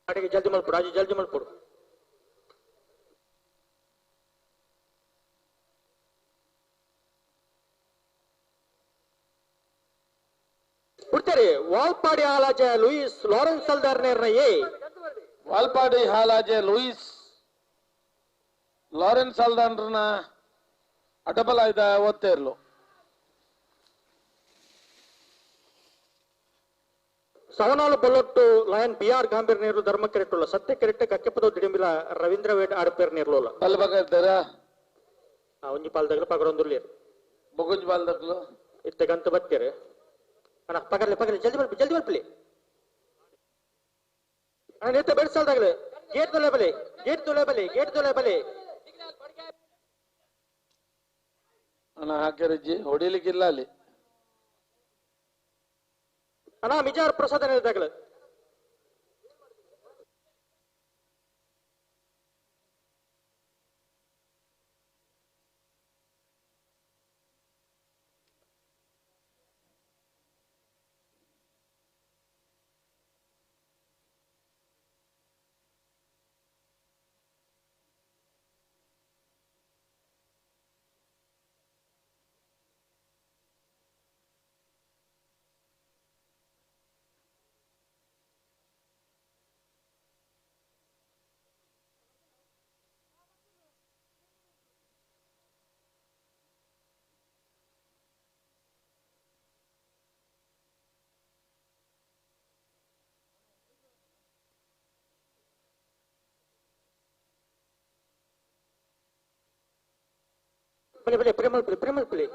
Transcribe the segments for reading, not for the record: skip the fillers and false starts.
ಅಡಿಗೆ ಜಲ್ದಿ ಮಲ್ಪಡು ರಾಜು ಜಲ್ದಿ ಮಲ್ಪಡು. ಬಿಡ್ತಾರೆ ವಾಲ್ಪಾಡಿ ಹಾಲಾಜ ಲೂಯಿಸ್ ಲಾರೆನ್ಸ್ ಸಲ್ದಾರ್ ನೇರ್ನ ಎ ವಾಲ್ಪಾಡಿ ಹಾಲಾಜೆ ಲೂಯಿಸ್ ಲಾರೆನ್ಸ್ ಅಲ್ದಾನ್ರನ ಅಟಬಲಾಯ್ದ ಒತ್ತೇರ್ಲು. ಸವನಾಲು ಬೊಲ್ಲೊಟ್ಟು ಲಯನ್ ಬಿ ಆರ್ ಗಾಂಭೀರ್ ನೇರ್ಲು ಧರ್ಮ ಕೆರೆಟ್ಟುಲ್ಲ ಸತ್ಯ ಕೆರೆಟ್ಟೆ ಕಕ್ಕೆಪದ ದಿಡಿಂಬಿಲ ರವೀಂದ್ರ ವೇಟ್ ಆಡಪೇರ್ ನೇರ್ಲೋಲ ಬಲ್ಬಗರ್ದರ ಒಂಜಿ ಪಾಲ್ದಗ್ಲು ಪಗರೊಂದುರ್ಲೇರು ಬೊಗುಂಜ್ ಬಾಲ್ದಗ್ಲು ಇತ್ತೆ ಗಂತ ಬತ್ತೇರು ಅಣ್ಣ ಪಗರ್ಲೆ ಪಗರ್ಲೆ ಜಲ್ದಿ ಮಲ್ಪಿ ಜಲ್ದಿ ಮಲ್ಪಲಿ ಅಣ್ಣ ನಿತ್ತ ಬೆಡ್ಸಲ್ದಾಗಲು ಗೇಟ್ ತೊಲೆ ಬಲೆ ಗೇಟ್ ತೊಲೆ ಬಲೆ ಗೇಟ್ ತೊಲೆ ಬಲೆ ಅಣ್ಣ ಹಾಕಿರಜ್ಜಿ ಹೊಡಿಲಿಕ್ಕಿಲ್ಲ ಅಲ್ಲಿ. ಅಣ್ಣ ಮಿಜಾರ್ ಪ್ರಸಾದ ನೇರ್ದಾಗಲು ಬಲೆ ಬಲೆ ಪ್ರೇಮಲ್ ಪುಲಿ ಪ್ರೇಮಲ್ ಪುಲಿ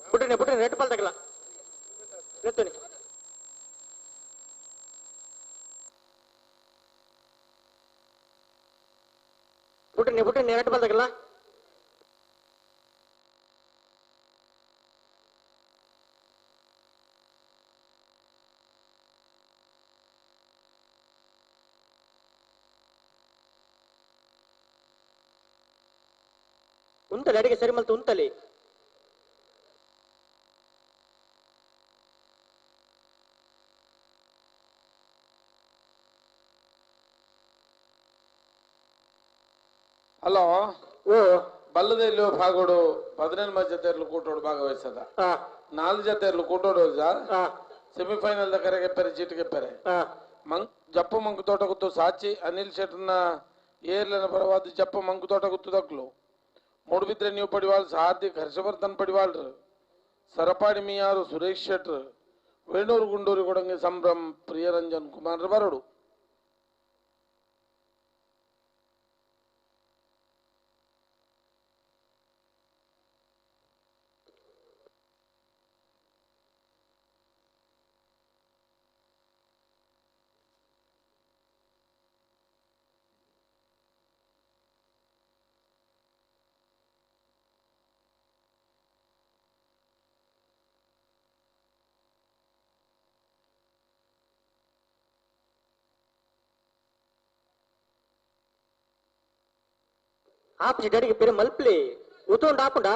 ಬುಡ್ರಿ ಬುಡ್ರಿ ರೇಟ್ ಪಾಲ್ದಾಗಲ್ಲ ರೇತೋನಿ ಬುಡ್ರಿ ಬುಡ್ರಿ ರೇಟ್ ಪಾಲ್ದಾಗಲ್ಲ. ಉಂತಲಿ ಅಡಿಗೆ ಸರಿ ಮಲ್ತು ಉಂತಲಿ. ಹಲೋ ಓ ಬಲ್ಲದೆಲ್ಲೋ ಭಾಗೋಡು 15 ಜೊತೆರ್ಲು ಕೂಟೋಡು ಭಾಗವಹಿಸದ 4 ಜೊತೆರ್ಲು ಕೂಟೋಡು ಸೆಮಿಫೈನಲ್ the ಕರೆಗೆ ಪೆರೆ ಚೀಟಿಗೆ ಪೆರೆ ಮಂಗ್ ಜಪ್ಪು ಮಂಕು ತೋಟ ಗುತ್ತು ಸಾಚಿ ಅನಿಲ್ ಶೆಟ್ಟರ್ನ ಏರ್ಲನ ಪರವಾದ ಜಪ್ಪು ಮಂಕು ತೋಟ ಗುತ್ತು ದಕ್ಲು ಮೂಡುಬಿದ್ರೆ ನೀವು ಪಡಿವಾಳ್ ಹಾರ್ದಿಕ್ ಹರ್ಷವರ್ಧನ್ ಪಡಿವಾಳ್ರು ಸರಪಾಡಿ ಮಿಯಾರು ಸುರೇಶ್ ಶೆಟ್ರ್ ವೇಣೂರು ಗುಂಡೂರು ಕೊಡಂಗಿ ಸಂಭ್ರಮ್ ಪ್ರಿಯರಂಜನ್ ಕುಮಾರ್ ಬರಡು. ಆಪಿ ಡಡಿಗೆ ಪೆರೆ ಮಲ್ಪ್ಲಿ ಉತ್ತೊಂಡು ಆಪುಂಡ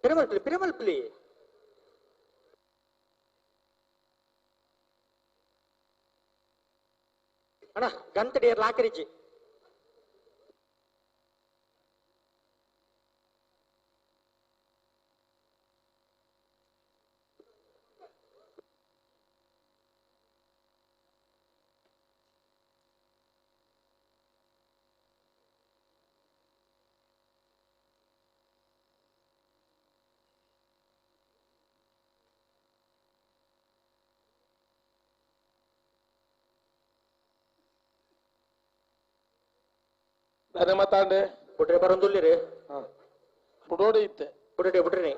ಪೆರೆ ಮಲ್ಪ್ಲಿ ಪೆರೆ ಮಲ್ಪ್ಲಿ ಅಣ್ಣ ಗಂತಡಿ ಲಾಕರಿಜಿ ಧನ್ಯ ಮಾತಾಂಡೆ ಬುಡ್ರೆ ಬರೊಂದುಲ್ಲಿರಿ ಬುಡೋಡಿ ಇತ್ತೆ ಬುಡ್ರೆ ಬುಡ್ರಿನಿ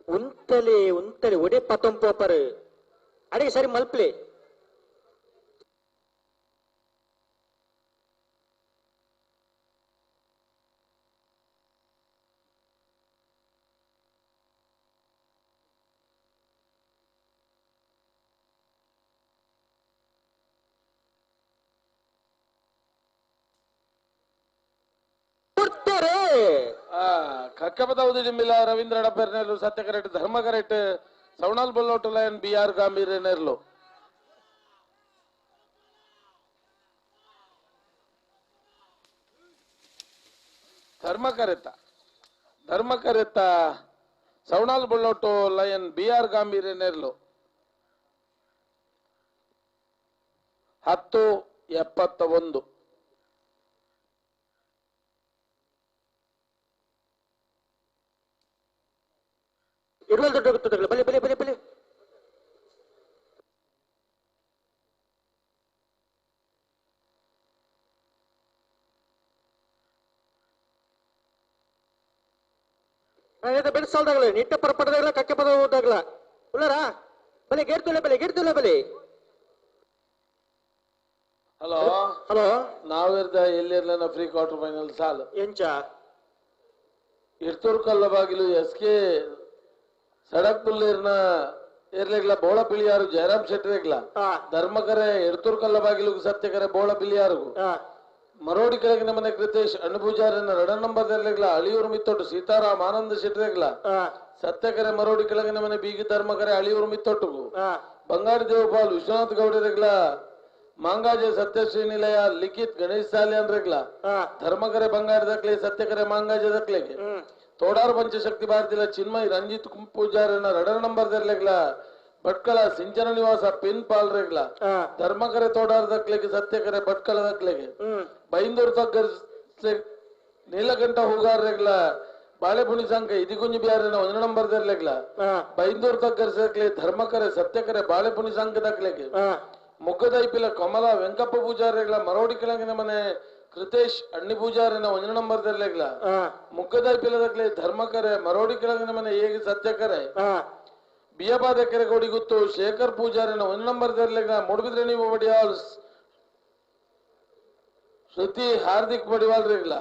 ಉಂತಲೆ ಉಂತಲೆ ಒಡೆ ಪತ್ತೊಂಪೋಪರು ಅಡಿಗೆ ಸರಿ ಮಲ್ಪ್ಲೆ ಕಕ್ಕಪದ ಡಿಂಬಿಲ ರವೀಂದ್ರ ಡಬ್ಬೆರ್ನೆರ್ಲು ಸತ್ಯ ಕರೆಕ್ಟ್ ಧರ್ಮ ಕರೆಕ್ಟ್ ಸೌಣಾಲ್ ಬೊಲ್ಲೋಟು ಲಯನ್ ಬಿ ಆರ್ ಗಾಂಭೀರ್ ನೆರ್ಲು ಧರ್ಮ ಕರೆತ ಧರ್ಮ ಕರೆತ ಸೌಣಾಲ್ ಬೊಲ್ಲೋಟು ಲಯನ್ ಬಿ ಆರ್ ಗಾಂಭೀರ್ ನೆರ್ಲು 10:71 ಇರುವಲ್ ದೊಡ್ಡ ಗೊತ್ತದಲ್ಲ ಬಲೆ ಬಲೆ ಬಲೆ ಬಲೆ ನಾನು ಬೆಳೆಸಲ್ದಾಗಲ ನಿಟ್ಟ ಪರಪಡದಾಗಲ ಕಕ್ಕೆ ಪದ ಹೋದಾಗಲ ಉಳ್ಳಾರ ಬಲೆ ಗೇಡ್ತುಲೆ ಬಲೆ ಗೇಡ್ತುಲೆ ಬಲೆ ಹಲೋ ಹಲೋ ನಾವಿರ್ದ ಎಲ್ಲಿರ್ಲನ ಫ್ರೀ ಕ್ವಾರ್ಟರ್ ಫೈನಲ್ ಸಾಲು ಎಂಚ ಇರ್ತೂರು ಕಲ್ಲ ಬಾಗಿಲು ಎಸ್ ಕೆ ಸಡಕ್ ಪುಲ್ಲೇರ್ನ ಎರ್ಲೆಗ್ಲ ಬೋಳ ಪಿಳಿಯಾರು ಜಯರಾಮ್ ಶೆಟ್ಟರೆಗ್ಲ ಧರ್ಮಕರೆ ಎಡ್ತೂರು ಕಲ್ಲ ಬಾಗಿಲು ಸತ್ಯಕರೆ ಬೋಳ ಪಿಳಿಯಾರು ಮರೋಡಿ ಕೆಳಗಿನ ಮನೆ ಕೃತೇಶ್ ಅಣ್ಣಪೂಜಾರಿನ ರಡ ನಂಬರ್ ಎರ್ಲೆಗ್ಲ ಅಳಿಯೂರು ಮಿತ್ತೊಟ್ಟು ಸೀತಾರಾಮ್ ಆನಂದ ಶೆಟ್ಟರೆಗ್ಲ ಸತ್ಯಕರೆ ಮರೋಡಿ ಕೆಳಗಿನ ಮನೆ ಬೀಗಿ ಧರ್ಮಕರೆ ಅಳಿಯೂರು ಮಿತ್ತೊಟ್ಟುಗು ಬಂಗಾರ ದೇವಪಾಲ್ ವಿಶ್ವನಾಥ್ ಗೌಡರೆಗ್ಲ ಮಾಂಗಾಜೆ ಸತ್ಯಶ್ರೀ ನಿಲಯ ಲಿಖಿತ್ ಗಣೇಶ್ ಸಾಲಿ ಅಂದ್ರೆಗ್ಲ ಧರ್ಮಕರೆ ಬಂಗಾರ ದಕ್ಲೆ ಸತ್ಯಕರೆ ಮಾಂಗಾಜೆ ದಕ್ಲೆಗೆ ತೋಡಾರು ಪಂಚಶಕ್ತಿ ಭಾರತಿಲ ಚಿನ್ಮಯ್ ರಂಜಿತ್ ಪೂಜಾರನ ರಡರ್ ನಂಬರ್ ದರ್ಲೆಗ್ಲ ಭಟ್ಕಳ ಸಿಂಚನ ನಿವಾಸ ಪಿನ್ ಪಾಲ್ರೆಗ್ಲ ಧರ್ಮಕರೆ ತೋಡಾರ ದಕ್ಲೆಗೆ ಸತ್ಯಕರೆ ಭಟ್ಕಳ ದಕ್ಲೆಗೆ ಬೈಂದೂರು ತಗ್ಗರ್ ನೀಲಕಂಠ ಹೂಗಾರ್ರೆಗ್ಲ ಬಾಳೆಪುಣಿ ಸಂಘ ಇದಿಗುಂಜಿ ಬಿಹಾರಿನ ಒಂದು ನಂಬರ್ ದರ್ಲೆಗ್ಲ ಬೈಂದೂರು ತಗ್ಗರ್ ಸಕ್ಲೆ ಧರ್ಮಕರೆ ಸತ್ಯಕರೆ ಬಾಳೆಪುಣಿ ಸಂಘ ದಕ್ಲೆಗೆ ಮೊಗ್ಗದೈಪಿಲ ಕಮಲ ವೆಂಕಪ್ಪ ಪೂಜಾರಿಗಳ ಮರೋಡಿ ಕೆಳಗಿನ ಮನೆ ಕೃತೇಶ್ ಅಣ್ಣಿ ಪೂಜಾರಿನ ಒಂದು ನಂಬರ್ ದರ್ಲೆಗ್ಲ ಮುಗ್ಗದೈಪಿಲದಕ್ಲೆ ಧರ್ಮಕರೆ ಮರೋಡಿ ಕೆಳಗಿನ ಮನೆ ಹೇಗೆ ಸತ್ಯಕರೆ ಬಿಯಬಾದ ಕೆರೆಗೋಡಿ ಗುತ್ತು ಶೇಖರ್ ಪೂಜಾರಿನ ಒಂದು ನಂಬರ್ ದರ್ಲೆಗ್ಲ ಮೂಡುಬಿದ್ರೆ ನೀವು ಬಡಿಯಾಲ್ ಶ್ರುತಿ ಹಾರ್ದಿಕ್ ಬಡಿವಾಲ್ರಿಗ್ಲ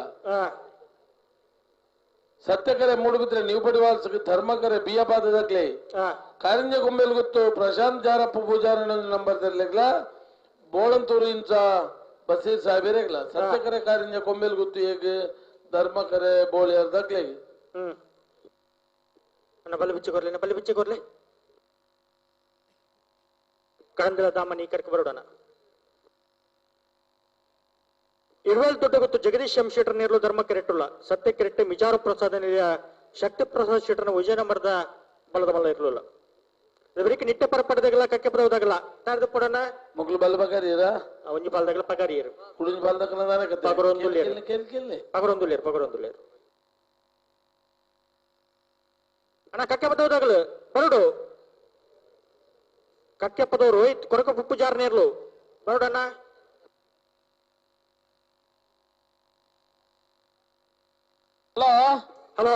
ಸತ್ಯಕರೆ ಮೂಡುಬಿದ್ರೆ ನೀವು ಬಡಿವಾಲ್ ಧರ್ಮಕರೆ ಬಿಯಬಾದಕ್ಲೆ ಕಾರಿಂಜ ಗೊಂಬೆಲ್ ಗುತ್ತು ಪ್ರಶಾಂತ್ ಜಾರಪ್ಪ ಪೂಜಾರಿನ ಒಂದು ನಂಬರ್ ದರ್ಲೆಗ್ಲ ಬೋಳಂತೂರು ಇಂಚ ಬಸೀರ್ ಸಾಹೇಬರೇಗ್ಲ ಸತ್ಯಕರೆ ಕಾರಿಂಜ ಕೊಂಬೆಲ್ ಗುತ್ತು ಹೇಗೆ ಧರ್ಮಕರೆ ಬೋಳಿಯರ್ ದಕ್ಲೆಗೆ ಬಲೆ ಬಿಚ್ಚಿ ಕೊರ್ಲಿ ಬಲೆ ಬಿಚ್ಚಿ ಕೊರ್ಲಿ ಕರಂದಿಲ ದಾಮನಿ ಕರ್ಕ ಬರೋಣ ಇರುವಲ್ ದೊಡ್ಡ ಗೊತ್ತು ಜಗದೀಶ್ ಎಂ ಶೆಟ್ಟರ್ ನೇರ್ಲು ಧರ್ಮ ಕೆರೆಟ್ಟುಲ್ಲ ಸತ್ಯ ಕೆರೆಟ್ಟೆ ಮಿಜಾರು ಪ್ರಸಾದ ನಿಲಯ ಶಕ್ತಿ ಪ್ರಸಾದ್ ಶೆಟ್ಟರ್ನ ವಿಜಯನಗರದ ಬಲದ ಬಲ ಇರಲಿಲ್ಲ ಇವರಿಗೆ ನಿಟ್ಟೆ ಪರಪಡದಾಗಲ ಕಕ್ಕೆ ಬರೋದಾಗಲ ತಾರ್ದು ಕೊಡೋಣ ಮೊಗ್ಲು ಬಲ್ ಬಗಾರಿಯರ ಒಂಜಿ ಬಾಲ್ದಾಗಲ ಪಗಾರಿಯರು ಕುಡಿಂಜಿ ಬಾಲ್ದಾಗಲ ದಾನೆ ಕತೆ ಪಗರೊಂದುಲ್ಲೇರು ಪಗರೊಂದುಲ್ಲೇರು ಪಗರೊಂದುಲ್ಲೇರು ಅಣ್ಣ ಕಕ್ಕೆ ಬದೋದಾಗಲ ಬರಡು ಕಕ್ಕೆ ಪದೋ ರೋಹಿತ್ ಕೊರಕ ಪುಪ್ಪು ಜಾರ್ನೇರ್ಲು ಬರಡಣ್ಣ ಹಲೋ ಹಲೋ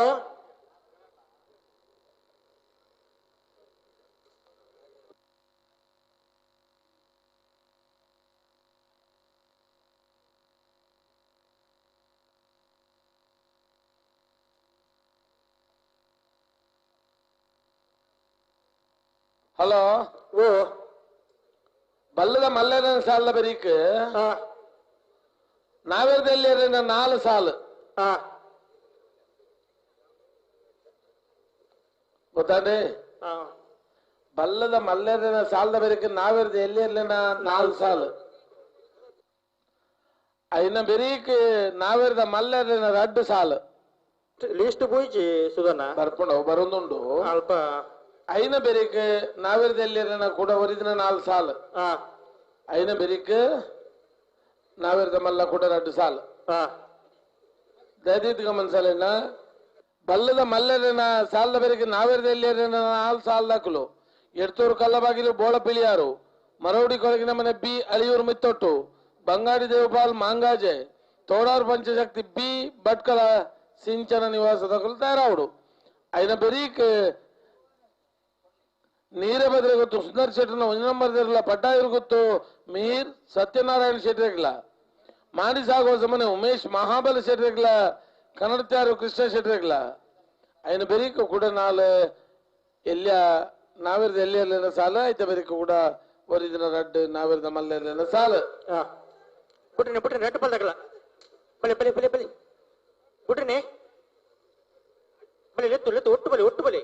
ಹಲೋ ಓ ಬಲ್ಲದ ಮಲ್ಲನ ಸಾಲ ಬರೀಕ್ ನಾವೇರ್ದಲ್ಲಿ 4 ಸಾಲು ಗೊತ್ತಾನೆ ಬಲ್ಲದ ಮಲ್ಲನ ಸಾಲದ ಬೆರಿಕ್ ನಾವೇರ್ದ ಎಲ್ಲಿ 4 ಸಾಲು ಐನ ಬೆರೀಕ್ ನಾವೇರ್ದ ಮಲ್ಲನ 2 ಸಾಲು. List ಪೋಯಿಜಿ ಸುಧನ ಬರ್ಪುಂಡು ಬರೊಂದುಂಡು ಅಲ್ಪ ಐನ ಬೆರಿಕ್ ನಾವೇರ್ದೆಲ್ಲಿನ ಕೂಡ ಒರಿದಿನ 4 ಸಾಲ್ ಐನ ಬೆರಿಕ್ ನಾವೇರ್ದ ಮಲ್ಲ ಕೂಡ 2 ಸಾಲ್ ದಯದೀತ್ ಗಮನಿಸಲೇನ ಬಲ್ಲದ ಮಲ್ಲರಿನ ಸಾಲದ ಬೆರಿಕ್ ನಾವೇರ್ದೆಲ್ಲಿನ 4 ಸಾಲ್ ದಾಖಲು ಎಡ್ತೂರು ಕಲ್ಲಬಾಗಿಲು ಬೋಳ ಪಿಳಿಯಾರು ಮರೌಡಿ ಕೊಳಗಿನ ಮನೆ ಬಿ ಅಳಿಯೂರು ಮಿತ್ತೊಟ್ಟು ಬಂಗಾಡಿ ದೇವಪಾಲ್ ಮಾಂಗಾಜೆ ತೋಡಾರು ಪಂಚಶಕ್ತಿ ಬಿ ಭಟ್ಕಳ ಸಿಂಚನ ನಿವಾಸದ ತಯಾರಾవుడు ಐನ ಬೆರೀಕ್ ನೀರೇ ಬದ್ರೆ ಗೊತ್ತು ಸುಂದರ್ ಶೆಟ್ಟರ್ನ ಒಂದು ನಂಬರ್ ಇರಲ್ಲ ಪಟ್ಟಾಯಿರು ಗೊತ್ತು ಮೀರ್ ಸತ್ಯನಾರಾಯಣ ಶೆಟ್ಟರ್ಗಿಲ್ಲ ಮಾಡಿ ಸಾಗುವ ಸಮನೆ ಉಮೇಶ್ ಮಹಾಬಲ ಶೆಟ್ಟರ್ಗಿಲ್ಲ ಕನ್ನಡತ್ಯಾರು ಕೃಷ್ಣ ಶೆಟ್ಟರ್ಗಿಲ್ಲ ಐನ ಬೆರೀಕ್ ಕೂಡ ನಾಳೆ ಎಲ್ಲಿಯ ನಾವಿರದ ಎಲ್ಲಿ ಸಾಲ ಐತ ಬೆರೀಕ್ ಕೂಡ ಒರಿದಿನ ರಡ್ಡು ನಾವಿರದ ಮಲ್ಲ ಸಾಲ ಬಿಟ್ರಿ ಬಿಟ್ರಿ ರೆಡ್ ಬಲ್ದಾಗಲ್ಲ ಬಲೆ ಬಲೆ ಬಲೆ ಬಲೆ ಬಿಟ್ರಿನೇ ಬಲೆ ಲೆತ್ತು ಲೆತ್ತು ಒಟ್ಟು ಬಲೆ ಒಟ್ಟು ಬಲೆ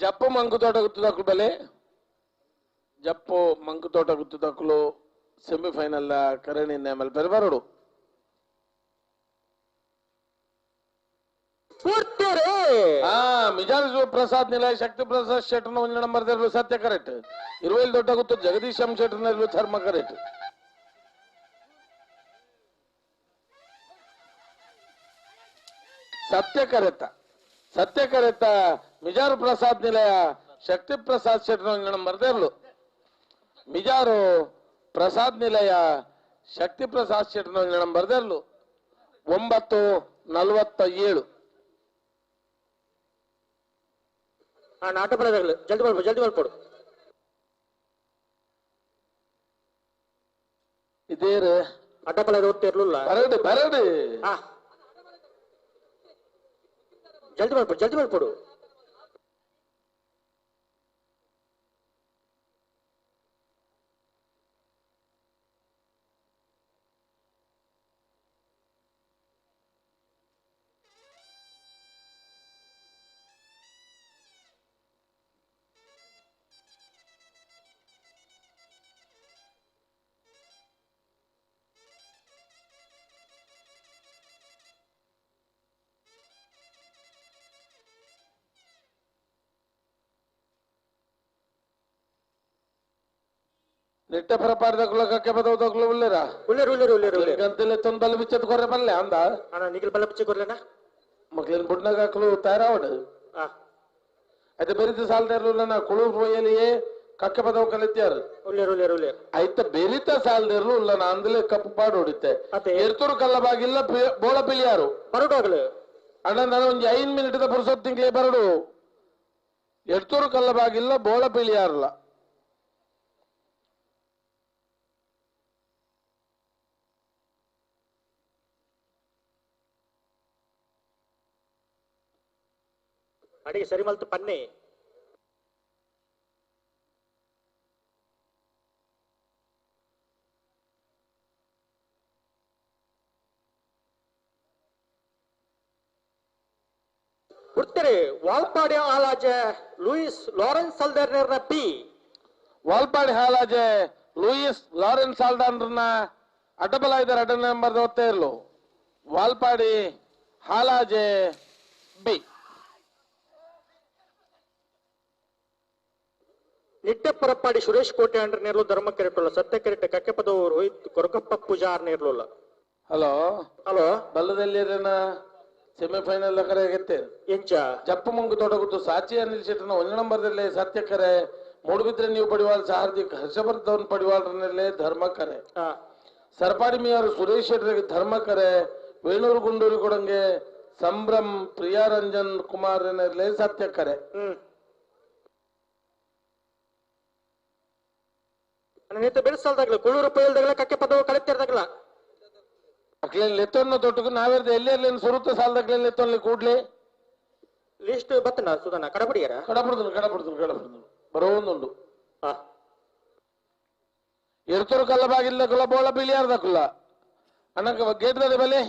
ಜಪ್ಪು ಮಂಕುತೋಟ ಗುತ್ತದಕ್ಕಲು ಬಲೆ ಜಪ್ಪು ಮಂಕುತೋಟ ಗುತ್ತದಕ್ಕಲು ಸೆಮಿಫೈನಲ್ ಕರಣಿ ನೇಮಲ್ ಬೆರಬರಡು ಮಿಜಾರ್ ಪ್ರಸಾದ್ ನಿಲಯ ಶಕ್ತಿ ಪ್ರಸಾದ್ ಶೆಟ್ಟರ್ನ ಒಂದು ನಂಬರ್ ಸತ್ಯ ಕರೆಕ್ಟ್ ಇರುವೈಲ್ ದೊಡ್ಡ ಗುತ್ತು ಜಗದೀಶ್ ಎಂ ಶೆಟ್ಟರ್ನ ಧರ್ಮ ಕರೆಕ್ಟ್ ಸತ್ಯ ಕರೆತ ಸತ್ಯ ಕರೆತ ಮಿಜಾರು ಪ್ರಸಾದ್ ನಿಲಯ ಶಕ್ತಿ ಪ್ರಸಾದ್ ಶೆಟ್ಟರ್ ನಂಬರ್ ದೇರ್ಲು ಮಿಜಾರು ಪ್ರಸಾದ್ ನಿಲಯ ಶಕ್ತಿ ಪ್ರಸಾದ್ ಶೆಟ್ಟರ್ ನಂಬರ್ ದೇರ್ಲು 9:47 ನಾಟ ಬರೋದಾಗಲಿ ಜಲ್ದಿ ಬರ್ಬೋದು ಜಲ್ದಿ ಬರ್ಬೋದು ಇದೇರು ಅಡ್ಡ ಬಲದ ಓದ್ತಿರ್ಲಿಲ್ಲ ಬರಡು ಬರಡು ಜಲ್ದಿ ಮಾಡ್ಕೊಡು ಜಲ್ದಿ ಮಾಡ್ಕೊಡು ನಿಟ್ಟೆ ಪರಪಾಡದಕ್ಕುಲ ಕಕ್ಕೆ ಬದವದಕ್ಕುಲ ಉಳ್ಳೇರಾ ಉಳ್ಳೇರು ಉಳ್ಳೇರು ಉಳ್ಳೇರು ಉಳ್ಳೇರು ಗಂತಲೆ ತೊಂದು ಬಲ್ಲ ಬಿಚ್ಚತ್ ಕೊರ್ರೆ ಬಲ್ಲೆ ಅಂದ ಅಣ್ಣ ನಿಖಿಲ್ ಬಲ್ಲ ಬಿಚ್ಚಿ ಕೊರ್ಲೆನಾ ಮಕ್ಳಿನ ಬುಡ್ನಾಗ ಹಾಕಲು ತಯಾರಾವಡು అయితే బెరిత సాల్దేర్లు నా కుಳು పోయలియే ಕಕ್ಕೆ ಪದವು ಕಲಿತ್ಯಾರು ಉಳ್ಳೇರು ಉಳ್ಳೇರು ಉಳ್ಳೇರು ಐತ ಬೆರಿತ ಸಾಲ್ದೇರ್ಲು ಉಲ್ಲ ನಾ ಅಂದಲೇ ಕಪ್ಪು ಪಾಡು ಹೊಡಿತೆ ಎರ್ತೂರು ಕಲ್ಲಬಾಗಿಲ್ಲ ಬೋಳ ಪಿಲಿಯಾರು ಬರಡು ಅಣ್ಣ ನಾನು ಒಂದು 5 ಮಿನಿಟ್ ಪುರುಸೊತ್ತು ತಿಂಗಳೇ ಬರಡು ಎರ್ತೂರು ಕಲ್ಲಬಾಗಿಲ್ಲ ಬೋಳ ಪಿಲಿಯಾರಲ್ಲ ಅಡಿಗೆ ಸರಿ ಮಲ್ತು ಪನ್ನೆ ಉತ್ತರೆ ವಾಲ್ಪಾಡಿ ಹಾಲಾಜೆ ಲೂಯಿಸ್ ಲಾರೆನ್ಸ್ ಸಲ್ದರ್ನ P Valpadi Halaje Louis Lawrence ಸಾಲ್ದಾನ್ರನ್ನ ಅಡ್ಡಬಲ ಇದ್ದಾರೆ ಅಡ್ಡ ನಂಬರ್ ಓದ್ತಾ ಇರ್ಲು ವಾಲ್ಪಾಡಿ ಹಾಲಾಜೆ ಬಿ ನಿಟ್ಟೆ ಪರಪ್ಪಾಡಿ ಸುರೇಶ್ ಕೋಟೆ ಅಂಡ್ರ ನೇರ್ಲು ಧರ್ಮ ಕೆರೆಟುಲ್ಲ ಸತ್ಯ ಕೆರೆಟೆ ಕಕ್ಕೆಪದವು ರೋಹಿತ್ ಕೊರಕಪ್ಪ ಪೂಜಾರ್ ನೇರ್ಲುಲ್ಲ ಹಲೋ ಹಲೋ ಬಲ್ಲದಲ್ಲಿ ಸೆಮಿಫೈನಲ್ ಕರೆ ಆಗತ್ತೆ ಎಂಚ ಜಪ್ಪು ಮಂಗು ತೋಟಗುತ್ತು ಸಾಚಿ ಅನಿಲ್ ಶೆಟ್ಟನ ಒಂದು ನಂಬರ್ದಲ್ಲಿ ಸತ್ಯ ಕರೆ ಮೂಡುಬಿದ್ರೆ ನೀವು ಪಡಿವಾಲ್ ಹಾರ್ದಿಕ್ ಹರ್ಷವರ್ಧನ್ ಪಡಿವಾಲ್ರನ್ನಲ್ಲೇ ಧರ್ಮ ಕರೆ ಸರ್ಪಾಡಿ ಮಿಯವರು ಸುರೇಶ್ ಶೆಟ್ಟರಿಗೆ ಧರ್ಮ ಕರೆ ವೇಣೂರು ಗುಂಡೂರು ಕೊಡಂಗೆ ಸಂಭ್ರಮ್ ಪ್ರಿಯಾರಂಜನ್ ಕುಮಾರ್ ಸತ್ಯಕ್ಕರೆ ಬೆಳೆಸಲ್ದಾಗಲ ಕುಳ್ಳೂರು ಪೈಲ್ದಾಗಲ ಕಕ್ಕೆ ಪದವು ಕಳೆತ್ತಿರ್ದಾಗಲ ಅಕ್ಲೇನ್ ಲೆತ್ತೊನ್ನ ತೊಟ್ಟకు ನಾವೇರ್ದ ಎಲ್ಲಿ ಸುರುತ್ತ ಸಾಲದಕ್ಲೇನ್ ಲೆತ್ತೊನ್ಲಿ ಕೂಡ್ಲೆ ಲಿಸ್ಟ್ ಬತ್ತನ ಸುಧನ ಕಡಪಡಿಯಾರ ಕಡಪಡ್ದು ಕಡಪಡ್ದು ಕಡಪಡ್ದು ಬರೋಂದುಂಡು ಎರ್ತೂರು ಕಲ್ಲ ಬಾಗಿಲ್ಲ ಬೋಳ ಬಿಳಿಯಾರ್ದಕ್ಕಲ್ಲ ಅಣ್ಣಕ್ಕ ಗೇಟ್ ದಾದೆ ಬಲೆ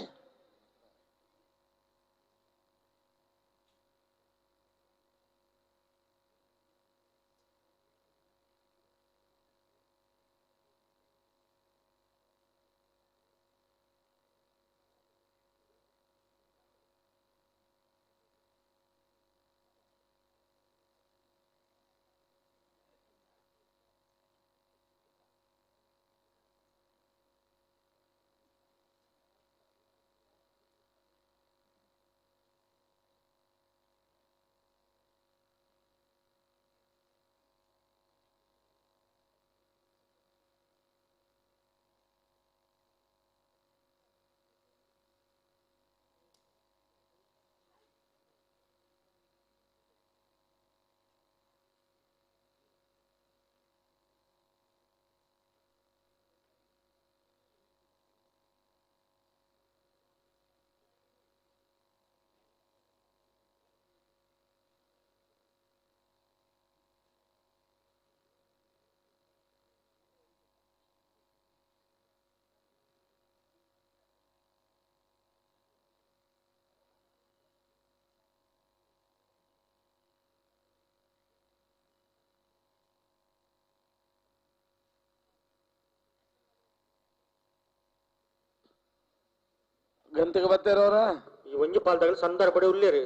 ಗಂತಿಗೆ ಬತ್ತೇರವ್ರ ಈ ಒಂಜಿ ಪಾಲ್ದಾಗ ಸಂದರ್ಭ ಉಲ್ಲೇರಿ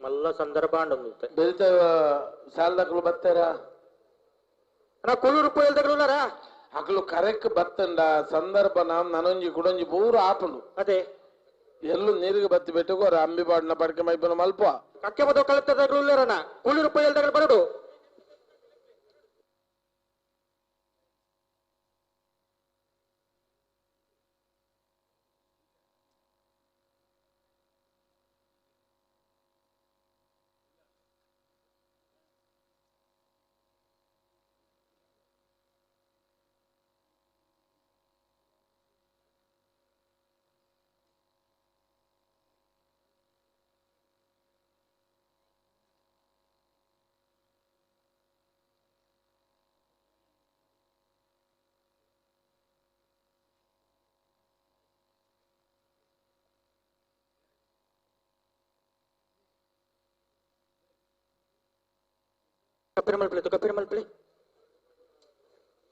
ಮಲ್ಲ ಸಂದರ್ಭ ಅಂಡ ಬೆಳಿತ ಸಾಲದಕ್ಲು ಬತ್ತೇರ ನಾ ಕುಳ್ಳೂರು ಪೋಯಲ್ದಾಗಲುಲ್ಲಾರ ಅಕ್ಲು ಕರೆಕ್ಟ್ ಬತ್ತಂಡ ಸಂದರ್ಭ ನಾಮ್ ನನೊಂಜಿ ಕುಡೊಂಜಿ ಪೂರ ಆಪುಂಡು ಅದೇ ಎಲ್ಲೂ ನೀರಿಗೆ ಬತ್ತಿ ಬೆಟ್ಟುಗು ಅಂಬಿ ಬಾಡಿನ ಪಡ್ಕೆ ಮೈಪನ ಮಲ್ಪ ಕಕ್ಕೆ ಬದೋ ಕಳತ್ತದಾಗಲುಲ್ಲೇರಣ ಕುಳ್ಳೂರು ಪೋಯಲ್ದಾಗಲು ಬರಡು ಕಪ್ಪಿರಮಲ್ ಪ್ಲೇ ಕಪ್ಪಿರಮಲ್ ಪ್ಲೇ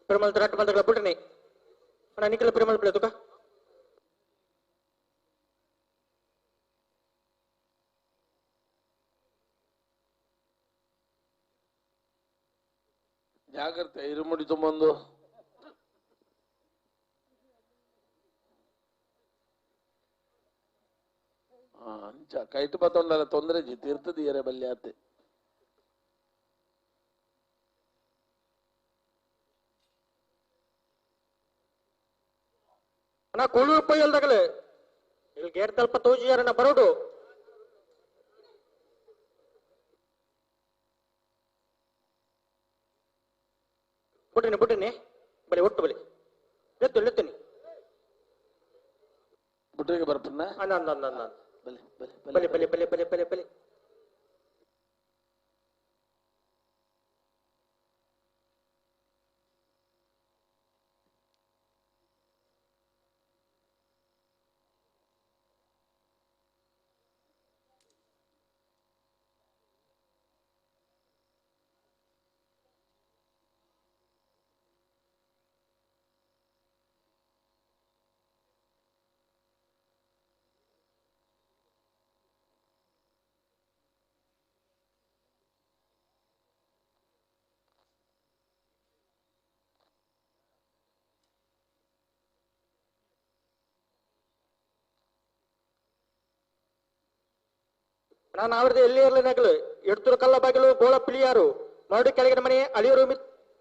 ಪೆರುಮಲ್ ತರಾಟ ಮಲ್ದಗಳ ಬುಡ್ರನೆ ಅಣ್ಣ ನಿಖಿಲ ಪೆರುಮಲ್ ಪ್ಲೇ ತುಕ ಜಾಗ್ರತೆ ಇರುಮುಡಿ ತುಂಬೊಂದು ಅಂಚ ಕೈಟ್ ಬತ್ತೊಂಡಲ್ಲ ತೊಂದರೆ ಜಿ ತೀರ್ತದಿಯರೆ ಬಲ್ಯಾತೆ ಅಣ್ಣ ಕೂಳೂರು ಪೈಯಲ್ದಾಗಲೇ ಇಲ್ಲಿ ಗೇಟ್ ತಲ್ಪ ತೋಜಿಯಾರಣ್ಣ ಬರೋಡು ಬುಡ್ರಿನಿ ಬುಡ್ರಿನಿ ಬಲಿ ಒಟ್ಟು ಬಲಿ ಲೆತ್ತು ಲೆತ್ತನಿ ಬುಡ್ರಿಗೆ ಬರ್ಪನ್ನ ಅಣ್ಣ ಅಣ್ಣ ಅಣ್ಣ ಅಣ್ಣ ಬಲಿ ಬಲಿ ಬಲಿ ಬಲಿ ಬಲಿ ಬಲಿ ಬಲಿ ನಾನು ಅವ್ರದ್ದು ಎಲ್ಲಿ ಇರಲಿನಾಗಲು ಎಡ್ತೂರು ಕಲ್ಲ ಬಾಗಿಲು ಗೋಳ ಪಿಳಿಯಾರು ಮರಡು ಕೆಳಗಿನ ಮನೆ ಅಳಿಯರು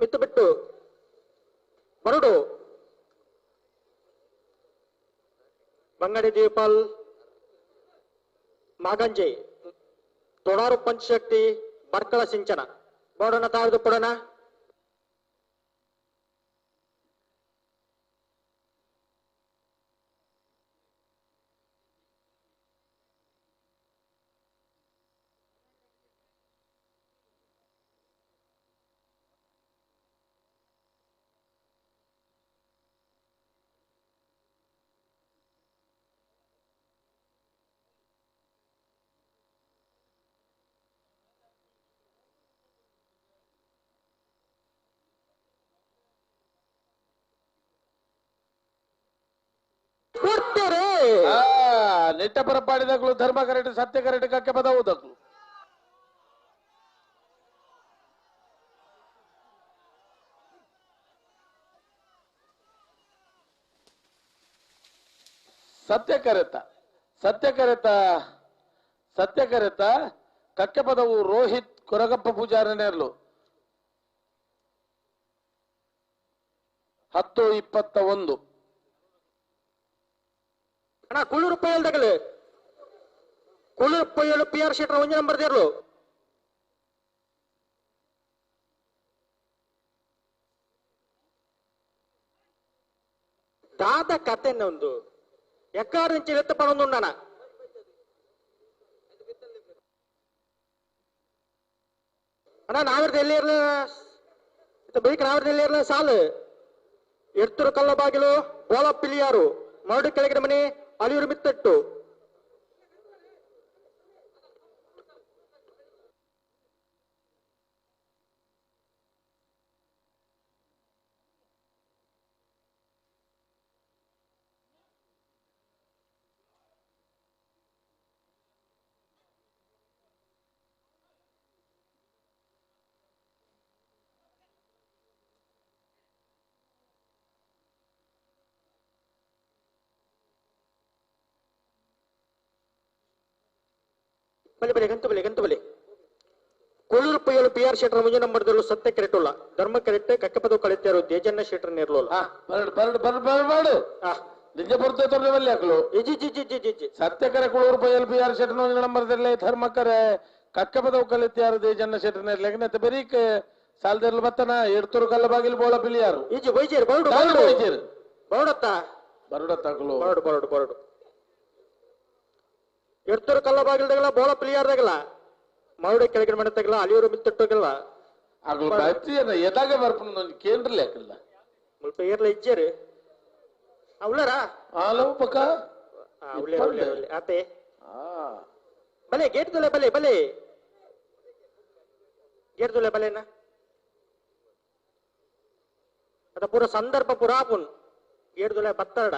ಮಿತ್ತು ಬಿಟ್ಟು ಬರಡು ಬಂಗಡಿ ದೀಪಾಲ್ ಮಾಗಂಜೆ ತೊಡಾರು ಪಂಚಶಕ್ತಿ ಬರ್ಕಳ ಸಿಂಚನ ಬೋಡನ ತಾಳ್ದು ಪಡೋಣ. ನಿಟ್ಟ ಪರಪಾಡಿದಾಗಲು ಧರ್ಮ ಕರೆಟ್ ಸತ್ಯ ಕರೆಟ್ ಕಕ್ಕೆ ಪದವುದಕ್ಲು ಸತ್ಯ ಕರೆತ ಸತ್ಯ ಕರೆತ ಸತ್ಯ ಕರೆತ ಕಕ್ಕೆ ಪದವು ರೋಹಿತ್ ಕೊರಗಪ್ಪ ಪೂಜಾರನೇರ್ಲು 10:21. ಅಣ್ಣ ಕುಳ್ಳೂರು ಪೊಯ್ಯಲ್ ತಗಲು ಕುಳ್ಳೂರು ಪೊಯ್ಯಲು ಪಿ ಆರ್ ಶೆಟ್ಟರ್ ಒಂಜಿ ನಂಬರ್ ದೇರ್ಲು. ದಾದ ಕತೆನ ಒಂದು ಎಕ್ಕಾರ ಇಂಚಿ ಎತ್ತ ಪಣೊಂದುಂಡಣ. ಅಣ್ಣ ನಾವಿರ್ದ ಎಲ್ಲಿ ಇರ್ಲ ಬೈಕ್ ನಾವಿರ್ದ ಎಲ್ಲಿ ಇರ್ಲ ಸಾಲು ಎರ್ತುರು ಕಲ್ಲ ಬಾಗಿಲು ಬೋಳ ಪಿಲಿಯಾರು ಮರಡು ಕೆಳಗಿನ ಮನೆ ಅಲಿಯೂರು ಮಿತ್ತಟ್ಟು. ಬಲೆ ಬಲೆ ಗಂತು ಬಲೆ ಗಂತು ಬಲೆ ಕೊಲ್ಲೂರು ಪೊಯ್ಯಲು ಪಿ ಆರ್ ಶೆಟ್ಟರ್ ಮುಂಜಿ ನಂಬರ್ದಲ್ಲೂ ಸತ್ಯ ಕೆರೆಟುಲ್ಲ ಧರ್ಮ ಕೆರೆಟ್ಟೆ ಕಕ್ಕೆಪದವು ಕಳಿತಾರು ದೇಜಣ್ಣ ಶೆಟ್ಟರ್ ನೇರ್ಲೋಲ್ಲ. ಬರಡು ಬರಡು ಬರಡು ಬರಡು ನಿಜ ಪುರ್ತ ತೊಡವಲ್ಲಿ ಹಾಕಲು G G G G G G ಸತ್ಯ ಕರೆ ಕುಳೂರು ಪೊಯ್ಯಲು ಪಿ ಆರ್ ಶೆಟ್ಟರ್ ಮುಂಜಿ ನಂಬರ್ದಲ್ಲೇ ಧರ್ಮ ಕರೆ ಕಕ್ಕೆಪದವು ಕಲಿತ್ಯಾರು ದೇಜಣ್ಣ ಶೆಟ್ಟರ್ ನೇರ್ಲೇಕ ಬೆರೀಕ್ ಸಾಲದೆರ್ಲು ಬತ್ತನ ಎಡ್ತೂರು ಕಲ್ಲ ಬಾಗಿಲು ಬೋಳ ಪಿಲಿಯಾರು ಇಜಿ ಬೈಜೇರು ಬರಡು ಬರಡು ಬೈಜೇರು ಬರಡತ್ತ ಬರಡ ತಗಲು ಬರಡು ಬರಡು ಬರಡು ಎಡ್ತೂರು ಕಲ್ಲ ಬಾಗಿಲ್ದಾಗಲ ಬೋಳ ಪಿಲಿಯಾರ್ದಾಗಲ ಮರಡು ಕೆಳಗಿನ ಮನೆ ತಗಲ ಅಲಿಯೂರು ಮಿತ್ತಟ್ಟೋಗಲ್ಲ ಅಗಲು ಬತ್ತಿಯನ ಎದಾಗ ಬರ್ಪುನ ಕೇಂದ್ರಲೇ ಹಾಕಲ್ಲ ಮುಲ್ಪ ಏರ್ಲ ಇಜ್ಜೇರು ಉಳ್ಳಾರ ಆಲವು ಪಕ್ಕ ಉಳ್ಳೇರು ಉಳ್ಳೇರು ಉಳ್ಳೇರು ಆತೆ ಬಲೆ ಗೇಟ್ ದುಲೆ ಬಲೆ ಬಲೆ ಗೇಟ್ ದುಲೆ ಬಲೆನಾ ಅದ ಪೂರ ಸಂದರ್ಭ ಪೂರ ಆಪುನ್ ಗೇಟ್ ದುಲೆ ಬತ್ತಡ.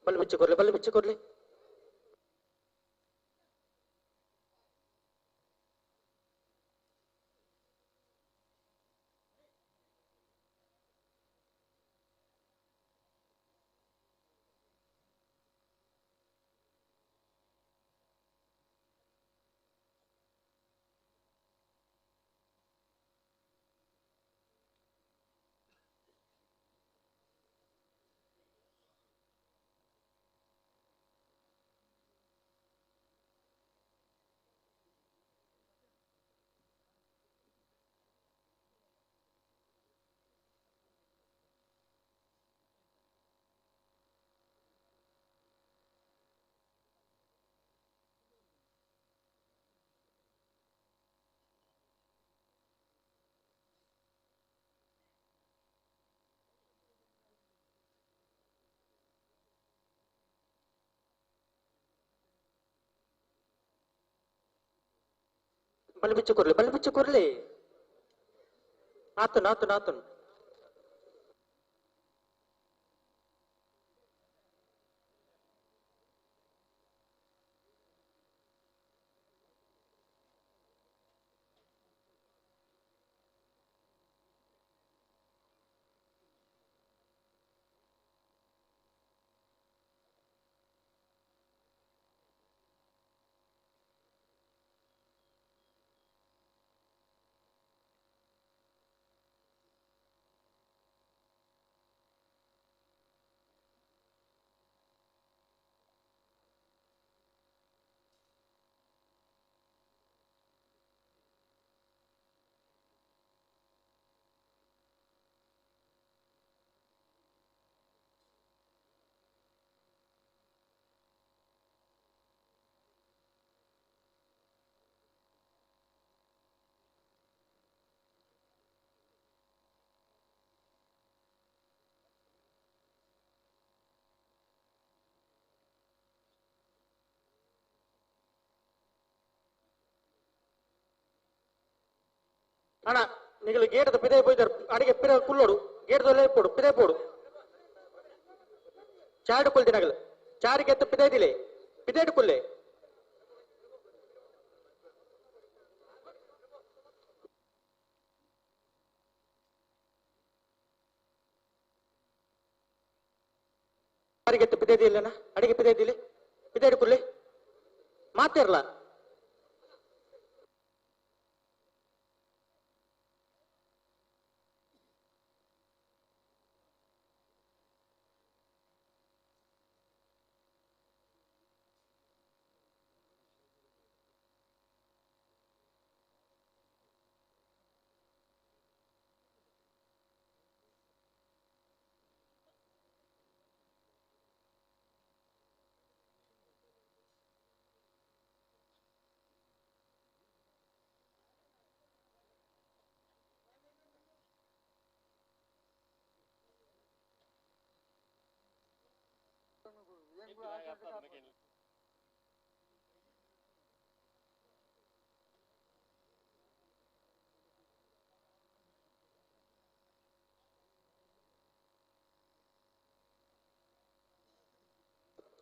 ಬಲ್ಲೆ ಬಿಚ್ಚಿ ಕೊರ್ಲಿ ಬಲ್ಲೆ ಬಿಚ್ಚಿ ಕೊರ್ಲಿ. ಬಲಿ ಬಿಚ್ಚು ಕೊರ್ಲಿ, ಬಲಿ ಬಿಚ್ಚು ಕೊರ್ಲಿ. ಆತನ್ ಆತನ್ ಆತನ್. ಅಣ್ಣ ನಿಗಲು ಗೇಟದ ಪಿದೆ ಪೋಯ್ದಾರ ಅಡಿಗೆ ಪಿರ ಕುಲ್ಲೋಡು ಗೇಟದಲ್ಲೇ ಪೋಡು ಪಿದೆ ಪೋಡು ಚಾಡು ಕೊಲ್ದಿನಗಲು ಚಾರಿಗೆ ಎತ್ತು ಪಿದೆ ದಿಲೆ ಪಿದೇಡು ಕುಲ್ಲೆ ಚಾರಿಗೆ ಎತ್ತು ಪಿದೆ ದಿಲ್ಲನ ಅಡಿಗೆ ಪಿದೆ ದಿಲೆ ಪಿದೇಡು ಕುಲ್ಲೆ ಮಾತಿರ್ಲ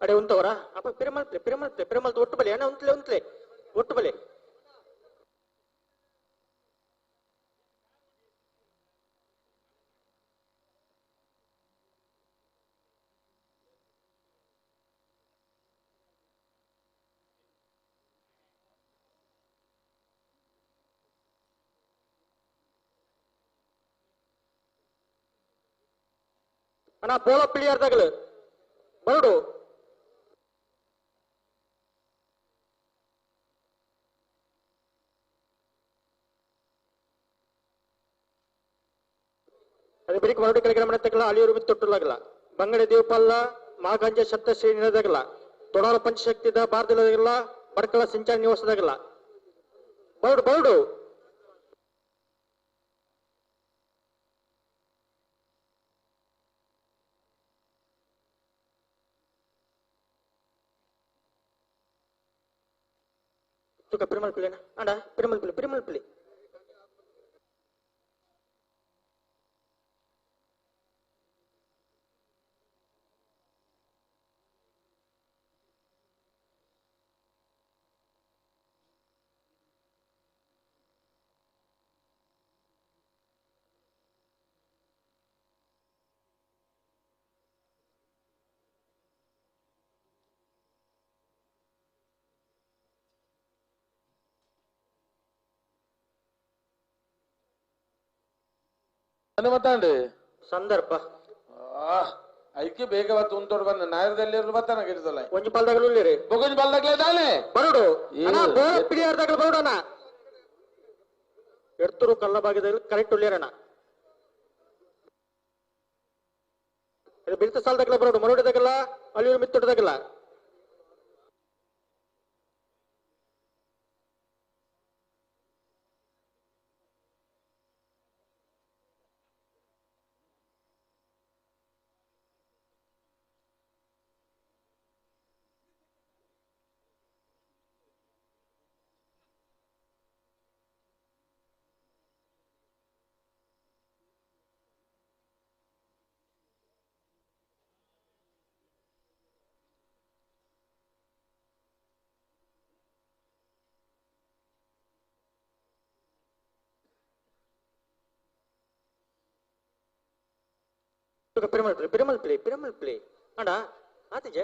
ಅಡೆ ಉಂತವರ ಅಪ್ಪ ಪಿರಮಲ್ಪ್ಲೆ ಪಿರಮಲ್ಪ್ಲೆ ಪಿರಮಲ್ತ ಒಟ್ಟು ಬಲೆ ಅಣ್ಣ ಉಂತ್ಲೆ ಉಂತ್ಲೆ ಒಟ್ಟು ಬಲೆ ಅಣ್ಣ ಬೋಲ ಪಿಳಿಯಾರ್ದಾಗಲು ಬರಡು ಅದು ಬಿಡಿಕ್ ಮರಡಿ ಕೆಳಗಿನ ಮನೆ ತಗಲ ಅಳಿಯೂರು ತೊಟ್ಟಲಾಗಲ್ಲ ಬಂಗಡೆ ದೇವಪಲ್ಲ ಮಾಗಂಜ ಸಪ್ತಶ್ರೀ ನಿಲದಾಗಲ್ಲ ತೊಡಾಲ ಪಂಚಶಕ್ತಿದ ಭಾರತದಾಗಲ್ಲ ಬಡ್ಕಳ ಸಿಂಚಾಯಿ ನಿವಾಸದಾಗಲ್ಲ ಬರಡು ಬರಡು ತುಕ ಪಿರಮಲ್ ಪಿಳ್ಳೆನ ಅಂಡ ಪಿರಮಲ್ ಪಿಳ್ಳೆ ಪಿರಮಲ್ ಪಿಳ್ಳೆ ಮತ್ತಾಂಡಿ ಸಂದರ್ಭ ಐಕೆ ಬೇಗ ಬತ್ತು ಉಂತೋಡು ಬಂದ ನಾಯರದಲ್ಲಿ ಬತ್ತಾನ ಗಿಡದಲ್ಲ ಒಂಜಿ ಪಾಲ್ದಾಗಲು ಉಳ್ಳೇರಿ ಬೊಗೊಂಜಿ ಬಲ್ದಾಗ್ಲೇ ತಾನೆ ಬರಡು ಅಣ್ಣ ಬೋರ ಪಿಳಿಯಾರ್ದಾಗಲು ಬರಡು ಅಣ್ಣ ಎಡ್ತರು ಕಲ್ಲ ಭಾಗದಲ್ಲಿ ಕರೆಕ್ಟ್ ಉಳ್ಳೇರಣ್ಣ ಅದು ಬಿಡ್ತ ಸಾಲದಾಗಲ ಬರಡು ಮರುಡಿದಾಗಲ್ಲ ಅಲ್ಲಿಯವರು ಮಿತ್ತೊಡ್ದಾಗಲ್ಲ Piramal play Piramal play Piramal play ಅಣ್ಣ ಆತಿಜೆ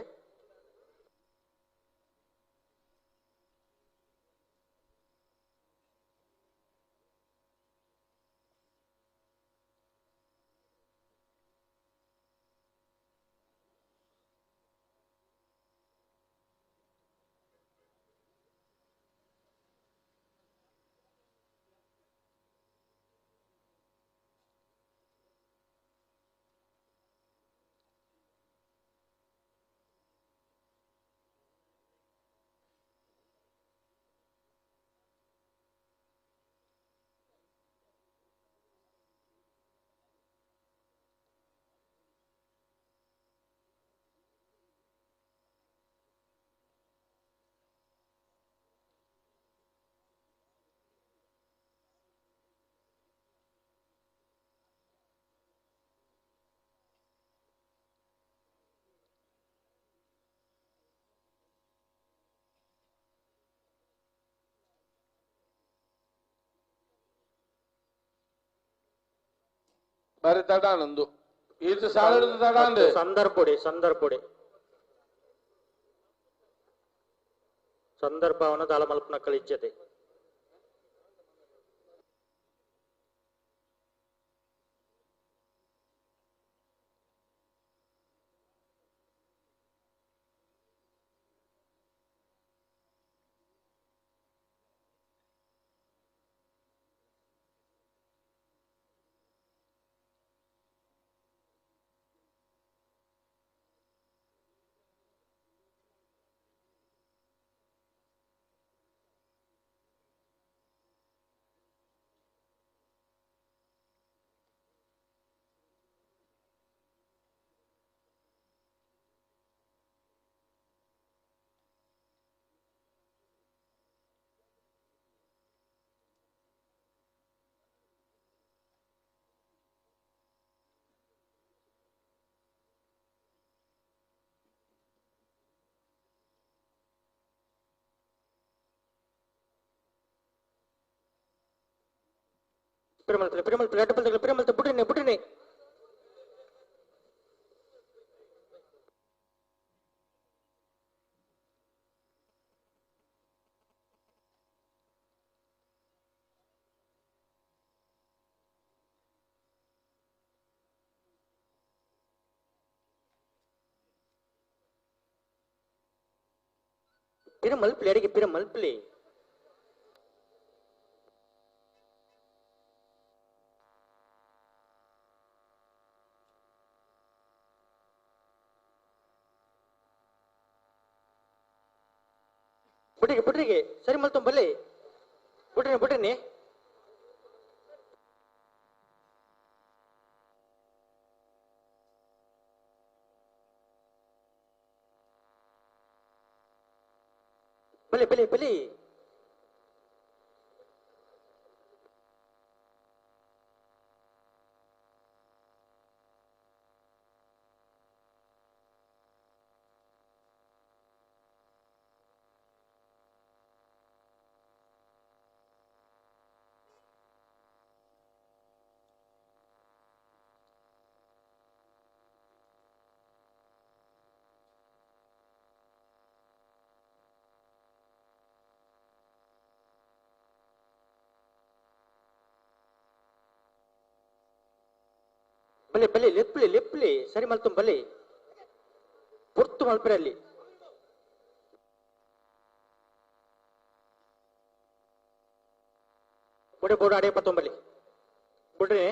ಬಾರಿ ತಡಾನಂದು ಇದು ಸಾಲದ ತಡಾಂದು ಸಂದರ್ಭೊಡೆ ಸಂದರ್ಭೊಡೆ ಸಂದರ್ಭವನ್ನು ದಾಲ ಕಳಿಜ್ಜತೆ. ಪಿರಮಲ್ ಪಿರಮಲ್ ಪಿರಮಲ್ ಪಿರಮಲ್ ಬುಡ್ರಿನಿ ಬುಡ್ರಿನಿ ಪಿರಮಲ್ ಪ್ಲೇಯರಿಗೆ ಪಿರಮಲ್ ಪ್ಲೇ ಬುಡ್ರಿಗೆ ಬುಡ್ರಿಗೆ ಸರಿ ಮಲ್ತೊಂಬಲ್ಲಿ ಬುಡ್ರಿನಿ ಬುಡ್ರಿನಿ ಬಲಿ ಬಲಿ ಬಲಿ ಬಲಿ ಬಲಿ ಲೆಪ್ಲಿ ಲೆಪ್ಲಿ ಸರಿ ಮಲ್ತು ಬಲಿ ಪೊರ್ತು ಮಲ್ಪರಲ್ಲಿ ಬುಡೆ ಬೋಡು ಅಡೆ ಪತ್ತೊಂಬಲಿ ಬುಡ್ರೆ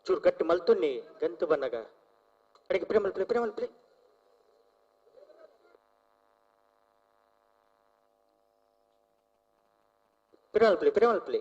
ಚೂರು ಗಟ್ಟಿ ಮಲ್ತುನ್ನಿ ಗಂತು ಬನ್ನಗ ಅಡಿಗೆ ಪ್ರೇಮ ಮಲ್ಪಲೆ ಪ್ರೇಮ ಮಲ್ಪಲೆ ಪ್ರೇಮ ಮಲ್ಪಲೆ ಪ್ರೇಮ ಮಲ್ಪಲೆ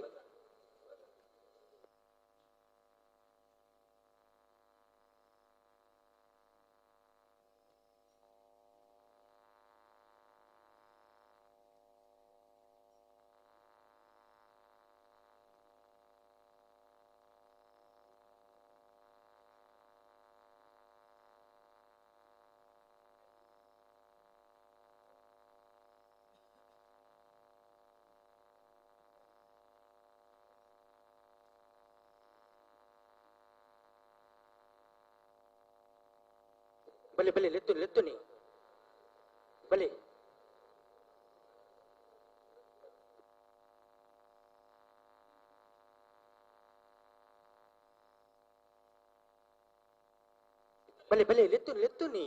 ಬಲಿ ಬಲಿ ಲೆತ್ತು ಲೆತ್ತು ನೀ ಬಲಿ ಬಲಿ ಬಲಿ ಲೆತ್ತು ಲೆತ್ತು ನೀ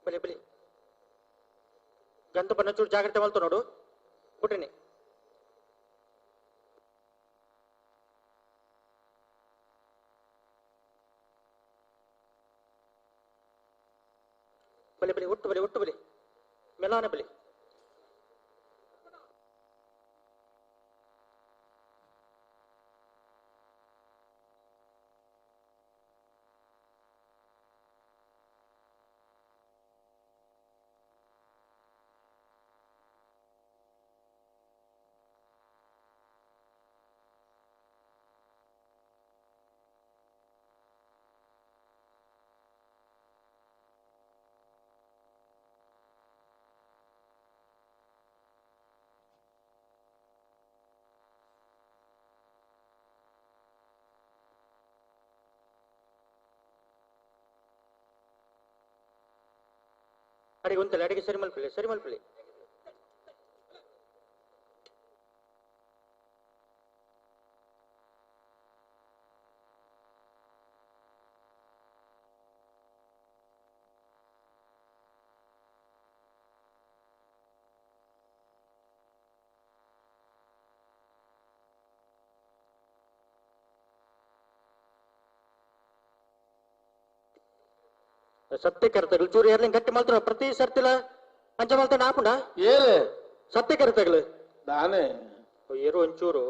ಬಲಿ ಬಲಿ ಗಂತು ಬಣ್ಣ ಚೂರು ಜಾಗ್ರತೆ ಮಲ್ತು ನೋಡು ಬಿಟ್ಟಿನಿ ಬಲಿ ಬಲಿ ಒಟ್ಟು ಬಲಿ ಒಟ್ಟು ಬಲಿ ಮೆಲಾನೆ ಬಲಿ ಅಡಿಗೆ ಉಂತಲ್ಲ ಅಡಿಗೆ ಸರಿ ಮಲ್ಪಲೆ ಸರಿ ಮಲ್ಪಲೆ ಸತ್ಯ ಕರ್ತಗಳು ಚೂರು ಎರ್ಲಿಂಗ್ ಗಟ್ಟಿ ಮಲ್ತಾರ ಪ್ರತಿ ಸರ್ತಿಲ ಅಂಚ ಮಲ್ತಾನ ಹಾಪುಂಡ ಏಲೆ ಸತ್ಯ ಕರ್ತಗಳು ದಾನೆ ಏರು ಒಂಚೂರು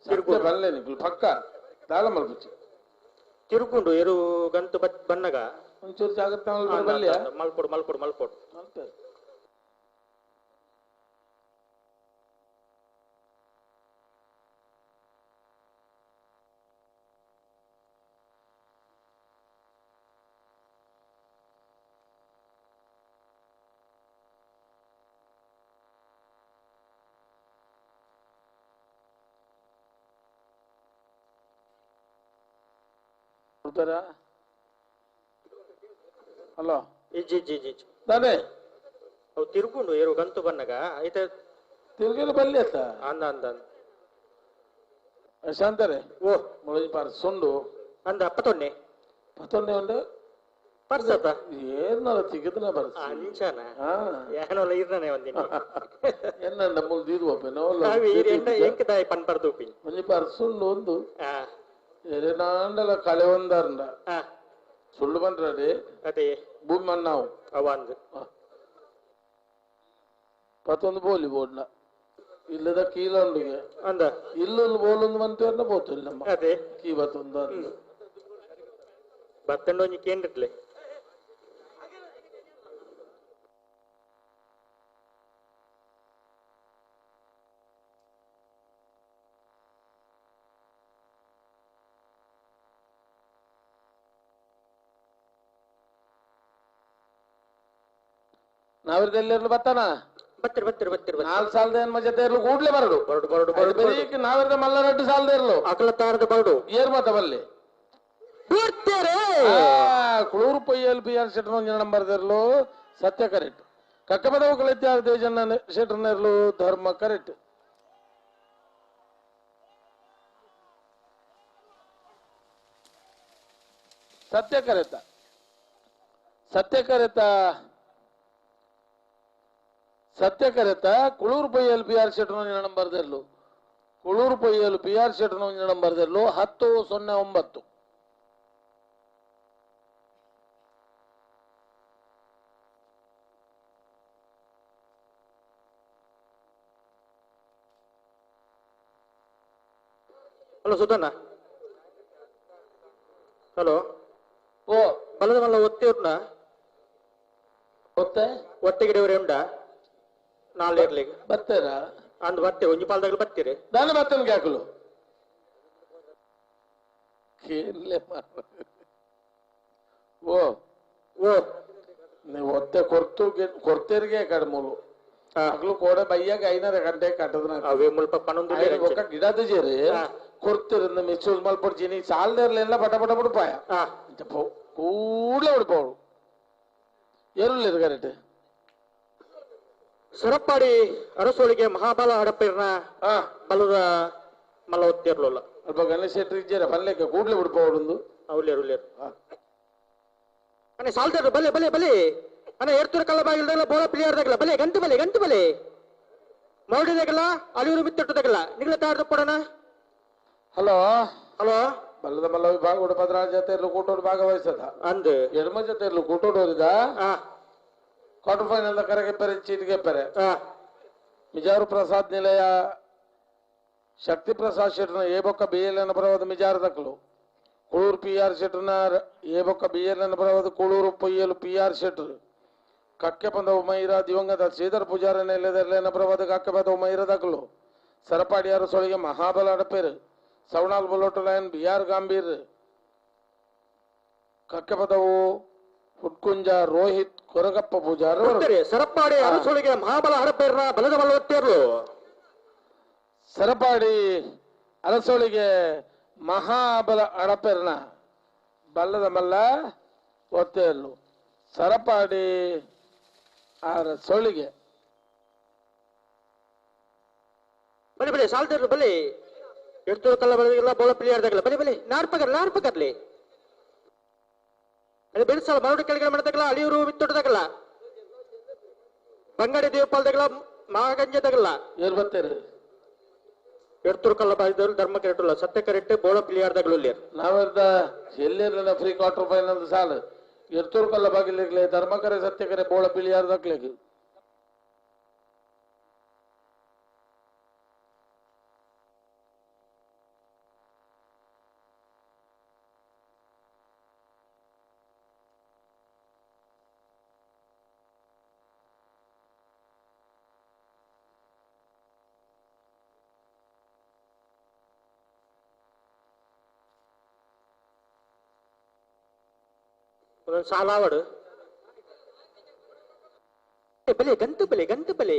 ಸತ್ಯ ಬಲ್ಲೆ ನಿಕ್ಲು ಪಕ್ಕ ದಾಲ ಮಲ್ಪುಚಿ ತಿರುಗುಂಡು ಏರು ಗಂತು ಬನ್ನಗ ಒಂಚೂರು ಜಾಗ್ರತೆ ಮಲ್ಪಡು ಬಲ್ಯ ಮಲ್ಪೊಡು ಮಲ್ಪೊಡು ಮಲ್ಪೊಡು ಮಲ್ಪೆ ಹಲೋ ಇಜ್ಜಿ ಇಜ್ಜಿ ಇಜ್ಜಿ ದಾನೆ ಅವು ತಿರುಗುಂಡು ಏರು ಗಂತು ಬನ್ನಗ ಐತೆ ತಿರುಗಿನ ಬಲ್ಲಿ ಆತ ಅಂದ ಅಂದ ಅಂದ ಶಾಂತಾರೆ ಓ ಮುಳಜಿ ಪಾರ್ ಸುಂಡು ಅಂದ ಪತ್ತೊನ್ನೆ ಪತ್ತೊನ್ನೆ ಉಂಡು ಪರ್ಸತ ಏನಾರ ತಿಗಿದ್ನ ಬರ್ಸ ಅಂಚನ ಹಾ ಏನೋಲ್ಲ ಇರ್ತಾನೆ ಒಂದಿನ ಎನ್ನಂಡ ಮುಲ್ ದೀದು ಒಪ್ಪೆನೋ ಎಂಕ್ ದಾಯಿ ಪನ್ ಪರ್ದು ಉಪ್ಪಿ ಒಂಜಿ ಪಾರ್ ಸುಳ್ಳು ಒಂದು ಆ ಎರೆನಾಂಡಲ ಕಳೆ ಒಂದಾರಂಡ ಆ ಸುಳ್ಳು ಬಂದ್ರಡೆ ಅದೇ ಭೂಮಿ ಮಣ್ಣಾವು ಅವ ಅಂದು ಪತ್ತೊಂದು ಬೋಲಿ ಬೋಡ್ನ ಇಲ್ಲದ ಕೀಲಂಡಿಗೆ ಅಂದ ಇಲ್ಲೊಂದು ಬೋಲೊಂದು ಮಂತಿಯನ್ನ ಬೋತಿಲ್ಲ ನಮ್ಮ ಅದೇ ಕೀ ಬತ್ತೊಂದು ಅಂದು ಬತ್ತಂಡ ಒಂಜಿ ಕೇಂದ್ರಟ್ಲೆ ನಾವಿರ್ದೆಲ್ಲಿರ್ಲು ಬತ್ತಾನ ಬತ್ತಿರ್ ಬತ್ತಿರ್ ಬತ್ತಿರ್ ಬತ್ತಿರ್ ನಾಲ್ಕು ಸಾಲದ ಏನ್ ಮಜಾ ಇರ್ಲು ಕೂಡ್ಲೆ ಬರಡು ಬರಡು ಬರಡು ಬರಡು ಬೆರೀಕ್ ನಾವಿರ್ದ ಮಲ್ಲ ರಡ್ಡು ಸಾಲದ ಇರ್ಲು ಅಕಲ ತಾರದ ಬರಡು ಏರ್ ಮಾತ ಬಲ್ಲಿ ಬುಡ್ತೇರೆ ಕುಳೂರು ಪೊಯ್ಯಲ್ ಪಿ ಆರ್ ಶೆಟ್ಟರ್ ಒಂಜಿ ನಂಬರ್ ದೆರ್ಲು ಸತ್ಯ ಕರೆಕ್ಟ್ ಕಕ್ಕಪದವು ಕಳೆತ್ಯಾರ ದೇಜಣ್ಣ ಶೆಟ್ಟರ್ ನೆರ್ಲು ಧರ್ಮ ಕರೆಕ್ಟ್ ಸತ್ಯ ಕರೆತ ಸತ್ಯ ಕರೆತ ಸತ್ಯ ಕರೆತ ಕುಳೂರು ಪೊಯ್ಯಲ್ ಪಿ ಆರ್ ಶೆಟ್ಟರ್ ಒಂಜಿ ನಂಬರ್ ದೆರ್ಲು ಕುಳೂರು ಪೊಯ್ಯಲ್ ಪಿ ಆರ್ ಶೆಟ್ಟರ್ ಒಂಜಿ ನಂಬರ್ ದೆರ್ಲು 10-09. ಹಲೋ ಸುಧಣ್ಣ. ಹಲೋ. ಓ ಬಲದ ಮಲ್ಲ ಒತ್ತಿ ಉಂಡ ಒತ್ತೆ ಒತ್ತಿಗಿಡವ್ರೆ ಉಂಡ ನಾಳೆ ಇರ್ಲಿಕ್ಕೆ ಬರ್ತೀರಾ ಅಂದ್ ಬರ್ತೆ ಒಂಜಿ ಪಾಲ್ದಾಗಲು ಬರ್ತೀರಿ ನಾನು ಬರ್ತೇನೆ ಹಾಕಲು ಕೇಳಲೆ ಓ ಓ ನೀವು ಒತ್ತೆ ಕೊರ್ತು ಕೊರ್ತೀರಿಗೆ ಕಡ್ಮೂಲು ಅಗ್ಲು ಕೋಡೆ ಬಯ್ಯಾಗ 5 ಗಂಟೆ ಕಟ್ಟದ ಅವೇ ಮುಲ್ಪ 11 ಒಕ್ಕ ಗಿಡದ ಜೇರಿ ಕೊರ್ತಿರಿಂದ ಮಿಸ್ಯೂಸ್ ಮಲ್ಪೊಡ್ಚಿನಿ ಸಾಲದೇರ್ಲೆಲ್ಲ ಪಟ ಪಟ ಬಿಡ್ಪಾಯ ಕೂಡಲೇ ಬಿಡ್ಪವಳು ಏರುಲ್ಲ ಕರೆಕ್ಟ್ ಸರಪಾಡಿ ಅರಸೋಳಿಗೆ ಮಹಾಬಲ ಹಡಪ್ಪಿರ್ನ ಬಲದ ಮಲ್ಲ ಒತ್ತಿರ್ಲಿಲ್ಲ ಅಲ್ಪ ಗಣೇಶ್ ಶೆಟ್ಟಿ ಇಜ್ಜೇರ ಪಲ್ಲೆಕ್ಕೆ ಕೂಡಲೇ ಬಿಡ್ಪವಳು ಅವ್ಲೇರು ಉಲ್ಲೇರು ಅಣ್ಣ ಸಾಲ್ದಾರ ಬಲೆ ಬಲೆ ಬಲೆ ಅಣ್ಣ ಏರ್ತೂರು ಕಲ್ಲ ಬಾಗಿಲ್ದಾಗಲ ಬೋಳ ಪಿಲಿಯಾರ್ದಾಗಲ ಬಲೆ ಗಂಟು ಬಲೆ ಗಂಟು ಬಲೆ ಮೌಡಿದಾಗಲ್ಲ ಅಳಿಯೂರು ಬಿತ್ತಟ್ಟದಾಗಲ್ಲ ನಿಗ್ಲ ತಾಡ್ದ ಕೊಡೋಣ. ಹಲೋ ಹಲೋ ಬಲ್ಲದ ಮಲ್ಲ ವಿಭಾಗ ಉಡಪದ್ರ ಜೊತೆ ಕೂಟೋಡು ಭಾಗವಹಿಸದ ಅಂದ್ ಎಡಮ ಜೊತೆ ಕೂಟೋಡು ಹೋರಿದ ಕ್ವಾರ್ಟರ್ ಫೈನಲ್ ಕರೆಗೆ ಪೆರೆ ಚೀಟಿಗೆ ಪೆರೆ ಮಿಜಾರು ಪ್ರಸಾದ್ ನಿಲಯ ಶಕ್ತಿ ಪ್ರಸಾದ್ ಶೆಟ್ಟರ್ನ ಎ ಬೊಕ್ಕ ಬಿ ಎಲ್ ಎನ್ ಬರವಾದ ಮಿಜಾರು ದಕ್ಕಲು ಕುಳೂರು ಪಿ ಆರ್ ಶೆಟ್ಟರ್ನ ಎ ಬೊಕ್ಕ ಬಿ ಎಲ್ ಎನ್ ಬರವಾದ ಕುಳೂರು ಪೊಯ್ಯಲು ಪಿ ಆರ್ ಶೆಟ್ಟರ್ ಕಕ್ಕೆ ಪಂದ ಉಮೈರ ದಿವಂಗತ Sridhar Pujara ನೆಲೆದರ್ಲೇನ ಬರವಾದ ಕಕ್ಕೆ ಪಂದ ಉಮೈರ ದಕ್ಕಲು ಸರಪಾಡಿಯಾರ ಸೊಳಿಗೆ Mahabala ಅಡಪೇರು ಸವಣಾಲ್ ಬೊಲೋಟು line B R ಗಾಂಭೀರ್ Kakkepadavu ಹುಟ್ಕುಂಜ Rohit Koragappa Pujar Sarapadi ಅರಸೊಳಿಗೆ Mahabala ಹರಪೇರ್ನ ಬಲದ ಬಲವತ್ತೇರ್ಲು ಸರಪಾಡಿ ಅರಸೊಳಿಗೆ ಮಹಾಬಲ ಅಡಪೇರ್ನ ಬಲ್ಲದ ಮಲ್ಲ ಒತ್ತೇರ್ಲು ಸರಪಾಡಿ ಅರಸೊಳಿಗೆ ಬಲಿ ಬಲಿ ಸಾಲ್ದೇರ್ಲು ಬಲಿ ಎಡ್ತೂರು ಕಲ್ಲ ಬಲದಿಲ್ಲ ಬೋಳ ಪಿಲಿಯಾರ್ದಾಗಲ್ಲ ಬಲಿ ಬಲಿ ನಾರ್ಪಗರ್ಲಿ ನಾರ್ಪಗರ್ಲಿ ಅಲ್ಲಿ ಬೆಳೆಸಲ್ಲ ಮರಡು ಕೆಳಗಡೆ ಮಾಡದಾಗಲ್ಲ ಅಳಿಯೂರು ಬಿತ್ತೊಟ್ಟದಾಗಲ್ಲ ಬಂಗಾಡಿ ದೇವಪಾಲದಾಗಲ್ಲ ಮಹಾಗಂಜದಾಗಲ್ಲ ಏರ್ ಬರ್ತೀರಿ ಎಡ್ತೂರು ಕಲ್ಲ ಬಾಗಿದವರು ಧರ್ಮ ಕರೆಕ್ಟ್ ಸತ್ಯ ಕರೆಕ್ಟ್ ಬೋಳ ಪಿಲಿಯಾರ್ದಾಗಲು ನಾವೆರ್ದ ಎಲ್ಲಿರಲಿಲ್ಲ ಫ್ರೀ ಕ್ವಾರ್ಟರ್ ಫೈನಲ್ ಸಾಲು ಎಡ್ತೂರು ಕಲ್ಲ ಬಾಗಿಲಿರ್ಲಿ ಧರ್ಮಕರೆ ಸತ್ಯಕರೆ ಬೋಳ ಪಿಲಿಯಾರ್ದಾಗ್ಲಿಕ್ಕೆ ಒಂದೊಂದು ಸಾಲಾವಡು ಬಲೆ ಗಂತು ಬಲೆ ಗಂತು ಬಲೆ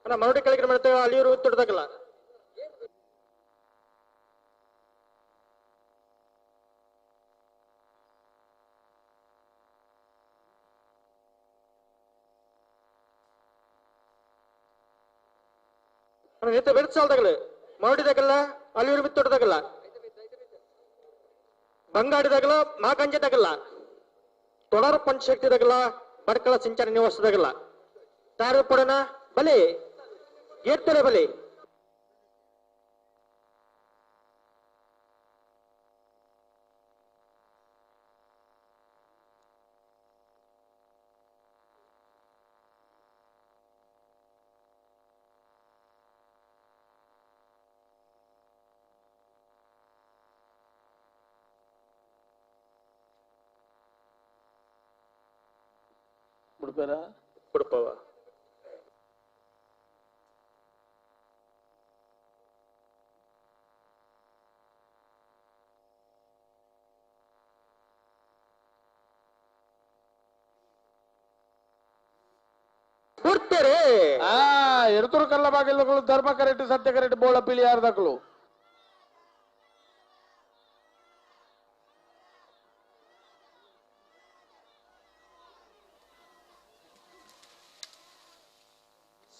ಅಣ್ಣ ಮರಡಿ ಕೆಳಗಡೆ ಮಾಡ್ತೇವೆ ಅಲ್ಲಿಯವರು ತೊಡ್ದಾಗಲ್ಲ ನೇತ ಬೆಳೆಸಾಲ್ದಾಗಲ ಮರಡಿದಾಗಲ್ಲ ಅಲ್ಲಿಯವರು ಬಿತ್ತೊಡ್ದಾಗಲ್ಲ ಬಂಗಾಡಿದಾಗಲ ಮಾಕಂಜದಾಗಲ್ಲ ತೊಡರ ಪಂಚಶಕ್ತಿದಾಗಲ್ಲ ಬಡ್ಕಳ ಸಿಂಚನ ನಿವಾಸದಾಗಲ್ಲ ತಾರ ಪಡೋಣ ಬಲೆ ಏರ್ತಾರೆ ಬಲೆ ಬಿಡ್ಬೇರ ಬಿಡ್ಪವ ಬುಡ್ತೇರೆ ಆ ಎರ್ತೂರು ಕಲ್ಲ ಬಾಗಿಲುಗಳು ಧರ್ಮ ಕರೆಕ್ಟ್ ಸತ್ಯ ಕರೆಕ್ಟ್ ಬೋಳ ಪಿಳಿ ಯಾರ್ದಕ್ಲು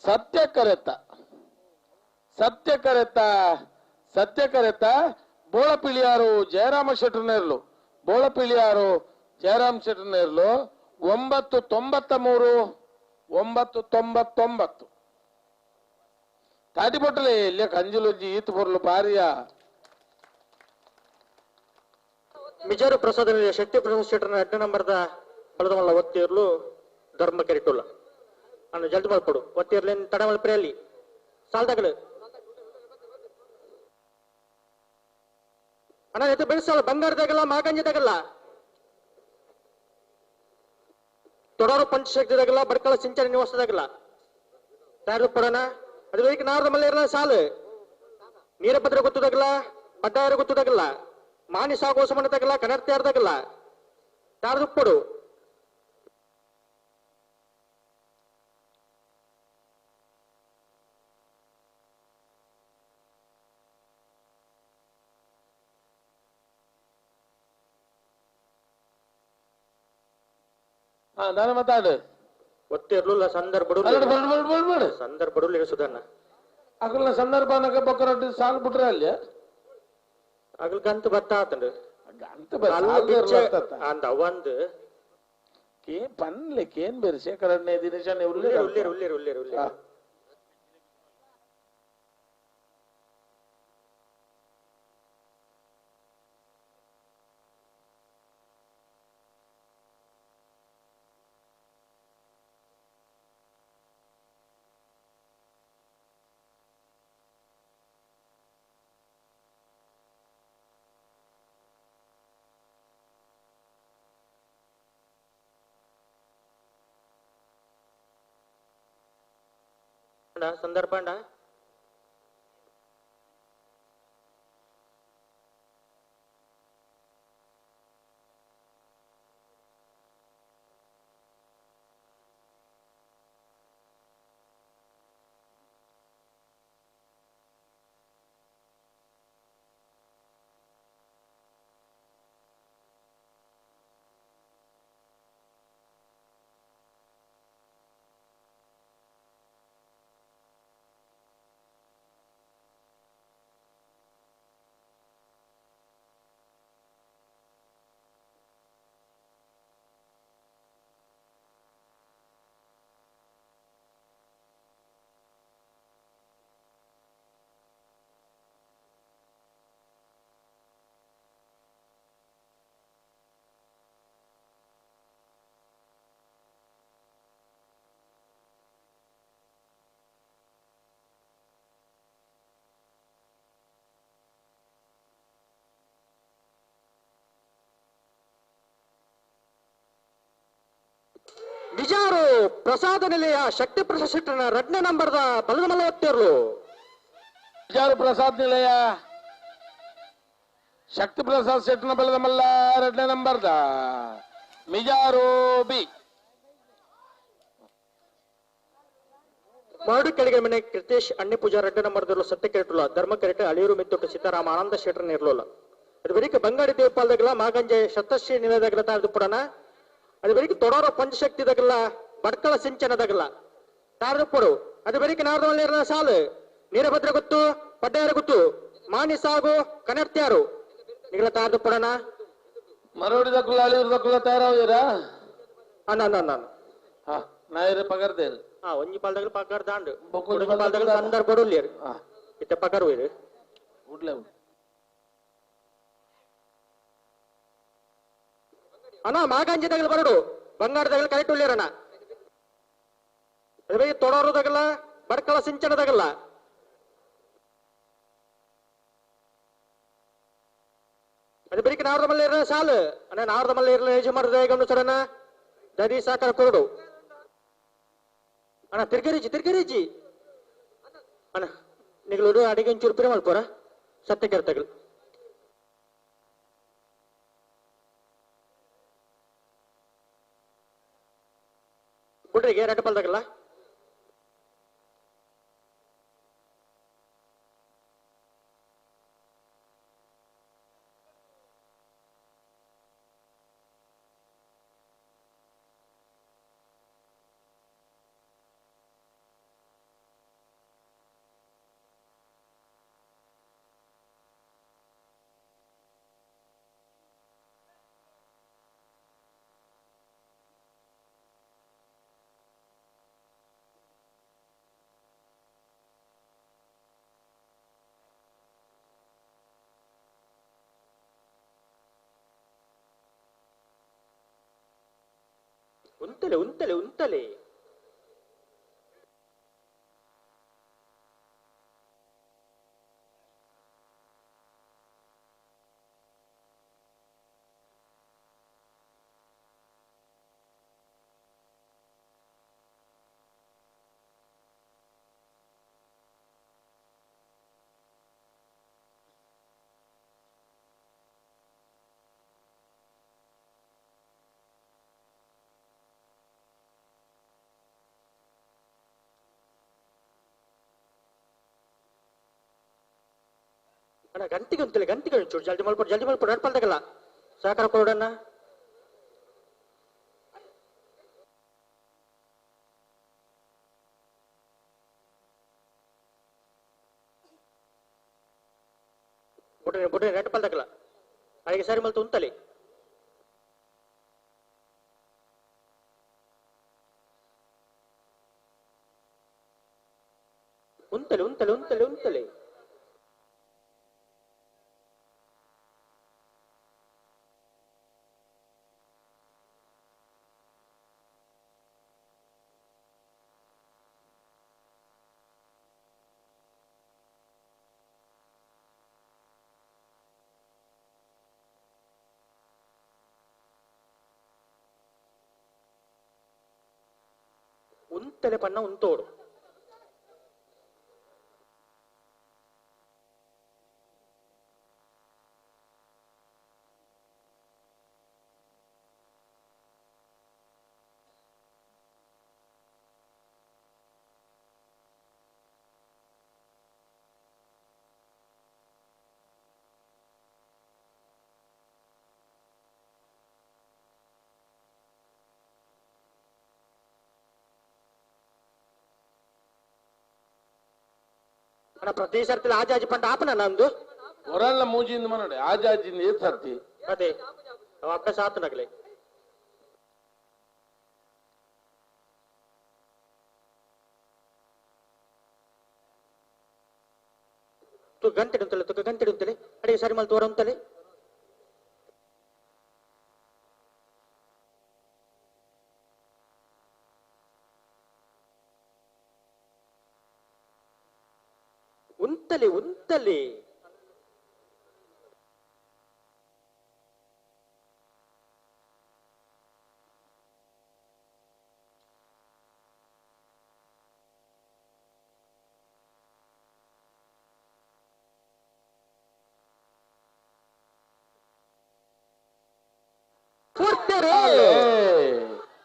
ಸತ್ಯ ಕರೆತ ಸತ್ಯ ಕರೆತ ಸತ್ಯ ಕರೆತ ಬೋಳ ಪಿಳಿಯಾರು ಜಯರಾಮ ಶೆಟ್ಟರ್ನೇರ್ಲು ಬೋಳ ಪಿಳಿಯಾರು ಜಯರಾಮ್ ಶೆಟ್ಟರ್ನೇರ್ಲು 9.93 9.99 ತಾಟಿಪೊಟ್ಟಲೆ ಇಲ್ಲಿ ಕಂಜುಲೊಂಜಿ ಈತ್ ಪೊರ್ಲು ಬಾರಿಯ ಮಿಜಾರು ಪ್ರಸಾದ ಶಕ್ತಿ ಪ್ರಸಾದ್ ಶೆಟ್ಟರ್ನ 8 ನಂಬರ್ದ ಬಲದಮಲ್ಲ ಒತ್ತಿರ್ಲು ಧರ್ಮ ಕೆರಿಟುಲ್ಲ ಅಣ್ಣ ಜಲ್ದಿ ಮಲ್ಪಡು ಒತ್ತಿರ್ಲೇನ್ ತಡ ಮಲ್ಪರೆ ಅಲ್ಲಿ ಸಾಲ್ದಾಗಲು ಅಣ್ಣ ಎತ್ತು ಬೆಳೆಸಲ್ಲ ಬಂಗಾರದಾಗಲ್ಲ ಮಾಗಂಜಿದಾಗಲ್ಲ ತೊಡರು ಪಂಚಶಕ್ತಿದಾಗಲ್ಲ ಬಡ್ಕಳ ಸಿಂಚನ ನಿವಾಸದಾಗಲ್ಲ ತಯಾರು ಪಡೋಣ ಅದು ಬೇಕು ನಾರದ ಮಲ್ಲ ಇರಲ್ಲ ಸಾಲು ನೀರಭದ್ರ ಗೊತ್ತದಾಗಲ್ಲ ಪಡ್ಡಾಯರ ಗೊತ್ತದಾಗಲ್ಲ ಮಾನಿ ಸಾಗೋ ಸಮಾನದಾಗಲ್ಲ ಕನ್ನಡ ತಯಾರು ಕೊಡು ನಾನು ಮಾತಾಡು ಒತ್ತಿರ್ಲಿಲ್ಲ ಸಂದರ್ಭ ಸಂದರ್ಭ ಸುಧಾರಣ ಅಗಲ್ನ ಸಂದರ್ಭ ಬೊಕ್ಕರೊಟ್ಟಿ ಸಾಲು ಬಿಟ್ರೆ ಅಲ್ಲಿ ಅಗಲ್ ಗಂತ ಬತ್ತ ಆತಂಡು ಗಂತ ಅಂದ ಅವಂದು ಪನ್ಲೆ ಕೇನ್ ಬೇರೆ ಶೇಖರಣೆ ದಿನೇಶನ್ ಉಲ್ಲೇರು ಉಲ್ಲೇರು ಉಲ್ಲೇರು ಉಲ್ಲೇರು ಉಲ್ಲೇರು ಸಂದರ್ಭ ಬಿಜಾರು ಪ್ರಸಾದ ನಿಲಯ ಶಕ್ತಿ ಪ್ರಸಾದ್ ಶೆಟ್ಟರ್ನ 2ನೇ ನಂಬರ್ದ ಬಲದ ಮಲ್ಲ ಒತ್ತಿರ್ಲು ಬಿಜಾರು ಪ್ರಸಾದ್ ನಿಲಯ ಶಕ್ತಿ ಪ್ರಸಾದ್ ಶೆಟ್ಟರ್ನ ಬಲದ ಮಲ್ಲ 2ನೇ ನಂಬರ್ದ ಮಿಜಾರು ಬಿ ಮರಡು ಕೆಳಗೆ ಮನೆ ಕೃತೇಶ್ ಅಣ್ಣಿ ಪೂಜಾರ್ 2ನೇ ನಂಬರ್ದಲ್ಲೂ ಸತ್ಯ ಕೆರೆಟುಲ್ಲ ಧರ್ಮ ಕೆರೆಟ ಅಳಿಯೂರು ಮಿತ್ತೊಟ್ಟು ಸೀತಾರಾಮ ಆನಂದ ಶೆಟ್ಟರ್ನ ಇರ್ಲಿಲ್ಲ ಅದು ಬರೀಕ ಬಂಗಾಡಿ ದೇವಪಾಲದಾಗಲ ಮಾಗಂಜೆ ಶತಶ್ರೀ ನಿಲಯದಾಗಲ ತಾಳ್ದು ಪುಡಣ ಅದು ಬರೀಕ ತೊಡೋರ ಪಂಚಶಕ್ತಿದಾಗಲ್ಲ ಬಡ್ಕಳ ಸಿಂಚನದಾಗಲ್ಲ ತಾರದು ಪೊಡು ಅದು ಬರೀಕ ನಾರದವಲ್ಲಿ ಸಾಲು ನೀರಭದ್ರ ಗೊತ್ತು ಪಡ್ಡಾಯರ ಗೊತ್ತು ಮಾನಿ ಸಾಗು ಕನರ್ತ್ಯಾರು ನಿಗಲ ತಾರದು ಪಡಣ ಮರೋಡಿ ದಕ್ಕುಲ ಅಳಿಯೂರು ದಕ್ಕುಲ ತಯಾರಾವಿರಾ ಅಣ್ಣ ಅಣ್ಣ ಅಣ್ಣ ಹಾ ನಾಯರ ಪಗರ್ದೇರು ಹಾ ಒಂಜಿ ಪಾಲ್ದಾಗಲ ಪಗಾರ ದಾಂಡು ಒಂಜಿ ಪಾಲ್ದಾಗಲ ಸಂದರ್ಭ ಬಡುಲ್ಲೇರು ಇತ್ತೆ ಪಗಾರ ಹೋಯ್ರು ಉಡ್ಲೆ ಅಣ್ಣ ಮಾಗಂಜಿದಾಗಲ ಬರಡು ಬಂಗಾರದಾಗಲ ಕರೆಕ್ಟ್ ಉಳ್ಳೇರಣ್ಣ ಅದ್ರ ಬಗ್ಗೆ ತೊಡೋರದಾಗಲ್ಲ ಬಡ್ಕಳ ಸಿಂಚನದಾಗಲ್ಲ ಅದು ಬರೀಕ್ ನಾರದ ಮಲ್ಲ ಇರಲ್ಲ ಸಾಲು ಅಣ್ಣ ನಾರದ ಮಲ್ಲ ಇರಲ್ಲ ಏಜು ಮಾಡಿದ ಗಮನಿಸೋಣ ದದಿ ಸಾಕಾರ ಕೊರಡು ಅಣ್ಣ ತಿರ್ಗರಿಜಿ ತಿರ್ಗರಿಜಿ ಅಣ್ಣ ನಿಗಳೂರು ಅಡಿಗೆ ಒಂಚೂರು ಪಿರ ಮಲ್ಪೋರ ಸತ್ಯ ಕೆರ್ತಗಳು ಗುಡ್ರಿಗೆ ಎರಡು ಪಲ್ದಾಗಲ್ಲ ಉಂತಲೆ ಉಂತಲೆ ಉಂತಲೆ ಅಣ್ಣ ಗಂಟಿಗೆ ಅಂತಲೇ ಗಂಟಿಗೆ ಚೂರು ಜಲ್ದಿ ಮಲ್ಪಡು ಜಲ್ದಿ ಮಲ್ಪಡು ನಡ್ಪಲ್ದಾಗಲ್ಲ ಸಹಕಾರ ಕೊಡೋಣ. ಬುಡ್ರೆ ಬುಡ್ರೆ ನಡ್ಪಲ್ದಾಗಲ್ಲ ಅಡಿಗೆ ಸಾರಿ ಮಲ್ತು ಉಂತಲೆ. ಉಂತಲೆ ಉಂತಲೆ ಉಂತಲೆ ಉಂತಲೆ ಉಂತಲೆ ಪಣ್ಣ ಉಂತೋಡು. ಅಣ್ಣ ಪ್ರತಿ ಸರ್ತಿ ಆಜಾಜಿ ಪಂಡ ಆಪನ ನಂದು ಹೊರಲ್ಲ ಮೂಜಿಂದ ಮನಡೆ ಆಜಾಜಿಂದ ಏತ್ ಸರ್ತಿ ಅದೇ ಅಭ್ಯಾಸ ಆತನಾಗಲಿ. ತು ಗಂಟೆ ಉಂತಲೆ ತುಕ ಗಂಟೆ ಉಂತಲೆ ಅಡಿಗೆ ಸರಿ ಮಲ್ ತೋರ ಉಂತಲೆ. ಉಂತಲೆ ಉಂತಲೆ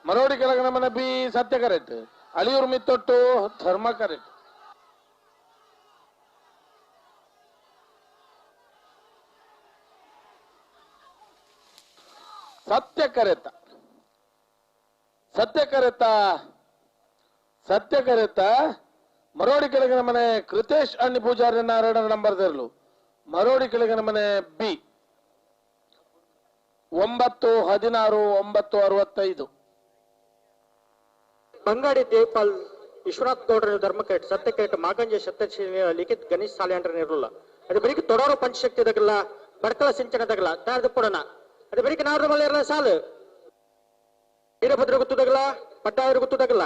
ಮರೋಡಿ ಕೆಳಗಣ ಮನ ಬಿ ಸತ್ಯ ಕರೆಕ್ಟ್ ಅಳಿಯೂರು ಮಿತ್ತೊಟ್ಟು ಧರ್ಮ ಕರೆಕ್ಟ್. ಸತ್ಯ ಕರೆತ ಸತ್ಯ ಕರೆತ ಸತ್ಯ ಕರೆತ ಮರೋಡಿ ಕೆಳಗಿನ ಮನೆ ಕೃತೇಶ್ ಅಣ್ಣಿ ಪೂಜಾರಿ ಎರಡರ ನಂಬರ್ ತೆರಲು ಮರೋಡಿ ಕೆಳಗಿನ ಮನೆ ಬಿ 9 16 9 65. ಬಂಗಾಡಿ ದೇಪಾಲ್ ವಿಶ್ವನಾಥ್ ಗೌಡರ ಧರ್ಮ ಕರೆಕ್ಟ್ ಸತ್ಯ ಕರೆಕ್ಟ್ ಮಾಗಂಜೆ ಸತ್ಯ ಲಿಖಿತ್ ಗಣೇಶ್ ಸಾಲ್ಯಾಂಡ್ರ ಇರಲಿಲ್ಲ. ಅದು ಬರೀ ತೊಡೋರು ಪಂಚಶಕ್ತಿ ದಗಲ್ಲ ಬಡ್ಕಲ ಸಿಂಚನದಾಗಲ್ಲ ತಯಾರು ಕೊಡೋಣ. ಅದು ಬರೀ ನಾರು ಮಲ್ಲ ಇರಲ್ಲ ಸಾಲು ವೀರಭದ್ರ ಗೊತ್ತದಾಗಲ್ಲ ಪಟ್ಟಾಯರು ಗೊತ್ತದಾಗಲ್ಲ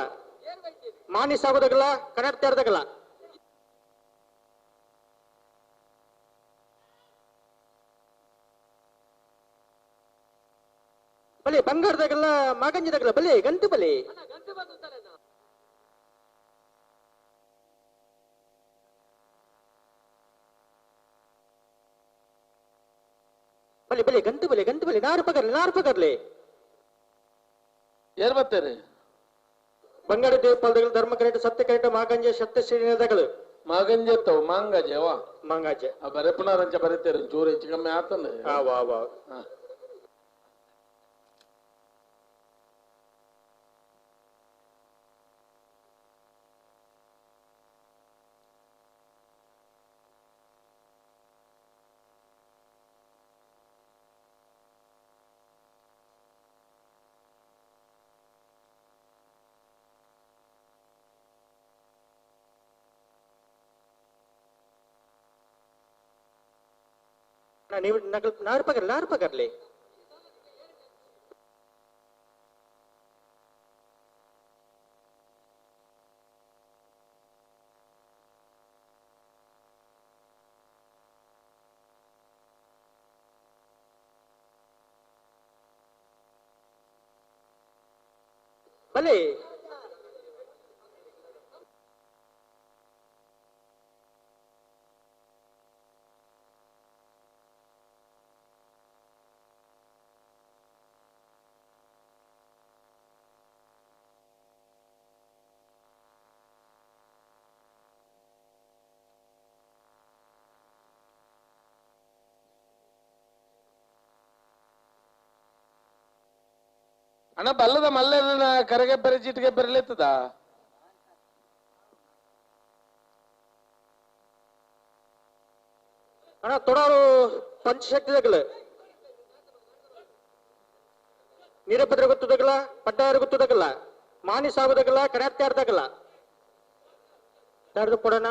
ಮಾನಿ ಸಾಗೋದಾಗಲ್ಲ ಕನ್ನಡ ತಯಾರದಾಗಲ್ಲ. ಬಲಿ ಬಂಗಾರದಾಗಲ್ಲ ಮಾಗಂಜಿದಾಗಲ್ಲ ಬಲಿ ಗಂಟು ಬಲಿ ಬಲಿ ಬಲಿ ಗಂಟು ಬಲಿ ಗಂಟು ಬಲಿ ನಾರು ಪಗರ್ಲಿ ನಾರು ಪಗರ್ಲಿ ಏರ್ ಬರ್ತಾರೆ ಬಂಗಾರ ದೇವಪಾಲದಗಳು ಧರ್ಮ ಕರೆಕ್ಟ್ ಸತ್ಯ ಕರೆಕ್ಟ್ ಮಾಗಂಜೆ ಸತ್ಯ ಶ್ರೇಣಿದಾಗಲು ಮಾಗಂಜೆ ತವು ಮಾಂಗಜೆ ವಾ ಮಾಂಗಾಜೆ ಆ ಬರೆಪುನಾರಂಚ ಬರೀತಾರೆ ಚೂರು ಹೆಚ್ಚು ಕಮ್ಮಿ ಆತಂದ್ರೆ ಆ ವಾ ವಾ. ನೀವು ನಾರು ಪಗರ್ಲಿ ನಾರು ಪಗರ್ಲಿ ಬಲೆ ಅಣ್ಣ ಬಲ್ಲದ ಮಲ್ಲೆನ ಕರೆಗೆ ಬೆರೆ ಚೀಟಿಗೆ ಬೆರಲೆತ್ತದ ಅಣ್ಣ ತೊಡಾರು ಪಂಚಶಕ್ತಿ ದಗಲ ನೀರಭದ್ರ ಗೊತ್ತದಗಲ ಪಡ್ಡಾಯರು ಗೊತ್ತದಗಲ ಮಾನಿ ಸಾಗುದಗಲ ಕಡ್ಯಾತ್ಯಾರ್ದಗಲ ಯಾರ್ದು ಕೊಡೋಣ.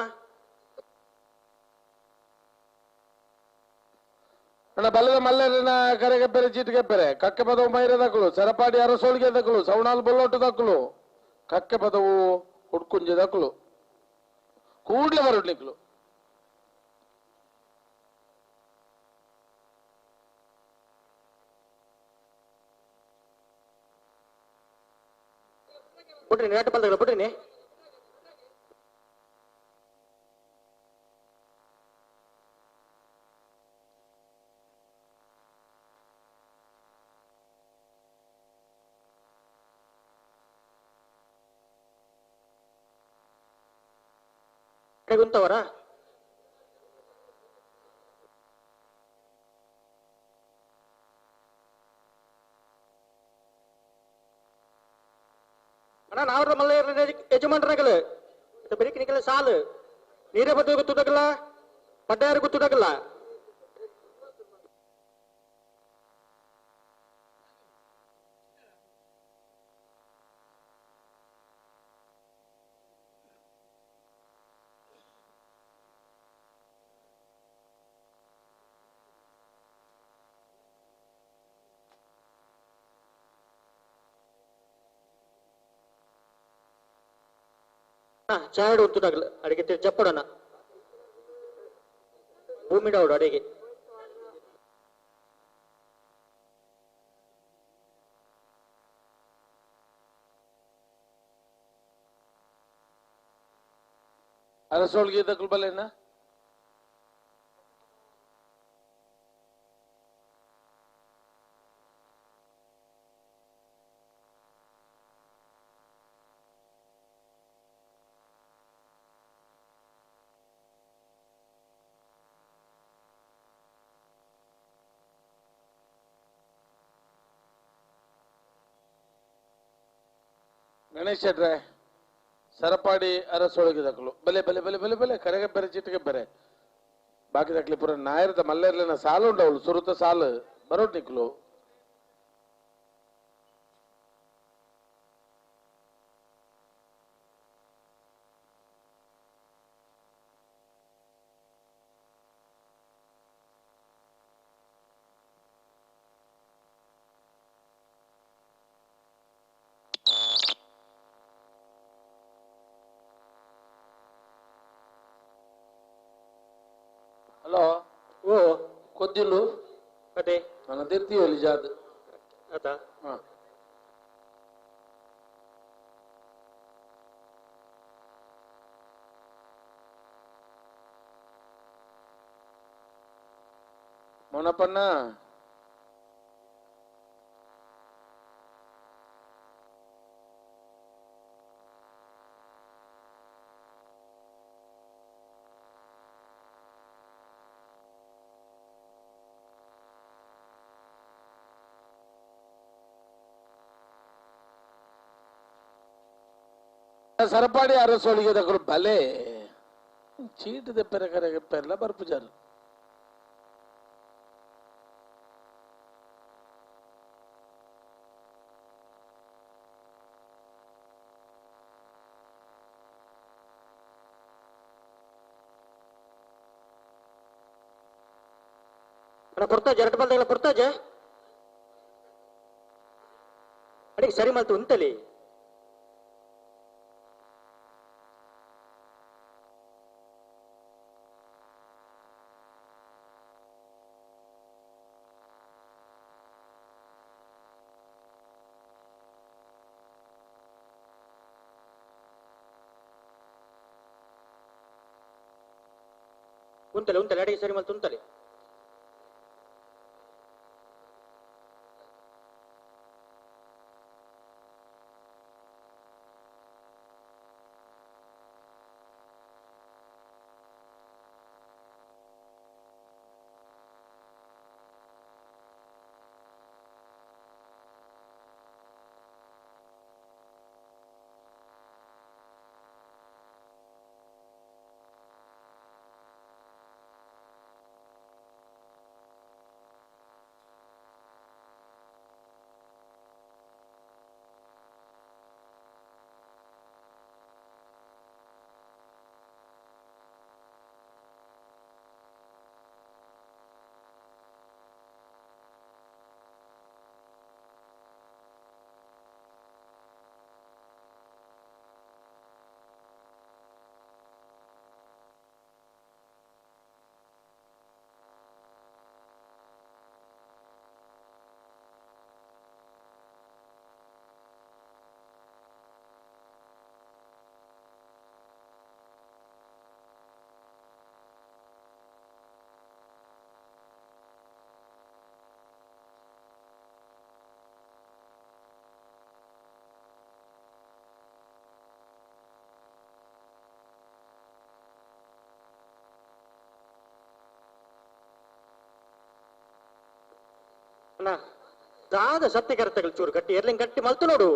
ಅಣ್ಣ ಬಲ್ಲದ ಮಲ್ಲನ ಕರೆಗೆ ಬೆರೆ ಚೀಟಿಗೆ ಬೆರೆ ಕಕ್ಕೆ ಪದವು ಮೈರ ದಕ್ಕಲು ಸರಪಾಡಿ ಅರಸೋಳಿಗೆ ದಕ್ಕಲು ಸೌಣಾಲ್ ಬೊಲ್ಲೊಟ್ಟು ದಕ್ಕಲು ಕಕ್ಕೆ ಪದವು ಹುಡ್ಕುಂಜೆ ದಕ್ಕಲು ಕೂಡ್ಲೆ ಬರುಡ್ಲಿಕ್ಲು. ಬಿಡ್ರಿ ನೇಟ ಬಲ್ದಗಲ ಬಿಡ್ರಿ. ಕೈಗುಂತವರ ಅಣ್ಣ ನಾವ್ರ ಮಲ್ಲ ಯಜಮಾನ್ರಾಗಲ ಬೆರಿಕ್ ನಿಕಲ ಸಾಲು ನೀರೇ ಬದ್ದು ಗೊತ್ತದಗಲ್ಲ ಪಡ್ಡಾಯರು ಗೊತ್ತದಗಲ್ಲ. ಚಾಯ್ ಉಂತುದಾಗಲ ಅಡಿಗೆ ಜಪ್ಪಡೋಣ ಭೂಮಿಡವಡು ಅಡಿಗೆ. ಅರಸೋಳ್ಗೆ ದಕ್ಕಲು ಬಲ್ಲೇನ ಗಣೇಶ್ ಶೆಟ್ರೆ ಸರಪಾಡಿ ಅರಸೊಳಗೆ ದಕ್ಕಲು ಬಲೆ ಬಲೆ ಬಲೆ ಬಲೆ ಬಲೆ ಕರೆಗೆ ಬೆರೆ ಚಿಟ್ಟಿಗೆ ಬೆರೆ ಬಾಕಿ ದಕ್ಲಿ ಪೂರ ನಾಯರದ ಮಲ್ಲೇರ್ಲಿನ ಸಾಲು ಉಂಡವಳು ಸುರುತ ಸಾಲು ಬರೋಟ್ ನಿಕ್ಲು. ಹಲೋ ಓ ಕೊದ್ದಿಲು ಅದೇ ನನ್ನ ತಿರ್ತೀವಲ್ಲಿ ಜಾದ್ ಆತ ಹಾ. ಮೊನಪಣ್ಣ ಸರಪಾಡಿ ಅರಸೋಳಿಗೆ ದಕ್ಕರು ಬಲೆ ಚೀಟ್ ದೆಪ್ಪೆರ ಕರೆಗೆ ಪೆರ್ಲ ಬರ್ಪುಜಾರು. ಕೊಡ್ತಾಜೆ ಎರಡು ಬಲ್ದಗಳ ಕೊಡ್ತಾಜೆ ಅಡಿಗೆ ಸರಿ ಮಾಡ್ತು ಉಂತಲಿ. ಉಂತಲೆ ಉಂತಲೆ ಅಡಿಗೆ ಸರಿ ಮಲ್ತು ಉಂತಲೆ. ಅಣ್ಣ ದಾದ ಸತ್ಯಕರ್ತಗಳು ಚೂರು ಗಟ್ಟಿ ಎರ್ಲಿಂಗ್ ಗಟ್ಟಿ ಮಲ್ತು ನೋಡು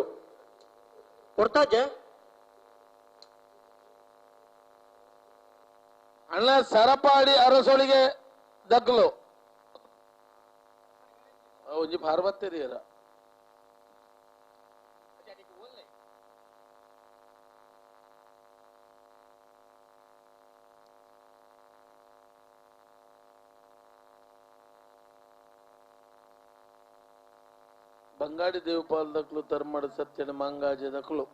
ಕೊಡ್ತಾಜೆ. ಅಣ್ಣ ಸರಪಾಡಿ ಅರಸೊಳಿಗೆ ದಗ್ಲು ಒಂಜಿ ಪಾರ್ವತಿರಿಯರ ಬಂಗಾಡಿ ದೇವಪಾಲ್ ದಕ್ಲು ಧರ್ಮಡ ಸತ್ಯನ ಮಂಗಾಜೆ ದಕ್ಲು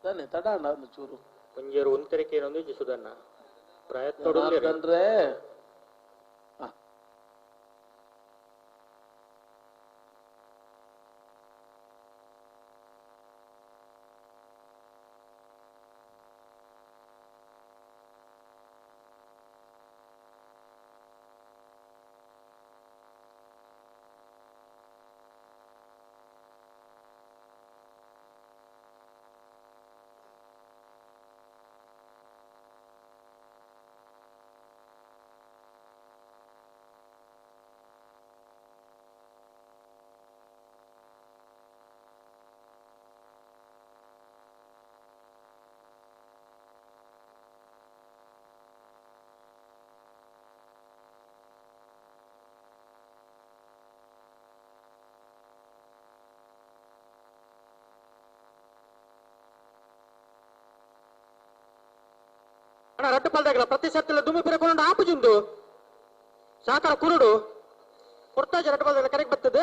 ತಾನೆ ತಡ ಅಣ್ಣ ಚೂರು ಒಂಜೇರು ಒಂತೆರಕೆ ಏನೊಂದು ಸುಧಣ್ಣ ಪ್ರಯತ್ನ ಅಂದ್ರೆ ಅಣ್ಣ ರಡ್ಡು ಪಲ್ದಾಗಲ ಪ್ರತಿ ಸರ್ತಿಲ ದುಮ್ಮಿ ಪಿರಕೊಂಡು ಆಪುಜುಂದು ಸಾಕಾರ ಕುರುಡು ಕೊಡ್ತಾಜ ರಡ್ಡು ಪಲ್ದಾಗಲ ಕರೆಕ್ಟ್ ಬರ್ತದೆ.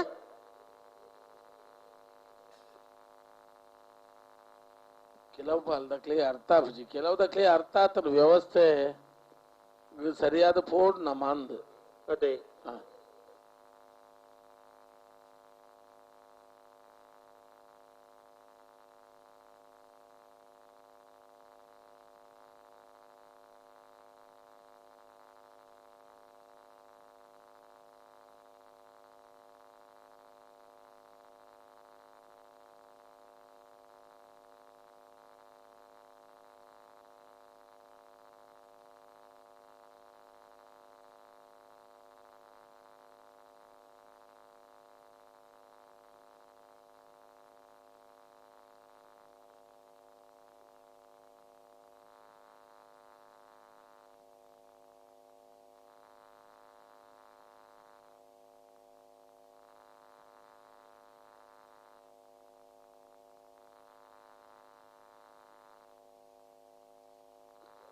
ಕೆಲವು ಪಾಲ್ದಕ್ಲಿ ಅರ್ಥ ಆಪುಜಿ, ಕೆಲವು ದಕ್ಲಿ ಅರ್ಥ ಆತನ ವ್ಯವಸ್ಥೆ ಸರಿಯಾದ ಫೋಡ್ ನಮ್ಮ ಅಂದ್ ಅದೇ.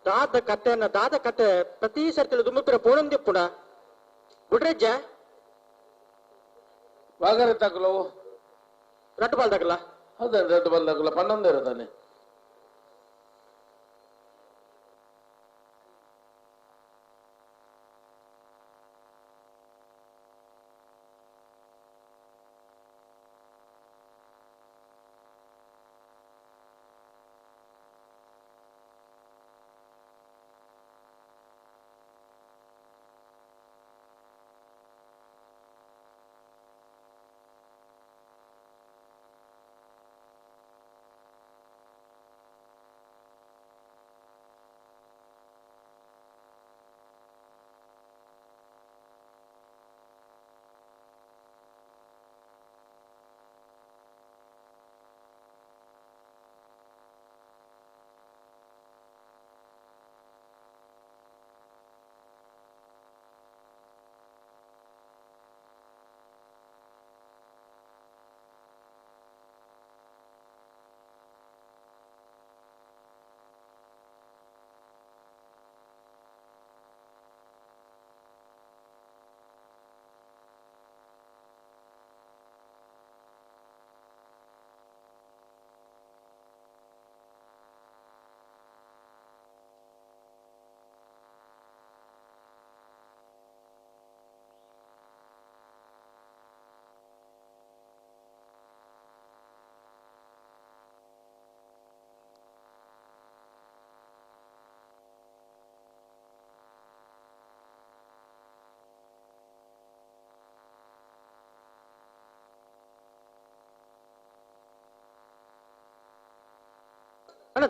ದಾದ ಕಥೆಯನ್ನ ದಾದ ಕತೆ ಪ್ರತಿ ಸರ್ತಿ ದುಮ್ಮಪಿರ ಪೋಣಂದಿಪ್ಪುಣ ಗುಡ್ರೆಜ್ಜ ವಾಗರೆ ತಕಲವು ರಟ್ಟು ಬಾಲ್ ತಕಲ. ಹೌದಾ, ರಟ್ಟು ಬಾಲ್ ತಕಲ ಪನ್ನೊಂದು ಇರತಾನೆ.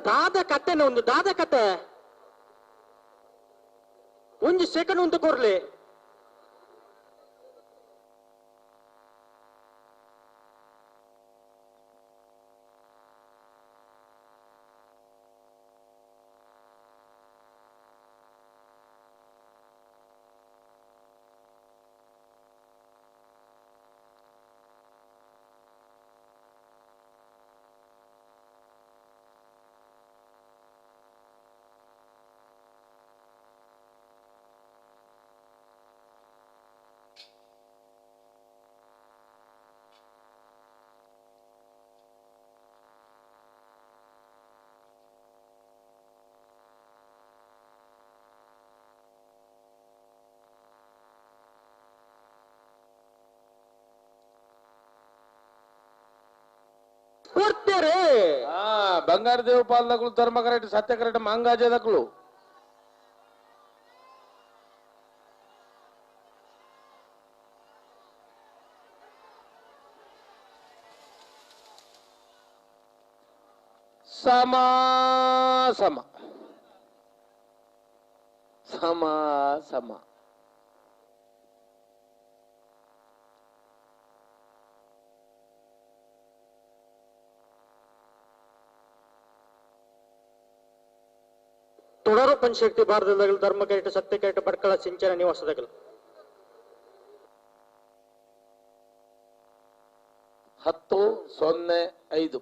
ದಾದ ಕತೆನ ಒಂದು ದಾದ ಕತೆ ಒಂಜಿ ಸೆಕೆಂಡ್ ಒಂದು ಕೊರ್ಲಿ ಬಂಗಾರ ದೇವ ಪಾಲ್ದಕ್ಳು ಧರ್ಮ ಕರೆಕ್ಟ್ ಸತ್ಯ ಕರೆಕ್ಟ್ ಮಾಂಗಾಜದಕ್ಳು ಸಮ ಸಮ ಸಮ ಸಮ ತೊಡರು ಪಂಚಶಕ್ತಿ ಭಾರತದಾಗ ಧರ್ಮ ಕರೆಕ್ಟ್ ಸತ್ಯ ಕರೆಕ್ಟ್ ಭಟ್ಕಳ ಸಿಂಚನ ನಿವಾಸದಾಗಲು 10 0 5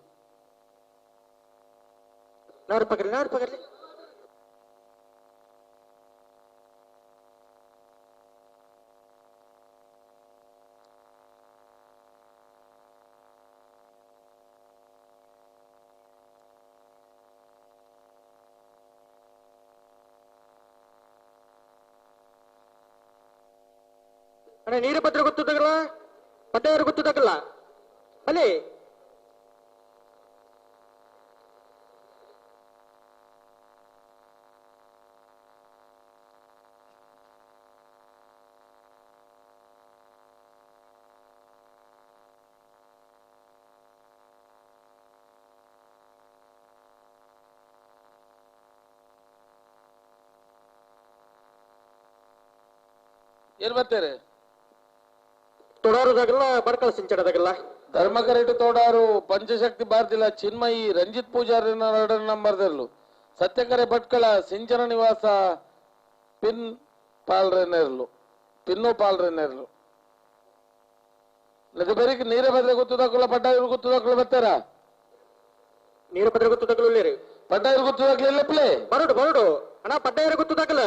ನಾರು ಪಗರ್ಲಿ ನಾರು ಪಗರ್ಲಿ ಅಣ್ಣ ನೀರಭದ್ರ ಗೊತ್ತದಲ್ಲ ಪಟ್ಟೆಯವರು ಗೊತ್ತದಲ್ಲ ಅಲ್ಲಿ ಏನ್ ಬರ್ತಾರೆ ತೊಡಾರುದಾಗಲ್ಲ ಬಡ್ಕಳ ಸಿಂಚಡದಾಗಲ್ಲ ಧರ್ಮಕರೆಟ್ಟು ತೋಡಾರು ಪಂಚಶಕ್ತಿ ಭಾರತಿಲ ಚಿನ್ಮಯಿ ರಂಜಿತ್ ಪೂಜಾರಿ ನಂಬರ್ದಲ್ಲೂ ಸತ್ಯಕರೆ ಭಟ್ಕಳ ಸಿಂಚನ ನಿವಾಸ ಪಿನ್ ಪಾಲ್ರೆನೆರ್ಲು ಪಿನ್ನು ಪಾಲ್ರೆನೆರ್ಲು ಇದು ಬೇರೆ ನೀರೇ ಬದ್ರೆ ಗೊತ್ತದಾಕಲ್ಲ ಪಟ್ಟ ಗೊತ್ತದಾಕಲ್ಲ ಬರ್ತಾರ ನೀರು ಪದ್ರ ಗೊತ್ತದಾಕಲ್ಲ ಇಲ್ಲೇರಿ ಪಟ್ಟ ಗೊತ್ತದಾಕಲ್ಲ ಇಲ್ಲಪ್ಲೇ ಬರಡು ಬರಡು ಅಣ್ಣ ಪಟ್ಟ ಗೊತ್ತದಾಕಲ್ಲ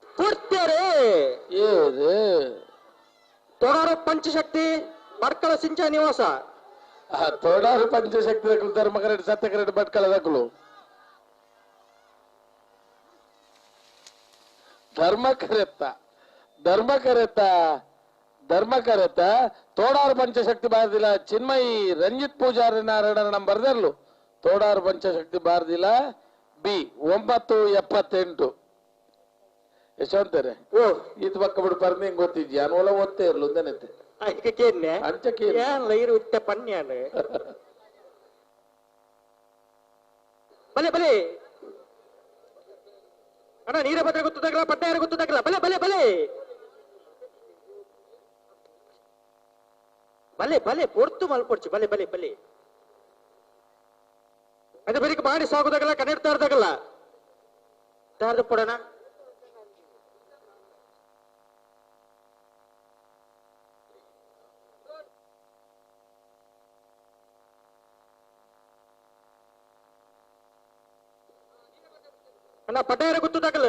ಕೊಡ್ತಾರೆ ಏ ತೋಡಾರು ಪಂಚಶಕ್ತಿ ಭಟ್ಕಳ ಸಿಂಚ ನಿವಾಸ ತೋಡಾರು ಪಂಚಶಕ್ತಿ ಧರ್ಮಕರೆಡ್ ಸತ್ಯಕರೆಡ್ ಭಟ್ಕಳ ದಕ್ಕಲು ಧರ್ಮಕರೆತ್ತ ಧರ್ಮಕರೆತ್ತ ಧರ್ಮಕರೆತ್ತ ತೋಡಾರು ಪಂಚಶಕ್ತಿ ಬಾರದಿಲ್ಲ ಚಿನ್ಮಯಿ ರಂಜಿತ್ ಪೂಜಾರಿ ನಾರಾಯಣ ನಂಬರ್ದಲ್ಲೂ ತೋಡಾರು ಪಂಚಶಕ್ತಿ ಬಾರದಿಲ್ಲ ಬಿ 9 78 ಯಶವಂತರೇ ಓ ಈತ ಪಕ್ಕ ಬಿಡು ಪರ್ನಿ ಹಿಂಗ್ ಗೊತ್ತಿದ್ಯಾ ಅನ್ವಲ ಓದ್ತೇ ಇರ್ಲು ಅಂದನೈತೆ ಅದಕ್ಕೆ ಅಂಚಕ್ಕೆ ಏನ್ ಇರು ಉತ್ತೆ ಪನ್ಯಾನ ಬಲೆ ಬಲೆ ಅಣ್ಣ ನೀರ ಭದ್ರ ಗೊತ್ತದಾಗಲ್ಲ ಪಟ್ಟ ಯಾರು ಗೊತ್ತದಾಗಲ್ಲ ಬಲೆ ಬಲೆ ಬಲೆ ಬಲೆ ಬಲೆ ಪೊರ್ತು ಮಲ್ಪೊಡ್ಚು ಬಲೆ ಬಲೆ ಬಲೆ ಅದು ಬರೀಕ್ ಮಾಡಿ ಸಾಗುದಾಗಲ್ಲ ಕನ್ನಡ ತಾರ್ದಾಗಲ್ಲ ತಾರ್ದು ಕೊಡೋಣ ಅಣ್ಣ ಪಡ್ಡಾಯರ ಗೊತ್ತದಾಗಲ್ಲ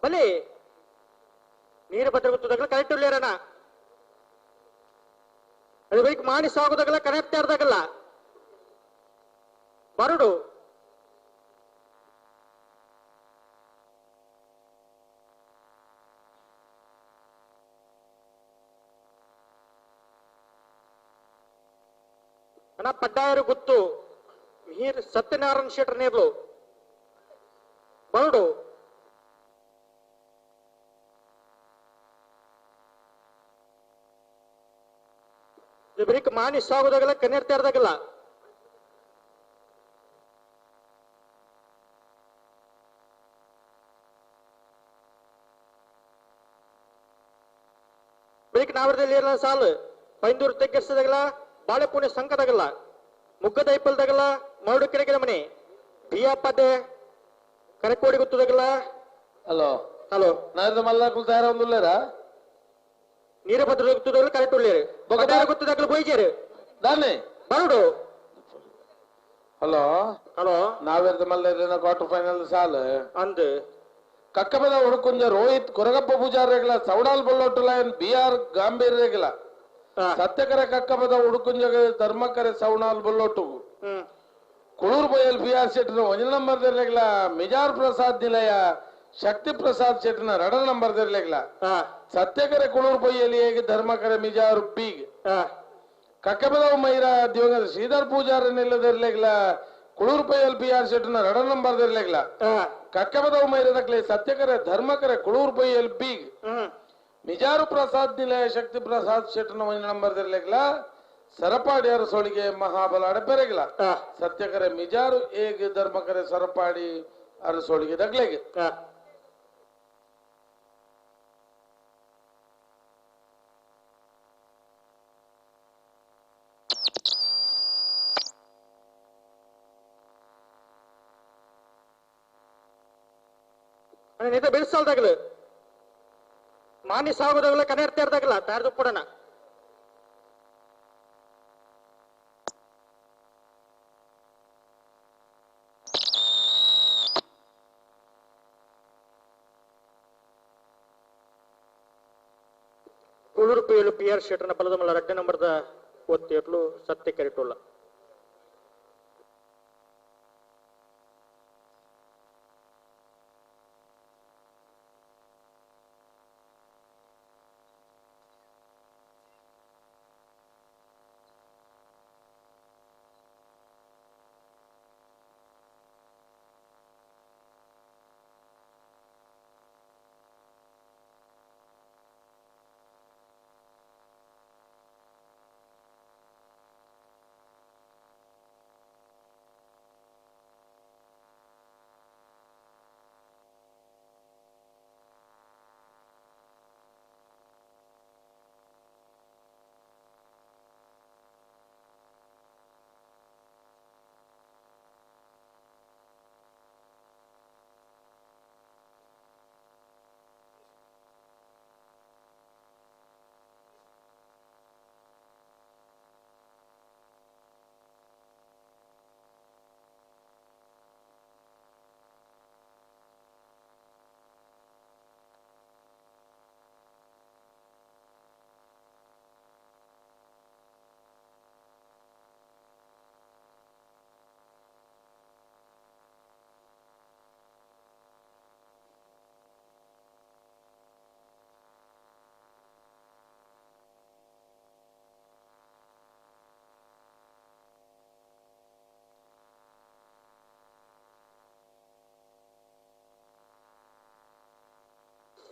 ಬಲೆ ನೀರು ಭದ್ರ ಗೊತ್ತದಾಗಲ್ಲ ಕರೆಕ್ಟ್ ಇಲ್ಲೇರಣ್ಣ ಅದು ಬೈಕ್ ಮಾಡಿ ಸಾಗುದಾಗಲ್ಲ ಕನೆಕ್ಟ್ ಆರ್ದಾಗಲ್ಲ ಬರಡು ಅಣ್ಣ ಪಡ್ಡಾಯರು ಗೊತ್ತು ಮಿಹಿರ್ ಸತ್ಯನಾರಾಯಣ ಶೆಟ್ಟರ್ ನೇರ್ಲು ಬರಡು ಬರೀಕ್ ಮಾನಿ ಸಾಗುದಾಗಲ್ಲ ಕನ್ನೆರ್ತಾರ್ದಾಗಲ್ಲ ಬರೀಕ್ ನಾವರದಲ್ಲಿ ಏರ್ಲ ಸಾಲು ಪೈಂದೂರು ತೆಗ್ಗರ್ಸದಾಗಲ್ಲ ಬಾಳೆಪುಣೆ ಸಂಕದಾಗಲ್ಲ ಮುಗ್ಗದ ಐಪಲ್ದಾಗಲ್ಲ ಮರಡು ಕೆರೆಗೆಲ ಮನೆ ಬಿಯಾಪದೆ ಕರೆಕೋಡಿ ಗೊತ್ತದಾಗಲ್ಲ. ಹಲೋ ಹಲೋ ನಾರದ ಮಲ್ಲಾಕುಲ್ ತಯಾರ ಒಂದುಲ್ಲೇರಾ? ನೀರಭದ್ರ ಗೊತ್ತದಾಗಲ್ಲ ಕರೆಕ್ಟ್ ಉಳ್ಳೇರು ಬೊಕ್ಕ ಗೊತ್ತದಾಗಲ್ಲ ಬೋಯ್ಜೇರು ದಾನೆ ಬರುಡು. ಹಲೋ ಹಲೋ ನಾವೇರ್ದ ಮಲ್ಲೇರಿನ ಕ್ವಾರ್ಟರ್ ಫೈನಲ್ ಸಾಲು ಅಂದ್ ಕಕ್ಕಬದ ಉಡುಕುಂಜ Rohit Koragappa Pujar ರೇಗಲ ಸೌಡಾಲ್ ಬೊಲ್ಲೊಟ್ಟು lion B R ಗಾಂಭೀರ್ ರೇಗಲ ಸತ್ಯಕರ ಕಕ್ಕಬದ ಉಡುಕುಂಜ ಧರ್ಮಕರೆ ಸೌಡಾಲ್ ಬೊಲ್ಲೊಟ್ಟು Kulur ಬಯಲ್ ಬಿ ಆರ್ ಶೆಟ್ಟರ್ ಒಂಜಿ ನಂಬರ್ ರೇಗಲ ಮಿಜಾರ್ ಪ್ರಸಾದ್ ನಿಲಯ ಶಕ್ತಿ ಪ್ರಸಾದ್ ಶೆಟ್ಟರ್ನ ರಡ ನಂಬರ್ ರೇಗಲ ಸತ್ಯಕರೆ ಕುಳೂರ್ ಬೊಯ್ಯಲಿ ಹೇಗೆ ಧರ್ಮಕರೆ ಮಿಜಾರ್ ಬೀಗ್ ಕಕ್ಕಬದ ಮೈರ ದಿವಂಗತ ಶ್ರೀಧರ್ ಪೂಜಾರ ನಿಲ್ಲದಿರ್ಲೇಗ್ಲ ಕುಳೂರ್ ಪೈಯಲ್ ಬಿ ಆರ್ ಶೆಟ್ಟರ್ನ ರಡ ನಂಬರ್ ದಿರ್ಲೇಗ್ಲ ಕಕ್ಕಬದ ಮೈರದಕ್ಲೆ ಸತ್ಯಕರೆ ಧರ್ಮಕರೆ ಕುಳೂರ್ ಪೈಯಲ್ ಬೀಗ್ ಮಿಜಾರು ಪ್ರಸಾದ್ ನಿಲಯ ಶಕ್ತಿ ಪ್ರಸಾದ್ ಶೆಟ್ಟರ್ನ ಒಂದು ನಂಬರ್ ದಿರ್ಲೇಗ್ಲ ಸರಪಾಡಿ ಅರಸೋಳಿಗೆ ಮಹಾಬಲ ಅಡಪೆರೆಗಿಲ್ಲ ಸತ್ಯಕರೆ ಮಿಜಾರು ಏಗ್ ಧರ್ಮಕರೆ ಸರಪಾಡಿ ಅರಸೋಳಿಗೆ ದಗ್ಲೆಗೆ. ನಿತ ಬೆಳೆಸಲ್ದಾಗಲು ಮಾನಿ ಸಾಗುದಾಗಲ ಕನೆರ್ತಾರ್ದಾಗಲ ತಯಾರ್ದು ಕೊಡೋಣ. ಕುಳೂರು ಪೇಲು ಪಿ ಆರ್ ಶೆಟ್ಟರ್ನ ಬಲದ ಮಲ್ಲ ರಡ್ಡೆ ನಂಬರ್ದ ಒತ್ತೇಟ್ಲು ಸತ್ಯ ಕೆರಿಟುಲ್ಲ.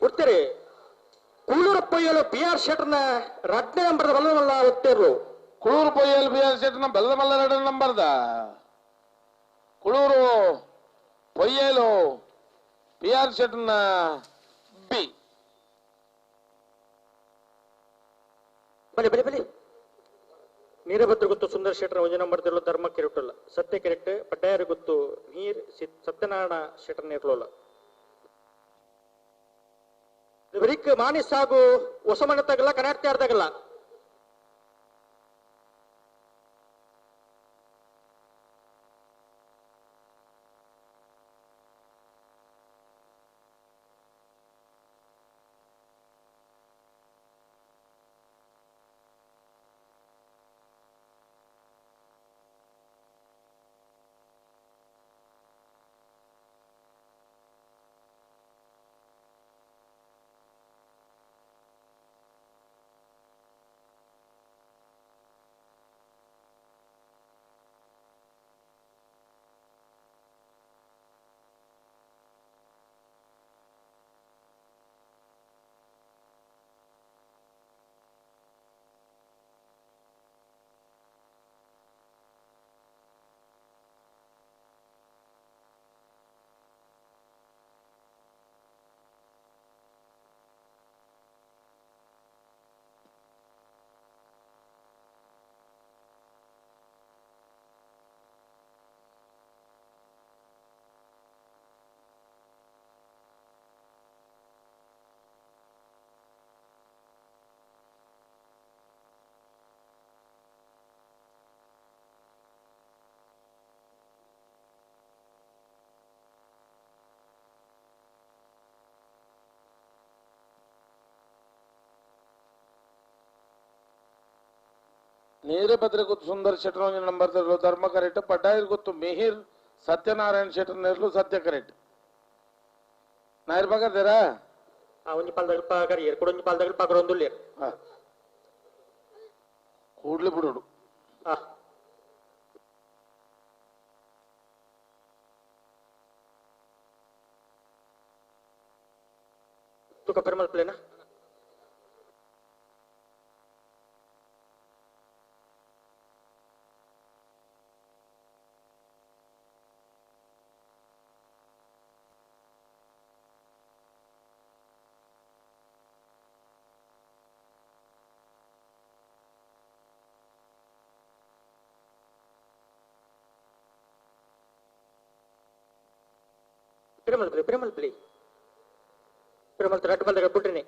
ಕೊಡ್ತೀರಿ ಕೂಳೂರು ಪೊಯ್ಯಲು ಬಿ ಆರ್ ಶೆಟ್ಟರ್ನ ರಡ್ನೇ ನಂಬರ್ದ ಬಲ್ಲಮಲ್ಲ ಒತ್ತೇರ್ಲು. ಕುಳೂರು ಪೊಯ್ಯಲು ಬಿ ಆರ್ ಶೆಟ್ಟರ್ನ ಬಲ್ಲಮಲ್ಲ ಎರಡನೇ ನಂಬರ್ದ ಕುಳೂರು ಪೊಯ್ಯಲು ಬಿ ಆರ್ ಶೆಟ್ಟರ್ನ ಬಿ. ಬಲಿ ಬಲಿ ಬಲಿ ನೀರಭದ್ರ ಗೊತ್ತು ಸುಂದರ್ ಶೆಟ್ಟರ್ ಒಂಜಿ ನಂಬರ್ ದಿರ್ಲು ಧರ್ಮ ಕಿರುಟಲ್ಲ ಸತ್ಯ ಕೆರೆಟ್ ಪಡ್ಡಾಯರು ಗೊತ್ತು ನೀರ್ ಸತ್ಯನಾರಾಯಣ ಶೆಟ್ಟರ್ ನೀರ್ಲೋಲ್ಲ. ಬರೀಕ್ ಮಾನಿ ಸಾಗು ಹೊಸ ಮನೆ ತಗಲ್ಲ ಕನ್ನಡ ತಗಲ್ಲ. ನೀರಭದ್ರ ಗೊತ್ತು ಸುಂದರ್ ಶೆಟ್ಟರ್ ನಂಬರ್ ಧರ್ಮ ಕರೆಕ್ಟ್ ಪಡ್ಡಾಯಿರ್ ಗೊತ್ತು ಮಿಹಿರ್ ಸತ್ಯನಾರಾಯಣ ಶೆಟ್ಟರ್ ನೇರ್ಲು ಸತ್ಯ ಕರೆಕ್ಟ್ ನಾಯರ್ ಬಾಗದೇರಾ ಒಂಜಿ ಪಾಲ್ದಗಲ್ ಪಾಕರಿಯರ್ ಕುಡೊಂಜಿ ಪಾಲ್ದಗಲ್ ಪಾಕರೊಂದುಲ್ಲೇರ್ ಕೂಡ್ಲಿ ಬಿಡೋಡು ತುಕ ಪೆರುಮಲ್ ಪ್ಲೇನಾ Perumal play Perumal play Perumal ರಡ್ಡು ಬಲ್ದಾಗ ಬಿಟ್ರಿನಿ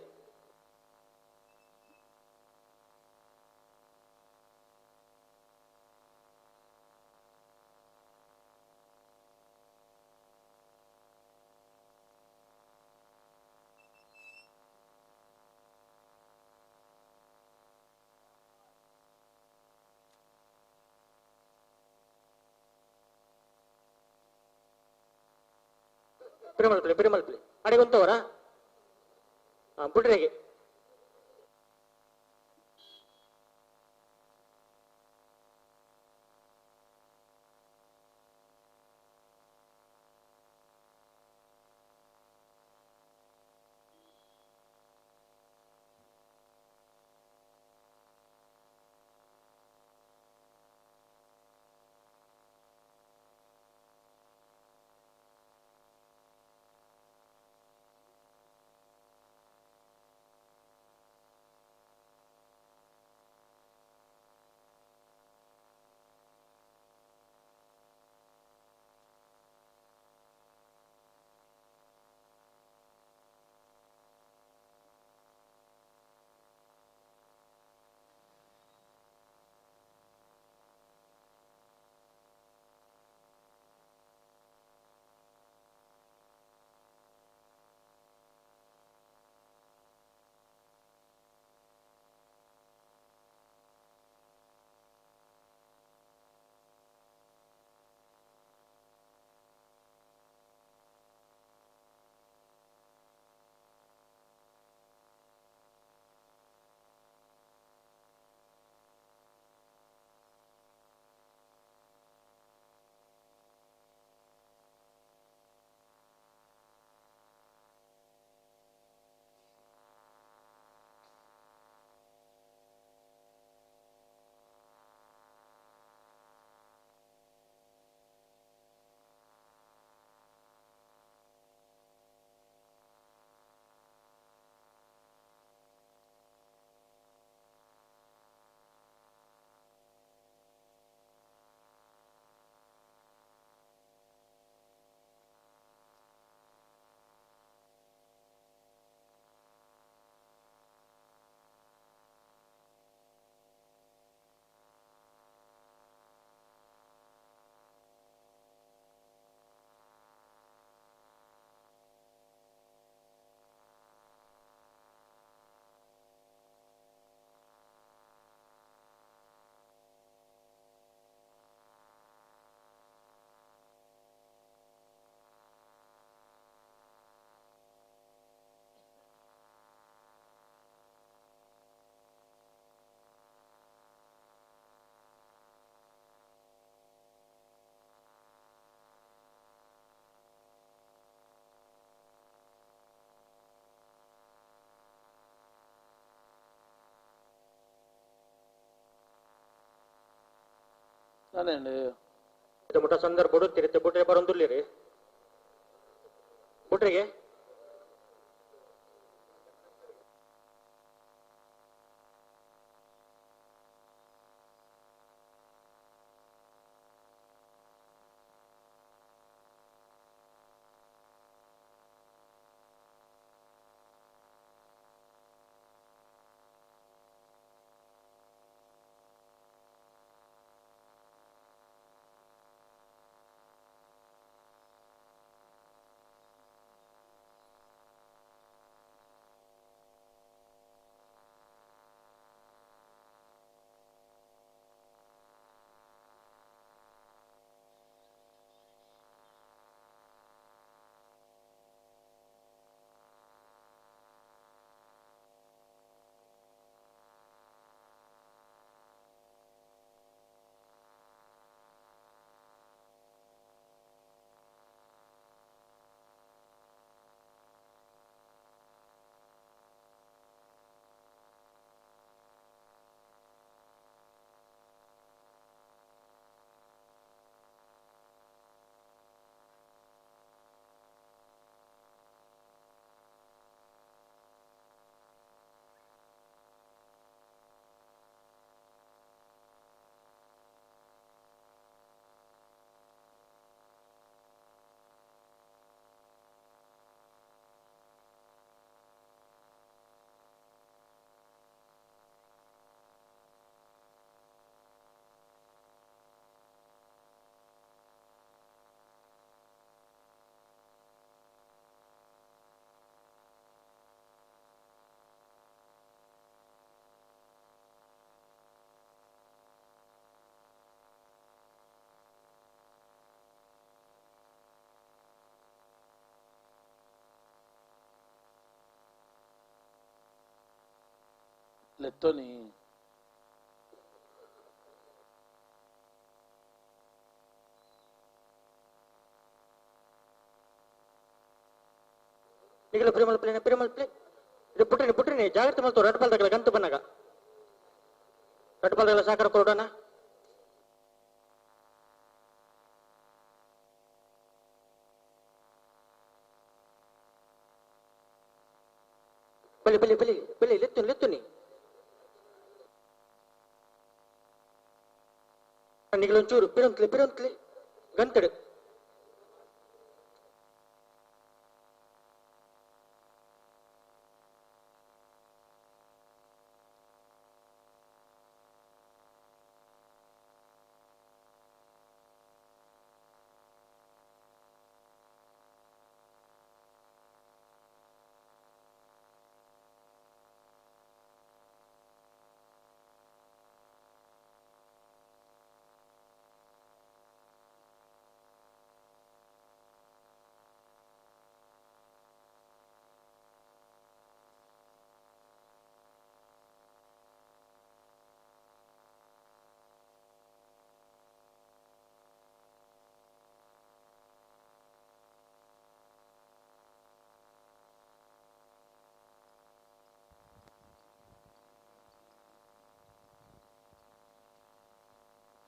ಪೆರುಮಲ್ ಪ್ಲೇ ಪೆರುಮಲ್ ಪ್ಲೇ ಅಡೆಗೊಂತವರ ಬಿಟ್ರಿಗೆ ಮುಟ ಸಂದರ್ಭ ತಿರುತ್ತೆ ಬುಟ್ರೆ ಬರೊಂದುಲ್ಲಿರಿ ಬುಟ್ರಿಗೆ ಲೆತ್ತೋನಿ ನಿಗಲ ಪ್ರೇಮಲ್ ಪ್ಲೇನ ಪ್ರೇಮಲ್ ಪ್ಲೇ ಇದು ಪುಟ್ರಿನಿ ಪುಟ್ರಿನಿ ಜಾಗ್ರತೆ ಮಾಡ್ತು ರಡ್ಪಾಲ್ದಾಗಲ ಗಂತು ಬನ್ನಾಗ ರಡ್ಪಾಲ್ದಾಗಲ ಸಾಕಾರ ಕೊಡೋಣ ಬಲಿ ಬಲಿ ಬಲಿ ಬಲಿ ಲೆತ್ತುನಿ ಲೆತ್ತುನಿ ನಿಗಲ ಒಂಚೂರು ಪಿರಂತ್ಲಿ ಪಿರಂತ್ಲಿ ಗಂತಡು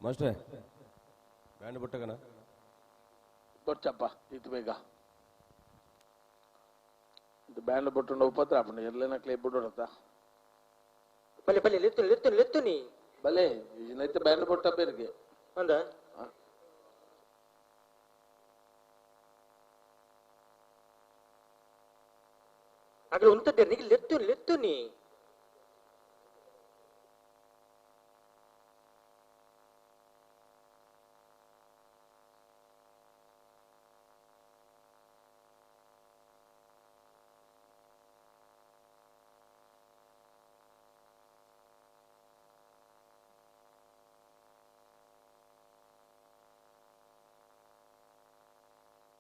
ಮಾಸ್ಟ್ರೆ ಬ್ಯಾಂಡ್ ಬಿಟ್ಟಗನ ಬೊಚ್ಚಪ್ಪ ಇತ್ತು ಬೇಗ ಇದು ಬ್ಯಾಂಡ್ ಬೊಟ್ಟುಂಡ ಉಪದ್ರ ಆಪುಂಡು ಎರ್ಲೆನಕ್ಲೆ ಬಿಡೋಡತ್ತ ಬಲಿ ಬಲಿ ಲೆತ್ತುನಿ ಲೆತ್ತುನಿ ಲೆತ್ತುನಿ ಬಲೆ ಇದನ್ನೈತೆ ಬ್ಯಾಂಡ್ ಬೊಟ್ಟ ಬೇರಿಗೆ ಅಂದ ಅಗಲ ಉಂತದ್ದೇರು ನಿಗಲ್ ಲೆತ್ತುನಿ ಲೆತ್ತುನಿ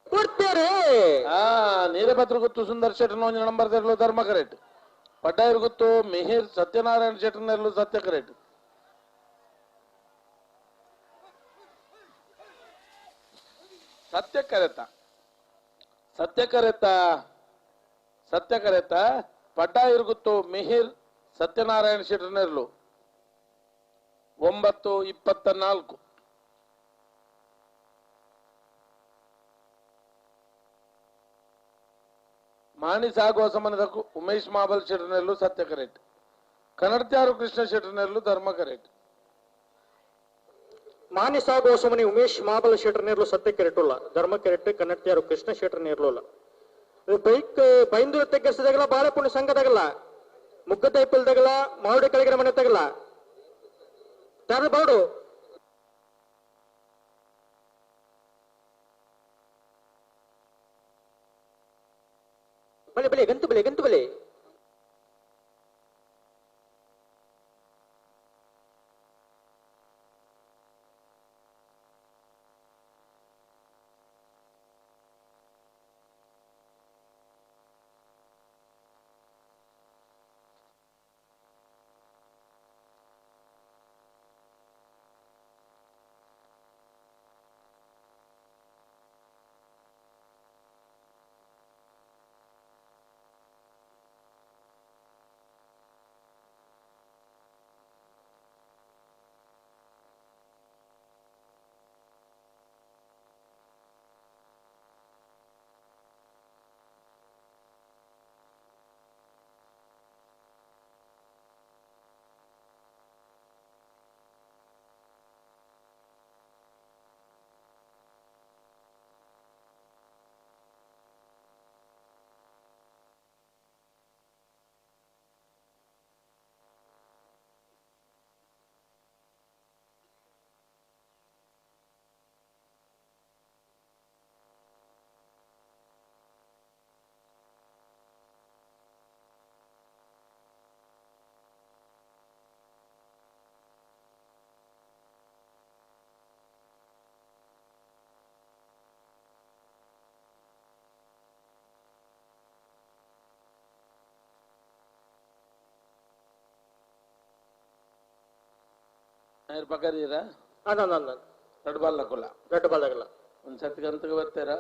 ಕೊಡ್ತಾರೆ ಆ ನೀಲಭದ್ರ ಗುತ್ತು ಸುಂದರ್ ಶೆಟ್ಟರ್ ಒಂಜಿ ನಂಬರ್ ತೆರಲು ಧರ್ಮ ಕರೆಕ್ಟ್ ಪಡ್ಡಾಯರ್ ಗುತ್ತು ಮಿಹಿರ್ ಸತ್ಯನಾರಾಯಣ ಶೆಟ್ಟರ್ ನೆರಳು ಸತ್ಯ ಕರೆಕ್ಟ್ ಸತ್ಯ ಕರೆತ ಸತ್ಯ ಕರೆತ ಸತ್ಯ ಕರೆತ ಪಡ್ಡಾಯರ್ ಗುತ್ತು ಮಿಹಿರ್ ಸತ್ಯನಾರಾಯಣ ಶೆಟ್ಟರ್ ನೆರಳು 9:24. ಮಾಣಿ ಸಾಗುವ ಸಂಬಂಧದ ಉಮೇಶ್ ಮಾಬಲ್ ಶೆಟ್ಟರ್ನೆಲ್ಲು ಸತ್ಯ ಕರೆಕ್ಟ್ ಕನ್ನಡತ್ಯಾರು ಕೃಷ್ಣ ಶೆಟ್ಟರ್ನೆಲ್ಲು ಧರ್ಮ ಕರೆಕ್ಟ್ ಮಾಣಿ ಸಾಗುವ ಸಮನಿ ಉಮೇಶ್ ಮಾಬಲ್ ಶೆಟ್ಟರ್ನೆಲ್ಲು ಸತ್ಯ ಕರೆಕ್ಟ್ ಉಲ್ಲ ಧರ್ಮ ಕರೆಕ್ಟ್ ಕನ್ನಡತ್ಯಾರು ಕೃಷ್ಣ ಶೆಟ್ಟರ್ನೆಲ್ಲು ಬೈಕ್ ಬೈಂದೂರು ತೆಗ್ಗರಿಸಿದಾಗಲ ಬಾಳೆಪುಣ್ಯ ಸಂಘದಾಗಲ್ಲ ಮುಗ್ಗದೈಪಲ್ದಾಗಲ ಮಾವಡಿ ಕೆಳಗಿನ ಮನೆ ತಗಲ ದಾರ ಬಾಡು ಬಲೆ ಬಲೆ ಗಂತು ಬಲೆ ಗಂತು ಬಲೆ ಪಕರೀರ ಅಂದ ರಡ್ಡು ಬಾಲ್ ಕುಲ್ಲ ರಡ್ಡು ಬಾಲ್ ಒಂದ್ ಸತಿ ಗಂತಗೆ ಬರ್ತೀರಾ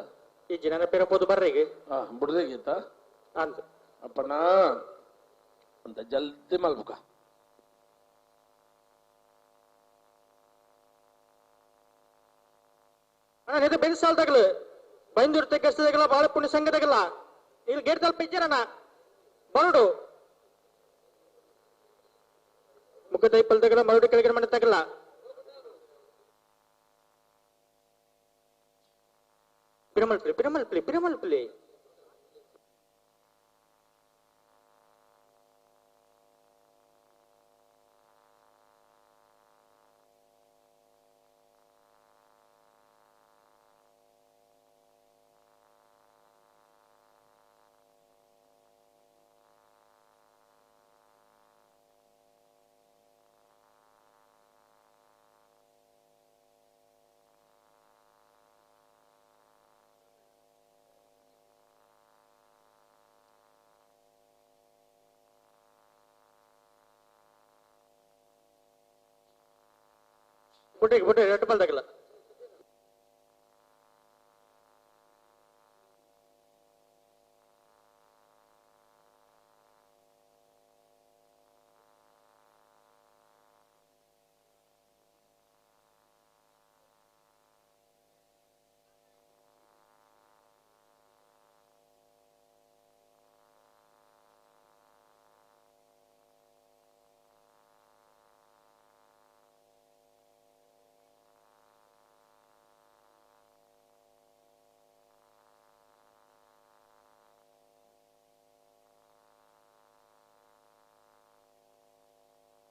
ಈ ಜನನ ಪೇರ ಪೋದು ಬರ್ರಿಗೆ ಬುಡ್ದಿಗಿತ್ತ ಅಂತ ಅಪ್ಪಣ್ಣ ಅಂತ ಜಲ್ದಿ ಮಲ್ಬುಕ ಅಣ್ಣ ಇದು ಬೆನ್ ಸಾಲ್ದಾಗಲು ಬೈಂದೂರು ತೆಗ್ಗಸ್ತದಾಗಲ್ಲ ಬಾಳ ಪುಣ್ಯ ಸಂಘದಾಗಲ್ಲ ಇಲ್ಲಿ ಗೇಟ್ ತಲ್ಪ ಇದ್ದೀರಣ್ಣ ಬರಡು ಮುಖ ದೈಪಲ್ದಾಗಲ್ಲ ಮರಡು ಕೆಳಗಿನ ಮನೆ ತಗಲ್ಲ ಪಿರಮಲ್ಪಲಿ ಪಿರಮಲ್ಪಲಿ ಪಿರಮಲ್ಪಲಿ ಬುಟ್ಟಿಗೆ ಬುಟ್ಟಿ ರೆಡ್ ಬಾಲ್ದಾಗಲ್ಲ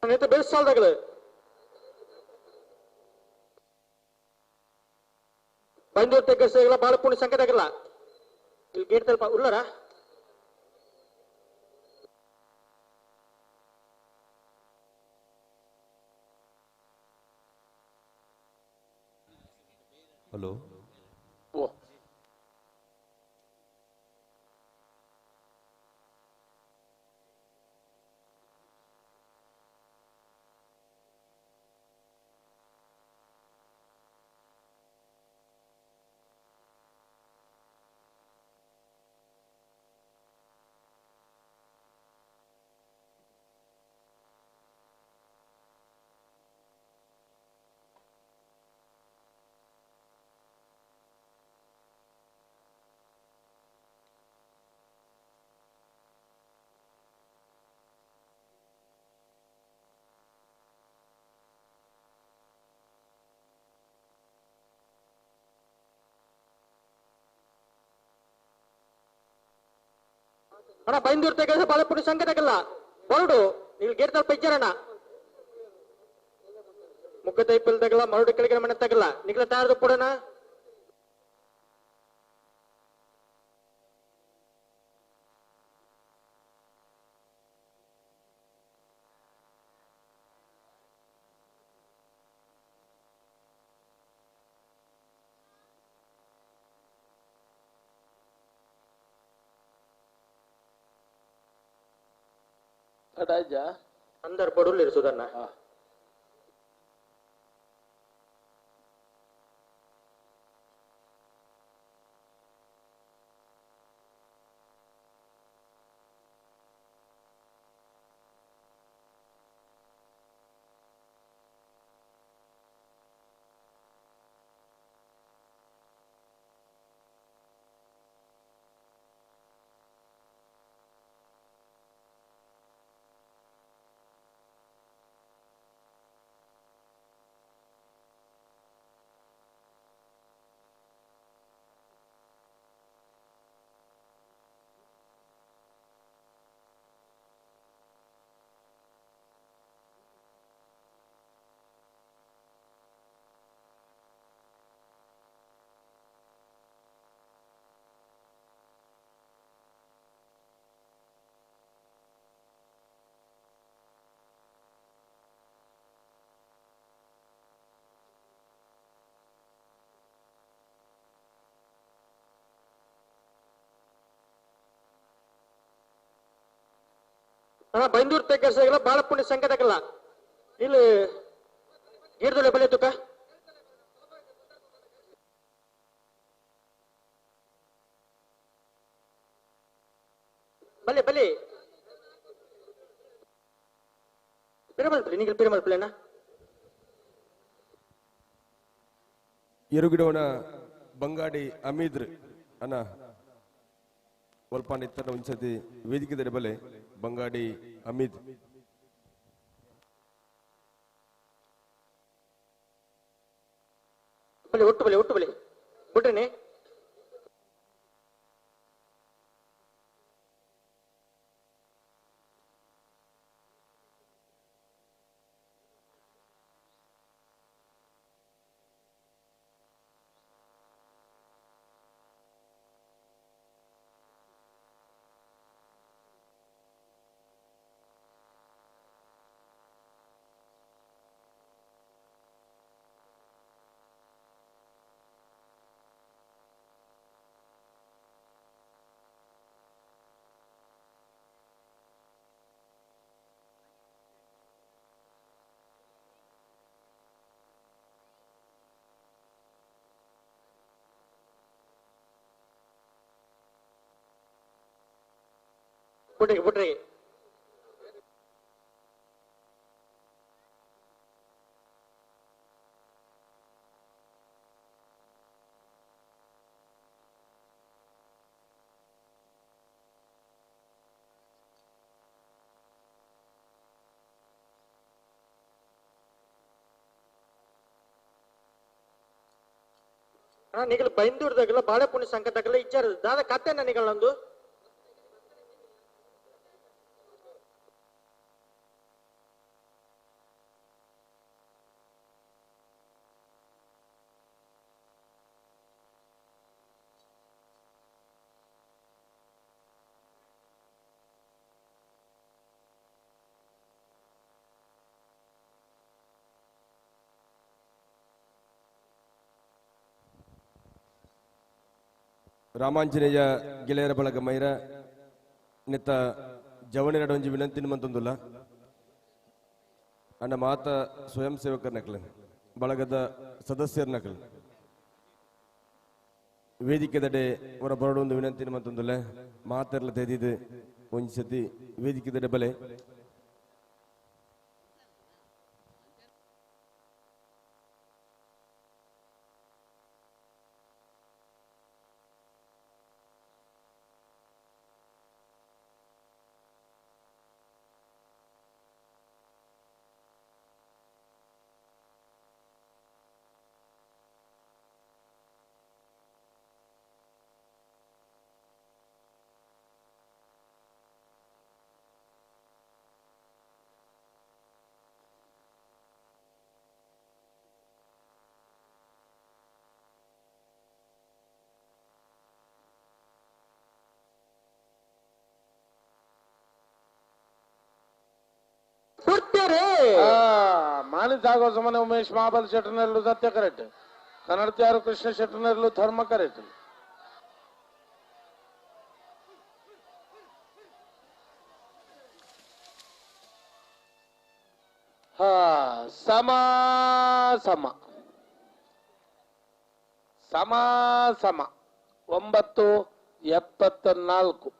ಬೆಸ್ ಸಾಲ್ದಾಗಲು ಬೈಂದೂರು ತೆಗ್ಗಲ್ಲ ಬಾಳ ಪುಣ್ಯ ಸಂಘದಾಗಲ್ಲ ಇಲ್ಲಿ ಗೇಟ್ ತಲ್ಪ ಉಳ್ಳಾರ ಹಲೋ ಓ ಅಣ್ಣ ಬೈಂದೂರು ತೆಗೆದ ಬಾಳಪುರಿ ಸಂಘದಾಗಲ್ಲ ಬರಡು ನೀವು ಗೇಟ್ ತಲ್ಪ ಇಜ್ಜಾರಣ್ಣ ಮುಖ ತೈಪಲ್ದಾಗಲ್ಲ ಮರಡು ಕೆಳಗಿನ ಮನೆ ತಗಲ್ಲ ನಿಗ್ಲ ತಯಾರದ ಕೊಡೋಣ ಅಂದರ್ ಬಡುಲ್ ಇರಿಸುದನ್ನ ಅಣ್ಣ ಬೈಂದೂರು ತೆಗ್ಗರ್ಸಾಗಲ್ಲ ಬಾಳಪುಣ್ಯ ಸಂಘದಾಗಲ್ಲ ಇಲ್ಲಿ ಗೀರ್ದೊಲೆ ಬಲೆ ತುಕ ಬಲೆ ಬಲೆ ಪಿರಮಲ್ ನೀವು ಪಿರಮಲ್ ಪ್ಲೇನಾ ಎರುಗಿಡೋಣ ಬಂಗಾಡಿ ಅಮೀದ್ರ ಅನ್ನ ಒಲ್ಪಾನ್ ಇತ್ತನ ಒಂದ್ಸತಿ ವೇದಿಕೆ ಬಲೆ ಬಂಗಾಡಿ ಅಮೀದ್ ಬಲೆ ಒಟ್ಟು ಬಲೆ ಒಟ್ಟು ಬಲೆ ಬಿಟ್ರೇನೆ ಬಿಟ್ರಿ ಬಿಟ್ರಿ ನಿಗಲ್ ಬೈಂದೂರ್ದಾಗಲ್ಲ ಬಾಳೆಪುಣಿ ಸಂಕದಾಗಲ್ಲ ಇಚ್ಚಾರ ದಾದ ಕತ್ತೆನ ನಿಗಲ್ ರಾಮಾಂಜನೇಯ ಗೆಳೆಯರ ಬಳಗ ಮೈರ ನೆತ್ತ ಜವಣಿರಡ ಒಂಜಿ ವಿನಂತಿ ಮಂತೊಂದುಲ್ಲ ಅಣ್ಣ ಮಾತ ಸ್ವಯಂ ಸೇವಕರ ನಕಲು ಬಳಗದ ಸದಸ್ಯರ ನಕಲು ವೇದಿಕೆದಡೆ ಅವರ ಬರಡೊಂದು ವಿನಂತಿ ಮಂತೊಂದುಲ್ಲ ಮಾತೆರ್ಲ ತೆದಿದು ಒಂಜಿ ಸತಿ ವೇದಿಕೆದಡೆ ಬಲೆ ಮಾನಿ ಸಾಗೋ ಸಮನೆ ಉಮೇಶ್ ಮಹಾಬಲ್ ಶೆಟ್ಟರ್ನಲ್ಲೂ ಸತ್ಯ ಕರೆಕ್ಟ್, ಕನ್ನಡತ್ಯಾರು ಕೃಷ್ಣ ಶೆಟ್ಟರ್ನಲ್ಲೂ ಧರ್ಮ ಕರೆಕ್ಟ್. ಹಾ, ಸಮ ಸಮ ಸಮ ಸಮ 9.74.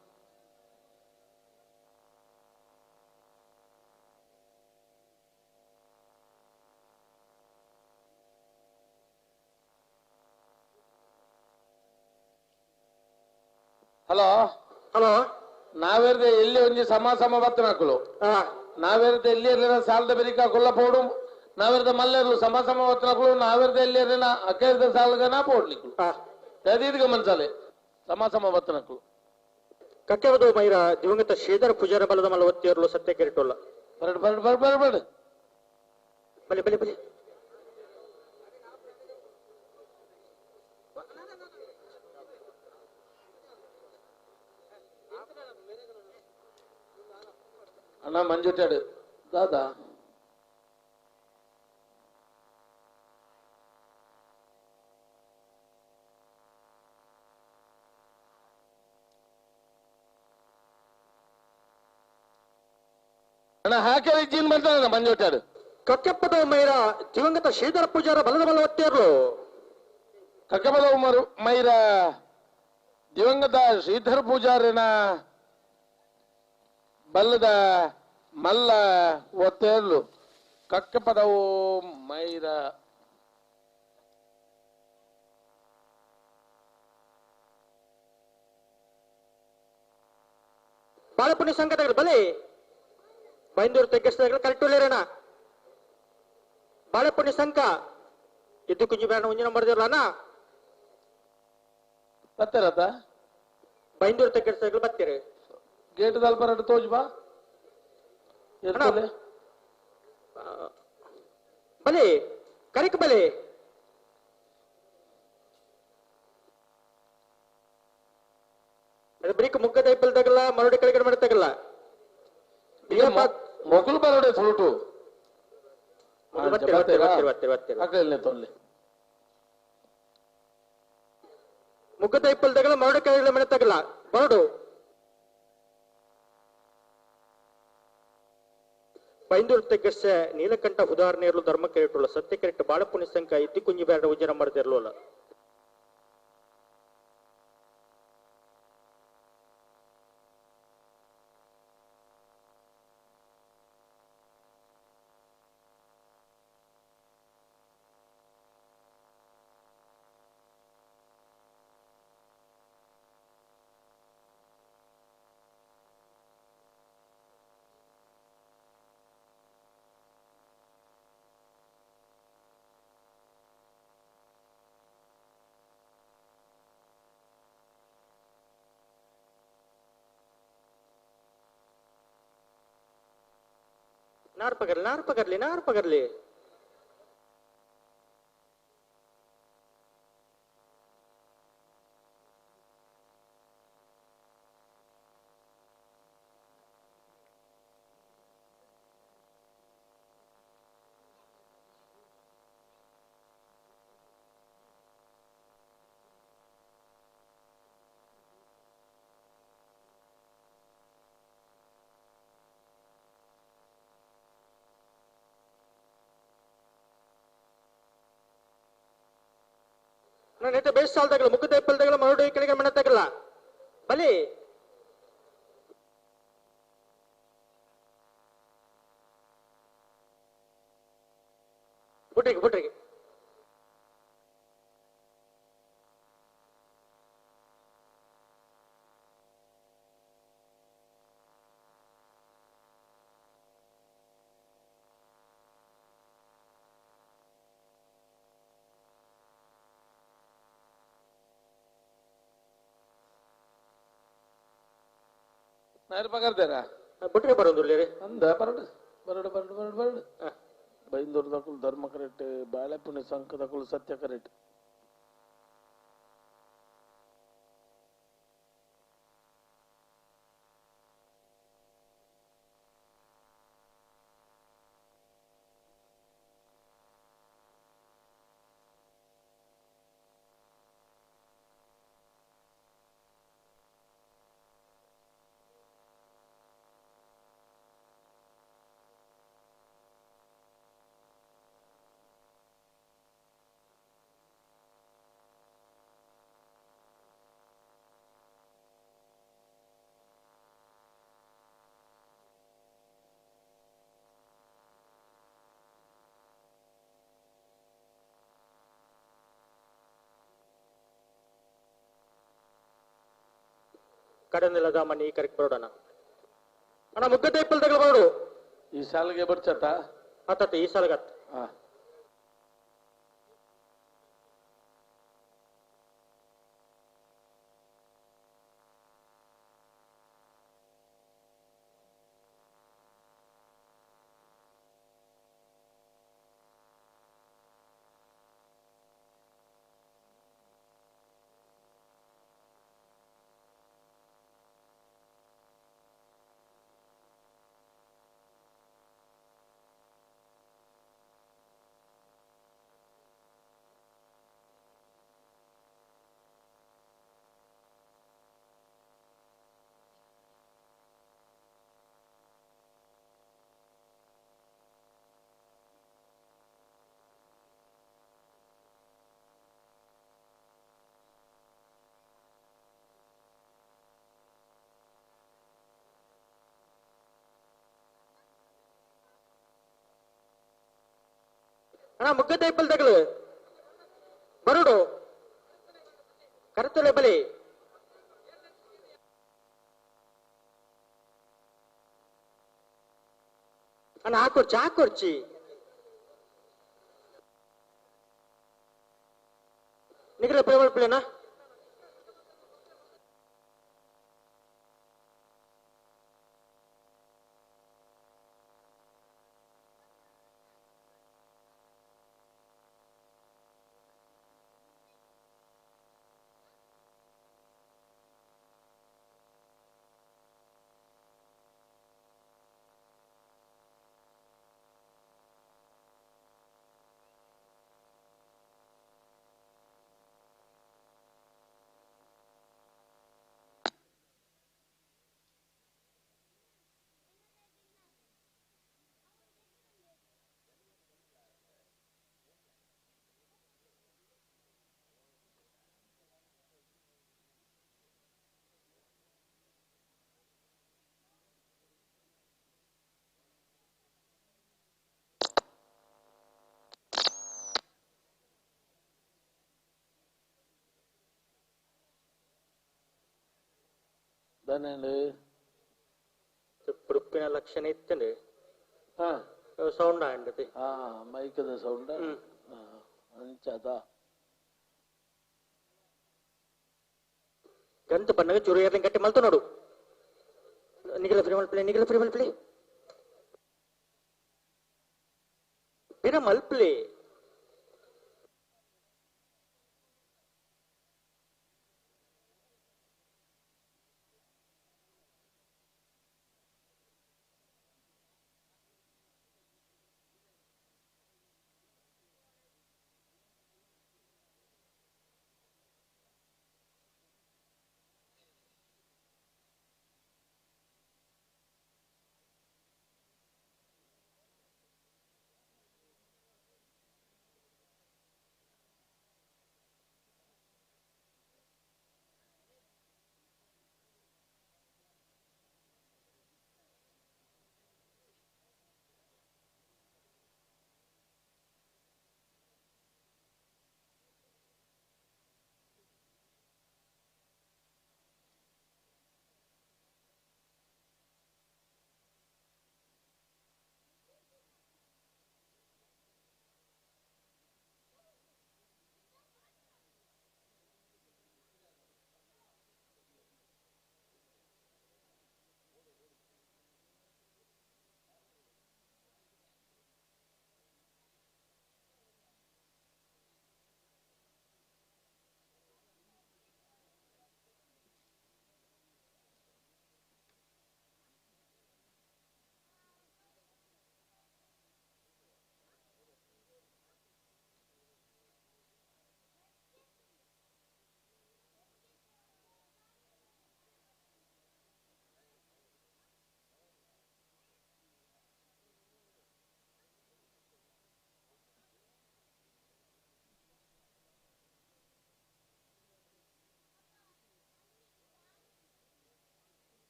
ಹಲೋ ಹಲೋ, ನಾವೇರ್ದೆ ಎಲ್ಲಿ ಒಂಜಿ ಸಮ ಸಮ ಬತ್ತನಕುಲು, ನಾವೇರ್ದೆ ಎಲ್ಲಿ ಇರ್ಲಿನ ಸಾಲದ ಬೆರಿಕ ಕೊಲ್ಲ ಪೋಡು, ನಾವೇರ್ದ ಮಲ್ಲೆರ್ಲು ಸಮ ಸಮ ಬತ್ತನಕುಲು, ನಾವೇರ್ದೆ ಎಲ್ಲಿ ಇರ್ಲಿನ ಅಕೇರ್ದ ಸಾಲಗನ ಪೋಡ್ಲಿಕ್ಲು ತದೀರ್ಘ ಮನ್ಸಾಲೆ ಸಮ ಸಮ ಬತ್ತನಕುಲು. ಕಕ್ಕೆವದು ಮೈರ ದಿವಂಗತ ಶ್ರೀಧರ ಪೂಜಾರ ಬಲದ ಮಲ್ಲ ಒತ್ತಿಯರ್ಲು ಸತ್ಯ ಕೆರಿಟೋಲ್ಲ. ಬರಡ್ ಬರಡ್ ಬರಡ್ ಬರಡ್ ಬರಡ್ ಬಲೆ ಬಲೆ ಬಲೆ ಅಣ್ಣ ಮಂಜುಟ್ಯಾಡು ದಾದಾ ಅಣ್ಣ ಹಾಕಿ ಜೀನ್ ಬಂತಾನ ಮಂಜುಟ್ಯಾಡು. ಕಕ್ಕೆಪ್ಪದ ಮೈರ ದಿವಂಗತ ಶ್ರೀಧರ ಪೂಜಾರ ಬಲದ ಬಲ ಒತ್ತೇರ್ಲು. ಕಕ್ಕೆಪದ ಮೈರ ದಿವಂಗತ ಶ್ರೀಧರ ಪೂಜಾರಿನ ಬಲ್ಲದ ಮಲ್ಲ ಒತ್ತೇರ್ಲು. ಕಕ್ಕೆಪದವು ಮೈರ ಬಾಳಪುಣ್ಯ ಸಂಘದ ಬಲೆ ಬೈಂದೂರು ತೆಗ್ಗಿಸಿದಾಗ ಕರೆಕ್ಟ್ ಉಳ್ಳೇರಣ. ಬಾಳೆಪುಣ್ಯ ಸಂಘ ಇದ್ದು ಕುಂಜಿ ಬೇಡ ಒಂಜಿ ನಂಬರ್ ಅಣ್ಣ. ಬತ್ತೀರತ ಬೈಂದೂರು ತೆಗ್ಗಿಸಿದಾಗ ಬತ್ತೀರಿ. ಗೇಟ್ ದಲ್ಪ ಎರಡು ತೋಜ್ ಬಾ. ಬಲೆ ಕರೆಕ್ ಬಲೆ. ಅದು ಬರೀಕ್ ಮುಗ್ಗ ದೈಪಲ್ ತಗಲ್ಲ ಮರಡಿ ಕೆಳಗಡೆ ಮಾಡಿ ತಗಲ್ಲ. ಮೊಗಲು ಬರಡೆ ಸುರುಟು. ಮುಗ್ಗ ದೈಪಲ್ ತಗಲ್ಲ ಮರಡಿ ಕೆಳಗಡೆ ಮನೆ ತಗಲ್ಲ ಬರಡು. ಬೈಂದೂರು ತೆಗ್ಗಸೆ ನೀಲಕಂಠ ಉದಾಹರಣೆಯಲ್ಲೂ ಧರ್ಮ ಕೆರೆಟುಳ್ಳ ಸತ್ಯ ಕೆರೆಟ್ಟು ಬಾಳಪುಣ್ಯ ಸಂಘ ಇದ್ದಿ ಕುಂಜಿ ಬೇಡ ಉಜ್ಜನ ಮಾಡದಿರಲಿಲ್ಲ. ನಾರ್ ಪಗರ್ಲಿ ನಾರ್ ಪಗರ್ಲಿ ನಾರ್ ಪಗರ್ಲಿ. ನಾನು ಬೇಸ್ ಸಾಲ್ದಾಗಲ್ಲ ಮುಗ್ಗ ದೈಪಲ್ದಾಗಲ್ಲ ಮರಡು ಕೆಳಗೆ ಮನೆ ತಗಲ್ಲ ಬಲಿ. ಬುಟ್ರಿಗೆ ಬುಟ್ರಿಗೆ ನಾರು ಪಗರ್ದೇರಾ ಬುಟ್ರೆ ಬರೋದು ಅಂದ ಬರಡು ಬರಡು ಬರಡು ಬರಡು ಬರಡು. ಬೈಂದೂರು ದಕ್ಕಲು ಧರ್ಮ ಕರೆಕ್ಟ್, ಬಾಳೆಪುಣ್ಯ ಸಂಘ ದಕ್ಕಲು ಸತ್ಯ ಕರೆಕ್ಟ್. ಕಡನೆಲದ ಮನಿ ಕರೆಕ್ಟ್ ಬರೋಣ ಅಣ್ಣ. ಮುಗ್ಗ ದೈಪಲ್ದಾಗಲ ಬರೋಡು. ಈ ಸಾಲಿಗೆ ಬರ್ಚತ್ತ ಆತತ್ತ ಈ ಸಾಲಿಗತ್ತ. ಅಣ್ಣ ಮುಗ್ಗದೈಪಲ್ ತಗಲು ಬರುಡು ಕರ್ತಲೆ ಬಲಿ ಅಣ್ಣ ಹಾಕೊರ್ಚಿ ಹಾಕೊರ್ಚಿ ನಿಗಲ ಪ್ರೇಮಲ್ಪಿಲೇನಾ ಪುರುಪಿನ ಲಕ್ಷಣ ಇತ್ತಂಡೆ ಸೌಂಡ್ ಆಂಡತಿ ಮೈಕದ ಸೌಂಡ್ ಅಂಚದ ಗಂತ ಬಣ್ಣಗ ಚೂರು ಏರ್ಲಿಂಗ್ ಕಟ್ಟಿ ಮಲ್ತು ನೋಡು ನಿಗಲ ಫ್ರೀ ಮಲ್ಪಲೆ ನಿಗಲ ಫ್ರೀ ಮಲ್ಪಲೆ ಬಿರ ಮಲ್ಪಲೆ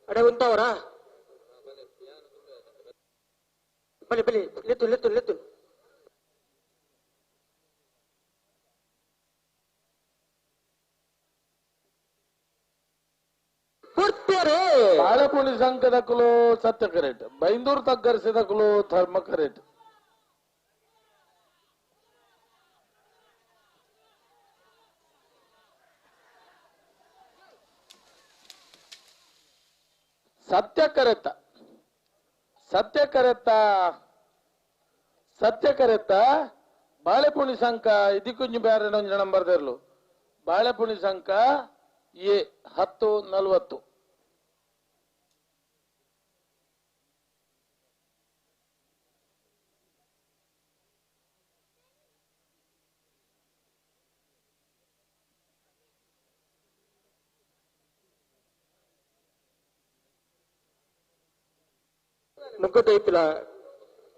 ಅಡೆ ಉಂಟವರಾ ಬಲಿ ಬಲಿ ಲೆತ್ತು ಲೆತ್ತು ಲೆತ್ತು ಕೊಡ್ತಾರೆ ಬಾಳೆಪುಣಿ ಸಂಘದಕ್ಕಲು ಸತ್ಯ ಕರೆಕ್ಟ್, ಬೈಂದೂರು ತಗ್ಗರಿಸಿದಕ್ಕಲು ಧರ್ಮ ಕರೆಕ್ಟ್. ಸತ್ಯ ಕರೆತ ಸತ್ಯ ಕರೆತ ಸತ್ಯ ಕರೆತ ಬಾಳೆಪುಣಿ ಸಂಕ ಇದಕ್ಕೊಂಜಿ ಬೇರೆ ಒಂಜಿ ನಂಬರ್ ದೇರ್ಲು. ಬಾಳೆಪುಣಿ ಸಂಕ ಎ 10:40. ಮುಗ್ಗದೈಪಿಲ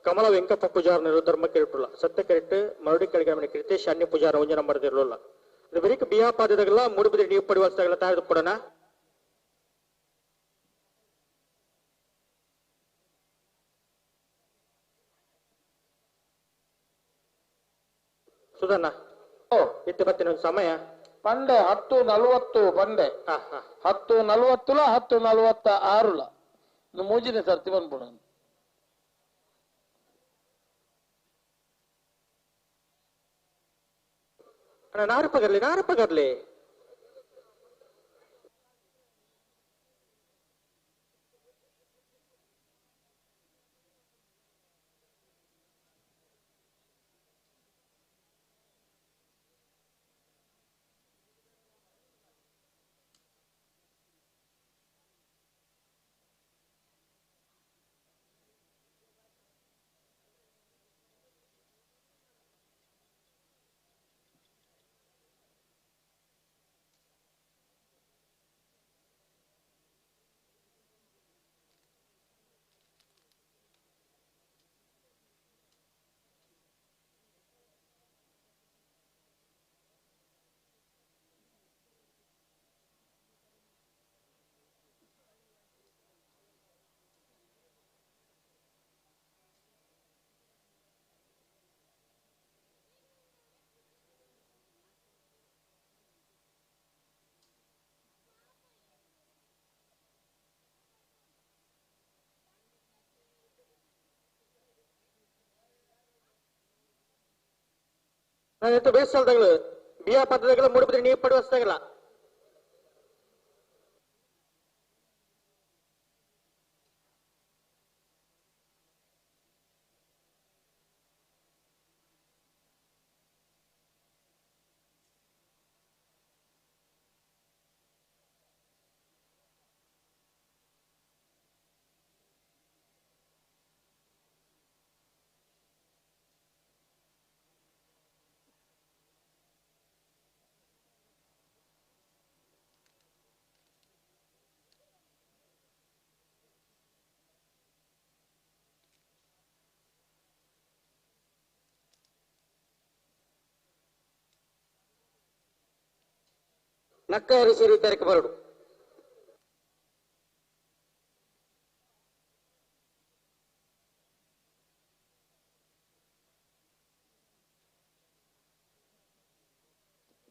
ಕಮಲ ವೆಂಕಪ್ಪ ಪೂಜಾರ್ ಧರ್ಮ ಕೆರೆಟುಲ್ಲ ಸತ್ಯ ಕೆರೆಟ್ ಮರಡಿ ಕೆಳಗೆ ಕೃತೇಶ್ ಅನ್ಯ ಪೂಜಾರ ಒಂಜಿ ನಂಬರ್ ಇರಲಿಲ್ಲ. ಇದು ಬರೀಕ್ ಬಿಯಾ ಪಾದದಾಗಲ್ಲ ಮೂಡುಬಿದ್ರೆ ನೀವು ಪಡಿವಲ್ಸಾಗಲ್ಲ ತಯಾರು ಕೊಡೋಣ. ಸುಧಣ್ಣ ಇತ್ತು ಬತ್ತಿನ ಒಂದು ಸಮಯ ಪಂಡೆ 10:40 ಪಂಡೆ 10:40 10:46 ಮೂಜಿನ ಸರ್ತಿ ಬಂದ್ಬಿಡ. ನಾರು ಪಗರ್ಲಿ ನಾರು ಪಗರ್ಲಿ ನಾನು ಬೇಸಲ್ದಾಗಲು ಬಿಯಾ ಪದ್ಧತಿಗಳ ಮೂಡುಬಿದ್ರೆ ನೀವು ಪಡುವಸ್ತಾಗಲ್ಲ. ನಕ್ಕ ಸೇರಿ ತಾರೀಕು ಬರಡು.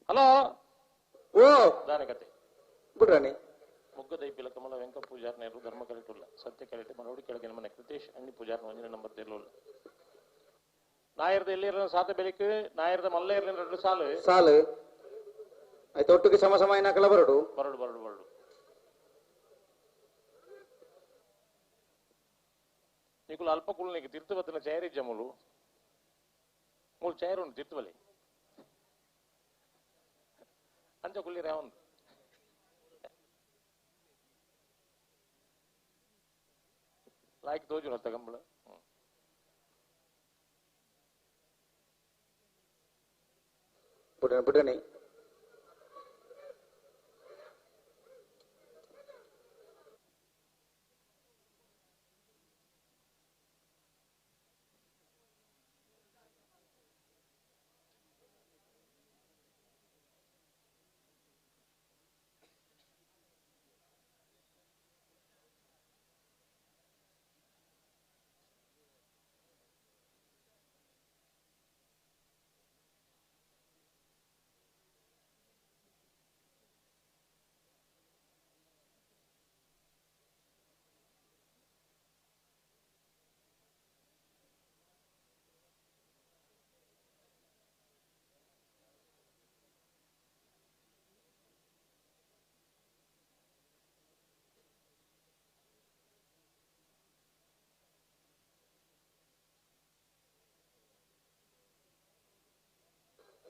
ಹಲೋ ಓ ದಾನಕತೆ ಬಿಡ್ರಾಣಿ ಮೊಗ್ಗದೈಪಿಲ ಕಮಲ ವೆಂಕ ಪೂಜಾರ್ ನೇರು ಧರ್ಮ ಕರೆಟುಲ್ಲ ಸತ್ಯ ಕರೆಟು ಮನೋಡಿ ಕೆಳಗಿನ ಮನೆ ಕೃತೇಶ್ ಅಣ್ಣಿ ಪೂಜಾರ್ ಒಂಜಿನ ನಂಬರ್ ತೆರಲುಲ್ಲ. ನಾಯರ್ದ ಎಲ್ಲಿರ ಸಾತ ಬೆಳಿಕು ನಾಯರ್ದ ಮಲ್ಲ ಇರಲಿನ ಎರಡು ಸಾಲು ಸಾಲು ಆಯ್ತು ಒಟ್ಟಿಗೆ ಸಮ ಸಮ ಏನಾಕಲ್ಲ ಬರಡು ಬರಡು ಬರಡು ಬರಡು. నీకు అల్ప కులు నీకు తిరుతువత్తిన చైరిజములు మూడు చైరు తిరుతువలి అంచ కుల్లి రేవంత్ ಲಾಯ್ಕ್ ತೋಜು ರಸ್ತ ಕಂಬಳ. ಬಿಡಣಿ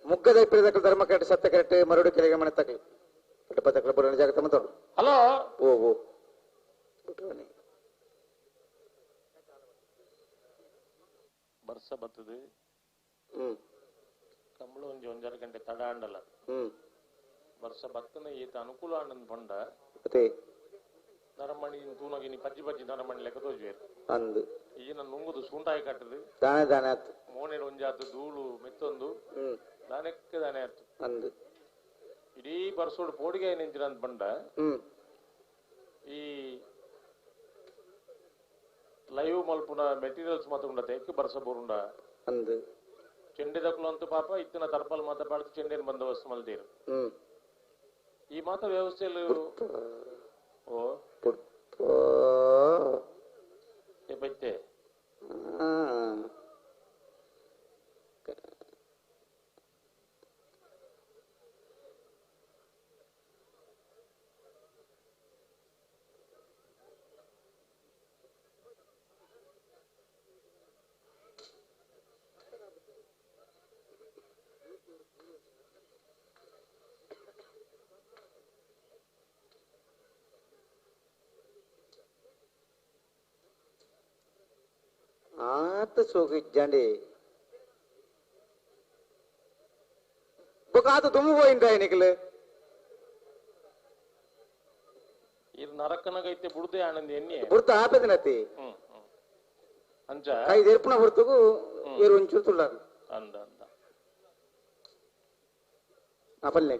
ಮುಗ್ಗದ ಇಪ್ಪಿರದಕ್ಕಲು ಧರ್ಮ ಕರೆಕ್ಟ್ ಸತ್ಯ ಕರೆಕ್ಟ್ ಮರಡು ಕೆಳಗೆ ಮನೆ ತಕಲು ಪಟ್ಟಪತ್ತಕಲು ಬರೋಣ ಜಾಗೃತ ಮಾತಾಡು. ಹಲೋ ಓ ಓ ಬರ್ಸ ಬರ್ತದೆ ಕಂಬಳ ಒಂಜಿ ಒಂಜಾರು ಗಂಟೆ ತಡ ಅಂಡಲ್ಲ ವರ್ಷ ಬತ್ತನ ಈತ ಅನುಕೂಲ ಅಂಡನ್ ಪಂಡ ನರಮಣಿ ತೂನಗಿನಿ ಪಜ್ಜಿ ಪಜ್ಜಿ ನರಮಣಿ ಲೆಕ್ಕ ತೋಜುವೇರು ಅಂದು ಈಗಿನ ನುಂಗುದು ಸೂಂಟಾಯಿ ಕಟ್ಟದು ದಾನೆ ದಾನೆ ಆತು ಮೋನೆಡ್ ಒಂಜಾತು ಧೂಳು ಮೆತ್ತೊಂದು ದಾನೆಕ್ಕೆ ದಾನೆ ಆತು ಅಂದು ಇಡೀ ಬರ್ಸೋಡು ಪೋಡಿಗೆ ನಿಂತಿರಂತ ಬಂಡ ಈ ಲೈವ್ ಮಲ್ಪುನ ಮೆಟೀರಿಯಲ್ಸ್ ಮಾತ್ರ ಉಂಡತೆ ಎಕ್ಕು ಬರ್ಸ ಬೋರುಂಡ ಅಂದು ಚೆಂಡೆದಕ್ಲು ಅಂತೂ ಪಾಪ ಇತ್ತಿನ ತರ್ಪಲ್ ಮಾತ ಪಾಡ್ದು ಚೆಂಡೆನ ಬಂದೋಬಸ್ತ್ ಮಲ್ದೀರು ಈ ಮಾತ ವ್ಯವಸ್ಥೆಯಲ್ಲಿ ಓ ಬೈತೆ ಆತ ಸೋಗಿಜ್ಜಂಡಿ ಬೊಕ ಆತ ದುಮ್ಮು ಪೋಯಿಂಡ ನಿಕ್ಲು ಇದು ನರಕನಗೈತೆ ಬುಡ್ದೆ ಆನಂದ ಎಣ್ಣೆ ಬುಡ್ತ ಆಪೆದಿನತಿ ಅಂಚ ಕೈ ದೆರ್ಪುನ ಬುಡ್ತಗು ಏರು ಒಂಚೂರು ತುಳ್ಳಾರು ಅಂದ ಅಂದ ಅಪಲ್ಲೆ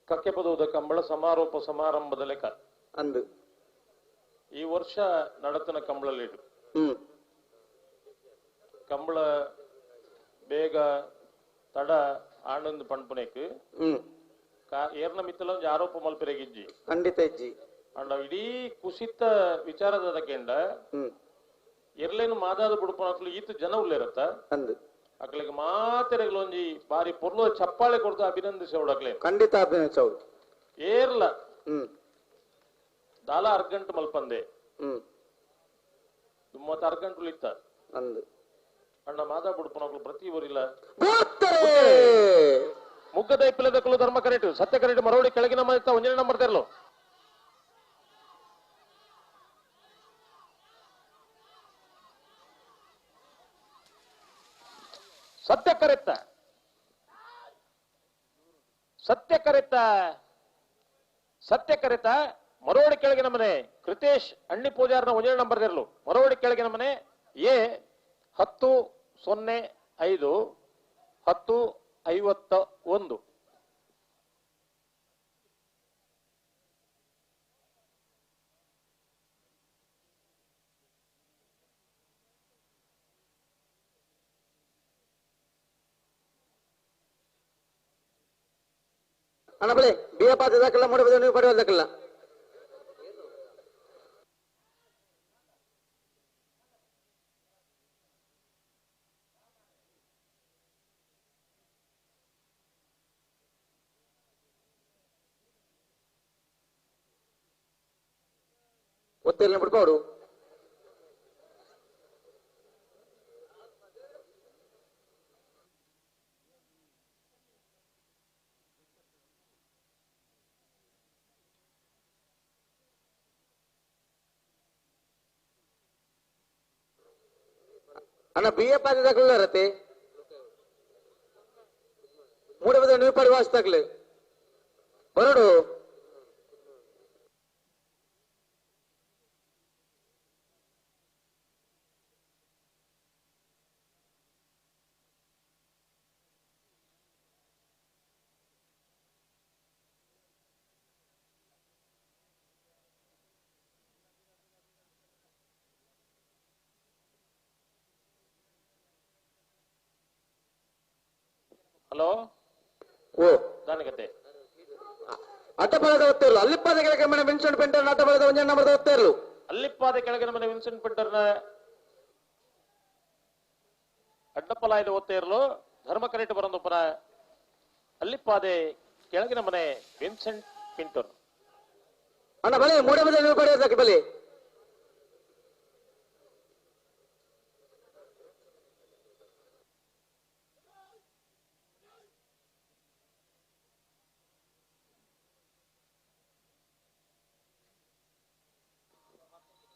ಕಕ್ಕೆ ಪದವುದ ಕಂಬಳ ಸಮಾರೋಪ ಸಮಾರಂಭದ ಲೆಕ್ಕ ಅಂದು ಈ ವರ್ಷ ನಡತನ ಕಂಬಳಲ್ಲಿಡು ಕಂಬಳ ಬೇಗ ತಡ ಆನಂದ್ ಪಣ್ಪುನೆಕ್ ಏರ್ನ ಮಿತ್ತಲ ಒಂಜಿ ಆರೋಪ ಮಲ್ಪೆರೆಗಿಜ್ಜಿ ಖಂಡಿತ ಇಜ್ಜಿ ಅಂಡ ಇಡೀ ಕುಸಿತ ವಿಚಾರದ ಕೆಂಡ ಎರ್ಲೇನು ಮಾದಾದ ಬುಡುಪನಕ್ಲು ಈತ ಜನ ಉಲ್ಲೇರತ್ತ ಅಂದು ಅಕ್ಲಿಗೆ ಮಾತೆರೆಗ್ಲ ಒಂಜಿ ಬಾರಿ ಪೊರ್ಲು ಚಪ್ಪಾಳೆ ಕೊಡ್ತು ಅಭಿನಂದಿಸೋಡು ಅಕ್ಲೆ ಖಂಡಿತ ಅಭಿನಂದಿಸೋಡು ಏರ್ಲ ದಾಲ ಅರ್ಗಂಟು ಮಲ್ಪಂದೆ ಮತ್ತ ಅರ್ಗಂಟು ಇತ್ತ ಅಂದು ಅಣ್ಣ ಮಾದಾ ಬುಡುಪನಕ್ಲು ಪ್ರತಿ ಊರಿಲ್ಲ ಮುಗ್ಗದ ಇಪ್ಪಲದಕ್ಕಲು ಧರ್ಮ ಕರೆಟು ಸತ್ಯ ಕರೆಟು ಮರೋಡಿ ಕೆಳಗಿನ ಮನೆ ಒಂಜನೇ ನಂಬರ್ ತೆರಲು ಸತ್ಯ ಕರೆತ್ತ ಸತ್ಯ ಕರೆತ್ತ ಸತ್ಯ ಕರೆತ ಮರೋಡಿ ಕೆಳಗಿನ ಮನೆ ಕೃತೇಶ್ ಅಣ್ಣಿ ಪೂಜಾರ್ನ ಒಂಜನೇ ನಂಬರ್ ತೆರಲು ಮರೋಡಿ ಕೆಳಗಿನ ಮನೆ ಎ 10 0 5 10 51. ಅಣ್ಣ ಬಳೆ ಬಿ ಎ ಪಾಸ್ ಇದಕ್ಕೆಲ್ಲ ಮೂಡಿ ನೀವು ಪಡೆಯೋದಕ್ಕೆಲ್ಲ ಒತ್ತೆಲ್ಲ ಬಿಡ್ಬಾರ್ದು. ಅಣ್ಣ ಬಿ ಎ ಪಾಸ್ ದಾಖಲೆ ಇರತ್ತೆ ಮೂಡಬದ ನೀವು ಪರಿವಾಸ ದಾಖಲೆ ಬರಡು. ಹಲೋ ಓ ದಾನಗತೆ ಅಡ್ಡಬಲದ ಒತ್ತೇರ್ಲು ಅಲ್ಲಿಪ್ಪಾದ ಕೆಳಗೆ ಮನೆ ವಿನ್ಸೆಂಟ್ ಪೆಂಟರ್ ಅಡ್ಡಬಲದ ಒಂಜ ನಂಬರ್ದ ಒತ್ತೇರ್ಲು ಅಲ್ಲಿಪ್ಪಾದ ಕೆಳಗೆ ಮನೆ ವಿನ್ಸೆಂಟ್ ಪೆಂಟರ್ನ ಅಡ್ಡಪ್ಪಲಾಯ್ದ ಒತ್ತೇರ್ಲು ಧರ್ಮ ಕರೆಟ್ ಬರಂದೊಪ್ಪನ ಅಲ್ಲಿಪ್ಪಾದೆ ಕೆಳಗಿನ ಮನೆ ವಿನ್ಸೆಂಟ್ ಪಿಂಟರ್. ಅಣ್ಣ ಬಲೆ ಮೂಡಬದ ನೀವು ಪಡೆಯೋದಕ್ಕೆ ಬಲೆ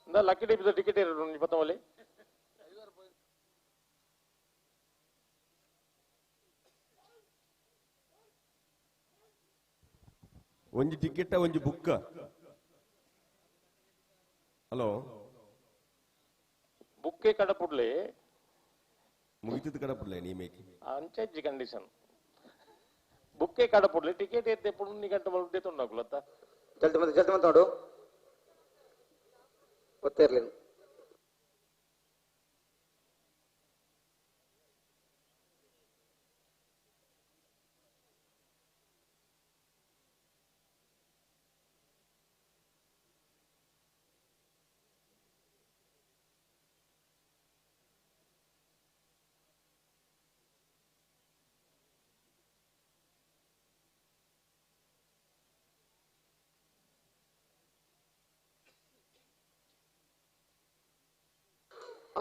ಲಕ್ಕಿ ಡಿಪ್ ಟಿಕೆಟ್ ಇರೋದು. ಒಂಜಿ ಟಿಕೆಟ್ ಒಂಜಿ ಬುಕ್. ಹಲೋ ಬುಕ್ಕೆ ಕಡಪುಡ್ಲೆ ಮುಗಿತದ ಕಡಪುಡ್ಲೆ ನೀ ಮೇಕ್ ಅಂಚೆಜ್ಜಿ ಕಂಡೀಷನ್ ಬುಕ್ಕೆ ಕಡಪುಡ್ಲೆ ಟಿಕೆಟ್ ಎತ್ತೆ ಪುಡು ನೀ ಗಂಟೆ ಮಲ್ದೆ ತೊಂಡಾಕುಲತ್ತ ಜಲ್ದಿ ಬಂದು ಜಲ್ದಿ ಬಂದು ನೋಡು ಗೊತ್ತೇ ಇರ್ಲಿ.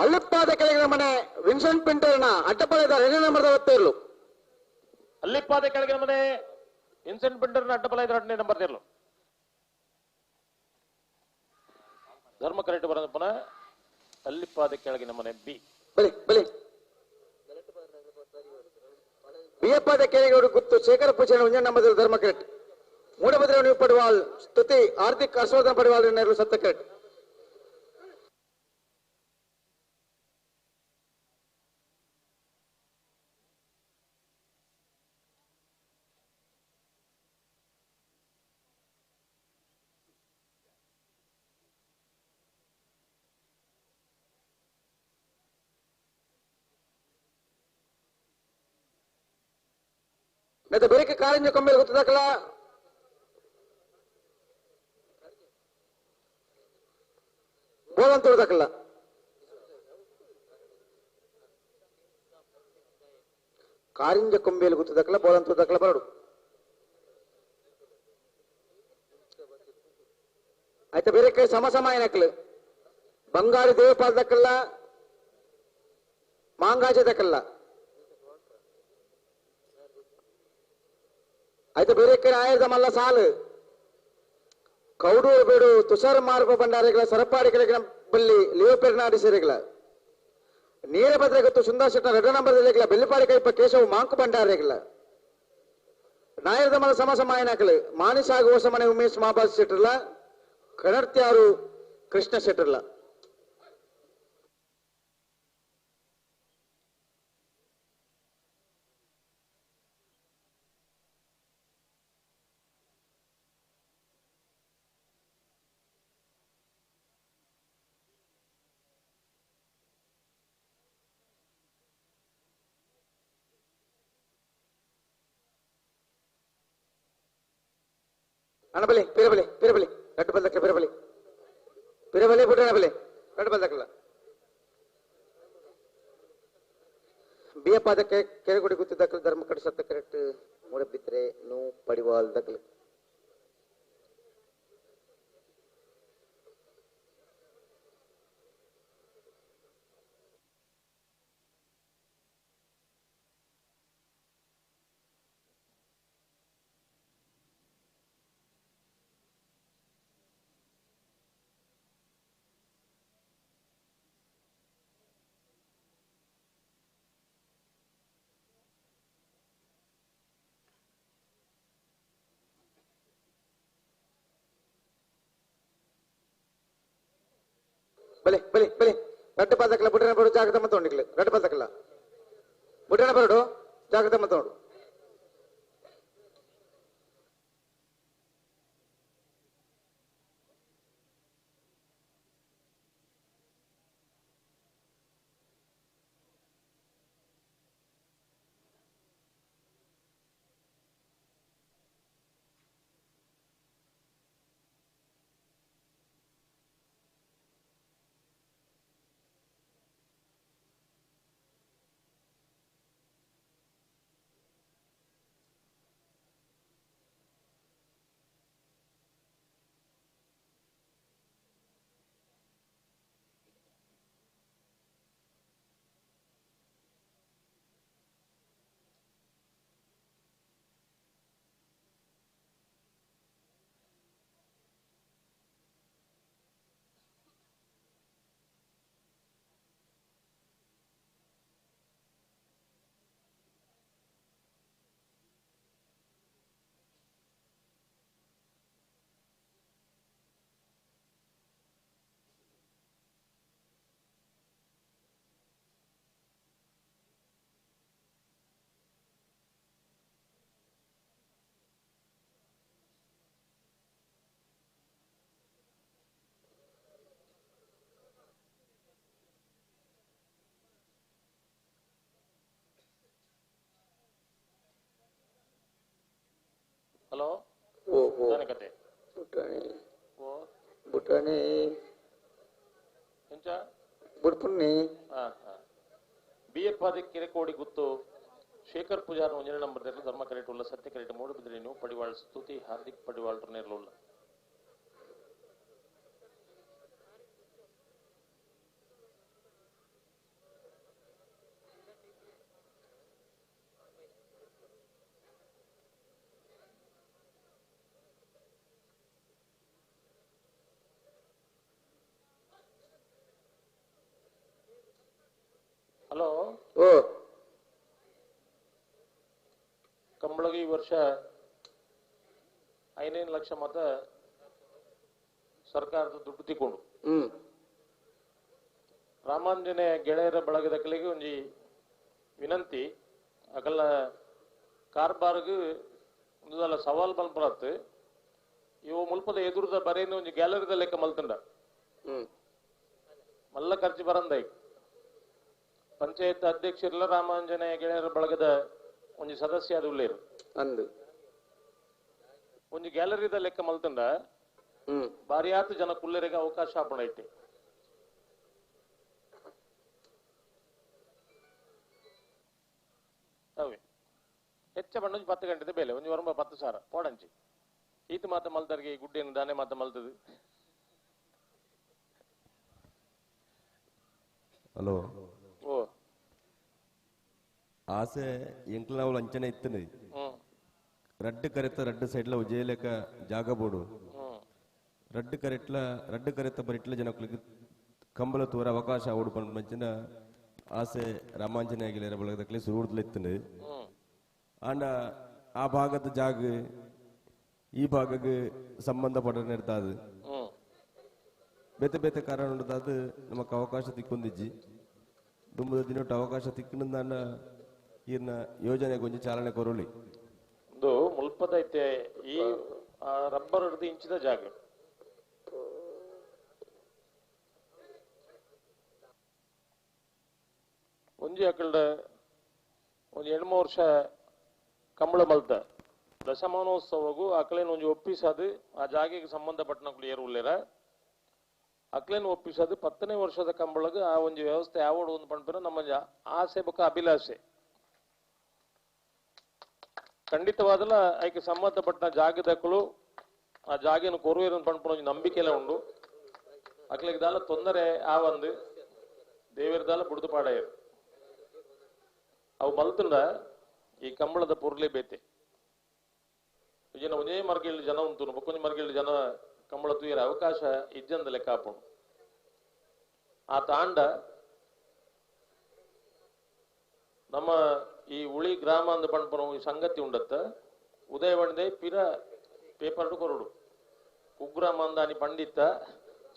ಅಲ್ಲಿಪ್ಪಾದ ಕೆಳಗಿನ ಮನೆ ವಿನ್ಸೆಂಟ್ ಪಿಂಟರ್ನ ಅಡ್ಡಪಾಳ್ಯದ ಎರಡನೇ ನಂಬರ್ದ ಒತ್ತೇರ್ಲು. ಅಲ್ಲಿಪ್ಪಾದ ಕೆಳಗಿನ ಮನೆ ವಿನ್ಸೆಂಟ್ ಪಿಂಟರ್ನ ಅಡ್ಡಪಾಳ್ಯದ ಎರಡನೇ ನಂಬರ್ ತೇರ್ಲು. ಧರ್ಮ ಕರೆಕ್ಟ್ ಬರೋದು ಪುನಃ ಅಲ್ಲಿಪ್ಪಾದ ಕೆಳಗಿನ ಮನೆ ಬಿ. ಬಲಿ ಬಲಿ ಬಿಯಪ್ಪಾದ ಕೆಳಗೌಡ ಗುತ್ತು ಶೇಖರ ಪೂಜೆ ಒಂಜೆ ನಂಬರ್ ಧರ್ಮ ಕರೆಕ್ಟ್. ಮೂಡಭದ್ರ ನೀವು ಪಡವಾಲ್ ಸ್ತುತಿ ಆರ್ಥಿಕ ಹರ್ಷವರ್ಧನ್ ಪಡವಾಲ್ ನೆರಳು ಸತ್ತ ಕರೆಕ್ಟ್. ಮತ್ತೆ ಬೇರೆ ಕಾರಿಂಜ ಕೊಂಬೆಲ್ ಗೊತ್ತದಕ್ಕಲ್ಲ ಬೋಲಂತ ತೋರ್ದಕ್ಕಲ್ಲ ಕಾರಿಂಜ ಕೊಂಬೆಲ್ ಗೊತ್ತದಕ್ಕಲ್ಲ ಬೋಲಂತ ತೋರ್ದಕ್ಕಲ್ಲ ಬರಡು ಆಯ್ತಾ. ಬೇರೆ ಕೈ ಸಮ ಸಮ ಏನಕ್ಕಲು ಬಂಗಾರಿ ದೇವಪಾದಕ್ಕಲ್ಲ ಮಾಂಗಾಜದಕ್ಕಲ್ಲ ಆಯ್ತಾ. ಬೇರೆ ಕಡೆ ಆಯುರ್ದ ಮಲ್ಲ ಸಾಲು ಕೌಡೂರು ಬೇಡು ತುಷಾರ ಮಾರ್ಪ ಭಂಡಾರಿಗಳ ಸರಪಾಡಿ ಕೆಳಗಿನ ಬಲ್ಲಿ ಲಿಯೋ ಪೆರ್ನಾಡಿ ಸೇರಿಗಳ ನೀರಭದ್ರ ಗೊತ್ತು ಸುಂದರ ಶೆಟ್ಟ ಎರಡು ನಂಬರ್ ಬೆಳ್ಳಿಪಾಡಿ ಕೈಪ ಕೇಶವ ಮಾಂಕು ಭಂಡಾರಿಗಳ ನಾಯರದ ಮಲ್ಲ ಸಮ ಸಮಾಯನಕಲು ಮಾನಿಸಾಗ ಹೊಸಮನೆ ಉಮೇಶ್ ಮಾಬಾಸ್ ಶೆಟ್ಟರ್ಲ ಕಣರ್ತ್ಯಾರು ಕೃಷ್ಣ ಶೆಟ್ಟರ್ಲ. ಅಣಬಲಿ ಪಿರಬಲಿ ಪಿರಬಲಿ ರಡ್ಡು ಬಲ್ದಕ್ಕ ಪಿರಬಲಿ ಪಿರಬಲಿ ಪುಟ್ಟಣಬಲಿ ರಡ್ಡು ಬಲ್ದಕ್ಕಲ್ಲ ಬಿಯಪಾದಕ್ಕೆ ಕೆರೆಗುಡಿ ಗುತ್ತಿದ್ದಕ್ಕಲು ಧರ್ಮ ಕಡಿಸತ್ತ ಕರೆಕ್ಟ್ ಮೂಡಬಿದ್ರೆ ನೂ ಪಡಿವಾಲ್ದಕ್ಕಲು. ಬಲೆ ಬಲೆ ಬಲೆ ರಡ್ಡು ಪಾದಕ್ಕಲ್ಲ ಬುಡ್ರನ ಬರಡು ಜಾಗ್ರತೆ ಮತ್ತೊಂಡಿಗ್ಲು ರಡ್ಡು ಪಾದಕ್ಕಲ್ಲ ಬುಡ್ರನ ಬರಡು ಜಾಗ್ರತೆ ಮತ್ತೊಂಡು. ಹಲೋ ಓ ಓ ಕತೆ ಬುಟಾಣಿ ಓ ಬುಟಾಣಿ ಎಂಚ ಬುಡ್ಪುನ್ನಿ ಬಿ ಎಫ್ ಆದಿ ಕಿರೆಕೋಡಿ ಗುತ್ತು ಶೇಖರ್ ಪೂಜಾರ್ ಒಂಜನೇ ನಂಬರ್ ಧರ್ಮ ಕರೆಟ್ ಉಲ್ಲ ಸತ್ಯ ಕರೆಟ್ ಮೂಡು ಬಿದ್ರೇನು ಪಡಿವಾಳ್ ಸ್ತುತಿ ಹಾರ್ದಿಕ್ ಪಡಿವಾಳ್ ನೇರ್ಲುಲ್ಲ. ಹಲೋ ಓ ಕಂಬಳಗೆ ಈ ವರ್ಷ 5 ಲಕ್ಷ ಮತ ಸರ್ಕಾರದ ದುಡ್ಡು ತಿಕ್ಕೊಂಡು ರಾಮಾಂಜನೇಯ ಗೆಳೆಯರ ಬಳಗದ ಕಲೆಗೆ ಒಂಜಿ ವಿನಂತಿ ಅಕಲ್ಲ ಕಾರ್ಬಾರ್ಗ್ ಒಂದುದಲ್ಲ ಸವಾಲ್ ಮಲ್ಪರತ್ ಇವು ಮುಲ್ಪದ ಎದುರುದ ಬರೇನು ಒಂಜಿ ಗ್ಯಾಲರಿದ ಲೆಕ್ಕ ಮಲ್ತಂಡ ಮಲ್ಲ ಖರ್ಚು ಬರಂದೈ ಪಂಚಾಯತ್ ಅಧ್ಯಕ್ಷರ್ಲ ರಾಮಾಂಜನೇಯ ಗೆಳೆಯರ ಬಳಗದ ಒಂಜಿ ಸದಸ್ಯ ಅದು ಉಳ್ಳೇರು ಅಂದು ಒಂಜಿ ಗ್ಯಾಲರಿದ ಲೆಕ್ಕ ಮಲ್ತಂಡ ಬಾರಿಯಾತ ಜನ ಕುಲ್ಲರಿಗೆ ಅವಕಾಶ ಆಪಣ ಐತೆ. ಅವೇ ಹೆಚ್ಚ ಬಣ್ಣ ಒಂಜಿ 10 ಗಂಟೆದ ಬೇಲೆ ಒಂಜಿ ಒರಂಬ 10,000 ಪೋಡಂಚಿ ಈತ ಮಾತ ಮಲ್ತರ್ಗೆ ಗುಡ್ಡೇನು ದಾನೆ ಮಾತ ಮಲ್ತದು. ಹಲೋ ಓ ಆಸೆ ಎಂಕ್ಲನಾವು ಅಂಚನೆ ಇತ್ತನೆ ರಡ್ಡು ಕರೆತ ರಡ್ಡು ಸೈಡ್ಲ ಉಜಯಲೇಕ ಜಾಗ ಬೋಡು ರಡ್ಡು ಕರೆಟ್ಲ ರಡ್ಡು ಕರೆತ ಬರಿಟ್ಲ ಜನಕ್ಕಳಿಗೆ ಕಂಬಳ ತೋರ ಅವಕಾಶ ಓಡು ಪಂಚಿನ ಆಸೆ ರಾಮಾಂಜನೇಯ ಗೆಳೆಯರ ಬಳಗದಕ್ಕಲೆ ಸುರುಡ್ದಲ ಇತ್ತನೆ. ಆಂಡ ಆ ಭಾಗದ ಜಾಗ ಈ ಭಾಗಕ್ಕೆ ಸಂಬಂಧಪಟ್ಟ ಇರ್ತಾದು ಬೇತೆ ಬೇತೆ ಕಾರಣ ಉಂಡದಾದ ನಮಕ್ ಅವಕಾಶ ತಿಕ್ಕೊಂದಿಜ್ಜಿ ದುಂಬದ ದಿನೊಟ್ಟು ಅವಕಾಶ ತಿಕ್ಕಂದಾನ ಈರ್ನ ಯೋಜನೆ ಕೊಂಚ ಚಾಲನೆ ಕೊರೊಲಿ ಒಂದು ಮುಲ್ಪದೈತೆ ಈ ರಬ್ಬರ್ ಹಿಡಿದು ಇಂಚಿದ ಜಾಗ ಒಂಜಿ ಅಕಲ್ಡ ಒಂಜಿ 8 ವರ್ಷ ಕಂಬಳ ಮಲ್ತ ದಶಮಾನೋತ್ಸವಗೂ ಅಕಲೇನು ಒಂಜಿ ಒಪ್ಪಿಸದು ಆ ಜಾಗೆಗೆ ಸಂಬಂಧಪಟ್ಟನಕ್ಲು ಏರು ಉಳ್ಳೇರ ಅಕ್ಲೇನು ಒಪ್ಪಿಸದು 10ನೇ ವರ್ಷದ ಕಂಬಳಗ ಆ ಒಂಜಿ ವ್ಯವಸ್ಥೆ ಯಾವಡು ಒಂದು ಪಂಡ್ಪಿನ ನಮ್ಮ ಆಸೆ ಬೊಕ್ಕ ಅಭಿಲಾಷೆ ಖಂಡಿತವಾದಲ ಐಕೆ ಸಂಬಂಧಪಟ್ಟ ಜಾಗದಕ್ಕಳು ಆ ಜಾಗೆನ ಕೊರುವೇರು ಪಂಡ್ಪುನ ಒಂಜಿ ನಂಬಿಕೆಲ ಉಂಡು ಅಕ್ಲೆಗ್ ದಾಲ ತೊಂದರೆ ಆ ಒಂದು ದೇವರದಾಲ ಬುಡ್ದು ಪಾಡಯರು ಅವು ಮಲ್ತುಂಡ ಈ ಕಂಬಳದ ಪೊರ್ಲೆ ಬೇತೆ ಒಂಜೇ ಮರ್ಗಿಲ್ ಜನ ಉಂಟು ಬೊಕ್ಕೊಂಜಿ ಮರ್ಗಿಲ್ ಜನ ಕಂಬಳ ತೂಯರ ಅವಕಾಶ ಇಜ್ಜಂದ ಲೆಕ್ಕ ಆಪುಂಡು. ಆ ತಾಂಡ ನಮ್ಮ ಈ ಉಳಿ ಗ್ರಾಮ ಅಂದ ಪಂಡ್ಪುನ ಈ ಸಂಗತಿ ಉಂಡತ್ತ ಉದಯವಂಡೆ ಪಿರ ಪೇಪರ್ ಕೊರಡು ಕುಗ್ರಾಮ ಅಂದಾನಿ ಪಂಡಿತ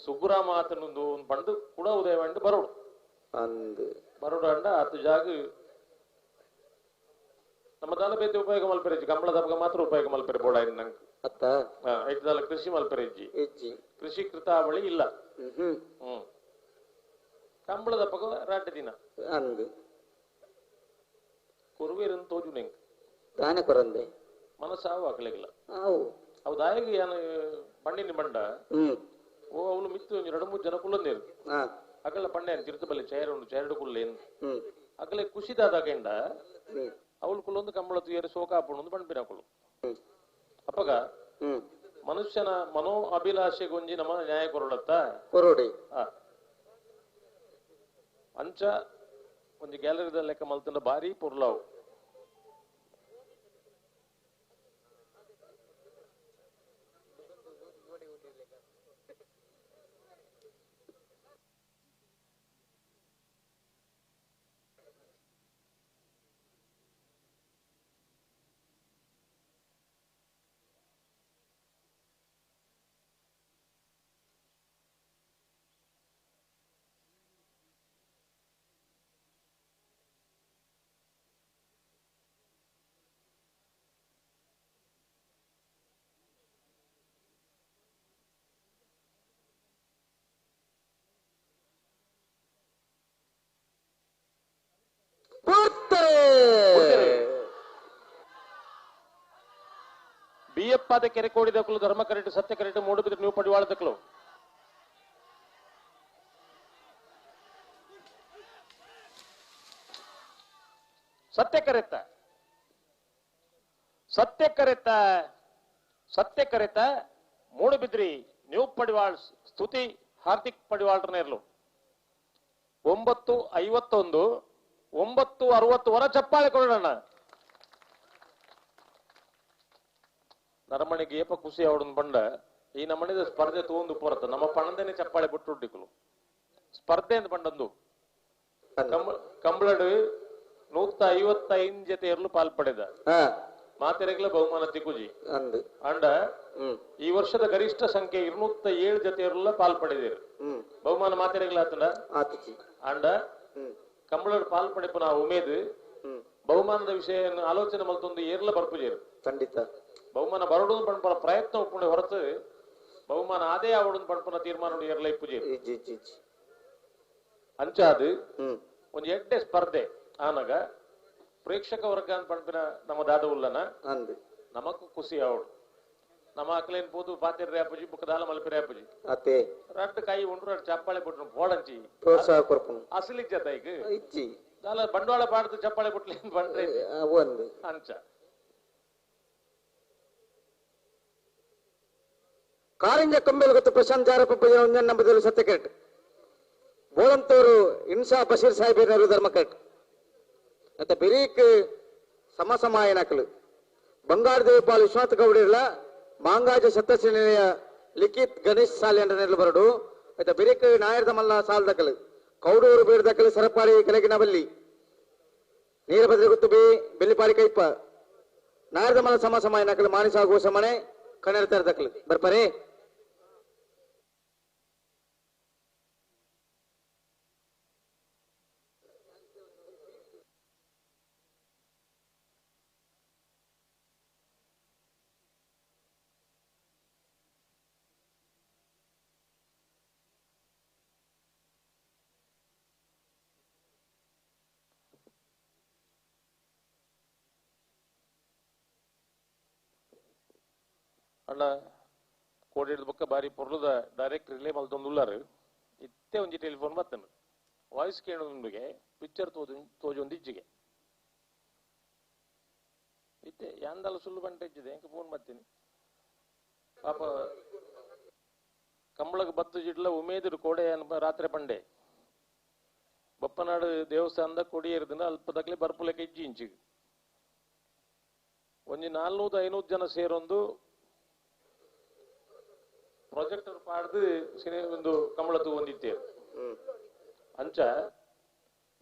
ಸುಗ್ರಾಮ ಆತನೊಂದು ಒಂದು ಪಂಡು ಕೂಡ ಉದಯವಂಡೆ ಬರೋಡು ಅಂದು ಬರೋಡು ಅಂಡ ಆತ ಜಾಗ ನಮ್ಮ ದಾಲ ಬೇತೆ ಉಪಯೋಗ ಮಲ್ಪೆರೆಜ್ಜಿ ಕಂಬಳ ದಬ್ಬಗ ಮಾತ್ರ ಉಪಯೋಗ ಮಲ್ಪೆರೆ ಬೋಡ ನಂಗೆ ಅತ್ತ ಐತದಾಲ ಕೃಷಿ ಮಲ್ಪೆರೆಜ್ಜಿ ಇಜ್ಜಿ ಕೃಷಿ ಕೃತಾವಳಿ ಇಲ್ಲ ಕಂಬಳದ ಪಗ ರಾಟೆ ದಿನ ಅಂದು ಕೊರುವೇರನ್ ತೋಜು ನೆಂಕ್ ದಾನೆ ಕೊರಂದೆ ಮನಸ್ಸಾವು ಆಕಲೆಗಿಲ್ಲ ಆವು ಅವು ದಾಯಿಗೆ ಯಾನು ಬಂಡಿನ ಬಂಡ ಓ ಅವಳು ಮಿತ್ತು ಒಂಜಿ 2-3 ಜನ ಕುಲ್ಲಂದೇರು ಅಕಲ ಪಂಡೆ ತಿರುತು ಬಲ್ಲೆ ಚೇರ್ ಉಂಡು ಚೇರ್ಡು ಕುಲ್ಲೇನು ಅಕಲೆ ಖುಷಿದಾದಾಗೆಂಡ ಅವಳು ಕುಲ್ಲೊಂದು ಕಂಬಳ ತುಯರು ಶೋಕ ಆಪುಂಡು ಪಂಡ್ಪಿನ ಅಕುಲು ಅಪ್ಪಗ ಮನುಷ್ಯನ ಮನೋ ಅಭಿಲಾಷೆಗೊಂಜಿ ನಮ್ಮ ನ್ಯಾಯ ಕೊರಡತ್ತ ಕೊರೋಡಿ ಅಂಚ ಒಂಜಿ ಗ್ಯಾಲರಿದ ಲೆಕ್ಕ ಮಲ್ತಂಡ ಭಾರಿ ಪೊರ್ಲಾವು. ಜಪ್ಪಾದ ಕೆರೆ ಕೋಡಿದಕ್ಕಲು ಧರ್ಮ ಕರೆಟ್ ಸತ್ಯ ಕರೆಟ್ ಮೂಡುಬಿದ್ರೆ ನೀವು ಪಡಿವಾಳದಕ್ಕಲು ಸತ್ಯ ಕರೆತ ಸತ್ಯ ಕರೆತ ಸತ್ಯ ಕರೆತ ಮೂಡುಬಿದ್ರಿ ನ್ಯೂ ಪಡಿವಾಳ್ ಸ್ತುತಿ ಹಾರ್ದಿಕ್ ಪಡಿವಾಳ್ರನೇರ್ಲು 9:51 9:60 ವರ ಚಪ್ಪಾಳೆ ಕೊಡೋಣ. ನರಮಣಿಗೆ ಏಪ ಖುಷಿ ಅವಡನ್ ಬಂಡ ಈ ನಮ್ಮಣಿದ ಸ್ಪರ್ಧೆ ತಗೊಂಡು ಪೋರತ್ತ ನಮ್ಮ ಪಣಂದೇನೆ ಚಪ್ಪಾಳೆ ಬಿಟ್ಟುಡ್ಡಿಕಲು ಸ್ಪರ್ಧೆ ಅಂತ ಬಂಡಂದು ಕಂಬಳಡು 155 ಜೊತೆ ಇರಲು ಪಾಲ್ಪಡೆದ ಮಾತೆರೆಗಳ ಬಹುಮಾನ ತಿಕ್ಕುಜಿ ಅಂಡ ಈ ವರ್ಷದ ಗರಿಷ್ಠ ಸಂಖ್ಯೆ 207 ಜೊತೆ ಇರಲ್ಲ ಪಾಲ್ಪಡೆದಿರು ಬಹುಮಾನ ಮಾತೆರೆಗಳ ಆತನ ಅಂಡ ಕಂಬಳಡು ಪಾಲ್ಪಡೆಪುನ ಉಮೇದು ಬಹುಮಾನದ ವಿಷಯ ಆಲೋಚನೆ ಮಲ್ತೊಂದು ಏರ್ಲ ಬರ್ಪುಜೇರು ಖಂಡಿತ ಬಹುಮಾನ ಬರಡು ಪಣ್ಪನ ಪ್ರಯತ್ನ ಉಪ್ಪುಂಡೆ ಹೊರತು ಬಹುಮಾನ ಅದೇ ಅವಡು ಪಣ್ಪನ ತೀರ್ಮಾನ ಏರ್ಲ ಇಪ್ಪುಜೇರು ಅಂಚಾದು ಒಂದು ಎಡ್ಡೆ ಸ್ಪರ್ಧೆ ಆನಗ ಪ್ರೇಕ್ಷಕ ವರ್ಗ ಅಂತ ಪಣ್ಪಿನ ನಮ್ಮ ದಾದ ಉಲ್ಲನ ನಮಕ್ಕೂ ಖುಷಿ ಅವಡು ನಮ್ಮ ಅಕ್ಲೇನ್ ಪೋದು ಪಾತಿರ್ ರೇಪುಜಿ ಬುಕ್ಕದಾಲ ಮಲ್ಪಿ ರೇಪುಜಿ ಅತ್ತೆ ರಡ್ಡು ಕೈ ಉಂಡ್ರು ರಡ್ಡು ಚಪ್ಪಾಳೆ ಬಿಟ್ರು ಪೋಡಂಚಿ ಪ್ರೋತ್ಸಾಹ ಕೊರ್ಪುನು ಅಸಲಿ ಜತ ಈಗ ಇಜ್ಜಿ ದಾಲ ಬಂಡವಾಳ ಪಾಡ್ದು ಚಪ್ಪಾಳೆ ಬಿಟ್ಲಿ ಬಂಡ್ರೆ ಒಂದು ಅಂಚ ಕಾರಿಂಜ ಕೊಂಬೆಲ್ ಗೊತ್ತು ಪ್ರಶಾಂತ್ ಜಾರಪ್ಪ ನಂಬದಲ್ಲಿ ಸತ್ಯಕಟ್ ಬೋಳಂತವರು ಇನ್ಸಾ ಬಶೀರ್ ಸಾಹೇಬ್ ಧರ್ಮಕಟ್ ಅಂತ ಬಿರೀಕ್ ಸಮಸಮಾಯನಕಲು ಬಂಗಾರ ದೇವಪಾಲ್ ವಿಶ್ವನಾಥ್ ಗೌಡಿರ್ಲ ಮಾಂಗಾಜ ಸತ್ತಶ್ರೀನಿಯ ಲಿಖಿತ್ ಗಣೇಶ್ ಸಾಲೆ ಅಂಡನೆಲ್ಲ ಬರಡು ಆಯ್ತ ಬಿರೀಕ್ ನಾಯರ್ದ ಮಲ್ಲ ಸಾಲ್ದಕಲು ಕೌಡೂರು ಬೀರ್ದಕಲು ಸರಪಾಡಿ ಕೆಳಗಿನ ಬಲ್ಲಿ ನೀರಭದ್ರ ಗುತ್ತು ಬಿ ಬೆಲ್ಲಿಪಾಡಿ ಕೈಪ ನಾಯರ್ದ ಮಲ್ಲ ಸಮಸಮಾಯನಕಲು ಮಾನಿಸಾಗುವ ಸಮನೆ ಕಣ್ಣರ ತರದಕಲು ಬರ್ಪರೆ ಅಣ್ಣ ಕೋಡಿಡ್ದ ಬೊಕ್ಕ ಬಾರಿ ಪೊರ್ಲುದ ಡೈರೆಕ್ಟ್ ರಿಲೇ ಮಲ್ತೊಂದುಲ್ಲಾರು ಇತ್ತೆ ಒಂಜಿ ಟೆಲಿಫೋನ್ ಬತ್ತನು ವಾಯ್ಸ್ ಕೇಳೋದೊಂದಿಗೆ ಪಿಕ್ಚರ್ ತೋಜೊಂದು ಇಜ್ಜಿಗೆ ಇತ್ತೆ ಯಾಂದಲ ಸುಳ್ಳು ಬಂಟ ಇಜ್ಜಿದೆ ಎಂಕ ಫೋನ್ ಬರ್ತೀನಿ ಪಾಪ ಕಂಬಳಗ್ ಬತ್ತು ಜಿಡ್ಲ ಉಮೇದಿರು ಕೋಡೆ ರಾತ್ರಿ ಪಂಡೆ ಬಪ್ಪನಾಡು ದೇವಸ್ಥಾನದ ಕೊಡಿಯೇರಿದ ಅಲ್ಪ ದಕ್ಲೆ ಬರ್ಪುಲೆಕ ಇಜ್ಜಿ ಇಂಚಿಗೆ ಒಂಜಿ 400-500 ಜನ ಸೇರೊಂದು ಪ್ರೊಜೆಕ್ಟರ್ ಪಾಡ್ದು ಸಿನಿ ಒಂದು ಕಂಬಳ ತೂವೊಂದಿತ್ತೇರು ಅಂಚ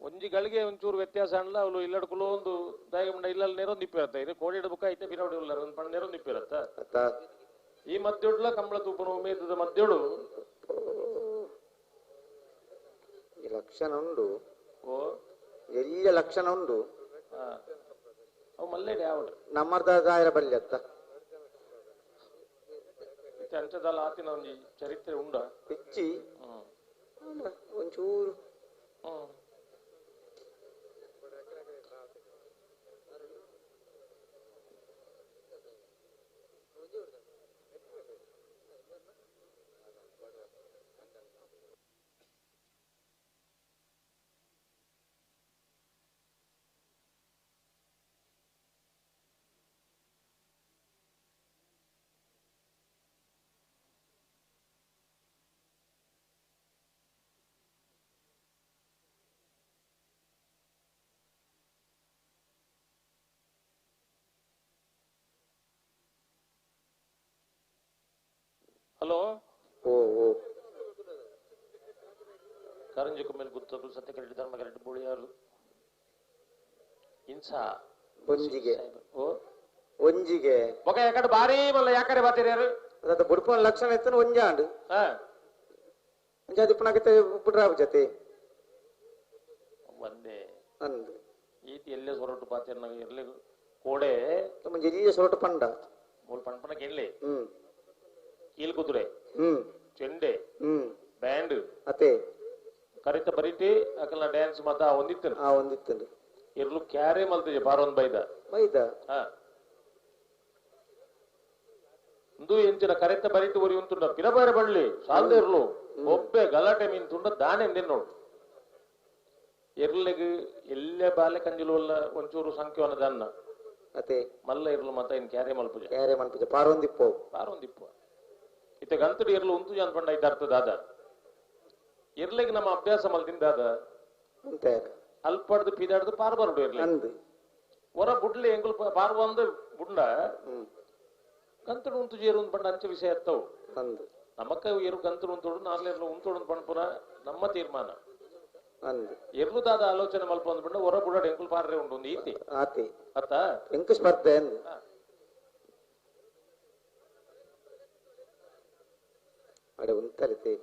ಒಂಜಿ ಗಳಿಗೆ ಒಂಚೂರು ವ್ಯತ್ಯಾಸ ಅನ್ಲ ಅವಳು ಇಲ್ಲಡ್ಕುಲು ಒಂದು ದಾಯಗಮಂಡ ಇಲ್ಲಲ್ಲಿ ನೇರೊಂದು ಇಪ್ಪಿರತ್ತ ಇದು ಕೋಡಿ ಬುಕ್ಕ ಐತೆ ಬಿರವಡಿ ಉಲ್ಲಾರ ಒಂದು ಪಣ್ಣ ನೇರೊಂದು ಇಪ್ಪಿರತ್ತ ಈ ಮಧ್ಯೊಡ್ಲ ಕಂಬಳ ತೂಪನ ಉಮೇದದ ಮಧ್ಯೊಡು ಲಕ್ಷಣ ಉಂಡು ಓ ಎಲ್ಲ ಲಕ್ಷಣ ಉಂಡು ಅವು ಮಲ್ಲೇಡಿ ಯಾವಡು ನಮ್ಮರ್ದ ದಾಯರ ಬಲ್ಲಿ ಅತ್ತ ಅಂಚದಲ್ಲ ಆತಿನ ಒಂಜಿ ಚರಿತ್ರೆ ಉಂಡ పిచ్చి ಒಂಚೂರು ಹಲೋ ಓ ಓ ಕಾರಂಜಿ ಕುಮ್ಮೇಲ್ ಗುತ್ತಗಳು ಸತ್ಯ ಕರೆಕ್ಟ್ ಧರ್ಮ ಕರೆಕ್ಟ್ ಬೋಳಿಯಾರು ಇನ್ಸಾ ಒಂಜಿಗೆ ಓ ಒಂಜಿಗೆ ಒಕ ಯಾಕಡೆ ಭಾರಿ ಮಲ್ಲ ಯಾಕರೆ ಬಾತೀರಿ ಯಾರು ಅದ ಬುಡ್ಪನ ಲಕ್ಷಣ ಎತ್ತನ ಒಂಜಾಂಡು ಒಂಜಾದಿ ಪುಣಕತೆ ಪುಡ್ರಾಬು ಜತೆ ಒಂದೇ ಅಂದು ಈತಿ ಎಲ್ಲೇ ಸೊರಟು ಪಾತಿರ್ ನಾವು ಎಲ್ಲಿ ಕೋಡೆ ಮುಂಜೆ ಎಲ್ಲಿ ಸೊರಟು ಪಂಡ ಮೂಲ ಪಂಪನ ಕೆಳ್ಳಿ ಕೀಲ್ ಕುದುರೆ ಚೆಂಡೆ ಬ್ಯಾಂಡ್ ಅತೆ ಕರಿತ ಬರಿಟಿ ಅಕಲ ಡ್ಯಾನ್ಸ್ ಮಾತ ಒಂದಿತ್ತು ಒಂದಿತ್ತು ಇರ್ಲು ಕ್ಯಾರೆ ಮಲ್ತಿಜೆ ಬಾರೊಂದ್ ಬೈದ ಬೈದ ಇಂದು ಎಂಚಿನ ಕರೆತ ಬರಿತು ಒರಿ ಉಂತುಂಡ ಪಿರಬಾರೆ ಬಳ್ಳಿ ಸಾಲ್ದೇರ್ಲು ಒಬ್ಬೆ ಗಲಾಟೆ ಮೀನ್ ತುಂಡ ದಾನೆ ನೋಡು ಎರ್ಲೆಗ್ ಎಲ್ಲೆ ಬಾಲೆ ಕಂಜಿಲುವಲ್ಲ ಒಂಚೂರು ಸಂಖ್ಯವನ ದನ್ನ ಅತೆ ಮಲ್ಲ ಇರ್ಲು ಮತ ಇನ್ ಕ್ಯಾರೆ ಮಲ್ಪುಜ ಕ್ಯಾರೆ ಮಲ್ಪುಜ ಪಾರೊಂದಿಪ್ಪು ಪಾರೊಂದಿಪ್ಪು ಇತ್ತೆ ಗಂತಡು ಎರ್ಲು ಉಂತು ಜನ ಪಂಡ ಇದ್ದಾರ್ಥ ದಾದ ಎರ್ಲೆಗ್ ನಮ್ಮ ಅಭ್ಯಾಸ ಮಲ್ತಿಂದ ದಾದ ಅಲ್ಪಡ್ದು ಪಿದಾಡ್ದು ಪಾರ್ ಬರಡು ಎರ್ಲೆ ಅಂದು ಹೊರ ಬುಡ್ಲೆ ಎಂಗುಲ್ ಪಾರ್ ಬಂದು ಬುಂಡ ಗಂತಡು ಉಂತು ಜೇರು ಒಂದು ಪಂಡ ಅಂಚೆ ವಿಷಯ ಅತ್ತವು ಅಂದು ನಮಕ್ಕ ಎರು ಗಂತಡು ಉಂತೋಡು ನಾಲ್ಎರ್ಲು ಉಂತೋಡು ಪಂಡ ನಮ್ಮ ತೀರ್ಮಾನ ಅಂದು ಎರ್ಲುದಾದ ಆಲೋಚನೆ ಮಲ್ಪ ಅಂದ್ ಪಂಡ ಹೊರ ಬುಡಾಡ್ ಎಂಕುಲ್ ಪಾರ್ರೆ ಉಂಟು ಒಂದು ಈತಿ ಆತಿ ಅತ್ತ ಎಂಕು ಸ್ಪರ್ಧೆ ಅಂದು ಅಡೆ ಉಂತಲಿತೆ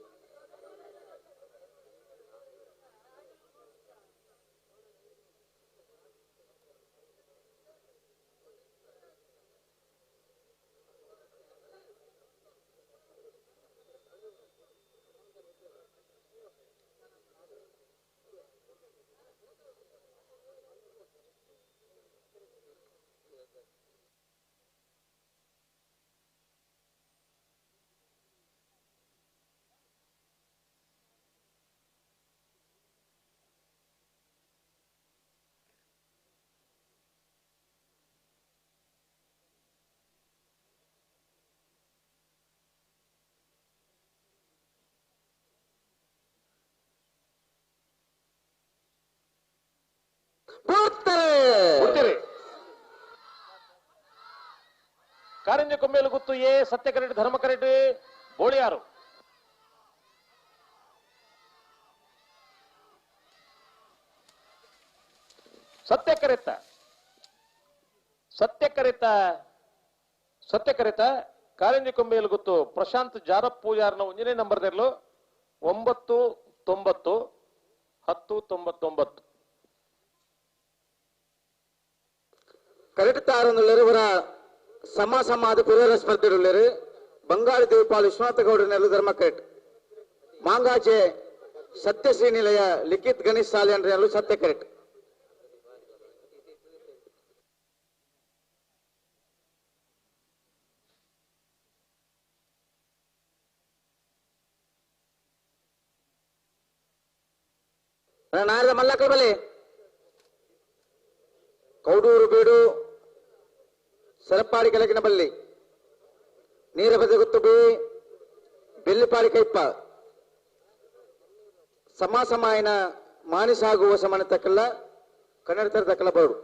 ಕಾರಂಜ ಕೊಂಬೇಲು ಗುತ್ತು ಎ ಸತ್ಯ ಕರೆಟ್ ಧರ್ಮ ಕರೆಟ್ ಬೋಳಿಯಾರು ಸತ್ಯ ಕರೆತ ಸತ್ಯ ಕರೆತ ಸತ್ಯ ಕರೆತ ಕಾರಂಜಿ ಕೊಂಬೇಲು ಗುತ್ತು ಪ್ರಶಾಂತ್ ಜಾರಪ್ ಪೂಜಾರ್ನ ಒಂಜನೇ ನಂಬರ್ ದೆರ್ಲು 9 90 10 99 ಕರೆಕ್ಟ್ ತಾರೊಂದುಳ್ಳರು ಇವರ ಸಮ ಸಮಾದ ಪುರರ ಸ್ಪರ್ಧೆಡುಳ್ಳರು ಬಂಗಾಳಿ ದೇವಪಾಲ್ ವಿಶ್ವನಾಥ ಗೌಡರನೆಲ್ಲ ಧರ್ಮ ಕರೆಕ್ಟ್ ಮಾಂಗಾಜೆ ಸತ್ಯಶ್ರೀ ನಿಲಯ ಲಿಖಿತ್ ಗಣೇಶ್ ಸಾಲೆ ಸತ್ಯ ಕರೆಕ್ಟ್ ನಾರದ ಮಲ್ಲಕಲ್ ಬಲೆ ಕೌಡೂರು ಬೀಡು ಸರಪಾಡಿ ಕೆಳಗಿನ ಬಲ್ಲಿ ನೀರಬದ ಗುತ್ತು ಬಿ ಬೆಲ್ಲಿಪಾಡಿ ಕೈಪ ಸಮ ಸಮಾಯನ ಮಾನಿಸಾಗುವ ಸಮಾನ ತಕ್ಕಲ್ಲ ಕನ್ನಡ ತಕ್ಕಲ್ಲ ಬರಡು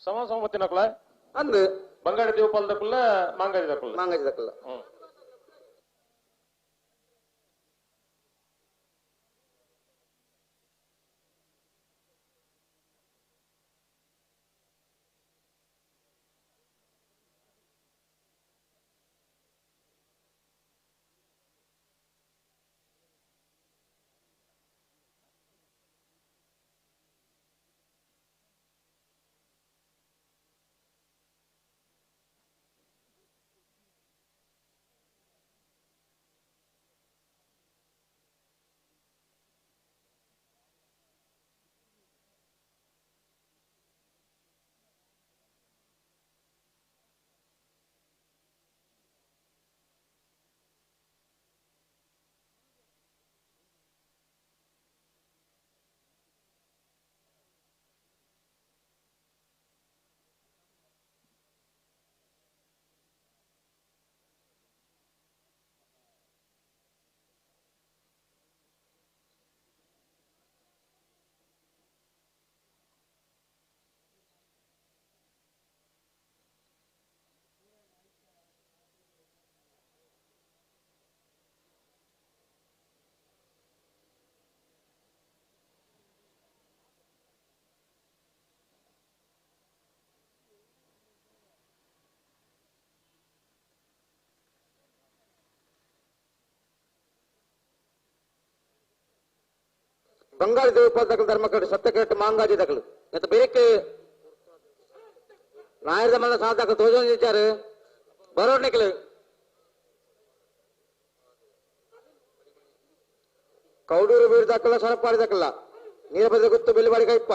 ಸಮ ಸಮ ಅಂದು ಬಂಗಾಡಿ ದೇವಪಾಲ್ ದಕ್ಕುಲ್ಲ ಮಾಂಗಾಜಿ ದಕ್ಕುಲ್ಲ ಮಾಂಗಾಜಿ ದಕ್ಕುಲ್ಲ ಬಂಗಾಳಿ ದೇವಪಾಲ್ ದಕಲ್ ಧರ್ಮಕರೆಟ್ ಸತ್ಯಕರೆಟ್ ಮಾಂಗಾಜಿ ದಕಲು ಮತ್ತೆ ಬೇರೆ ನಾಯರದ ಮಲ್ಲ ಸಾಧಕ ತೋಜೊಂದಿದ್ದಾರೆ ಬರೋಡ್ನಿಕಲು ಕೌಡೂರು ಬೀರ್ ದಾಖಲ ಸರಪಾಡಿ ದಾಖಲ ನೀರಭದ್ರ ಗುತ್ತು ಬೆಳ್ಳಿಬಾಡಿ ಕೈಪ್ಪ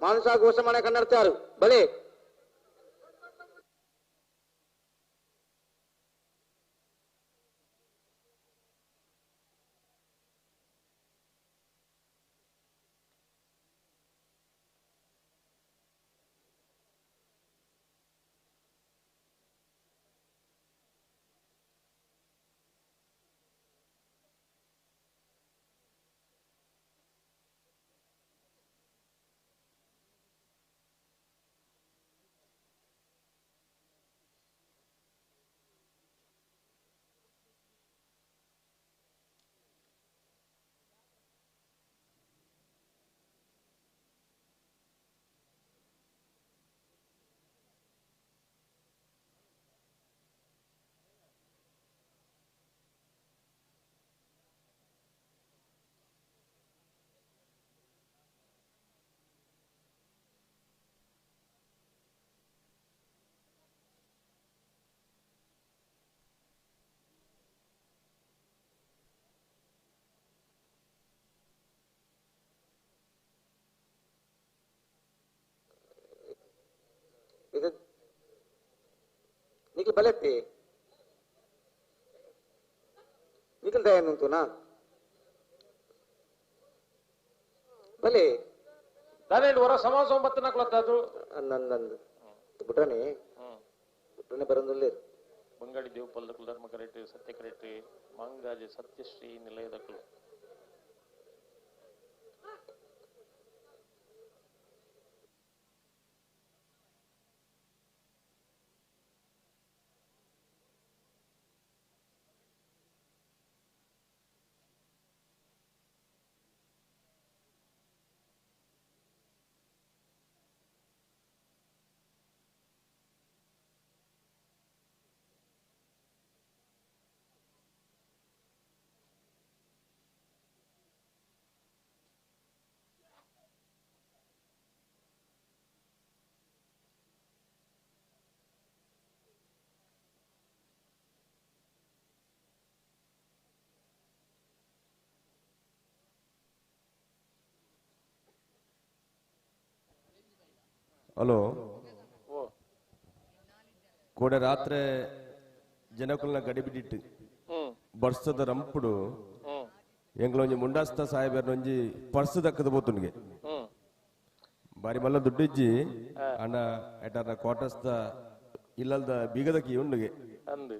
ಮಾನಸ ಘೋಷಮಾನೆ ಕನ್ನಡ್ತಾರು ಬಲೆ ಇದು ನಿಖಿಲ್ ಬಲೆತ್ತಿ ನಿಖಿಲ್ ದಯಾನಂತುನಾ ಬಲೆ ದಾನೇಳು ವರ ಸಮಾಸ ಒಂಬತ್ತು ನಾಲ್ಕು ನಂದು ಬುಟ್ರನೆ ಬುಟ್ರನೆ ಬರಂದುಲ್ಲೇರು ಬಂಗಾಳಿ ದೇವಪಲ್ದಕುಲು ಧರ್ಮ ಕರೆಟ್ ಸತ್ಯ ಕರೆಟ್ ಮಾಂಗಾಜೆ ಸತ್ಯಶ್ರೀ ನಿಲಯದಕಲು ಹಲೋ ಕೋಡೆ ರಾತ್ರಿ ಜನಕುಲ್ನ ಗಡಿಬಿಡಿಟ್ಟು ಬರ್ಸದ ರಂಪುಡು ಎಂಗ್ಲೊಂಜಿ ಮುಂಡಾಸ್ತ ಸಾಹೇಬರ್ನೊಂಜಿ ಪರ್ಸ್ ದಕ್ಕದ ಬೋತುನ್ಗೆ ಬಾರಿ ಮಲ್ಲ ದುಡ್ಡಿಜ್ಜಿ ಅಣ್ಣ ಎಟಾರ್ನ ಕ್ವಾರ್ಟರ್ಸ್ದ ಇಲ್ಲಲ್ದ ಬೀಗದಕ್ಕಿ ಉಂಡುಗೆ ಅಂದು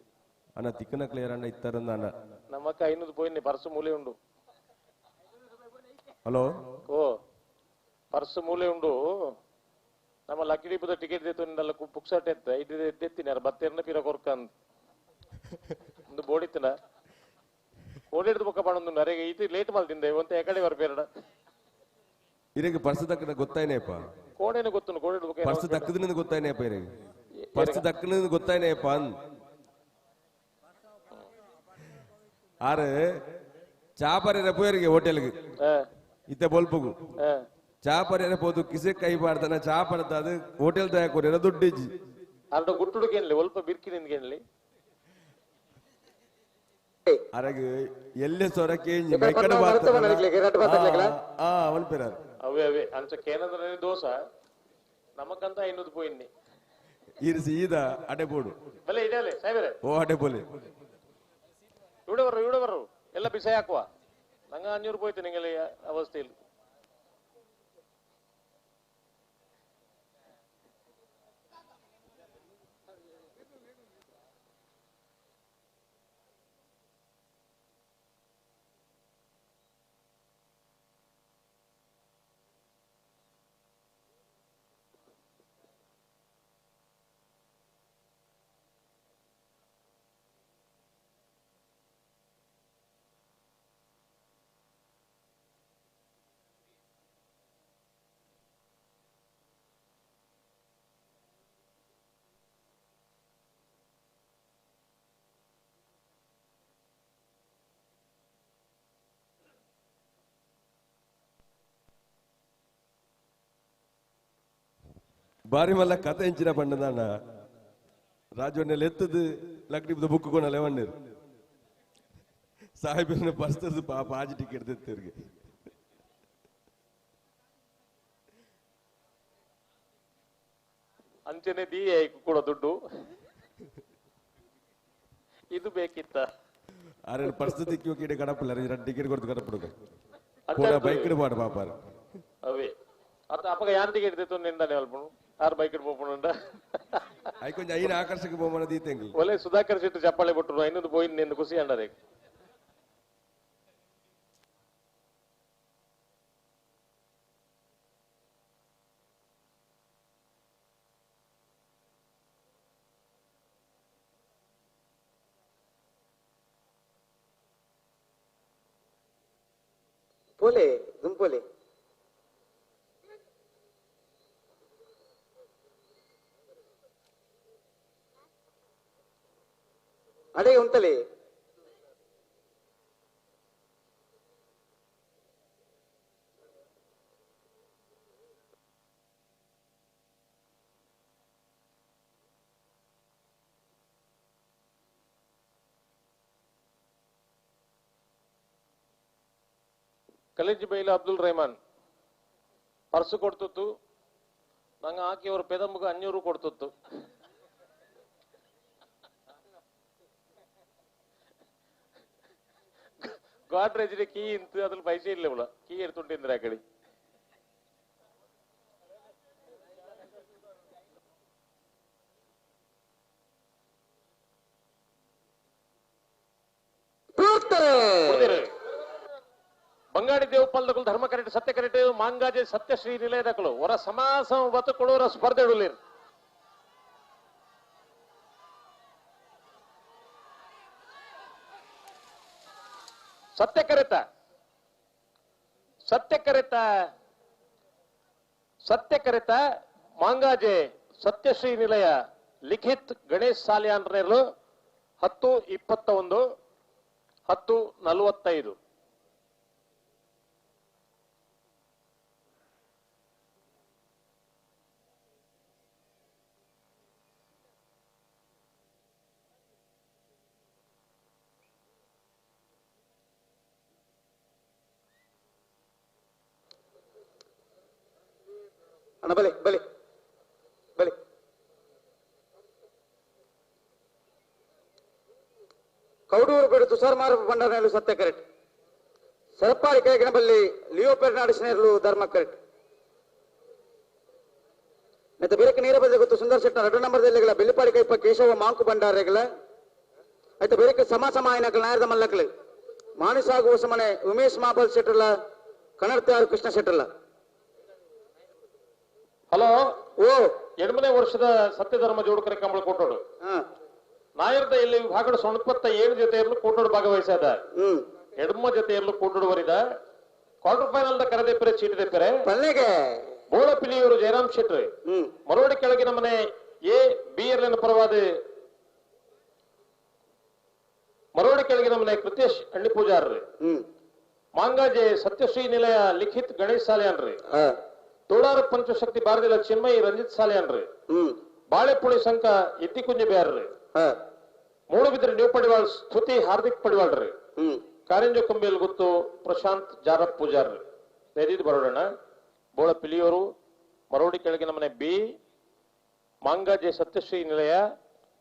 ಅಣ್ಣ ತಿಕ್ಕನ ಕ್ಲಿಯರ್ ಅಣ್ಣ ಇತ್ತಾರಂದ ಅಣ್ಣ ನಮ್ಮಕ್ಕ ಐನೂರು ಪೋಯಿನಿ ಪರ್ಸ್ ಮೂಲೆ ಉಂಡು ಹಲೋ ಓ ಪರ್ಸ್ ಮೂಲೆ ಉಂಡು ನಮ್ಮ ಲಕ್ಕಿ ದೀಪದ ಟಿಕೆಟ್ ದೇತು ಪುಕ್ಸಟ್ ಎತ್ತ ಇದ್ದು ಎತ್ತೀನಿ ಯಾರು ಬತ್ತೆರ್ನ ಪಿರ ಕೊರ್ಕಂದ್ ಒಂದು ಬೋಡಿತ್ತಿನ ಕೋಡಿಡ್ದು ಬೊಕ್ಕ ಪಣೊಂದು ನರೆಗೆ ಇದು ಲೇಟ್ ಮಲ್ತಿಂದೆ ಒಂತೆ ಎಕಡೆ ಬರ್ಬೇರಡ ಇರೆಗೆ ಪರ್ಸ್ ದಕ್ಕದ ಗೊತ್ತಾಯ್ನೇಪ ಕೋಡೇನು ಗೊತ್ತು ಕೋಡಿಡ್ದು ಬೊಕ್ಕ ಪರ್ಸ್ ದಕ್ಕದ ಗೊತ್ತಾಯ್ನೇಪ ಇರೆಗೆ ಪರ್ಸ್ ದಕ್ಕದ ಗೊತ್ತಾಯ್ನೇಪ ಅಂದ್ ಆರು ಚಾಪರ ಪೋಯರಿಗೆ ಹೋಟೆಲ್ಗೆ ಇತ್ತೆ ಬೊಲ್ಪುಗು ಚಾಪರ ಪೋದು ಕಿಸೆ ಕೈ ಬಾರ್ದನ ಚಾ ಪಡ್ದ ಅದು ಹೋಟೆಲ್ ತಯಾಕೋರಿ ದುಡ್ಡಿಜ್ಜಿ ಅರ್ಧ ಗುಟ್ಟುಡುಗೇನ್ಲಿ ಒಲ್ಪ ಬಿರ್ಕಿ ನಿಂದ್ಗೇನ್ಲಿ ಅರಗ ಎಲ್ಲೆ ಸೊರ ಕೇಂಜಿ ఇక్కడ ಮೈಕಡ పన్నా ಬಾರ್ತನ ಮರತ ರಡ್ಡು ಬಾತರ್ಲೆಗ್ಲ? ಆ ಅವನ್ ಪೇರಾರ್ ಅವೇ ಅವೇ ಅಂಚ ಕೇನಂದ್ರೆ ದೋಸ ನಮಕಂತ ಐನೂರು ಪೋಯಿನ್ನಿ ಇರ್ ಸೀದಾ ಅಡೆ ಬೋಡು ಬಲೆ ಇಡಲೆ ಸಾಹೇಬರೇ ಓ ಅಡೆ ಬೋಲೆ ഇവിടെ വരൂ ഇവിടെ വരൂ ಎಲ್ಲ ಬಿಸಿ ಹಾಕುವ ನಂಗೆ ಅഞ്ഞൂറ് പോയിട്ട് നിങ്ങൾ ഈ അവസ്ഥയിൽ ಬಾರಿ ಮಲ್ಲ ಕತೆ ಎಂಚಿನ ಪಂಡದಾನ ರಾಜವನ್ನೆಲ್ಲ ಎತ್ತದು ಲಕ್ಡಿದ ಬುಕ್ ಕೊನಲೆ ವಣ್ಣೀರು ಸಾಹೇಬರನ್ನ ಪರ್ಸ್ತದ್ದು ಪಾಪ ಆಜಿ ಟಿಕೆಟ್ ತೆತ್ತಿರ್ಗೆ ಅಂಚನೆ ದೀ ಕೂಡ ದುಡ್ಡು ಇದು ಬೇಕಿತ್ತ ಆರೆ ಪರಿಸ್ಥಿತಿ ಕ್ಯೂ ಕಡಪಲ್ಲ ಎರಡು ಟಿಕೆಟ್ ಕೊಡ್ತು ಕಡಪಡು ಕೂಡ ಬೈಕ್ ಪಾಡು ಪಾಪ ಅವೇ ಅತ್ತ ಅಪ್ಪಗ ಯಾನ್ ಟಿಕೆಟ್ ತೆತ್ತು ನಿಂದಾನೆ ಅಲ್ಪಣು ಆರು ಬೈಕ್ ಪೋಪುಂಡ I ಕೊಂಚ ಐನ ಆಕರ್ಷಕ ಬಹುಮಾನ ದೀತೆಂಗ್ ಒಲೆ ಸುಧಾಕರ್ ಶೆಟ್ಟಿ ಚಪ್ಪಾಳೆ ಬಿಟ್ಟರು ಇನ್ನೊಂದು ಪೋಯಿನ್ ನಿಂದು ಖುಷಿ ಅಂಡರೆ ಪೋಲೆ ದುಂಪೋಲೆ ಅದೇ ಉಂಟಲೆ ಕಲೇಜ್ ಬೈಲ ಅಬ್ದುಲ್ ರೆಹಮಾನ್ ಪರ್ಸು ಕೊಡ್ತಿತ್ತು ನಂಗೆ ಹಾಕಿ ಅವ್ರ ಪೆದಂಬಗೆ 500 ಕೊಡ್ತಿತ್ತು. ಗೋಡ್ರೇಜ್ ಕೀ ಇಂತು ಅದ್ರಲ್ಲಿ ಪೈಸೆ ಇಲ್ಲ ಇವಳ ಕೀ ಎಡ್ತುಂಟಿಂದ್ರೆ ಆ ಕಡೆ. ಬಂಗಾಡಿ ದೇವಪಾಲದಕಲು ಧರ್ಮ ಕರೆಟ್ ಸತ್ಯ ಕರೆಟ್ ಮಾಂಗಾಜೆ ಸತ್ಯಶ್ರೀ ನಿಲಯದಕಲು ಹೊರ ಸಮಾಸ ಬತುಕೊಳೋರ ಸ್ಪರ್ಧೆ ಇಡಲಿರ್. ಸತ್ಯ ಕರೆತ ಸತ್ಯ ಕರೆತ ಸತ್ಯ ಕರೆತ ಮಾಂಗಾಜೆ ಸತ್ಯಶ್ರೀ ನಿಲಯ ಲಿಖಿತ್ ಗಣೇಶ್ ಸಾಲಿಯಾನ್ರರು 10:21 10:45. ಅಣ್ಣ ಬಲೆ ಬಲೆ ಬಲೆ ಕೌಡೂರು ಬೇಡು ತುಷಾರ್ ಮಾರ ಭಂಡಾರನಲ್ಲೂ ಸತ್ಯ ಕರೆಕ್ಟ್. ಸರಪಾರಿ ಕೆಳಗಿನ ಬಲ್ಲಿ ಲಿಯೋ ಪೆರ್ನಾಡಿಸ್ನೇರ್ಲು ಧರ್ಮ ಕರೆಕ್ಟ್. ಮತ್ತೆ ಬೇರೆ ನೀರ ಬದಲು ಗೊತ್ತು ಸುಂದರ್ ಶೆಟ್ಟ 2 ನಂಬರ್ ಜಿಲ್ಲೆಗಳ ಬೆಳ್ಳಿಪಾಡಿ ಕೈಪ ಕೇಶವ ಮಾಂಕು ಭಂಡಾರಗಳ ಆಯ್ತು. ಬೇರೆ ಸಮ ಸಮ ಆಯ್ನಕಲ್ ನಾಯರದ ಮಲ್ಲಕಲು ಮಾನುಸಾಗು ಹೊಸಮನೆ ಉಮೇಶ್ ಮಾಬಲ್ ಶೆಟ್ಟರ್ಲ ಕನ್ನಡತ್ಯಾರು ಕೃಷ್ಣ ಶೆಟ್ಟರ್ಲ. ಹಲೋ ಓ 8ನೇ ವರ್ಷದ ಸತ್ಯಧರ್ಮ ಜೋಡುಕರೆ ಕಂಬಳ ಕೊಟ್ಟೋಡು ನಾಯರ್ದ ಇಲ್ಲಿ ವಿಭಾಗದ 97 ಜೊತೆಯಲ್ಲೂ ಕೂಟೋಡು ಭಾಗವಹಿಸದ ಎಡಮ ಜೊತೆಯಲ್ಲೂ ಕೂಟೋಡು ವರಿದ ಕ್ವಾರ್ಟರ್ ಫೈನಲ್ the ಕರೆದೆಪ್ಪರೆ ಚೀಟಿ ದೆಪ್ಪರೆ ಬೋಳ ಪಿಲಿಯವರು ಜಯರಾಮ್ ಶೆಟ್ಟಿ ಮರೋಡಿ ಕೆಳಗಿನ ಮನೆ ಎ ಬಿ ಎರ್ಲಿನ ಪರವಾದ ಮರೋಡಿ ಕೆಳಗಿನ ಮನೆ ಕೃತೇಶ್ ಅಣ್ಣಿ ಪೂಜಾರ್ರಿ ಮಾಂಗಾಜೆ ಸತ್ಯಶ್ರೀ ನಿಲಯ ಲಿಖಿತ್ ಗಣೇಶ್ ಸಾಲಿಯಾನ್ರಿ ತೋಳಾರ ಪಂಚಶಕ್ತಿ ಭಾರತಿಲ ಚಿನ್ಮಯಿ ರಂಜಿತ್ ಸಾಲಿಯಾನ್ರಿ ಬಾಳೆಪುಳಿ ಸಂಕ ಎತ್ತಿಕುಂಜಿ ಬ್ಯಾರ್ರಿ ಮೂಡುಬಿದ್ರೆ ನ್ಯೂ ಪಡಿವಾಳ್ ಸ್ತುತಿ ಹಾರ್ದಿಕ್ ಪಡಿವಾಳ್ರಿ ಕಾರಿಂಜ ಕೊಂಬೇಲ್ ಗುತ್ತು ಪ್ರಶಾಂತ್ ಜಾರಪ್ ಪೂಜಾರ್ರಿ. ದಯದಿದ್ದು ಬರೋಣ. ಬೋಳ ಪಿಲಿಯವರು ಮರೋಡಿ ಕೆಳಗಿನ ಮನೆ ಬಿ ಮಾಂಗಾಜೆ ಸತ್ಯಶ್ರೀ ನಿಲಯ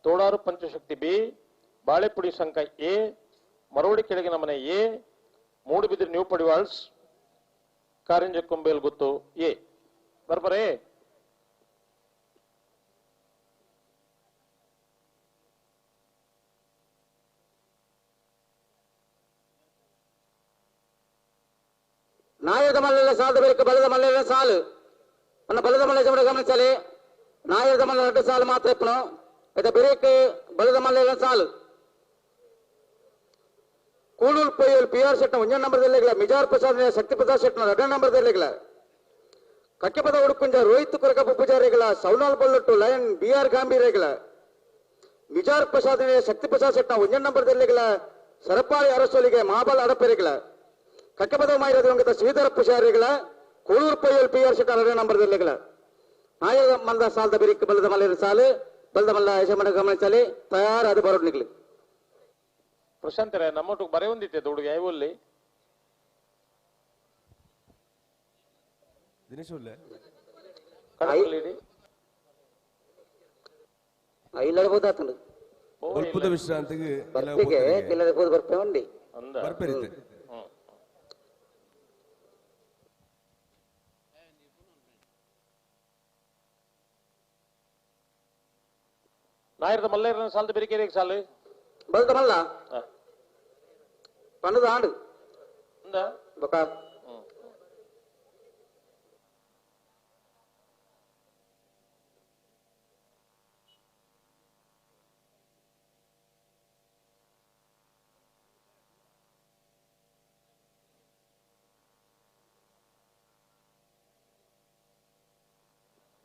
ತೋಳಾರು ಪಂಚಶಕ್ತಿ ಬಿ ಬಾಳೆಪುಡಿ ಸಂಕ ಎ ಮರೋಡಿ ಕೆಳಗಿನ ಮನೆ ಎ ಮೂಡುಬಿದ್ರೆ ನ್ಯೂ ಪಡಿವಾಳ್ಸ್ ಕಾರಿಂಜ ಕೊಂಬೇಲ್ ಗುತ್ತು ಎ. ಬರ್ಬರೇ ನಾಯರದ ಮಲ್ಲೆಲ್ಲ ಸಾಲದ ಬೇಕ ಬಲದ ಮಲ್ಲೆಲ್ಲ ಸಾಲು ಅನ್ನ ಬಲದ ಮಲ್ಲೆ ಜಮಡ ಗಮನಿಸಲಿ. ನಾಯರದ ಮಲ್ಲ 2 ಸಾಲು ಮಾತ್ರ ಇಪ್ಪನು అయితే ಬೇರೆ ಬಲದ ಮಲ್ಲೆಲ್ಲ ಸಾಲು. ಕೂಡೂರು ಪೊಯ್ಯಲ್ ಪಿ ಆರ್ ಶೆಟ್ನ 1 ನಂಬರ್ ಜಿಲ್ಲೆಗಳ ಮಿಜಾರ್ ಪ್ರಸಾದ್ ಶಕ್ತಿ ಪ್ರಸಾದ್ ಶೆಟ್ನ 2 ನಂಬರ್ ಜಿಲ್ಲೆಗಳ ಕಕ್ಕೆಪದ ಉಡುಕುಂಜ Rohit ಕೊರಕಪ್ಪ ಪೂಜಾರಿಗಳ ಸೌನಾಲ್ ಬೊಲ್ಲೊಟ್ಟು lion B R ಗಾಂಭೀರೆಗಳ Mijar Prasad ಶಕ್ತಿ ಪ್ರಸಾದ್ ಶೆಟ್ನ 1 ನಂಬರ್ ಜಿಲ್ಲೆಗಳ ಸರಪಾಳಿ ಅರಸೊಲಿಗೆ ಮಹಾಬಲ್ ಅಡಪೆರೆಗಳ ಕಕ್ಕೆಪದ ಮಾಯಿರದ ಶ್ರೀಧರ ಪೂಜಾರಿಗಳ ಕೂಳೂರು ಪೊಯ್ಯಲ್ ಪಿ ಆರ್ ಶೆಟ್ನ 2 ನಂಬರ್ ಜಿಲ್ಲೆಗಳ ನಾಯಕ ಮಂದ ಸಾಲದ ಬಿರಿಕ್ ಬಲ್ಲದ ಮಲ್ಲೇರ ಸಾಲು ಬಲ್ಲದ ಮಲ್ಲ ಯಜಮಾನ ಗಮನಿಸಲಿ ತಯಾರಾದ ಬರೋಡ್ನಿಗ್ಲು ಪ್ರಶಾಂತರೇ ನಮ್ಮೊಟ್ಟಿಗೆ ಬರೆ ಒಂದಿತ್ತೆ ಹುಡುಗ ಐವಲ್ಲಿ ದಿನೇಶ್ ಉಲ್ಲೆ ಕಡಪಲ್ಲಿ ಐಲಡ್ಬೋದಾತಂಡು ಅಲ್ಪದ ವಿಶ್ರಾಂತಿಗೆ ಬರ್ಪಿಗೆ ಇಲ್ಲದ ಹೋದ್ ಬರ್ಪೆ ಉಂಡಿ ಅಂದ ಬರ್ಪೆರಿತೆ ನಾಯರದ ಮಲ್ಲೇರನ ಸಾಲದ ಬೆರಿಕೆರೆ ಸಾಲು ಬಲ್ದ ಮಲ್ಲ ಪಣ್ಣದ ಆಂಡು ಅಂದ ಬೊಕ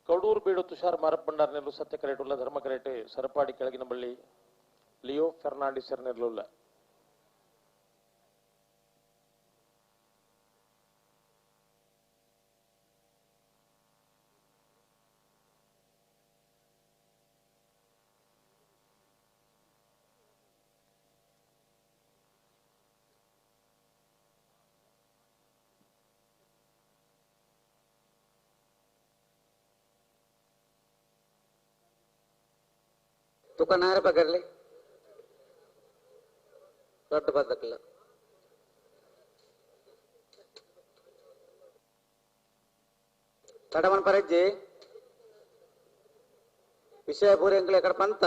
ಕಡೂರು ಬೀಡು ತುಷಾರ್ ಮಾರಪ್ಪಂಡಾರ್ ನೆಲ್ಲು ಸತ್ಯ ಕರೆಟುಲ್ಲ ಧರ್ಮ ಕರೆಟೆ ಸರಪಾಡಿ ಕೆಳಗಿನ ಬಳ್ಳಿ ಲಿಯೋ ಫೆರ್ನಾಂಡಿಸರ್ ನೆಲ್ಲುಲ್ಲ ತುಕ ನಾರ ಪಗರ್ಲಿ ದೊಡ್ಡ ಬದಕಲ್ಲ ತಡಮನ್ ಪರಜ್ಜಿ ವಿಷಯ ಪೂರೆಂಗ್ಲ ಎಕಡ ಪಂತ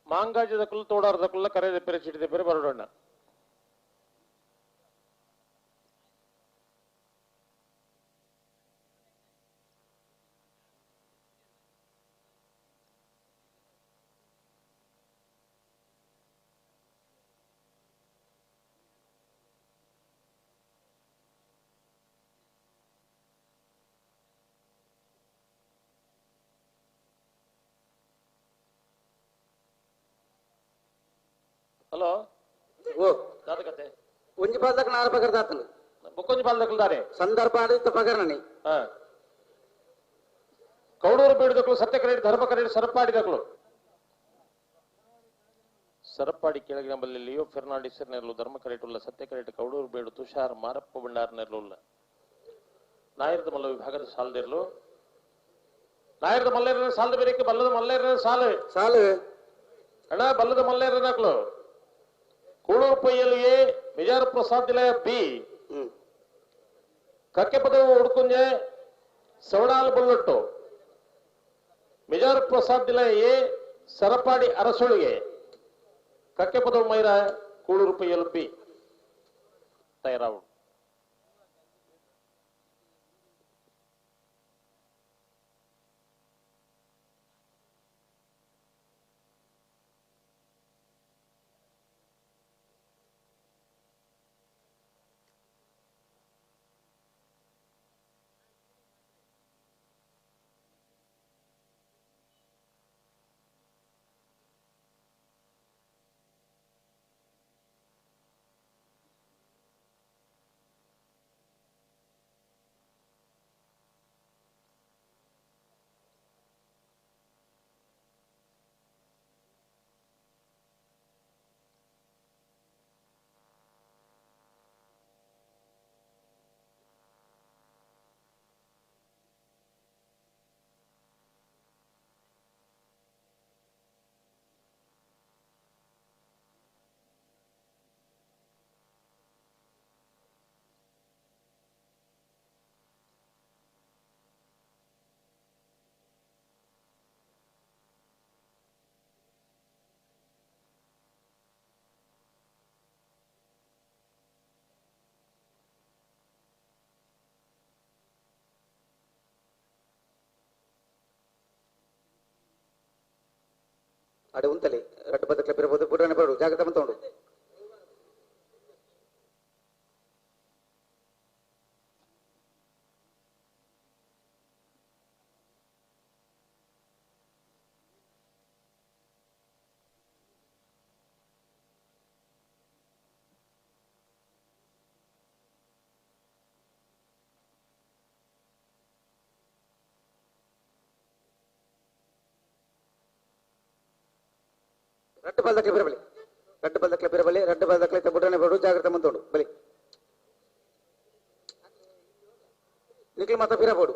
ಮಾಂಗಾಜದ ಕುಲ್ ತೋಡಾರದ ಕುಲ್ಲ ಕರೆದ ಪೆರೆ ಚಿಟಿದ ಪೆರೆ ಬರೋಡಣ್ಣ ಹಲೋ ಓ ದಾದ ಕತೆ ಒಂಜಿ ಪಾಲ್ದಕ್ ನಾರ ಪಗರ್ದಾತನು ಬೊಕ್ಕೊಂಜಿ ಪಾಲ್ದಕ್ಲ್ದಾರೆ ಸಂದರ್ಭ ಆಡಿತ್ತ ಪಗರ್ನನಿ ಹಾ ಕೌಡೂರು ಬೀಡದಕ್ಲು ಸತ್ಯ ಕರೆಡಿ ಧರ್ಮ ಕರೆಡಿ ಸರಪಾಡಿದಕ್ಲು ಸರಪಾಡಿ ಕೆಳಗಿನ ಬಲ್ಲಿ ಲಿಯೋ ಫೆರ್ನಾಂಡಿಸ್ ನೆರಳು ಧರ್ಮ ಕರೆಟುಲ್ಲ ಸತ್ಯ ಕರೆಟ್ ಕೌಡೂರು ಬೇಡು ತುಷಾರ್ ಮಾರಪ್ಪ ಭಂಡಾರ್ ನೆರಳುಲ್ಲ ನಾಯರದ ಮಲ್ಲ ವಿಭಾಗದ ಸಾಲದಿರಲು ನಾಯರದ ಮಲ್ಲೇರ ಸಾಲದ ಬೇರೆ ಬಲ್ಲದ ಮಲ್ಲೇರ ಸಾಲು ಸಾಲು ಅಣ್ಣ ಬಲ್ಲದ ಮಲ್ಲೇರನಾಕ್ಲು ಕೂಡೂರು ಪೊಯ್ಯಲು ಎ ಮಿಜಾರ್ ಪ್ರಸಾದ್ ನಿಲಯ ಬಿ ಕಕ್ಕೆ ಪದವು ಉಡ್ಕುಂಜೆ ಸವಡಾಲ್ ಬುಲ್ಲಟ್ಟು ಮಿಜಾರ್ ಪ್ರಸಾದ್ ನಿಲಯ ಎ ಸರಪಾಡಿ ಅರಸೊಳಿಗೆ ಕಕ್ಕೆ ಪದವು ಮೈರ ಕೂಡೂರು ಪೊಯ್ಯಲು ಬಿ ತಯಾರಾವು ಅಡೆ ಉಂತಲಿ ರಡ್ಡು ಬದಕ್ಲೆ ಬಿರಬಹುದು ಬುಡನೆ ಬರಡು ಜಾಗ್ರತೆ ಮಂತೊಂಡು ರಡ್ಡು ಬಲ್ದಕ್ಲೆ ಬಿರಬಲಿ ರಡ್ಡು ಬಲ್ದಕ್ಲೆ ಬಿರಬಲಿ ರಡ್ಡು ಬಲ್ದಕ್ಲೆ ಬುಡನೆ ಬರಡು ಜಾಗ್ರತೆ ಮಂತೊಂಡು ಬಲಿ ನಿಕ್ಲು ಮಾತ್ರ ಬಿರಬೋಡು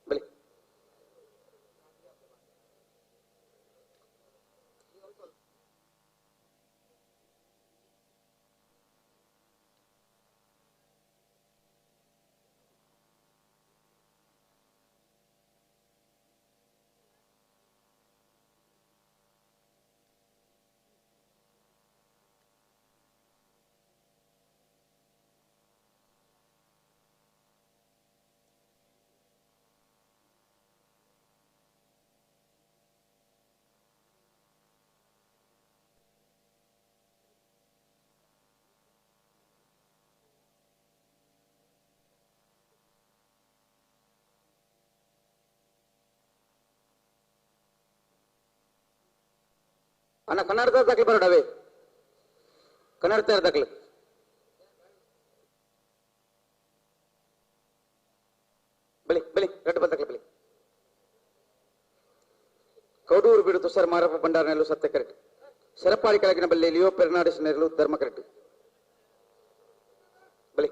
ಬಲಿ ಅಣ್ಣ ಕನ್ನಡದ ದಾಖಲೆ ಬರೋಡವೇ ಕನ್ನಡ ದಾಖಲೆ ಬಲಿ ಬಲಿ ರಡ್ಡು ಬಂದಾಖಲೆ ಬಲಿ ಕೌಡೂರು ಬೀಡು ತುಷಾರ್ ಮಾರಪ್ಪ ಭಂಡಾರನೆಲ್ಲೂ ಸತ್ಯ ಕರೆಕ್ಟ್ ಸರಪಾಡಿ ಕೆಳಗಿನ ಬಲ್ಲಿ ಲಿಯೋ ಪೆರ್ನಾಡಿಸ್ ನೆರಳು ಧರ್ಮ ಕರೆಕ್ಟ್ ಬಲಿ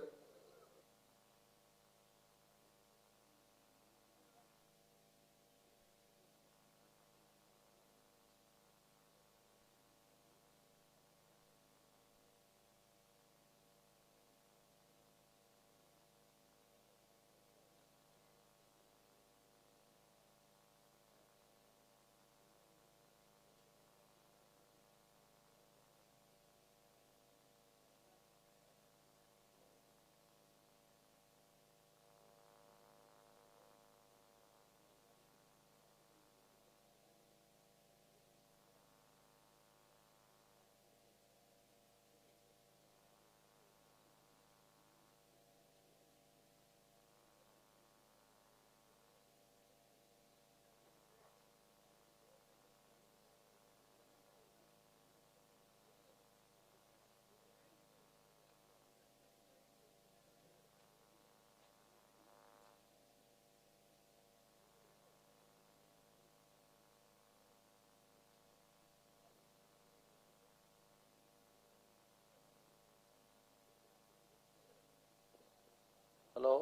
ಹಲೋ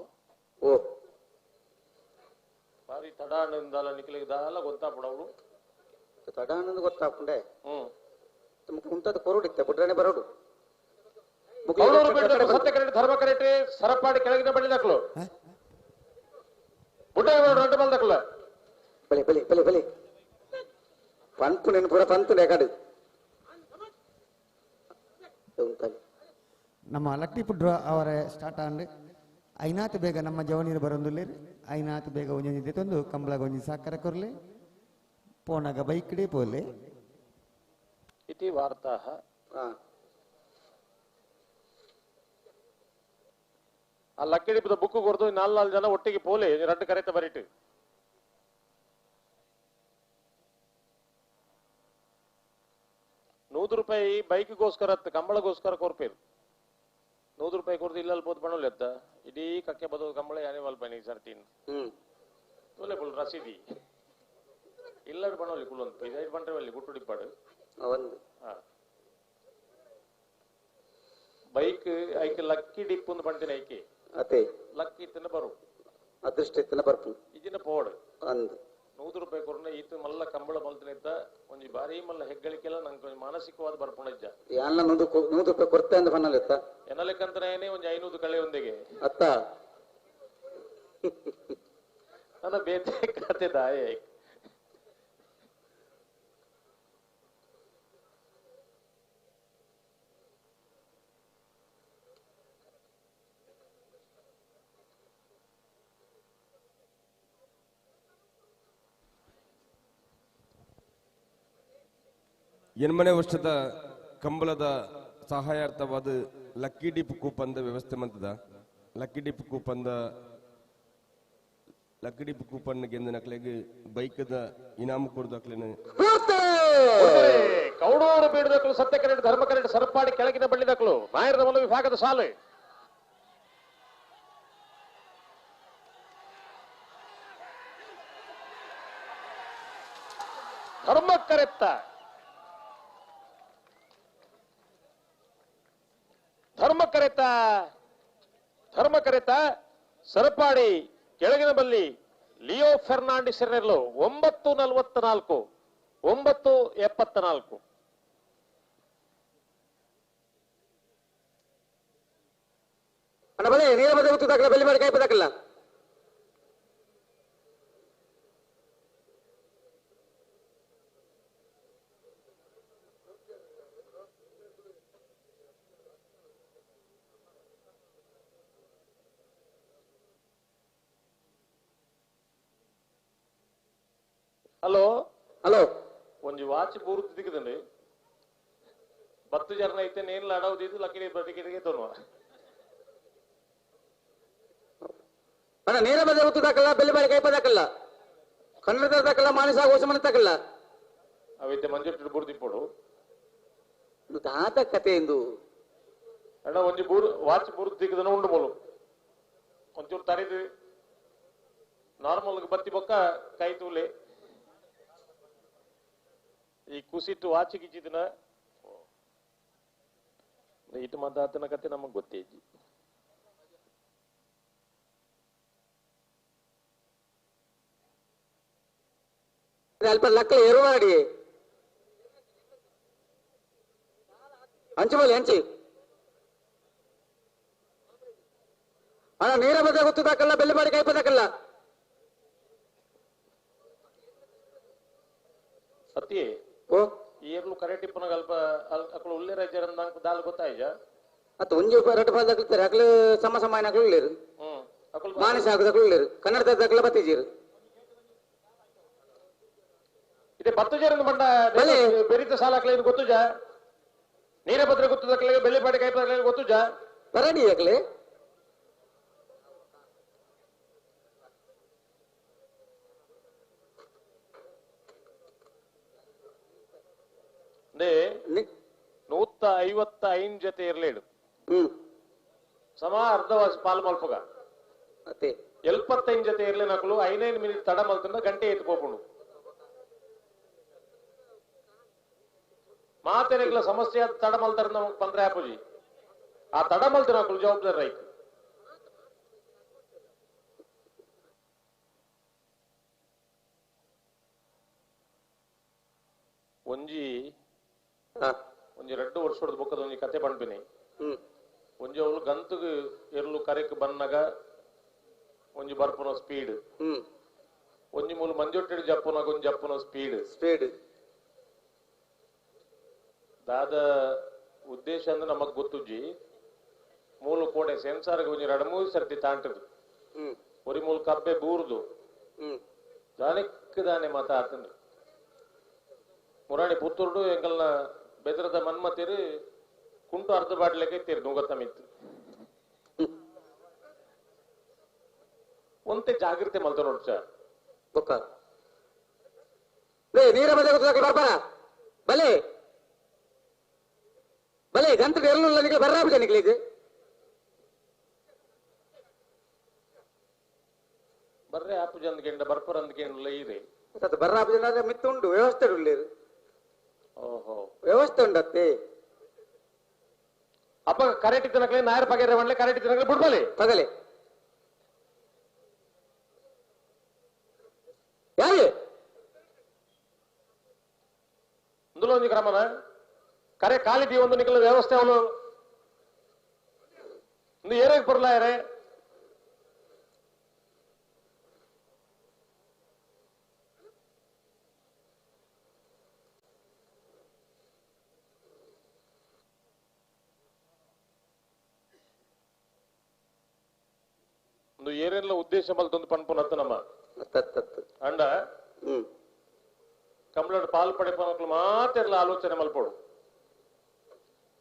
ಓ ಬಾರಿ ತಡಾನಂದಲ್ಲ ನಿಕ್ಲಿಗೆ ದಾಲ ಗೊತ್ತಾಪಡವಳು ತಡಾನಂದ ಗೊತ್ತಾಪುಂಡೆ ಹ್ಮ್ ತುಮಕು ಉಂಟದ ಕೊರಡಿತ್ತೆ ಬುಡ್ರನೆ ಬರೋಡು ಕೌಡೂರು ಬೀಡು ಸತ್ಯ ಕರೆಕ್ಟ್ ಧರ್ಮ ಕರೆಕ್ಟ್ ಸರಪಾಡಿ ಕೆಳಗಿನ ಬಳ್ಳಿ ದಾಖಲು ಬುಡ್ಡ ರಡ್ಡು ಬಲ್ ದಾಖಲು ಬಲಿ ಬಲಿ ಬಲಿ ಬಲಿ ಪಂತು ನೆನ್ ಪೂರ ಪಂತು ನೇಕಾಡು ಉಂಟಲ್ಲಿ ನಮ್ಮ ಲಟ್ಟಿಪುಡ್ರ ಅವರ ಸ್ಟಾರ್ಟ್ ಆಂಡ್ ಐನಾತ್ ಬೇಗ ನಮ್ಮ ಜವನೀರು ಬರೊಂದುಲ್ಲೇರು ಐನಾತ್ ಬೇಗ ಒಂಜೊಂಜಿ ದೆತೊಂದು ಕಂಬಳಗ ಒಂಜಿ ಸಾಕರ ಕೊರ್ಲೆ ಪೋನಾಗ ಬೈಕ್ಡೆ ಪೋಲೆ ಇತಿ ವಾರ್ತಾಃ ಆ ಲಕ್ಕಿಡಿಪದ ಬುಕ್ ಕೊರ್ದು ನಾಲ್ ನಾಲ್ ಜನ ಒಟ್ಟಿಗೆ ಪೋಲೆ ರಡ್ಡು ಕರೆತ ಬರಿಟ್ಟು ನೂರು ರೂಪಾಯಿ ಬೈಕ್ಗೋಸ್ಕರ ಕಂಬಳಗೋಸ್ಕರ ಕೊರ್ಪೇರು 100 ರೂಪಾಯಿ ಕೊಡ್ದು ಇಲ್ಲಲ್ಲಿ ಪೋದು ಪಣೋಲಿ ಅತ್ತ ಇಡೀ ಕಕ್ಕೆ ಬದೋ ಕಂಬಳ ಯಾನೇ ಮಲ್ಪನಿ ಸರ್ತೀನಿ ತೋಲೆ ಪುಲ್ ರಸೀದಿ ಇಲ್ಲಡ್ ಪಣೋಲಿ ಕುಲ್ಲೊಂದು ಪೈಸಾ ಐದು ಬಂಟ್ರೆ ಅಲ್ಲಿ ಗುಟ್ಟು ಡಿಪ್ಪಾಡು ಒಂದು ಬೈಕ್ ಐಕ್ ಲಕ್ಕಿ ಡಿಪ್ ಒಂದು ಪಂಟಿನ ಐಕೆ ಅದೇ ಲಕ್ಕಿ ಇತ್ತನ ಬರು ಅದೃಷ್ಟ ಇತ್ತನ ಬರ್ಪು ಇಜಿನ ಪೋಡು ಅಂದ್ 100 ರೂಪಾಯಿ ಕೊರ್ನ ಈತ ಮಲ್ಲ ಕಂಬಳ ಮಲ್ತಿನಿತ್ತ ಒಂಜಿ ಬಾರಿ ಮಲ್ಲ ಹೆಗ್ಗಳಿಕೆಲ್ಲ ನಂಗೆ ಒಂಜಿ ಮಾನಸಿಕವಾದ ಬರ್ಪುಣಜ್ಜ ಯಾನ್ಲ 100 ರೂಪಾಯಿ ಕೊರ್ತೆ ಅಂದ ಪನ್ನಲೆತ್ತ ಎನ್ನಲೆಕ್ಕಂತನೇ ಒಂಜಿ 500 ಕಳೆ ಒಂದಿಗೆ ಅತ್ತ ನನ್ನ ಬೇತೆ ಕತೆ ದಾಯೆ ಎನ್ಮನೆ ವರ್ಷದ ಕಂಬಳದ ಸಹಾಯಾರ್ಥವಾದ ಲಕ್ಕಿ ಡಿಪ್ ಕೂಪಂದ ವ್ಯವಸ್ಥೆ ಮಂತದ ಲಕ್ಕಿ ಡಿಪ್ ಕೂಪಂದ ಲಕ್ಕಿ ಡಿಪ್ ಕೂಪನ್ ಗೆಂದ ನಕ್ಲೆಗ್ ಬೈಕ್ದ ಇನಾಮು ಕೊಡ್ದು ಅಕ್ಲೆನ ಕೌಡೂರು ಬೀಡದಕ್ಕಲು ಸತ್ಯ ಕರೆಂಟ್ ಧರ್ಮ ಕರೆಂಟ್ ಸರಪಾಡಿ ಕೆಳಗಿನ ಬಳ್ಳಿದಕ್ಕಲು ನಾಯರದ ಒಂದು ವಿಭಾಗದ ಸಾಲು ಧರ್ಮ ಕರೆತ್ತ ಧರ್ಮ ಕರೆತ ಧರ್ಮ ಕರೆತ ಸರಪಾಡಿ ಕೆಳಗಿನ ಬಲ್ಲಿ ಲಿಯೋ ಫೆರ್ನಾಂಡಿಸ್ 9:44 9:74. ಅಣ್ಣ ಬಲೆ ನೀರ ಬದ ಗೊತ್ತು ದಾಖಲ ಬೆಲ್ಲಿ ಮಾಡಿ ಕೈ ದಾಖಲ ಹಲೋ ಹಲೋ ಒಂಜಿ ವಾಚ್ ಪೂರ್ತಿ ದಿಕ್ಕದಂడి ಬತ್ತು ಜನ ಐತೆ ನೇನ್ಲ ಅಡವದಿದ್ದು ಲಕ್ಕಿಡಿ ಬಟ್ಟಿಗೆ ತೋನುವ ಅಣ್ಣ ನೇರ ಬದ ಗೊತ್ತು ದಾಖಲ ಬೆಲ್ಲಿ ಮಾಡಿ ಕೈ ದಾಖಲ ಕನ್ನಡದ ದಾಖಲ ಮಾನಸ ಘೋಷಮನ ದಾಖಲ ಅವಿದ್ದೆ ಮಂಜುಟ್ಟು ಬೂರ್ದಿಪ್ಪೋಡು ತಾತ ಕತೆ ಎಂದು ಅಣ್ಣ ಒಂಜಿ ಬೂರ್ ವಾಚ್ ಪೂರ್ತಿ ದಿಕ್ಕದನ ಉಂಡು ಬೋಲು ಒಂಚೂರು ತರಿದು ನಾರ್ಮಲ್ ಬತ್ತಿ ಬೊಕ್ಕ ಕೈ ತೂಲೆ ಈ ಕುಸಿಟ್ಟು ವಾಚ್ ಗಿಜ್ಜಿದಿನ ಇಟ್ಟು ಮದ್ದಾತನ ಕತೆ ನಮಗ್ ಗೊತ್ತೇಜಿ. ಅಲ್ಪ ಲಕ್ಕಲ ಎರುವಾಡಿ ಅಂಚು ಬೋಲಿ ಅಂಚಿ ಅಣ್ಣ ನೀರ ಬದ ಗೊತ್ತು ದಾಕಲ್ಲ ಬೆಲ್ಲಿ ಮಾಡಿ ಕೈ ದಾಕಲ್ಲ ಸತ್ಯ ಓ ಏರ್ಲು ಕರೆಕ್ಟ್ ಇಪ್ಪನಾಗ ಅಲ್ಪ ಅಕಲು ಉಲ್ಲೆ ರಾಜ್ಯರಂದ ದಾಲ್ ಗೊತ್ತಾಯ್ಜ ಅತ್ತ ಒಂಜಿ ರಟ್ಟು ಪಾಲ್ ದಾಕಲ್ತಾರೆ ಅಕಲು ಸಮ ಸಮಾನ ಅಕಲು ಉಳ್ಳೇರು ಅಕಲು ಮಾನಸ ಹಾಕುದಕ್ಕಲು ಉಳ್ಳೇರು ಕನ್ನಡದ ದಾಖಲ ಬತ್ತಿಜೀರು ಇದೆ ಬತ್ತು ಜನ ಬಂಡ ಬಲೆ. ಬೆರಿತ ಸಾಲ ಹಾಕ್ಲೇನು ಗೊತ್ತುಜ ನೀರಭದ್ರ ಗೊತ್ತದಕ್ಕಲೆ ಬೆಳ್ಳಿಪಾಟಿ ಕೈ ಗೊತ್ತುಜ ಬರಡಿ ಯಾಕಲೆ ಅಂದ್ರೆ 155 ಜೊತೆ ಇರ್ಲೇಡು ಸಮ ಅರ್ಧವಾಸಿ ಪಾಲ್ ಮಲ್ಪಗ ಅತ್ತೆ 75 ಜೊತೆ ಇರ್ಲಿ ನಕಲು 5 ಮಿನಿಟ್ ತಡ ಮಲ್ತಂದ ಗಂಟೆ ಎತ್ತು ಪೋಪುಂಡು ಮಾತೆರೆಗ್ಲ ಸಮಸ್ಯೆ ತಡ ಮಲ್ತಾರ ನಮಗ್ ಬಂದ್ರೆ ಆಪುಜಿ ಆ ತಡ ಮಲ್ತಿನ ನಕಲು ಜವಾಬ್ದಾರಿ ರೈತ ಒಂಜಿ ಒಂಜಿ 2 ವರ್ಷದ ಬೊಕ್ಕದ ಒಂಜಿ ಕತೆ ಪಣ್ಪಿನಿ. ಒಂಜಿ ಅವಳು ಗಂತುಗು ಎರ್ಲು ಕರೆಕ್ ಬನ್ನಗ ಒಂಜಿ ಬರ್ಪುನ ಸ್ಪೀಡ್ ಒಂಜಿ ಮೂಲು ಮಂಜೊಟ್ಟೆಡು ಜಪ್ಪುನಾಗ ಒಂಜಿ ಜಪ್ಪುನ ಸ್ಪೀಡ್ ಸ್ಪೀಡ್ ದಾದ ಉದ್ದೇಶ ಅಂದ್ರೆ ನಮಗ್ ಗೊತ್ತುಜ್ಜಿ ಮೂಲು ಕೋಡೆ ಸೆನ್ಸಾರ್ಗೆ ಒಂಜಿ 2-3 ಸರ್ತಿ ತಾಂಟದು ಒರಿ ಮೂಲು ಕಬ್ಬೆ ಬೂರ್ದು ದಾನೆಕ್ ದಾನೆ ಮಾತ ಆತಂದ್ರೆ ಮುರಾಣಿ ಪುತ್ತೂರುಡು ಎಂಕಲ್ನ ಬೆದ್ರದ ಮನ್ಮತಿರು ಕುಂಟು ಅರ್ಧ ಬಾಟ್ಲೆಗೆ ತೀರು ನುಗತ್ತ ಮಿತ್ತು ಒಂತೆ ಜಾಗೃತಿ ಮಲ್ತ ನೋಡು ಸರ್ ಬೊಕ್ಕ ನೀರ ಬದ ಬರ್ಬಾರ ಬಲೆ ಬಲೆ ಗಂತ ಎರಲು ನಿಮಗೆ ಬರ್ರಾಬಿದೆ ನಿಗ್ಲಿಗೆ ಬರ್ರೆ ಆಪು ಜಂದ್ಕೆಂಡ ಬರ್ಪರ ಅಂದ್ಕೆಂಡ್ಲ ಇದೆ ಬರ್ರಾಪು ಮಿತ್ತುಂಡು ವ್ಯವಸ್ಥೆ ಉಳ್ಳೇರು ಓಹೋ ವ್ಯವಸ್ಥೆ ಉಂಡತ್ತೆ ಅಪ್ಪ ಕರೆಕ್ಟ್ ಇದ್ದನಕ್ಲೆ ನಾಯರ್ ಪಗೇರೆ ಒಳ್ಳೆ ಕರೆಕ್ಟ್ ಇದ್ದನಕ್ಲೆ ಬಿಡ್ಬಲಿ ಪಗಲೆ ಯಾರು ಇಂದುలో ಒಂಜಿ ಕ್ರಮನ ಕರೆ ಖಾಲಿ ಒಂದು ನಿಕಲ ವ್ಯವಸ್ಥೆ ಅವನು ಇಂದು ಏರೇಗ್ ಬರಲ ಯಾರೇ ಒಂದು ಏರೆಲ್ಲ ಉದ್ದೇಶ ಮಲ್ತೊಂದು ಪನ್ಪುನತ್ತ ನಮ್ಮ ಅಂಡ ಕಂಬಳಡ್ ಪಾಲ್ ಪಡೆಪನಕ್ಲು ಮಾತೆರ್ಲ ಆಲೋಚನೆ ಮಲ್ಪೋಡು.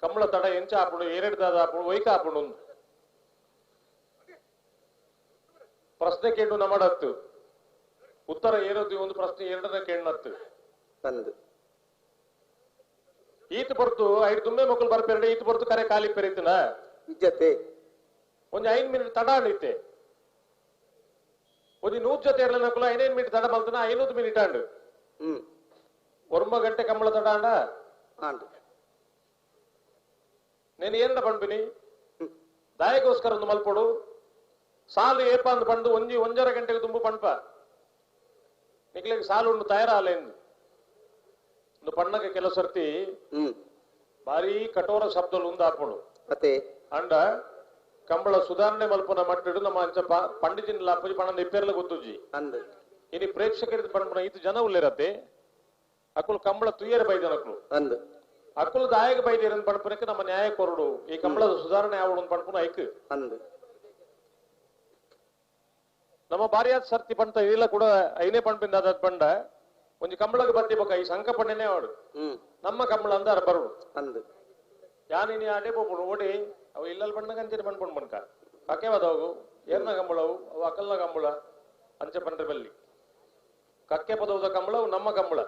ಕಂಬಳ ತಡ ಎಂಚ ಆಪುಂಡು, ಏರೆಡ್ ದಾದ ಆಪುಂಡು, ಒಯ್ಕ ಆಪುಂಡು. ಪ್ರಶ್ನೆ ಕೇಂಡು ನಮಡತ್ತು ಉತ್ತರ ಏರೋದು ಒಂದು ಪ್ರಶ್ನೆ ಎರಡನ ಕೇಂಡತ್ತು ಈತ ಹೊರತು ಐದು ತುಂಬೆ ಮಕ್ಕಳು ಬರ್ಪೆರಡು ಈತ ಹೊರತು ಕರೆ ಖಾಲಿ ಪೆರಿತನ ಇಜ್ಜತೆ ಒಂದು 5 ಮಿನಿಟ್ ತಡ ಆಡೈತೆ. ಒಂದು 100 ಜೊತೆ ಇರಲಿಲ್ಲ 5 ಮಿನಿಟ್ ತಡ ಮಲ್ತನ 500 ಮಿನಿಟ್ ಆಂಡು. 9 ಗಂಟೆ ಕಂಬಳ ತಡ ಆಂಡ ಆಂಡು. నేను ಏನ ಪಂಪಿನಿ ದಾಯಗೋಸ್ಕರ ಒಂದು ಮಲ್ಪೊಡು ಸಾಲು ಏಪ ಅಂದ್ ಪಂಡು ಒಂಜಿ 1.5 ಗಂಟೆಗೆ ತುಂಬು ಪಂಪ ನಿಕ್ಲೆಗ್ ಸಾಲು ಉಂಡು ತಯಾರಾಲೇಂದು ಒಂದು ಪಣ್ಣಗೆ ಕೆಲವು ಸರ್ತಿ ಭಾರಿ ಕಠೋರ ಶಬ್ದలు ಉಂದು ಆಪುಂಡು. ಅಂಡ ಕಂಬಳ ಸುಧಾರಣೆ ಮಲ್ಪುನ ಮಟ್ಟಿಡು ನಮ್ಮ ಅಂಚ ಪಂಡಿತಿನ ಲಾಪುಜಿ ಪಣಂದ ಇಪ್ಪೆರ್ಲ ಗೊತ್ತುಜಿ ಇನಿ ಪ್ರೇಕ್ಷಕರ ಪಂಪುನ ಇದು ಜನ ಉಲ್ಲೇರತ್ತೆ ಅಕುಲು ಕಂಬಳ ತುಯ್ಯರ ಬೈದನಕುಲು ಅಕುಲು ದಾಯಕ ಬೈದಿರ ಪಣಪುನಕ್ಕೆ ನಮ್ಮ ನ್ಯಾಯ ಕೊರಡು ಈ ಕಂಬಳದ ಸುಧಾರಣೆ ಆವಡು ಪಣಪುನ ಐಕ್ ನಮ್ಮ ಬಾರಿಯಾದ ಸರ್ತಿ ಪಂತ ಇಲ್ಲ ಕೂಡ ಐನೇ ಪಂಪಿಂದ ಅದಾದ ಪಂಡ ಒಂಜಿ ಕಂಬಳಕ್ಕೆ ಬತ್ತಿ ಬೊಕ್ಕ ಈ ಸಂಕ ಪಣ್ಣನೇ ಅವಡು ನಮ್ಮ ಕಂಬಳ ಅಂದ ಬರುಡು ಯಾನಿನಿ ಅಡೆ ಪೋಪುಡು ಓಡಿ ಅವು ಇಲ್ಲಲ್ಲಿ ಬಣ್ಣ ಕಂಚಿನ ಪಣ್ಪುಂಡು ಬಣ್ಕ ಕಕ್ಕೆ ಪದವು ಏರ್ನ ಕಂಬಳವು ಅವು ಅಕಲ್ನ ಕಂಬಳ ಅಂಚೆ ಪಂಡ್ರೆ ಬಲ್ಲಿ ಕಕ್ಕೆ ಪದವುದ ಕಂಬಳವು ನಮ್ಮ ಕಂಬಳ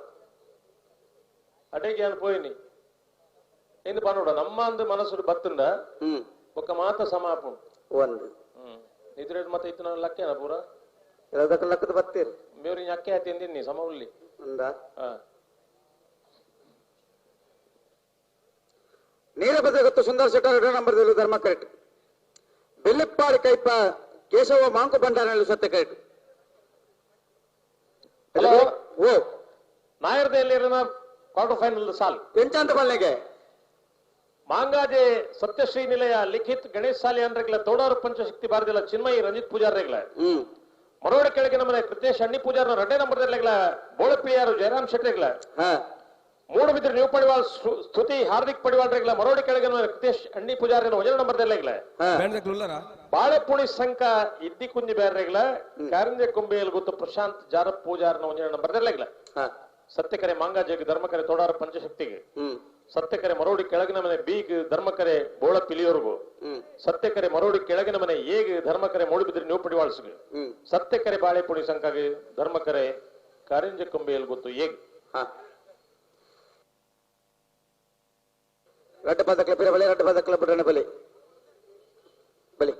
ಅಡೆಗೆ ಯಾನ್ ಪೋಯಿನಿ ಎಂದು ಪನೋಡ ನಮ್ಮ ಅಂದು ಮನಸ್ಸು ಬತ್ತುಂಡ ಒಕ್ಕ ಮಾತ ಸಮಾಪುಂಡು ಒಂದು ನಿದ್ರೆ ಮತ್ತೆ ಇತ್ತು ನಾನು ಲಕ್ಕೇನ ಪೂರ ಲಕ್ಕದ ಬತ್ತೀರಿ ಮೇವ್ರಿ ಅಕ್ಕೆ ಆಯ್ತು ಸಮ ಉಲ್ಲಿ ನೀರಭದ್ರ ಗೊತ್ತು ಸುಂದರ ಶೆಟ್ಟರ್ ನಂಬರ್ ಧರ್ಮ ಕರೆಕ್ಟ್ ಬೆಲ್ಲಪ್ಪಾಡಿ ಕೈಪ ಕೇಶವ ಮಾಂಕು ಭಂಡಾರ ಸತ್ಯ ಕರೆಕ್ಟ್. ಹಲೋ ಓ ನಾಯರ್ದಲ್ಲಿ ಕ್ವಾರ್ಟರ್ ಫೈನಲ್ ಸಾಲ್ ಎಂಚಂತ ಬಲ್ಲೆಗೆ ಮಾಂಗಾಜೆ ಸತ್ಯಶ್ರೀ ನಿಲಯ ಲಿಖಿತ್ ಗಣೇಶ್ ಸಾಲಿ ಅಂದ್ರೆಗ್ಲ ತೋಡಾರು ಪಂಚಶಕ್ತಿ ಬಾರದಿಲ್ಲ ಚಿನ್ಮಯಿ ರಂಜಿತ್ ಪೂಜಾರ್ರೆಗ್ಲ ಮರೋಡ ಕೆಳಗೆ ನಮ್ಮನೆ ಕೃತೇಶ್ ಅಣ್ಣಿ ಪೂಜಾರ್ನ 2 ನಂಬರ್ದಲ್ಲೆಗ್ಲ ಬೋಳಪಿಯಾರು ಜಯರಾಮ್ ಶೆಟ್ರೆಗ್ಲ ಮೂಡುಬಿದ್ರೆ ನೀವು ಪಡಿವಾಳ್ ಸ್ತುತಿ ಹಾರ್ದಿಕ್ ಪಡಿವಾಳ್ರೆಗ್ಲ ಮರೋಡಿ ಕೆಳಗೆ ನಮ್ಮನೆ ಕೃತೇಶ್ ಅಣ್ಣಿ ಪೂಜಾರ್ನ 1 ನಂಬರ್ದಲ್ಲೆಗ್ಲ ಬಾಳೆಪುಣಿ ಸಂಕ ಇದ್ದಿ ಕುಂಜಿ ಬೇರೆಗ್ಲ ಕಾರಂಜೆ ಕೊಂಬೆಯಲ್ಲಿ ಗೊತ್ತು ಪ್ರಶಾಂತ್ ಜಾರಪ್ ಪೂಜಾರ್ನ 1 ನಂಬರ್ದಲ್ಲೆಗ್ಲ ಸತ್ಯಕರೆ ಮಾಂಗಾಜೆಗೆ ಧರ್ಮಕರೆ ತೋಡಾರ ಪಂಚಶಕ್ತಿಗೆ ಸತ್ಯಕರೆ ಮರೋಡಿ ಕೆಳಗಿನ ಮನೆ ಬೀಗ್ ಧರ್ಮಕರೆ ಬೋಳ ಪಿಲಿಯೋರ್ಗು ಸತ್ಯಕರೆ ಮರೋಡಿ ಕೆಳಗಿನ ಮನೆ ಏಗ್ ಧರ್ಮಕರೆ ಮೂಡುಬಿದ್ರೆ ನೀವು ಪಡಿವಾಳ್ಸಿಗೆ ಸತ್ಯಕರೆ ಬಾಳೆಪುಣಿ ಸಂಕಾಗಿ ಧರ್ಮಕರೆ ಕಾರಿಂಜ ಕೊಂಬೆಯಲ್ಲಿ ಗೊತ್ತು ಏಗ್ ಬಲಿ ಬಲಿ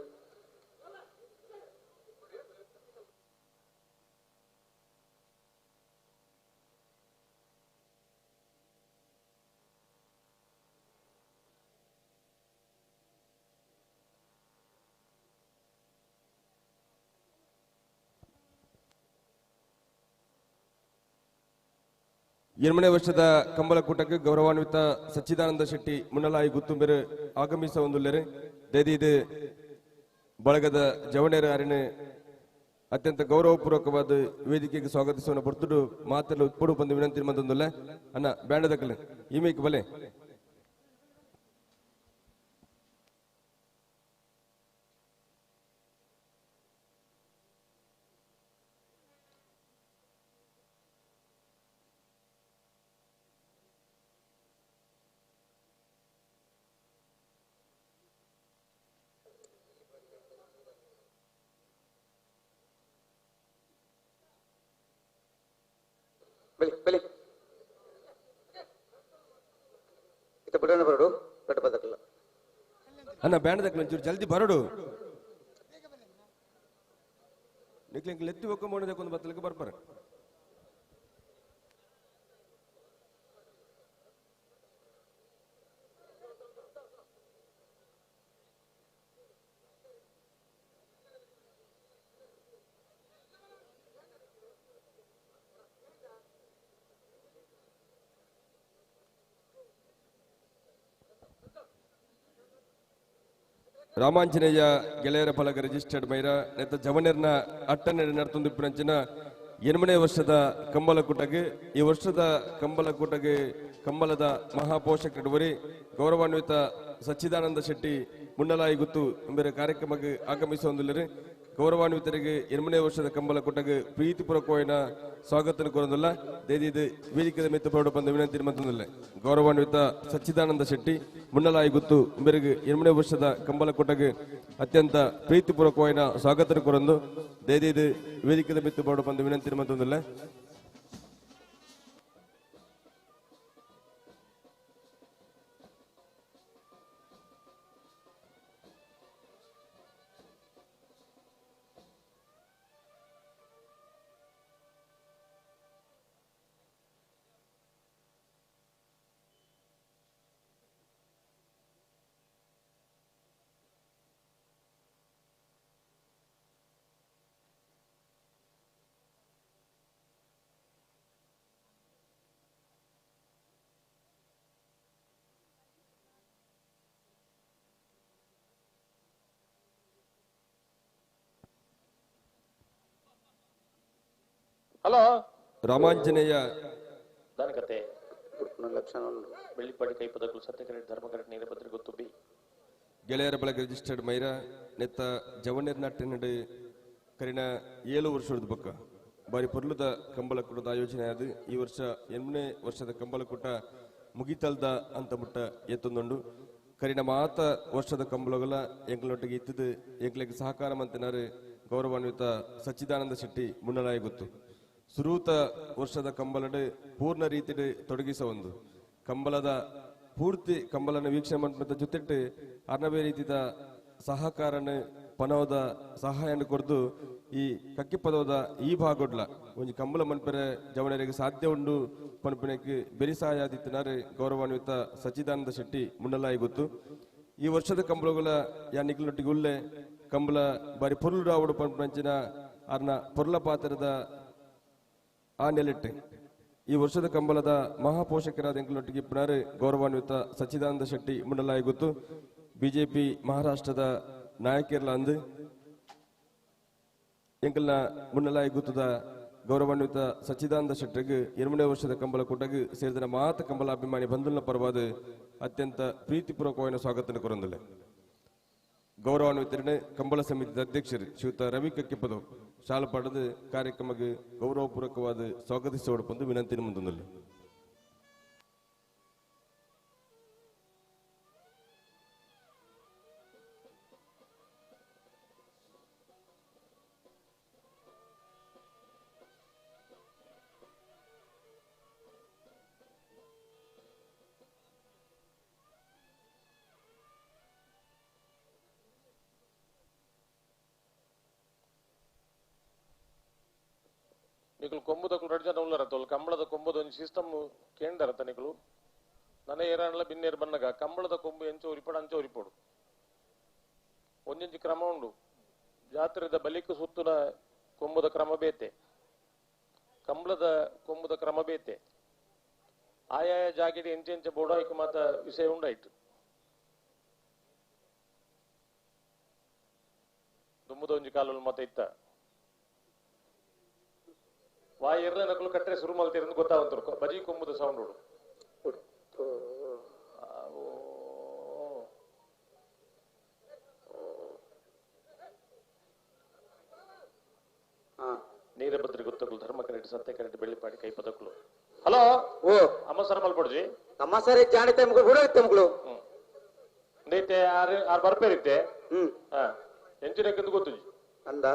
ಎರಡನೇ ವರ್ಷದ ಕಂಬಳಕೂಟಕ್ಕೆ ಗೌರವಾನ್ವಿತ ಸಚ್ಚಿದಾನಂದ ಶೆಟ್ಟಿ ಮುನ್ನಲಾಯಿ ಗುತ್ತುಂಬೆರು ಆಗಮಿಸ ಒಂದುಲ್ಲೆರೆ ದಯದೀದು ಬಳಗದ ಜವಣೇರ ಅರಿಣೆ ಅತ್ಯಂತ ಗೌರವಪೂರ್ವಕವಾದ ವೇದಿಕೆಗೆ ಸ್ವಾಗತಿಸುವ ಬರ್ತುಡು ಮಾತೆಲ್ಲ ಉತ್ಪಡು ಬಂದು ವಿನಂತಿ ಮಂದೊಂದುಲ್ಲ ಅನ್ನ ಬ್ಯಾಂಡದಕ್ಕಲೆ ಈಮೇಕ್ ಬಲೆ ಬಲಿ ಬಲಿ ಇತ್ತ ಬಡವನ ಬರಡು ದೊಡ್ಡ ಪದಕಲ್ಲ ಅಣ್ಣ ಬ್ಯಾಂಡದಕ್ಕಲ್ಲ ಒಂಚೂರು ಜಲ್ದಿ ಬರಡು ನಿಕ್ಲಿಂಗ್ ಲೆತ್ತಿ ಒಕ್ಕ ಒಂದು ಬತ್ತಲಿಕ್ಕೆ ಬರ್ಪಾರೆ. ರಾಮಾಂಜನೇಯ ಗೆಳೆಯರ ಫಲಕ ರಿಜಿಸ್ಟರ್ಡ್ ಮೈರ ನೆತ್ತ ಜವನೇರ್ನ ಅಟ್ಟನೆ ನಡ್ತೊಂದು ಇಪ್ಪುನಂಚಿನ 8ನೇ ವರ್ಷದ ಕಂಬಳಕೂಟಕ್ಕೆ ಈ ವರ್ಷದ ಕಂಬಳಕೂಟಕ್ಕೆ ಕಂಬಳದ ಮಹಾಪೋಷಕರು ಗೌರವಾನ್ವಿತ ಸಚ್ಚಿದಾನಂದ ಶೆಟ್ಟಿ ಮುನ್ನಲಾಯಿ ಗುತ್ತು ಎಂಬ ಕಾರ್ಯಕ್ರಮಕ್ಕೆ ಆಗಮಿಸುವಂದಿಲ್ಲರು. ಗೌರವಾನ್ವಿತರಿಗೆ 8ನೇ ವರ್ಷದ ಕಂಬಳ ಕೂಟಗ್ ಪ್ರೀತಿಪೂರ್ವಕವಾಯಿನ ಸ್ವಾಗತ ಕೋರೊಂದುಲ್ಲ. ದೇದಿದ್ ವೇದಿಕೆದ ಮಿತ್ತು ಬರಡು ಬಂದು ವಿನಂತಿ ಮಂತೊಂದುಲ್ಲೆ. ಗೌರವಾನ್ವಿತ ಸಚ್ಚಿದಾನಂದ ಶೆಟ್ಟಿ ಮುನ್ನಲಾಯಿ ಗುತ್ತು ಇಂಬೆರೆಗ್ 8ನೇ ವರ್ಷದ ಕಂಬಳ ಕೂಟಗ್ ಅತ್ಯಂತ ಪ್ರೀತಿಪೂರ್ವಕವಾಯಿನ ಸ್ವಾಗತ ಕೋರೊಂದು ದೇದಿದ್ ವೇದಿಕೆದ ಮಿತ್ತು ಬರಡು ಬಂದು ವಿನಂತಿ ಮಂತೊಂದುಲ್ಲೆ. ಹಲೋ ರಾಮಾಂಜನೇಯ ದಾನಕತೆ ಬೆಳ್ಳಿಪಾಡಿ ಕೈಪದಗಳು ಸತ್ಯಕರೆಟ್ ಧರ್ಮಕರೆಟ್ ನೀರಭದ್ರ ಗೊತ್ತು ಬಿ ಗೆಳೆಯರ ಬಳಗ ರಿಜಿಸ್ಟರ್ಡ್ ಮೈರಾ ನೆತ್ತ ಜವನೇರ್ ನಾಟಿನಡು ಕರಿನ 7 ವರ್ಷದ ಬೊಕ್ಕ ಬಾರಿ ಪೊರ್ಲುದ ಕಂಬಳಕೂಟದ ಆಯೋಜನೆ ಆದ ಈ ವರ್ಷ 8ನೇ ವರ್ಷದ ಕಂಬಳಕೂಟ ಮುಗಿತಲ್ದ ಅಂತ ಮುಟ್ಟ ಎತ್ತೊಂದುಂಡು. ಕರಿನ ಮಾತ ವರ್ಷದ ಕಂಬಳಗಳ ಎಂಕ್ಲೊಟ್ಟಿಗೆ ಇತ್ತಿದ್ದು ಎಂಕ್ಲೆಗ್ ಸಹಕಾರ ಮಂತಿನಾರು ಗೌರವಾನ್ವಿತ ಸಚ್ಚಿದಾನಂದ ಶೆಟ್ಟಿ ಮುನ್ನಲಾಯ ಗೊತ್ತು. ಸುರೂತ ವರ್ಷದ ಕಂಬಲಡು ಪೂರ್ಣ ರೀತಿಡು ತೊಡಗಿಸ ಒಂದು ಕಂಬಳದ ಪೂರ್ತಿ ಕಂಬಲನ ವೀಕ್ಷಣೆ ಮಂಟಪದ ಜೊತೆಟ್ಟು ಅರ್ನವೇ ರೀತಿಯ ಸಹಕಾರನ ಪನವದ ಸಹಾಯನ ಕೊರ್ದು ಈ ಕಕ್ಕಿಪದವದ ಈ ಭಾಗೊಡ್ಲ ಒಂಜಿ ಕಂಬಳ ಮನ್ಪೆರೆ ಜವನರಿಗೆ ಸಾಧ್ಯ ಉಂಡು ಪನ್ಪನೆಗೆ ಬೆರಿ ಸಹಾಯ ಆದಿತ್ತಿನಾರು ಗೌರವಾನ್ವಿತ ಸಚ್ಚಿದಾನಂದ ಶೆಟ್ಟಿ ಮುನ್ನಲಾಯಿ ಗೊತ್ತು. ಈ ವರ್ಷದ ಕಂಬಳಗಳ ಯಾ ನಿಖಿಲೊಟ್ಟಿಗೆ ಉಲ್ಲೆ ಕಂಬಳ ಬಾರಿ ಪೊರ್ಲು ರಾವಡು ಪನ್ಪನಂಚಿನ ಅರ್ನ ಪೊರ್ಲ ಪಾತ್ರದ ಆ ನೆಲೆಟ್ಟು ಈ ವರ್ಷದ ಕಂಬಳದ ಮಹಾಪೋಷಕರಾದ ಎಂಕಲೊಟ್ಟಿಗೆ ಪುನರ್ ಗೌರವಾನ್ವಿತ ಸಚ್ಚಿದಾನಂದ ಶೆಟ್ಟಿ ಮುಂಡಲಾಯಿ ಗೊತ್ತು. ಬಿಜೆಪಿ ಮಹಾರಾಷ್ಟ್ರದ ನಾಯಕಿರ್ಲ ಅಂದು ಎಂಕಲ್ನ ಮುನ್ನಲಾಯಿ ಗುತ್ತದ ಗೌರವಾನ್ವಿತ ಸಚ್ಚಿದಾನಂದ ಶೆಟ್ಟಿಗೆ 8ನೇ ವರ್ಷದ ಕಂಬಳ ಕೂಟಗ್ ಸೇರಿದ ಮಾತ ಕಂಬಳ ಅಭಿಮಾನಿ ಬಂಧುಲ್ನ ಪರವಾದ ಅತ್ಯಂತ ಪ್ರೀತಿಪೂರ್ವಕವಾದ ಸ್ವಾಗತ ಕೋರೊಂದುಲ್ಲೆ. ಗೌರವಾನ್ವಿತರನೆ ಕಂಬಳ ಸಮಿತಿಯ ಅಧ್ಯಕ್ಷರು ಶ್ರೀಯುತ ರವಿ ಕಕ್ಕಿಪದವು ಶಾಲು ಪಡೆದು ಕಾರ್ಯಕ್ರಮಕ್ಕೆ ಗೌರವಪೂರ್ವಕವಾದ ಸ್ವಾಗತಿಸಿ ವಿನಂತಿ ಮುಂದೊಂದಲ್ಲಿ. ನಿಕಲು ಕೊಂಬುದಕ್ಕಲು ರಡ್ಡು ಜನ ಉಳ್ಳಾರ ತೋಲ್ ಕಂಬಳದ ಕೊಂಬುದ ಒಂಜಿ ಸಿಸ್ಟಮ್ ಕೇಂಡರತ್ತ ನಿಕಲು ನನ ಏರಾಣಲ ಬಿನ್ನೇರು ಬನ್ನಗ ಕಂಬಳದ ಕೊಂಬು ಎಂಚ ಉರಿಪಡು ಅಂಚ ಉರಿಪಡು ಒಂಜೊಂಜಿ ಕ್ರಮ ಉಂಡು. ಜಾತ್ರೆದ ಬಲಿಕು ಸುತ್ತುನ ಕೊಂಬುದ ಕ್ರಮ ಬೇತೆ, ಕಂಬಳದ ಕೊಂಬುದ ಕ್ರಮ ಬೇತೆ. ಆಯಾಯ ಜಾಗೆಡ್ ಎಂಚೆಂಚ ಬೋಡಾಯ್ಕ ಮಾತ ವಿಷಯ ಉಂಡಾಯ್ತು. ದುಮ್ಮುದ ಒಂಜಿ ಕಾಲಲ್ಲಿ ಮಾತ ಇತ್ತ ವಾಯ್ ಎರ್ಲ ನಕಲು ಕಟ್ಟರೆ ಶುರು ಮಲ್ತೀರಂದು ಗೊತ್ತಾವಂತರು ಬಜಿ ಕೊಂಬುದ ಸೌಂಡ್ ನೀರಭದ್ರಿ ಗೊತ್ತಗಳು ಧರ್ಮ ಕರೆಕ್ಟ್ ಸತ್ಯ ಕರೆಕ್ಟ್ ಬೆಳ್ಳಿಪಾಡಿ ಕೈ ಪದಕಲು. ಹಲೋ ಓ ಅಮ್ಮ ಸರ್ ಮಲ್ಪಡ್ಜಿ ಅಮ್ಮ ಸರ್ ಜಾಣಿತೆ ಮಗಳು ಹುಡುಗುತ್ತೆ ಮಗಳು ndೈತೆ ಆರು ಆರು ಬರ್ಪೇರಿತ್ತೆ. ಎಂಚು ಗೊತ್ತುಜಿ ಅಂದ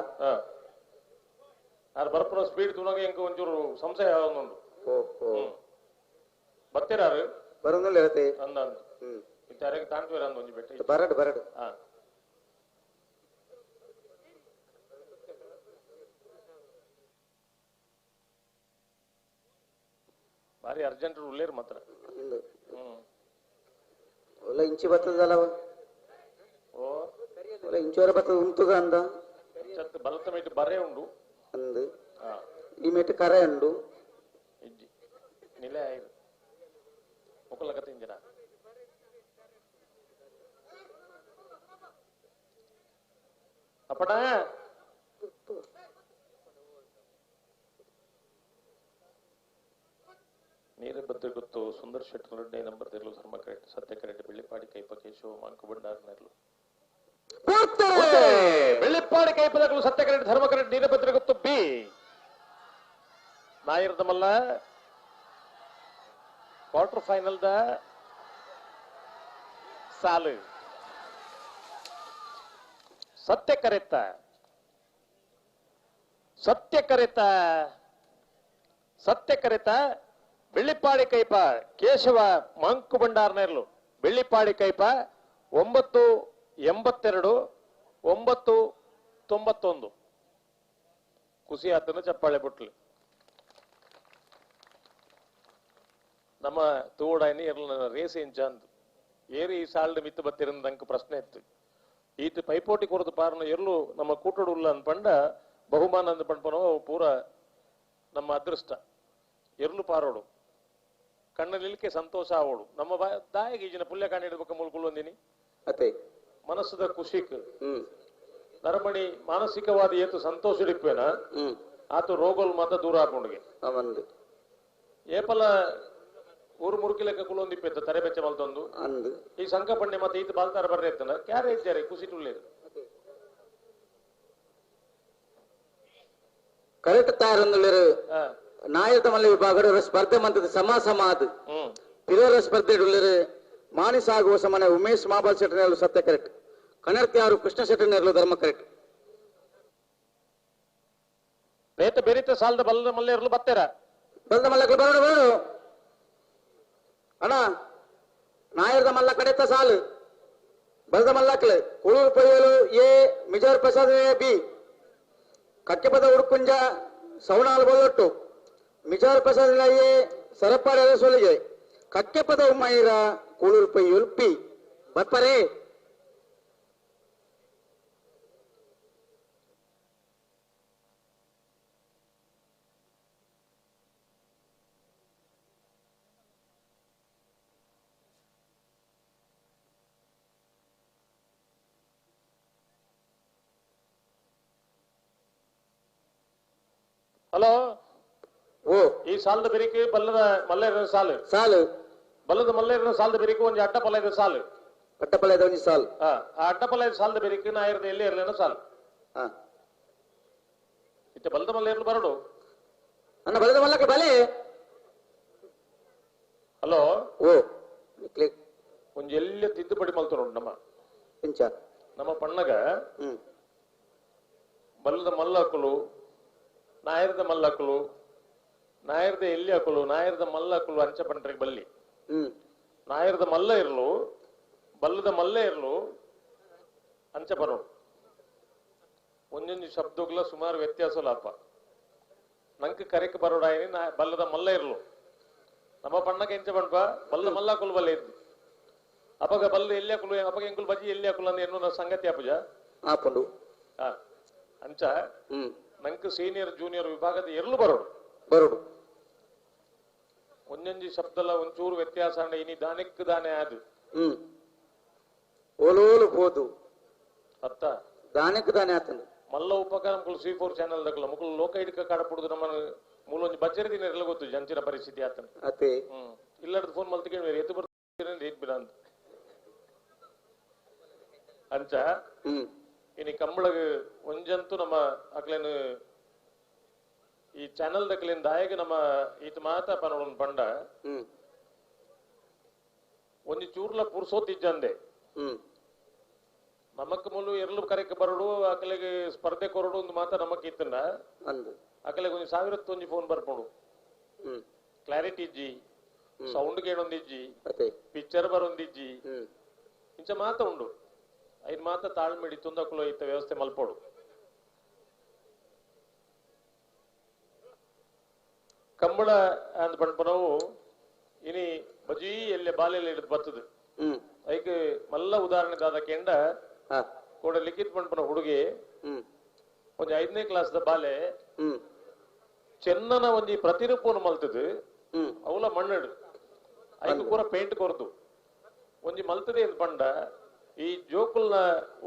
ಆರು ಬರ್ಪುನ ಸ್ಪೀಡ್ ತುಣಗ ಎಂಕ ಒಂಚೂರು ಸಂಶಯ ಆವೊಂದುಂಡು. ಬತ್ತೆರಾರು ಬರೋದಿಲ್ಲ ಇರತ್ತೆ ಅಂದ ಇತ್ತೆ ಅರೆಗೆ ತಾಂಟ್ವೇರ ಅಂದ ಒಂಜಿ ಬೆಟ್ಟ ಬರಡು ಬರಡು. ಭಾರಿ ಅರ್ಜೆಂಟ್ ಉಳ್ಳೇರು ಮಾತ್ರ. ಒಲ್ಲ ಇಂಚಿ ಬರ್ತದಲ್ಲ ಓ ಒಲ್ಲ ಇಂಚುವರೆ ಬರ್ತದ ಉಂತುಗ ಅಂದ ಬಲತ ಮೇಟ್ ಬರೇ ಉಂಡು ಅಂದು ಈ ಮೇಟ್ ಕರೆ ಉಂಡು ಇಜ್ಜಿ ನಿಲೆ ಆಯ್ತು ಒಕ್ಕಲ ಕತೆ ಇಂಜಿನ ಅಪ್ಪಟ ನೀರಭದ್ರ ಗೊತ್ತು ಸುಂದರ್ ಶೆಟ್ಟಿ 2ನೇ ನಂಬರ್ ತಿರ್ಲು ಧರ್ಮ ಕರೆಕ್ಟ್ ಸತ್ಯ ಕರೆಕ್ಟ್ ಬೆಳ್ಳಿಪಾಡಿ ಕೈಪ ಕೇಶವ ಮಾಂಕು ಬಂಡಾರ ನೆರ್ಲು. ಬೆಳ್ಳಿಪ್ಪಾಡಿ ಕೈಪದಗಳು ಸತ್ಯಕರೆಟ್ ಧರ್ಮಕರೆಟ್ ನೀರಭದ್ರ ಗೊತ್ತು ಬಿ ನಾಯಿರ್ದಮಲ್ಲ ಕ್ವಾರ್ಟರ್ ಫೈನಲ್ the ಸಾಲು ಸತ್ಯ ಕರೆತ ಸತ್ಯ ಕರೆತ ಸತ್ಯ ಕರೆತ ಬೆಳ್ಳಿಪ್ಪಾಡಿ ಕೈಪ ಕೇಶವ ಮಂಕು ಭಂಡಾರನೇರ್ಲು ಬೆಳ್ಳಿಪ್ಪಾಡಿ ಕೈಪ 9.82 9.91 ಖುಷಿ ಆತನ ಚಪ್ಪಾಳೆ ಬಿಟ್ಲು. ನಮ್ಮ ತೋಡಾಯಿನಿ ಎರ್ಲ ರೇಸ್ ಇಂಚ ಅಂದು ಏರಿ ಈ ಸಾಲ್ಡ್ ಮಿತ್ತು ಬತ್ತಿರಂದಂಕ ಪ್ರಶ್ನೆ ಇತ್ತು. ಈತ ಪೈಪೋಟಿ ಕೊರದು ಪಾರನ ಎರ್ಲು ನಮ್ಮ ಕೂಟಡು ಉಲ್ಲ ಅಂದ್ಪಂಡ ಬಹುಮಾನ ಅಂದ್ ಪಂಡ್ಪನೋ ಪೂರ ನಮ್ಮ ಅದೃಷ್ಟ. ಎರ್ಲು ಪಾರೋಡು ಕಣ್ಣಲ್ಲಿಕ್ಕೆ ಸಂತೋಷ ಆವೋಡು ನಮ್ಮ ದಾಯಿಗೆ ಈಜಿನ ಪುಲ್ಯ ಕಾಣಿಡ್ಬೇಕ ಮುಲ್ಕುಳ್ಳೊಂದಿನಿ ಅತೆ ಮನಸ್ಸದ ಖುಷಿಕ್ ನರಮಣಿ ಮಾನಸಿಕವಾದ ಏತು ಸಂತೋಷ ಇಡಿಪ್ಪೇನ ಆತು ರೋಗಲ್ ಮಾತ ದೂರ ಹಾಕೊಂಡ್ಗೆ ಏಪಲ ಊರು ಮುರುಕಿ ಲೆಕ್ಕ ಕುಲೊಂದಿಪ್ಪೆತ್ತ ತರೆ ಬೆಚ್ಚ ಮಲ್ತೊಂದು ಈ ಸಂಘ ಪಂಡೆ ಮತ್ತೆ ಈತ ಬಾಲ್ತಾರ ಬರ್ರೆ ಇತ್ತನ ಕ್ಯಾರೆ ಇದ್ದಾರೆ ಖುಷಿ ತುಳ್ಳೇರು ಕರೆಕ್ಟ್ ತಯಾರೊಂದುಳ್ಳೇರು ನಾಯಕ ಮಲ್ಲ ವಿಭಾಗದ ಸ್ಪರ್ಧೆ ಮಂತದ ಸಮ ಸಮ ಅದು ಪಿರೋರ ಸ್ಪರ್ಧೆ ಉಳ್ಳೇರು ಮಾನಿಸಾಗುವ ಸಮನೆ ಉಮೇಶ್ ಮಾಬಲ್ ಶೆಟ್ಟರ್ನೇರ್ಲು ಸತ್ಯ ಕರೆಕ್ಟ್ ಕನರ್ತಿಯಾರು ಕೃಷ್ಣ ಶೆಟ್ಟರ್ನೇರ್ಲು ಧರ್ಮ ಕರೆಕ್ಟ್ ಬೇತ ಬೆರಿತ ಸಾಲದ ಬಲ್ಲದ ಮಲ್ಲೇರ್ಲು ಬತ್ತೇರ ಬಲ್ಲದ ಮಲ್ಲಕ್ಕೆ ಬರೋಣ ಬರೋಣ ಅಣ್ಣ ನಾಯರದ ಮಲ್ಲ ಕಡೆತ ಸಾಲು ಬಲದ ಮಲ್ಲಕ್ಲೆ Kulur Payyalu A Mijar Prasad A B Kakkepada Udukunja Savanal Bollottu Mijar Prasad A Sarappadi Arasolige Kakkepada Umaira Kulur Payyalu P ಬರ್ಪರೇ. ಹಲೋ ಓ ಈ ಸಾಲದ ಬೆರಿಕೆ ಬಲ್ಲದ ಮಲ್ಲೇರಿನ ಸಾಲು ಸಾಲು ಬಲ್ಲದ ಮಲ್ಲೇರಿನ ಸಾಲದ ಬೆರಿಕೆ ಒಂದು ಅಡ್ಡ ಪಲಯದ ಸಾಲು ಅಡ್ಡ ಪಲಯದ ಒಂದು ಸಾಲು ಆ ಅಡ್ಡ ಪಲಯದ ಸಾಲದ ಬೆರಿಕೆ ನಾಯರದ ಎಲ್ಲಿ ಇರಲೇನ ಸಾಲು ಇತ್ತೆ ಬಲ್ಲದ ಮಲ್ಲೇರ್ಲು ಬರಡು ಅಣ್ಣ ಬಲ್ಲದ ಮಲ್ಲಕ್ಕೆ ಬಲೆ. ಹಲೋ ಓ ಒಂಜಿ ಎಲ್ಲಿ ತಿದ್ದುಪಡಿ ಮಲ್ತು ನೋಡು ನಮ್ಮ ಇಂಚ ನಮ್ಮ ಪಣ್ಣಗ ಬಲ್ಲದ ಮಲ್ಲಕ್ಕಲು ನಾಯರದ ಮಲ್ಲಕ್ಕಲು ನಾಯರದ ಎಲ್ಲಿ ಹಾಕಲು ನಾಯರದ ಮಲ್ಲಕ್ಕಲು ಅಂಚ ಪಂಡ್ರಿಗೆ ಬಲ್ಲಿ ನಾಯರದ ಮಲ್ಲ ಇರ್ಲು ಬಲ್ಲದ ಮಲ್ಲ ಇರ್ಲು ಅಂಚ ಬರೋಡು ಒಂದೊಂದು ಶಬ್ದಗಳ ಸುಮಾರು ವ್ಯತ್ಯಾಸ ಲಾಪ ನಂಗೆ ಕರೆಕ್ ಬರೋಡಾಯನಿ ನಾ ಬಲ್ಲದ ಮಲ್ಲ ಇರ್ಲು ನಮ್ಮ ಪಣ್ಣಕ್ಕೆ ಎಂಚ ಪಂಡ್ಪ ಬಲ್ಲದ ಮಲ್ಲ ಬಲ್ಲ ಇದ್ದು ಅಪಗ ಬಲ್ಲ ಎಲ್ಲಿ ಹಾಕಲು ಅಪಗ ಎಂಕುಲು ಬಜಿ ಎಲ್ಲಿ ಹಾಕಲು ಅಂದ ಎನ್ನುವ ಸಂಗತಿ ಅಪಜ ಆಪುಂಡು ಅಂಚ ನಂಗೆ ಸೀನಿಯರ್ ಜೂನಿಯರ್ ವಿಭಾಗದ ಎರ್ಲು ಬರೋಡು ಬರೋಡು ಒಂದೊಂದು ಶಬ್ದಲ ಒಂಚೂರು ವ್ಯತ್ಯಾಸ ಅಂಡ ಇನಿ ದಾನಕ್ಕೆ ದಾನೆ ಅದು ಓಲೋಲು ಹೋದು ಅತ್ತ ದಾನಕ್ಕೆ ದಾನೆ ಆತಂದು ಮಲ್ಲ ಉಪಕಾರ ಮುಕುಲು C4 channel ದಕ್ಕಲ ಮುಕುಲು ಲೋಕ ಹಿಡ್ಕ ಕಾಡಪುಡುದು ನಮ್ಮ ಮೂಲೊಂಜಿ ಬಚ್ಚರಿ ದಿನ ಎಲ್ಲ ಗೊತ್ತು ಜಂಚಿನ ಪರಿಸ್ಥಿತಿ ಆತನ ಅತೆ ಇಲ್ಲದ ಫೋನ್ ಮಲ್ತಿಗೆ ಬೇರೆ ಎತ್ತು ಬರ್ತೀನಿ ಏಟ್ ಬಿಡ ಅಂತ ಅಂಚ ಇನಿ ಕಂಬಳಗ ಒಂಜಂತೂ ನಮ್ಮ ಅಕ್ಲೇನು ಈ ಚಾನೆಲ್ ದಕ್ಲೇನ್ ದಾಯಗ ನಮ್ಮ ಈತ ಮಾತಾ ಪನೋಡನ್ ಪಂಡ ಒಂಜಿ ಚೂರ್ಲ ಪುರ್ಸೋತಿಜ್ಜಂದೆ ನಮಕ್ ಮುಲು ಎರ್ಲು ಕರೆಕ್ ಬರೋಡು ಅಕಲೆಗೆ ಸ್ಪರ್ಧೆ ಕೊರಡು ಒಂದು ಮಾತ ನಮಕ್ ಇತ್ತನ್ನ ಅಕಲೆಗೆ ಒಂಜಿ 1000 ಫೋನ್ ಬರ್ಪೋಡು ಕ್ಲಾರಿಟಿ ಇಜ್ಜಿ ಸೌಂಡ್ ಕೇಳೊಂದಿಜ್ಜಿ ಪಿಕ್ಚರ್ ಬರೊಂದಿಜ್ಜಿ ಇಂಚ ಮಾತ ಉಂಡು ಐದು ಮಾತ ತಾಳ್ಮೆ ಇತ್ತೊಂದಕ್ಕಲು ಇತ್ತ ವ್ಯವಸ್ಥೆ ಮಲ್ಪೋಡು. ಕಂಬಳ ಅಂದ್ ಪಂಡ್ಪನವು ಇನಿ ಬಜೀ ಎಲ್ಲೆ ಬಾಲೆಲ್ಲ ಹಿಡಿದು ಬರ್ತದೆ. ಐಕ್ ಮಲ್ಲ ಉದಾಹರಣೆ ದಾದ ಕೆಂಡ ಕೂಡ ಲಿಖಿತ್ ಪಂಡ್ಪನ ಹುಡುಗಿ ಒಂಜಿ 5ನೇ ಕ್ಲಾಸ್ the ಬಾಲೆ ಚೆನ್ನನ ಒಂಜಿ ಪ್ರತಿರೂಪವನ್ನು ಮಲ್ತದು ಅವಲ ಮಣ್ಣಡು ಐಕ್ ಪೂರ ಪೇಂಟ್ ಕೊರದು ಒಂಜಿ ಮಲ್ತದೆ ಅಂದ್ ಪಂಡ ಈ ಜೋಕುಲ್ನ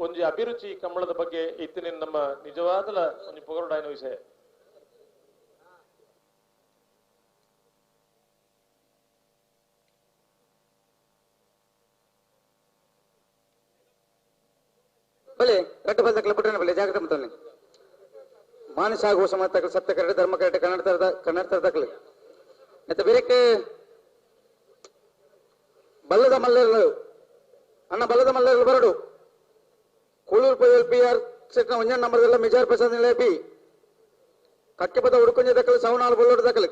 ಒಂಜಿ ಅಭಿರುಚಿ ಕಂಬಳದ ಬಗ್ಗೆ ಇತ್ತಿನ ನಮ್ಮ ನಿಜವಾದಲ ಒಂಜಿ ಪೊಗರುಡಾಯಿನ ವಿಷಯ. ಬಲೆ ರಡ್ಡ ಬಲ್ದಕ್ಲ ಪುಟ್ಟನ ಬಲೆ ಜಾಗ್ರತೆ ಮತ್ತೊಂದು ಮಾನಸಾಗುವ ಸಮರ್ಥಕಲು ಸತ್ಯ ಕರಡೆ ಧರ್ಮ ಕರಡೆ ಕನ್ನಡ ಕನ್ನಡ ತರದಕ್ಲು ಮತ್ತೆ ಬೇರೆಕ್ಕೆ ಬಲ್ಲದ ಮಲ್ಲರು ಅಣ್ಣ ಬಲ್ಲದ ಮಲ್ಲರು ಬರಡು ಕೂಳೂರು ಪಿ ಪಿ ಆರ್ ಸೆಟ್ನ ಒಂಜನ್ ನಂಬರ್ದೆಲ್ಲ ಮಿಜಾರ್ ಪ್ರಸಾದ್ ನಿಲಯ ಬಿ ಕಕ್ಕೆಪದ ಉಡುಕೊಂಜ ದಕ್ಕಲು ಸವನಾಳು ಬಲ್ಲೋಡು ದಕ್ಕಲು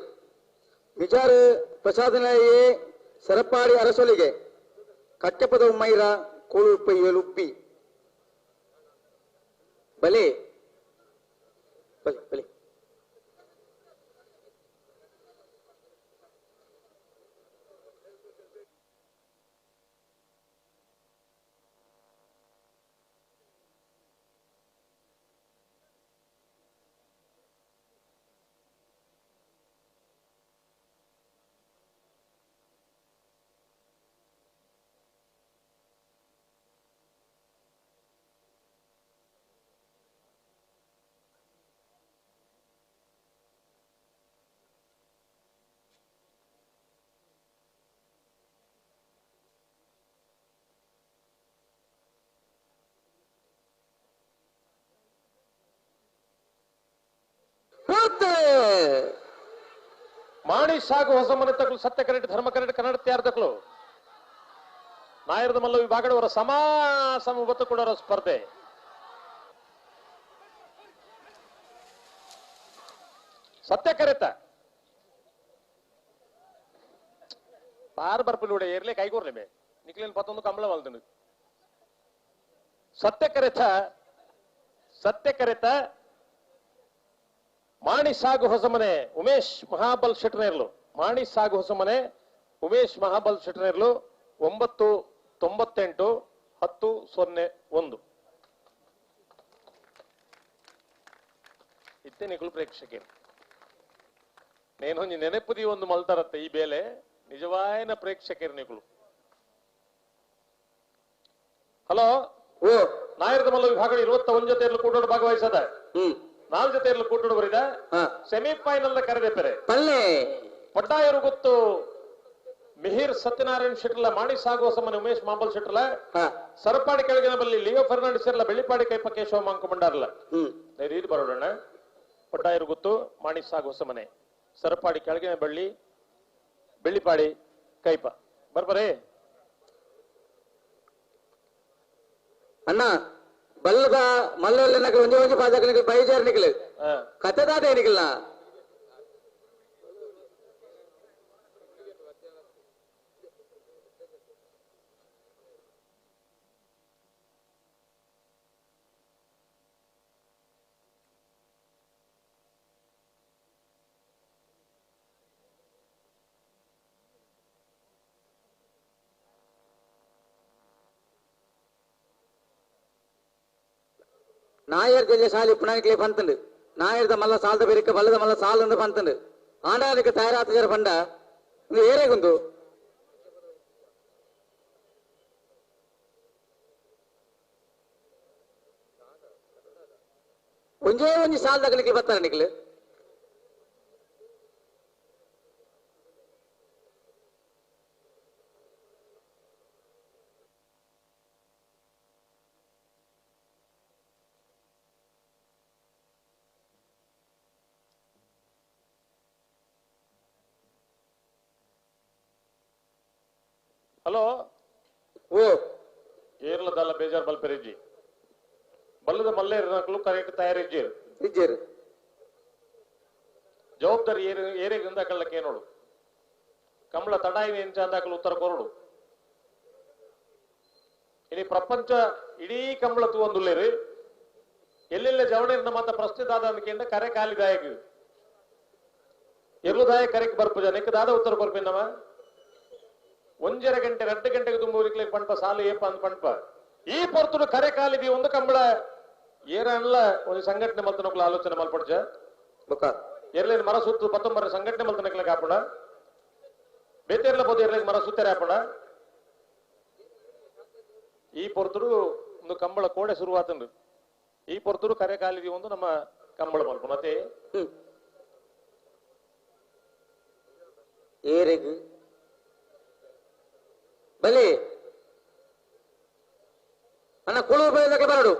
ಮಿಜಾರ್ ಪ್ರಸಾದ್ ನಿಲಯ ಎ ಸರಪಾಡಿ ಅರಸೊಲಿಗೆ ಕಕ್ಕೆಪದ ಮೈರ ಕೂಳೂರು ಪೈಯಲು ಬಿ ಬಲೆ ಬಲೆ ಬಲೆ ಮಾಣಿ ಸಾಗು ಹೊಸ ಮನೆ ತಕಲು ಸತ್ಯ ಕರೆಕ್ಟ್ ಧರ್ಮ ಕರೆಕ್ಟ್ ಕನ್ನಡ ತಯಾರು ತಕಲು ನಾಯರದ ಮಲ್ಲ ವಿಭಾಗದವರ ಸಮ ಸಮ ಬತ್ತು ಕೊಡೋರ ಸ್ಪರ್ಧೆ. ಸತ್ಯ ಕರೆತ ಬಾರ್ ಬರ್ಪುಲೂಡೆ ಏರ್ಲೆ ಕೈಗೂರ್ಲೆ ಮೇ ನಿಕ್ಲೇನ್ ಪತ್ತೊಂದು ಕಂಬಳ ಮಲ್ತನು. ಸತ್ಯ ಕರೆತ ಸತ್ಯ ಕರೆತ ಮಾಣಿ ಸಾಗು ಹೊಸಮನೆ ಉಮೇಶ್ ಮಹಾಬಲ್ ಶೆಟ್ನೇರ್ಲು ಮಾಣಿ ಸಾಗು ಹೊಸಮನೆ ಉಮೇಶ್ ಮಹಾಬಲ್ ಶೆಟ್ನೇರ್ಲು 9 98 10 0 1. ಇತ್ತೆ ನಿಕುಲು ಪ್ರೇಕ್ಷಕರು ನೇನೊಂಜಿ ನೆನಪುದಿ ಒಂದು ಮಲ್ತರತ್ತೆ ಈ ಬೇಲೆ ನಿಜವಾಯನ ಪ್ರೇಕ್ಷಕರು ನಿಕುಲು. ಹಲೋ ಓ ನಾಯರದ ಮಲ್ಲ ವಿಭಾಗ 21 ಜೊತೆಯಲ್ಲೂ ಕೂಡ ಭಾಗವಹಿಸದ ನಾಲ್ ಜೊತೆಯಲ್ಲೂ ಕೂಟಡು ಬರಿದ ಸೆಮಿಫೈನಲ್ ಕರೆದೆ ಪಲ್ಲೆ ಪಟ್ಟಾಯರು ಗೊತ್ತು ಮಿಹಿರ್ ಸತ್ಯನಾರಾಯಣ ಶೆಟ್ಟರ್ಲ ಮಾಣಿ ಸಾಗುವ ಸಮನೆ ಉಮೇಶ್ ಮಾಂಬಲ್ ಶೆಟ್ಟರ್ಲ ಸರಪಾಡಿ ಕೆಳಗಿನ ಬಲ್ಲಿ ಲಿಯೋ ಫರ್ನಾಂಡಿಸ್ ಇರಲ್ಲ ಬೆಳ್ಳಿಪಾಡಿ ಕೈಪ ಕೇಶವ ಮಾಂಕ ಬಂಡಾರಲ್ಲ ಇದು ಬರೋಣ. ಪಟ್ಟಾಯರು ಗೊತ್ತು ಮಾಣಿ ಸಾಗುವ ಸಮನೆ ಸರಪಾಡಿ ಕೆಳಗಿನ ಬಳ್ಳಿ ಬೆಳ್ಳಿಪಾಡಿ ಕೈಪ ಬರ್ಬರೇ ಅಣ್ಣ ಬಲ್ಲದ ಮಲ್ಲಲ್ಲಿ ಒಂಜಿ ಒಂಜಿ ಪಾದಕನಿಗೆ ಬೈಜಾರ್ ನಿಕಲು ಕತೆದಾದ ಏನಿಲ್ಲ. ನಾಯರ್ ಜಲ್ಲೆ ಸಾಲಿ ಪುಣಾನಿಕ್ಲೆ ಪಂತಂಡು ನಾಯರ್ದ ಮಲ್ಲ ಸಾಲದ ಬೆರಿಕ ಬಲ್ಲದ ಮಲ್ಲ ಸಾಲಂದು ಪಂತಂಡು ಆಂಡಾಲಿಕ ತಯಾರಾತ ಪಂಡ ಏರೇಗುಂದು ಒಂಜೇ ಒಂಜಿ ಸಾಲದ ನಿಕ್ಲೆ ಬರ್ತಾರೆ ನಿಕ್ಲು. ಹಲೋ ಓ ಏರ್ಲದಲ್ಲ ಬೇಜಾರ್ ಬಲ್ಪೆರಿಜ್ಜಿ ಬಲ್ಲದ ಮಲ್ಲೇರ್ನಕ್ಲು ಕರೆಕ್ಟ್ ತಯಾರಿಜ್ಜೇರು ಇಜ್ಜೇರು ಜವಾಬ್ದಾರಿ ಏರಿಗೆ ಅಂದಾಕಳ್ಳಕ್ಕೆ ನೋಡು ಕಂಬಳ ತಡಾಯಿನ ಎಂಚ ಅಂದಾಕಲು ಉತ್ತರ ಕೊರಡು. ಇಡೀ ಪ್ರಪಂಚ ಇಡೀ ಕಂಬಳ ತೂವಂದುಲ್ಲೇರು ಎಲ್ಲೆಲ್ಲ ಜವಣಿರ್ನ ಮಾತ ಪ್ರಶ್ನೆ ದಾದ ಅಂದ್ಕೆಂಡ ಕರೆ ಕಾಲಿದಾಯಕ ಎರ್ಲುದಾಯ ಕರೆಕ್ ಬರ್ಪುಜ ನೆಕ್ ದಾದ ಉತ್ತರ ಕೊರ್ಪಿನ್ನವ 1.5 ಗಂಟೆ 2 ಗಂಟೆಗೆ ತುಂಬುವರಿಕ್ಲೆ ಪಂಪ ಸಾಲು ಏಪ ಅಂದ್ ಪಂಪ ಈ ಪೊರ್ತುಡು ಕರೆ ಕಾಲಿದಿ ಒಂದು ಕಂಬಳ ಏರನ್ಲ ಒಂದು ಸಂಘಟನೆ ಮಲ್ತನಕ್ಲ ಆಲೋಚನೆ ಮಲ್ಪಡ್ಜ ಬೊಕ್ಕ ಎರ್ಲೇನ್ ಮರ ಸುತ್ತು ಪತ್ತೊಂಬರ ಸಂಘಟನೆ ಮಲ್ತನಕ್ಲೆ ಕಾಪುಣ ಬೇತೇರ್ಲ ಪೋದು ಎರ್ಲೇನ್ ಮರ ಸುತ್ತರೆ ಆಪುಣ ಈ ಪೊರ್ತುಡು ಒಂದು ಕಂಬಳ ಕೋಡೆ ಶುರುವಾತಂಡು ಈ ಪೊರ್ತುಡು ಕರೆ ಕಾಲಿದಿ ಒಂದು ನಮ್ಮ ಕಂಬಳ ಮಲ್ಪು ಮತ್ತೆ ಏರೆಗ್ ಬಲಿ ಅಣ್ಣ ಕೂಳೂರು ಬೈದಕ್ಕೆ ಬರಡು.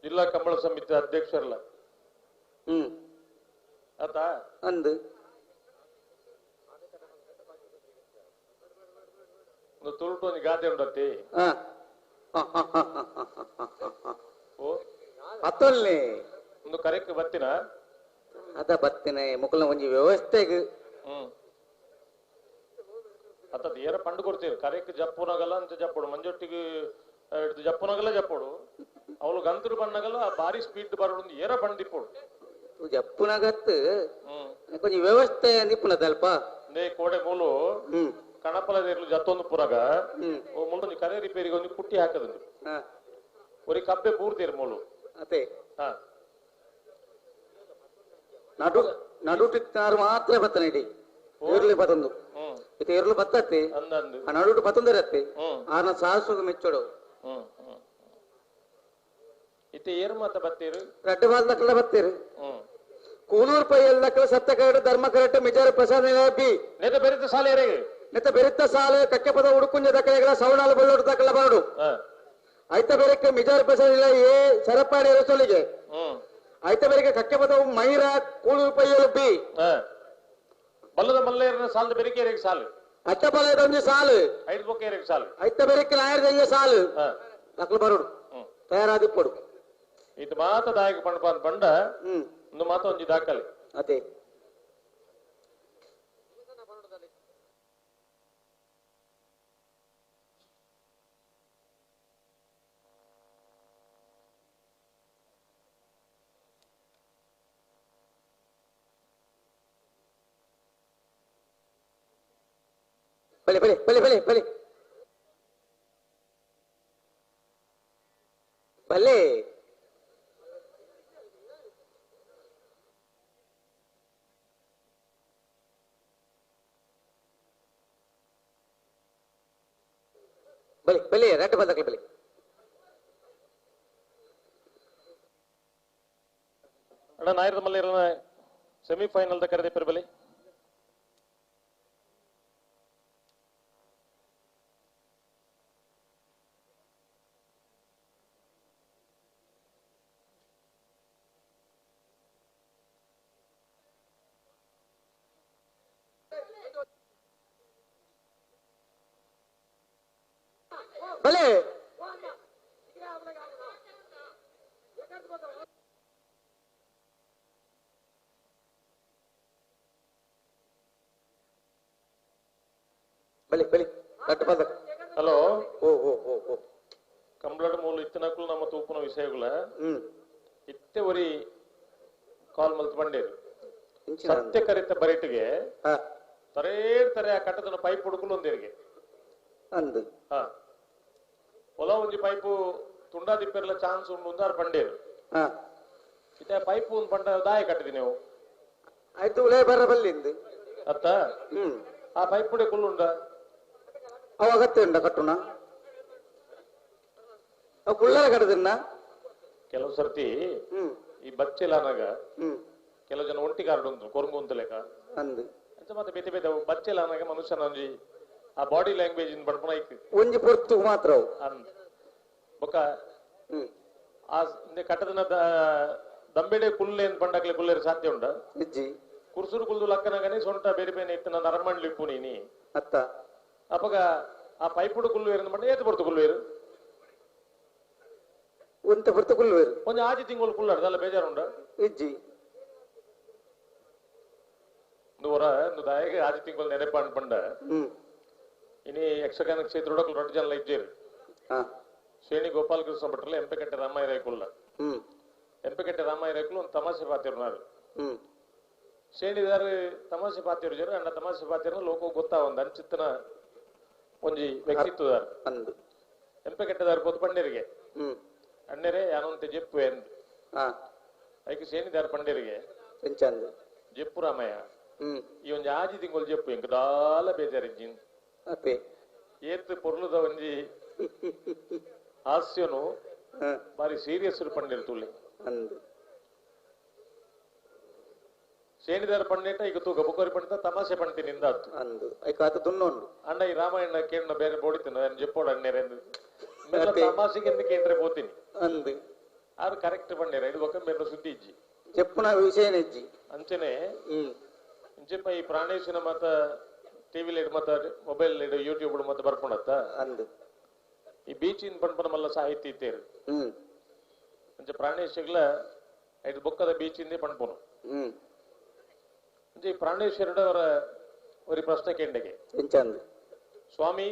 ಜಿಲ್ಲಾ ಕಂಬಳ ಸಮಿತಿ ಅಧ್ಯಕ್ಷರಲ್ಲ ಆತ ಅಂದು ಒಂದು ತುರುಟು ಒಂದು ಗಾದೆ ಉಂಡತಿ ಅತ್ತೊಲ್ನೆ ಒಂದು ಕರೆಕ್ಟ್ ಬತ್ತಿನ ಅದ ಬತ್ತಿನ ಮುಕುಲ್ನ ಒಂಜಿ ವ್ಯವಸ್ಥೆಗೆ ಅತ್ತ ಏರ ಪಂಡು ಕೊಡ್ತೀರಿ ಕರೆಕ್ಟ್ ಜಪ್ಪುನಾಗಲ್ಲ ಅಂತ ಜಪ್ಪೋಡು ಮಂಜೊಟ್ಟಿಗೆ ಜಪ್ಪುನಾಗಲ್ಲ ಜಪ್ಪೋಡು ಅವಳು ಗಂತರು ಬಣ್ಣಗಲ್ಲ ಭಾರಿ ಸ್ಪೀಡ್ ಬರೋಡು ಏರ ಬಂದಿಪ್ಪೋಡು ಜಪ್ಪುನಾಗತ್ತು ಕೊಂಚ ವ್ಯವಸ್ಥೆ ನಿಪ್ಪುನದಲ್ಪ ನೇ ಕೋಡೆ ಮೂಲು ಕಣಪಲದ ಜತ್ತೊಂದು ಪುರಗ ಮುಳ್ಳು ಕರೆ ರಿಪೇರಿಗೆ ಒಂದು ಕುಟ್ಟಿ ಹಾಕದಂದು ಒರಿ ಕಬ್ಬೆ ಪೂರ್ತಿರ್ ಮೂಲು ಅದೇ ನಡು ನಡುಟಿತ್ತಾರು ಮಾತ್ರ ಬತ್ತನ ಇಡೀ ಏರ್ಲಿ ಬತ್ತೊಂದು ಇದು ಏರ್ಲು ಬತ್ತತ್ತೆ ಆ ನಡುಟು ಬತ್ತೊಂದರತ್ತೆ ಆರ್ನ ಸಾಹಸು ಮೆಚ್ಚೋಡು ಇತ್ತೆ ಏರು ಮಾತ ಬತ್ತೀರು ರಡ್ಡು ಬಾಲ್ದಕ್ಕಲ ಬತ್ತೀರು ಕೂನೂರು ಪೈಯಲ್ಲಕ್ಕಲ ಸತ್ತ ಕರಡು ಧರ್ಮ ಕರಟು ಮಿಜಾರು ಪ್ರಸಾದ ಬಿ ನೆತ ಬೆರಿತ ಸಾಲೆ ಎರೆಗೆ ನೆತ ಬೆರಿತ ಸಾಲೆ ಕಕ್ಕೆಪದ ಉಡುಕುಂಜ ದಕ್ಕಲೆಗಳ ಸೌಣಾಲು ಬಳ್ಳೋಡು ದಕ್ಕಲ ಬರಡು ಐತ ಬೇರೆಕ್ಕೆ ಮಿಜಾರು ಪ್ರಸಾದ ಇಲ್ಲ ಎ ಸರಪಾಡಿ ಎರಸೊಲಿಗೆ ಐತ ಬೇರೆಗೆ ಕಕ್ಕೆಪದ ಮೈರ ಕೂಳೂರು ಪೈಯಲು ಬಿ ಬಲ್ಲದ ಮಲ್ಲೇರನ ಸಾಲದ ಬೆರಿಕೆ ಎರೆಗೆ ಸಾಲು ಅತ್ತ ಬಲದ ಒಂದು ಸಾಲು ಐದು ಬೊಕ್ಕೆ ಎರೆಗೆ ಸಾಲು ಐತ ಬೇರೆಕ್ಕೆ ನಾಯರ್ದ ಸಾಲು ದಕ್ಕಲು ಬರೋಡು ತಯಾರಾದಿಪ್ಪಡು ಇದು ಮಾತ ದಾಯಕ ಪಂಡ ಪಂಡ ಒಂದು ಮಾತ ಒಂಜಿ ದಾಖಲೆ ಅದೇ ಬಲೆ ಬಲೆ ಬಲೆ ಬಲೆ ಬಲೆ ಬಲೆ ಬಲಿ ಬಲಿ ರೆಡ್ ಬಂದಕ್ಕೆ ಬಲಿ ಅಣ್ಣ ನಾಯರದ ಮಲ್ಲೇರನ ಸೆಮಿಫೈನಲ್ the ಕರೆದಿ ಬಲಿ ಬಲೆ ಬಲಿ ಬಲಿ ರಡ್ಡು ಬಂದ ಹಲೋ ಓ ಓ ಓ ಓ ಕಂಬ್ಳಡ್ ಮೂಲು ಇತ್ತನಕ್ಕೂ ನಮ್ಮ ತೂಪುನ ವಿಷಯಗಳ ಇತ್ತೆ ಒರಿ ಕಾಲ್ ಮಲ್ತ್ ಬಂಡೇರು ಸತ್ಯ ಕರಿತ ಬರಿಟಿಗೆ ತರೇ ತರೆ ಆ ಕಟ್ಟದನ ಪೈಪ್ ಹುಡುಕಲು ಒಂದೇರಿಗೆ ಅಂದು ಹೊಲ ಒಂಜಿ ಪೈಪು ತುಂಡಾ ದಿಪ್ಪೆರ್ಲ ಚಾನ್ಸ್ ಉಂಡು ಉಂದಾರು ಬಂಡೇರು ಇತ್ತೆ ಪೈಪ್ ಒಂದು ಬಂಡ ದಾಯ ಕಟ್ಟಿದಿ ನೀವು ಆಯ್ತು ಉಲೇ ಬರ ಬಲ್ಲಿಂದು ಅತ್ತ ಆ ಪೈಪ್ ಪುಡೆ ಕುಲ್ಲುಂಡ ಅವ ಅಗತ್ಯ ಉಂಡ ಕಟ್ಟುನ ಅವು ಕುಳ್ಳರ ಕಟ್ಟದಿನ್ನ ಕೆಲವು ಸರ್ತಿ ಈ ಬಚ್ಚೆಲಾನಾಗ ಕೆಲವು ಜನ ಒಂಟಿ ಕಾರ್ಡ್ ಉಂಟು ಕೊರಂಗು ಅಂತ ಲೆಕ್ಕ ಅಂದು ಅಂತ ಮತ್ತೆ ಬೇತೆ ಬೇತೆ ಬಚ್ಚೆಲಾನಾಗ ಮನುಷ್ಯನ ಒಂಜಿ ಆ ಬಾಡಿ ಲ್ಯಾಂಗ್ವೇಜ್ ಇನ್ ಪಡ್ಪಣ ಐತಿ ಒಂಜಿ ಪೊರ್ತು ಮಾತ್ರ ಅವು ಅಂದ್ ಬೊಕ್ಕ ಆ ಕಟ್ಟದನ ದಂಬೆಡೆ ಕುಲ್ಲೆ ಅಂತ ಬಂಡಾಕ್ಲೆ ಕುಲ್ಲೇರು ಸಾಧ್ಯ ಉಂಡ ಇಜ್ಜಿ ಕುರ್ಸುರು ಕುಲ್ದು ಲಕ್ಕನಗನೆ ಸೊಂಟ ಬೇರೆ ಬೇರೆ ಇತ್ತು ನನ್ನ ಅರಮಂಡ್ಲಿ ಇಪ್ಪು ನೀನಿ ಅತ್ತ ಅಪಗ ಆ ಪೈಪುಡು ಕುಲ್ವೇರು ಅಂತ ಬಂಡ ಏತು ಪೊರ್ತು ಕುಲ್ವೇರು ಒಂತ ಪೊರ್ತು ಕುಲ್ವೇರು ಒಂಜಿ ಆಜಿ ತಿಂಗಳು ಕುಲ್ಲಾಡ್ದಲ್ಲ ಬೇಜಾರುಂಡ ಇಜ್ಜಿ ನೂರ ದಾಯಗ ಆಜಿ ತಿಂಗಳು ನೆನಪ ಅನ್ಪಂಡ ಇನಿ ಯಕ್ಷಗಾನ ಕ್ಷೇತ್ರದೊಳಗೆ ರೊಡ್ಡ ಜನ ಇದ್ದೀರಿ ಶ್ರೇಣಿ ಗೋಪಾಲಕೃಷ್ಣ ಭಟ್ರಲ್ಲ ಎಂಪೆಕಟ್ಟೆ ರಾಮಾಯ ರಾಯಕುಲ್ಲ ಎಂಪೆಕಟ್ಟೆ ರಾಮಾಯ ರಾಯಕುಲು ಒಂದು ತಮಾಷೆ ಪಾತಿರ್ನಾರು ಶ್ರೇಣಿದಾರು ತಮಾಷೆ ಪಾತಿರು ಜರ ಅಣ್ಣ ತಮಾಷೆ ಪಾತಿರ್ನ ಲೋಕ ಗೊತ್ತಾ ಒಂದು ಅಂಚಿತ್ತನ ಒಂಜಿ ವ್ಯಕ್ತಿತ್ವದಾರ ಎಂಪೆಕಟ್ಟೆದಾರು ಪೊತ್ತು ಪಂಡೇರಿಗೆ ಅಣ್ಣರೇ ಯಾನೊಂತೆ ಜೆಪ್ಪು ಎಂದು ಐಕೆ ಶ್ರೇಣಿದಾರ ಪಂಡೇರಿಗೆ ಜೆಪ್ಪು ರಾಮಯ್ಯ ಈ ಒಂಜಿ ಆಜಿ ತಿಂಗಳು ಜೆಪ್ಪು ಎಂಕ್ ದಾಲ ಬೇಜಾರಿಜ್ಜಿನ್ ಏತ್ ಪೊರ್ಲುದ ಒಂಜಿ ಹಾಸ್ಯನು ಬಾರಿ ಸೀರಿಯಸ್ ಪಂಡಿರ್ ತುಳಿ ಶೇಣಿದಾರ ಪಂಡೇಟ ಈಗ ತೂಕ ಬುಕ್ಕೋರಿ ಪಂಡಿತ ತಮಾಷೆ ಪಂಡ್ತೀನಿ ಇಂದಾತು ಅಂದು ಐಕ ದುನ್ನೋಂಡು ಅಣ್ಣ ಈ ರಾಮಾಯಣ ಕೇಳಿನ ಬೇರೆ ಬೋಡಿತೀನಿ ನಾನು ಜೆಪ್ಪೋಡು ಅಣ್ಣೇರೆಂದು ತಮಾಷೆಗೆ ಎಂದು ಕೇಂದ್ರೆ పోತೀನಿ ಅಂದು ಆರು ಕರೆಕ್ಟ್ ಬಂಡೇರ ಇದು ಒಕ್ಕ ಮೇರೆ ಸುದ್ದಿ ಇಜ್ಜಿ ಚೆಪ್ಪುನ ವಿಷಯ ಇಜ್ಜಿ ಅಂಚನೆ ಇಂಚಪ್ಪ ಈ ಪ್ರಾಣೇಶನ ಮತ ಟಿವಿ ಲೇಡ್ ಮತ ಮೊಬೈಲ್ ಲೇಡ್ ಯೂಟ್ಯೂಬ್ ಮತ ಬರ್ಕೊಂಡತ್ತ ಅಂದು ಈ ಬೀಚಿನ ಪಂಪನ ಮಲ್ಲ ಸಾಹಿತ್ಯ ಇತ್ತೇರು ಅಂಚೆ ಪ್ರಾಣೇಶಗ್ಲ ಐದು ಬೊಕ್ಕದ ಬೀಚಿಂದೇ ಪಣ್ಪೋನು ಅಂಚೆ ಈ ಪ್ರಾಣೇಶ್ವರಡವರ ஒரு ಪ್ರಶ್ನೆ ಕೇಂದ್ರಗೆ ಸ್ವಾಮಿ,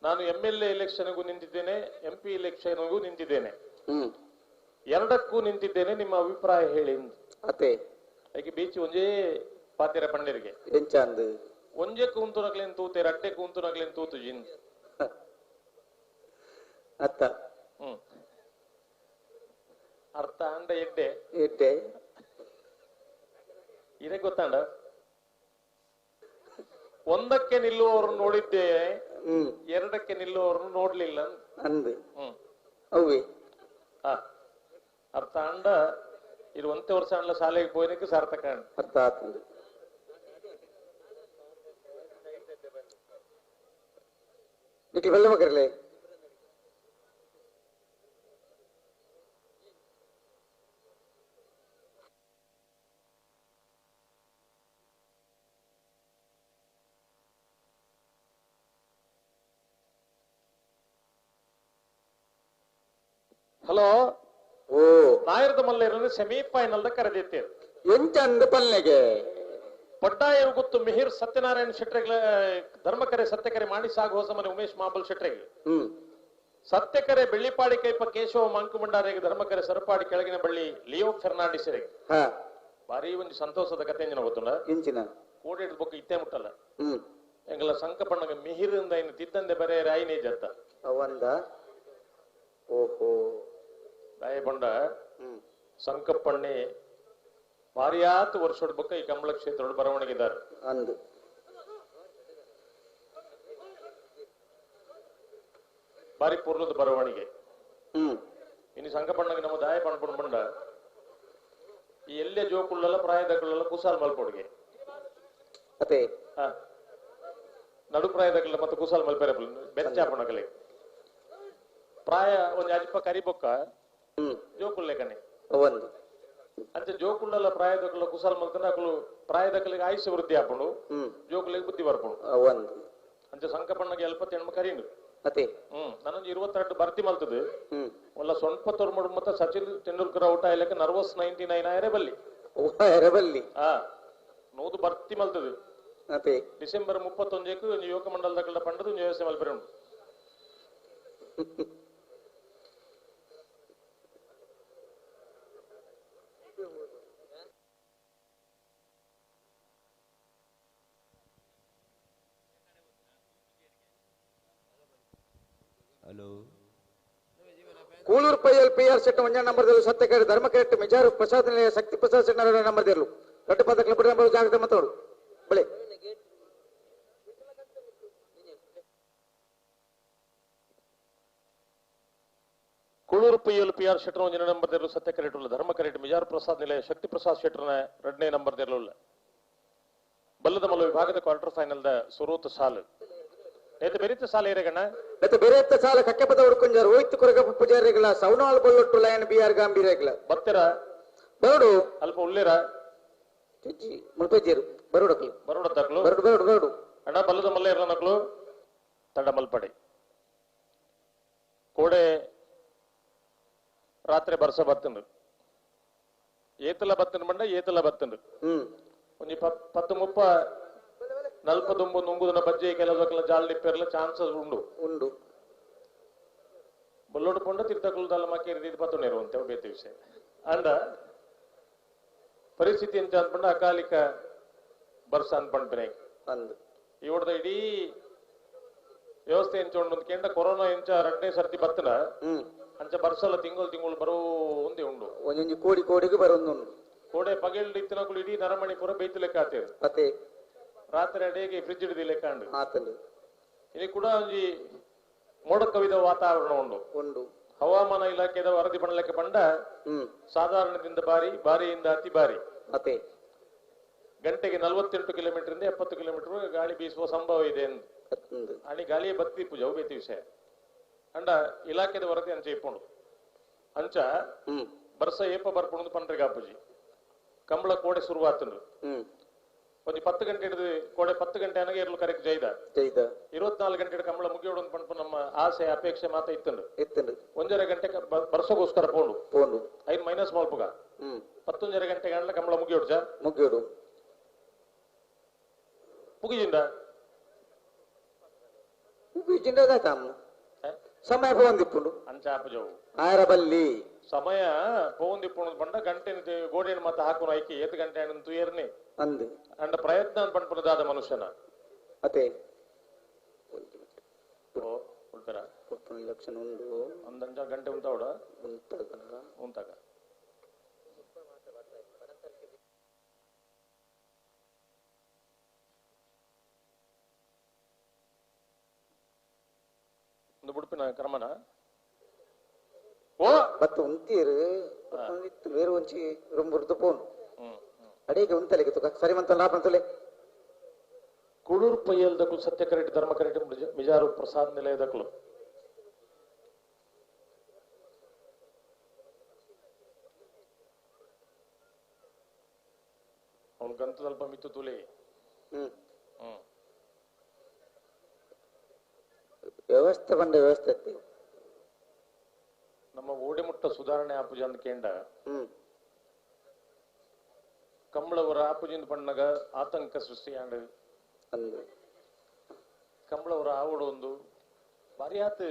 ನಾನು ಎಂ ಎಲ್ ಎ ಎಲೆಕ್ಷನ್ಗೂ ನಿಂತಿದ್ದೇನೆ, ಎಂ ಪಿ ಎಲೆಕ್ಷನ್ಗೂ ನಿಂತಿದ್ದೇನೆ, ಎರಡಕ್ಕೂ ನಿಂತಿದ್ದೇನೆ, ನಿಮ್ಮ ಅಭಿಪ್ರಾಯ ಹೇಳಿ. ಅದಕ್ಕೆ ಬೀಚ್ ಒಂಜೇ ಪಾತಿರ ಪಂಡಿರಿಗೆ ಒಂಜೆ ಕೂಂತುನಗ್ಲೇನ್ ತೂತೆ ರಟ್ಟೆ ಕೂಂತುನಗ್ಲೇನ್ ತೂತು ಜಿನ್ ಅತ್ತ ಅರ್ಥ ಅಂಡ ಎಡ್ಡೆ ಎಡ್ಡೆ ಇದೇ ಗೊತ್ತಾಂಡ. ಒಂದಕ್ಕೆ ನಿಲ್ಲುವವರನ್ನು ನೋಡಿದ್ದೆ, ಎರಡಕ್ಕೆ ನಿಲ್ಲುವವರನ್ನು ನೋಡ್ಲಿಲ್ಲ ಅಂದು. ಅವೇ ಅರ್ಥ ಅಂಡ ಇದು ಒಂದೇ ವರ್ಷ ಅಂಡ್ಲ ಶಾಲೆಗೆ ಹೋಯ್ನಕ್ಕೆ ಸಾರ್ಥಕ ಅರ್ಥ ಆತಂದು. ಬೆಲ್ಲ ಮಗರ್ಲೆ ಹಲೋ ಓ ನಾಯರದ ಮಲ್ಲೇರನ್ನು ಸೆಮಿಫೈನಲ್ ಕರೆದಿತ್ತೇವೆ ಎಂಚಂದ ಪಲ್ಲೆಗೆ ಪಡ್ಡಾಯರು ಗೊತ್ತು ಮಿಹಿರ್ ಸತ್ಯನಾರಾಯಣ ಶೆಟ್ರೆಗಳ ಧರ್ಮಕರೆ ಸತ್ಯಕರೆ ಮಾಡಿ ಸಾಗು ಹೊಸ ಮನೆ ಉಮೇಶ್ ಮಾಬಲ್ ಶೆಟ್ರೆಗೆ ಸತ್ಯಕರೆ ಬೆಳ್ಳಿಪಾಡಿ ಕೈಪ ಕೇಶವ ಮಂಕುಮಂಡಾರಿಗೆ ಧರ್ಮಕರೆ ಸರಪಾಡಿ ಕೆಳಗಿನ ಬಳ್ಳಿ ಲಿಯೋ ಫೆರ್ನಾಂಡಿಸ್ ಭಾರಿ ಒಂದು ಸಂತೋಷದ ಕಥೆ ಎಂಜಿನ ಗೊತ್ತುಂಡ ಇಂಚಿನ ಕೋಡಿ ಬೊಕ್ಕ ಇತ್ತೇ ಮುಟ್ಟಲ್ಲ ಎಂಗಲ ಸಂಕಪಣ್ಣಗ ಮಿಹಿರ್ ತಿದ್ದಂದೆ ಬರೇ ರಾಯಿನೇ ಜತ್ತ ಅವಂದ ಓಹೋ ದಾಯ ಬಂಡ ಸಂಕಪ್ಪಣ್ಣೆ ಭಾರಿಯಾತ್ ವರ್ಷದ ಬೊಕ್ಕ ಈ ಕಂಬಳ ಕ್ಷೇತ್ರ ಬರವಣಿಗೆದಾರ ಅಂದು ಬಾರಿ ಪೂರ್ಣದ ಬರವಣಿಗೆ. ಇನ್ನು ಸಂಕಪಣ್ಣಗೆ ನಮ್ಮ ದಾಯ ಪಣ್ಪುಂಡು ಬಂಡ ಈ ಎಲ್ಲೇ ಜೋಕುಳ್ಳೆಲ್ಲ ಪ್ರಾಯದಕ್ಕಳೆಲ್ಲ ಕುಸಾಲ್ ಮಲ್ಪೊಡುಗೆ ಅದೇ ನಡು ಪ್ರಾಯದಕ್ಕಲ್ಲ ಮತ್ತೆ ಕುಸಾಲ್ ಮಲ್ಪೆರೆ ಬೆಚ್ಚಾಪಣಕಲೆ ಪ್ರಾಯ ಒಂದು ಅಜ್ಪ ಕರಿಬೊಕ್ಕ ಜೋಕುಳ್ಳೆ ಕಣೆ ಒಂದು ಅಂಚೆ ಜೋಕುಳ್ಳೆಲ್ಲ ಪ್ರಾಯದಕ್ಕಲ್ಲ ಕುಸಾಲ್ ಮಲ್ತಂದ್ರೆ ಅಕಲು ಪ್ರಾಯದಕ್ಕಲಿಗೆ ಆಯುಷ್ಯ ವೃದ್ಧಿ ಆಪುಂಡು, ಜೋಕುಳಿಗೆ ಬುದ್ಧಿ ಬರ್ಪುಂಡು. ಒಂದು ಅಂಚೆ ಸಂಕಪಣ್ಣಗೆ ಎಲ್ಪತ್ತೆಣ್ಮ ಕರೀಂಡು ಅದೇ ನನ್ನೊಂದು 22 ಭರ್ತಿ ಮಲ್ತದೆ ಒಲ್ಲ ಸೊಂಪ ತೋರ್ಮಡು ಮತ್ತೆ ಸಚಿನ್ ತೆಂಡೂಲ್ಕರ್ ಔಟ್ ಆಯ್ಲಕ್ಕೆ ನರ್ವಸ್ 99 ಆಯರೆ ಬಲ್ಲಿ ಬಲ್ಲಿ ನೂದು ಭರ್ತಿ ಮಲ್ತದೆ. ಅದೇ ಡಿಸೆಂಬರ್ 31 ಯುವಕ ಮಂಡಲದ ಪಂಡದು ವ್ಯವಸ್ಥೆ ಮಲ್ಪರೆ ಉಂಟು. Hello Kuloor ಪೈಯಲ್ P are set ಒಂಜಾ number ಸತ್ಯಕರೆ ಧರ್ಮಕರೆಟ್ Mijar Prasad ನಿಲಯ ಶಕ್ತಿ ಪ್ರಸಾದ್ ಸೆಟ್ ನಂಬರ್ ದೇರ್ಲು ದೊಡ್ಡ ಪದ ಕ್ಲಬ್ ನಂಬರ್ ಜಾಗ್ರತೆ ಮತ್ತೋಡು ಬಳೆ ಕೂಳೂರು ಪೈಯಲ್ ಪಿ ಆರ್ ಶೆಟ್ಟರ್ ಒಂಜನೇ ನಂಬರ್ ದೇರ್ಲು ಸತ್ಯಕರೆಟ್ ಉಲ್ಲ ಧರ್ಮಕರೆಟ್ ಮಿಜಾರು ಪ್ರಸಾದ್ ನಿಲಯ ಶಕ್ತಿ ಪ್ರಸಾದ್ ಶೆಟ್ಟರ್ನ ಎರಡನೇ ನಂಬರ್ ದೇರ್ಲು ಬಲ್ಲದ ಮಲ್ಲ ವಿಭಾಗದ ಕ್ವಾರ್ಟರ್ ಫೈನಲ್ the ಸುರೂತ್ ಸಾಲು ನೇತ ಬೆರಿತ ಸಾಲ ಏರೆಗಣ್ಣ ಮತ್ತೆ ಬೇರೆ ಸಾಲ ಕಕ್ಕೆಪದ ಹುಡ್ಕೊಂಜಾರು ಹೋಯ್ತು ಕೊರಗಪ್ಪ ಪೂಜಾರಿಗಳ ಸೌನಾಲ್ ಬೊಲ್ಲೊಟ್ಟು ಲಯನ್ ಬಿ ಆರ್ ಗಾಂಭೀರ್ಯಗಳ ಬತ್ತೆರ ಬರಡು ಅಲ್ಪ ಉಳ್ಳೇರ ಚುಚ್ಚಿ ಮುಲ್ಪಜ್ಜೇರು ಬರೋಡಕ್ಲು ಬರೋಡ ತಕ್ಲು ಬರಡು ಬರಡು ಬರಡು ಅಣ್ಣ ಬಲ್ಲದ ಮಲ್ಲ ಇರನಕ್ಲು ತಡ ಮಲ್ಪಡೆ ಕೋಡೆ ರಾತ್ರಿ ಬರ್ಸ ಬತ್ತಂಡು ಏತಲ ಬತ್ತಂಡು ಬಂಡ ಏತಲ ಬತ್ತಂಡು ಒಂಜಿ 10 30 40 ನುಂಗುದನ ಬಜ್ಜೆ ಕೆಲವು ಜಾಲ್ ಪೆರ್ಲ ಚಾನ್ಸಸ್ ಉಂಡು ಉಂಡು ಬಲ್ಲೋಡು ಪೊಂಡ ತಿರ್ತಕುಲ್ದಲ್ಲ ಮಕ್ಕೇರಿ ಇದು ಪತ್ತುನೇರು ಅಂತ ಬೇತೆ ವಿಷಯ ಅಂಡ ಪರಿಸ್ಥಿತಿ ಎಂತ ಅನ್ಪಂಡ ಅಕಾಲಿಕ ಬರ್ಸ ಅನ್ಪಂಡ್ಪಿನ ಅಂದು ಇವಡ್ದ ಇಡೀ ವ್ಯವಸ್ಥೆ ಎಂಚ ಉಂಡು ಕೇಂದ್ರ ಕೊರೋನಾ ಎಂಚ ಎರಡನೇ ಸರ್ತಿ ಬತ್ತನ ಅಂಚ ಬರ್ಸಲ್ಲ ತಿಂಗಳು ತಿಂಗಳು ಬರೋ ಒಂದೇ ಉಂಡು ಒಂಜೊಂಜಿ ಕೋಡಿ ಕೋಡಿಗೆ ಬರೋಂದುಂಡು ಕೋಡೆ ಪಗೆಲ್ಡ್ ಇತ್ತಿನಕುಲು ಇಡೀ ನರಮಣಿ ಪೂರ ಬೇಯ್ತು ಲೆಕ್ಕ ಆತೇರು ಅತೆ ರಾತ್ರಿ ಅಡಿಗೆ ಫ್ರಿಜ್ ಹಿಡಿದು ಲೆಕ್ಕ ಉಂಡು ಆತಂಡು ಇಲ್ಲಿ ಕೂಡ ಒಂಜಿ ಮೋಡ ಕವಿದ ವಾತಾವರಣ ಉಂಡು ಉಂಡು ಹವಾಮಾನ ಇಲಾಖೆದ ವರದಿ ಪಣಲೆಕ್ಕ ಪಂಡ ಸಾಧಾರಣದಿಂದ ಬಾರಿ ಬಾರಿಯಿಂದ ಅತಿ ಬಾರಿ ಅತೆ ಗಂಟೆಗೆ 48 ಕಿಲೋಮೀಟರ್ ಇಂದ 70 ಕಿಲೋಮೀಟರ್ ಗಾಳಿ ಬೀಸುವ ಸಂಭವ ಇದೆ ಎಂದು ಅಣಿ ಗಾಳಿಯ ಬತ್ತಿ ಪೂಜೆ ಬೇತಿ ವಿಷಯ ಅಂಡ ಇಲಾಖೆದ ವರದಿ ಅಂಚೆ ಇಪ್ಪುಂಡು. ಅಂಚ ಬರ್ಸ ಏಪ ಬರ್ಪುಂಡು ಪಂಡ್ರಿಗೆ ಆಪುಜಿ ಕಂಬಳ ಕೋಡೆ ಶುರುವಾತಂಡು ಒಂಜಿ 10 ಗಂಟೆ ಹಿಡಿದು ಕೋಡೆ 10 ಗಂಟೆ ಅನಗ ಎರ್ಲು ಕರೆಕ್ಟ್ ಜೈದ 24 ಗಂಟೆ ಕಂಬಳ ಮುಗಿಯೋಡು ಪಂಪ ನಮ್ಮ ಆಸೆ ಅಪೇಕ್ಷೆ ಮಾತ ಇತ್ತಂಡು 1.5 ಗಂಟೆ ಬರ್ಸಗೋಸ್ಕರ ಪೋಂಡು ಪೋಂಡು 5 ಮೈನಸ್ ಮಲ್ಪುಗ 10.5 ಗಂಟೆ ಗಂಟೆ ಕಂಬಳ ಮುಗಿಯೋಡು ಸರ್ ಮುಗಿಯೋಡು ಮುಗಿಜಿಂದ ಸಮಯ ಪೋಂದಿಪ್ಪುಂಡು ಅಂಚ ಆಪುಜವು ಆಯರ ಬಲ್ಲಿ ಸಮಯ ಪೋಂದಿಪ್ಪುಂಡು ಪಂಡ ಗಂಟೆ ಗೋಡೆನ ಮಾತ ಹಾಕುನ ಐಕಿ ಏತ್ ಗಂಟೆ ಅಣ್ಣನ್ ತುಯರ್ನಿ ಅಂದು ಅಂಡ ಪ್ರಯತ್ನ ಪಂಪುನದಾದ ಮನುಷ್ಯನ ಅತೆ ಓ ಉಳ್ಪೆರ ಲಕ್ಷಣ ಉಂಡು ಅಂದಂಜ ಗಂಟೆ ಉಂತಾವಡ ಉಂತಾಗ ಉಂತಾಗ ಒಂದು ಬುಡುಪಿನ ಕ್ರಮನ ಓ ಬತ್ತ ಉಂತೀರು ಬೇರೆ ಒಂಚಿ ರೊಂಬುರ್ದು ಪೋನು ಅಡಿಗೆ ಉಂತಲೆಗೆ ತುಕ ಸರಿ ಮಂತ ಲಾಭ ತುಲೆ ಕುಳೂರ್ ಪಯ್ಯಲ್ದಕುಲು ಸತ್ಯ ಕರೆಟ್ ಧರ್ಮ ಕರೆಟ್ ಮಿಜಾರು ಪ್ರಸಾದ್ ನಿಲಯದಕುಲು ಅವನು ಗಂತ ಸ್ವಲ್ಪ ಮಿತ್ತು ತುಲೆ. ವ್ಯವಸ್ಥೆ ಬಂದ ವ್ಯವಸ್ಥೆ ನಮ್ಮ ಓಡೆಮುಟ್ಟ ಸುಧಾರಣೆ ಆಪುಜ ಅಂದ ಕೇಂಡ ಕಂಬಳವರ ಆಪುಜಿಂದ ಪಣ್ಣಗ ಆತಂಕ ಸೃಷ್ಟಿಯಾಂಡ ಕಂಬಳವರ ಆವಡು ಒಂದು ಬಾರಿಯಾತ್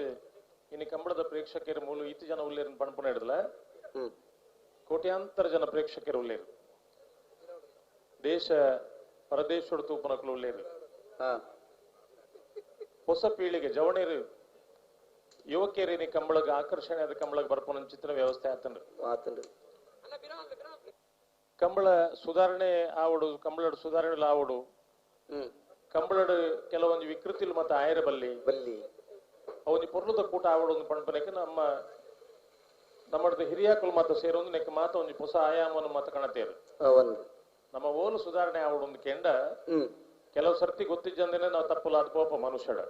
ಇನ್ನು ಕಂಬಳದ ಪ್ರೇಕ್ಷಕರ ಮೂಲ ಇತ್ತು ಜನ ಉಲ್ಲೇರನ್ ಪಣಪುಣ ಹಿಡಿದಲ ಕೋಟ್ಯಾಂತರ ಜನ ಪ್ರೇಕ್ಷಕರು ಉಲ್ಲೇರು ದೇಶ ಪರದೇಶೋಡು ತೂಪನಕಲು ಉಲ್ಲೇರು ಹೊಸ ಪೀಳಿಗೆ ಜವಣೇರು ಯುವಕೇರಿನಿ ಕಂಬಳಗ ಆಕರ್ಷಣೆ ಆದ ಕಂಬಳಗ ಬರ್ಪುನ ಚಿತ್ರ ವ್ಯವಸ್ಥೆ ಆತಂಡ್ರಿ ಕಂಬಳ ಸುಧಾರಣೆ ಆವಡು ಕಂಬಳಡು ಸುಧಾರಣೆ ಆವಡು ಕಂಬಳಡು ಕೆಲವೊಂದು ವಿಕೃತಿಲು ಮತ್ತೆ ಆಯರ ಬಲ್ಲಿ ಬಲ್ಲಿ ಅವನಿ ಪೊರ್ಲುದ ಕೂಟ ಆವಡು ಒಂದು ಪಣಪನಕ್ಕೆ ನಮ್ಮ ನಮ್ಮದು ಹಿರಿಯಾಕುಲು ಮಾತ ಸೇರೊಂದು ನೆಕ್ ಮಾತ ಒಂದು ಹೊಸ ಆಯಾಮವನ್ನು ಮಾತ ಕಾಣತೇರು ನಮ್ಮ ಓಲು ಸುಧಾರಣೆ ಆವಡು ಒಂದು ಕೆಂಡ ಕೆಲವು ಸರ್ತಿ ಗೊತ್ತಿದ್ದಂದೇನೆ ನಾವು ತಪ್ಪಲು ಅದು ಪೋಪ ಮನುಷ್ಯಡ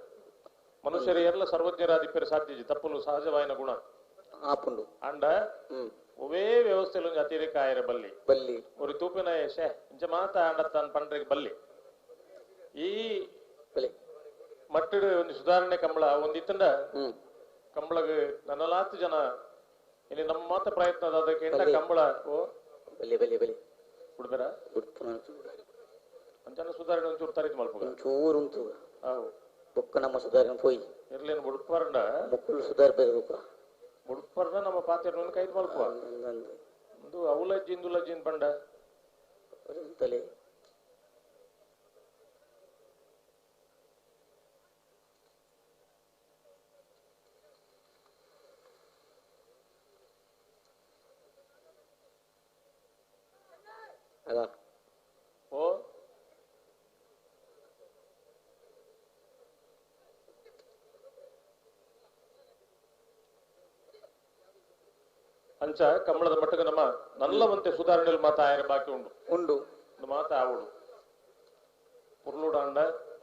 ಮನುಷ್ಯರು ಎಲ್ಲ ಸರ್ವಜ್ಞರಾದಿಪ್ಪರು ಸಾಧ್ಯ ತಪ್ಪಲು ಸಹಜವಾಯಿನ ಗುಣ ಆಪುಂಡು ಅಂಡ ಒವೇ ವ್ಯವಸ್ಥೆಲು ಅತಿರೇಕ ಆಯರ ಬಲ್ಲಿ ಬಲ್ಲಿ ஒரு ತೂಪಿನ ಶೇ ಇಂಚ ಮಾತ ಅಂಡ ತಾನು ಪಂಡ್ರಿಗೆ ಬಲ್ಲಿ ಈ ಮಟ್ಟಡು ಒಂದು ಸುಧಾರಣೆ ಕಂಬಳ ಒಂದಿತ್ತಂಡ ಕಂಬಳಗ ನನ್ನಲಾತು ಜನ ಇಲ್ಲಿ ನಮ್ಮ ಮಾತ ಪ್ರಯತ್ನ ಅದಕ್ಕೆ ಕಂಬಳ ಓ ಬಲ್ಲಿ ಬಲ್ಲಿ ಬಲ್ಲಿ ಬಿಡ್ಬೇರ ಅಂಚನ ಸುಧಾರಣೆ ಒಂಚೂರು ತರಿದ್ ಮಲ್ಪುಗ ಒಂಚೂರು ಉಂಟು ಅವು ಬೊಕ್ಕ ನಮ್ಮ ಸುಧಾರಣೆ ಪೋಯಿ ಇರ್ಲೇನು ಬುಡ್ಪರ್ಂಡ ಬೊಕ್ಕುಲು ಸುಧಾರ ಬೇರೆ ಬುಡ್ಪರ್ನ ನಮ್ಮ ಪಾತ್ರ ಕೈದ್ ಮಲ್ಪುವ ಒಂದು ಅವಲಜ್ಜಿ ಇಂದುಲಜ್ಜಿನ್ ಪಂಡ ತಲೆ ಅಲ್ಲ ಓ ಅಂಚ ಕಂಬಳದ ಮಟ್ಟಕ್ಕೆ ನಮ್ಮ ನಲ್ಲವಂತೆ ಸುಧಾರಣೆಯಲ್ಲಿ ಮಾತ ಆಯರ ಬಾಕಿ ಉಂಡು ಉಂಡು ಒಂದು ಮಾತ ಆವಡು ಪುರ್ಲುಡಾಂಡ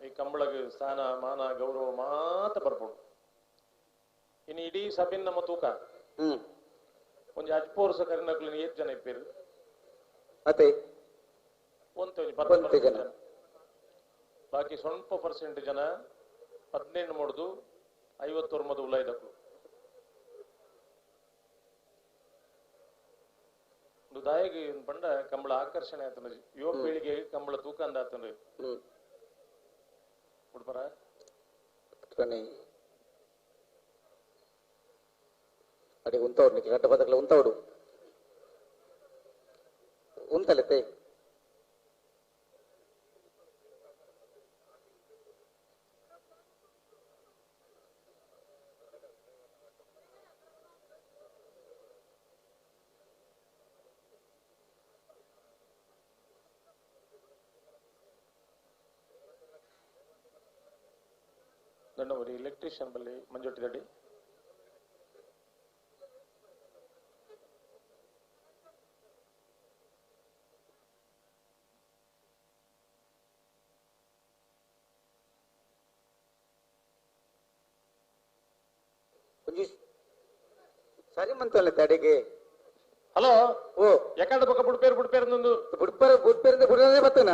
ಈ ಕಂಬಳಗ ಸ್ಥಾನ ಮಾನ ಗೌರವ ಮಾತ ಬರ್ಪುಂಡು ಇನ್ನು ಇಡೀ ಸಭೆನ ನಮ್ಮ ತೂಕ ಒಂಜಿ ಅಜ್ಪೋರ್ಸ ಕರಿನಕ್ಲು ಏತ್ ಜನ ಇಪ್ಪೇರು ಅತೆ ಒಂತೆ ಒಂಜಿ 10% ಜನ ಬಾಕಿ ಸ್ವಲ್ಪ ಪರ್ಸೆಂಟ್ ಜನ 18 ಮೂಡ್ದು 59 ಉಲಾಯ್ದಕ್ಲು ಒಂದು ದಾಯಿಗೆ ಪಂಡ ಕಂಬಳ ಆಕರ್ಷಣೆ ಆತನ ಯುವ ಪೀಳಿಗೆ ಕಂಬಳ ತೂಕ ಅಂದ ಆತನ ಉಡ್ಪರ ಅಡಿ ಉಂತವಡು ನಿಕ್ಕೆ ಗಡ್ಡ ಬದಕಲ ಉಂತವಡು ಉಂತಲೆತೆ ದಂಡವರಿ ಎಲೆಕ್ಟ್ರಿಷಿಯನ್ ಬಲ್ಲಿ ಮಂಜೊಟ್ಟಿ ದಡಿ ಒಂಜಿ ಸರಿ ಮಂತಲ್ಲ ತಡೆಗೆ. ಹಲೋ ಓ ಎಕಡೆ ಬೊಕ್ಕ ಬುಡ್ಪೇರು ಬುಡ್ಪೇರು ನಂದು ಬುಡ್ಪೇರು ಬುಡ್ಪೇರಿಂದ ಬುಡನೇ ಬತ್ತನ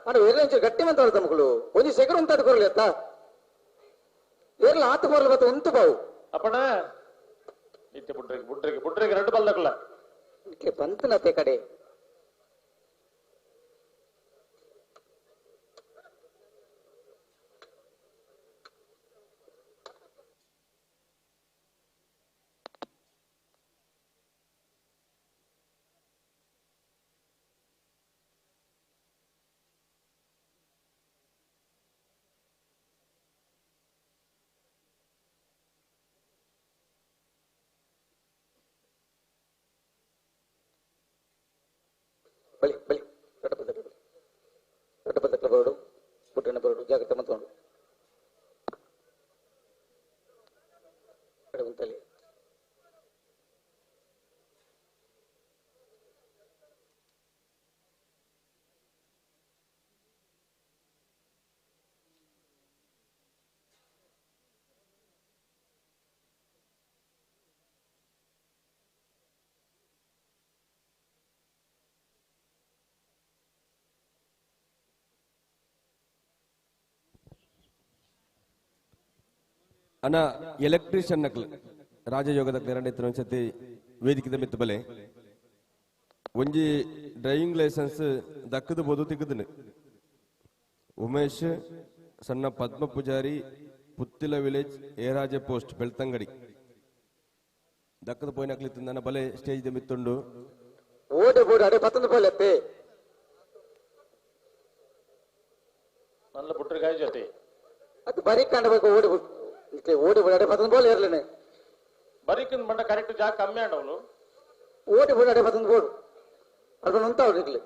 ಅಣ್ಣ ಏರ್ಲ ಒಂಚೂರು ಗಟ್ಟಿ ಮಂತ ತಮಗಳು ಒಂಜಿ ಸೆಕರ್ ಉಂತಾದ ಕೊರ್ಲಿ ಅತ್ತ ಏರ್ಲ ಆತ ಕೊರ್ಲಿ ಬತ್ತ ಉಂತು ಬಾವು ಅಪ್ಪಣ ಇತ್ತೆ ಬುಡ್ರಿಗೆ ಬುಡ್ರಿಗೆ ಬುಡ್ರಿಗೆ ಎರಡು ಬಲ್ದಕಲ್ಲ ಬಂತನತೆ ಕಡೆ ಬಲಿ ಬಲಿ ದೊಡ್ಡ ಬಂದ ದೊಡ್ಡ ಬಂದಕ್ಲ ಬರೋಡು ಪುಟ್ಟಣ ಬರೋಡು ಜಾಗ್ರತೆ ಮಂತ್ಕೊಂಡು ಕಡೆ ಉಂತಲ್ಲಿ ಅಣ್ಣ ಎಲೆಕ್ಟ್ರಿಷಿಯನ್ ನಕಲ್ ರಾಜಯೋಗದ ಎರಡನೇ ಸತಿ ವೇದಿಕೆ ಮಿತ್ತು ಬಲೆ ಒಂಜಿ ಡ್ರೈವಿಂಗ್ ಲೈಸೆನ್ಸ್ ದಕ್ಕದ ಬೋದು ತಿಕ್ಕದನು ಉಮೇಶ್ ಸಣ್ಣ ಪದ್ಮ ಪೂಜಾರಿ ಪುತ್ತಿಲ ವಿಲೇಜ್ ಏರಾಜ ಪೋಸ್ಟ್ ಬೆಳ್ತಂಗಡಿ ದಕ್ಕದ ಪೋಯಿನಕ್ಲಿ ನನ್ನ ಬಲೆ ಸ್ಟೇಜ್ ಮಿತ್ತುಂಡು ಓಡೆ ಬೋಡು ಅಡೆ ಪತ್ತೊಂದು ಪೋಲೆ ನನ್ನ ಬುಟ್ರಿಗಾಯ ಜೊತೆ ಅದು ಬರೀ ಕಾಣಬೇಕು ಓಡಿ ಓಡಿ ಓಡಾಡೆ ಪತ್ತೊಂದು ಬೋಲ್ ಇರ್ಲೇನೆ ಬರೀಕಿಂದ ಬಂಡ ಕರೆಕ್ಟ್ ಜಾಗ ಕಮ್ಮಿ ಅವನು ಓಡಿ ಓಡಾಡೆ ಪತ್ತೊಂದು ಬೋಡು ಅದನ್ನು ಉಂತ ಅವ್ರಿಗೆ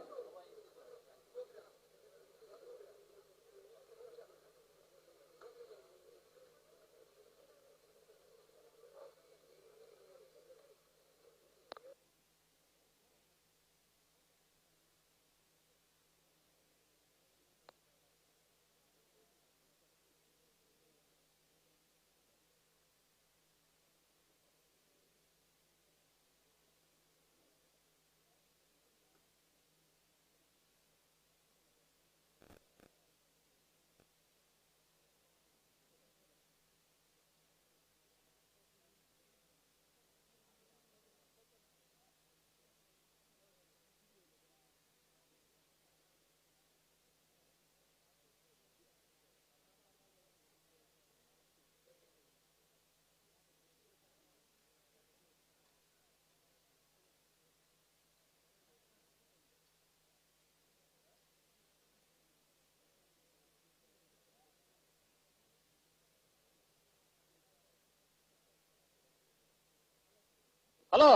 ಹಲೋ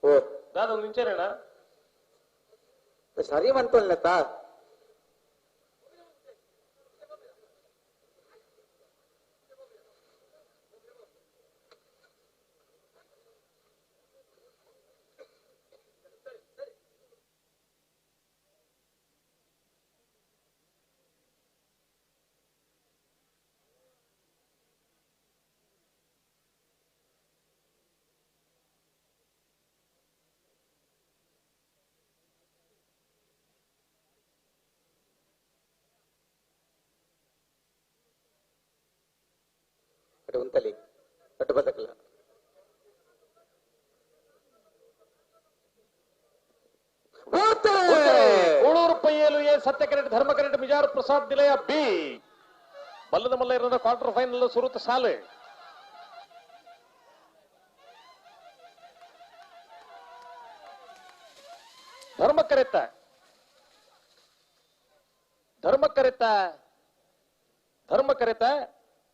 ಓ ದಾದ ಒಂದು ನಿಂಚೇರಣ್ಣ ಸರಿ ಮಂತೋಲ್ನತ್ತ ಉಂತಲಿ ದೊಡ್ಡ ಬದಕಲ್ಲ ಕೂಳೂರು ಪೈಯೇಲು ಎ ಸತ್ಯ ಕರೆಂಟ್ ಧರ್ಮ ಕರೆಂಟ್ ಮಿಜಾರು ಪ್ರಸಾದ್ ನಿಲಯ ಬಿ ಬಲ್ಲದ ಮಲ್ಲ ಇರೋದ ಕ್ವಾರ್ಟರ್ ಫೈನಲ್ ಸುರುತ ಸಾಲೆ ಧರ್ಮ ಕರೆತ ಧರ್ಮ ಕರೆತ ಧರ್ಮ ಕರೆತ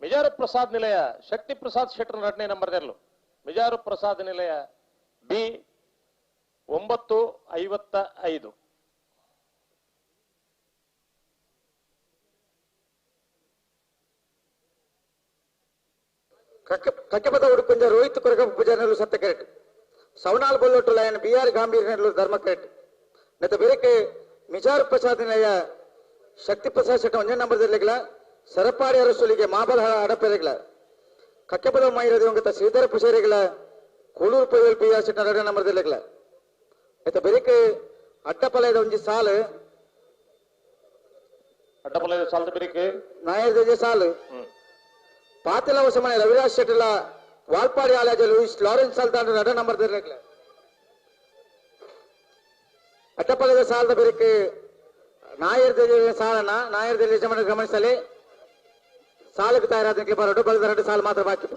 ಮಿಜಾರು ಪ್ರಸಾದ್ ನಿಲಯ ಶಕ್ತಿ ಪ್ರಸಾದ್ ಶೆಟ್ಟರ್ ಎರಡನೇ ನಂಬರ್ ದೆರ್ಲು ಮಿಜಾರು ಪ್ರಸಾದ್ ನಿಲಯ ಬಿ 9:55. ಕಕ್ಕೆಪದ ಉಡುಪುಂಜ ರೋಹಿತ್ ಕೊರಗ ಪೂಜಾರಿನಲ್ಲೂ ಸತ್ಯ ಕರೆಕ್ಟ್ ಸವನಾಲ್ ಬೊಲ್ಲೊಟ್ಟು ಲಯನ್ ಬಿ ಆರ್ ಗಾಂಭೀರ್ನಲ್ಲೂ ಧರ್ಮ ಕರೆಕ್ಟ್ ನೆತ್ತ ಬೇರೆಕೆ ಮಿಜಾರು ಪ್ರಸಾದ್ ನಿಲಯ ಶಕ್ತಿ ಪ್ರಸಾದ್ ಶೆಟ್ಟ ಒಂದೇ ನಂಬರ್ ದೆರ್ಲಿಗಿಲ್ಲ ಸರಪಾಡಿ ಅರಸುಲಿಗೆ ಮಾಬಲ ಅಡಪೆರೆಗಳ ಕಕ್ಕೆಪದ ಮೈರ ದಿವಂಗತ ಶ್ರೀಧರ ಪೂಜಾರಿಗಳ ಕೂಳೂರು ಪೊಯ್ಯಲ್ ಪಿ ಆರ್ ಶೆಟ್ನ ರಡ್ಡ ನಂಬರ್ ದಿಲ್ಲಗ್ಲ ಆಯ್ತಾ ಬೆರಿಕ್ ಅಡ್ಡಪಲಯದ ಒಂಜಿ ಸಾಲು ಅಡ್ಡಪಲಯದ ಸಾಲದ ಬೆರಿಕ್ ನಾಯರ್ ಸಾಲು ಪಾತೆಲ ವಶಮನೆ ರವಿರಾಜ್ ಶೆಟ್ಟಲ ವಾಲ್ಪಾಡಿ ಆಲಯ ಲೂಯಿಸ್ ಲಾರೆನ್ಸ್ ಸಾಲ್ದಾಂಡ ರಡ್ಡ ನಂಬರ್ ದಿಲ್ಲಗ್ಲ ಅಡ್ಡಪಲಯದ ಸಾಲದ ಬೆರಿಕ್ ನಾಯರ್ ಸಾಲನ ನಾಯರ್ ಯಜಮಾನ ಗಮನಿಸಲಿ ಸಾಲಕ್ಕೆ ತಯಾರಾದ ಬರೋಡು ಬಲದ ಎರಡು ಸಾಲು ಮಾತ್ರ ಬಾಕಿ.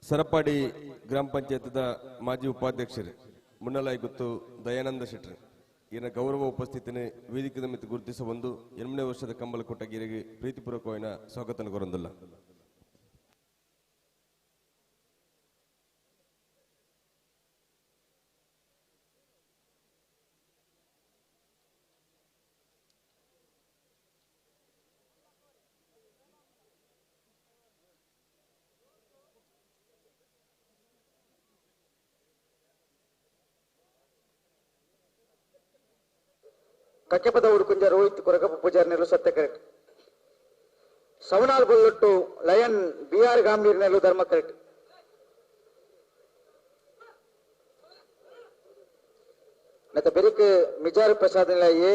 ಸರಪಾಡಿ ಗ್ರಾಮ ಪಂಚಾಯತ್ದ ಮಾಜಿ ಉಪಾಧ್ಯಕ್ಷರು ಮುನ್ನಲಾಯಿ ಗುತ್ತು ದಯಾನಂದ ಶೆಟ್ಟರ್ ಈನ ಗೌರವ ಉಪಸ್ಥಿತಿನ ವೇದಿಕೆದ ಮಿತ್ತು ಗುರುತಿಸ ಒಂದು 8ನೇ ವರ್ಷದ ಕಂಬಲಕೂಟ ಗಿರಿಗೆ ಪ್ರೀತಿಪೂರ್ವಕವಾದ ಸ್ವಾಗತ ಕೋರಂದಲ್ಲ. ಕಕ್ಕೆಪದ ಉಡುಕುಂಜ ರೋಹಿತ್ ಕೊರಗಪ್ಪ ಪೂಜಾರಿ ನೆಲು ಸತ್ಯ correct. Savanal Bollottu lion B R Gambhir ನೆಲು ಧರ್ಮ ಕರೆಕ್ಟ್. ಮತ್ತೆ ಬೆರಿಕ್ ಮಿಜಾರು ಪ್ರಸಾದ್ ಎ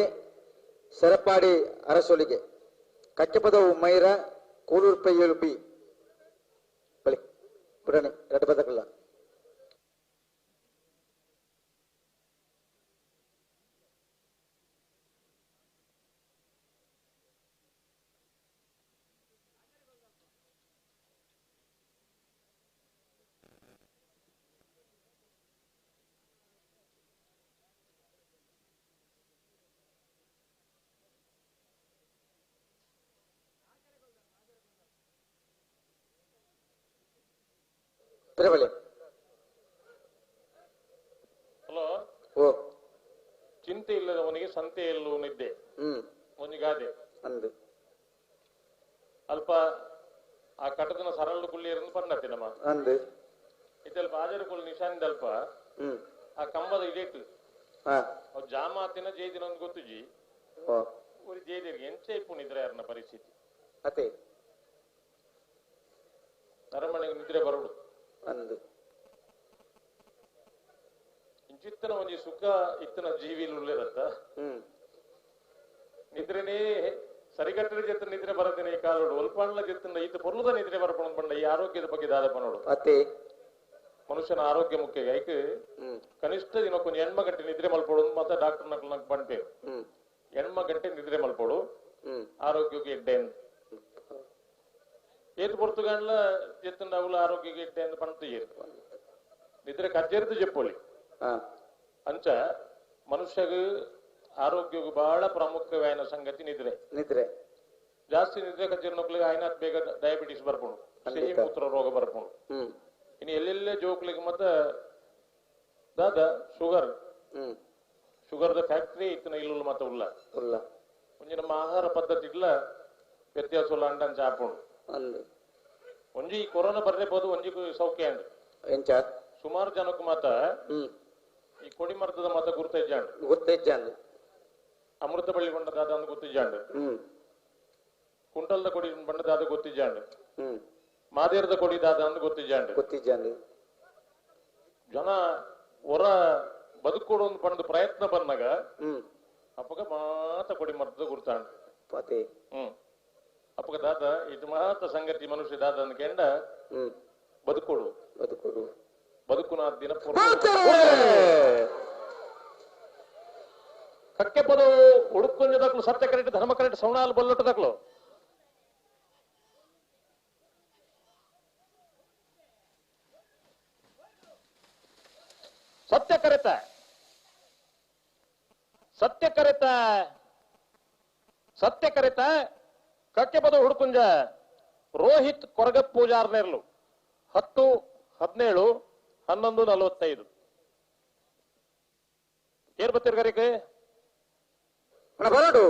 ಸರಪಾಡಿ ಅರಸೊಲಿಗೆ ಕಕ್ಕೆಪದವು ಮೈರ ಕೂಡೂರು ಪೈಯೇಳು ಬಿ ಬಳಿ ಪುಡಣಿ ಎರಡು ಪದಕಲ್ಲ. ಹಲೋ ಓ ಚಿಂತೆ ಇಲ್ಲದವನಿಗೆ ಸಂತೆ ಎಲ್ಲೂ ನಿದ್ದೆ ಒಂದು ಗಾದೆ ಅಂದು ಅಲ್ಪ ಆ ಕಟದನ ಸರಳ ಕುಳ್ಳಿಯರನ್ನು ಪನ್ನತ್ತೆ ನಮ್ಮ ಅಂದು ಇದಲ್ಪ ಆಜರ ಕುಳ್ಳಿ ನಿಶಾನಿದಲ್ಪ ಆ ಕಂಬದ ಇಡೇಟ್ ಅವ್ ಜಾಮಾತಿನ ಜೈದಿನ ಒಂದು ಗೊತ್ತುಜಿ ஒரு ಜೈದಿರ್ಗೆ ಎಂಚೆ ಇಪ್ಪು ನಿದ್ರೆ ಯಾರನ್ನ ಪರಿಸ್ಥಿತಿ ಅತೆ ಅರಮನೆಗೆ ನಿದ್ರೆ ಬರಡು ಅಂದು ಇಂಚಿತ್ತನ ಒಂಜಿ ಸುಖ ಇತ್ತನ ಜೀವಿಲು ಉಳ್ಳೇರತ್ತ ನಿದ್ರೆನೇ ಸರಿಗಟ್ಟರೆ ಜೊತೆ ನಿದ್ರೆ ಬರದೇನೆ ಈ ಕಾಲೋಡು ಒಲ್ಪಾಣ್ಲ ಜೊತೆ ಈತ ಪೊರ್ಲದ ನಿದ್ರೆ ಬರಪಣ ಪಂಡ ಈ ಆರೋಗ್ಯದ ಬಗ್ಗೆ ದಾದಪ್ಪ ನೋಡು ಅತೆ ಮನುಷ್ಯನ ಆರೋಗ್ಯ ಮುಖ್ಯ ಐಕ್ ಕನಿಷ್ಠ ದಿನಕ್ಕೊಂದು 8 ಗಂಟೆ ನಿದ್ರೆ ಮಲ್ಪೋಡು ಮತ್ತೆ ಡಾಕ್ಟರ್ ನಕ್ಲು ನಂಗೆ ಬಂಟೇರು 8 ಗಂಟೆ ನಿದ್ರೆ ಮಲ್ಪೋಡು. ಆರೋಗ್ಯಕ್ಕೆ ಎಡ್ಡೆ ಏತ್ ಪೊರ್ತುಗಂಡ್ಲ ಜೆತ್ತಂಡ ಅವಳು ಆರೋಗ್ಯಕ್ಕೆ ಎಡ್ಡೆ ಅಂತ ಪಂತ ನಿದ್ರೆ ಕಜ್ಜೆರ್ದು ಜೆಪ್ಪೊಳಿ. ಅಂಚ ಮನುಷ್ಯಗ ಆರೋಗ್ಯಕ್ಕೆ ಬಹಳ ಪ್ರಾಮುಖ್ಯವಾದ ಸಂಗತಿ ನಿದ್ರೆ. ನಿದ್ರೆ ಜಾಸ್ತಿ ನಿದ್ರೆ ಕಜ್ಜೆರ್ನಕ್ಲಿಗೆ ಆಯ್ನಾತ್ ಬೇಗ ಡಯಾಬಿಟಿಸ್ ಬರ್ಪುಂಡು, ಸಿಹಿ ಮೂತ್ರ ರೋಗ ಬರ್ಪುಂಡು. ಇನ್ನು ಎಲ್ಲೆಲ್ಲೇ ಜೋಕ್ಲಿಗೆ ಮತ್ತೆ ದಾದ ಶುಗರ್, ಶುಗರ್ದ ಫ್ಯಾಕ್ಟ್ರಿ ಇತ್ತಿನ ಇಲ್ಲುಲ್ಲ ಮತ್ತೆ ಉಲ್ಲ ಉಲ್ಲ. ಒಂಜಿ ನಮ್ಮ ಆಹಾರ ಪದ್ಧತಿ ಇಲ್ಲ ವ್ಯತ್ಯಾಸ ಉಲ್ಲ ಅಂಡಂಚ ಆಪುಂಡು. ಒಂಜಿ ಕೊರೋನಾ ಬರ್ಲೇಬೋದು, ಒಂಜಿ ಸೌಖ್ಯ ಅಂಡ್ ಎಂಚ ಸುಮಾರು ಜನಕ್ಕೆ ಮಾತ ಈ ಕೊಡಿ ಮರದ ಮಾತ ಗುರ್ತ ಇಜ್ಜಾಂಡ್, ಗುರ್ತ ಇಜ್ಜಾಂಡ್. ಅಮೃತ ಬಳ್ಳಿ ಬಂಡ ದಾದ ಅಂದ್ ಗೊತ್ತಿಜ್ಜಾಂಡ್, ಕುಂಟಲ್ದ ಕೊಡಿ ಬಂಡ ದಾದ ಗೊತ್ತಿಜ್ಜಾಂಡ್, ಮಾದೇರದ ಕೊಡಿ ದಾದ ಅಂದ್ ಗೊತ್ತಿಜ್ಜಾಂಡ್, ಗೊತ್ತಿಜ್ಜಾಂಡ್. ಜನ ಹೊರ ಬದುಕೋಡು ಒಂದು ಪಂಡ ಪ್ರಯತ್ನ ಬಂದಾಗ ಅಪ್ಪಗ ಮಾತ ಕೊಡಿ ಮರದ ಗುರ್ತಾಂಡ್. ಅಪ್ಪಗ ದಾದ ಇದು ಮಾತ ಸಂಗತಿ ಮನುಷ್ಯ ದಾದ ಅಂದ್ಕೆಂಡ ಬದುಕೋಡು, ಬದುಕೋಡು ಬದುಕುನ ದಿನ ಕಕ್ಕೆ ಪದ ಉಡುಕೊಂಜದಕ್ಲು ಸತ್ಯ ಕರೆಕ್ಟ್ ಧರ್ಮ ಕರೆಕ್ಟ್ ಸೌಣಾಲ್ ಬಲ್ಲಟದಕ್ಲು. ಸತ್ಯ ಕರೆತ, ಸತ್ಯ ಕರೆತ, ಸತ್ಯ ಕರೆತ ಕಕ್ಕೆ ಪದ ಹುಡುಕುಂಜ ರೋಹಿತ್ ಕೊರಗ ಪೂಜಾರ್ನೇರ್ಲು 10, 17, 11, 45. ಏರ್ ಬತ್ತೀರ್ ಕರೆಕ್ ಬರೋಡು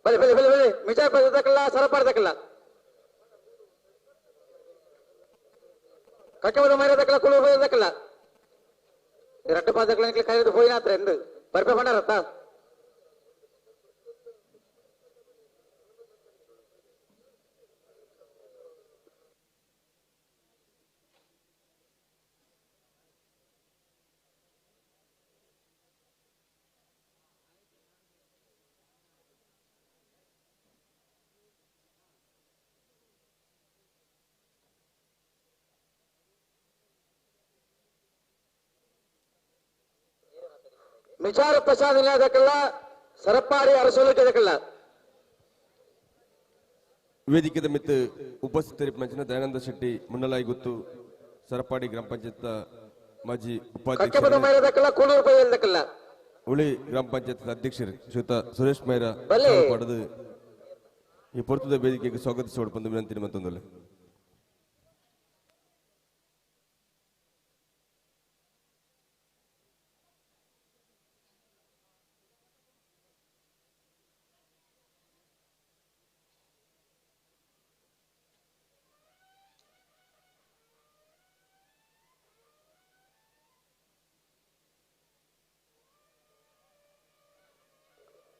ಬಲೆ ಬಲೆ ಬಲೆ ಬಲೆ ಮಿಜಾರ್ ಪದಕಲ್ಲ ಸರಪಾಡ್ದಕ್ಕಲ್ಲ ಕಕ್ಕೆ ಮೈರದಕ್ಕಲ್ಲ ಕುಳು ಬದಕ್ಕಲ್ಲ ರಡ್ಡು ಪಾದಕ್ಕಲ್ಲ ಕೈದು ಹೋಯಿನಾತ್ರ ಎಂದು ಬರ್ಪೆ ಬಂಡಾರತ್ತ. ವಿಚಾರ ಪ್ರಸಾದ್ ಇಲ್ಲದಕ್ಕಲ್ಲ ಸರಪಾಡಿ ಅರಸೋಲಿಕ್ಕದಕ್ಕಲ್ಲ. ವೇದಿಕೆದ ಮಿತ್ತು ಉಪಸ್ಥಿತರಿಪ್ಪ ದಯಾನಂದ ಶೆಟ್ಟಿ ಮುನ್ನಲಾಯಿ ಗುತ್ತು ಸರಪಾಡಿ ಗ್ರಾಮ ಪಂಚಾಯತ್ ಮಾಜಿ ಉಪಾಧ್ಯಕ್ಷ ಉಳಿ ಗ್ರಾಮ ಪಂಚಾಯತ್ ಅಧ್ಯಕ್ಷರು ಶ್ರೀಯುತ ಸುರೇಶ್ ಮೈರ ಪಡೆದು ಈ ಪೊರ್ತದ ವೇದಿಕೆಗೆ ಸ್ವಾಗತಿಸಿ ಬಂದು ವಿನಂತಿ ಮತ್ತೊಂದಲ್ಲಿ.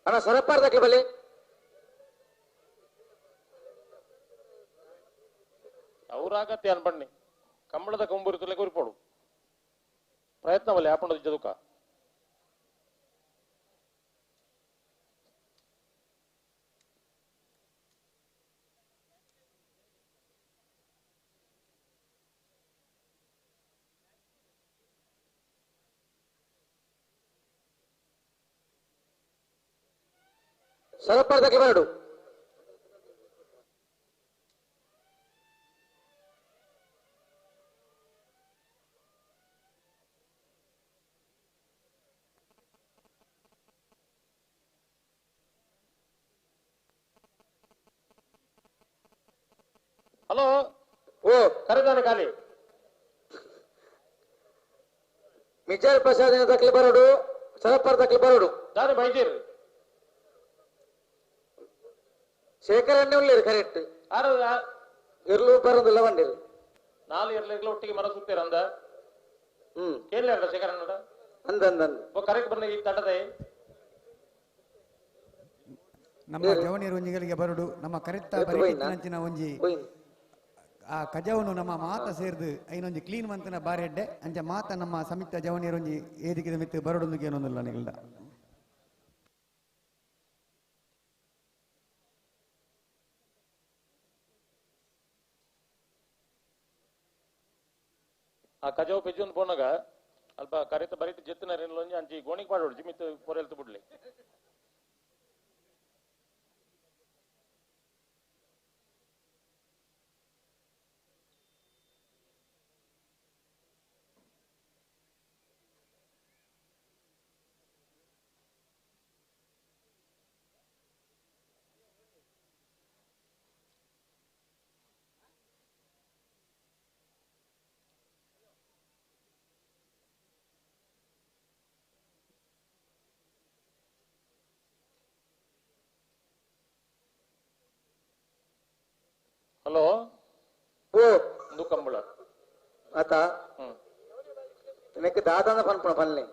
ಅಣ್ಣ ಸರಪಾಡ್ದಕ್ಕೆ ಬಲೆ ಅವರಾಗತ್ತೆ ಅನ್ಬಣ್ಣಿ ಕಂಬಳದ ಕೊಂಬುರಿತಲೆ ಗುರಿಪೋಡು ಪ್ರಯತ್ನವಲ್ಲ ಯಾಪಂಡ ಜದುಕ ಸರಪಾಡ್ದಕ್ಕೆ ಬರಡು. ಹಲೋ ಓ ಕರೆದಾನೆ ಖಾಲಿ ಮಿಜಾರ್ ಪ್ರಸಾದ್ ದಕ್ಲೆ ಬರಡು ಸರಪಾಡ್ದಕ್ಕೆ ಬರಡು ದಾನೆ ಬೈಜೀರ್ ಶೇಖರ್ ಅಣ್ಣೆ ಉಳ್ಳೇರು ಕರೆಕ್ಟ್ ಇರ್ಲು ಬರೋದಿಲ್ಲ ಬಂದಿರು ನಾಲ್ ಇರ್ಲಿಗ್ಲ ಒಟ್ಟಿಗೆ ಮರ ಸುತ್ತೀರ ಅಂದ ಕೇಳಲ್ಲ ಶೇಖರ್ ಅಣ್ಣ ಅಂದ ಅಂದ ಅಂದ ಕರೆಕ್ಟ್ ಬನ್ನ ಈ ತಟದೆ ನಮ್ಮ ಜವನಿಯರು ಒಂಜಿಗಳಿಗೆ ಬರಡು ನಮ್ಮ ಕರೆಕ್ತ ಬರಿಕಿನ ಒಂಜಿ ಆ ಕಜವನ್ನು ನಮ್ಮ ಮಾತ ಸೇರ್ದು ಐನೊಂಜಿ ಕ್ಲೀನ್ ಮಂತನ ಬಾರಿ ಎಡ್ಡೆ ಅಂಚ ಮಾತ ನಮ್ಮ ಸಮಿತ ಜವನಿಯರೊಂಜಿ ಏದಿಕಿದ ಮಿತ್ತು ಬರಡೊಂದು ಏನೊಂದಿಲ್ಲ ನಿಗಲ್ದ. ಆ ಕಜವು ಪೆಜ್ಜೊಂದು ಪೋನಾಗ ಅಲ್ಪ ಕರೆತ ಬರಿತ ಜೆತ್ತಿನ ಒಂಜಿ ಅಂಚಿ ಗೋಣಿಗೆ ಪಾಡೋಡು ಜಿಮಿತ್ ಪೊರೆಲ್ತು ಬಿಡ್ಲಿ. ಹಲೋ ಓ ಒಂದು ಕಂಬಳ ಆತ ನಿನಕ್ಕೆ ದಾದಾನ ಪನ್ಪುಣ ಪನ್ನೆ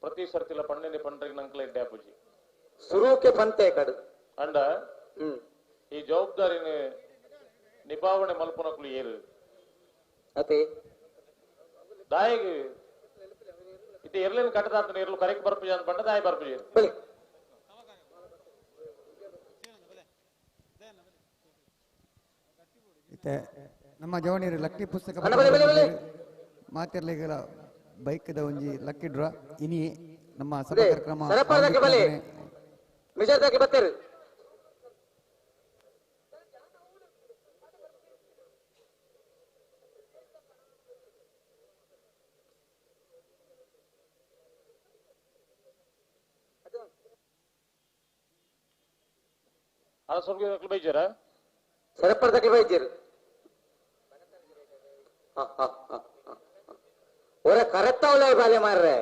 ಪ್ರತಿ ಸರ್ತಿಲ ಪಣ್ಣೆನೆ ಪಂಡ್ರಿಗೆ ನಂಕಲ ಇಡ್ಡೆ ಅಪ್ಪುಜಿ ಸುರುಕೆ ಪಂತೆ ಕಡು ಅಂಡ ಈ ಜವಾಬ್ದಾರಿನ ನಿಭಾವಣೆ ಮಲ್ಪನಕ್ಲು ಏರು ಅತೆ ದಾಯಿಗೆ ಇದು ಎರ್ಲಿನ ಕಟ್ಟದಾತನ ಎರ್ಲು ಕರೆಕ್ ಬರ್ಪುಜಿ ಅಂತ ಪಂಡ ದಾಯಿ ಬರ್ಪುಜಿ ಬಲೆ ಇತ್ತೆ ನಮ್ಮ ಜವಣಿಯರು ಲಕ್ಕಿ ಪುಸ್ತಕ ಅಣ್ಣ, ಬಲೆ, ಬಲೆ, ಬಲೆ. ಮಾತಿರ್ಲಿಗಲ ಬೈಕ್ದ ಒಂಜಿ ಲಕ್ಕಿ ಡ್ರಾ ಇನಿ ನಮ್ಮ ಸಭಾ ಅದೇ, ಕಾರ್ಯಕ್ರಮ ಸರಪಳದಕ್ಕೆ ಬಲೆ. ಮಿಜಾರ್ದಾಕಿ ಬತ್ತೇರು ಅರಸೊರ್ಗೆ ಬೈಜಾರ ಸರಪಳದಕ್ಕೆ ಬೈಜೇರು ಒರ ಕರೆತ್ತವಳೆ ಬಾಲೆ ಮಾರ್ರೆ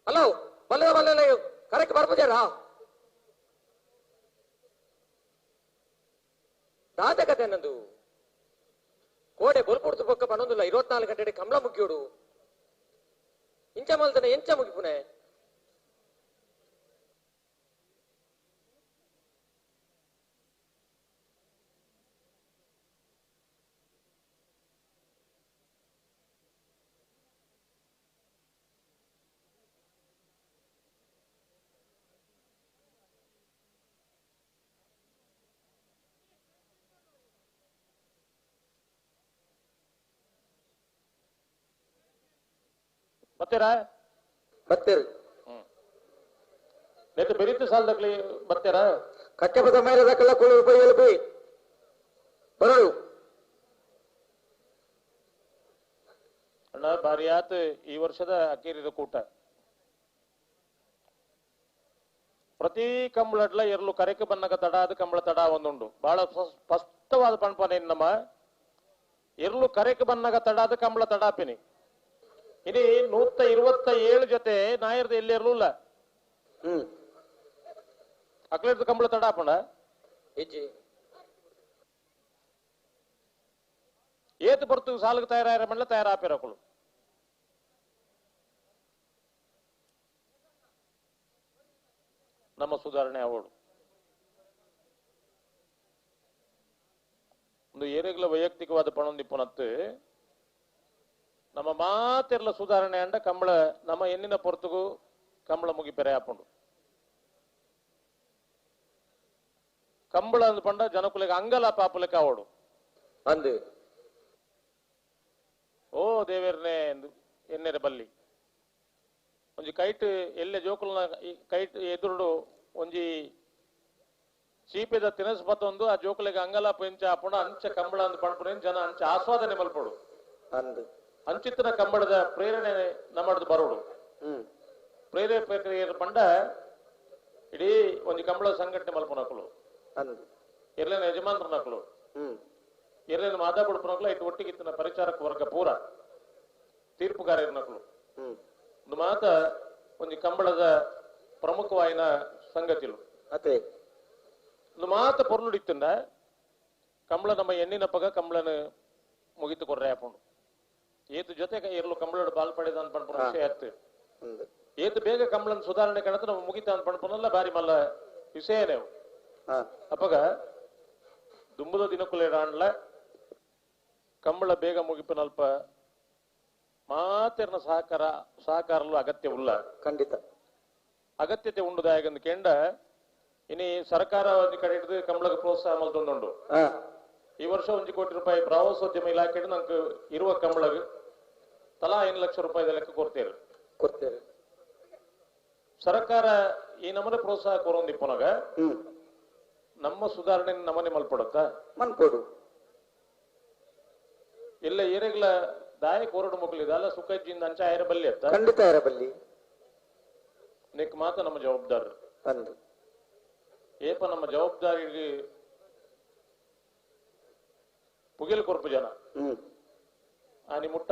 ಹಲೋ ಬಲ್ಲೆ ಬಲ್ಲೆ ಕರೆಕ್ಟ್ ಬರ್ಪುಜಾರಾ ದಾದ ಕತೆ ನಂದು ಕೋಡೆ ಬೊಲ್ಪುಡ್ದು ಬೊಕ್ಕ ಪನೊಂದುಲ್ಲ 24 ಗಂಟೆ ಕಮಲ ಮುಗಿಯೋಡು ಇಂಚ ಮಲ್ತನೆ ಎಂಚ ಮುಗಿಪುನೆ ಬತ್ತೀರಾ ಬತ್ತೀರಿ ನೇತು ಬೆರೀತು ಸಾಲದಕ್ಲಿ ಬತ್ತೀರಾ ಕಕ್ಕೆ ಬದ ಮೇಲೆ ದಕ್ಕಲ್ಲ ಕೂಳು ರೂಪಾಯಿ ಎಲ್ಪಿ ಬರಳು ಅಣ್ಣ ಭಾರಿ ಆತು ಈ ವರ್ಷದ ಅಕೇರಿದ ಕೂಟ ಪ್ರತಿ ಕಂಬಳಡ್ಲ ಎರ್ಲು ಕರೆಕ್ ಬನ್ನಗ ತಡ ಅದು ಕಂಬಳ ತಡ ಒಂದುಂಡು ಬಹಳ ಸ್ಪಷ್ಟವಾದ ಪಣ್ಪನೆ ನಮ್ಮ ಎರ್ಲು ಕರೆಕ್ ಬನ್ನಗ ತಡ ಅದು ಕಂಬಳ ತಡಾಪಿನಿ ಇನಿ 127 ಜೊತೆ ನಾಯರ್ದ ಎಲ್ಲಿ ಇರಲಿಲ್ಲ ಅಕ್ಲೇರ್ದ ಕಂಬಳ ತಡಾಪಣ ಇಜ್ಜಿ ಏತು ಬರ್ತು ಸಾಲಕ್ಕೆ ತಯಾರಾರ ಮಂಡ್ಲ ತಯಾರಾಪಿರಕಳು ನಮ್ಮ ಸುಧಾರಣೆ ಅವಳು ಒಂದು ಏರೆಗ್ಲ ವೈಯಕ್ತಿಕವಾದ ಪಣೊಂದಿಪ್ಪನತ್ತು ನಮ್ಮ ಮಾತೆರ್ಲ ಸುಧಾರಣೆ ಅಂಡ ಕಂಬಳ ನಮ್ಮ ಎನ್ನಿನ ಪೊರ್ತುಗು ಕಂಬಳ ಮುಗಿಪೆರೆ ಹಾಪುಂಡು ಕಂಬಳ ಅಂದ್ ಪಂಡ ಜನಕುಲಿಗೆ ಅಂಗಲ ಪಾಪುಲಿಕ ಅವಡು ಅಂದು ಓ ದೇವೇರ್ನೆ ಎನ್ನೆರೆ ಬಲ್ಲಿ ಒಂಜಿ ಕೈಟ್ ಎಲ್ಲೆ ಜೋಕುಲ್ನ ಕೈಟ್ ಎದುರುಡು ಒಂಜಿ ಚೀಪೆದ ತಿನಸ್ ಬತ್ತೊಂದು ಆ ಜೋಕುಲಿಗೆ ಅಂಗಲ ಪೆಂಚ ಹಾಪುಂಡು ಅಂಚ ಕಂಬಳ ಅಂದ್ ಪಂಡ್ಪುನ ಜನ ಅಂಚ ಆಸ್ವಾದನೆ ಮಲ್ಪಡು ಅಂದು ಅಂಚಿತನ ಕಂಬಳದ ಪ್ರೇರಣೆ ನಮ್ಮದು ಬರೋಡು ಪ್ರೇರೇಪಕರಿಯರ ಪಂಡ ಇಡೀ ಒಂದು ಕಂಬಳ ಸಂಘಟನೆ ಮಲ್ಪನಕುಲು ಎರ್ಲೇನ ಯಜಮಾನ್ರನಕುಲು ಎರ್ಲೇನ ಮಾದಾ ಬುಡ್ಪನಕುಲು ಇಟ್ಟು ಒಟ್ಟಿಗಿತ್ತಿನ ಪರಿಚಾರಕ ವರ್ಗ ಪೂರ ತೀರ್ಪುಗಾರನಕುಲು ಒಂದು ಮಾತ ಒಂದು ಕಂಬಳದ ಪ್ರಮುಖವಾಯಿನ ಸಂಗತಿಲು ಅತೆ ಒಂದು ಮಾತ ಪೊರ್ಲುಡಿತ್ತಂಡ ಕಂಬಳ ನಮ್ಮ ಎಣ್ಣಿನ ಪಗ ಕಂಬಳನ ಮುಗಿತು ಕೊರ್ರೆ ಹಾಪುಂಡು ಏತು ಜೊತೆ ಇರಲು ಕಂಬಳೋಡು ಬಾಲ್ ಪಡೆದ ಅಂತ ಪಣ್ಪುನ ವಿಷಯ ಆಯ್ತು ಏತು ಬೇಗ ಕಂಬಳನ ಸುಧಾರಣೆ ಕಣತ ನಾವು ಮುಗಿತ ಅಂತ ಪಣ್ಪುನಲ್ಲ ಬಾರಿ ಮಲ್ಲ ವಿಷಯನೇ ಅಪ್ಪಗ ದುಂಬುದ ದಿನಕ್ಕುಲೇಡಾಂಡ್ಲ ಕಂಬಳ ಬೇಗ ಮುಗಿಪನಲ್ಪ ಮಾತೆರ್ನ ಸಹಕಾರಲು ಅಗತ್ಯ ಉಲ್ಲ ಖಂಡಿತ ಅಗತ್ಯತೆ ಉಂಡು ದಾಯಗಂದು ಕೇಂಡ ಇನಿ ಸರ್ಕಾರ ಕಡೆ ಹಿಡಿದು ಕಂಬಳಕ್ಕೆ ಪ್ರೋತ್ಸಾಹ ಮಲ್ತೊಂದುಂಡು. ಈ ವರ್ಷ 1 ಕೋಟಿ ರೂಪಾಯಿ ಪ್ರವಾಸೋದ್ಯಮ ಇಲಾಖೆ ನಂಗೆ ಇರುವ ಕಂಬಳಗ ತಲಾ 5 ಲಕ್ಷ ರೂಪಾಯಿ ಲೆಕ್ಕ ಕೊಡ್ತೇವೆ ಕೊಡ್ತೇವೆ. ಸರ್ಕಾರ ಈ ನಮ್ಮನೆ ಪ್ರೋತ್ಸಾಹ ಕೊರೊಂದಿಪ್ಪನಾಗ ನಮ್ಮ ಸುಧಾರಣೆ ನಮ್ಮನೆ ಮಲ್ಪಡುತ್ತಾ ಮನ್ಕೊಡು ಎಲ್ಲ ಏರೆಗ್ಲ ದಾಯ ಕೋರಡು ಮಕ್ಕಳಿದೆ ಅಲ್ಲ ಸುಖಜ್ಜಿಂದ ಅಂಚ ಆಯರಬಲ್ಲಿ ಅತ್ತ ಖಂಡಿತ ಆಯರಬಲ್ಲಿ ನಿಕ್ ಮಾತ ನಮ್ಮ ಜವಾಬ್ದಾರಿ ಅಂದು ಏಪ ನಮ್ಮ ಜವಾಬ್ದಾರಿ ಪುಗಿಲ್ ಕೊರ್ಪು ಜನ ಆನಿ ಮುಟ್ಟ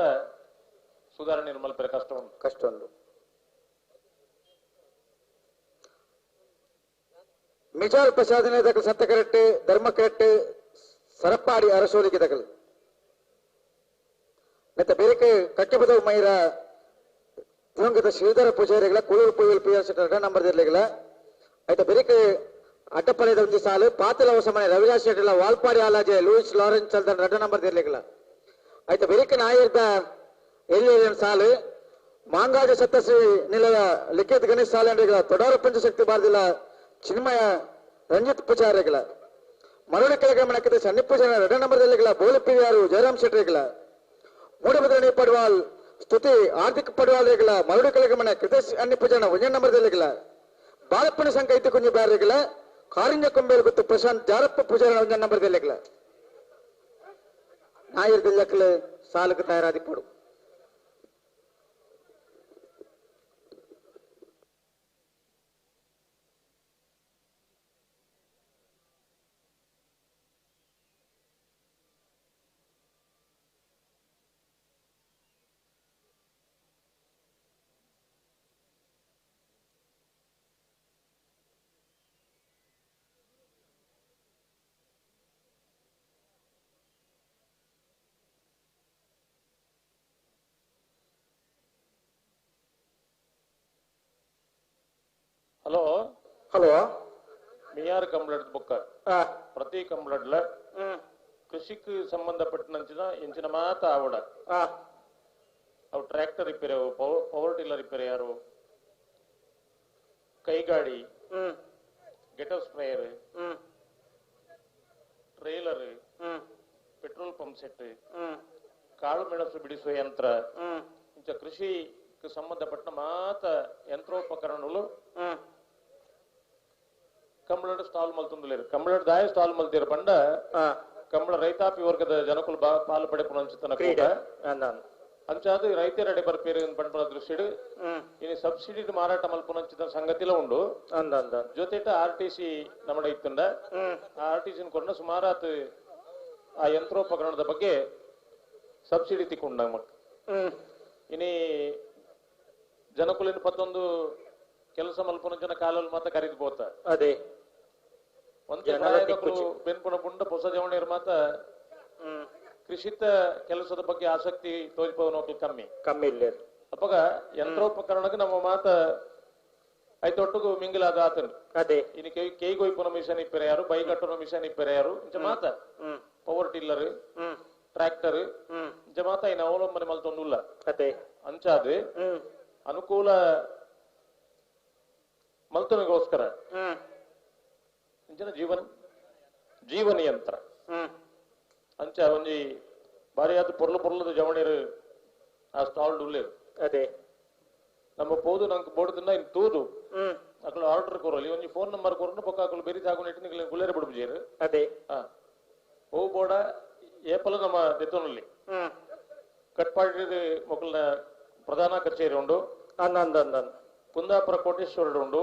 ಸುಧಾರಣೆ ಮಲ್ಪರೆ ಕಷ್ಟ ಉಂಟು ಕಷ್ಟ ಉಂಟು. ಮಿಜಾಲ್ ಪ್ರಸಾದನೆ ದಕಲ್ ಸತ್ತ ಕರೆಕ್ಟ್ ಧರ್ಮ ಕರೆಕ್ಟ್ ಸರಪಾಡಿ ಅರಸೋಲಿಗೆ ದಕಲ್ ಮತ್ತೆ ಬೇರೆ ಕಟ್ಟೆಬದವು ಮೈರ ದಿವಂಗತ ಶ್ರೀಧರ ಪೂಜಾರಿಗಳ ಕೂಳೂರು ಪೂಜೆ ಪಿ ಆರ್ ಶೆಟ್ಟರ್ ನಂಬರ್ ಇರ್ಲಿಲ್ಲ ಆಯ್ತಾ. ಬೇರೆ ಅಡ್ಡಪಲೆದ ಒಂದು ಸಾಲು ಪಾತಲ ಹೊಸಮನೆ ರವಿರಾಜ್ ಶೆಟ್ಟರ್ಲ ವಾಲ್ಪಾಡಿ ಆಲಾಜೆ ಲೂಯಿಸ್ ಲಾರೆನ್ಸ್ ಚಲ್ದನ್ ರಡ್ಡ ನಂಬರ್ ಇರ್ಲಿಲ್ಲ ಆಯ್ತಾ. ಬೇರೆ ನಾಯರ್ದ ಎಲ್ಲಿ ಸಾಲು ಮಾಂಗಾಜ ಸತ್ತಶ್ರೀ ನಿಲಯ ಲಿಖಿತ್ ಗಣೇಶ್ ಸಾಲಂಡ್ರಿಗಳ ತೊಡಾರ ಪಂಚಶಕ್ತಿ ಬಾರದಿಲ್ಲ ಚಿನ್ಮಯ ರಂಜಿತ್ ಪೂಜಾರಿಗಳ ಮರಳಿ ಕೆಳಗಮನಕ್ಕೆ ಸಣ್ಣ ಪೂಜಾರ ರಡ್ಡ ನಂಬರ್ ಇರ್ಲಿಲ್ಲ ಬೋಲು ಪಿರಿಯಾರು ಜಯರಾಮ್ ಶೆಟ್ಟರ್ಗಳ ಮೂಡಬದ್ರಣಿ ಪಡ್ವಾಲ್ ಸ್ತುತಿ ಆರ್ಥಿಕ ಪಡ್ವಾಲ್ ರೇಗಲ ಮರಳು ಕೆಳಗಮನ ಕೃತೇಶ್ ಅన్ని ಪೂಜಾನ ಒಂಜ ನಂಬರ್ ಇರ್ಲಿಲ್ಲ ಬಾಲಪ್ಪನ ಸಂಘ ಇತ್ತು ಕೊಂಜ ಬ್ಯಾರಿಗಳ ಕಾರಿಂಜ ಕೊಂಬೇಲ್ ಗೊತ್ತು ಪ್ರಶಾಂತ್ ಜಾರಪ್ಪ ಪೂಜಾರ ಒಂಜ ನಂಬರ್ ಇರ್ಲಿಲ್ಲ ನಾಯರ್ ದಿಲ್ಲಕ್ಕಲು ಸಾಲುக்கு ತಯಾರಾದಿಪ್ಪಡು. ಹಲೋ ಹಲೋ ಮಿಯಾರ್ ಕಂಬಳದ ಬೊಕ್ಕ ಪ್ರತಿ ಕಂಬಳಡ್ಲ ಕೃಷಿಕ್ ಸಂಬಂಧಪಟ್ಟಂಚಿನ ಇಂಚಿನ ಮಾತ ಆವಡ ಅವು ಟ್ರ್ಯಾಕ್ಟರ್ ರಿಪೇರಿ ಪವರ್ ಟಿಲ್ಲರ್ ರಿಪೇರಿ ಯಾರು ಕೈಗಾಡಿ getter sprayer trailer petrol pump set ಕಾಳು ಮೆಣಸು ಬಿಡಿಸುವ ಯಂತ್ರ ಇಂಚ ಕೃಷಿ ಸಂಬಂಧಪಟ್ಟ ಮಾತ ಯಂತ್ರೋಪಕರಣಗಳು ಕಂಬಳಡ್ ಸ್ಟಾಲ್ ಮಲ್ತೊಂದುಲೇರು. ಕಂಬಳಡ್ ದಾಯ ಸ್ಟಾಲ್ ಮಲ್ತೀರು ಪಂಡ ಕಂಬಳ ರೈತಾಪಿ ವರ್ಗದ ಜನಕುಲು ಪಾಲು ಪಡೆಪುನ ಅಂಚತನ ಕೂಡ ಅಂಚಾದ ರೈತರ ಬರ್ಪೇರು ಪಂಪನ ದೃಷ್ಟಿಡ್ ಇನ್ನು ಸಬ್ಸಿಡಿ ಮಾರಾಟ ಮಲ್ಪುನ ಅಂಚಿನ ಸಂಗತಿಲ ಉಂಡು. ಜೊತೆಟ ಆರ್ ಟಿ ಸಿ ನಮ್ಮಡ ಇತ್ತುಂಡ ಆರ್ ಟಿ ಸಿ ಕೊರನ ಸುಮಾರಾತ್ ಆ ಯಂತ್ರೋಪಕರಣದ ಬಗ್ಗೆ ಸಬ್ಸಿಡಿ ತಿಕ್ಕೊಂಡ ನಮಕ್. ಇನಿ ಜನಕುಲಿನ ಪತ್ತೊಂದು ಕೆಲಸ ಮಲ್ಪುನ ಜನ ಕಾಲಲ್ಲಿ ಮಾತ್ರ ಕರೀದ್ ಬೋತ ಅದೇ ಒಂದೇ ಬೆನ್ಪುನ ಪುಂಡ ಹೊಸ ಜವಣಿಯರು ಮಾತ್ರ ಕೃಷಿತ ಕೆಲಸದ ಬಗ್ಗೆ ಆಸಕ್ತಿ ತೋರಿಪವನ ಕಮ್ಮಿ ಕಮ್ಮಿ ಇಲ್ಲ. ಅಪ್ಪಗ ಯಂತ್ರೋಪಕರಣಕ್ಕೆ ನಮ್ಮ ಮಾತ ಐತೊಟ್ಟಿಗೂ ಮಿಂಗಿಲಾದ ಆತನು ಅದೇ ಇನ್ನು ಕೈಗೊಯ್ಪುನ ಮಿಷನ್ ಇಪ್ಪರೆ ಯಾರು ಬೈ ಕಟ್ಟುನ ಮಿಷನ್ ಇಪ್ಪರೆ ಯಾರು ಇಂಚ ಮಾತ ಪವರ್ ಟಿಲ್ಲರ್ ಟ್ರ್ಯಾಕ್ಟರ್ ಇಂಚ ಮಾತ ಇನ್ನು ಅವಲಂಬನೆ ಮಲ್ತೊಂದುಲ್ಲ ಅದೇ ಅಂಚಾದ ಅನುಕೂಲ ಮಲ್ತನಿಗೋಸ್ಕರ ಇಂಚಿನ ಜೀವನ ಜೀವನ ಯಂತ್ರ ಅಂಚ ಒಂಜಿ ಬಾರಿಯಾದ ಪೊರ್ಲು ಪೊರ್ಲದ ಜವಣಿರು ಆ ಸ್ಟಾಲ್ ಉಲ್ಲೇರು. ಅದೇ ನಮ್ಮ ಪೋದು ನಂಗೆ ಬೋರ್ಡ್ ಇನ್ ತೂದು ಅಕಲು ಆರ್ಡರ್ ಕೊರಲಿ ಒಂಜಿ ಫೋನ್ ನಂಬರ್ ಕೊರನು ಪಕ್ಕ ಅಕಲು ಬೇರೆ ತಾಕೊಂಡು ಇಟ್ಟು ಗುಲ್ಲೇರು ಬಿಡ್ಬುಜೇರು. ಅದೇ ಓ ಬೋಡ ಏಪಲ ನಮ್ಮ ದೆತ್ತೋನಲ್ಲಿ ಕಟ್ಪಾಡಿ ಮೊಕ್ಕಲ್ನ ಪ್ರಧಾನ ಕಚೇರಿ ಉಂಡು ಕುಂದಾಪುರ ಕೋಟೇಶ್ವರಡು ಉಂಡು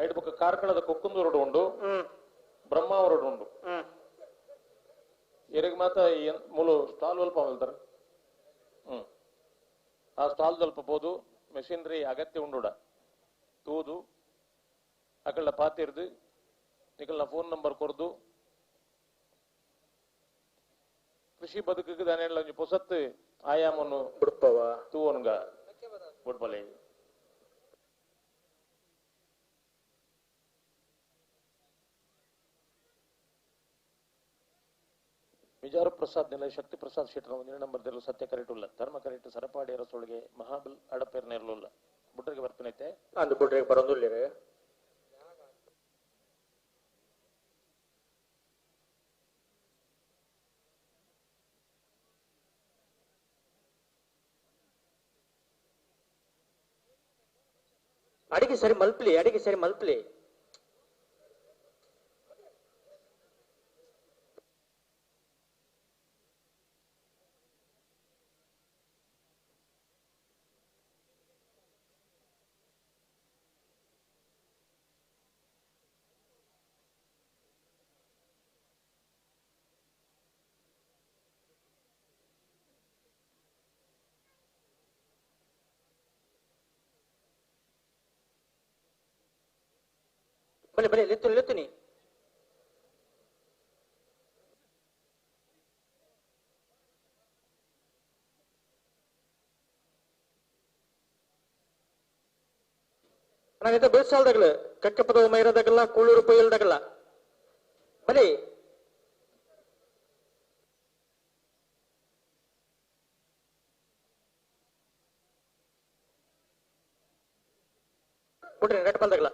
ಐದು ಪಕ್ಕ ಕಾರ್ಕಳದ ಕೊಕ್ಕುಂದೂರುಡು ಉಂಡು ಬ್ರಹ್ಮಾವರುಡು ಉಂಡು. ಎರೆಗ್ ಮಾತ ಮೂಲು ಸ್ಟಾಲ್ ಅಲ್ಪ ಮಲ್ತಾರೆ ಆ ಸ್ಟಾಲ್ ಸ್ವಲ್ಪ ಬೋದು ಮೆಷಿನರಿ ಅಗತ್ಯ ಉಂಡುಡ ತೂದು ಅಕಲ್ನ ಪಾತಿರ್ದು ನಿಕಲ್ನ ಫೋನ್ ನಂಬರ್ ಕೊರ್ದು ಕೃಷಿ ಬದುಕಿಗೆ ದಾನೆಲ್ಲ ಒಂಜಿ ಪೊಸತ್ತು ಆಯಾಮನ್ನು ಬುಡ್ಪವ ತೂವನ್ಗ ಬುಡ್ಪಲೆ. ಮಿಜಾರು ಪ್ರಸಾದ್ ನೆಲ ಶಕ್ತಿ ಪ್ರಸಾದ್ ಶೆಟ್ಟರ್ ಒಂದಿನ ನಂಬರ್ ದೆರ್ಲು ಸತ್ಯ ಕರೆಟುಲ್ಲ ಧರ್ಮ ಕರೆಟ್ ಸರಪಾಡಿ ಅರಸೊಳಗೆ ಮಹಾಬಲ್ ಅಡಪೇರ್ ನೇರ್ಲುಲ್ಲ ಬುಡ್ರಿಗೆ ಬರ್ಪಿನೈತೆ ಅಂದು ಬುಡ್ರಿಗೆ ಬರೋದಿಲ್ಲ. ಅಡಿಗೆ ಸರಿ ಮಲ್ಪಲಿ, ಅಡಿಗೆ ಸರಿ ಮಲ್ಪಲಿ. ಬಲೆ ಬಲೆ ಲೆತ್ತು ಲೆತ್ತುನಿ. ನಾಗೈತೆ ಬೆಳ್ಸಾಲ್ದಾಗಲ ಕಕ್ಕಪದ ಮೈರದಾಗಲ್ಲ ಕೂಳೂರು ಪೊಯ್ಯಲ್ದಾಗಲ್ಲ ಬಲೆ ಬಿಡ್ರಿ ಗಟ್ಟಪಲ್ದಾಗಲ್ಲ.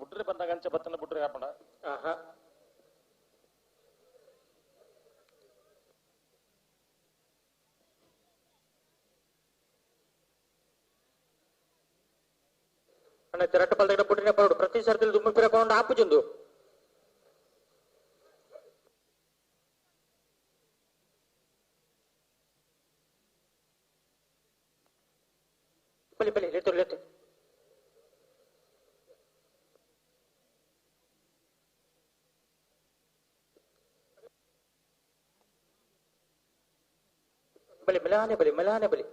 ಬುಡ್ರೆ ಬಂದಾಗ ಅಂಚೆ ಬತ್ತನ ಬುಡ್ರೆ ಹಾಪಣ. ಆಹಾ ಅಣ್ಣ ತಿರಟ ಪಲ್ದಾಗ ಬುಡ್ರಿನ ಪರೋಡು ಪ್ರತಿ ಸರ್ತಿ ದುಮ್ಮಿ ಪಿರಕೊಂಡು ಆಪುಜೊಂದು. ಬಲಿ ಬಲಿ ಲೆತ್ತು ಲೆತ್ತು. ಬಲಿ ಮೆಲಾನೆ ಬಲಿ ಮೆಲಾನೆ ಬಲಿ.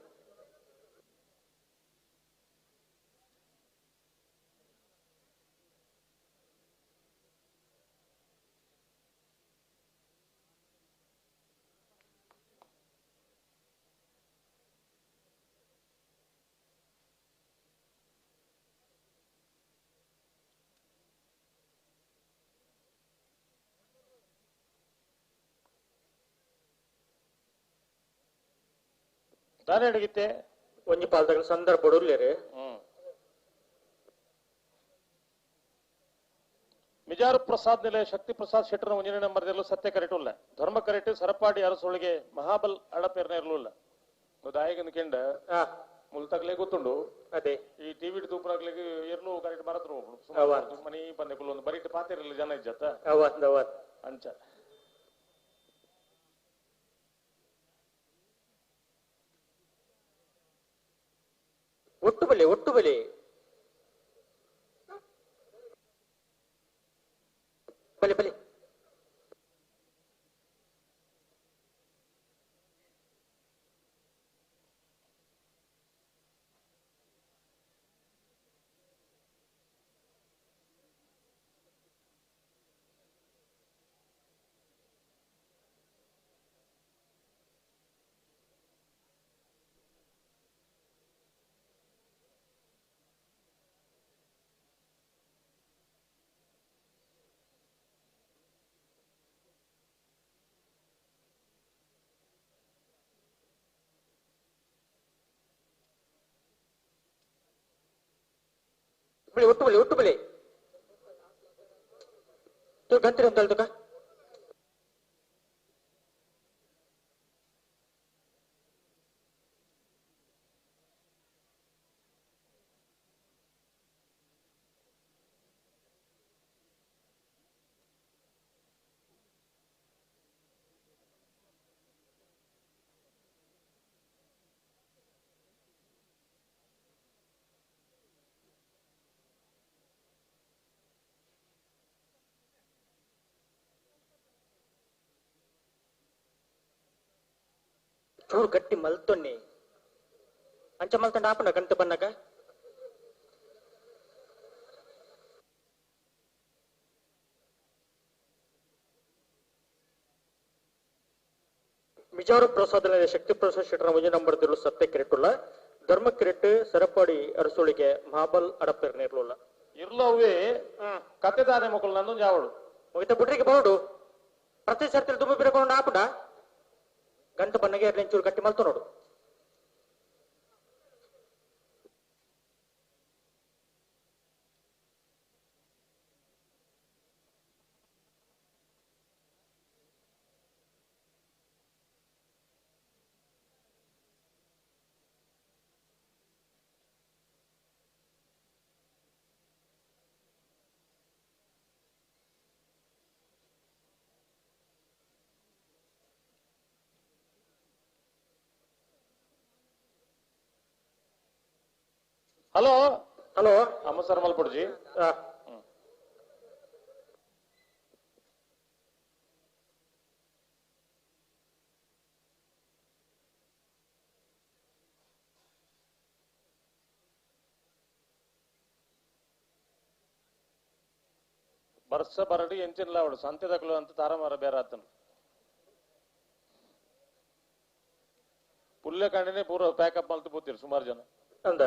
ದಾನೆ ಅಡಗಿತ್ತೆ ಒಂಜಿ ಪಾಲ್ದಾಗ ಸಂದರ್ಭ ಬಡೂರ್ಲೇರಿ. ಮಿಜಾರು ಪ್ರಸಾದ್ ನೆಲೆ ಶಕ್ತಿ ಪ್ರಸಾದ್ ಶೆಟ್ಟರ್ ಒಂಜಿನ ನಂಬರ್ ದೆರ್ಲು ಸತ್ಯ ಕರೆಟುಲ್ಲ ಧರ್ಮ ಕರೆಟ್ ಸರಪಾಡಿ ಅರಸೊಳಗೆ ಮಹಾಬಲ್ ಅಡಪೇರ್ನ ಇರ್ಲುಲ್ಲ. ದಾಯಕನ ಕೆಂಡ ಮುಲ್ತಕ್ಲೆ ಗೊತ್ತುಂಡು. ಅದೇ ಈ ಟಿವಿ ತೂಪನಾಗ್ಲಿಗೆ ಎರ್ಲು ಕರೆಕ್ಟ್ ಮರತ್ರು ಮನಿ ಬಂದೆ ಕುಲ್ಲ ಒಂದು ಬರೀಟ್ ಪಾತಿರಲಿ ಜನ ಇಜ್ಜತ್ತ ಅಂಚ. ಒಟ್ಟು ಬಲಿ ಒಟ್ಟು ಬಲಿ ಬಲಿ ಬಲಿ. ಬಲಿ ಒಟ್ಟು ಬಲಿ ಒಟ್ಟು ಬಲಿ. ಗಂತಿರಿ ಅಂತ ಹೇಳ್ತಕ್ಕ. ಚೂರು ಗಟ್ಟಿ ಮಲ್ತೊನ್ನಿ ಅಂಚ ಮಲ್ತಂಡ ಆಪುಂಡ ಗಂಟೆ ಬನ್ನಗ. ಮಿಜಾರು ಪ್ರಸಾದ ಶಕ್ತಿ ಪ್ರಸಾದ್ ಶೆಟ್ಟರ ಒಂಜಿ ನಂಬರ್ ದಿಲು ಸತ್ಯ ಕೆರೆಟುಲ್ಲ ಧರ್ಮ ಕೆರೆಟ್ ಸರಪಾಡಿ ಅರಸುಳಿಗೆ ಮಹಾಬಲ್ ಅಡಪೆರ್ ನೇರ್ಲುಲ್ಲ ಇರ್ಲವೇ ಕತೆದಾನೆ ಮಕ್ಕಳು ನಂದೊಂದು ಜಾವಡು ಮುಗಿತ ಬುಡ್ರಿಗೆ ಬರೋಡು ಪ್ರತಿ ಸರ್ತಿ ದುಂಬು ಬಿರಕೊಂಡು ಆಪುಡ ಗಂಟು ಬನ್ನಗೆ ಎರಡ್ ಗಟ್ಟಿ ಮಲ್ತು ನೋಡು. ಹಲೋ ಹಲೋ ಅಮ್ಮ ಸರ್ ಮಲ್ಪಡ್ಜಿ. ಬರ್ಸ ಬರಡಿ ಎಂಚಿನ ಅವಳು ಸಂತೆದಕ್ಲು ಅಂತ ತಾರಮಾರ ಬೇರೆ ಆತನು ಪುಲ್ಲೆ ಕಂಡಿನೇ ಪೂರ ಪ್ಯಾಕಪ್ ಮಲ್ತು ಪೂತಿರು ಸುಮಾರು ಜನ ಅಂದ.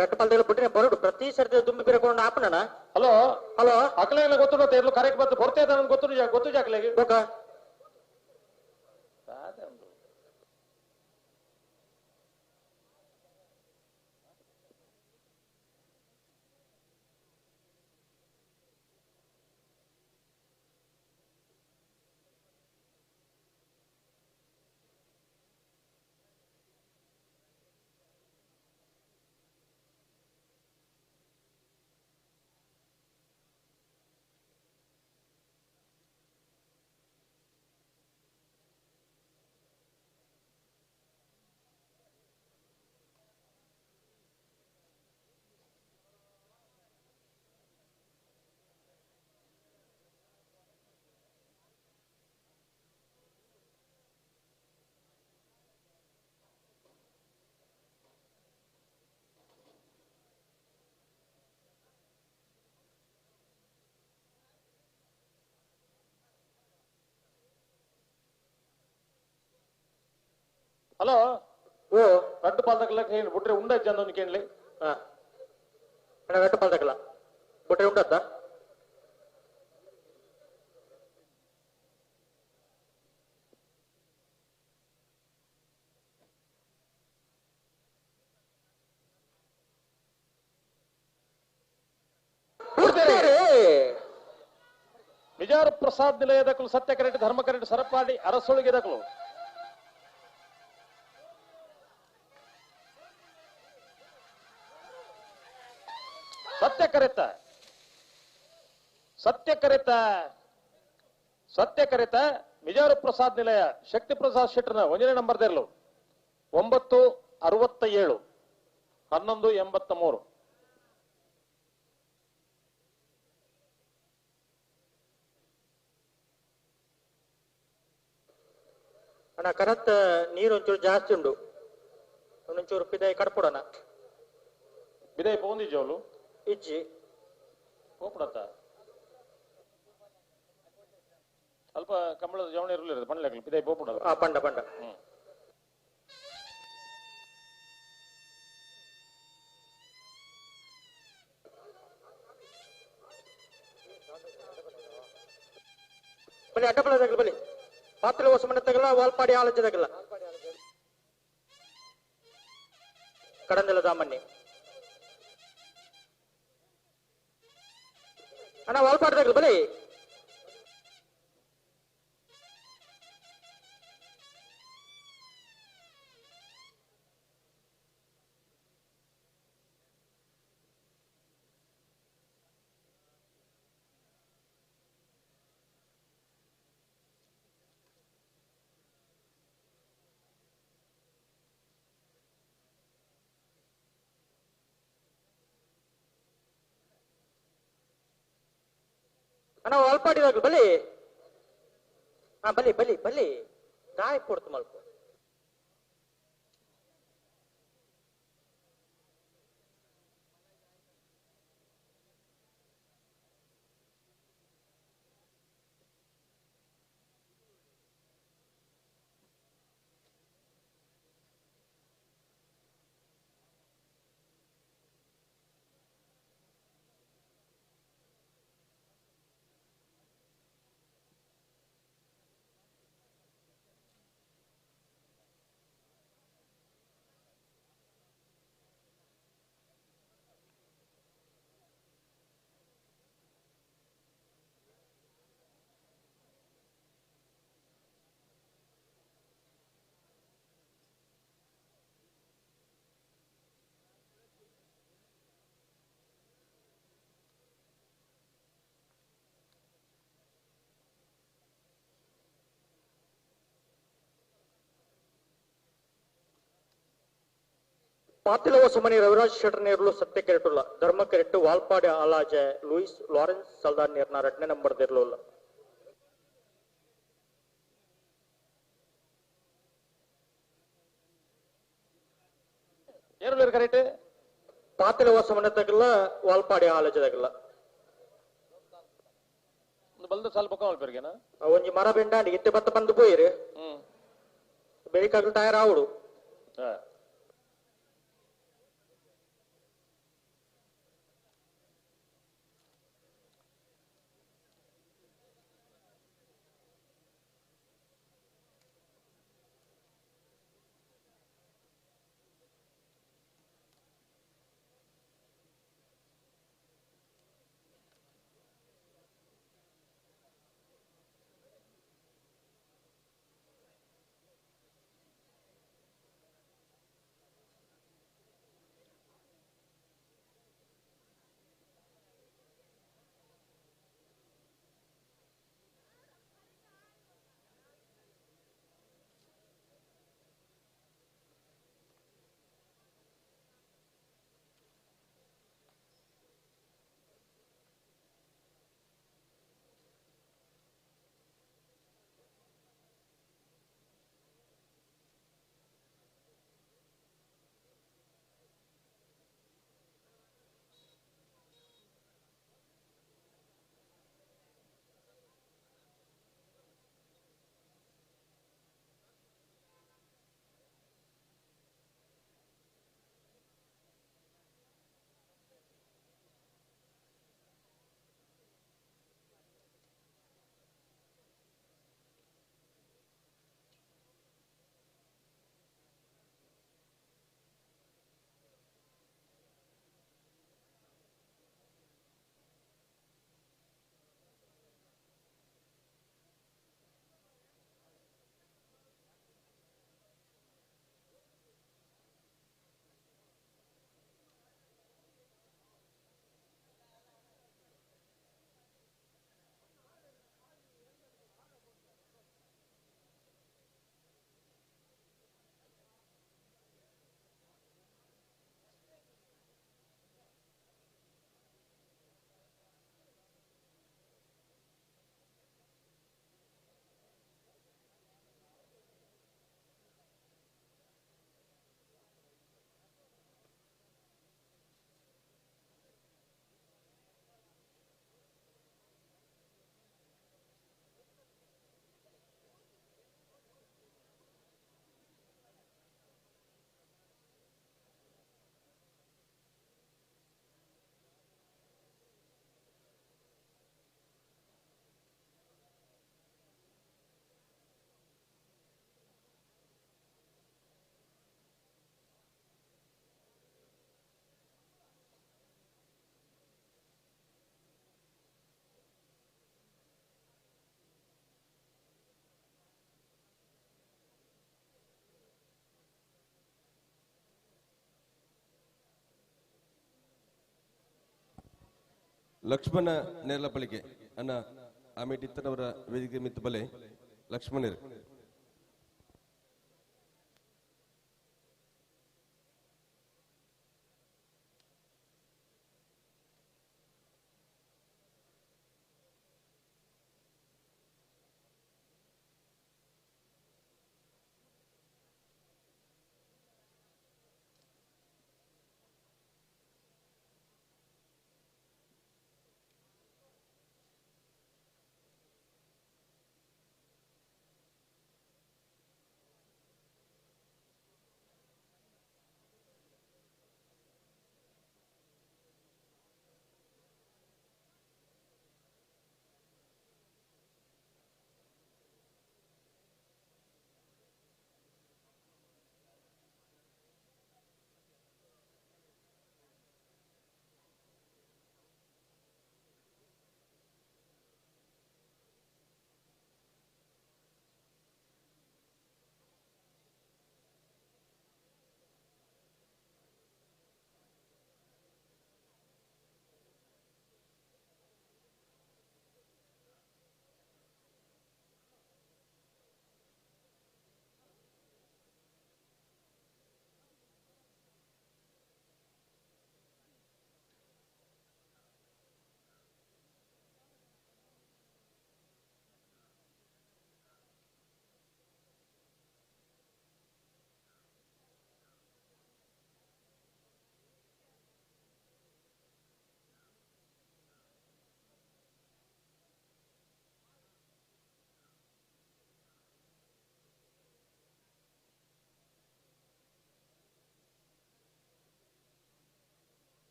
ರಟ್ಟಪಾಲದಲ್ಲಿ ಬಿಟ್ರೆ ಬರೋಡು ಪ್ರತಿ ಸರ್ತಿ ದುಂಬಿ ಬಿರಕೊಂಡು ಆಪಣ. ಹಲೋ ಹಲೋ ಅಕಲೆಲ್ಲ ಗೊತ್ತು ಎರ್ಲು ಕರೆಕ್ಟ್ ಬಂತು ಕೊರತೆ ಇದೆ ಗೊತ್ತು ಗೊತ್ತು ಜಾಕಲೆಗೆ ಬೋಕ ಹಲೋ ಓ ರಡ್ಡು ಪಾಲ್ದಕ್ಲ ಕೇಳಿ ಬಿಟ್ರೆ ಉಂಡ ಚಂದ ಕೇಳಲಿ. ರಡ್ಡು ಪಾಲ್ದಕ್ಲ ಬಿಟ್ರೆ ಉಂಡತ್ತ ಮಿಜಾರು ಪ್ರಸಾದ್ ನಿಲಯದಕ್ಕಲು ಸತ್ಯ ಕರೆಕ್ಟ್ ಧರ್ಮ ಕರೆಕ್ಟ್ ಸರಪಾಡಿ ಅರಸೊಳಗೆ ದಕ್ಕಲು ಸತ್ಯ ಕರೆತ ಸತ್ಯ ಕರೆತ ಸತ್ಯ ಕರೆತ ಮಿಜಾರು ಪ್ರಸಾದ್ ನಿಲಯ ಶಕ್ತಿ ಪ್ರಸಾದ್ ಶೆಟ್ಟರ್ನ ಒಂದನೇ ನಂಬರ್ ದೇರ್ಲು 9:67 11:83. ಅಣ್ಣ ಕರತ್ ನೀರು ಒಂಚೂರು ಜಾಸ್ತಿ ಉಂಡು ಒಂಚೂರು ಪಿದಾಯಿ ಕಡ್ಪೊಡಣ ಬಿದಾಯಿ ಪೋಂದಿಜ್ಜವಳು ಇಜ್ಜಿ ಪೋಪಡತ್ತ ಅಲ್ಪ ಕಂಬಳದ ಜವಣ ಇರಲಿಲ್ಲ ಪಂಡ್ಲಕ್ಲು ಪಿದಾಯಿ ಪೋಪುಡ. ಪಂಡ ಪಂಡ ಬಲಿ ಅಡ್ಡಬಲ ತಗಲ ಬಲಿ ಪಾತ್ರೆ ಹೊಸ ಮನೆ ತಗಲ ವಾಲ್ಪಾಡಿ ಆಲೋಚನೆ ತಗಲ. ಕಡಂದಲ ದಾಮನ್ನಿ ಅಣ್ಣ ವಾಲ್ಪಾಡ್ದಾಗಲ್ ಬಲಿ ಅಣ್ಣ ವಾಲ್ಪಾಡಿದಾಗ ಬಲಿ ಹಾ ಬಲಿ ಬಲಿ ಬಲಿ ದಾಯ ಕೊಡ್ತು ಮಲ್ಪ ಪಾತಿಲವ ಸುಮನಿ ರವಿರಾಜ್ ಶೆಟ್ಟರ್ ನೇರ್ಲು ಸತ್ಯ ಕೆರೆಟುಲ್ಲ ಧರ್ಮ ಕೆರೆಟ್ಟು ವಾಲ್ಪಾಡಿ ಆಲಾಜೆ ಲೂಯಿಸ್ ಲಾರೆನ್ಸ್ ಸಲ್ದಾರ್ ನೇರ್ನ ಎರಡನೇ ನಂಬರ್ ದೇರ್ಲುಲ್ಲ. ಏರುಳ್ಳೇರು ಕರೆಕ್ಟ್ ಪಾತಿಲವ ಸುಮನೆ ತಗಲ್ಲ ವಾಲ್ಪಾಡಿ ಆಲಾಜೆ ತಗಲ್ಲ ಒಂದು ಬಲ್ದ ಸಾಲ್ ಪಕ್ಕ ಮಲ್ಪೆರ್ಗೆನಾ ಒಂಜಿ ಮರ ಬೆಂಡಾಂಡಿ ಇತ್ತೆ ಬತ್ತ ಬಂದು ಪೋಯಿರು ಬೆಳಿಕಾಗಲು ಟೈರ್ ಆವಡು. ಲಕ್ಷ್ಮಣ ನೇರ್ಲಪಳಿಕೆ ಅಣ್ಣ ಆಮೇಲೆ ಇತ್ತನವರ ವೇದಿಕೆ ಮಿತ್ತು ಬಲೆ ಲಕ್ಷ್ಮಣರು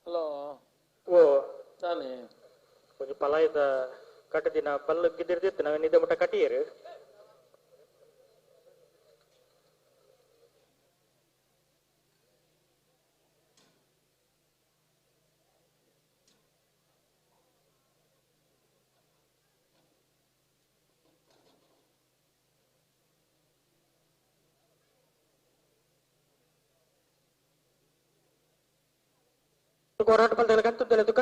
ಹಲೋ ಓ ತಾನೇ ಒಂಜಿ ಪಲಾಯದ ಕಟ್ಟದಿನ ಬಲ್ಲು ಗಿದ್ದಿರ್ದಿತ್ತು ನಾವೇ ನಿದ್ದೆ ಮುಟ್ಟ ಕಟ್ಟಿಯರು ಹೋರಾಟ ಬಲ್ದೆಲ್ಲ ಕಂತದ್ದಲ್ಲ ತುಕ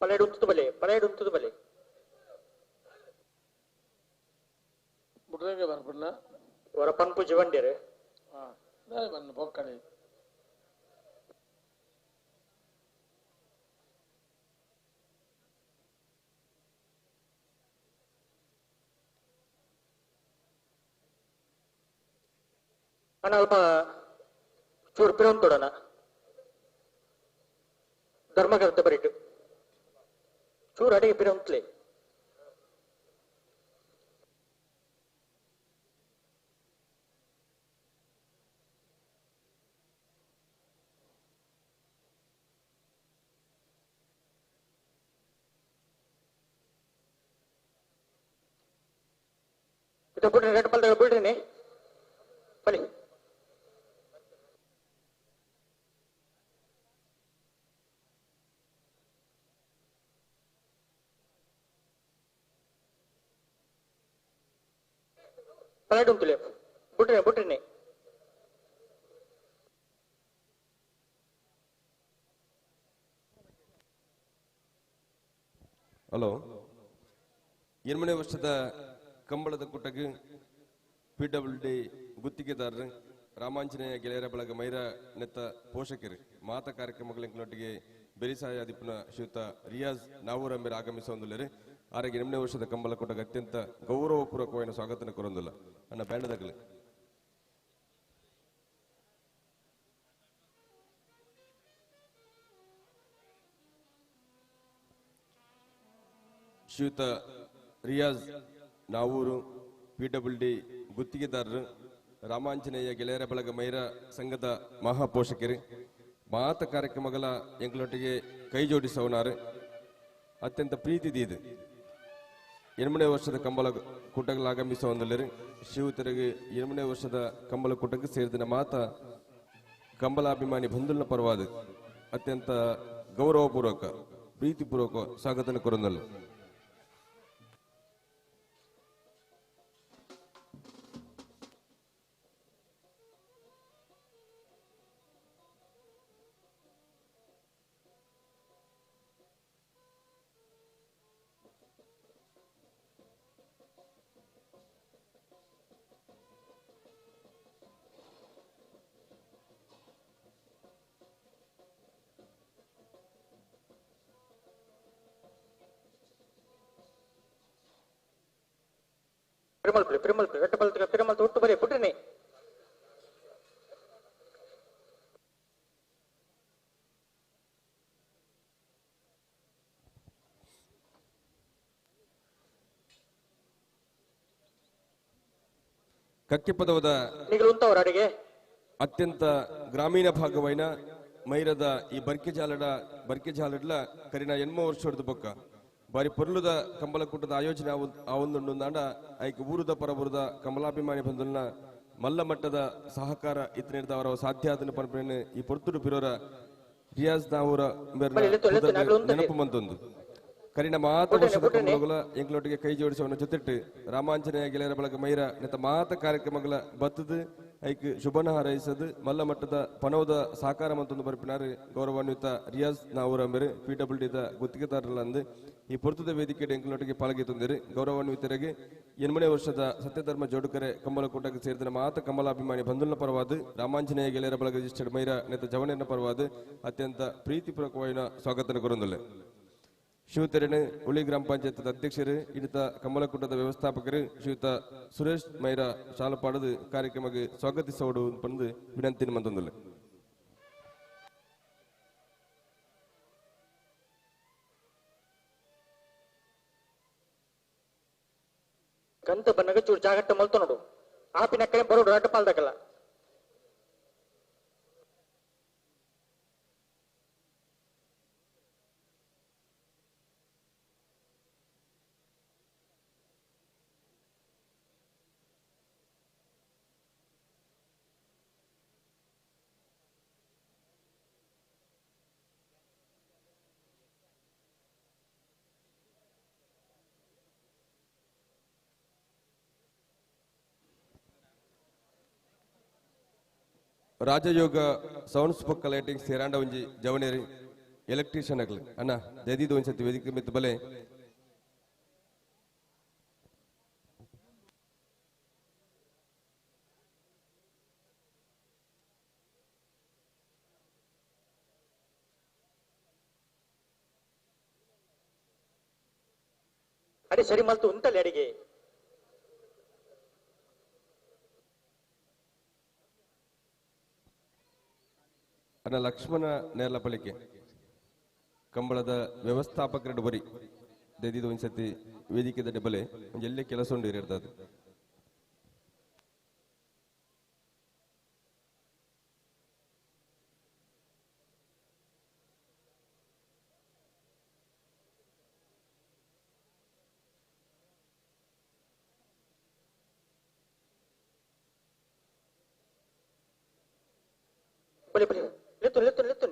ಪಲೇಡು ಉಂತದ ಬಲೆ ಪಲೇಡು ಉಂತದ ಬಲೆ ಬುಡ್ರಂಗೆ ಬರ್ಪಣ್ಣ. ವರ ಪನ್ಪು ಜೀವಂಡಿರು ಬನ್ನ ಬೊಕ್ಕಡೆ ಅಣ್ಣ ಅಲ್ಪ ಚೂರು ಪಿರೊಂದು ತೊಡೋಣ ಧರ್ಮಕರ್ತ ಬರಿಟು ಚೂರು ಅಡಿಗೆ ಪಿರೊಂತ್ಲೆ ಇದು ಬಿಡ್ರಿ ರೆಡ್ ಪಲ್ದಾಗ ಬಿಡ್ರಿ ಬಲಿ ಪಲೇಟ್ ಉಂಟುಲೆ ಬಿಡ್ರಿ ಬಿಡ್ರಿ ಹಲೋ ಎನ್ಮನೆ ವರ್ಷದ ಕಂಬಳದ ಕೂಟಕ್ಕೆ ಪಿ ಡಬ್ಲ್ಯೂ ಡಿ ಗುತ್ತಿಗೆದಾರರು ರಾಮಾಂಜನೇಯ ಗೆಳೆಯರ ಬಳಗ ಮೈರ ನೆತ್ತ ಪೋಷಕರು ಮಾತ ಕಾರ್ಯಕ್ರಮಗಳಿನೊಟ್ಟಿಗೆ ಬೆರಿಸಾಯ ದಿಪ್ಪನ ಶ್ರೀಯುತ ರಿಯಾಜ್ ನಾವೂರ ಮೇರೆ ಆಗಮಿಸುವಂದುಲ್ಲರು ಆರೋಗ್ಯ ಎನ್ಮನೆ ವರ್ಷದ ಕಂಬಳ ಕೂಟಕ್ಕೆ ಅತ್ಯಂತ ಗೌರವಪೂರ್ವಕವಾದ ಸ್ವಾಗತನ ಕೊರೊಂದಿಲ್ಲ ಅನ್ನ ಬ್ಯಾಂಡದಾಗಲಿ ಶ್ರೀಯುತ Riyaz Navoor P W D ಗುತ್ತಿಗೆದಾರರು ರಾಮಾಂಜನೇಯ ಗೆಳೆಯರ ಬಳಗ ಮೈರ ಸಂಘದ ಮಹಾಪೋಷಕರು ಮಾತ ಕಾರ್ಯಕ್ರಮಗಳ ಎಂಗಳೊಟ್ಟಿಗೆ ಕೈ ಜೋಡಿಸವನಾರು ಅತ್ಯಂತ ಪ್ರೀತಿ ಇದು ಎನ್ಮನೆ ವರ್ಷದ ಕಂಬಳ ಕೂಟಗಳು ಆಗಮಿಸುವಂದಲ್ಲರು ಶಿವತರಿಗೆ ಎನ್ಮನೆ ವರ್ಷದ ಕಂಬಳ ಕೂಟಕ್ಕೆ ಸೇರಿದ ಮಾತ ಕಂಬಲಾಭಿಮಾನಿ ಬಂಧುಲ್ನ ಪರವಾದ ಅತ್ಯಂತ ಗೌರವಪೂರ್ವಕ ಪ್ರೀತಿಪೂರ್ವಕ ಸ್ವಾಗತನ ಕೊರೊಂದಲ್ಲ. ಪಿರಮಲ್ ಪಿರಮಲ್ ಪಿರಮಲ್ ಪಿರಮಲ್ ಒಟ್ಟು ಬರೀ ಪುಟ್ರಿನಿ ಕಕ್ಕಿಪದವದ ಅಡಿಗೆ ಅತ್ಯಂತ ಗ್ರಾಮೀಣ ಭಾಗವೈನ ಮೈರದ ಈ ಬರ್ಕೆಜಾಲಡ ಬರ್ಕೆಜಾಲಡ್ಲ ಕರಿನ ಎನ್ಮ ವರ್ಷದ ಬೊಕ್ಕ ಬಾರಿ ಪೊರ್ಲುದ ಕಂಬಲಕೂಟದ ಆಯೋಜನೆ ಆವೊಂದುಂಡು ಐಕ್ ಊರುದ ಪರಬುರದ ಕಮಲಾಭಿಮಾನಿ ಬಂಧುಲ್ನ ಮಲ್ಲ ಮಟ್ಟದ ಸಹಕಾರ ಇತ್ತನೇರ್ದ ಅವರ ಸಾಧ್ಯ ಆದನ ಪನ್ಪನೆ ಈ ಪೊರ್ತುಡು ಪಿರೋರ ರಿಯಾಜ್ ನಾವೂರ ನೆನಪು ಮಂತೊಂದು ಕರಿನ ಮಾತ ವರ್ಷದ ಕಂಬಳಗಳ ಎಂಕ್ಲೊಟ್ಟಿಗೆ ಕೈ ಜೋಡಿಸುವವನ ಜೊತೆಟ್ಟು ರಾಮಾಂಜನೇಯ ಗೆಳೆಯರ ಬಳಗ ಮೈರ ನೆತ್ತ ಮಾತ ಕಾರ್ಯಕ್ರಮಗಳ ಬತ್ತದು ಐಕ್ ಶುಭನ ಹಾರೈಸದು ಮಲ್ಲ ಮಟ್ಟದ ಪನವದ ಸಹಕಾರ ಮಂತೊಂದು ಬರ್ಪಿನಾರು ಗೌರವಾನ್ವಿತ ರಿಯಾಜ್ ನಾವೂರ ಮೇರೆ ಪಿ ಡಬ್ಲ್ಯೂ ಡಿದ ಗುತ್ತಿಗೆದಾರರಂದು ಈ ಪೊರ್ತುದ ವೇದಿಕೆ ಎಂಕ್ಲೊಟ್ಟಿಗೆ ಪಾಲ್ಗೆ ತಂದಿರು ಗೌರವಾನ್ವಿತರಿಗೆ ಎನ್ಮನೆ ವರ್ಷದ ಸತ್ಯಧರ್ಮ ಜೋಡುಕರೆ ಕಂಬಲಕೂಟಕ್ಕೆ ಸೇರಿದ ಮಾತ ಕಮಲಾಭಿಮಾನಿ ಬಂಧುಲ್ನ ಪರವಾದ ರಾಮಾಂಜನೇಯ ಗೆಳೆಯರ ಬಳಗ ರಿಜಿಸ್ಟರ್ಡ್ ಮೈರ ನೆತ್ತ ಜವನೇನ ಪರವಾದ ಅತ್ಯಂತ ಪ್ರೀತಿಪೂರ್ವಕವಾದ ಸ್ವಾಗತನ ಕೊರೊಂದುಲ್ಲೆ. ಶಿವತೆರೆಣೆ ಉಳಿ ಗ್ರಾಮ ಪಂಚಾಯತ್ ಅಧ್ಯಕ್ಷರು ಇಡಿತ ಕಮಲಕೂಟದ ವ್ಯವಸ್ಥಾಪಕರು ಶ್ರೀಯುತ ಸುರೇಶ್ ಮೈರ ಶಾಲಪಾಡದು ಕಾರ್ಯಕ್ರಮಕ್ಕೆ ಸ್ವಾಗತಿಸೋಡು ಪಂದು ವಿನಂತಿ ಮಂತೊಂದುಲ್ಲೆ. ಗಂತ ಬನ್ನಗ ಚೂರು ಜಾಗಟ್ಟ ಮಲ್ತ ನೋಡು ಆಪಿನ ಕಡೆ ಬರೋಡು ಅಡ್ಡ ಪಾಲ್ದಾಕಲ್ಲ. ರಾಜಯೋಗ ಸೌಂಡ್ಸ್ ಪಕ್ಕ ಲೈಟಿಂಗ್ ಸೇರಾಂಡ ಒಂಜಿ ಜವನೇರಿ ಎಲೆಕ್ಟ್ರಿಷಿಯನ್ ಅಗ್ಲಿ ಅಣ್ಣ ಜದೀದ್ ಒಂದ್ಸತಿ ವೇದಿಕೆ ಮಿತ್ತು ಬಲೆ ಅಡಿ ಸರಿ ಮಲ್ತು ಉಂತಲ್ಲಿ ಅಡಿಗೆ ಅನ್ನ ಲಕ್ಷ್ಮಣ ನೇರ್ಲ ಪಳಿಕೆ ಕಂಬಳದ ವ್ಯವಸ್ಥಾಪಕರ ಬರಿ ದೈದಿದ ಒಂದ್ಸತಿ ವೇದಿಕೆದ ಡೆಬಲೆ ಒಂಜೆಲ್ಲೆ ಕೆಲಸ ಉಂಡು ಇರ್ತದೆ. ಬಲೆ ಬಲೆ ಲೆತ್ತು ಲೆತ್ತು ಲೆತ್ತು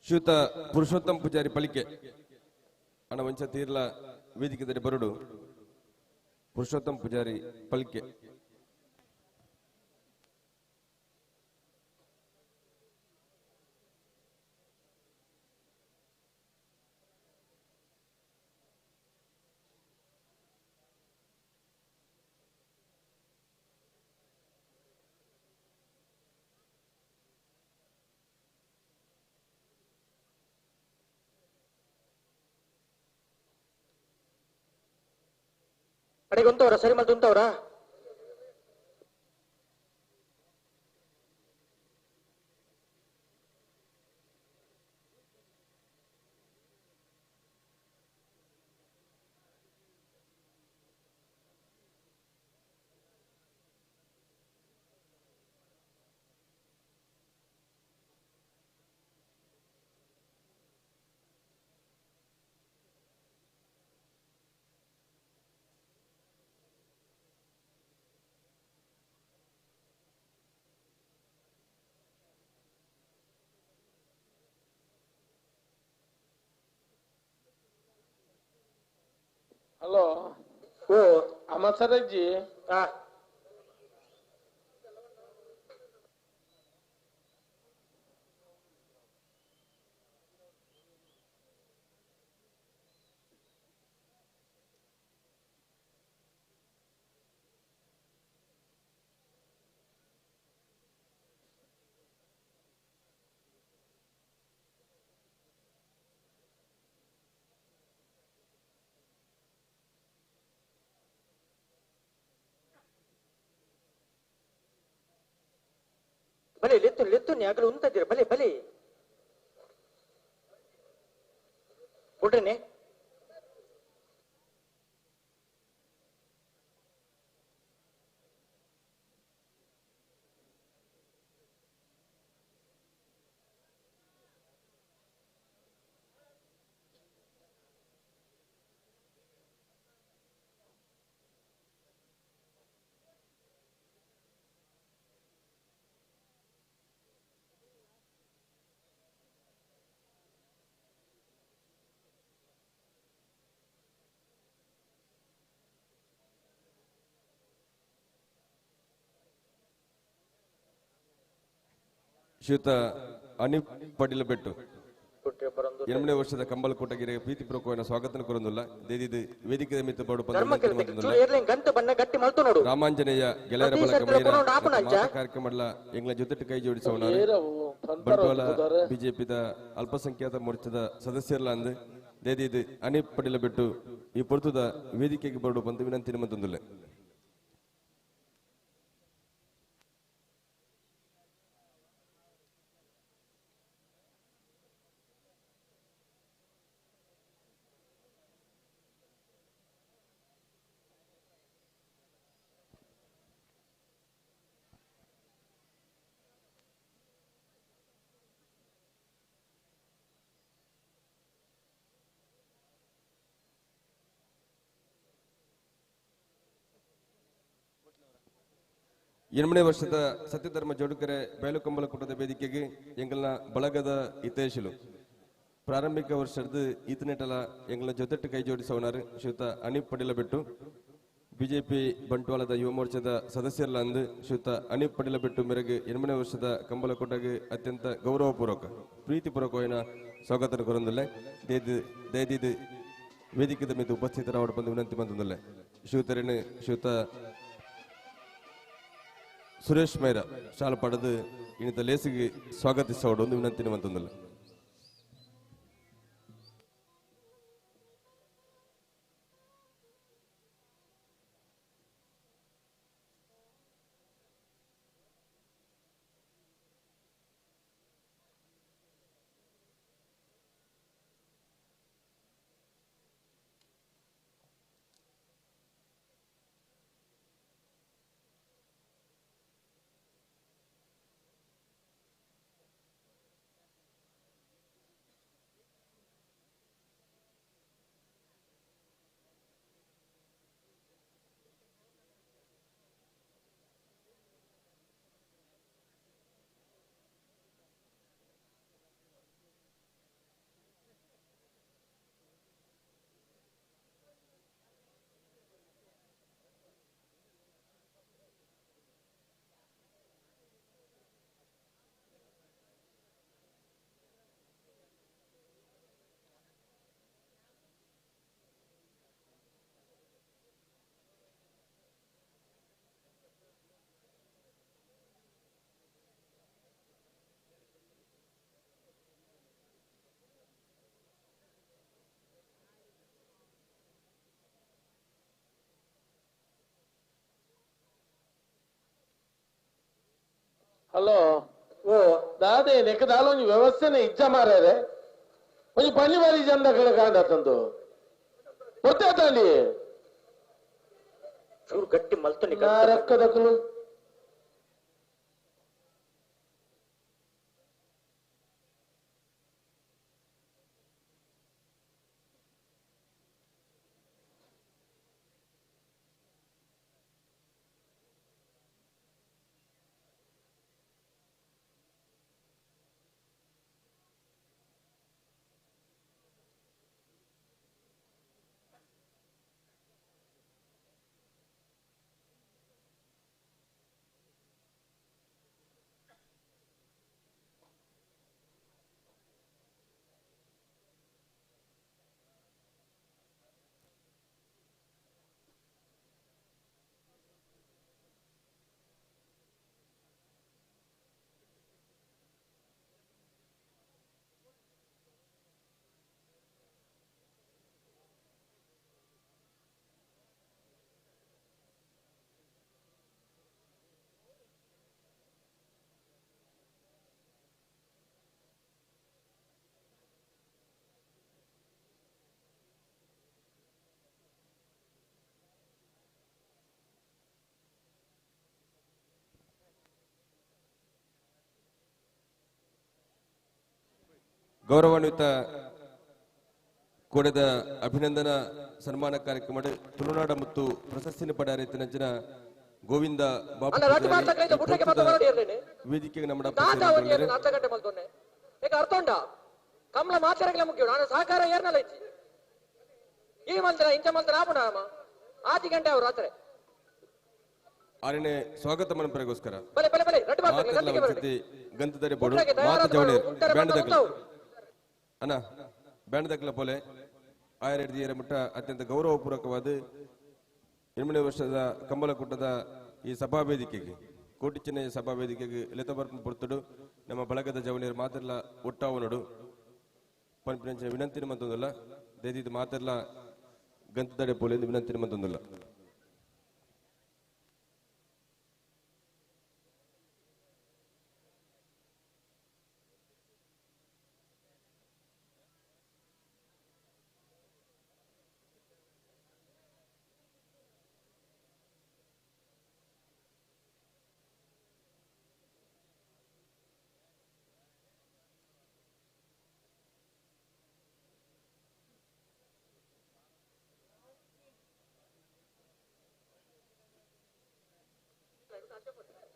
ಶ್ರೀಯುತ ಪುರುಷೋತ್ತಮ ಪೂಜಾರಿ ಪಳಿಕೆ ಅಣ್ಣ ಒಂಚ ತೀರ್ಲ ವೇದಿಕೆದಲ್ಲಿ ಬರುಡು. ಪುರುಷೋತ್ತಮ ಪೂಜಾರಿ ಪಳಿಕೆ ಅಡಿಗೆ ಉಂತವ್ರ ಸರಿ ಮಲ್ತು ಉಂತವ್ರ ಹಲೋ ಓ ಅಮಸರಜ್ಜಿ ಬಲೆ ಲೆತ್ತು ಲೆತ್ತು ಆಗಲು ಉಂತಿದ್ದೀರ ಬಲೆ ಬಲೆ ಕೊಡ್ರೇನೆ ಶ್ರೀಯುತ ಅನಿಪ್ ಪಟೀಲ್ ಬೆಟ್ಟು 8ನೇ ವರ್ಷದ ಕಂಬಳಕೋಟಗಿರಿ ಪ್ರೀತಿ ಪ್ರೋಕೋವಿನ ಸ್ವಾಗತ ಕೊರೊಂದುಲ್ಲ ದೇದಿದು ವೇದಿಕೆ ಮಿತ್ತ ಪಾಡು ರಾಮಾಂಜನೇಯ ಗೆಳೆಯರ ಬಳಗ ಮೈರ ಕಾರ್ಯಕ್ರಮ ಎಂಗ್ಲ ಜೊತೆ ಕೈ ಜೋಡಿಸೋಣ ಬಂಟ್ವಾಳ ಬಿಜೆಪಿದ ಅಲ್ಪಸಂಖ್ಯಾತ ಮೋರ್ಚಾದ ಸದಸ್ಯರಲ್ಲ ಅಂದು ದೇದಿದು ಅನಿಪ್ ಪಟೀಲ್ ಬೆಟ್ಟು ಈ ಪೊರ್ತುದ ವೇದಿಕೆಗೆ ಬರಡು ಬಂದು ವಿನಂತಿ ಮತ್ತೊಂದುಲ್ಲ. 8ನೇ ವರ್ಷದ ಸತ್ಯಧರ್ಮ ಜೋಡುಕೆರೆ ಬಯಲುಕಂಬಲ ಕೂಟದ ವೇದಿಕೆಗೆ ಎಂಗಲ್ನ ಬಳಗದ ಹಿತೈಷಿಲು ಪ್ರಾರಂಭಿಕ ವರ್ಷದ ಈತನೆಟಲ ಎಂಗಲ್ನ ಜೊತೆಟ್ಟು ಕೈ ಜೋಡಿಸವನಾರು ಶ್ರೀಯುತ ಅನಿಪ್ ಪಟೀಲ ಬಿಟ್ಟು ಬಿಜೆಪಿ ಬಂಟ್ವಾಳದ ಯುವ ಮೋರ್ಚಾದ ಸದಸ್ಯರಲ್ಲಂದು ಶ್ರೀಯುತ ಅನೀಪ್ ಪಡಿಲಬೆಟ್ಟು ಮೇರೆಗೆ 8ನೇ ವರ್ಷದ ಕಂಬಳಕೋಟಗೆ ಅತ್ಯಂತ ಗೌರವಪೂರ್ವಕ ಪ್ರೀತಿಪೂರ್ವಕವಾದ ಸ್ವಾಗತ ಕೊರಂದಲ್ಲೇ ದಯದಿದ್ದು ವೇದಿಕೆದ ಮೇಲೆ ಉಪಸ್ಥಿತರಾವಡ ಬಂದು ವಿನಂತಿ ಬಂದಲ್ಲ ಶ್ರೀಯುತರೇನು ಶ್ರೀಯುತ ಸುರೇಶ್ ಮೇರ ಶಾಲ ಪಡೆದು ಇನ್ನಿತ ಲೇಸಿಗೆ ಸ್ವಾಗತಿಸೋಡು ಒಂದು ವಿನಂತಿ ಬಂತಂದಲ್ಲ. ಹಲೋ ಓ ದಾದೆ ನೆಕ್ಕದಾಲ ಒಂಜಿ ವ್ಯವಸ್ಥೆನೆ ಇಜ್ಜ ಮಾರ್ಯಾರೆ ಒಂಜಿ ಪಲ್ಲಿ ಬಾರಿ ಜನ ಕಾಂಡ ತಂದು ಗೊತ್ತಾಯ್ತಾಂಡಿ ಚೂರು ಗಟ್ಟಿ ಮಲ್ತನಿ ರೊಕ್ಕದಕ್ಕಲು ಗೌರವಾನ್ವಿತ ಕೂಡದ ಅಭಿನಂದನಾ ಸನ್ಮಾನ ಕಾರ್ಯಕ್ರಮ ತುಳುನಾಡ ಮತ್ತು ಪ್ರಶಸ್ತಿನ ಪಡೆಯ ಗೋವಿಂದ ಬಾಬು ವೇದಿಕೆಗೆ ನಮ್ಮ ಕಮಲ ಮಾತಾಡಗಲ ಮುಖ್ಯ ನಾನು ಸಹಕಾರ ಏರ್ನಲ್ಲ ಇಚ್ಚಿ ಈ ಮಂತ್ರ ಇಂಚ ಮಂತ್ರ ಆಪುಣ ಆಜಿ ಗಂಟೆ ಅವರು ರಾತ್ರಿ ಆರನೇ ಸ್ವಾಗತ ಮನಪರೆಗೋಸ್ಕರ ಬಲೆ ಬಲೆ ಬಲೆ ರಡ್ಡು ಮಾತಾಡಲಿ ಗಂಧದರೆ ಬೋಡು ಮಾತ ಜವಣಿ ಬ್ಯಾಂಡ್ ದಕ್ಕಲ ಅಣ್ಣ ಬ್ಯಾಂಡ್ ದಕ್ಕಲ ಪೋಲೆ ಆಯರೆಡ್ದಿಯರ ಮಟ್ಟ ಅತ್ಯಂತ ಗೌರವಪೂರ್ವಕವಾದ 8ನೇ ವರ್ಷದ ಕಂಬಲಕೂಟದ ಈ ಸಭಾ ವೇದಿಕೆಗೆ ಕೋಟಿಚೆನ್ನೈ ಸಭಾ ವೇದಿಕೆಗೆ ಲೆತಬರ್ಪು ಪೊರ್ತುಡು ನಮ್ಮ ಬಳಗದ ಜವಣಿಯರು ಮಾತೆಲ್ಲ ಒಟ್ಟಾವನಡು ಪನ್ಪಿನಂಚಿನ ವಿನಂತಿನ ಮಂತೊಂದಲ್ಲ ದೇದಿದ್ದು ಮಾತೆಲ್ಲ ಗಂತದಡೆ ಪೋಲೆ ವಿನಂತಿನ ಮಂತೊಂದಲ್ಲ.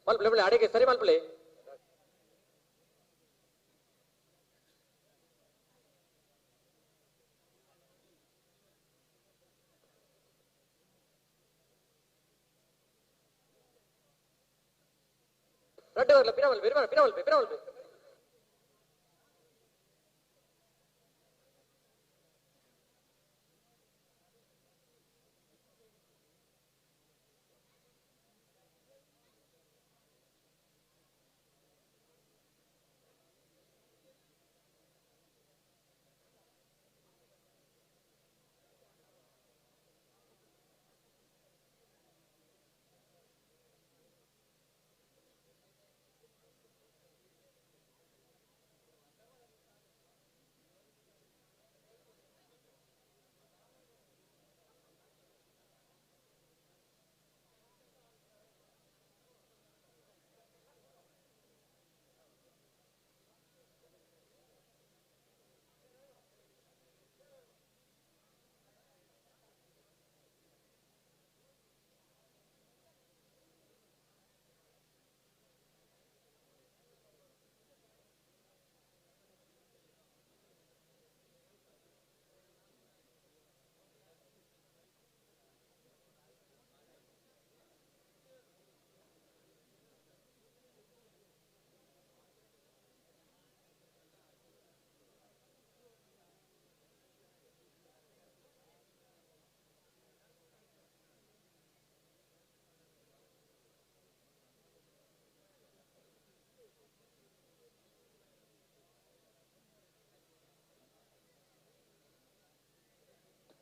ಮಲ್ಪಲೆ ಬಳೆ ಅಡಿಗೆ ಸರಿ ಮಲ್ಪಲೆ ರಡ್ಡು ಬರ್ಲ ಪಿರವಲ್ ಪಿರವಲ್ ಪಿರವಲ್ ಪಿರವಲ್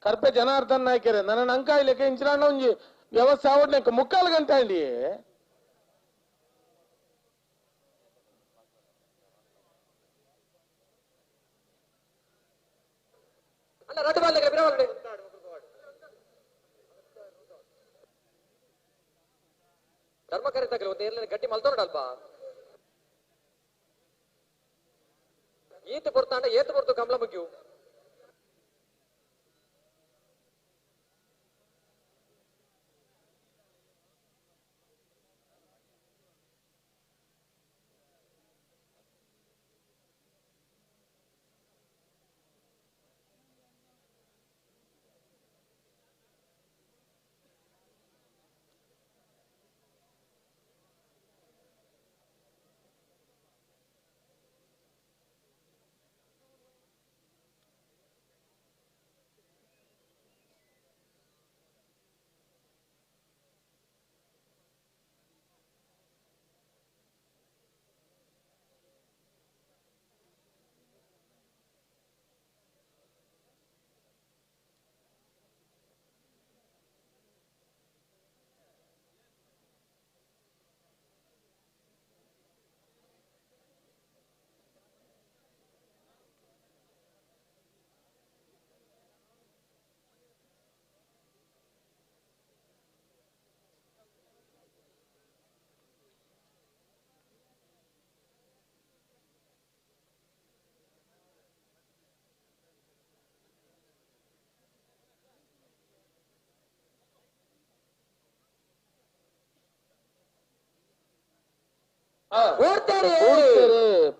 ಕರ್ಪೆ ಜನಾರ್ದನ್ ನಾಯ್ಕರೆ ನನ್ನ ಅಂಕ ಇಲ್ಲಕ್ಕೆ ಇಂಚಿನ ಒಂಜಿ ವ್ಯವಸ್ಥೆ ಆವಡ್ನೆ ಮುಕ್ಕಾಲು ಗಂಟೆ ಅಂಡಿ ಧರ್ಮಕರಿ ತಗಲಿ ಗಟ್ಟಿ ಮಲ್ತೋಡಲ್ಪ ಈತ ಪೊರ್ತಾಂಡ ಏತು ಪೊರ್ತು ಕಮಲ ಮುಗ್ಯು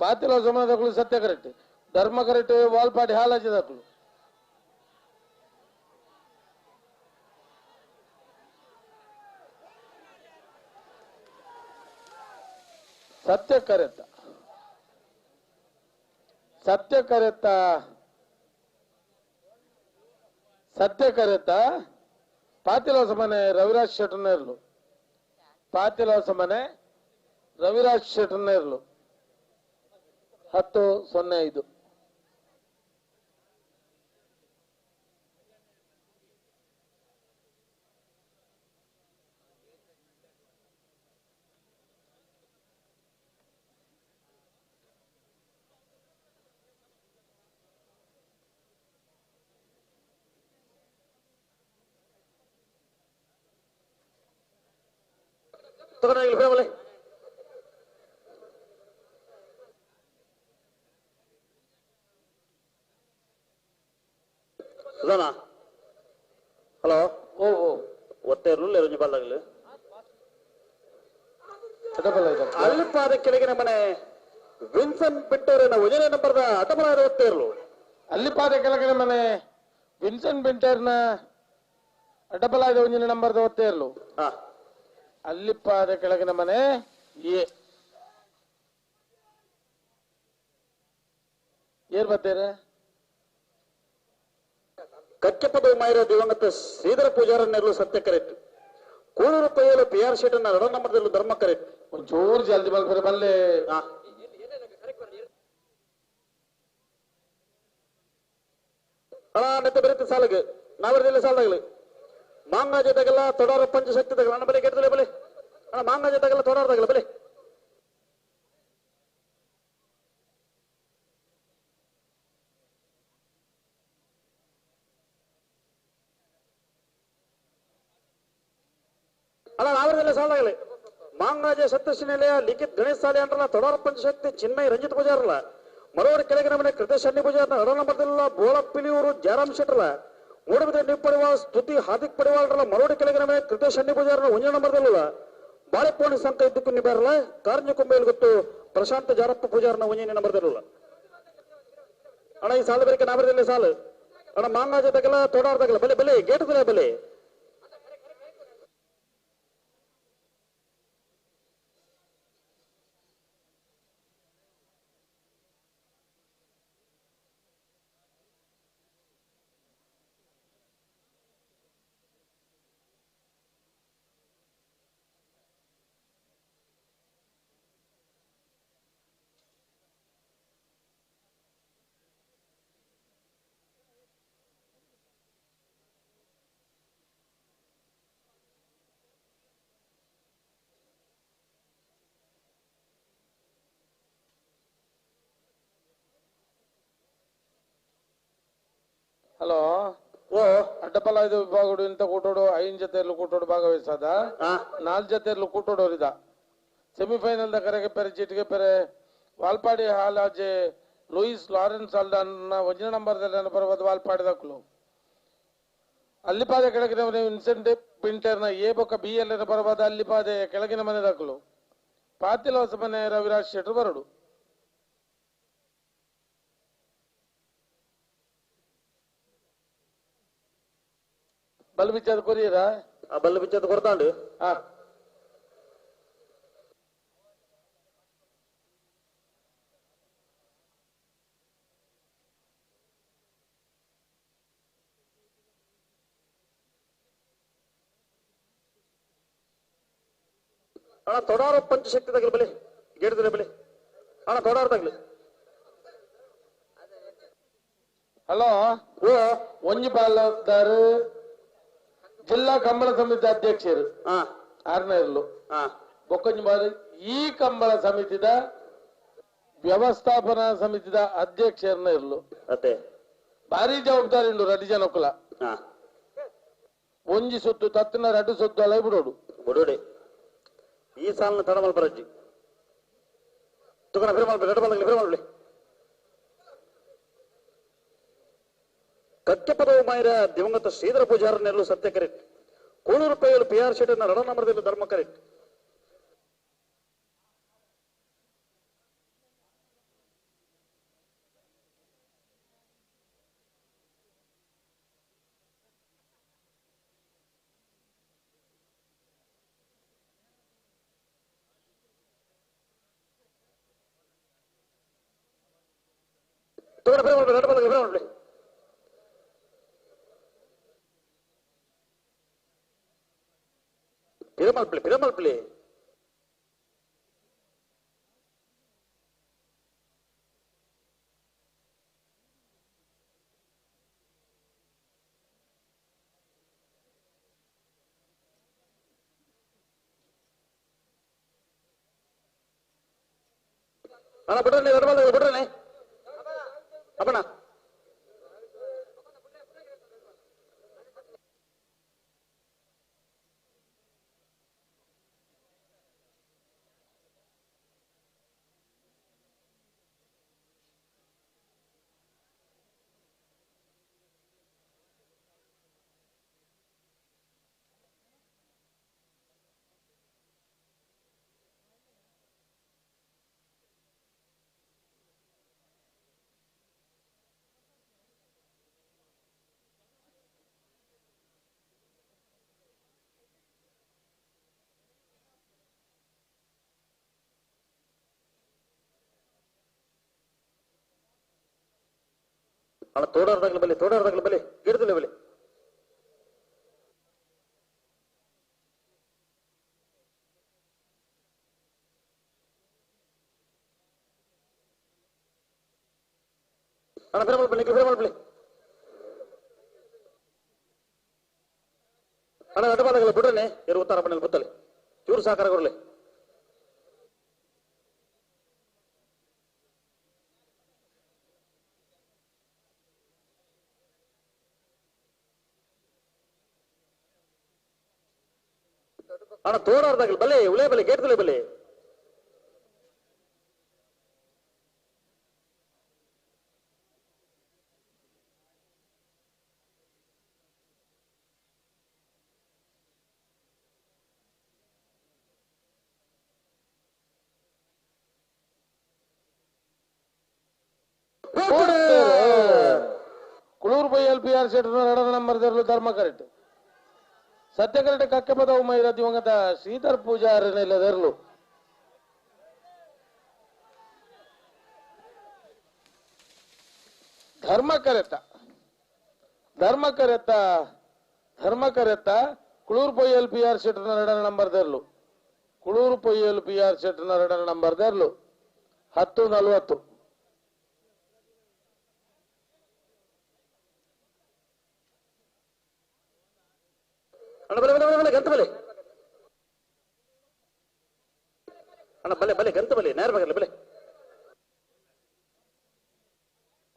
ಪಾತಿಲ ಸಮಾಜಗಳು ಸತ್ಯ ಕರೆಕ್ಟ್ ಧರ್ಮ ಕರೆಕ್ಟ್ ವಾಲ್ಪಾಟಿ ಹಾಲಾಜಿದಾಕಲು ಸತ್ಯ ಕರೆತ ಸತ್ಯ ಕರೆತ ಸತ್ಯ ಕರೆತ ಪಾತಿಲ ಸಮಾನೆ ರವಿರಾಜ್ ಶೆಟ್ಟರ್ನೇರ್ಲು ಪಾತಿಲ ಸಮಾನೆ ರವಿರಾಜ್ ಶೆಟ್ಟರ್ನೇರ್ಲು 10-05. ಹಲೋ ಓ ಓ ಒತ್ತೆರ್ಲು ಒಂಜಿ ಬಲ್ಲಗಲು ಅಲ್ಲಿಪಾದ ಕೆಳಗಿನ ಮನೆ ವಿನ್ಸನ್ ಪಿಂಟೋರಿನ ಒಂಜನೇ ನಂಬರ್ದ ಅಟಮಲಾದ ಒತ್ತೇರ್ಲು. ಅಲ್ಲಿಪಾದ ಕೆಳಗಿನ ಮನೆ ವಿನ್ಸನ್ ಪಿಂಟೇರ್ನ ಅಡ್ಡಬಲಾದ ಒಂಜನೇ ನಂಬರ್ದ ಒತ್ತೇರ್ಲು. ಅಲ್ಲಿಪಾದ ಕೆಳಗಿನ ಮನೆ ಎ. ಏರ್ ಬತ್ತೇರೆ ಕಕ್ಕೆಪದ ಮಾಯಿರ ದಿವಂಗತ ಶ್ರೀಧರ ಪೂಜಾರ ನೆರಳು ಸತ್ಯ ಕರೆಕ್ಟ್ ಕೂಳೂರು ಪೈಯಲು ಪಿ ಆರ್ ಶೆಟ್ಟನ ರಡ ನಂಬರ್ದಲ್ಲೂ ಧರ್ಮ ಕರೆಕ್ಟ್ ಒಂಚೂರು ಜಲ್ದಿ ಮಲ್ಪರೆ ಬಲ್ಲೆ ಅಣ್ಣ ನೆತ್ತ ಬೆರೆತ ಸಾಲಗ ನಾವರದಲ್ಲಿ ಸಾಲದಾಗಲಿ ಮಾಂಗ ಜೊತೆಗೆಲ್ಲ ತೊಡಾರ ಪಂಚಶಕ್ತಿ ತಗಲ ಅಣ್ಣ ಬಲೆ ಕೆಟ್ಟದಲೆ ಬಲೆ ಅಣ್ಣ ಮಾಂಗ ಜೊತೆಗೆಲ್ಲ ತೊಡಾರ ತಗಲ ಬಲೆ ಅಣ್ಣ ನಾವರದಲ್ಲಿ ಸಾಲದಾಗಲಿ ಮಾಂಗಾಜ ಸಪ್ತಶಿನೆಲೆಯ ಲಿಖಿತ್ ಗಣೇಶ್ ಸಾಲೆ ಅಂದ್ರಲ್ಲ ತೊಡಾರ ಪಂಚಶಕ್ತಿ ಚಿನ್ಮಯ್ ರಂಜಿತ್ ಪೂಜಾರಲ್ಲ ಮರೋಡ್ ಕೆಳಗಿನ ಮನೆ ಕೃತೇಶ್ ಅಣ್ಣಿ ಪೂಜಾರ್ನ ಅಡ ನಂಬರ್ದಿಲ್ಲ ಬೋಳ ಪಿಲಿಯೂರು ಜಯರಾಮ್ ಶೆಟ್ಟರ್ಲ ಮೂಡಬಿದ್ರೆ ನೀವು ಸ್ತುತಿ ಹಾರ್ದಿಕ್ ಪಡಿವಾಳ್ರಲ್ಲ ಮರೋಡಿ ಕೆಳಗಿನ ಮನೆ ಕೃತೇಶ್ ಅಣ್ಣಿ ಪೂಜಾರ್ನ ಒಂಜ ನಂಬರ್ದಿಲ್ಲ ಬಾಳೆಪೋಣಿ ಸಂಕ ಇದ್ದಕ್ಕೂ ನಿಬಾರಲ್ಲ ಕಾರಂಜಿ ಗೊತ್ತು ಪ್ರಶಾಂತ ಜಾರಪ್ಪ ಪೂಜಾರ್ನ ಒಂಜನೇ ನಂಬರ್ದಿಲ್ಲ ಅಣ್ಣ ಈ ಸಾಲು ಬೇರೆ ನಾಬರದಲ್ಲಿ ಸಾಲು ಅಣ್ಣ ಮಾಂಗಾಜ ತಗಲ ತೊಡಾರ್ ತಗಲ ಬಲೆ ಬಲೆ ಗೇಟ್ ಬಲೆ ಹಲೋ ಓ ಅಡ್ಡಪಲ ಇದು ವಿಭಾಗಡು ಇಂತ ಕೂಟೋಡು ಐನ್ ಜೊತೆಯಲ್ಲೂ ಕೂಟೋಡು ಭಾಗವಹಿಸದ ನಾಲ್ ಜೊತೆಯಲ್ಲೂ ಕೂಟೋಡೋರಿದ ಸೆಮಿಫೈನಲ್ the ಕರೆಗೆ ಪೆರೆ ಚೀಟಿಗೆ ಪೆರೆ ವಾಲ್ಪಾಡಿ ಹಾಲಾಜೆ ಲೂಯಿಸ್ ಲಾರೆನ್ಸ್ ಅಲ್ಡನ್ನ ಒಂಜನೇ ನಂಬರ್ದಲ್ಲಿ ಬರಬಹುದು ವಾಲ್ಪಾಡಿ ದಕ್ಕಲು ಅಲ್ಲಿಪಾದೆ ಕೆಳಗಿನ ಮನೆ ವಿನ್ಸೆಂಟ್ ಪಿಂಟರ್ನ ಎ ಬೊಕ್ಕ ಬಿ ಎಲ್ ಬರಬಹುದು ಅಲ್ಲಿಪಾದೆ ಕೆಳಗಿನ ಮನೆ ದಾಖಲು ಪಾತಿಲ ಹೊಸ ಮನೆ ರವಿರಾಜ್ ಶೆಟ್ಟರ್ ಬರಡು ಬಲ್ ಬಿಚ್ಚದ ಕೊರಿಯರ ಆ ಬಲ್ಲು ಬಿಚ್ಚದ ಕೊಡ್ತಾಂಡು ಹಾ ಅಣ್ಣ ತೊಡಾರ ಪಂಚಶಕ್ತಿ ತಗಲಿ ಬಲೆ ಗೇಟ್ ಬಲೆ ಅಣ್ಣ ತೊಡಾರ ತಗಲಿ ಹಲೋ ಓ ಒಂಜಿ ಬಾಲದಾರು ಜಿಲ್ಲಾ ಕಂಬಳ ಸಮಿತಿ ಅಧ್ಯಕ್ಷರು ಆರ್ನೇರ್ಲು ಬೊಕ್ಕೊಂಜಿ ಬಾರಿ ಈ ಕಂಬಳ ಸಮಿತಿದ ವ್ಯವಸ್ಥಾಪನಾ ಸಮಿತಿದ ಅಧ್ಯಕ್ಷರನ್ನ ಇರ್ಲು ಅತ್ತೆ ಭಾರಿ ಜವಾಬ್ದಾರಿ ಉಂಡು ರಡ್ಡು ಜನಕ್ಕುಲ ಒಂಜಿ ಸುತ್ತು ತತ್ತಿನ ರಡ್ಡು ಸುತ್ತು ಅಲ್ಲ ಬಿಡೋಡು ಬಿಡೋಡಿ ಈ ಸಾಲಿನ ತಡಮಲ್ ಬರಜ್ಜಿ ತುಕನ ಫಿರಮಲ್ ಎರಡು ಬಲಗಲಿ ಫಿರಮಲ್ ಕಕ್ಕೆಪದವು ಮಾಯಿರ ದಿವಂಗತ ಶ್ರೀಧರ ಪೂಜಾರ ನೆರಳು ಸತ್ಯ ಕರೆಕ್ಟ್ ಕೂಳೂರು ಪೈಯಲು ಪಿ ಆರ್ ಶೆಟ್ಟರ್ನ ರಡ ನಂಬರ್ದಲ್ಲಿ ಧರ್ಮ ಕರೆಕ್ಟ್ ತುಕನ ಫಿರಮಲ್ ಎರಡು ಬಲಗಲಿ ಫಿರಮಲ್ ಪಿರಮಲ್ಪಳಿ ಪಿರಮಲ್ಪಳಿ ಅಣ್ಣ ಬಿಡ್ರಿ ಎರಡು ಬಲ ಬಿಡ್ರಿ ಅಪ್ಪಣ್ಣ ಅಣ್ಣ ತೋಡಾರ್ದಾಗ್ಲ ಬಲ್ಲಿ ತೋಡಾರ್ದಾಗ್ಲ ಬಲ್ಲಿ ಗಿಡದಲ್ಲೇ ಬಲ್ಲಿ ಅಣ್ಣ ಫಿರಮಲ್ ಬಲ್ಲಿ ಫಿರಮಲ್ ಬಲ್ಲಿ ಅಣ್ಣ ನಡಬಾದಾಗಲ್ಲ ಬಿಡ್ರನೆ ಇರು ಉತ್ತರ ಬಣ್ಣಲ್ಲಿ ಬುತ್ತಲೆ ಚೂರು ಸಹಕಾರ ಕೊಡ್ಲಿ ಅಣ್ಣ ತೋಡಾರ್ದಾಗಲ್ಲ ಬಲ್ಲೆ ಉಲೇ ಬಲ್ಲೆ ಗೇಟ್ ಬಲ್ಲೆ ಕುಳೂರು ಬೈ ಎಲ್ ಪಿ ಆರ್ ಶೆಟ್ಟರ್ ಎರಡರ ನಂಬರ್ ದರ್ಲು ಧರ್ಮ ಕರೆಕ್ಟ್ ಸತ್ಯ ಕರೆಕ್ಟ್ ಕಕ್ಕೆಪದ ಉಮೈರ ದಿವಂಗತ ಶ್ರೀಧರ್ ಪೂಜಾರನೆಲ್ಲ ದರ್ಲು ಧರ್ಮ ಕರೆತ ಧರ್ಮ ಕರೆತ ಧರ್ಮ ಕರೆತ ಕುಳೂರು ಪೊಯ್ಯಲ್ ಪಿ ಆರ್ ಶೆಟ್ಟರ್ ಎರಡರ ನಂಬರ್ ದರ್ಲು ಕುಳೂರು ಪೊಯ್ಯಲ್ ಪಿ ಆರ್ ಶೆಟ್ಟರ್ ಎರಡರ ನಂಬರ್ ದರ್ಲು 10:40. ಅಣ್ಣ ಬಲೆ ಬಲೆ ಬಲೆ ಗಂತ ಬಲೆ ಅಣ್ಣ ಬಲೆ ಬಲೆ ಗಂತ ಬಲೆ ನೇರ ಬಗಲ್ಲ ಬಲೆ.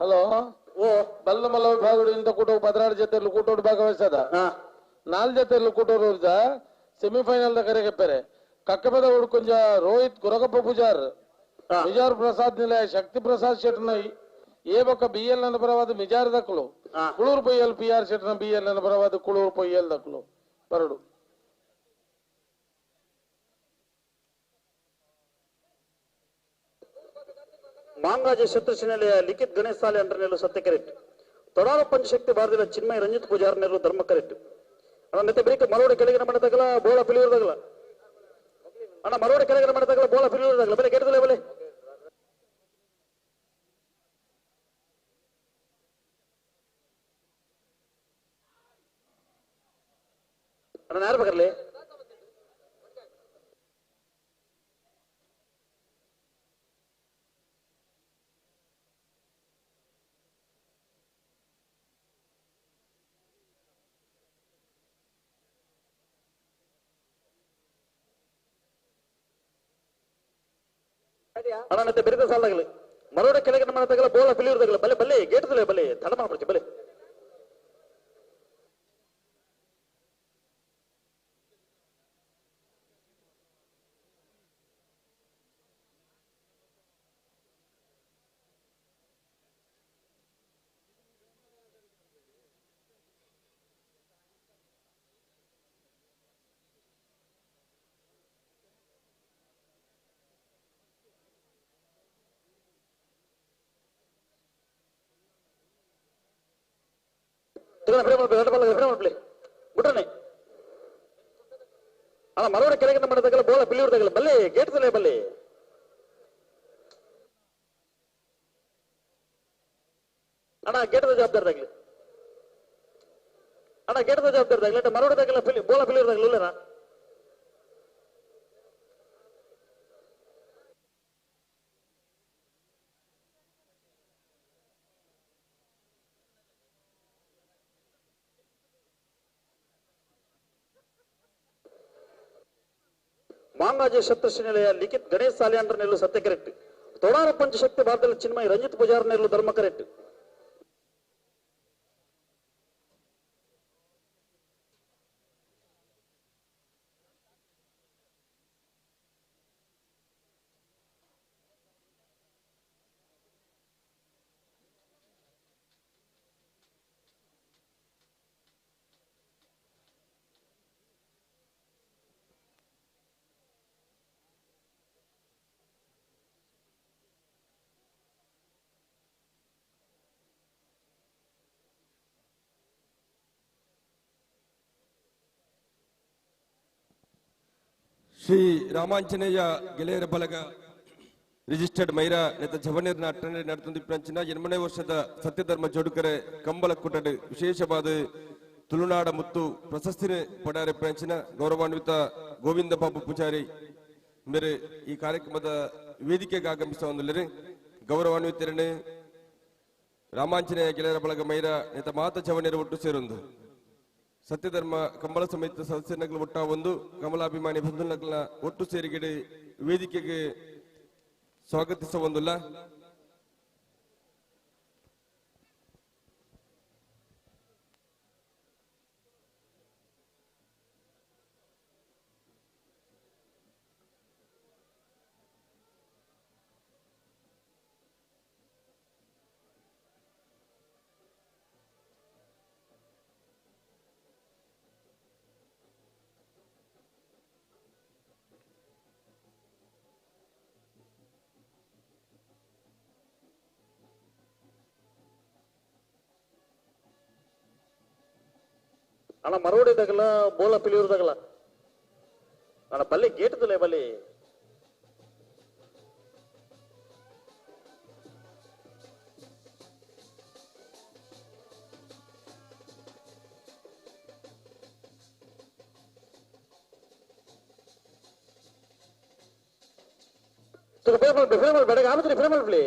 ಹಲೋ ಓ ಬಲ್ಲ ಮಲ್ಲ ವಿಭಾಗಗಳು ಇಂತ ಕೂಟ 16 ಜೊತೆಯಲ್ಲಿ ಕೂಟೋಡು ಭಾಗವಹಿಸದ 4 ಜೊತೆಯಲ್ಲಿ ಕೂಟೋರು ಸೆಮಿಫೈನಲ್ the ಕರೆಗೆ ಪೆರೆ ಕಕ್ಕಪದ ಉಡ್ಕೊಂಜ ರೋಹಿತ್ ಗುರಗಪ್ಪ ಪೂಜಾರ್ ಮಿಜಾರ್ ಪ್ರಸಾದ್ ನಿಲಯ ಶಕ್ತಿ ಪ್ರಸಾದ್ ಶೆಟ್ಟನ ಎ ಬೊಕ್ಕ ಬಿ ಎಲ್ ನನ್ನ ಪರವಾದ ಮಿಜಾರ್ ದಕ್ಕಲು ಕುಳೂರು ಪೊಯ್ಯಲ್ ಪಿ ಆರ್ ಶೆಟ್ಟನ ಬಿ ಎಲ್ ನನ್ನ ಪರವಾದ ಕುಳೂರು ಪೊಯ್ಯಲ್ ದಕ್ಕಲು ಬರಡು. ಮಾಂಗಾಜ ಶತ್ರುಶಿನೆಲೆಯ ಲಿಖಿತ್ ಗಣೇಶ್ ಸಾಲೆ ಅಂಡ್ರನೆಲ್ಲು ಸತ್ಯ ಕರೆಕ್ಟ್ ತೊಡಾರ ಪಂಚಶಕ್ತಿ ಭಾರತದ ಚಿನ್ಮಯ ರಂಜಿತ್ ಪೂಜಾರನೆಲ್ಲು ಧರ್ಮ ಕರೆಕ್ಟ್. ಅಣ್ಣ ಮತ್ತೆ ಬರೀಕ ಮರೋಡ ಕೆಳಗಿನ ಮನೆ ಬೋಳ ಪಿಲಿಯೂರ್ದಾಗಲ ಅಣ್ಣ ಮರೋಡ ಕೆಳಗಿನ ಮನೆ ಬೋಳ ಪಿಲಿಯೂರ್ದಾಗಲ ಬಲೆ ಕೆಟ್ಟದಲ್ಲ ಬಲೆ. ಅಣ್ಣ ಯಾರು ಬೇಕರ್ಲಿ ಅಣ್ಣ ಮತ್ತೆ ಬೆರೆದ ಸಾಲಾಗಲಿ ಮರೋಡ ಕೆಳಗಿನ ಮನೆ ತಗಲ ಬೋಳ ಪಿಲಿಯೂರ್ದಾಗಲ ಬಲೆ ಬಲೆ ಗೇಟ್ದಲೆ ಬಲೆ ತಡ ಮಾಡ್ಬಿಡ್ತೀವಿ ಬಲೆ. ಅಣ್ಣ ಮರೋಡ ಕೆಳಗಿನ ಮನೆ ತಗಲ ಬೋಳ ಪಿಲಿಯೂರ್ದಾಗಲ ಬಲ್ಲೆ ಗೇಟ್ದಲೆ ಬಲ್ಲೆ. ಅಣ್ಣ ಗೇಟದ ಜವಾಬ್ದಾರದಾಗ್ಲಿ ಅಣ್ಣ ಗೇಟದ ಜವಾಬ್ದಾರದಾಗ್ಲಿ ಮರೋಡ ತಗಲ ಬೋಳ ಪಿಲಿಯೂರ್ದಾಗಲ ಇಲ್ಲ. ಮಾಂಗಾಜ ಶತ್ರುಶಿನೆಲೆಯ ಲಿಖಿತ್ ಗಣೇಶ್ ಸಾಲಿಯಾಂಡ್ರ ನೆಲ್ಲು ಸತ್ಯ ಕರೆಕ್ಟ್ ತೊಡಾರ ಪಂಚಶಕ್ತಿ ಭಾರತದಲ್ಲಿ ಚಿನ್ಮಯ ರಂಜಿತ್ ಪೂಜಾರ್ ನೆಲ್ಲು ಧರ್ಮ ಕರೆಕ್ಟ್. ಶ್ರೀ ರಾಮಾಂಜನೇಯ ಗೆಳೆಯರ ಬಳಗ ರಿಜಿಸ್ಟರ್ಡ್ ಮೈರಾ ನೆತ್ತ ಜವನೇರ್ನ ಅಟ್ಟಣೆ ನಡೆತೊಂದಿಪ್ಪುನಂಚಿನ 8ನೇ ವರ್ಷದ ಸತ್ಯಧರ್ಮ ಜೋಡುಕರೆ ಕಂಬಳ ಕೂಟಡ್ ವಿಶೇಷವಾದ ತುಳುನಾಡ ಮುತ್ತು ಪ್ರಶಸ್ತಿನ ಪಡೆಯರೆಪ್ಪುನಂಚಿನ ಗೌರವಾನ್ವಿತ ಗೋವಿಂದ ಬಾಬು ಪೂಜಾರಿ ಮೇರೆ ಈ ಕಾರ್ಯಕ್ರಮದ ವೇದಿಕೆಗೆ ಆಗಮಿಸುವಂದುಲ್ಲೆರ್. ಗೌರವಾನ್ವಿತರನ್ನು ರಾಮಾಂಜನೇಯ ಗೆಳೆಯರ ಬಳಗ ಮೈರಾ ನೆತ್ತ ಮಾತ ಜವನೇರ ಒಟ್ಟು ಸೇರೊಂದು ಸತ್ಯಧರ್ಮ ಕಂಬಳ ಸಮೇತ ಸದಸ್ಯನಗಲ ಒಟ್ಟ ಒಂದು ಕಮಲಾಭಿಮಾನಿ ಬಂಧುನಗಲ ಒಟ್ಟು ಸೇರಿಗೆಡೆ ವೇದಿಕೆಗೆ ಸ್ವಾಗತಿಸುವಂದುಲ್ಲ. ಅಣ್ಣ ಮರೋಡಿದಾಗಲ್ಲ ಬೋಲ ಪಿಲಿಯೂರ್ದಾಗಲ್ಲ ಅಣ್ಣ ಬಲ್ಲಿ ಗೇಟ್ದಲ್ಲೇ ಬಲ್ಲಿ ಬೆಳಗ್ಗೆ ಆಮತ್ರಿ ಫಿಲ್ಮ್ ಮಾಡ್ಲಿ.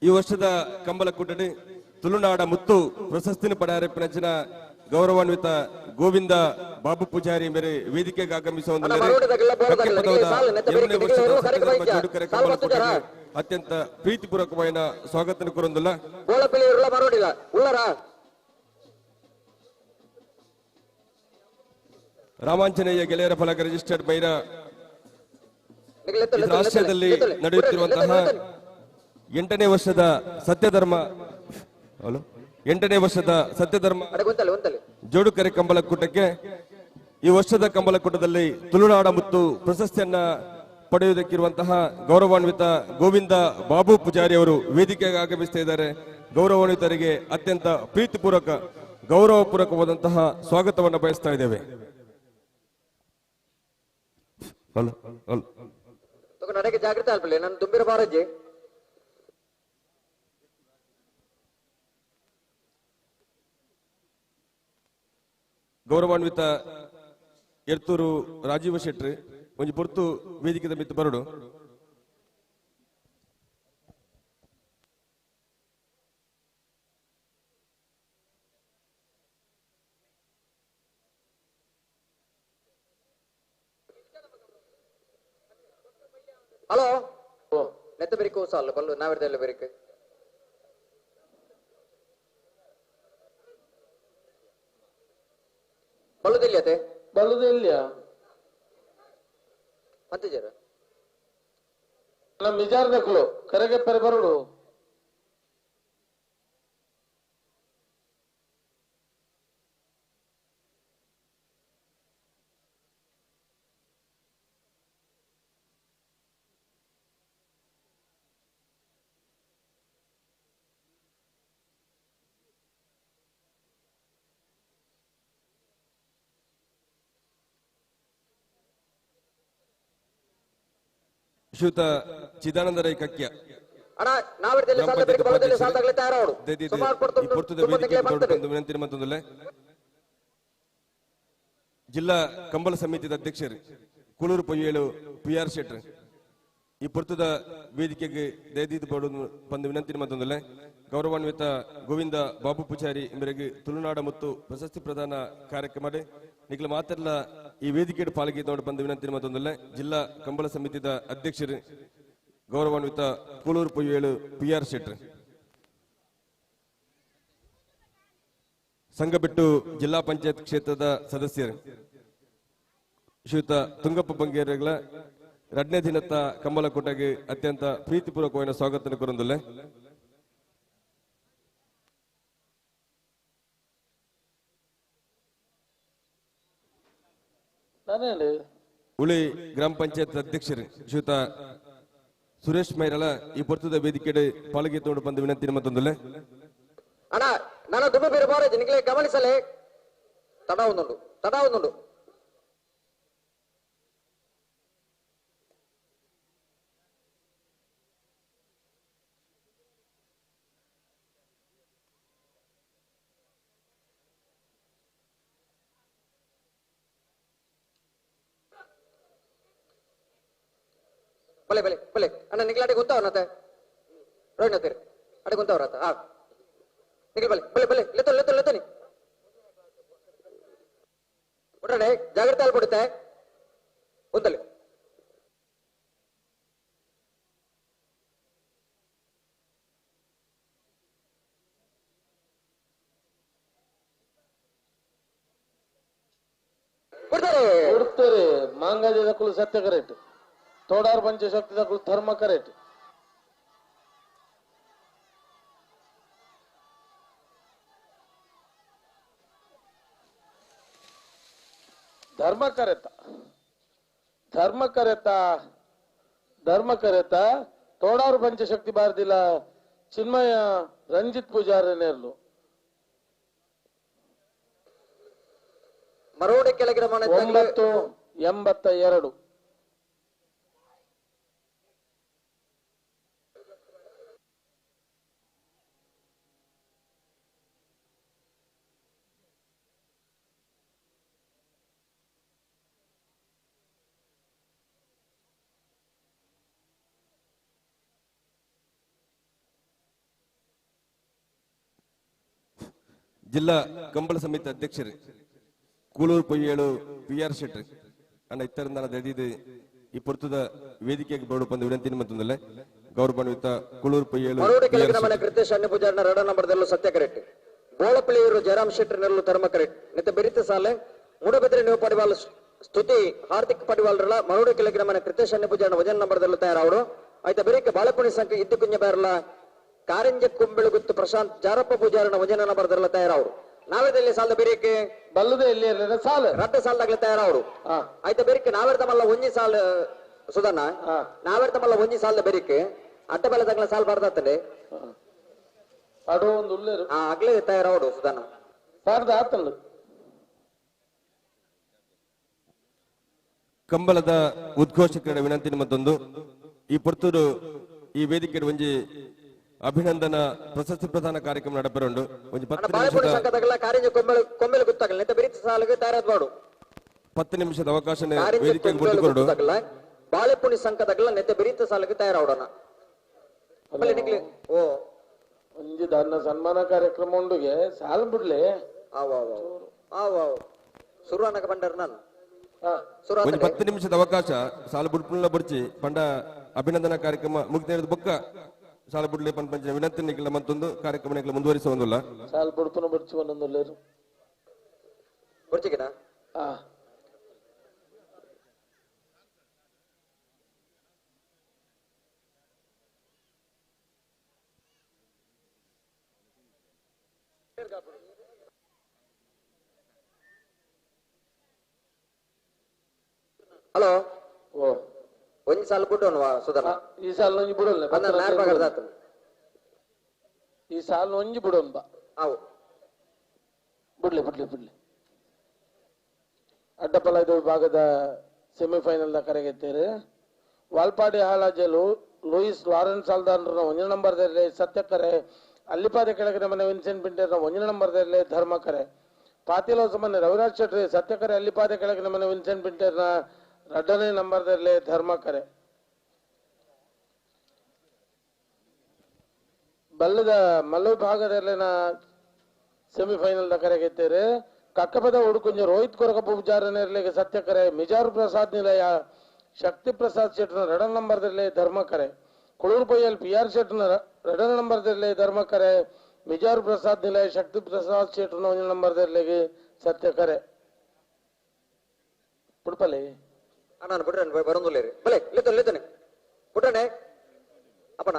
ಈ ವರ್ಷದ ಕಂಬಳ ಕೂಟಡಿ ತುಳುನಾಡ ಮುತ್ತು ಪ್ರಶಸ್ತಿನ ಪಡೆಯರೆಪ್ಪುನಂಚಿನ ಗೌರವಾನ್ವಿತ ಗೋವಿಂದ ಬಾಬು ಪೂಜಾರಿ ಮೇರೆ ವೇದಿಕೆಗೆ ಆಗಮಿಸುವ ಅತ್ಯಂತ ಪ್ರೀತಿಪೂರ್ವಕವಾದ ಸ್ವಾಗತ ಕೋರೊಂದುಲ್ಲ. ರಾಮಾಂಜನೇಯ ಗೆಳೆಯರ ಫಲಕ ರಿಜಿಸ್ಟರ್ಡ್ ಬೈರ ರಾಷ್ಟ್ರದಲ್ಲಿ ನಡೆಯುತ್ತಿರುವಂತಹ 8ನೇ ವರ್ಷದ ಸತ್ಯಧರ್ಮ 8ನೇ ವರ್ಷದ ಸತ್ಯಧರ್ಮ ಜೋಡುಕರೆ ಕಂಬಳ ಕೂಟಕ್ಕೆ ಈ ವರ್ಷದ ಕಂಬಳ ಕೂಟದಲ್ಲಿ ತುಳುನಾಡ ಮುತ್ತು ಪ್ರಶಸ್ತಿಯನ್ನ ಪಡೆಯುವುದಕ್ಕಿರುವಂತಹ ಗೌರವಾನ್ವಿತ ಗೋವಿಂದ ಬಾಬು ಪೂಜಾರಿ ಅವರು ವೇದಿಕೆಗೆ ಆಗಮಿಸ್ತಾ ಇದ್ದಾರೆ. ಗೌರವಾನ್ವಿತರಿಗೆ ಅತ್ಯಂತ ಪ್ರೀತಿಪೂರ್ವಕ ಗೌರವಪೂರ್ವಕವಾದಂತಹ ಸ್ವಾಗತವನ್ನು ಬಯಸ್ತಾ ಇದ್ದೇವೆ. ಜಾಗೃತಿ ನಾನು ತುಂಬಿರ ಬಾರಜ್ಜಿ. ಗೌರವಾನ್ವಿತ ಎರ್ತೂರು ರಾಜೀವ ಶೆಟ್ಟಿ ಒಂಜಿ ಪೊರ್ತು ವೇದಿಕೆದ ಮಿತ್ತು ಬರಡು. ಹಲೋ ನೆತ್ತ ಬೆರಿಕು ಸಾಲು ಬಲ್ಲು ನಾವಿರ್ದಲ್ಲ ಬೆರಿಕು ಬಲ್ಲುದಿಲ್ಲ ಬಲ್ಲುದಿಲ್ಲ ಮತ್ತೆ ಜರ ನಮ್ಮ ಮಿಜಾರ್ದಕ್ಲು ಕರೆಗೆ ಪೆರೆ ಬರಡು. ಶ್ರೀಯುತ ಚಿದಾನಂದ ರೈ ಕಕ್ಯ ವಿನಂತಿ. ಜಿಲ್ಲಾ ಕಂಬಳ ಸಮಿತಿಯ ಅಧ್ಯಕ್ಷರು ಕೂಳೂರು ಪೊಯ್ಯೇಳು ಪಿ ಆರ್ ಶೆಟ್ರ್ ಈ ಪೊರ್ತುದ ವೇದಿಕೆಗೆ ದಯದೀದು ಬಂದು ವಿನಂತಿ ಮತ್ತೊಂದಲ್ಲ. ಗೌರವಾನ್ವಿತ ಗೋವಿಂದ ಬಾಬು ಪೂಜಾರಿ ಮೇರೆಗೆ ತುಳುನಾಡ ಮತ್ತು ಪ್ರಶಸ್ತಿ ಪ್ರದಾನ ಕಾರ್ಯಕ್ರಮ ನಿಖಿಲ ಮಾತೆಲ್ಲ ಈ ವೇದಿಕೆ ಪಾಲ್ಗೆ ಬಂದು ವಿನಂತಿ ಮತ್ತೊಂದಲ್ಲ. ಜಿಲ್ಲಾ ಕಂಬಳ ಸಮಿತಿಯ ಅಧ್ಯಕ್ಷರು ಗೌರವಾನ್ವಿತ ಕೂಳೂರು ಪೊಯ್ಯೇಳು ಪಿ ಆರ್ ಶೆಟ್ರ್, ಸಂಘ ಬಿಟ್ಟು ಜಿಲ್ಲಾ ಪಂಚಾಯತ್ ಕ್ಷೇತ್ರದ ಸದಸ್ಯರು ಶ್ರೀಯುತ ತುಂಗಪ್ಪ ಬಂಗೇರಗಳ ಎರಡನೇ ದಿನದ ಕಂಬಳ ಕೂಟಕ್ಕೆ ಅತ್ಯಂತ ಪ್ರೀತಿಪೂರ್ವಕವಾದ ಸ್ವಾಗತ ಕೋರೊಂದುಲ್ಲೆ. ಉಳಿ ಗ್ರಾಮ ಪಂಚಾಯತ್ ಅಧ್ಯಕ್ಷರು ಶ್ರೀಯುತ ಸುರೇಶ್ ಮೈರಳ ಈ ಪೊರ್ತುದ ವೇದಿಕೆ ಪಾಲ್ಗೆ ತೋಡು ಬಂದು ವಿನಂತಿ ಮತ್ತೊಂದುಲ್ಲೆ. ಅಣ್ಣ ನಾನು ದುಬ್ಬ ಬೇರೆ ಬಾರ ನಿಗ್ಲೇ ಗಮನಿಸಲೇ ತಡ ಒಂದುಂಡು ತಡ ಒಂದುಂಡು ಬಲೆ ಬಲೆ ಬಲೆ ಅಣ್ಣ ನಿಗ್ಲಾಡೆ ಗೊತ್ತಾವನತ್ತೆ ರೋಹಿಣತೀರಿ ಅಡೆ ಗುಂತವ್ರ ಆ ನಿಖಿಲ್ ಬಲೆ ಬಲೆ ಬಲೆ ಲೆತ್ತೋ ಲೆತ್ತೋ ಲೆತ್ತೋನಿ ಒಟ್ಟಾರೆ ಜಾಗ್ರತೆ ಅಲ್ಲಿ ಕೊಡುತ್ತೆ ಒಂದಲ್ಲಿ ಕೊಡ್ತಾರೆ ಕೊಡ್ತಾರೆ ಮಾಂಗಾಜದ ಕುಲು ಸತ್ಯ ಕರೆಕ್ಟ್ ತೋಡಾರ್ ಪಂಚಶಕ್ತಿದ ಕುಲು ಧರ್ಮ ಕರೆಕ್ಟ್ ಧರ್ಮ ಕರೆತ ಧರ್ಮ ಕರೆತ ಧರ್ಮ ಕರೆತ ತೋಡಾರು ಪಂಚಶಕ್ತಿ ಬಾರದಿಲ್ಲ ಚಿನ್ಮಯ ರಂಜಿತ್ ಪೂಜಾರಿ ನೇರ್ಲು ಮರೋಡಿ ಕೆಳಗಿನ ಮನೆ 982 ಜಿಲ್ಲಾ ಕಂಬಳ ಸಮಿತಿ ಅಧ್ಯಕ್ಷರು ಕೂಲೂರು ಪೊಯ್ಯೇಳು ಪಿ ಆರ್ ಶೆಟ್ಟಿ ಅಣ್ಣ ಇತ್ತರಿಂದ ದೆದಿದು ಈ ಪೊರ್ತದ ವೇದಿಕೆಗೆ ಬೋರ್ಡ್ ಬಂದು ವಿನಂತಿ ಮತ್ತೊಂದಲ್ಲ ಗೌರವಾನ್ವಿತ ಕೂಲೂರು ಪೊಯ್ಯೇಳು ಮರೋಡಿ ಕೆಳಗಿನ ಮನೆ ಕೃತೇಶ್ ಅಣ್ಣ ಪೂಜಾರನ ರಡ ನಂಬರ್ದಲ್ಲೂ ಸತ್ಯ ಕರೆಕ್ಟ್ ಬೋಳಪಳ್ಳಿಯವರು ಜಯರಾಮ್ ಶೆಟ್ಟರ್ ನೆರಳು ಧರ್ಮ ಕರೆಕ್ಟ್ ನಿತ ಬೆರಿತ ಸಾಲೆ ಮೂಡಬಿದ್ರೆ ನೀವು ಪಡಿವಾಲ್ ಸ್ತುತಿ ಹಾರ್ದಿಕ್ ಪಡಿವಾಲ್ರಲ್ಲ ಮರೋಡಿ ಕೆಳಗಿನ ಮನೆ ಕೃತೇಶ್ ಅಣ್ಣ ಪೂಜಾರನ ವಜನ್ ನಂಬರ್ದಲ್ಲೂ ತಯಾರಾವಡು ಆಯ್ತಾ ಬೆರಿಕೆ ಬಾಳೆಪುಣಿ ಸಂಖ್ಯೆ ಇದ್ದು ಕುಂಜ ಬೇರಲ್ಲ ಕಾರಂಜ ಕುಂಬೆಳುಗುತ್ತು ಪ್ರಶಾಂತ್ ಜಾರಪ್ಪ ಪೂಜಾರನ ವಜನ ನಂಬರ್ದಲ್ಲ ತಯಾರಾವರು ನಾವೇದಲ್ಲಿ ಸಾಲದ ಬೇರೆಕೆ ಬಲ್ಲದೆ ಎಲ್ಲಿ ಸಾಲ ರಡ್ಡ ಸಾಲದಾಗ್ಲೆ ತಯಾರಾವರು ಆಯ್ತಾ ಬೇರಿಕೆ ನಾವೇರ್ತಮಲ್ಲ ಒಂಜಿ ಸಾಲ ಸುಧಣ್ಣ ನಾವೇರ್ತಮಲ್ಲ ಒಂಜಿ ಸಾಲದ ಬೇರಿಕೆ ಅಡ್ಡ ಬೆಲೆದಾಗ್ಲ ಸಾಲ ಬಾರ್ದಾತಂಡೆ ಅಡೋ ಒಂದು ಉಲ್ಲೇರು ಆಗ್ಲೇ ತಯಾರಾವಡು ಸುಧಣ್ಣ ಸಾರ್ದ ಆತಲ್ಲ ಕಂಬಳದ ಉದ್ಘೋಷಕರ ವಿನಂತಿ ಮತ್ತೊಂದು ಈ ಪೊರ್ತೂರು ಈ ವೇದಿಕೆ ಒಂಜಿ ಅಭಿನಂದನ ಪ್ರಶಸ್ತಿ ಪ್ರದಾನ ಕಾರ್ಯಕ್ರಮ ನಡಪರುಂಡು ಒಂಜಿ 10 ನಿಮಿಷದ ಅವಕಾಶ ವೇದಿಕೆಗೆ ಕೊಟ್ಟುಕೊಂಡು ಬಾಳೆಪುಣಿ ಸಂಘದಾಗಲ ನೆತ್ತ ಬೆರಿತ ಸಾಲಗೆ ತಯಾರಾವಡೋಣ ಓ ಒಂಜಿ ದಾನ್ನ ಸನ್ಮಾನ ಕಾರ್ಯಕ್ರಮ ಉಂಡುಗೆ ಸಾಲ ಬಿಡ್ಲೆ ಆವ್ ಸುರು ಅನ್ನಕ ಬಂಡರ್ ನಾನು ಒಂಜಿ 10 ನಿಮಿಷದ ಅವಕಾಶ ಸಾಲ ಬುಡ್ಪುಲ್ಲ ಬುಡ್ಚಿ ಪಂಡ ಅಭಿನಂದನಾ ಕಾರ್ಯಕ್ರಮ ಮುಗಿದ ಬೊಕ್ಕ ಸಾಲ ಬುಡ್ಲೆ ಪಂಚ ವಿನಂತಿ ನಿಖಿಲ ಮತ್ತೊಂದು ಕಾರ್ಯಕ್ರಮ ನಿಖಿಲ ಮುಂದುವರಿಸುವ ಒಂದುಲ್ಲ ಸಾಲ ಬುಡ್ಪುನ ಬುಡ್ಚಿ ಒಂದೊಂದು ಬುಡ್ಚಿಗಿನ ಹಲೋ ಓ ಒಂಜಿ ಸಾಲ ಬಿಟ್ಟು ಸುಧಾ ಈ ಸಾಲ ಒಂಜಿ ಬಿಡಲ್ಲ ಈ ಸಾಲ ಒಂಜಿ ಬಿಡೋನ್ ಬಾ ಅವು ಬಿಡ್ಲಿ ಬಿಡ್ಲಿ ಬಿಡ್ಲಿ ಅಡ್ಡಪಲ ವಿಭಾಗದ ಸೆಮಿಫೈನಲ್ ನ ಕರೆಗೆತ್ತೀರಿ ವಾಲ್ಪಾಡಿ ಹಾಲಾಜಲು ಲೂಯಿಸ್ ಲಾರೆನ್ಸ್ ಅಲ್ದಾನ್ರನ್ನ ಒಂದನೇ ನಂಬರ್ದಲ್ಲಿ ಸತ್ಯಕರೆ ಅಲ್ಲಿಪಾದೆ ಕೆಳಗಿನ ಮನೆ ವಿನ್ಸೆಂಟ್ ಪಿಂಟರ್ನ ಒಂದನೇ ನಂಬರ್ದಲ್ಲಿ ಧರ್ಮಕರೆ ಪಾತಿಲೋ ಸಮನೆ ರವಿರಾಜ್ ಶೆಟ್ಟಿ ಸತ್ಯಕರೆ ಅಲ್ಲಿಪಾದೆ ಕೆಳಗಿನ ಮನೆ ವಿನ್ಸೆಂಟ್ ಪಿಂಟರ್ನ ಎರಡನೇ ನಂಬರ್ದಲ್ಲಿ ಧರ್ಮಕರೆ ಬಲ್ಲದ ಮಲ್ಲ ಭಾಗದಲ್ಲಿನ ಸೆಮಿಫೈನಲ್ ನ ಕರೆಗೆತ್ತೀರಿ ಕಕ್ಕಪದ ಉಡುಕುಂಜ ರೋಹಿತ್ ಕೊರಕ ಪೂಜಾರನೇರ್ಲಿಗೆ ಸತ್ಯಕರೆ ಮಿಜಾರ್ ಪ್ರಸಾದ್ ನಿಲಯ ಶಕ್ತಿ ಪ್ರಸಾದ್ ಶೆಟ್ಟನ ಎರಡನೇ ನಂಬರ್ದಲ್ಲಿ ಧರ್ಮಕರೆ ಕುಳೂರು ಪೈಯಲ್ಲಿ ಪಿ ಆರ್ ಶೆಟ್ಟನ ಎರಡನೇ ನಂಬರ್ದಲ್ಲಿ ಧರ್ಮಕರೆ ಮಿಜಾರ್ ಪ್ರಸಾದ್ ನಿಲಯ ಶಕ್ತಿ ಪ್ರಸಾದ್ ಶೆಟ್ಟನ ಒಂದನೇ ನಂಬರ್ದಲ್ಲಿ ಸತ್ಯಕರೆ ಪುಡ್ಪಲ್ಲಿ ನಾನು ಬಿಡ್ರೆ ಬರೋದಿಲ್ಲ ರೀ ಬಲೆ ಲೇತನೆ ಲೇತನೆ ಬಿಡ್ರಣೆ ಅಪ್ಪಣ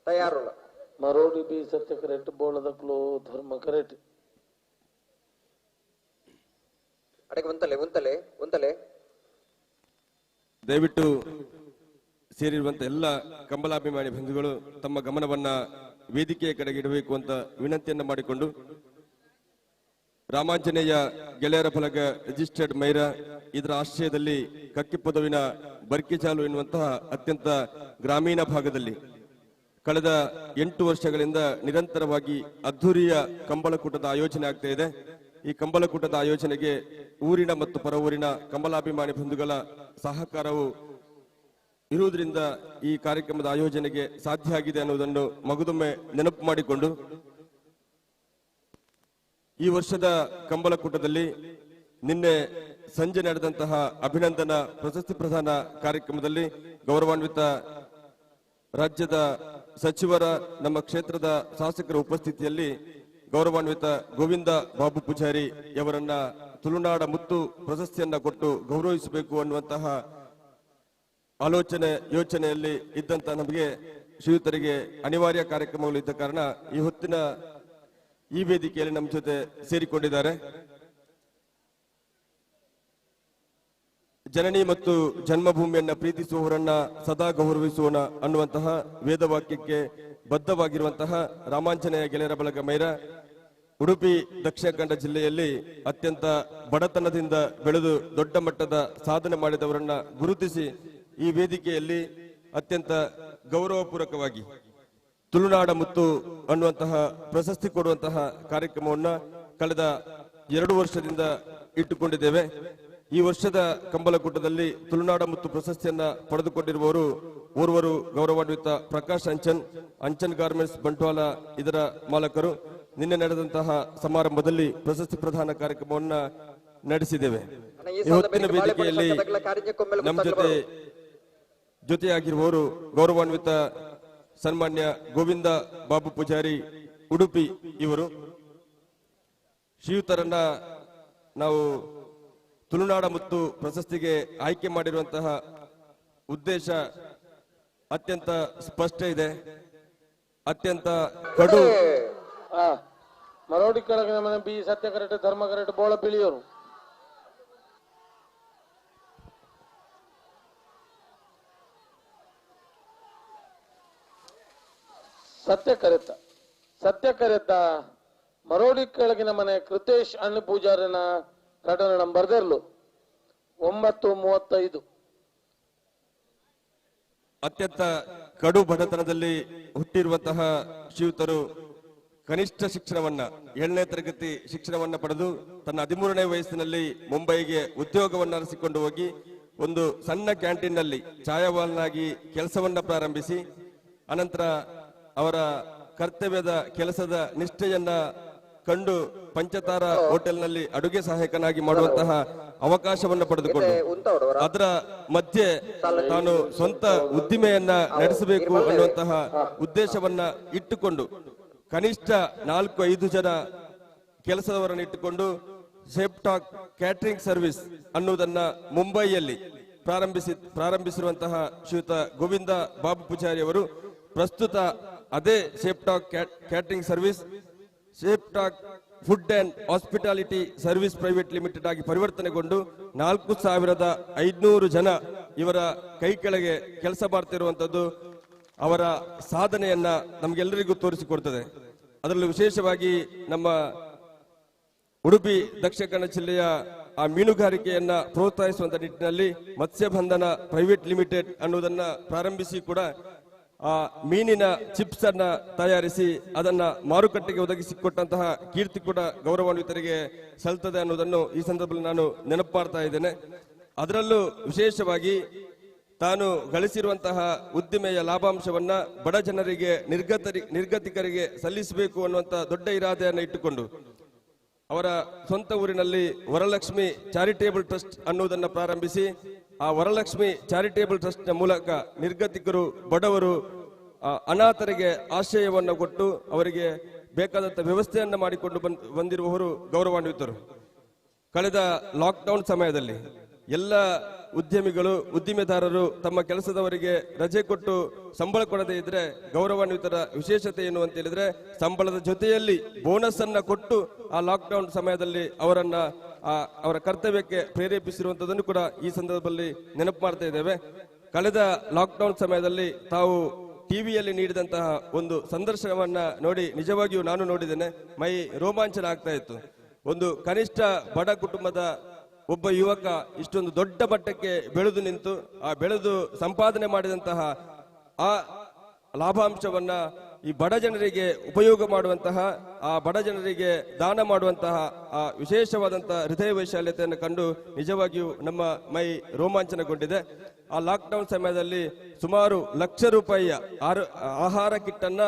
ತಯಾರುಲ್ಲ ಮರೋಡಿ ಬಿ ಸತ್ಯ ಕರೆಕ್ಟ್ ಬೋಳದ ಕ್ಲೋ ಧರ್ಮ ಕರೆಕ್ಟ್ ಅಡಗೆ ಒಂತಲೆ ಒಂತಲೆ ಒಂತಲೆ ದಯವಿಟ್ಟು ಸೇರಿರುವಂತ ಎಲ್ಲ ಕಂಬಲಾಭಿಮಾನಿ ಬಂಧುಗಳು ತಮ್ಮ ಗಮನವನ್ನ ವೇದಿಕೆಯ ಕಡೆಗೆ ಇಡಬೇಕು ಅಂತ ವಿನಂತಿಯನ್ನು ಮಾಡಿಕೊಂಡು ರಾಮಾಂಜನೇಯ ಗೆಳೆಯರ ಫಲಕ ರಿಜಿಸ್ಟರ್ಡ್ ಮೈರಾ ಇದರ ಆಶ್ರಯದಲ್ಲಿ ಕಕ್ಕಿಪದವಿನ ಬರ್ಕಿಚಾಲು ಎನ್ನುವಂತಹ ಅತ್ಯಂತ ಗ್ರಾಮೀಣ ಭಾಗದಲ್ಲಿ ಕಳೆದ 8 ವರ್ಷಗಳಿಂದ ನಿರಂತರವಾಗಿ ಅದ್ಧೂರಿಯ ಕಂಬಳಕೂಟದ ಆಯೋಜನೆ ಆಗ್ತಾ ಇದೆ. ಈ ಕಂಬಳಕೂಟದ ಆಯೋಜನೆಗೆ ಊರಿನ ಮತ್ತು ಪರವೂರಿನ ಕಂಬಳಾಭಿಮಾನಿ ಬಂಧುಗಳ ಸಹಕಾರವು ಇರುವುದರಿಂದ ಈ ಕಾರ್ಯಕ್ರಮದ ಆಯೋಜನೆಗೆ ಸಾಧ್ಯ ಆಗಿದೆ ಅನ್ನುವುದನ್ನು ಮಗದೊಮ್ಮೆ ನೆನಪು ಮಾಡಿಕೊಂಡು ಈ ವರ್ಷದ ಕಂಬಳಕೂಟದಲ್ಲಿ ನಿನ್ನೆ ಸಂಜೆ ನಡೆದಂತಹ ಅಭಿನಂದನಾ ಪ್ರಶಸ್ತಿ ಪ್ರದಾನ ಕಾರ್ಯಕ್ರಮದಲ್ಲಿ ಗೌರವಾನ್ವಿತ ರಾಜ್ಯದ ಸಚಿವರ, ನಮ್ಮ ಕ್ಷೇತ್ರದ ಶಾಸಕರ ಉಪಸ್ಥಿತಿಯಲ್ಲಿ ಗೌರವಾನ್ವಿತ ಗೋವಿಂದ ಬಾಬು ಪೂಜಾರಿ ಅವರನ್ನ ತುಳುನಾಡ ಮುತ್ತು ಪ್ರಶಸ್ತಿಯನ್ನ ಕೊಟ್ಟು ಗೌರವಿಸಬೇಕು ಅನ್ನುವಂತಹ ಆಲೋಚನೆ ಯೋಚನೆಯಲ್ಲಿ ಇದ್ದಂತ ನಮಗೆ ಶ್ರೀಯುತರಿಗೆ ಅನಿವಾರ್ಯ ಕಾರ್ಯಕ್ರಮಗಳು ಇದ್ದ ಕಾರಣ ಈ ಹೊತ್ತಿನ ಈ ವೇದಿಕೆಯಲ್ಲಿ ನಮ್ಮ ಜೊತೆ ಸೇರಿಕೊಂಡಿದ್ದಾರೆ. ಜನನಿ ಮತ್ತು ಜನ್ಮಭೂಮಿಯನ್ನ ಪ್ರೀತಿಸುವವರನ್ನ ಸದಾ ಗೌರವಿಸೋಣ ಅನ್ನುವಂತಹ ವೇದವಾಕ್ಯಕ್ಕೆ ಬದ್ಧವಾಗಿರುವಂತಹ ರಾಮಾಂಜನೇಯ ಗೆಳೆಯರ ಬಳಗ ಮೈರಾ ಉಡುಪಿ ದಕ್ಷಿಣ ಕನ್ನಡ ಜಿಲ್ಲೆಯಲ್ಲಿ ಅತ್ಯಂತ ಬಡತನದಿಂದ ಬೆಳೆದು ದೊಡ್ಡ ಮಟ್ಟದ ಸಾಧನೆ ಮಾಡಿದವರನ್ನ ಗುರುತಿಸಿ ಈ ವೇದಿಕೆಯಲ್ಲಿ ಅತ್ಯಂತ ಗೌರವಪೂರ್ವಕವಾಗಿ ತುಳುನಾಡ ಮುತ್ತು ಅನ್ನುವಂತಹ ಪ್ರಶಸ್ತಿ ಕೊಡುವಂತಹ ಕಾರ್ಯಕ್ರಮವನ್ನ ಕಳೆದ 2 ವರ್ಷದಿಂದ ಇಟ್ಟುಕೊಂಡಿದ್ದೇವೆ. ಈ ವರ್ಷದ ಕಂಬಳಕೂಟದಲ್ಲಿ ತುಳುನಾಡ ಮುತ್ತು ಪ್ರಶಸ್ತಿಯನ್ನ ಪಡೆದುಕೊಂಡಿರುವವರು ಓರ್ವರು ಗೌರವಾನ್ವಿತ ಪ್ರಕಾಶ್ ಅಂಚನ್, ಅಂಚನ್ ಗಾರ್ಮೆಂಟ್ಸ್ ಬಂಟ್ವಾಳ ಇದರ ಮಾಲಕರು. ನಿನ್ನೆ ನಡೆದಂತಹ ಸಮಾರಂಭದಲ್ಲಿ ಪ್ರಶಸ್ತಿ ಪ್ರದಾನ ಕಾರ್ಯಕ್ರಮವನ್ನ ನಡೆಸಿದ್ದೇವೆ. ಈ ಹೊತ್ತಿನ ವೇದಿಕೆಯಲ್ಲಿ ನಮ್ಮ ಜೊತೆಯಾಗಿರುವವರು ಗೌರವಾನ್ವಿತ ಸನ್ಮಾನ್ಯ ಗೋವಿಂದ ಬಾಬು ಪೂಜಾರಿ ಉಡುಪಿ ಇವರು. ಶ್ರೀಯುತರನ್ನ ನಾವು ತುಳುನಾಡ ಮುತ್ತು ಪ್ರಶಸ್ತಿಗೆ ಆಯ್ಕೆ ಮಾಡಿರುವಂತಹ ಉದ್ದೇಶ ಅತ್ಯಂತ ಸ್ಪಷ್ಟ ಇದೆ. ಅತ್ಯಂತ ಕಡು ಮರೋಡಿ ಕೆಳಗಿನ ಮನೆ ಬಿ ಸತ್ಯ ಕರೆಟ್ ಧರ್ಮ ಕರೆಟ್ ಬೋಳ ಬಿಳಿಯವರು ಸತ್ಯ ಕರೆತ ಸತ್ಯ ಕರೆತ ಮರೋಡಿ ಕೆಳಗಿನ ಮನೆ ಕೃತೇಶ್ ಅಣ್ಣ ಪೂಜಾರನ ರಡನ ನಂಬರ್ ದೆರ್ಲು 9:35. ಅತ್ಯಂತ ಕಡು ಬಡತನದಲ್ಲಿ ಹುಟ್ಟಿರುವಂತಹ ಶ್ರೀಯುತರು ಕನಿಷ್ಠ ಶಿಕ್ಷಣವನ್ನ 7ನೇ ತರಗತಿ ಶಿಕ್ಷಣವನ್ನ ಪಡೆದು ತನ್ನ 13ನೇ ವಯಸ್ಸಿನಲ್ಲಿ ಮುಂಬೈಗೆ ಉದ್ಯೋಗವನ್ನು ಅರಸಿಕೊಂಡು ಹೋಗಿ ಒಂದು ಸಣ್ಣ ಕ್ಯಾಂಟೀನ್ನಲ್ಲಿ ಛಾಯಾವಾಲನಾಗಿ ಕೆಲಸವನ್ನ ಪ್ರಾರಂಭಿಸಿ ಅನಂತರ ಅವರ ಕರ್ತವ್ಯದ ಕೆಲಸದ ನಿಷ್ಠೆಯನ್ನ ಕಂಡು ಪಂಚತಾರ ಹೋಟೆಲ್ನಲ್ಲಿ ಅಡುಗೆ ಸಹಾಯಕನಾಗಿ ಮಾಡುವಂತಹ ಅವಕಾಶವನ್ನು ಪಡೆದುಕೊಂಡು ಅದರ ಮಧ್ಯೆ ತಾನು ಸ್ವಂತ ಉದ್ದಿಮೆಯನ್ನ ನಡೆಸಬೇಕು ಅನ್ನುವಂತಹ ಉದ್ದೇಶವನ್ನ ಇಟ್ಟುಕೊಂಡು ಕನಿಷ್ಠ 4-5 ಜನ ಕೆಲಸದವರನ್ನು ಇಟ್ಟುಕೊಂಡು ಸೇಫ್ಟಾಕ್ ಕ್ಯಾಟರಿಂಗ್ ಸರ್ವಿಸ್ ಅನ್ನುವುದನ್ನ ಮುಂಬೈಯಲ್ಲಿ ಪ್ರಾರಂಭಿಸಿರುವಂತಹ ಶ್ರೀಯುತ ಗೋವಿಂದ ಬಾಬು ಪೂಜಾರಿ ಅವರು ಪ್ರಸ್ತುತ ಅದೇ ಸೇಫ್ಟಾಕ್ catering service ಸೇಫ್ಟಾಕ್ food and hospitality service private limited ಆಗಿ ಪರಿವರ್ತನೆಗೊಂಡು 4,500 ಜನ ಇವರ ಕೈ ಕೆಳಗೆ ಕೆಲಸ ಮಾಡ್ತಿರುವಂಥದ್ದು ಅವರ ಸಾಧನೆಯನ್ನ ನಮಗೆಲ್ಲರಿಗೂ ತೋರಿಸಿಕೊಡ್ತದೆ. ಅದರಲ್ಲೂ ವಿಶೇಷವಾಗಿ ನಮ್ಮ ಉಡುಪಿ ದಕ್ಷಿಣ ಕನ್ನಡ ಜಿಲ್ಲೆಯ ಆ ಮೀನುಗಾರಿಕೆಯನ್ನ ಪ್ರೋತ್ಸಾಹಿಸುವಂತ ನಿಟ್ಟಿನಲ್ಲಿ ಮತ್ಸ್ಯಬಂಧನ ಪ್ರೈವೇಟ್ ಲಿಮಿಟೆಡ್ ಅನ್ನುವುದನ್ನ ಪ್ರಾರಂಭಿಸಿ ಕೂಡ ಆ ಮೀನಿನ ಚಿಪ್ಸ್ ಅನ್ನ ತಯಾರಿಸಿ ಅದನ್ನ ಮಾರುಕಟ್ಟೆಗೆ ಒದಗಿಸಿಕೊಟ್ಟಂತಹ ಕೀರ್ತಿ ಕೂಡ ಗೌರವಾನ್ವಿತರಿಗೆ ಸಲ್ತದೆ ಅನ್ನೋದನ್ನು ಈ ಸಂದರ್ಭದಲ್ಲಿ ನಾನು ನೆನಪು ಮಾಡ್ತಾ ಇದ್ದೇನೆ. ಅದರಲ್ಲೂ ವಿಶೇಷವಾಗಿ ತಾನು ಗಳಿಸಿರುವಂತಹ ಉದ್ದಿಮೆಯ ಲಾಭಾಂಶವನ್ನ ಬಡ ಜನರಿಗೆ ನಿರ್ಗತಿಕರಿಗೆ ಸಲ್ಲಿಸಬೇಕು ಅನ್ನುವಂತಹ ದೊಡ್ಡ ಇರಾದೆಯನ್ನು ಇಟ್ಟುಕೊಂಡು ಅವರ ಸ್ವಂತ ಊರಿನಲ್ಲಿ ವರಲಕ್ಷ್ಮಿ ಚಾರಿಟೇಬಲ್ ಟ್ರಸ್ಟ್ ಅನ್ನುವುದನ್ನು ಪ್ರಾರಂಭಿಸಿ ಆ ವರಲಕ್ಷ್ಮಿ ಚಾರಿಟೇಬಲ್ ಟ್ರಸ್ಟ್ನ ಮೂಲಕ ನಿರ್ಗತಿಕರು, ಬಡವರು, ಅನಾಥರಿಗೆ ಆಶ್ರಯವನ್ನು ಕೊಟ್ಟು ಅವರಿಗೆ ಬೇಕಾದಂಥ ವ್ಯವಸ್ಥೆಯನ್ನು ಮಾಡಿಕೊಂಡು ಬಂದಿರುವವರು ಗೌರವಾನ್ವಿತರು. ಕಳೆದ ಲಾಕ್ಡೌನ್ ಸಮಯದಲ್ಲಿ ಎಲ್ಲ ಉದ್ಯಮಿಗಳು, ಉದ್ದಿಮೆದಾರರು ತಮ್ಮ ಕೆಲಸದವರಿಗೆ ರಜೆ ಕೊಟ್ಟು ಸಂಬಳ ಕೊಡದೇ ಇದ್ರೆ ಗೌರವಾನ್ವಿತರ ವಿಶೇಷತೆ ಏನು ಅಂತ ಹೇಳಿದ್ರೆ ಸಂಬಳದ ಜೊತೆಯಲ್ಲಿ ಬೋನಸ್ ಅನ್ನ ಕೊಟ್ಟು ಆ ಲಾಕ್ಡೌನ್ ಸಮಯದಲ್ಲಿ ಅವರನ್ನ ಅವರ ಕರ್ತವ್ಯಕ್ಕೆ ಪ್ರೇರೇಪಿಸಿರುವಂತದನ್ನು ಕೂಡ ಈ ಸಂದರ್ಭದಲ್ಲಿ ನೆನಪು ಮಾಡ್ತಾ ಇದ್ದೇವೆ. ಕಳೆದ ಲಾಕ್ಡೌನ್ ಸಮಯದಲ್ಲಿ ತಾವು ಟಿವಿಯಲ್ಲಿ ನೀಡಿದಂತಹ ಒಂದು ಸಂದರ್ಶನವನ್ನ ನೋಡಿ ನಿಜವಾಗಿಯೂ ನಾನು ನೋಡಿದ್ದೇನೆ, ಮೈ ರೋಮಾಂಚನ ಆಗ್ತಾ ಇತ್ತು. ಒಂದು ಕನಿಷ್ಠ ಬಡ ಕುಟುಂಬದ ಒಬ್ಬ ಯುವಕ ಇಷ್ಟೊಂದು ದೊಡ್ಡ ಮಟ್ಟಕ್ಕೆ ಬೆಳೆದು ನಿಂತು ಆ ಬೆಳೆದು ಸಂಪಾದನೆ ಮಾಡಿದಂತಹ ಆ ಲಾಭಾಂಶವನ್ನ ಈ ಬಡ ಜನರಿಗೆ ಉಪಯೋಗ ಮಾಡುವಂತಹ, ಆ ಬಡ ಜನರಿಗೆ ದಾನ ಮಾಡುವಂತಹ ಆ ವಿಶೇಷವಾದಂತಹ ಹೃದಯ ವೈಶಾಲ್ಯತೆಯನ್ನು ಕಂಡು ನಿಜವಾಗಿಯೂ ನಮ್ಮ ಮೈ ರೋಮಾಂಚನಗೊಂಡಿದೆ. ಆ ಲಾಕ್ಡೌನ್ ಸಮಯದಲ್ಲಿ ಸುಮಾರು 1,00,000 ರೂಪಾಯಿಯ ಆಹಾರ ಕಿಟ್ಟನ್ನ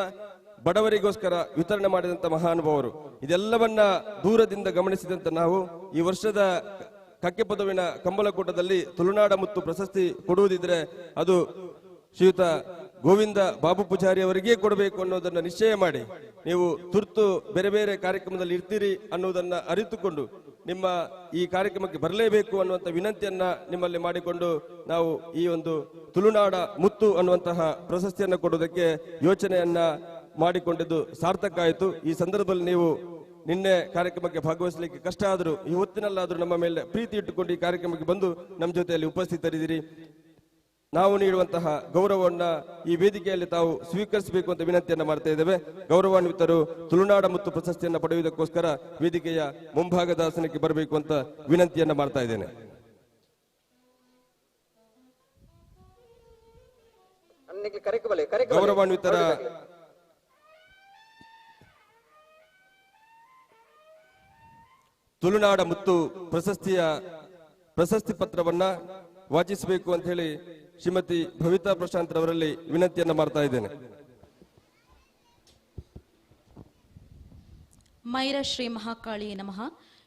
ಬಡವರಿಗೋಸ್ಕರ ವಿತರಣೆ ಮಾಡಿದಂಥ ಮಹಾನುಭಾವರು. ಇದೆಲ್ಲವನ್ನ ದೂರದಿಂದ ಗಮನಿಸಿದಂತ ನಾವು ಈ ವರ್ಷದ ಕಕ್ಕೆಪದವಿನ ಕಂಬಳಕೂಟದಲ್ಲಿ ತುಳುನಾಡ ಮುತ್ತು ಪ್ರಶಸ್ತಿ ಕೊಡುವುದಿದ್ರೆ ಅದು ಶ್ರೀಯುತ ಗೋವಿಂದ ಬಾಬು ಪೂಜಾರಿ ಅವರಿಗೆ ಕೊಡಬೇಕು ಅನ್ನೋದನ್ನ ನಿಶ್ಚಯ ಮಾಡಿ, ನೀವು ತುರ್ತು ಬೇರೆ ಬೇರೆ ಕಾರ್ಯಕ್ರಮದಲ್ಲಿ ಇರ್ತೀರಿ ಅನ್ನೋದನ್ನ ಅರಿತುಕೊಂಡು ನಿಮ್ಮ ಈ ಕಾರ್ಯಕ್ರಮಕ್ಕೆ ಬರಲೇಬೇಕು ಅನ್ನುವಂಥ ವಿನಂತಿಯನ್ನ ನಿಮ್ಮಲ್ಲಿ ಮಾಡಿಕೊಂಡು ನಾವು ಈ ಒಂದು ತುಳುನಾಡ ಮುತ್ತು ಅನ್ನುವಂತಹ ಪ್ರಶಸ್ತಿಯನ್ನು ಕೊಡುವುದಕ್ಕೆ ಯೋಚನೆಯನ್ನ ಮಾಡಿಕೊಂಡಿದ್ದು ಸಾರ್ಥಕ ಆಯಿತು. ಈ ಸಂದರ್ಭದಲ್ಲಿ ನೀವು ನಿನ್ನೆ ಕಾರ್ಯಕ್ರಮಕ್ಕೆ ಭಾಗವಹಿಸಲಿಕ್ಕೆ ಕಷ್ಟ ಆದರೂ ಈ ಹೊತ್ತಿನಲ್ಲಾದರೂ ನಮ್ಮ ಮೇಲೆ ಪ್ರೀತಿ ಇಟ್ಟುಕೊಂಡು ಈ ಕಾರ್ಯಕ್ರಮಕ್ಕೆ ಬಂದು ನಮ್ಮ ಜೊತೆಯಲ್ಲಿ ಉಪಸ್ಥಿತರಿದ್ದೀರಿ. ನಾವು ನೀಡುವಂತಹ ಗೌರವವನ್ನು ಈ ವೇದಿಕೆಯಲ್ಲಿ ತಾವು ಸ್ವೀಕರಿಸಬೇಕು ಅಂತ ವಿನಂತಿಯನ್ನು ಮಾಡ್ತಾ ಇದ್ದೇವೆ. ಗೌರವಾನ್ವಿತರು ತುಳುನಾಡ ಮತ್ತು ಪ್ರಶಸ್ತಿಯನ್ನು ಪಡೆಯುವುದಕ್ಕೋಸ್ಕರ ವೇದಿಕೆಯ ಮುಂಭಾಗದ ಆಸನಕ್ಕೆ ಬರಬೇಕು ಅಂತ ವಿನಂತಿಯನ್ನು ಮಾಡ್ತಾ ಇದ್ದೇನೆ. ಗೌರವಾನ್ವಿತರ ತುಳುನಾಡ ಮುತ್ತು ಪ್ರಶಸ್ತಿಯ ಪ್ರಶಸ್ತಿ ಪತ್ರವನ್ನ ವಾಚಿಸಬೇಕು ಅಂತ ಹೇಳಿ ಶ್ರೀಮತಿ ಭವಿತಾ ಪ್ರಶಾಂತ್ ರವರಲ್ಲಿ ವಿನಂತಿಯನ್ನ ಮಾಡ್ತಾ ಇದ್ದೇನೆ. ಮೈರಾ ಶ್ರೀ ಮಹಾಕಾಳಿ ನಮಃ.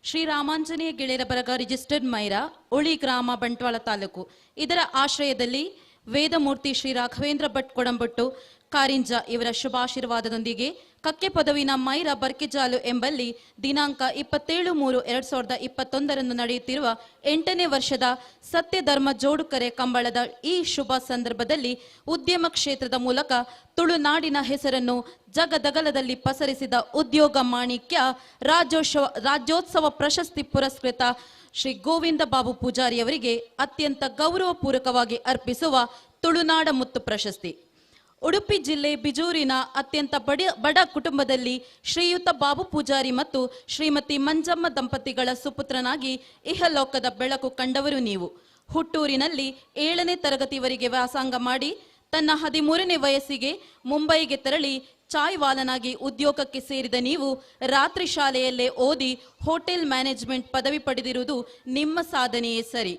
ಶ್ರೀ ರಾಮಾಂಜನೇಯ ಗೆಳೆಯರ ಬರಗ ರಿಜಿಸ್ಟರ್ಡ್ ಮೈರಾ, ಉಳಿ ಗ್ರಾಮ, ಬಂಟ್ವಾಳ ತಾಲೂಕು. ಇದರ ಆಶ್ರಯದಲ್ಲಿ ವೇದಮೂರ್ತಿ ಶ್ರೀ ರಾಘವೇಂದ್ರ ಭಟ್ ಕೊಡಂಬೊಟ್ಟು ಕಾರಿಂಜ ಇವರ ಶುಭಾಶೀರ್ವಾದದೊಂದಿಗೆ ಕಕ್ಕೆ ಪದವಿನ ಮೈರಾ ಬರ್ಕೆಜಾಲು ಎಂಬಲ್ಲಿ ದಿನಾಂಕ 27/3/2021 ನಡೆಯುತ್ತಿರುವ 8ನೇ ವರ್ಷದ ಸತ್ಯಧರ್ಮ ಜೋಡುಕರೆ ಕಂಬಳದ ಈ ಶುಭ ಸಂದರ್ಭದಲ್ಲಿ ಉದ್ಯಮ ಕ್ಷೇತ್ರದ ಮೂಲಕ ತುಳುನಾಡಿನ ಹೆಸರನ್ನು ಜಗದಗಲದಲ್ಲಿ ಪಸರಿಸಿದ ಉದ್ಯೋಗ ಮಾಣಿಕ್ಯ ರಾಜ್ಯೋತ್ಸವ ಪ್ರಶಸ್ತಿ ಪುರಸ್ಕೃತ ಶ್ರೀ ಗೋವಿಂದ ಬಾಬು ಪೂಜಾರಿಯವರಿಗೆ ಅತ್ಯಂತ ಗೌರವಪೂರ್ವಕವಾಗಿ ಅರ್ಪಿಸುವ ತುಳುನಾಡ ಮುತ್ತು ಪ್ರಶಸ್ತಿ. ಉಡುಪಿ ಜಿಲ್ಲೆ ಬಿಜೂರಿನ ಅತ್ಯಂತ ಬಡ ಕುಟುಂಬದಲ್ಲಿ ಶ್ರೀಯುತ ಬಾಬು ಪೂಜಾರಿ ಮತ್ತು ಶ್ರೀಮತಿ ಮಂಜಮ್ಮ ದಂಪತಿಗಳ ಸುಪುತ್ರನಾಗಿ ಇಹಲೋಕದ ಬೆಳಕು ಕಂಡವರು ನೀವು. ಹುಟ್ಟೂರಿನಲ್ಲಿ 7ನೇ ತರಗತಿವರೆಗೆ ವ್ಯಾಸಂಗ ಮಾಡಿ ತನ್ನ 13ನೇ ವಯಸ್ಸಿಗೆ ಮುಂಬೈಗೆ ತೆರಳಿ ಚಾಯ್ವಾಲನಾಗಿ ಉದ್ಯೋಗಕ್ಕೆ ಸೇರಿದ ನೀವು ರಾತ್ರಿ ಶಾಲೆಯಲ್ಲೇ ಓದಿ ಹೋಟೆಲ್ ಮ್ಯಾನೇಜ್ಮೆಂಟ್ ಪದವಿ ಪಡೆದಿರುವುದು ನಿಮ್ಮ ಸಾಧನೆಯೇ ಸರಿ.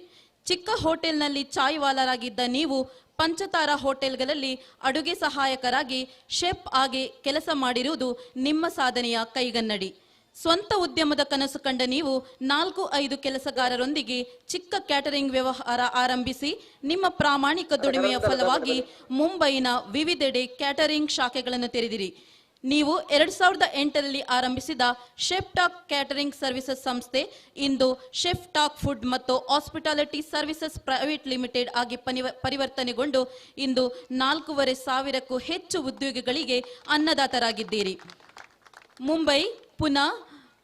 ಚಿಕ್ಕ ಹೋಟೆಲ್ನಲ್ಲಿ ಚಾಯ್ವಾಲರಾಗಿದ್ದ ನೀವು ಪಂಚತಾರಾ ಹೋಟೆಲ್ಗಳಲ್ಲಿ ಅಡುಗೆ ಸಹಾಯಕರಾಗಿ ಶೆಫ್ ಆಗಿ ಕೆಲಸ ಮಾಡಿರುವುದು ನಿಮ್ಮ ಸಾಧನೆಯ ಕೈಗನ್ನಡಿ. ಸ್ವಂತ ಉದ್ಯಮದ ಕನಸು ಕಂಡ ನೀವು 4-5 ಕೆಲಸಗಾರರೊಂದಿಗೆ ಚಿಕ್ಕ ಕ್ಯಾಟರಿಂಗ್ ವ್ಯವಹಾರ ಆರಂಭಿಸಿ ನಿಮ್ಮ ಪ್ರಾಮಾಣಿಕ ದುಡಿಮೆಯ ಫಲವಾಗಿ ಮುಂಬೈನ ವಿವಿಧೆಡೆ ಕ್ಯಾಟರಿಂಗ್ ಶಾಖೆಗಳನ್ನು ತೆರೆದಿರಿ. ನೀವು 2008ರಲ್ಲಿ ಆರಂಭಿಸಿದ ಶೆಫ್ ಟಾಕ್ ಕ್ಯಾಟರಿಂಗ್ ಸರ್ವಿಸಸ್ ಸಂಸ್ಥೆ ಇಂದು ಶೆಫ್ ಟಾಕ್ ಫುಡ್ ಮತ್ತು ಹಾಸ್ಪಿಟಾಲಿಟಿ ಸರ್ವಿಸಸ್ ಪ್ರೈವೇಟ್ ಲಿಮಿಟೆಡ್ ಆಗಿ ಪರಿವರ್ತನೆಗೊಂಡು ಇಂದು 4,500ಕ್ಕೂ ಹೆಚ್ಚು ಉದ್ಯೋಗಿಗಳಿಗೆ ಅನ್ನದಾತರಾಗಿದ್ದೀರಿ. ಮುಂಬೈ, ಪುನಾ,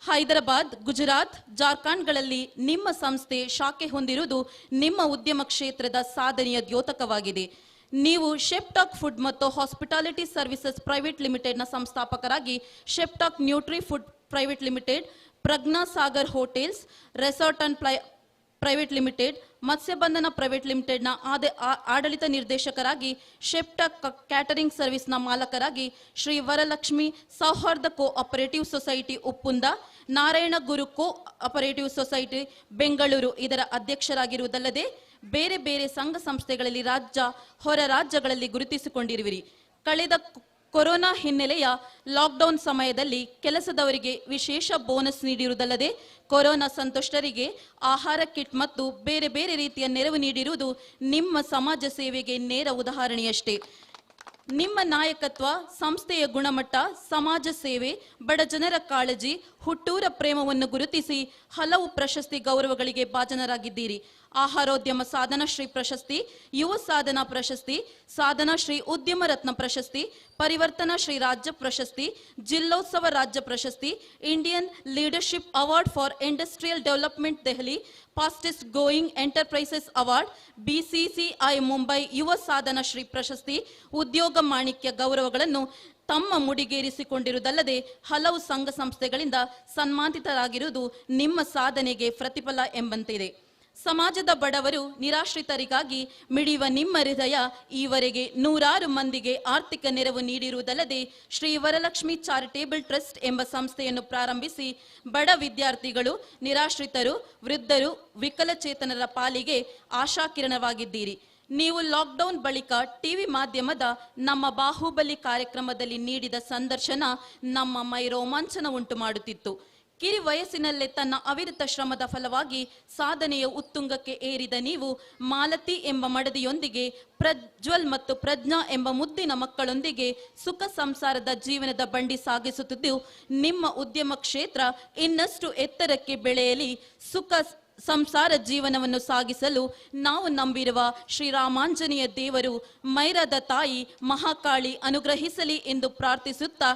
ಹೈದರಾಬಾದ್, ಗುಜರಾತ್, ಜಾರ್ಖಂಡ್ಗಳಲ್ಲಿ ನಿಮ್ಮ ಸಂಸ್ಥೆ ಶಾಖೆ ಹೊಂದಿರುವುದು ನಿಮ್ಮ ಉದ್ಯಮ ಕ್ಷೇತ್ರದ ಸಾಧನೆಯ ದ್ಯೋತಕವಾಗಿದೆ. ನೀವು ಶೆಫ್ ಟಾಕ್ ಫುಡ್ ಮತ್ತು ಹಾಸ್ಪಿಟಾಲಿಟಿ ಸರ್ವಿಸಸ್ ಪ್ರೈವೇಟ್ ಲಿಮಿಟೆಡ್ನ ಸಂಸ್ಥಾಪಕರಾಗಿ chef talk nutri food private limited, Prajna Sagar hotels resort and private limited, Matsyabandhana private ಲಿಮಿಟೆಡ್ನ ಆಡಳಿತ ನಿರ್ದೇಶಕರಾಗಿ, ಶೆಫ್ ಟಾಕ್ ಕ್ಯಾಟರಿಂಗ್ ಸರ್ವಿಸ್ನ ಮಾಲಕರಾಗಿ, Shri Varalakshmi Sauhardha cooperative society Uppunda, Narayana Guru cooperative society Bengaluru ಇದರ ಅಧ್ಯಕ್ಷರಾಗಿರುವುದಲ್ಲದೆ ಬೇರೆ ಬೇರೆ ಸಂಘ ಸಂಸ್ಥೆಗಳಲ್ಲಿ ರಾಜ್ಯ ಹೊರ ರಾಜ್ಯಗಳಲ್ಲಿ ಗುರುತಿಸಿಕೊಂಡಿರುವಿರಿ. ಕಳೆದ ಕೊರೋನಾ ಹಿನ್ನೆಲೆಯ ಲಾಕ್ಡೌನ್ ಸಮಯದಲ್ಲಿ ಕೆಲಸದವರಿಗೆ ವಿಶೇಷ ಬೋನಸ್ ನೀಡಿರುವುದಲ್ಲದೆ ಕೊರೋನಾ ಸಂತುಷ್ಟರಿಗೆ ಆಹಾರ ಕಿಟ್ ಮತ್ತು ಬೇರೆ ಬೇರೆ ರೀತಿಯ ನೆರವು ನೀಡಿರುವುದು ನಿಮ್ಮ ಸಮಾಜ ಸೇವೆಗೆ ನೇರ ಉದಾಹರಣೆಯಷ್ಟೇ. ನಿಮ್ಮ ನಾಯಕತ್ವ, ಸಂಸ್ಥೆಯ ಗುಣಮಟ್ಟ, ಸಮಾಜ ಸೇವೆ, ಬಡ ಜನರ ಕಾಳಜಿ, ಹುಟ್ಟೂರ ಪ್ರೇಮವನ್ನು ಗುರುತಿಸಿ ಹಲವು ಪ್ರಶಸ್ತಿ ಗೌರವಗಳಿಗೆ ಭಾಜನರಾಗಿದ್ದೀರಿ. ಆಹಾರೋದ್ಯಮ ಸಾಧನಾ ಶ್ರೀ ಪ್ರಶಸ್ತಿ, ಯುವ ಸಾಧನಾ ಪ್ರಶಸ್ತಿ, ಸಾಧನಾ ಶ್ರೀ ಉದ್ಯಮ ರತ್ನ ಪ್ರಶಸ್ತಿ, ಪರಿವರ್ತನಾ ಶ್ರೀ ರಾಜ್ಯ ಪ್ರಶಸ್ತಿ, ಜಿಲ್ಲೋತ್ಸವ ರಾಜ್ಯ ಪ್ರಶಸ್ತಿ, Indian leadership award for industrial development Delhi, fastest growing enterprises award, BCCI Mumbai ಯುವ ಸಾಧನಾ ಶ್ರೀ ಪ್ರಶಸ್ತಿ, ಉದ್ಯೋಗ ಮಾಣಿಕ್ಯ ಗೌರವಗಳನ್ನು ತಮ್ಮ ಮುಡಿಗೇರಿಸಿಕೊಂಡಿರುವುದಲ್ಲದೆ ಹಲವು ಸಂಘ ಸಂಸ್ಥೆಗಳಿಂದ ಸನ್ಮಾನಿತರಾಗಿರುವುದು ನಿಮ್ಮ ಸಾಧನೆಗೆ ಪ್ರತಿಫಲ ಎಂಬಂತಿದೆ. ಸಮಾಜದ ಬಡವರು ನಿರಾಶ್ರಿತರಿಗಾಗಿ ಮಿಡಿಯುವ ನಿಮ್ಮ ಹೃದಯ ಈವರೆಗೆ ನೂರಾರು ಮಂದಿಗೆ ಆರ್ಥಿಕ ನೆರವು ನೀಡಿರುವುದಲ್ಲದೆ ಶ್ರೀ ವರಲಕ್ಷ್ಮಿ ಚಾರಿಟೇಬಲ್ ಟ್ರಸ್ಟ್ ಎಂಬ ಸಂಸ್ಥೆಯನ್ನು ಪ್ರಾರಂಭಿಸಿ ಬಡ ವಿದ್ಯಾರ್ಥಿಗಳು, ನಿರಾಶ್ರಿತರು, ವೃದ್ಧರು, ವಿಕಲಚೇತನರ ಪಾಲಿಗೆ ಆಶಾಕಿರಣವಾಗಿದ್ದೀರಿ. ನೀವು ಲಾಕ್ಡೌನ್ ಬಳಿಕ ಟಿವಿ ಮಾಧ್ಯಮದ ನಮ್ಮ ಬಾಹುಬಲಿ ಕಾರ್ಯಕ್ರಮದಲ್ಲಿ ನೀಡಿದ ಸಂದರ್ಶನ ನಮ್ಮ ಮೈ ರೋಮಾಂಚನ ಉಂಟು ಮಾಡುತ್ತಿತ್ತು. ಕಿರಿ ವಯಸ್ಸಿನಲ್ಲೇ ತನ್ನ ಅವಿರತ ಶ್ರಮದ ಫಲವಾಗಿ ಸಾಧನೆಯ ಉತ್ತುಂಗಕ್ಕೆ ಏರಿದ ನೀವು ಮಾಲತಿ ಎಂಬ ಮಡದಿಯೊಂದಿಗೆ, ಪ್ರಜ್ವಲ್ ಮತ್ತು ಪ್ರಜ್ಞಾ ಎಂಬ ಮುದ್ದಿನ ಮಕ್ಕಳೊಂದಿಗೆ ಸುಖ ಸಂಸಾರದ ಜೀವನದ ಬಂಡಿ ಸಾಗಿಸುತ್ತಿದ್ದು, ನಿಮ್ಮ ಉದ್ಯಮ ಕ್ಷೇತ್ರ ಇನ್ನಷ್ಟು ಎತ್ತರಕ್ಕೆ ಬೆಳೆಯಲಿ, ಸುಖ ಸಂಸಾರ ಜೀವನವನ್ನು ಸಾಗಿಸಲು ನಾವು ನಂಬಿರುವ ಶ್ರೀರಾಮಾಂಜನೇಯ ದೇವರು, ಮೈರದ ತಾಯಿ ಮಹಾಕಾಳಿ ಅನುಗ್ರಹಿಸಲಿ ಎಂದು ಪ್ರಾರ್ಥಿಸುತ್ತಾ,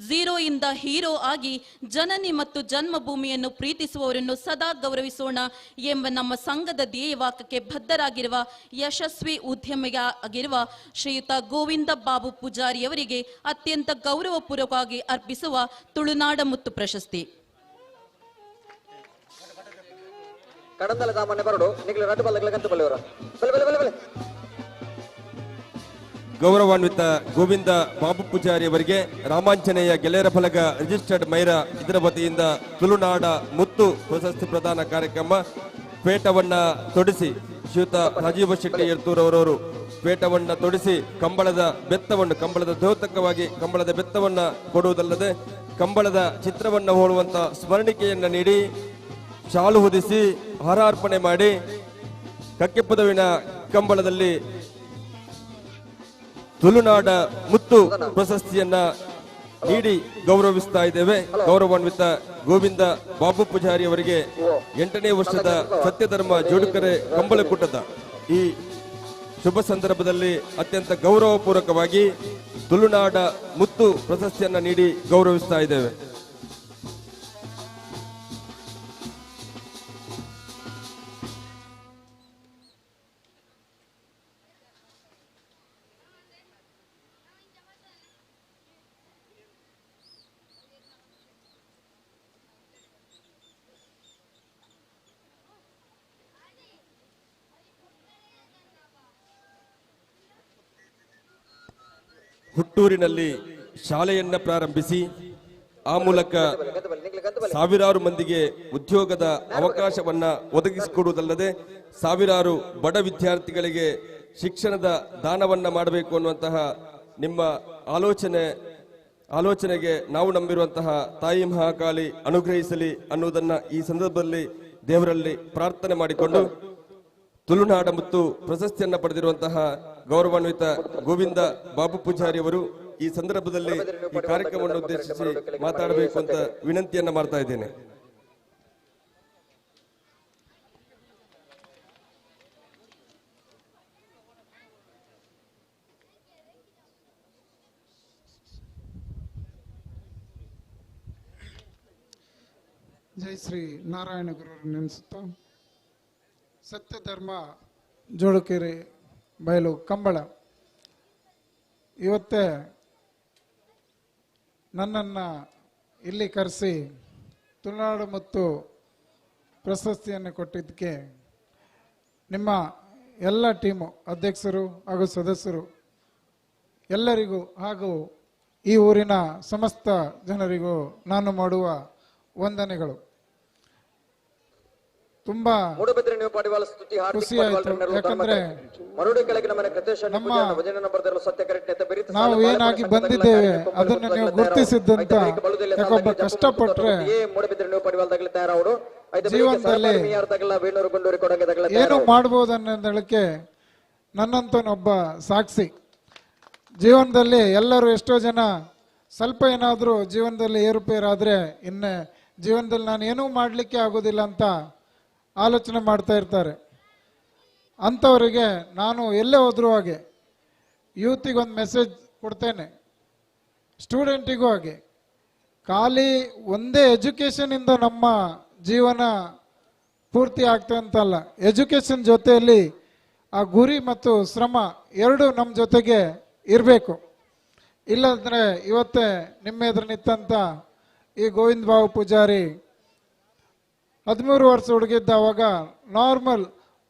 ಝೀರೋ ಇಂದ ಹೀರೋ ಆಗಿ ಜನನಿ ಮತ್ತು ಜನ್ಮಭೂಮಿಯನ್ನು ಪ್ರೀತಿಸುವವರನ್ನು ಸದಾ ಗೌರವಿಸೋಣ ಎಂಬ ನಮ್ಮ ಸಂಘದ ಧ್ಯೇಯವಾಕ್ಯಕ್ಕೆ ಬದ್ಧರಾಗಿರುವ ಯಶಸ್ವಿ ಉದ್ಯಮಿಯಾಗಿರುವ ಶ್ರೀಯುತ ಗೋವಿಂದ ಬಾಬು ಪೂಜಾರಿಯವರಿಗೆ ಅತ್ಯಂತ ಗೌರವಪೂರ್ವಕವಾಗಿ ಅರ್ಪಿಸುವ ತುಳುನಾಡ ಮುತ್ತು ಪ್ರಶಸ್ತಿ. ಕಡಂದಲ ಸಾಮಾನ್ಯ ಬರಡು ನಿಗ್ಲು ರಡ್ಡು ಬಲ್ಲಗಳ ಕಂತು ಬಲ್ಲಿವರ ಬಲೆ ಬಲೆ ಬಲೆ ಬಲೆ. ಗೌರವಾನ್ವಿತ ಗೋವಿಂದ ಬಾಬು ಪೂಜಾರಿ ಅವರಿಗೆ ರಾಮಾಂಜನೇಯ ಗೆಳೆಯರ ಫಲಕ ರಿಜಿಸ್ಟರ್ಡ್ ಮೈರಾ ಇದರ ವತಿಯಿಂದ ತುಳುನಾಡ ಮುತ್ತು ಪ್ರಶಸ್ತಿ ಪ್ರದಾನ ಕಾರ್ಯಕ್ರಮ. ಪೇಟವನ್ನ ತೊಡಿಸಿ ಶ್ರೀಯುತ ರಾಜೀವ ಶೆಟ್ಟಿ ಯರ್ತೂರವರವರು ಪೇಟವನ್ನ ತೊಡಿಸಿ ಕಂಬಳದ ಬೆತ್ತವನ್ನು, ಕಂಬಳದ ದ್ಯೋತಕವಾಗಿ ಕಂಬಳದ ಬೆತ್ತವನ್ನ ಕೊಡುವುದಲ್ಲದೆ ಕಂಬಳದ ಚಿತ್ರವನ್ನು ಹೋಳುವಂತಹ ಸ್ಮರಣಿಕೆಯನ್ನ ನೀಡಿ ಶಾಲು ಹೊದಿಸಿ ಹಾರಾರ್ಪಣೆ ಮಾಡಿ ಕಕ್ಕೆಪದವಿನ ಕಂಬಳದಲ್ಲಿ ತುಳುನಾಡ ಮುತ್ತು ಪ್ರಶಸ್ತಿಯನ್ನ ನೀಡಿ ಗೌರವಿಸ್ತಾ ಇದ್ದೇವೆ. ಗೌರವಾನ್ವಿತ ಗೋವಿಂದ ಬಾಬು ಪೂಜಾರಿ ಅವರಿಗೆ 8ನೇ ವರ್ಷದ ಸತ್ಯಧರ್ಮ ಜೋಡುಕರೆ ಕಂಬಳಕೂಟದ ಈ ಶುಭ ಸಂದರ್ಭದಲ್ಲಿ ಅತ್ಯಂತ ಗೌರವಪೂರ್ವಕವಾಗಿ ತುಳುನಾಡ ಮುತ್ತು ಪ್ರಶಸ್ತಿಯನ್ನ ನೀಡಿ ಗೌರವಿಸ್ತಾ ಇದ್ದೇವೆ. ಹುಟ್ಟೂರಿನಲ್ಲಿ ಶಾಲೆಯನ್ನ ಪ್ರಾರಂಭಿಸಿ ಆ ಮೂಲಕ ಸಾವಿರಾರು ಮಂದಿಗೆ ಉದ್ಯೋಗದ ಅವಕಾಶವನ್ನ ಒದಗಿಸಿಕೊಡುವುದಲ್ಲದೆ ಸಾವಿರಾರು ಬಡ ವಿದ್ಯಾರ್ಥಿಗಳಿಗೆ ಶಿಕ್ಷಣದ ದಾನವನ್ನ ಮಾಡಬೇಕು ಅನ್ನುವಂತಹ ನಿಮ್ಮ ಆಲೋಚನೆಗೆ ನಾವು ನಂಬಿರುವಂತಹ ತಾಯಿ ಮಹಾಕಾಳಿ ಅನುಗ್ರಹಿಸಲಿ ಅನ್ನುವುದನ್ನ ಈ ಸಂದರ್ಭದಲ್ಲಿ ದೇವರಲ್ಲಿ ಪ್ರಾರ್ಥನೆ ಮಾಡಿಕೊಂಡು ತುಳುನಾಡ ಮತ್ತು ಪ್ರಶಸ್ತಿಯನ್ನ ಪಡೆದಿರುವಂತಹ ಗೌರವಾನ್ವಿತ ಗೋವಿಂದ ಬಾಬು ಪೂಜಾರಿ ಅವರು ಈ ಸಂದರ್ಭದಲ್ಲಿ ಈ ಕಾರ್ಯಕ್ರಮವನ್ನು ಉದ್ದೇಶಿಸಿ ಮಾತಾಡಬೇಕು ಅಂತ ವಿನಂತಿಯನ್ನ ಮಾಡ್ತಾ ಇದ್ದೇನೆ. ಜೈ ಶ್ರೀ ನಾರಾಯಣ ಗುರುವರು ನೆನೆಸುತ್ತಾ ಸತ್ಯಧರ್ಮ ಜೋಡುಕೆರೆ ಬಯಲು ಕಂಬಳ ಇವತ್ತೇ ನನ್ನನ್ನು ಇಲ್ಲಿ ಕರೆಸಿ ತುಳುನಾಡು ಮತ್ತು ಪ್ರಶಸ್ತಿಯನ್ನು ಕೊಟ್ಟಿದ್ದಕ್ಕೆ ನಿಮ್ಮ ಎಲ್ಲ ಟೀಮು ಅಧ್ಯಕ್ಷರು ಹಾಗೂ ಸದಸ್ಯರು ಎಲ್ಲರಿಗೂ ಹಾಗೂ ಈ ಊರಿನ ಸಮಸ್ತ ಜನರಿಗೂ ನಾನು ಮಾಡುವ ವಂದನೆಗಳು. ತುಂಬಾ ಖುಷಿಯಾಯಿತು. ಯಾಕಂದ್ರೆ ನಾವು ಏನಾಗಿ ಬಂದಿದ್ದೇವೆ ಅದನ್ನು ನೀವು ಗುರುತಿಸಿದ್ದಂತ ಯಾಕೊಬ್ಬ ಕಷ್ಟಪಟ್ಟರೆ ಜೀವನದಲ್ಲಿ ಏನು ಮಾಡಬಹುದು ಅನ್ನೋದಕ್ಕೆ ನನ್ನಂತನೊಬ್ಬ ಸಾಕ್ಷಿ. ಜೀವನದಲ್ಲಿ ಎಲ್ಲರೂ ಎಷ್ಟೋ ಜನ ಸ್ವಲ್ಪ ಏನಾದರೂ ಜೀವನದಲ್ಲಿ ಏರುಪೇರಾದರೆ ಇನ್ನು ಜೀವನದಲ್ಲಿ ನಾನು ಏನೂ ಮಾಡಲಿಕ್ಕೆ ಆಗೋದಿಲ್ಲ ಅಂತ ಆಲೋಚನೆ ಮಾಡ್ತಾ ಇರ್ತಾರೆ. ಅಂಥವರಿಗೆ ನಾನು ಎಲ್ಲೇ ಹೋದರೂ ಹಾಗೆ ಯೂತಿಗೊಂದು ಮೆಸೇಜ್ ಕೊಡ್ತೇನೆ, ಸ್ಟೂಡೆಂಟಿಗೂ ಹಾಗೆ. ಖಾಲಿ ಒಂದೇ ಎಜುಕೇಷನಿಂದ ನಮ್ಮ ಜೀವನ ಪೂರ್ತಿ ಆಗ್ತದೆ ಅಂತಲ್ಲ, ಎಜುಕೇಷನ್ ಜೊತೆಯಲ್ಲಿ ಆ ಗುರಿ ಮತ್ತು ಶ್ರಮ ಎರಡೂ ನಮ್ಮ ಜೊತೆಗೆ ಇರಬೇಕು. ಇಲ್ಲಾಂದರೆ ಇವತ್ತೇ ನಿಮ್ಮ ಎದುರು ನಿಂತಂಥ ಈ ಗೋವಿಂದ ಬಾಬು ಪೂಜಾರಿ 13 ವರ್ಷ ಹುಡುಗಿದ್ದ ಅವಾಗ ನಾರ್ಮಲ್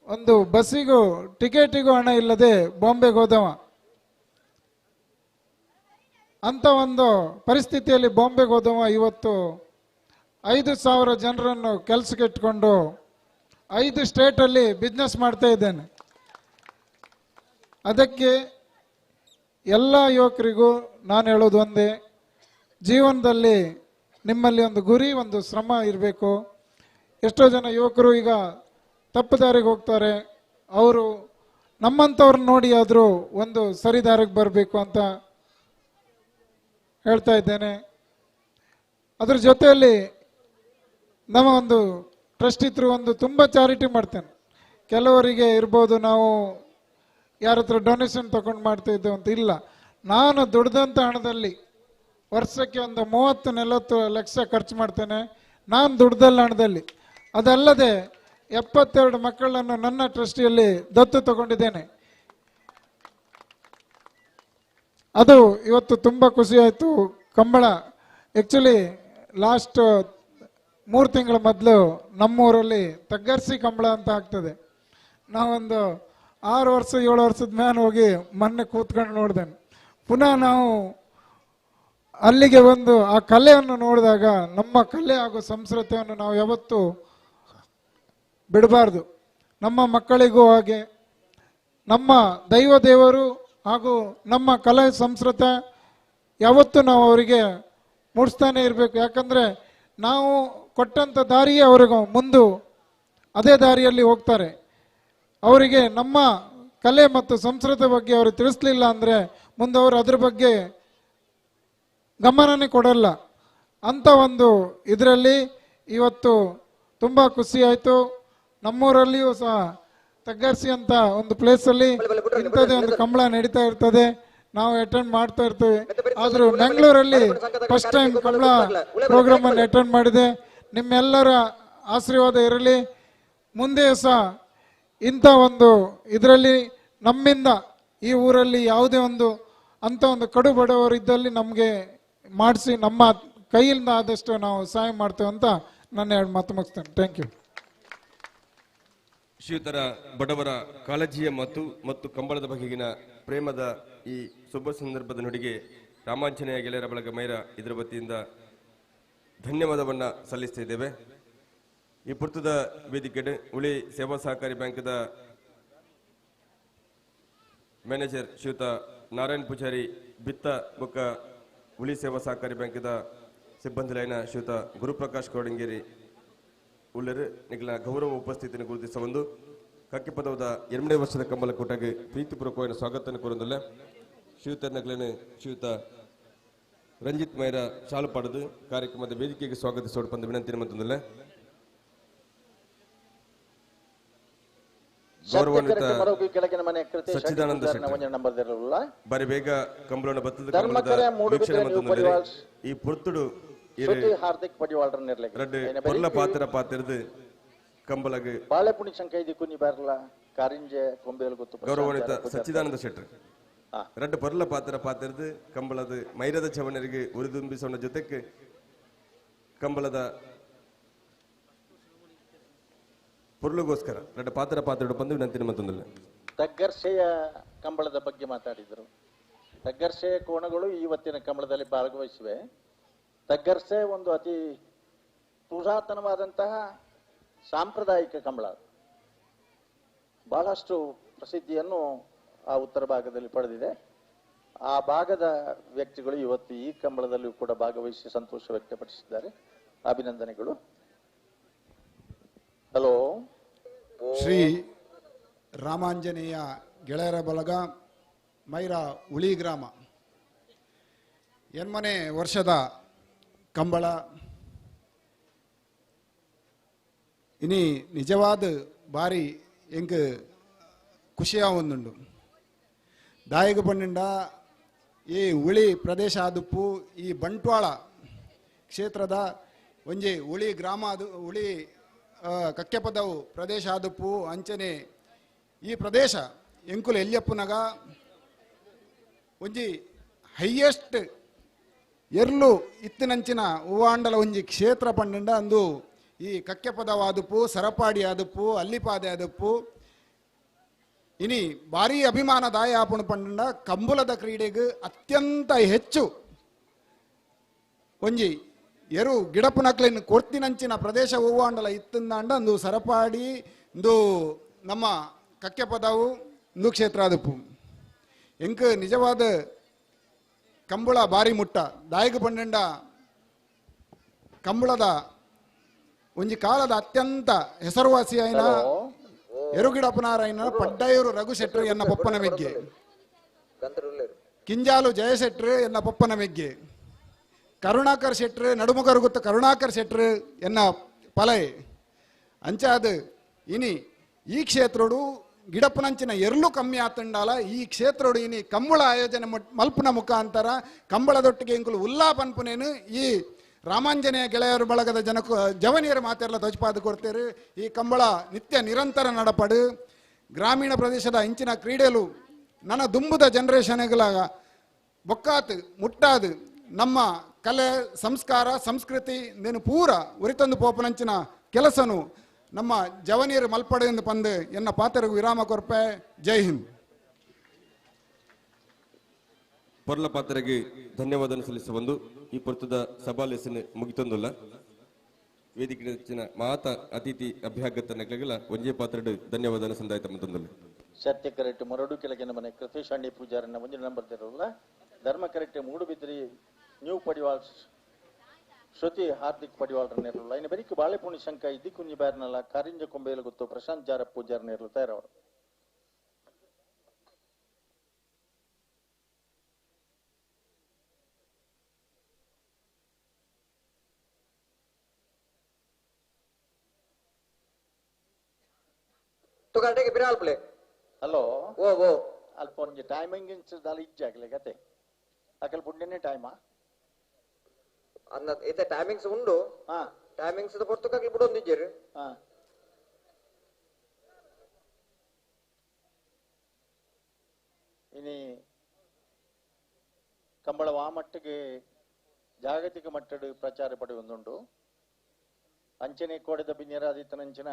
ಒಂದು ಬಸ್ಸಿಗೂ ಟಿಕೆಟಿಗೂ ಹಣ ಇಲ್ಲದೆ ಬಾಂಬೆಗೆ ಹೋದವ. ಅಂಥ ಒಂದು ಪರಿಸ್ಥಿತಿಯಲ್ಲಿ ಬಾಂಬೆಗೆ ಹೋದವ ಇವತ್ತು 5,000 ಜನರನ್ನು ಕೆಲಸಕ್ಕೆ ಇಟ್ಕೊಂಡು 5 ಸ್ಟೇಟಲ್ಲಿ ಬಿಸ್ನೆಸ್ ಮಾಡ್ತಾ ಇದ್ದೇನೆ. ಅದಕ್ಕೆ ಎಲ್ಲ ಯುವಕರಿಗೂ ನಾನು ಹೇಳೋದು ಒಂದೇ, ಜೀವನದಲ್ಲಿ ನಿಮ್ಮಲ್ಲಿ ಒಂದು ಗುರಿ, ಒಂದು ಶ್ರಮ ಇರಬೇಕು. ಎಷ್ಟೋ ಜನ ಯುವಕರು ಈಗ ತಪ್ಪು ದಾರಿಗೆ ಹೋಗ್ತಾರೆ, ಅವರು ನಮ್ಮಂಥವ್ರನ್ನ ನೋಡಿ ಆದರೂ ಒಂದು ಸರಿ ದಾರಿಗೆ ಬರಬೇಕು ಅಂತ ಹೇಳ್ತಾ ಇದ್ದೇನೆ. ಅದ್ರ ಜೊತೆಯಲ್ಲಿ ನಮ್ಮ ಒಂದು ಟ್ರಸ್ಟ್ ಇದ್ರು ಒಂದು ತುಂಬ ಚಾರಿಟಿ ಮಾಡ್ತೇನೆ. ಕೆಲವರಿಗೆ ಇರ್ಬೋದು ನಾವು ಯಾರ ಹತ್ರ ಡೊನೇಷನ್ ತಗೊಂಡು ಮಾಡ್ತಾ ಇದ್ದೇವೆ ಅಂತ, ಇಲ್ಲ, ನಾನು ದುಡ್ದಂಥ ಹಣದಲ್ಲಿ ವರ್ಷಕ್ಕೆ ಒಂದು 30-40 ಲಕ್ಷ ಖರ್ಚು ಮಾಡ್ತೇನೆ ನಾನು ದುಡ್ದಲ್ಲ ಹಣದಲ್ಲಿ. ಅದಲ್ಲದೆ 72 ಮಕ್ಕಳನ್ನು ನನ್ನ ಟ್ರಸ್ಟಿಯಲ್ಲಿ ದತ್ತು ತಗೊಂಡಿದ್ದೇನೆ. ಅದು ಇವತ್ತು ತುಂಬ ಖುಷಿಯಾಯಿತು. ಕಂಬಳ ಆ್ಯಕ್ಚುಲಿ ಲಾಸ್ಟ್ 3 ತಿಂಗಳ ಮೊದಲು ನಮ್ಮೂರಲ್ಲಿ ತಗ್ಗರ್ಸಿ ಕಂಬಳ ಅಂತ ಆಗ್ತದೆ. ನಾವೊಂದು 6 ವರ್ಷ 7 ವರ್ಷದ ಮೇಲೆ ಹೋಗಿ ಮೊನ್ನೆ ಕೂತ್ಕೊಂಡು ನೋಡಿದೆ. ಪುನಃ ನಾವು ಅಲ್ಲಿಗೆ ಬಂದು ಆ ಕಲೆಯನ್ನು ನೋಡಿದಾಗ ನಮ್ಮ ಕಲೆ ಹಾಗೂ ಸಂಸ್ಕೃತಿಯನ್ನು ನಾವು ಯಾವತ್ತೂ ಬಿಡಬಾರ್ದು. ನಮ್ಮ ಮಕ್ಕಳಿಗೂ ಹಾಗೆ ನಮ್ಮ ದೈವ ದೇವರು ಹಾಗೂ ನಮ್ಮ ಕಲೆ ಸಂಸ್ಕೃತಿ ಯಾವತ್ತೂ ನಾವು ಅವರಿಗೆ ಮೂಡಿಸ್ತಾನೆ ಇರಬೇಕು. ಯಾಕಂದರೆ ನಾವು ಕೊಟ್ಟಂಥ ದಾರಿಯೇ ಅವ್ರಿಗೆ ಮುಂದೆ ಅದೇ ದಾರಿಯಲ್ಲಿ ಹೋಗ್ತಾರೆ. ಅವರಿಗೆ ನಮ್ಮ ಕಲೆ ಮತ್ತು ಸಂಸ್ಕೃತಿ ಬಗ್ಗೆ ಅವರು ತಿಳಿಸ್ಲಿಲ್ಲ ಅಂದರೆ ಮುಂದೆ ಅವರು ಅದ್ರ ಬಗ್ಗೆ ಗಮನನೇ ಕೊಡಲ್ಲ. ಅಂಥ ಒಂದು ಇದರಲ್ಲಿ ಇವತ್ತು ತುಂಬ ಖುಷಿಯಾಯಿತು. ನಮ್ಮೂರಲ್ಲಿಯೂ ಸಹ ತಗ್ಗರ್ಸಿ ಅಂತ ಒಂದು ಪ್ಲೇಸಲ್ಲಿ ಇಂಥದ್ದೇ ಒಂದು ಕಂಬಳ ನಡೀತಾ ಇರ್ತದೆ, ನಾವು ಅಟೆಂಡ್ ಮಾಡ್ತಾ ಇರ್ತೇವೆ. ಆದರೂ ಬೆಂಗಳೂರಲ್ಲಿ ಫಸ್ಟ್ ಟೈಮ್ ಕಂಬಳ ಪ್ರೋಗ್ರಾಮನ್ನು ಅಟೆಂಡ್ ಮಾಡಿದೆ. ನಿಮ್ಮೆಲ್ಲರ ಆಶೀರ್ವಾದ ಇರಲಿ. ಮುಂದೆಯೂ ಸಹ ಇಂಥ ಒಂದು ಇದರಲ್ಲಿ ನಮ್ಮಿಂದ ಈ ಊರಲ್ಲಿ ಯಾವುದೇ ಒಂದು ಅಂಥ ಒಂದು ಕಡು ಬಡವರು ಇದ್ದಲ್ಲಿ ನಮಗೆ ಮಾಡಿಸಿ ನಮ್ಮ ಕೈಯಿಂದ ಆದಷ್ಟು ನಾವು ಸಹಾಯ ಮಾಡ್ತೇವೆ ಅಂತ ನನ್ನ ಎರಡು ಮಾತು ಮುಗಿಸ್ತೇನೆ. Thank you. ಶ್ರೀಯುತರ ಬಡವರ ಕಾಳಜಿಯ ಮತ್ತು ಮತ್ತು ಕಂಬಳದ ಬಗೆಗಿನ ಪ್ರೇಮದ ಈ ಶುಭ ಸಂದರ್ಭದ ನುಡಿಗೆ ರಾಮಾಂಜನೇಯ ಗೆಳೆಯರ ಬಳಗ ಮೈರ ಇದರ ವತಿಯಿಂದ ಧನ್ಯವಾದವನ್ನು ಸಲ್ಲಿಸ್ತಾ ಇದ್ದೇವೆ. ಈ ಪುರ್ತದ ವೇದಿಕೆ ಉಳಿ ಸೇವಾ ಸಹಕಾರಿ ಬ್ಯಾಂಕ್ದ ಮ್ಯಾನೇಜರ್ ಶ್ರೀಯುತ ನಾರಾಯಣ್ ಪೂಜಾರಿ ಬಿತ್ತ ಬೊಕ್ಕ ಉಳಿ ಸೇವಾ ಸಹಕಾರಿ ಬ್ಯಾಂಕ್ದ ಸಿಬ್ಬಂದಿ ಲೈನ ಶ್ರೀಯುತ ಗುರುಪ್ರಕಾಶ್ ಕೋಡಂಗೇರಿ ಉಳ್ಳರು ನಿಗಲ ಗೌರವ ಉಪಸ್ಥಿತಿಯನ್ನು ಗುರುತಿಸ ಒಂದು ಕಕ್ಕೆ ಪದವದ 2ನೇ ವರ್ಷದ ಕಂಬಳ ಕೂಟಕ್ಕೆ ಪ್ರೀತಿಪೂರ್ವಕವಾಗಿ ಸ್ವಾಗತವನ್ನು ಕೋರೊಂದಿಲ್ಲ. ಶ್ರೀಯುತ ನಗಲನೆ ಶ್ರೀಯುತ ರಂಜಿತ್ ಮೈರ ಶಾಲು ಪಾಡದು ಕಾರ್ಯಕ್ರಮದ ವೇದಿಕೆಗೆ ಸ್ವಾಗತಿಸೋಡು ಬಂದು ವಿನಂತಿ ಮಂತಂದಿಲ್ಲ. ಗೌರವಾನ್ವಿತ ಸಚ್ಚಿದಾನಂದ ಬಾರಿ ಬೇಗ ಕಂಬಳನ ಬತ್ತದ ವೀಕ್ಷಣೆ ಮಂತಂದಿಲ್ಲ. ಈ ಪುರ್ತುಡು ಪೊರ್ಲ ಪಾತ್ರ ಪಾತ್ರದ ಕಂಬಳಗೆ ಬಾಳೆಪುಣಿ ಸಂಕೈದಿ ಕುನಿ ಬಾರ್ಲ ಕಾರಿಂಜೆ ಕೊಂಬೇಲ್ ಗೊತ್ತು. ಗೌರವಾನ್ವಿತ ಸಚ್ಚಿದಾನಂದ ಶೆಟ್ಟರ್ ರಡ್ಡು ಪೊರ್ಲ ಪಾತ್ರ ಪಾತ್ರದ ಕಂಬಳದ ಮೈರದ ಚವಣರಿಗೆ ಉರಿದುಂಬಿಸೋಣ ಜೊತೆಗೆ ಕಂಬಳದ ಪೊರ್ಲುಗೋಸ್ಕರ ರಡ್ಡು ಪಾತ್ರ ಪಾತ್ರ ಬಂದು ವಿನಂತಿ ಮಂತಂದಿಲ್ಲ. ತಗ್ಗರ್ಸೆಯ ಕಂಬಳದ ಬಗ್ಗೆ ಮಾತಾಡಿದರು. ತಗ್ಗರ್ಸೆಯ ಕೋಣಗಳು ಇವತ್ತಿನ ಕಂಬಳದಲ್ಲಿ ಭಾಗವಹಿಸಿವೆ. ತಗ್ಗರ್ಸೆ ಒಂದು ಅತಿ ಪುರಾತನವಾದಂತಹ ಸಾಂಪ್ರದಾಯಿಕ ಕಂಬಳ, ಬಹಳಷ್ಟು ಪ್ರಸಿದ್ಧಿಯನ್ನು ಆ ಉತ್ತರ ಭಾಗದಲ್ಲಿ ಪಡೆದಿದೆ. ಆ ಭಾಗದ ವ್ಯಕ್ತಿಗಳು ಇವತ್ತು ಈ ಕಂಬಳದಲ್ಲಿಯೂ ಕೂಡ ಭಾಗವಹಿಸಿ ಸಂತೋಷ ವ್ಯಕ್ತಪಡಿಸಿದ್ದಾರೆ. ಅಭಿನಂದನೆಗಳು. ಹಲೋ. ಶ್ರೀ ರಾಮಾಂಜನೇಯ ಗೆಳೆಯರ ಬಳಗ ಮೈರ ಉಳಿ ಗ್ರಾಮ ಎನ್ಮನೆ ವರ್ಷದ ಕಂಬಳ ಇನಿ ನಿಜವಾದ ಬಾರಿ ಎಂಕ್ ಖುಷಿಯಾವೊಂದುಂಡು. ದಾಯಿಗ ಪಂಡ ಈ ಉಳಿ ಪ್ರದೇಶ ಆದುಪ್ಪು ಈ ಬಂಟ್ವಾಳ ಕ್ಷೇತ್ರದ ಒಂಜಿ ಉಳಿ ಗ್ರಾಮ ಅದು ಉಳಿ ಕಕ್ಕೆಪದವು ಪ್ರದೇಶ ಆದುಪ್ಪು ಅಂಚನೆ ಈ ಪ್ರದೇಶ ಎಂಕುಲು ಎಲ್ಯಪ್ಪುನಗ ಒಂಜಿ ಹೈಯೆಸ್ಟ್ ಎರ್ಲು ಇತ್ತಿನಂಚಿನ ಹೂವಾಂಡಲ ಒಂಜಿ ಕ್ಷೇತ್ರ ಪಂಡ ಅಂದು ಈ ಕಕ್ಕೆಪದವು ಆದುಪ್ಪು, ಸರಪಾಡಿ ಆದುಪ್ಪು, ಅಲ್ಲಿಪಾದೆ ಆದುಪ್ಪು. ಇನಿ ಭಾರೀ ಅಭಿಮಾನದಾಯ ಆಪುಣು ಪಂಡ ಕಂಬುಲದ ಕ್ರೀಡೆಗೆ ಅತ್ಯಂತ ಹೆಚ್ಚು ಒಂಜಿ ಎರು ಗಿಡಪುನಕ್ಲೆನ್ ಕೊರ್ತಿನಂಚಿನ ಪ್ರದೇಶ ಹೂವಾಂಡಲ ಇತ್ತಂದಾಂಡ ಅಂದು ಸರಪಾಡಿ ಇಂದು ನಮ್ಮ ಕಕ್ಕೆಪದವು ಇಂದು ಕ್ಷೇತ್ರ ಆದುಪ್ಪು. ಎಂಕ್ ನಿಜವಾದ ಕಂಬುಳ ಬಾರಿ ಮುಟ್ಟ ದಾಯಿಗ ಪಂಡ ಕಂಬುಳದ ಒಂಜಿ ಕಾಲದ ಅತ್ಯಂತ ಹೆಸರುವಾಸಿಯಾಯಿನ ಎರುಗಿಡಪ್ಪನಾರಾಯಣ ಪಡ್ಡಯೂರು ರಘು ಶೆಟ್ರು ಎನ್ನ ಪಪ್ಪನ ಮೆಗ್ಗೆ, ಕಿಂಜಾಲು ಜಯಶೆಟ್ರು ಎನ್ನ ಪಪ್ಪನ ಮೆಗ್ಗೆ, ಕರುಣಾಕರ್ ಶೆಟ್ರು ನಡುಮುಗರುಗುತ್ತ ಕರುಣಾಕರ್ ಶೆಟ್ರು ಎನ್ನ ಪಲಯೆ. ಅಂಚಾದ ಇನಿ ಈ ಕ್ಷೇತ್ರೋಡು ಗಿಡಪ್ಪನಂಚಿನ ಎರ್ಲು ಕಮ್ಮಿ ಆತಂಡಾಲ ಈ ಕ್ಷೇತ್ರೋಡು ಇನಿ ಕಂಬಳ ಆಯೋಜನೆ ಮಲ್ಪುನ ಮುಖಾಂತರ ಕಂಬಳದೊಟ್ಟಿಗೆ ಇಂಕುಲು ಉಲ್ಲಾ ಪನ್ಪುನೇನು ಈ ರಾಮಾಂಜನೇಯ ಗೆಳೆಯರು ಬಳಗದ ಜನಕು ಜವನಿಯರ ಮಾತೆಲ್ಲ ಧ್ವಜಪಾದ ಕೊಡ್ತೇರು. ಈ ಕಂಬಳ ನಿತ್ಯ ನಿರಂತರ ನಡಪಡು ಗ್ರಾಮೀಣ ಪ್ರದೇಶದ ಇಂಚಿನ ಕ್ರೀಡೆಲು ನನ್ನ ದುಂಬುದ ಜನರೇಷನ್ಗಳ ಬೊಕ್ಕಾತು ಮುಟ್ಟಾದು ನಮ್ಮ ಕಲೆ ಸಂಸ್ಕಾರ ಸಂಸ್ಕೃತಿ ನೇನು ಪೂರ ಉರಿತಂದು ಪೋಪನಂಚಿನ ಕೆಲಸನು ನಮ್ಮ ಜವನಿಯರು ಮಲ್ಪಡು ಎಂದು ಪಂದು ಎನ್ನ ಪಾತ್ರಗೂ ವಿರಾಮ ಕೊರ್ಪೆ. ಜೈ ಹಿಂದ್. ಪೊರ್ಲ ಪಾತ್ರರಿಗೆ ಧನ್ಯವಾದ ಸಲ್ಲಿಸ ಬಂದು ಈ ಪೊರ್ತದ ಸಭಾಲೇಸನ ಮುಗಿತೊಂದುಲ್ಲ. ವೇದಿಕೆ ಹೆಚ್ಚಿನ ಮಾತ ಅತಿಥಿ ಅಭ್ಯಾಗತ ನಗಲಿಗೆಲ್ಲ ಒಂಜೇ ಪಾತ್ರಡು ಧನ್ಯವಾದ ಸಂದಾಯ ತಮ್ಮ. ಸತ್ಯ ಕರೆಕ್ಟ್ ಮರಡು ಕೆಳಗಿನ ಮನೆ ಕೃತಿಶಾಂಡಿ ಪೂಜಾರನ್ನ ಒಂದು ನಂಬರ್ ತಿರಲ್ಲ. ಧರ್ಮ ಕರೆಕ್ಟ್ ಮೂಡುಬಿದ್ರಿ ನ್ಯೂ ಪಡಿವಾಳ್ ಶ್ರುತಿ ಹಾರ್ದಿಕ್ ಪಡಿವಾಳ್ರನ್ನಿರಲ್ಲ. ಇನ್ನು ಬರೀಕ್ ಬಾಳೆಪುಣಿ ಶಂಕ ಇದ್ದಿ ಕುಂಜಿ ಬಾರ್ನಲ್ಲ ಕಾರಿಂಜ ಕೊಂಬೇಲು ಗೊತ್ತು ಪ್ರಶಾಂತ್ ಜಾರ ಪೂಜಾರನ್ನಿರಲು ತಯಾರವರು. ಗಂಟೆಗೆ ಬಿರಾಲ್ಪಲೆ. ಹಲೋ ಓ ಓ ಅಲ್ಪ ಒಂಜಿ ಟೈಮಿಂಗ್ ದಾಲ ಇಜ್ಜಾಗ್ಲೆ ಕತೆ ಅಕಲ್ ಪುಣ್ಯನೇ ಟೈಮಾ ಅನ್ನ ಇತ್ತೆ ಟೈಮಿಂಗ್ಸ್ ಉಂಡು. ಹಾ ಟೈಮಿಂಗ್ಸ್ the ಪೊರ್ತುಕಾಗ್ಲಿ ಬಿಡೊಂದಿಜ್ಜೆರ್. ಹಾ ಇನಿ ಕಂಬಳ ಆ ಮಟ್ಟಿಗೆ ಜಾಗತಿಕ ಮಟ್ಟದ ಪ್ರಚಾರ ಪಡೆಯೊಂದುಂಡು. ಅಂಚನೆ ಕೋಡೆದ ಬಿನ್ಯರಾದಿತ್ತನಂಚಿನ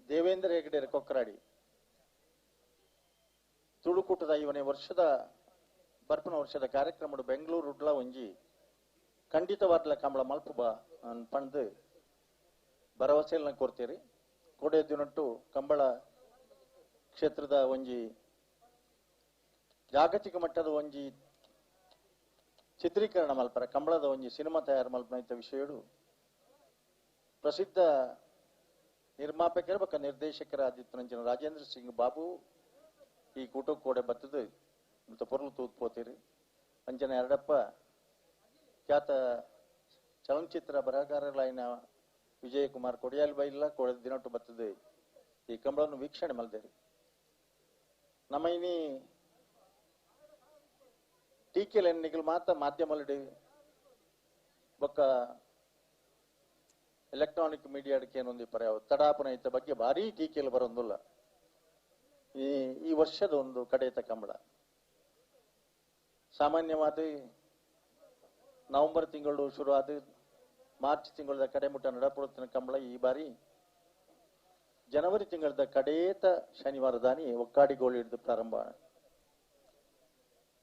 ದೇವೇಂದ್ರ ಹೆಗಡೆ ಕೊಕ್ಕರಾಡಿ ತುಳುಕೂಟದ 5ನೇ ವರ್ಷದ ಬರ್ಪನ ವರ್ಷದ ಕಾರ್ಯಕ್ರಮ ಬೆಂಗಳೂರು ಉಡ್ಲ ಒಂಜಿ ಖಂಡಿತವಾದ್ಲ ಕಂಬಳ ಮಲ್ಪುಬ ಪಂದು ಭರವಸೆಯನ್ನ ಕೊಡ್ತೀರಿ. ಕೋಡೆ ದಿನಟ್ಟು ಕಂಬಳ ಕ್ಷೇತ್ರದ ಒಂಜಿ ಜಾಗತಿಕ ಮಟ್ಟದ ಒಂಜಿ ಚಿತ್ರೀಕರಣ ಮಲ್ಪರ ಕಂಬಳದ ಒಂಜಿ ಸಿನಿಮಾ ತಯಾರು ಮಲ್ಪನ ಇತ್ತ ವಿಷಯಡು ಪ್ರಸಿದ್ಧ ನಿರ್ಮಾಪಕರ ಬೊಕ್ಕ ನಿರ್ದೇಶಕರ ಆದಿತ್ಯನಂಚಿನ ರಾಜೇಂದ್ರ ಸಿಂಗ್ ಬಾಬು ಈ ಕೂಟಕ್ಕೆ ಕೋಡೆ ಬತ್ತದು ಮತ್ತು ಪೊರ್ಲು ತೂತ್ ಪೋತೀರಿ. ಅಂಚನೆ ಎರಡಪ್ಪ ಖ್ಯಾತ ಚಲನಚಿತ್ರ ಬರಹಗಾರರಾಯಿನ ವಿಜಯಕುಮಾರ್ ಕೊಡಿಯಾಲ್ ಬೈಲ ಕೋಡೆ ದಿನಟ್ಟು ಬತ್ತದು ಈ ಕಂಬಳವನ್ನು ವೀಕ್ಷಣೆ ಮಲ್ದೇರಿ. ನಮ್ಮ ಇನಿ ಟೀಕೆಲೆನ್ನಿಗಳು ಮಾತ್ರ ಮಾಧ್ಯಮದಲ್ಲಿ ಬೊಕ್ಕ ಎಲೆಕ್ಟ್ರಾನಿಕ್ ಮೀಡಿಯಾಕ್ಕೆ ಏನೊಂದು ಪರ್ಯಾವ ತಡಾಪನ ಇದ್ದ ಬಗ್ಗೆ ಭಾರೀ ಟೀಕೆಯಲ್ಲಿ ಬರೋದಿಲ್ಲ. ಈ ಈ ವರ್ಷದ ಒಂದು ಕಡೆಯ ಕಂಬಳ ಸಾಮಾನ್ಯವಾದ ನವೆಂಬರ್ ತಿಂಗಳು ಶುರುವಾದ ಮಾರ್ಚ್ ತಿಂಗಳ ಕಡೆ ಮುಟ್ಟ ನಡಪಡುತ್ತಿನ ಕಂಬಳ ಈ ಬಾರಿ ಜನವರಿ ತಿಂಗಳದ ಕಡೇತ ಶನಿವಾರ ದಾನಿ ಒಕ್ಕಾಡಿಗೋಳಿ ಹಿಡಿದು ಪ್ರಾರಂಭ.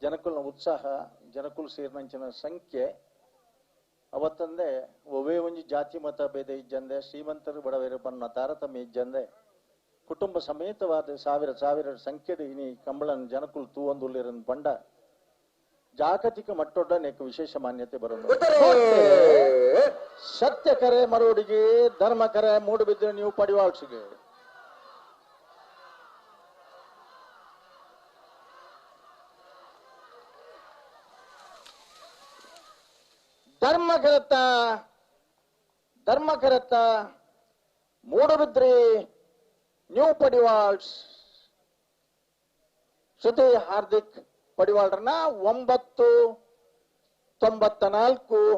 ಜನಕುಲ್ನ ಉತ್ಸಾಹ, ಜನಕುಲ್ ಸೇರಿನಂಚಿನ ಸಂಖ್ಯೆ ಅವತ್ತಂದೆ ಒವೇ ಒಂಜಿ ಜಾತಿ ಮತ ಭೇದ ಇಜ್ಜಂದೆ, ಶ್ರೀಮಂತರು ಬಡವರು ಪನ್ನ ತಾರತಮ್ಯ ಇಜ್ಜಂದೆ ಕುಟುಂಬ ಸಮೇತವಾದ ಸಾವಿರ ಸಾವಿರ ಸಂಖ್ಯೆಡು ಇನಿ ಕಂಬಳನ್ ಜನಕುಲ್ ತೂವೊಂದುಲ್ಲಿರನ್ ಪಂಡ ಜಾಗತಿಕ ಮಟ್ಟೊಡ್ಡ ನೆಕ್ ವಿಶೇಷ ಮಾನ್ಯತೆ ಬರೋದು. ಸತ್ಯ ಕರೆ ಮರೋಡಿಗೆ, ಧರ್ಮ ಕರೆ ಮೂಡುಬಿದ್ರೆ ನೀವು ಪಡಿವಾಳ್ಸಿಗೆ. ಧರ್ಮ ಕರೆತ್ತ ಧರ್ಮ ಕರೆತ್ತ ಮೂಡುಬಿದ್ರಿ ನ್ಯೂ ಪಡಿವಾಳ್ಸ್ ಶ್ರುತಿ ಹಾರ್ದಿಕ್ ಪಡಿವಾಳ್ರನ್ನ 9.94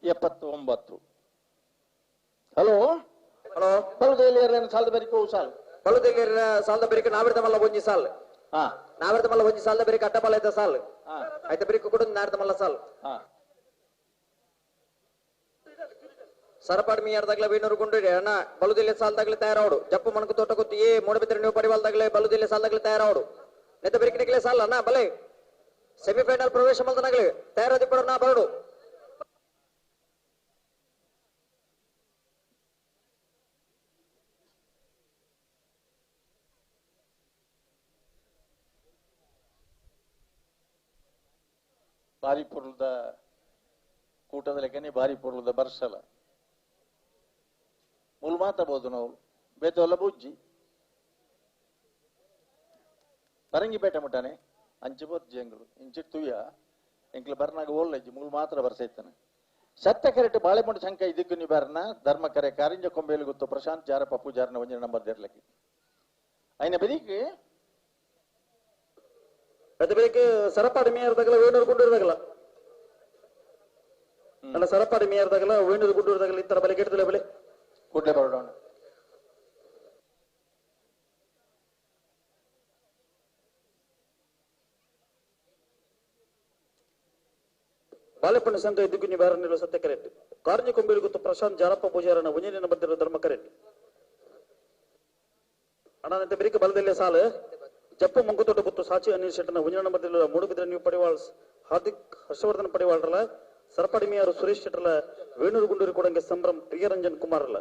10.79. ಹಲೋ ಹಲೋ ಬಲುದೇಲಿಯರ ಸಾಲದ ಬೆರಿಕೆ ಸಾಲ್ ಬಲುದೇಲಿಯರ ಸಾಲದ ಬೆರಿಕೆ ನಾವಿರ್ದ ಮಲ್ಲ ಒಂಜಿ ಸಾಲ್ ನಾವಿರ್ದ ಮಲ್ಲ ಒಂಜಿ ಸಾಲದ ಬೆರಿಕೆ ಅಡ್ಡಬಲ ಇದ್ದ ಸಾಲ್ ಆಯ್ತ ಬೆರಿಕೆ ಕೂಡ ನಾರ್ದ ಮಲ್ಲ ಸಾಲ್ ಸರಪಾಡ್ ಮೀಯಾರ್ದಾಗ್ಲೆ ವೇಣೂರು ಗುಂಡು ಅಣ್ಣ ಬಲುದಿಲ್ಲ ಸಾಲದಾಗ್ಲೆ ತಯಾರಾವಡು ಜಪ್ಪು ಮಣಕು ತೋಟ ಗೊತ್ತು ಏ ಮೂಡಬಿದ್ರೆ ನೀವು ಪಡಿವಾಲ್ದಾಗ್ಲೆ ಬಲುದಿಲ್ಲ ಸಾಲದಾಗ್ಲೆ ತಯಾರಾವಡು ನೆತ್ತ ಬೆರಿಕೆ ನಿಕ್ಲೆ ಸಾಲ ಅಣ್ಣ ಬಲೆ ಸೆಮಿಫೈನಲ್ ಪ್ರವೇಶ ಮಲ್ದನಾಗ್ಲೆ ತಯಾರಾದಿ ಪಡ ನಾ ಬರಡು ಭಾರಿ ಪೊರ್ಲದ ಕೂಟದ ಲೆಕ್ಕನೆ ಭಾರಿ ಪೊರ್ಲದ ಬರ್ಸಲ ಮುಲ್ ಮಾತಾಡ್ಬೋದು ನಾವು ಬೇತವಲ್ಲ ಬುಜ್ಜಿ ಪರಂಗಿಪೇಟೆ ಮುಟ್ಟಾನೆ ಅಂಚೆ ಬೊಜ್ಜಿ ಎಂಗಳು ಇಂಚೆ ತುಯ್ಯ ಎಂಕ್ಲು ಬರ್ನಾಗ ಓಲ್ಲಜ್ಜಿ ಮುಲ್ ಮಾತ್ರ ಬರ್ಸೈತಾನೆ ಸತ್ತ ಕರೆಟ್ ಬಾಳೆಮುಂಡು ಶಂಕ ಇದಕ್ಕೂ ನೀವು ಬರ್ನ ಧರ್ಮ ಕರೆ ಕಾರಿಂಜ ಕೊಂಬೇಲು ಗೊತ್ತು ಪ್ರಶಾಂತ್ ಜಾರ ಪಪ್ಪು ಜಾರನ ಒಂಜಿನ ನಂಬರ್ ದೇರ್ಲಕ್ಕೆ అయిన ಬೆದಿಗೆ ಅದು ಬೆಳಿಗ್ಗೆ ಸರಪಾಡಿ ಮೇಯರ್ದಾಗಲ ವೇಣೂರು ಗುಂಡೂರ್ದಾಗಲ ಅಲ್ಲ ಸರಪಾಡಿ ಮೇಯರ್ದಾಗಲ ವೇಣೂರು ಗುಂಡೂರ್ದಾಗಲ ಈ ತರ ಬಲೆ ಗೆಡ್ದಲೆ ಬಲೆ ಕೂಡಲೇ ಬರೋಣ. ಬಾಲೆಪಣ್ಣ ಸಂಘ ಇದ್ದಕ್ಕೂ ನೀವು ಯಾರನ್ನಿಲ್ಲ ಸತ್ಯ ಕರೆಕ್ಟ್ ಕಾರಂಜಿ ಕೊಂಬೇಲು ಗೊತ್ತು ಪ್ರಶಾಂತ್ ಜಾರಪ್ಪ ಪೂಜಾರನ ಒಂಜನೇ ನಂಬರ್ ಧರ್ಮ ಕರೆಕ್ಟ್ ಅಣ್ಣನಂತೆ ಬೆರಿಕೆ ಬಲದಲ್ಲೇ ಸಾಲು ಜಪ್ಪು ಮಂಗುತೋಟ ಗೊತ್ತು ಸಾಚಿ ಅನಿಲ್ ಶೆಟ್ಟನ ಒಂಜನೇ ನಂಬರ್ ಮೂಡುಬಿದ್ರೆ ನೀವು ಪಡಿವಾಳ್ಸ್ ಹಾರ್ದಿಕ್ ಹರ್ಷವರ್ಧನ್ ಪಡಿವಾಳ್ರಲ್ಲ ಸರಪಾಡಿ ಮೇಯರ್ ಸುರೇಶ್ ಶೆಟ್ಟರ್ಲ ವೇಣೂರು ಗುಂಡೂರು ಕೊಡಂಗೆ ಸಂಭ್ರಮ್ ಪ್ರಿಯರಂಜನ್ ಕುಮಾರ್ಲ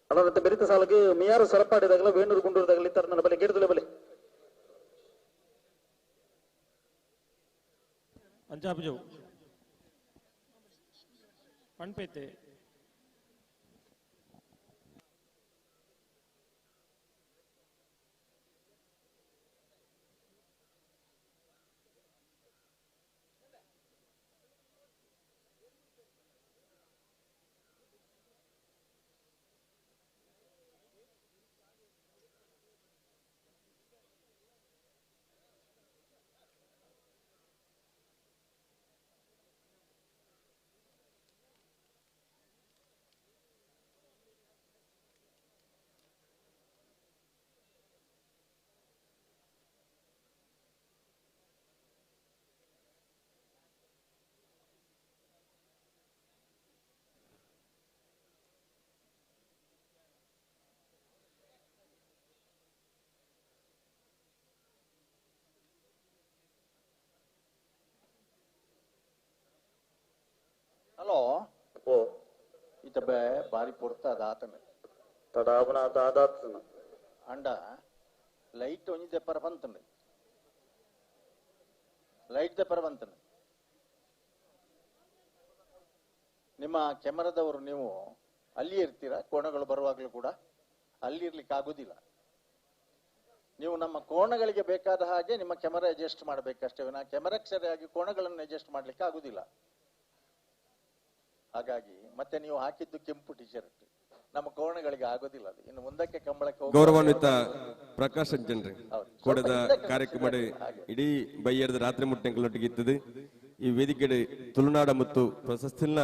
ಅಣ್ಣನಂತೆ ಬೆರಿತ ಸಾಲಿಗೆ ಮಿಯಾರು ಸರಪಾಡಿದಾಗಲ ವೇಣೂರು ಗುಂಡೂರುದಾಗಲ ಈ ತರ ನನ್ನ ಬಲೆ ಗೇಡ್ದಲೆ ಬಲೆ ಅಂಚಾಪಜವು ಪಣ್ಪೇತೆ ಹಲೋ ಓ ಈತ ಬೇ ಬಾರಿ ಪೊರ್ತ ಅದ ಆತನ ತಡಾವನ ಅದಾತನ ಅಂಡ ಲೈಟ್ ಒಂಜಿ ದೆಪ್ಪರ ಬಂತಂಡು ಲೈಟ್ ದೆಪ್ಪರ ಬಂತಂಡು ನಿಮ್ಮ ಕ್ಯಾಮರಾದವರು ನೀವು ಅಲ್ಲಿ ಇರ್ತೀರಾ? ಕೋಣಗಳು ಬರುವಾಗಲೂ ಕೂಡ ಅಲ್ಲಿ ಇರ್ಲಿಕ್ಕೆ ಆಗುದಿಲ್ಲ. ನೀವು ನಮ್ಮ ಕೋಣಗಳಿಗೆ ಬೇಕಾದ ಹಾಗೆ ನಿಮ್ಮ ಕ್ಯಾಮರಾ ಅಡ್ಜಸ್ಟ್ ಮಾಡಬೇಕಷ್ಟೇ ವಿನಾ ಕ್ಯಾಮರಾಕ್ಕೆ ಸರಿಯಾಗಿ ಕೋಣಗಳನ್ನು ಅಡ್ಜಸ್ಟ್ ಮಾಡ್ಲಿಕ್ಕೆ ಆಗುದಿಲ್ಲ. ಹಾಗಾಗಿ ಮತ್ತೆ ನೀವು ಹಾಕಿದ್ದು ಕೆಂಪು ಟಿ ಶರ್ಟ್ ನಮ್ಮ ಕೋಣಗಳಿಗೆ ಆಗೋದಿಲ್ಲ. ಅದು ಇನ್ನು ಮುಂದಕ್ಕೆ ಕಂಬಳಕ್ಕೆ ಗೌರವಾನ್ವಿತ ಪ್ರಕಾಶ್ ಅಂಜನ್ರಿ ಕೂಡದ ಕಾರ್ಯಕ್ರಮ ಇಡೀ ಬೈಯರ್ದ ರಾತ್ರಿ ಮುಟ್ಟೆಂಕಲೊಟ್ಟಿಗೆ ಇತ್ತದೆ. ಈ ವೇದಿಕೆ ತುಳುನಾಡ ಮತ್ತು ಪ್ರಶಸ್ತಿನ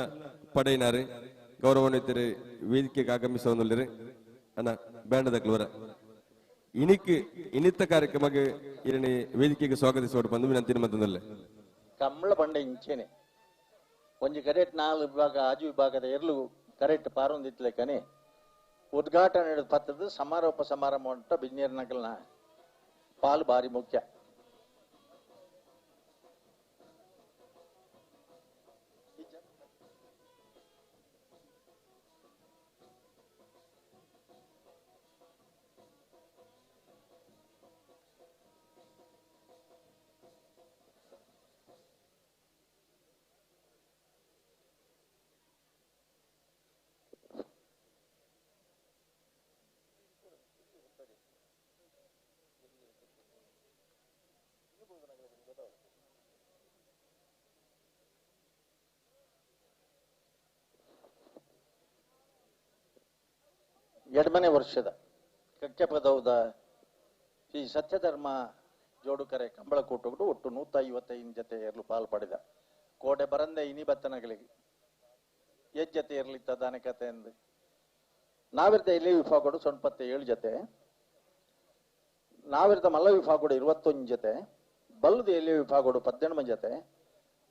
ಪಡೆಯಿನಾರೆ ಗೌರವಾನ್ವಿತರು ವೇದಿಕೆಗೆ ಆಗಮಿಸುವಂದಿರಿ ಅಣ್ಣ ಬ್ಯಾಂಡದ ಕ್ಲೋರ ಇನಿಕ್ ಇನಿತ್ತ ಕಾರ್ಯಕ್ರಮಕ್ಕೆ ಇರಣಿ ವೇದಿಕೆಗೆ ಸ್ವಾಗತಿಸುವ ಬಂದು ವಿನಂತಿ ಮತ್ತೊಂದಲ್ಲೇ ಕಂಬಳ ಬಂಡೆ ಇಂಚೇನೆ ಒಂಜಿ ಕರೆಕ್ಟ್ ನಾಲ್ ವಿಭಾಗ ಆಜು ವಿಭಾಗದ ಎರ್ಲು ಕರೆಕ್ಟ್ ಪಾರೊಂದಿತ್ಲೆಕ್ಕನೆ ಉದ್ಘಾಟನೆ ಪತ್ತದ ಸಮಾರೋಪ ಸಮಾರಂಭ ಉಂಟ ಬಿಜ್ನೇರ್ ನಕಲ್ನ ಪಾಲು ಬಾರಿ ಮುಖ್ಯ. ಎಡ್ಮನೆ ವರ್ಷದ ಕಕ್ಕೆಪದೌದ ಶ್ರೀ ಸತ್ಯಧರ್ಮ ಜೋಡುಕರೆ ಕಂಬಳಕೂಟಗಳು ಒಟ್ಟು 155 ಜತೆ ಏರ್ಲು ಪಾಲು ಪಡೆದ ಕೋಟೆ ಬರಂದೆ ಇನಿ ಬತ್ತನಗಳಿಗೆ ಎಜ್ಜತೆ ಇರಲಿತ್ತ ದಾನೆ ಕತೆ ಎಂದು ನಾವಿರ್ದ ಇಲ್ಲಿ ವಿಭಾಗಗಳು 97 ಜತೆ, ನಾವಿರ್ದ ಮಲ್ಲ ವಿಭಾಗಗಳು 21 ಜತೆ, ಬಲ್ಲದ ಎಲ್ಲಿ ವಿಭಾಗಗಳು 18 ಜತೆ,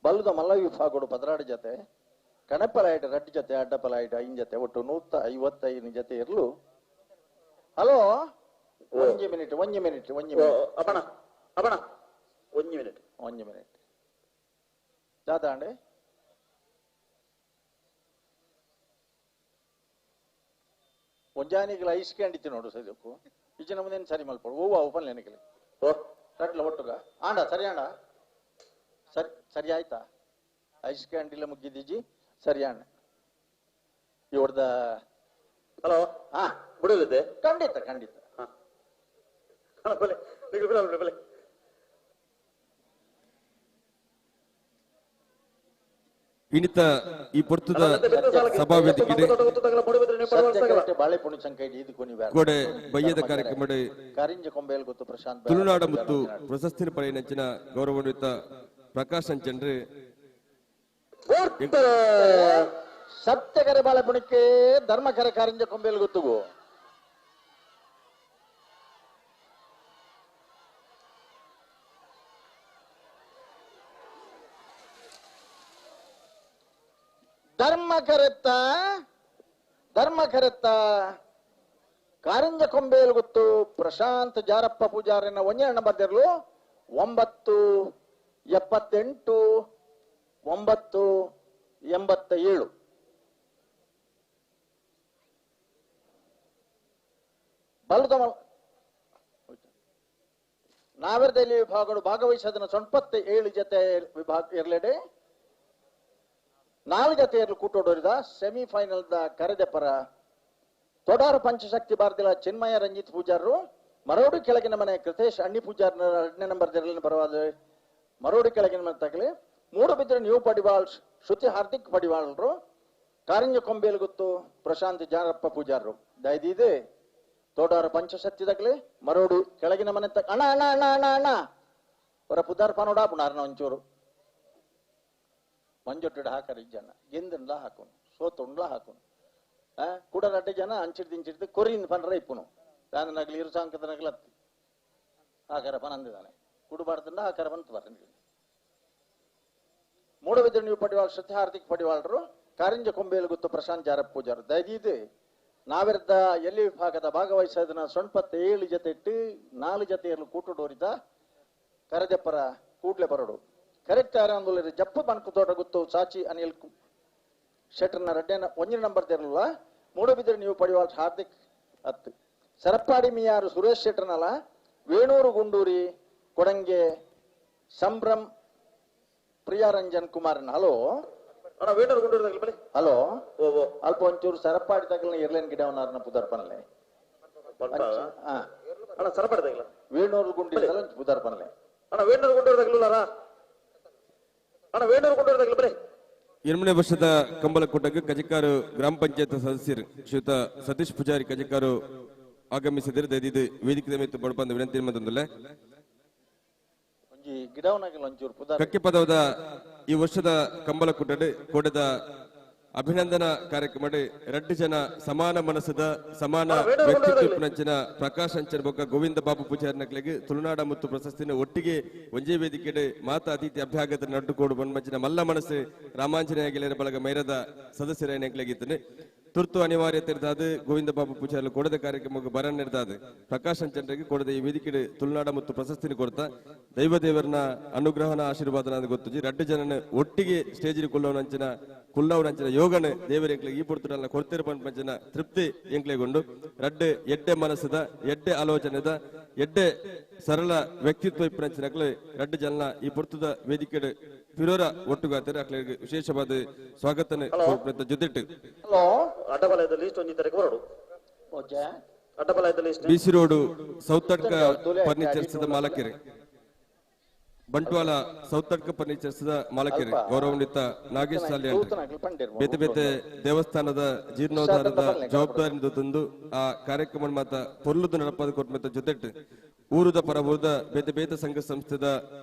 ಬಲ್ಲದ ಮಲ್ಲ ವಿಭಾಗಗಳು 16 ಜತೆ, ಕಣಪಲಾಯಿಟ್ 2 ಜತೆ, ಅಡ್ಡಪಲಾಯಿಟ್ 5 ಜತೆ, ಒಟ್ಟು 155 ಜತೆ ಇರಲು. ಹಲೋ, ಒಂಜಿ ಮಿನಿಟ್ ಒಂಜಿ ಮಿನಿಟ್ ಒಂಜಿ ಮಿನಿಟ್ ಅಪ್ಪಣ ಅಪ್ಪಣ ಒಂಜಿ ಮಿನಿಟ್ ಒಂಜಿ ಮಿನಿಟ್ ದಾದಾಂಡೆ ಒಂಜಾನಿಗಳ ಐಸ್ ಕ್ಯಾಂಡಿತ್ತು ನೋಡು ಸದ್ಯಕ್ಕೂ ಈಚೆ ನಮ್ಮದೇನು ಸರಿ ಮಲ್ಪಡು ಹೂವು ಓಪನ್ ನೆನಕಲಿ ಓ ರಡ್ಲ ಒಟ್ಟುಗ ಆಂಡ ಸರಿ ಆಂಡ ಸರಿ ಸರಿ ಆಯ್ತಾ ಐಸ್ ಕ್ಯಾಂಡಿಲ್ಲ ಮುಗ್ಗಿದ್ದೀಜಿ ಸರಿ ಆಂಡ ಇವ್ರದ ಹಲೋ ಹಾ ಬಿಡಲಿದೆ ಖಂಡಿತ ಖಂಡಿತ. ಬಲೆ ಬಲೆ ಬಲೆ ಇನ್ನಿತ ಈ ಪೊರ್ತುದ ಸಭಾವೇದಿಕೆ ಕೋಡೆ ಬಯ್ಯದ ಕಾರ್ಯಕ್ರಮ ತುಳುನಾಡ ಮತ್ತು ಪ್ರಶಸ್ತಿ ಪಡೆಯಿನಂಚಿನ ಗೌರವಾನ್ವಿತ ಪ್ರಕಾಶ್ ಅಂಚನ್ರಿ ಸತ್ಯಕರೆ ಬಾಳೆಪುಣಿಕೆ ಧರ್ಮಕರೆ ಕಾರಿಂಜ ಕೊಂಬೇಲ್ ಗೊತ್ತುಗು ಧರ್ಮ ಕರೆತ್ತ ಕಾರಿಂಜ ಕೊಂಬೇಲ್ ಗೊತ್ತು ಪ್ರಶಾಂತ್ ಜಾರಪ್ಪ ಪೂಜಾರಿನ ಒಂಜೆ ನಂಬರ್ 9 78 9 87. ಬಲದ ನಾವಿರದಲ್ಲಿ ವಿಭಾಗಗಳು ಭಾಗವಹಿಸೋದನ್ನ 97 ಜೊತೆ ವಿಭಾಗ ಇರಲೆಡೆ 4 ಜತೆಯರು ಕೂಟೋಡೋರಿದ ಸೆಮಿಫೈನಲ್ the ಕರೆದ ಪರ ತೊಡಾರು ಪಂಚಶಕ್ತಿ ಭಾರತಿಲ ಚಿನ್ಮಯ ರಂಜಿತ್ ಪೂಜಾರರು, ಮರೋಡು ಕೆಳಗಿನ ಮನೆ ಕೃತೇಶ್ ಅಣ್ಣಿ ಪೂಜಾರ್ನ 2ನೇ ನಂಬರ್ ದಿರಲಿನ ಪರವಾದ ಮರೋಡು ಕೆಳಗಿನ ಮನೆ ತಗಲಿ, ಮೂಡುಬಿದ್ರೆ ನ್ಯೂ ಪಡಿವಾಳ್ ಶ್ರುತಿ ಹಾರ್ದಿಕ್ ಪಡಿವಾಳ್ರು, ಕಾರಿಂಜ ಕೊಂಬೇಲ್ ಗೊತ್ತು ಪ್ರಶಾಂತ್ ಜಾರಪ್ಪ ಪೂಜಾರರು. ದಯದಿದೆ ತೋಡಾರು ಪಂಚಶಕ್ತಿ ತಗಲಿ ಮರೋಡು ಕೆಳಗಿನ ಮನೆ ತಗ ಅಣ್ಣ ಅಣ್ಣ ಅಣ್ಣ ಅಣ್ಣ ಅಣ್ಣ ಹೊರ ಪುದಾರ್ ಪನೋಡ ಪುನಾರ್ನ ಒಂಚೂರು ಮಂಜೊಟ್ಟಿಡ ಹಾಕರಿ ಜನ ಗೆಂದನ್ಲ ಹಾಕೋನು ಸೋತುಂಡ್ಲ ಹಾಕೋನು ಕೂಡ ರಡ್ಡೆ ಜನ ಅಂಚಿಡ್ದು ಇಂಚಿಡ್ದು ಕೊರಿಯಿಂದ ಪನ್ರ ಇಪ್ಪುನು ದಾನನಾಗಲಿ ಇರು ಸಾಂಕದನಾಗಲಿ ಹತ್ತಿ ಹಾಕರ ಪನಂದಿದ್ದಾನೆ ಕುಡುಬಾರ್ದಂಡ ಹಾಕರ ಬಂತು ಬರಂದಿ. ಮೂಡಬಿದ್ರೆ ನೀವು ಪಡಿವಾಳ್ ಶ್ರುತಿ ಹಾರ್ದಿಕ್ ಪಡಿವಾಳ್ರು, ಕಾರಿಂಜ ಕೊಂಬೇಲು ಗೊತ್ತು ಪ್ರಶಾಂತ್ ಜಾರಪ್ಪ ಪೂಜಾರು. ದಯದೀದು ನಾವಿರ್ದ ಎಲ್ಲಿ ವಿಭಾಗದ ಭಾಗವಹಿಸೋದನ್ನ 97 ಜೊತೆ ಇಟ್ಟು 4 ಜೊತೆಯಲ್ಲಿ ಕೂಟುಡೋರಿದ ಕರಜಪ್ಪರ ಕೂಡ್ಲೆ ಬರೋಡು ಕರೆಕ್ಟ್ ಆರಂಭದಲ್ಲಿ ಜಪ್ಪು ಬಣಕು ತೋಟ ಗೊತ್ತು ಸಾಚಿ ಅನಿಲ್ ಶೆಟ್ಟರ್ನ ರಡ್ಡೆನ 1 ನಂಬರ್ ತೆರಲಿಲ್ಲ ಮೂಡುಬಿದ್ರೆ ನೀವು ಪಡಿವಾಳ್ ಹಾರ್ದಿಕ್ ಹತ್ತು ಸರಪ್ಪಾಡಿ ಮಿಯಾರು ಸುರೇಶ್ ಶೆಟ್ಟರ್ನಲ್ಲ ವೇಣೂರು ಗುಂಡೂರಿ ಕೊಡಂಗೆ ಸಂಭ್ರಮ್ ಪ್ರಿಯಾರಂಜನ್ ಕುಮಾರನ್. ಹಲೋ ವೇಣೂರು ಗುಂಡೂರಿ ಹಲೋ ಅಲ್ಪ ಒಂಚೂರು ಸರಪ್ಪಾಡಿ ತಗಲ ಇರ್ಲೇನ್ ಗಿಡವನಾರನ ಪುದರ್ಪನಲೆ ಸರಪಾಡಿ ತಗಲ ವೇಣೂರು ಗುಂಡಿ ಪುದರ್ಪನಲೆ ಅಣ್ಣ ವೇಣೂರು ಗುಂಡೂರು ತಗಲುಲ್ಲಾರ ಅಣ್ಣ ವೇಣೂರು ಗುಂಡೂರು ತಗಲ ಬರೀ. 8ನೇ ವರ್ಷದ ಕಂಬಳಕೂಟಕ್ಕೆ ಕಜಕಾರು ಗ್ರಾಮ ಪಂಚಾಯತ್ ಸದಸ್ಯರು ಶ್ರೀಯುತ ಸತೀಶ್ ಪೂಜಾರಿ ಕಜಕಾರು ಆಗಮಿಸಿದರೆ ದಯದಿದ್ದು ವೇದಿಕೆ ಮೇಲೆ ಬಡಪಂದ ವಿನಂತಿ ಮಂದೊಂದಲ್ಲ. ಕಕ್ಕೆ ಪದವದ ಈ ವರ್ಷದ ಕಂಬಳಕೂಟ ಕೂಟದ ಅಭಿನಂದನಾ ಕಾರ್ಯಕ್ರಮ 2 ಜನ ಸಮಾನ ಮನಸ್ಸದ ಸಮಾನ ವ್ಯಕ್ತಿತ್ವನಂಚಿನ ಪ್ರಕಾಶ್ ಅಂಚನ್ ಬೊಕ್ಕ ಗೋವಿಂದ ಬಾಬು ಪೂಜಾರಿ ನಕ್ಲೆಗ್ ತುಳುನಾಡ ಮತ್ತು ಪ್ರಶಸ್ತಿನ ಒಟ್ಟಿಗೆ ಒಂಜೇ ವೇದಿಕೆಡೆ ಮಾತಾ ಅತಿಥಿ ಅಭ್ಯಾಗತ ನಡ್ಡುಕೋಡು ಬನ್ಮಂಚಿನ ಮಲ್ಲ ಮನಸ್ಸು ರಾಮಾಂಜನೇಯ ಗೆಳೆಯರ ಬಳಗ ಮೈರದ ಸದಸ್ಯರ ನೆಕ್ಲೆಗಿದ್ದಾನೆ. ತುರ್ತು ಅನಿವಾರ್ಯತೆ ಇರ್ತಾದ ಗೋವಿಂದ ಬಾಬು ಪೂಜಾರಿ ಕೊಡದ ಕಾರ್ಯಕ್ರಮಕ್ಕೆ ಬರ ನಿರ್ದಾದ ಪ್ರಕಾಶ್ ಅಂಚನ್ರಿಗೆ ಕೊಡದ ಈ ವೇದಿಕೆ ತುಳುನಾಡ ಮತ್ತು ಪ್ರಶಸ್ತಿನ ಕೊಡ್ತಾ ದೈವ ದೇವರನ ಅನುಗ್ರಹನ ಆಶೀರ್ವಾದನ ಗೊತ್ತುಜಿ 2 ಜನನ ಒಟ್ಟಿಗೆ ಸ್ಟೇಜ್ ಕುಲ್ಲವನಂಚಿನ ಕುಲ್ಲವನಂಚಿನ ಯೋಗನೆ ದೇವರ ಈ ಪುರ್ತುಡಲ್ಲ ಕೊಡ್ತಿರ ಪಂಚಿನ ತೃಪ್ತಿ ಎಂಕ್ಲೆಗೊಂಡು 2 ಎಡ್ಡೆ ಮನಸ್ಸದ ಎಡ್ಡೆ ಆಲೋಚನೆದ ಎಡ್ಡೆ ಸರಳ ವ್ಯಕ್ತಿತ್ವ ಇಪ್ಪನಂಚಿನಕ್ಲೆ 2 ಜನ ಈ ಪುರ್ತುದ ವೇದಿಕೆ ಪಿರೋರ ಒಟ್ಟುಗಾತಾರೆ ಅಕ್ಲೆಗೆ ವಿಶೇಷವಾದ ಸ್ವಾಗತನ ಜೊತೆಟ್ಟು ಅಡ್ಡಬಲಯದ ಲಿಸ್ಟ್ ಒಂಜಿ ತಾರೀಕು ಬರೋಡು ಅಡ್ಡಬಲಯದ list B C road Southadka furnitures ಮಾಲಕರು ಬಂಟ್ವಾಳ ಸೌತಡ್ಕ ಫರ್ನಿಚರ್ಸ್ ಮಾಲಕರು ಗೌರವಾನ್ವಿತ ನಾಗೇಶ್ ಸಾಲಿಯಾನ್ ಬೇತೆ ಬೇತೆ ದೇವಸ್ಥಾನದ ಜೀರ್ಣೋದ್ಧಾರದ ಜವಾಬ್ದಾರಿ ತಂದು ಆ ಕಾರ್ಯಕ್ರಮ ಮಾತ ಪೊರ್ಲುದು ನಡಪಾದ ಕೊಟ್ಟ ಜೊತೆಟ್ ಊರುದ ಪರ ಊರದ ಬೇತೆ ಬೇತೆ ಸಂಘ ಸಂಸ್ಥೆದ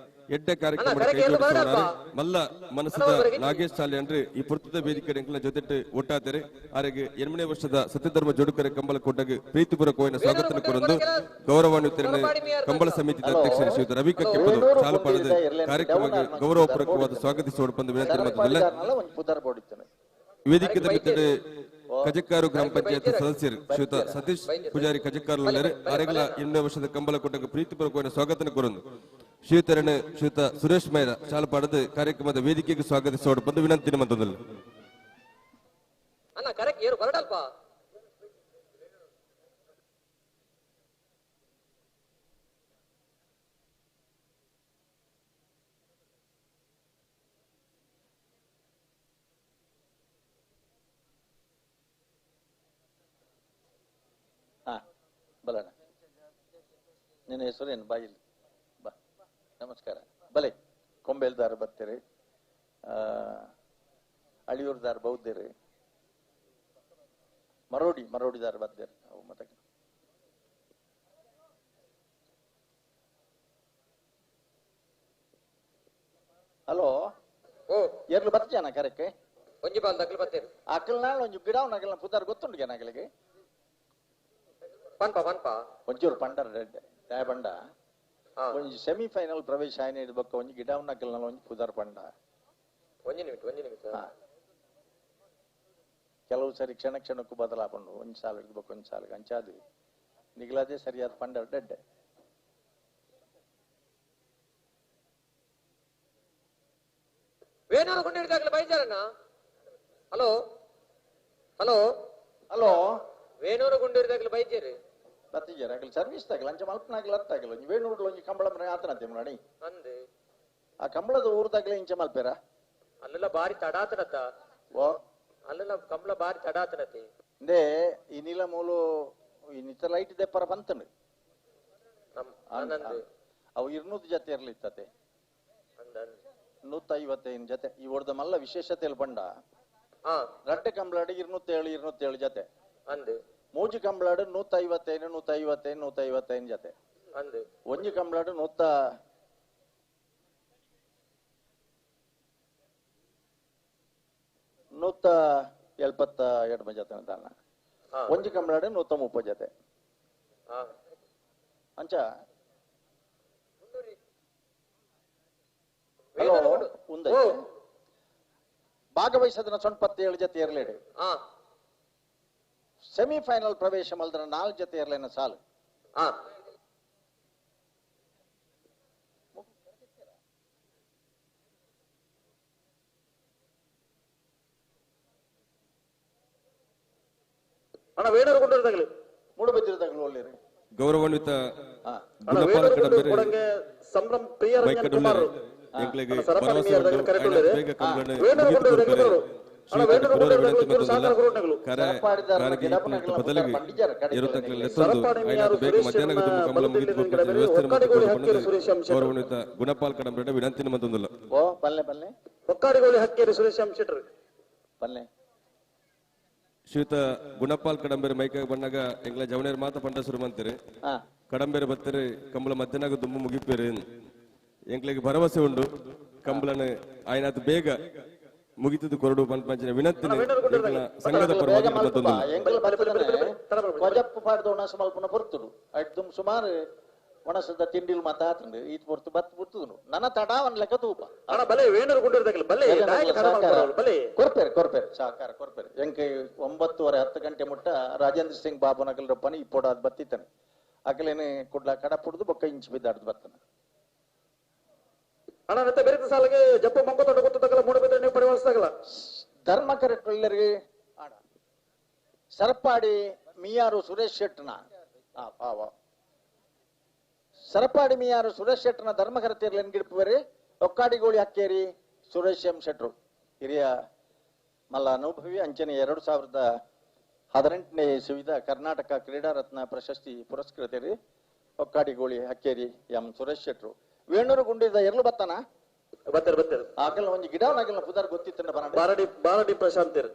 ಎಡ್ಡೆ ಕಾರ್ಯಕ್ರಮ ಕೈಜೋಡಿಸಿದ್ದಾರೆ. ಮಲ್ಲ ಮನಸ್ಸದ ನಾಗೇಶ್ ಸಾಲಿಯಾನ್ರಿ ಈ ಪುರ್ತದ ವೇದಿಕೆ ಜೊತೆಟ್ ಒಟ್ಟಾದರೆ ಆರೆಗೆ 8ನೇ ವರ್ಷದ ಸತ್ಯಧರ್ಮ ಜೋಡುಕರೆ ಕಂಬಳ ಕೂಟಗೆ ಪ್ರೀತಿಪೂರ್ವಕವಾದ ಸ್ವಾಗತ ಕೊರಂದು ಗೌರವಾನ್ವಿತರನ್ನು ಕಂಬಳ ಸಮಿತಿ ಅಧ್ಯಕ್ಷರು ಶ್ರೀಯುತ ರವಿ ಕಕ್ಕೆಪ್ಪದು ಚಾಲು ಪಡೆದ ಕಾರ್ಯಕ್ರಮಕ್ಕೆ ಗೌರವಪೂರ್ವಕವಾದ ಸ್ವಾಗತಿಸುವ ಬಂದು ವಿನಂತಿ ಮಾಡುತ್ತಿಲ್ಲ. ವೇದಿಕೆ ಮಿತ್ರರೆ ಕಜಕ್ಕಾರು ಗ್ರಾಮ ಪಂಚಾಯತ್ ಸದಸ್ಯರು ಶ್ರೀಯುತ ಸತೀಶ್ ಪೂಜಾರಿ ಕಜಕ್ಕಾರು ಆರೆಗಳ 8ನೇ ವರ್ಷದ ಕಂಬಳ ಕೂಟಕ್ಕೆ ಪ್ರೀತಿಪೂರ್ವಕವಾದ ಸ್ವಾಗತ ಕೊರಂದು ಶ್ರೀತರಣ ಶ್ರೀಯುತ ಸುರೇಶ್ ಮೈರ ಚಾಲು ಪಡೆದು ಕಾರ್ಯಕ್ರಮದ ವೇದಿಕೆಗೆ ಸ್ವಾಗತಿಸೋಣ ಬಂದು ವಿನಂತಿ ಮಂತದಲ್ಲಿ. ಬಲಣ್ಣ, ನಿನ್ನ ಹೆಸರೇನು? ಬಾಯಿಲಿ ಬಾ. ನಮಸ್ಕಾರ. ಬಲೆ ಕೊಂಬೆಲ್ದಾರ ಬರ್ತೀರಿ, ಅಳಿಯೂರ್ದಾರ ಬೌದ್ಧರಿ, ಮರೋಡಿ ಮರೋಡಿದಾರ ಬರ್ತೀರಿ. ಅವು ಮತ್ತೆ ಹಲೋ, ಎರ್ಲು ಬರ್ತೀಯನ ಕರೆಕ್ಕೆ? ಒಂಜಿ ಬಾಲ್ ದಕ್ಲು ಬರ್ತೀರಿ. ಅಕಲ್ ನಾள் ಒಂಜಿ ಗಿಡ ನಗಲ್ನ ಪುದಾರ್ ಗೊತ್ತುಂಟು ನಗಲಿಗೆ. ಪನ್ಪ ಪನ್ಪ ಒಂಚೂರು ಪಂಡರ್ ದಾಯ ಬಂಡ ಒಂಜಿ ಸೆಮಿಫೈನಲ್ ಪ್ರವೇಶ ಆಯ್ನ ಬೊಕ್ಕ ಒಂಜಿ ಗಿಡ ನಕಲ್ನ ಒಂಜಿ ಪುದಾರ್ ಪಂಡ. ಒಂಜಿ ನಿಮಿಷ ಒಂಜಿ ನಿಮಿಷ. ಕೆಲವು ಸರಿ ಕ್ಷಣ ಕ್ಷಣಕ್ಕೂ ಬದಲಾಪಂಡು ಒಂಜಿ ಸಾಲ ಬೊಕ್ಕ ಒಂಜಿ ಸಾಲ ಅಂಚಾದು ನಿಗಲಾದೇ ಸರಿಯಾದ ಪಂಡರ್ ಡೆಡ್ಡೆ. ವೇಣೂರು ಗುಂಡು ಹಿಡಿದಾಗಲೇ ಬೈಜಾರಣ್ಣ. ಹಲೋ ಹಲೋ ಹಲೋ, ವೇಣೂರು ಗುಂಡು ಹಿಡಿದಾಗಲೇ ಬೈಜೇರಿ ಬತ್ತಿಜಾರ ಅಗಲ್ ಸರ್ವಿಸ್ ತಾಗಲ್ಲ ಅಂಚ ಮಲ್ಪನಾಗಲ ಅತ್ತಾಗಲ್ಲ. ಒಂಜಿ ವೇಣೂರ್ಲು ಒಂಜಿ ಕಂಬಳ ಮನೆ ಆತನತೆ ಮುನಾಣಿ ಅಂದೆ ಆ ಕಂಬಳದ ಊರ್ದಾಗಲೇ ಇಂಚ ಮಲ್ಪೇರ ಅಲ್ಲೆಲ್ಲ ಬಾರಿ ತಡಾತನತ. ಓ ಅಲ್ಲೆಲ್ಲ ಕಂಬಳ ಬಾರಿ ತಡಾತನತೆ ಇಂದೇ ಈ ನೀಲ ಮೂಲು ಇನ್ನಿತರ ಲೈಟ್ ದೆಪ್ಪರ ಬಂತನು ಅವು 200 ಜೊತೆ ಇರ್ಲಿತ್ತತೆ, 155 ಜೊತೆ. ಈ ಒಡ್ದ ಮಲ್ಲ ವಿಶೇಷತೆ ಬಂಡ ರಡ್ಡೆ ಕಂಬಳಾಡಿ 207 207 ಜೊತೆ, ಮೂಜಿ ಕಂಬಳಾಡು 155 155 155 ಜೊತೆ, ಒಂಜಿ ಕಂಬಳಾಡು 172 ಜೊತೆ ಅಂತಾನ, ಒಂಜಿ ಕಂಬಳಾಡು 130 ಜೊತೆ ಅಂಚ. ಹಲೋ, ಭಾಗವಹಿಸದನ 97 ಜೊತೆ ಇರಲೇಡು. ಸೆಮಿಫೈನಲ್ ಪ್ರವೇಶ ಮಲ್ದನ 4 ಜೊತೆ ಇರಲೇನ ಸಾಲು. ಅಣ್ಣ ವೇಣೂರು ಗುಂಡೂರು ಮೂಡುಬಿದಿರು ತಗಲು ಒಳ್ಳೆರಿ. ಗೌರವಾನ್ವಿತ ಸಂಭ್ರಮ ಪ್ರಿಯರಂಜನ್ ಕುಮಾರ್ ಗೌರವಾನ್ವಿತ ಗುಣಪಾಲ್ ಕಡಂಬ ವಿನಂತಿ ಮತ್ತೊಂದಿಲ್ಲ. ಹೊಕ್ಕಾಡಿಗೋಳಿ ಹಕ್ಕೇರಿ ಸುರೇಶ್ ಶೆಟ್ಟರ್. ಶ್ರೀಯುತ ಗುಣಪಾಲ್ ಕಡಂಬೇರಿ ಮೈಕ ಬಣ್ಣಾಗ ಎಂಗ್ಲ ಜವನೇರ್ ಮಾತ ಪಂಡ ಶುರು ಮಂತೀರಿ. ಕಡಂಬೇರಿ ಬತ್ತರಿ ಕಂಬಳ ಮಧ್ಯಾಹ್ನ ದುಂಬು ಮುಗಿಪೇರಿ ಎಂಕ್ಲಿಗೆ ಭರವಸೆ ಉಂಡು ಕಂಬಳನ ಆಯ್ನಾತ್ ಬೇಗ ಮುಗಿತದ್ದು ಕೊರಡು ಪಂಚನ ವಿನಂತಿ ಸಂಘದ ಪರವಾಗಿ ಮತ್ತೊಂದು ಸುಮಾರು ಒಣಸದ ತಿಂಡಿಲ್ ಮಾತ ಆತಂಡು ಈತ್ ಪೊರ್ತು ಬತ್ ಪುರ್ತುದು ನನ್ನ ತಡಾವನ್ ಲೆಕ್ಕ ತೂಪ ಅಣ್ಣ ಬಲೆ ವೇಣೂರು ಗುಂಡೂರು ಬಲೆ ಬಲೆ ಕೊರ್ಪೇರು ಕೊರ್ಪೇರು ಸಹಕಾರ ಕೊರ್ಪೇರು. ಎಂಕೆ 9:30 10 ಗಂಟೆ ಮುಟ್ಟ ರಾಜೇಂದ್ರ ಸಿಂಗ್ ಬಾಬು ನಗಲ್ ರೊಪ್ಪನಿ ಇಪ್ಪೋಡ ಅದು ಬತ್ತಿತ್ತಾನೆ ಅಕಲೇನೆ ಕುಡ್ಲ ಕಡ ಪುಡ್ದು ಬೊಕ್ಕ ಇಂಚು ಬಿದ್ದಾಡ್ದು ಬರ್ತಾನೆ. ಅಣ್ಣ ನತ್ತೆ ಬೇರೆ ಸಾಲಿಗೆ ಜಪ್ಪ ಮಂಗ ತೊಡ ಗೊತ್ತಲ್ಲ ಮೂಡ ಬಿದ್ದರೆ ನೀವು ಪರಿವರ್ತಿಸಾಗಲ್ಲ. ಧರ್ಮ ಕರೆಕ್ಟಲ್ಲರಿಗೆ ಸರಪಾಡಿ ಮಿಯಾರು ಸುರೇಶ್ ಶೆಟ್ಟನ ಸರಪಾಡಿ ಮಿಯಾರು ಸುರೇಶ್ ಶೆಟ್ಟನ ಧರ್ಮಕರತಿಯರ್ಲಿ ಗಿಡಪುವರಿ ಒಕ್ಕಾಡಿಗೋಳಿ ಹಕ್ಕೇರಿ ಸುರೇಶ್ ಎಂ ಶೆಟ್ರು ಹಿರಿಯ ಮಲ್ಲ ಅನುಭವಿ ಅಂಚನೆ 2018ನೇ ಇಸವಿದ ಕರ್ನಾಟಕ ಕ್ರೀಡಾರತ್ನ ಪ್ರಶಸ್ತಿ ಪುರಸ್ಕೃತರಿ ಒಕ್ಕಾಡಿಗೋಳಿ ಹಕ್ಕೇರಿ ಎಂ ಸುರೇಶ್ ಶೆಟ್ರು. ವೇಣೂರು ಗುಂಡಿದ ಎರ್ಲು ಬತ್ತಾನ ಬತ್ತಾರೆ ಬತ್ತಾರೆ ಆಕಲ್ನ ಒಂಜಿ ಗಿಡ ಅಕಲ್ನ ಪುದರ್ ಗೊತ್ತಿತ್ತನ್ನ ಬರ ಬಾರಾಡಿ ಬಾರಾಡಿ ಪ್ರಶಾಂತಿರ್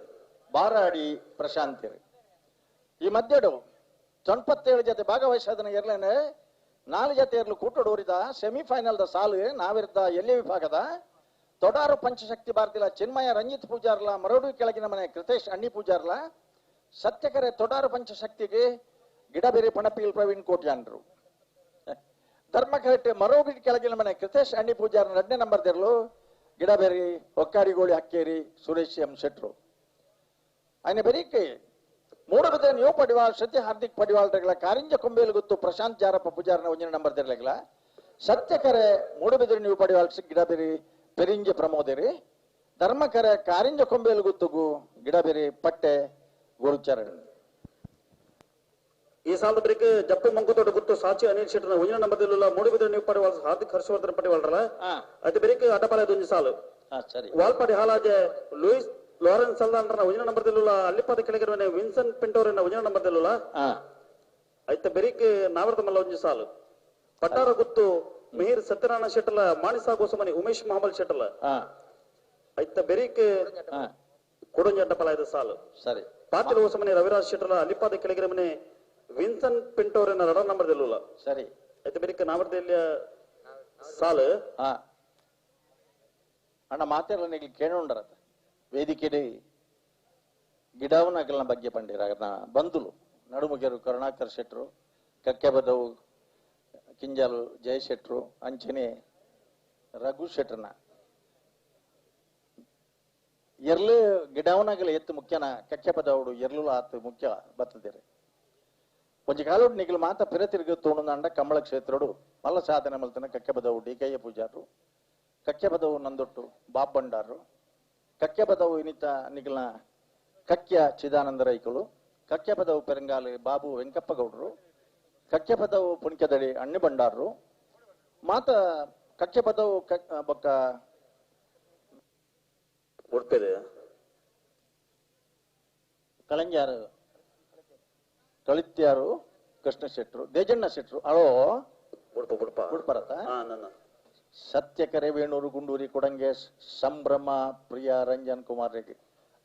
ಬಾರಾಡಿ ಪ್ರಶಾಂತಿರ್ ಈ ಮಧ್ಯಡು 97 ಜೊತೆ ಭಾಗವಹಿಸೋದನ್ನ ಎರ್ಲೇನೆ 4 ಜೊತೆ ಎರ್ಲು ಕೂಟಡೋರಿದ ಸೆಮಿಫೈನಲ್ the ಸಾಲು ನಾವಿರ್ದ ಎಲ್ಲಿ ವಿಭಾಗದ ತೊಡಾರು ಪಂಚಶಕ್ತಿ ಭಾರತಿಲ ಚಿನ್ಮಯ ರಂಜಿತ್ ಪೂಜಾರ್ಲ ಮರೋಡು ಕೆಳಗಿನ ಮನೆ ಕೃತೇಶ್ ಅಣ್ಣಿ ಪೂಜಾರ್ಲ ಸತ್ಯಕರೆ ತೊಡಾರು ಪಂಚಶಕ್ತಿಗೆ ಗಿಡಬೇರಿ ಪಣಪೀಲ್ ಪ್ರವೀಣ್ ಕೋಟ್ಯಾನ್ರು ಧರ್ಮಕರೆಟ್ಟೆ ಮರೋಡಿ ಕೆಳಗಿನ ಮನೆ ಕೃತೇಶ್ ಅಣ್ಣಿ ಪೂಜಾರ್ 2ನೇ ನಂಬರ್ ದಿರ್ಲು ಗಿಡಬೇರಿ ಒಕ್ಕಾಡಿಗೋಳಿ ಹಕ್ಕೇರಿ ಸುರೇಶ್ ಎಂ ಶೆಟ್ರು ఆయన ಬೆರೀಕೆ ಮೂಡಬಿದ್ರೆ ನೀವು ಪಡಿವಾಳ್ ಸತ್ಯ ಹಾರ್ದಿಕ್ ಪಡಿವಾಳ್ ಕಾರಿಂಜ ಕೊಂಬೇಲು ಗೊತ್ತು ಪ್ರಶಾಂತ್ ಜಾರಪ್ಪ ಪೂಜಾರನ 1ನೇ ನಂಬರ್ ದಿರ್ಲಗಲ ಸತ್ಯಕರೆ ಮೂಡಬಿದ್ರೆ ನೀವು ಪಡಿವಾಳ್ ಗಿಡಬೇರಿ ಪೆರಿಂಜೆ ಪ್ರಮೋದಿರಿ ಧರ್ಮಕರೆ ಕಾರಿಂಜ ಕೊಂಬೇಲು ಗುತ್ತುಗು ಗಿಡಬೇರಿ ಪಟ್ಟೆ ಗುರುಚರಣ್ ಈ ಸಾಲದ ಬ್ರೇಕ್ ಜಪ್ಪು ಮಂಕುತೋಟ ಗುತ್ತು ಸಾಚಿ ಅನಿಲ್ ಶೆಟ್ಟರ್ನ 1ನೇ ನಂಬರ್ ದಿಲ್ಲ ಮೂಡಬಿದ್ರೆ ನೀವು ಪಡಿವಾಳ್ ಹಾರ್ದಿಕ್ ಹರ್ಷವರ್ಧನ್ ಪಡಿವಾಳ್ರಲ್ಲ ಅದೇ ಬ್ರೇಕ್ ಅಡಪಾಲ ಒಂಜಿ ಸಾಲು ಸರಿ ವಾಲ್ಪಾಡಿ ಹಾಲಾಜೆ ಲೂಯಿಸ್ ಲಾರೆನ್ಸ್ ಸಲ್ದಾನ್ರನ 1ನೇ ನಂಬರ್ ದಿಲ್ಲ ಅಲ್ಲಿಪಾದ ಕೆಳಗಿರುವನೆ ವಿನ್ಸನ್ ಪಿಂಟೋರನ್ನ 1ನೇ ನಂಬರ್ ದಿಲ್ಲ ಐತ ಬೆರಿಕ್ ನಾವರದ ಮಲ್ಲ ಒಂಜಿ ಸಾಲು ಪಟ್ಟಾರ ಗುತ್ತು ಮಿಹಿರ್ ಸತ್ಯನಾರಾಯಣ ಶೆಟ್ಟಲ ಮಾಣಿಸಾ ಗೋಸಮನಿ ಉಮೇಶ್ ಮಹಮಲ್ ಶೆಟ್ಟಲ ಐತ ಬೆರಿಕ್ ಕೊಡೊಂಜಿ ಅಡ್ಡಪಲ ಸಾಲು ಸರಿ ಪಾತಿಲ ಗೋಸಮನಿ ರವಿರಾಜ್ ಶೆಟ್ಟಲ ಅಲ್ಲಿಪಾದ ಕೆಳಗಿರುವನೆ ವಿನ್ಸನ್ ಪಿಂಟೋರನ್ನ 2 ನಂಬರ್ ದಿಲ್ಲ ಸರಿ ಐತ ಬೆರಿಕ್ ನಾವರದಲ್ಲಿ ಸಾಲು ಅಣ್ಣ ಮಾತೆಲ್ಲ ನೀವು ಕೇಳೋಂಡರತ್ತ ವೇದಿಕೆ ಗಿಡವನಗಲ್ನ ಬಗ್ಗೆ ಪಂಡಿರ ಬಂಧುಲು ನಡುಮುಗೆರು ಕರುಣಾಕರ್ ಶೆಟ್ರು ಕಕ್ಕೆಬದವು ಕಿಂಜಾಲು ಜಯ ಶೆಟ್ರು ಅಂಚನೆ ರಘು ಶೆಟ್ರನ ಎರ್ಲು ಗಿಡವನಗಲ ಎತ್ತು ಮುಖ್ಯನ ಕಕ್ಕೆಪದವುಡು ಎರ್ಲು ಆತು ಮುಖ್ಯ ಬತ್ತದಿರಿ ಒಂಜಿ ಕಾಲೋಡು ನಿಗಲು ಮಾತ ಪಿರ ತಿರುಗಿ ತೋಣುಂದಾಂಡ ಕಮಲ ಕ್ಷೇತ್ರಡು ಮಲ್ಲ ಸಾಧನೆ ಮಲ್ತನ ಕಕ್ಕೆಪದವು ಡಿ ಕಯ್ಯ ಪೂಜಾರು ಕಕ್ಕೆಪದವು ನಂದೊಟ್ಟು ಬಾಬ್ ಬಂಡಾರು ಕಕ್ಕೆಪದವು ಇನಿತ ನಿಗಲ್ನ ಕಕ್ಯ ಚಿದಾನಂದ ರೈಕುಲು ಕಕ್ಕೆಪದವು ಪೆರಂಗಾಲಿ ಬಾಬು ವೆಂಕಪ್ಪಗೌಡರು ಕಕ್ಕೆಪದವು ಪುಣ್ಕೆದಡಿ ಅಣ್ಣಿ ಬಂಡಾರರು ಮಾತ ಕಕ್ಕೆಪದವು ಬೊಕ್ಕ ಕಳಂಜಾರು ಕಳಿತ್ಯಾರು ಕೃಷ್ಣ ಶೆಟ್ರು ದೇಜಣ್ಣ ಶೆಟ್ರು ಅಳೋ ಉಡುಪರತ ಸತ್ಯಕರೆ ವೇಣೂರು ಗುಂಡೂರಿ ಕೊಡಂಗೆ ಸಂಭ್ರಮ ಪ್ರಿಯ ರಂಜನ್ ಕುಮಾರ್ ರೆಡ್ಡಿ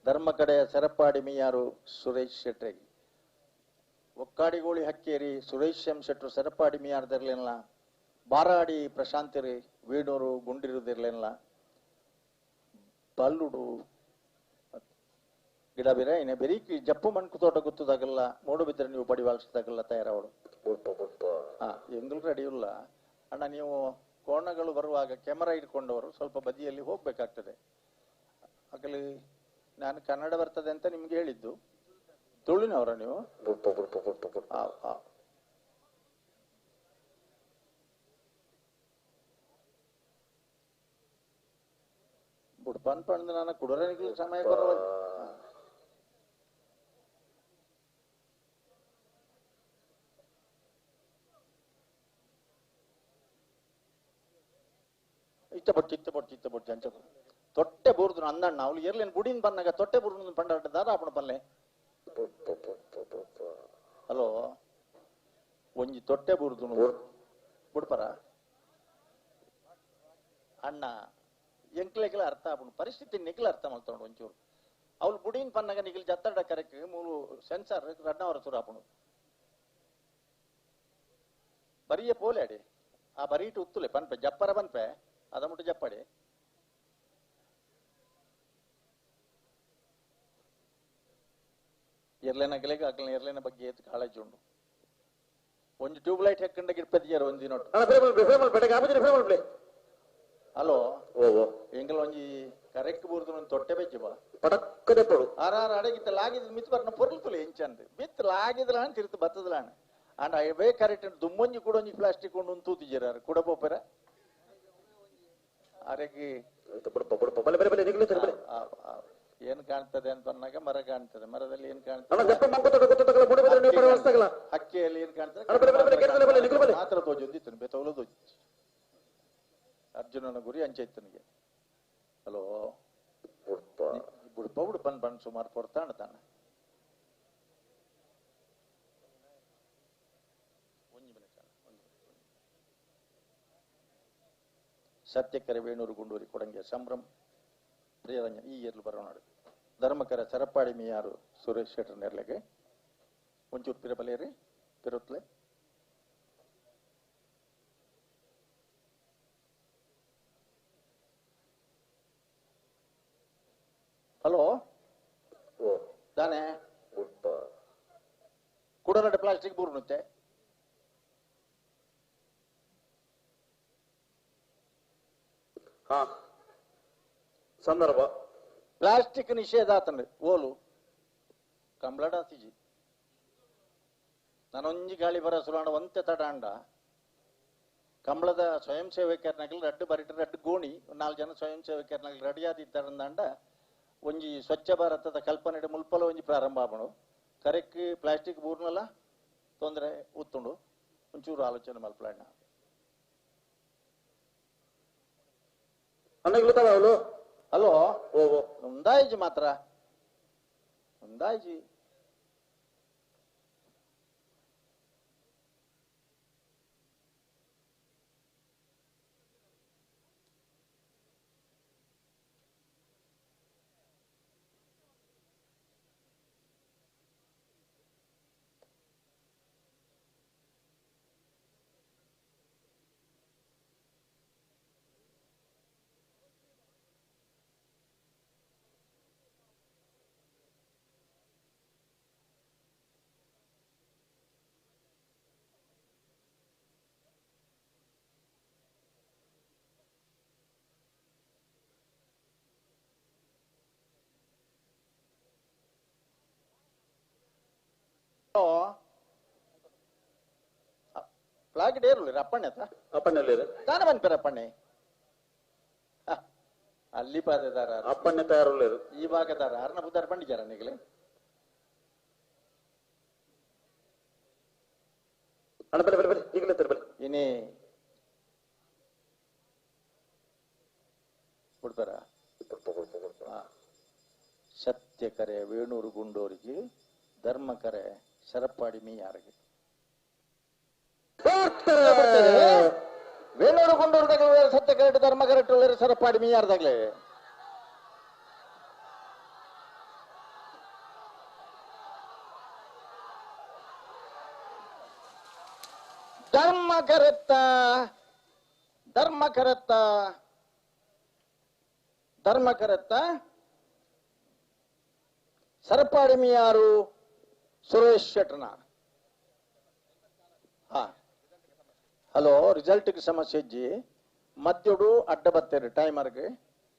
ಧರ್ಮ ಕಡೆ ಸೆರಪಾಡಿ ಮಿಯಾರು ಸುರೇಶ್ ಶೆಟ್ರೆಗೆ ಒಕ್ಕಾಡಿಗೋಳಿ ಹಕ್ಕೇರಿ ಸುರೇಶ್ ಎಂ ಶೆಟ್ರು ಸೆರಪಾಡಿ ಮಿಯಾರ್ದಿರ್ಲಿಲ್ಲ ಬಾರಾಡಿ ಪ್ರಶಾಂತಿರಿ ವೇಣೂರು ಗುಂಡಿರುದಿರ್ಲಿಲ್ಲ ಬಲ್ಲುಡು ಗಿಡ ಬೇರೆ ಇನ್ನ ಬೆರೀಕಿ ಜಪ್ಪು ಮಣ್ಕು ತೋಟ ಗೊತ್ತದಾಗಲ್ಲ ಮೋಡು ಬಿದ್ದರೆ ನೀವು ಪಡಿವಾಳ್ಸದಾಗಲ್ಲ ತಯಾರವಳು ಎಂಗಲ್ ರೆಡಿ ಇಲ್ಲ ಅಣ್ಣ. ನೀವು ಕೋಣಗಳು ಬರುವಾಗ ಕ್ಯಾಮರಾ ಇಟ್ಕೊಂಡವರು ಸ್ವಲ್ಪ ಬದಿಯಲ್ಲಿ ಹೋಗ್ಬೇಕಾಗ್ತದೆ. ಆಗಲಿ ನಾನು ಕನ್ನಡ ಬರ್ತದೆ ಅಂತ ನಿಮ್ಗೆ ಹೇಳಿದ್ದು. ತುಳುವಿನವರ ನೀವು? ಬುಡ್ಪನ್ ಪಂಡ್ ನಾನು ಕುಡರನಿಗೆ ಸಮಯ ಬರುವ ಇತ್ತ ಬೊಟ್ಟು ಇತ್ತ ಬೊಟ್ಟು ಇತ್ತ ಬೊಟ್ಟು ಅಂಚ ತೊಟ್ಟೆ ಬೂರ್ದು ಅಂದಣ್ಣ ಅವಳು ಎರ್ಲೇನು ಬುಡಿನ ಬನ್ನಾಗ ತೊಟ್ಟೆ ಬೂರ್ದು ಪಂಡ ದಾರ ಆಪಣ ಪಲ್ಲೆ. ಹಲೋ ಒಂಜಿ ತೊಟ್ಟೆ ಬೂರ್ದು ಬುಡ್ಪರ ಅಣ್ಣ ಎಂಕ್ಲೆಗ್ಲ ಅರ್ಥ ಆಪುಂಡು ಪರಿಸ್ಥಿತಿ ನಿಗ್ಲ ಅರ್ಥ ಮಲ್ತೊಂಡು ಒಂಚೂರು. ಅವಳು ಬುಡಿನ ಪನ್ನಾಗ ನಿಗ್ಲ ಜತ್ತಡ ಕರೆಕ್ಟ್ ಮೂಲು ಸೆನ್ಸಾರ್ ರಡ್ನವರ ಸುರ ಆಪುಂಡು ಬರಿಯ ಪೋಲೆ ಅಡಿ ಆ ಬರೀಟು ಉತ್ತುಲೆ ಪನ್ಪೆ ಜಪ್ಪರ ಪನ್ಪೆ ಅದ ಮುಟ್ಟು ಜಪ್ಪಡಿ ಎರ್ಲೇನ ಗೆಲೆಗೆ ಅಗ್ಲ ಎರ್ಲೇನ ಬಗ್ಗೆ ಏತ್ ಕಾಳಜಿ ಉಂಡು. ಒಂಜಿ ಟ್ಯೂಬ್ ಲೈಟ್ ಹೆಕ್ಕಂಡ ಗಿಡ್ಪೆದಿಯಾರ ಒಂಜಿ ನೋಟ್. ಹಲೋ ಎಂಗಲ ಒಂಜಿ ಕರೆಕ್ಟ್ ಬೂರ್ದು ಒಂಜಿ ತೊಟ್ಟೆ ಬೆಜ್ಜಿ ಬಾ ಪಡಕ್ಕದೆ ಪಡು ಆರ ಆರ ಅಡಗಿತ್ತ ಲಾಗಿದ್ ಮಿತ್ ಬರ್ನ ಪೊರ್ಲು ತುಲೆ ಎಂಚಂದ್ ಮಿತ್ ಲಾಗಿದ್ಲಾಣ ತಿರ್ತು ಬತ್ತದ್ಲಾಣ ಅಂಡ್ ಅವೇ ಕರೆಕ್ಟ್ ದುಮ್ಮೊಂಜಿ ಕೂಡ ಒಂಜಿ ಪ್ಲಾಸ್ಟಿಕ್ ಉಂಡು ಒಂದು ತೂತಿಜಾರ ಕೂಡ ಪೋಪೆರ ಅರೆಗೆ ಏನ್ ಕಾಣ್ತದೆ ಅಂತ ಅನ್ನಾಗ ಮರ ಕಾಣ್ತದೆ, ಮರದಲ್ಲಿ ಏನ್ ಕಾಣ್ತದೆ, ಹಕ್ಕಿಯಲ್ಲಿ ಏನ್ ಕಾಣ್ತದೆ ಮಾತ್ರ ತೋಜೊಂದಿತ್ತು ಬೆತವಲು ತೋಜಿ ಅರ್ಜುನನ ಗುರಿ ಅಂಚೈತನಿಗೆ. ಹಲೋ ಬುಡ್ಪ ಬುಡ್ಪನ್ ಬನ್ ಸುಮಾರು ಪೊರ್ತಾಣ ತಾಣ ಒಂಜಿ ಮಿನಿಟ್. ಸತ್ಯಕರೆ ವೇಣೂರು ಗುಂಡೂರಿ ಕೊಡಂಗೆ ಸಂಭ್ರಮ್ ಪ್ರಿಯರಂಜನ್ ಈ ಏರ್ಲು ಬರೋನಾಡು ಧರ್ಮಕರ ಸರಪಾಡಿ ಮಿಯಾರು ಸುರೇಶ್ ಶೆಟ್ಟರ್ ನೆರ್ಲೆಗೆ ಒಂಚೂರು ಪಿರಬಲೇರಿ ಪಿರುತ್ಲೆ ಹಲೋ ಓ ದಾನೆ ಕುಡನಡೆ ಪ್ಲಾಸ್ಟಿಕ್ ಬೂರ್ನುತ್ತೆ ಹಾ ಸಂದರ್ಭ ಪ್ಲಾಸ್ಟಿಕ್ ನಿಷೇಧ ಆತಂದ್ರೆ ಓಲು ಕಂಬ್ಳಡಾತಿಜಿ ನಾನೊಂಜಿ ಗಾಳಿ ಬರ ಸುರಾಣ ಒಂತೆ ತಡಾಂಡ ಕಂಬಳದ ಸ್ವಯಂ ಸೇವಕರ್ನಾಗಲಿ ರಡ್ಡು ಬರಿಟ ರಡ್ಡು ಗೋಣಿ ನಾಲ್ಕು ಜನ ಸ್ವಯಂ ಸೇವಕರ್ನಾಗಲಿ ರೆಡಿ ಆದಿದ್ದಾರಂದಾಂಡ ಒಂಜಿ ಸ್ವಚ್ಛ ಭಾರತದ ಕಲ್ಪನೆ ಮುಲ್ಪಲ ಒಂಜಿ ಪ್ರಾರಂಭ ಆಪಣು ಕರೆಕ್ಟ್ ಪ್ಲಾಸ್ಟಿಕ್ ಬೂರ್ನಲ್ಲ ತೊಂದರೆ ಉತ್ತುಂಡು ಒಂಚೂರು ಆಲೋಚನೆ ಮಲ್ಪಲಣ್ಣ ಅವಳು ಹಲೋ ಓ ಉಂದಾಯಿಜಿ ಮಾತ್ರ ಉಂದಾಯಿಜಿ ಫ್ಲಾಗ್ ಡೇರುಳ್ಳಿ ಅಪ್ಪಣ್ಣೆ ಅಪ್ಪಣ್ಣೆ ತಾನೇ ಬಂದ್ಪೇರ ಅಪ್ಪಣ್ಣೆ ಅಲ್ಲಿ ಪಾದೆದಾರ ಅಪ್ಪಣ್ಣೆ ತಯಾರುಳ್ಳೇರು ಈ ಭಾಗದಾರ ಅರ್ನ ಬುದ್ಧಾರ ಬಂಡಿಜಾರ ನಿಗಲೆ ಅಣ್ಣ ಬಲೆ ಬಲೆ ಬಲೆ ಈಗಲೇ ತರ ಬಲೆ ಇನಿ ಬಿಡ್ತಾರ ಸತ್ಯಕರೆ ವೇಣೂರು ಗುಂಡೋರಿಗೆ ಧರ್ಮಕರೆ ಶರಪಾಡಿ ಮೀಯಾರಿಗೆ ವೇಣೂರು ಗುಂಡೂರು ತಗಲೇ ಸತ್ಯ ಕರೆಕ್ಟ್ ಧರ್ಮ ಕರೆಕ್ಟ್ ಸರಪಾಡಿ ಮೀಯಾರ್ದಾಗ್ಲೇ ಧರ್ಮ ಕರೆತ್ತ ಧರ್ಮ ಕರೆತ್ತ ಧರ್ಮ ಕರೆತ್ತ ಸರಪಾಡಿ ಮೀಯಾರು ಸುರೇಶ್ ಶೆಟ್ಟರ್ನ ಹಾ ಹಲೋ ರಿಸಲ್ಟ್ಗೆ ಸಮಸ್ಯೆ ಇಜ್ಜಿ ಮಧ್ಯೋಡು ಅಡ್ಡ ಬತ್ತೇರಿ ಟೈಮರ್ಗೆ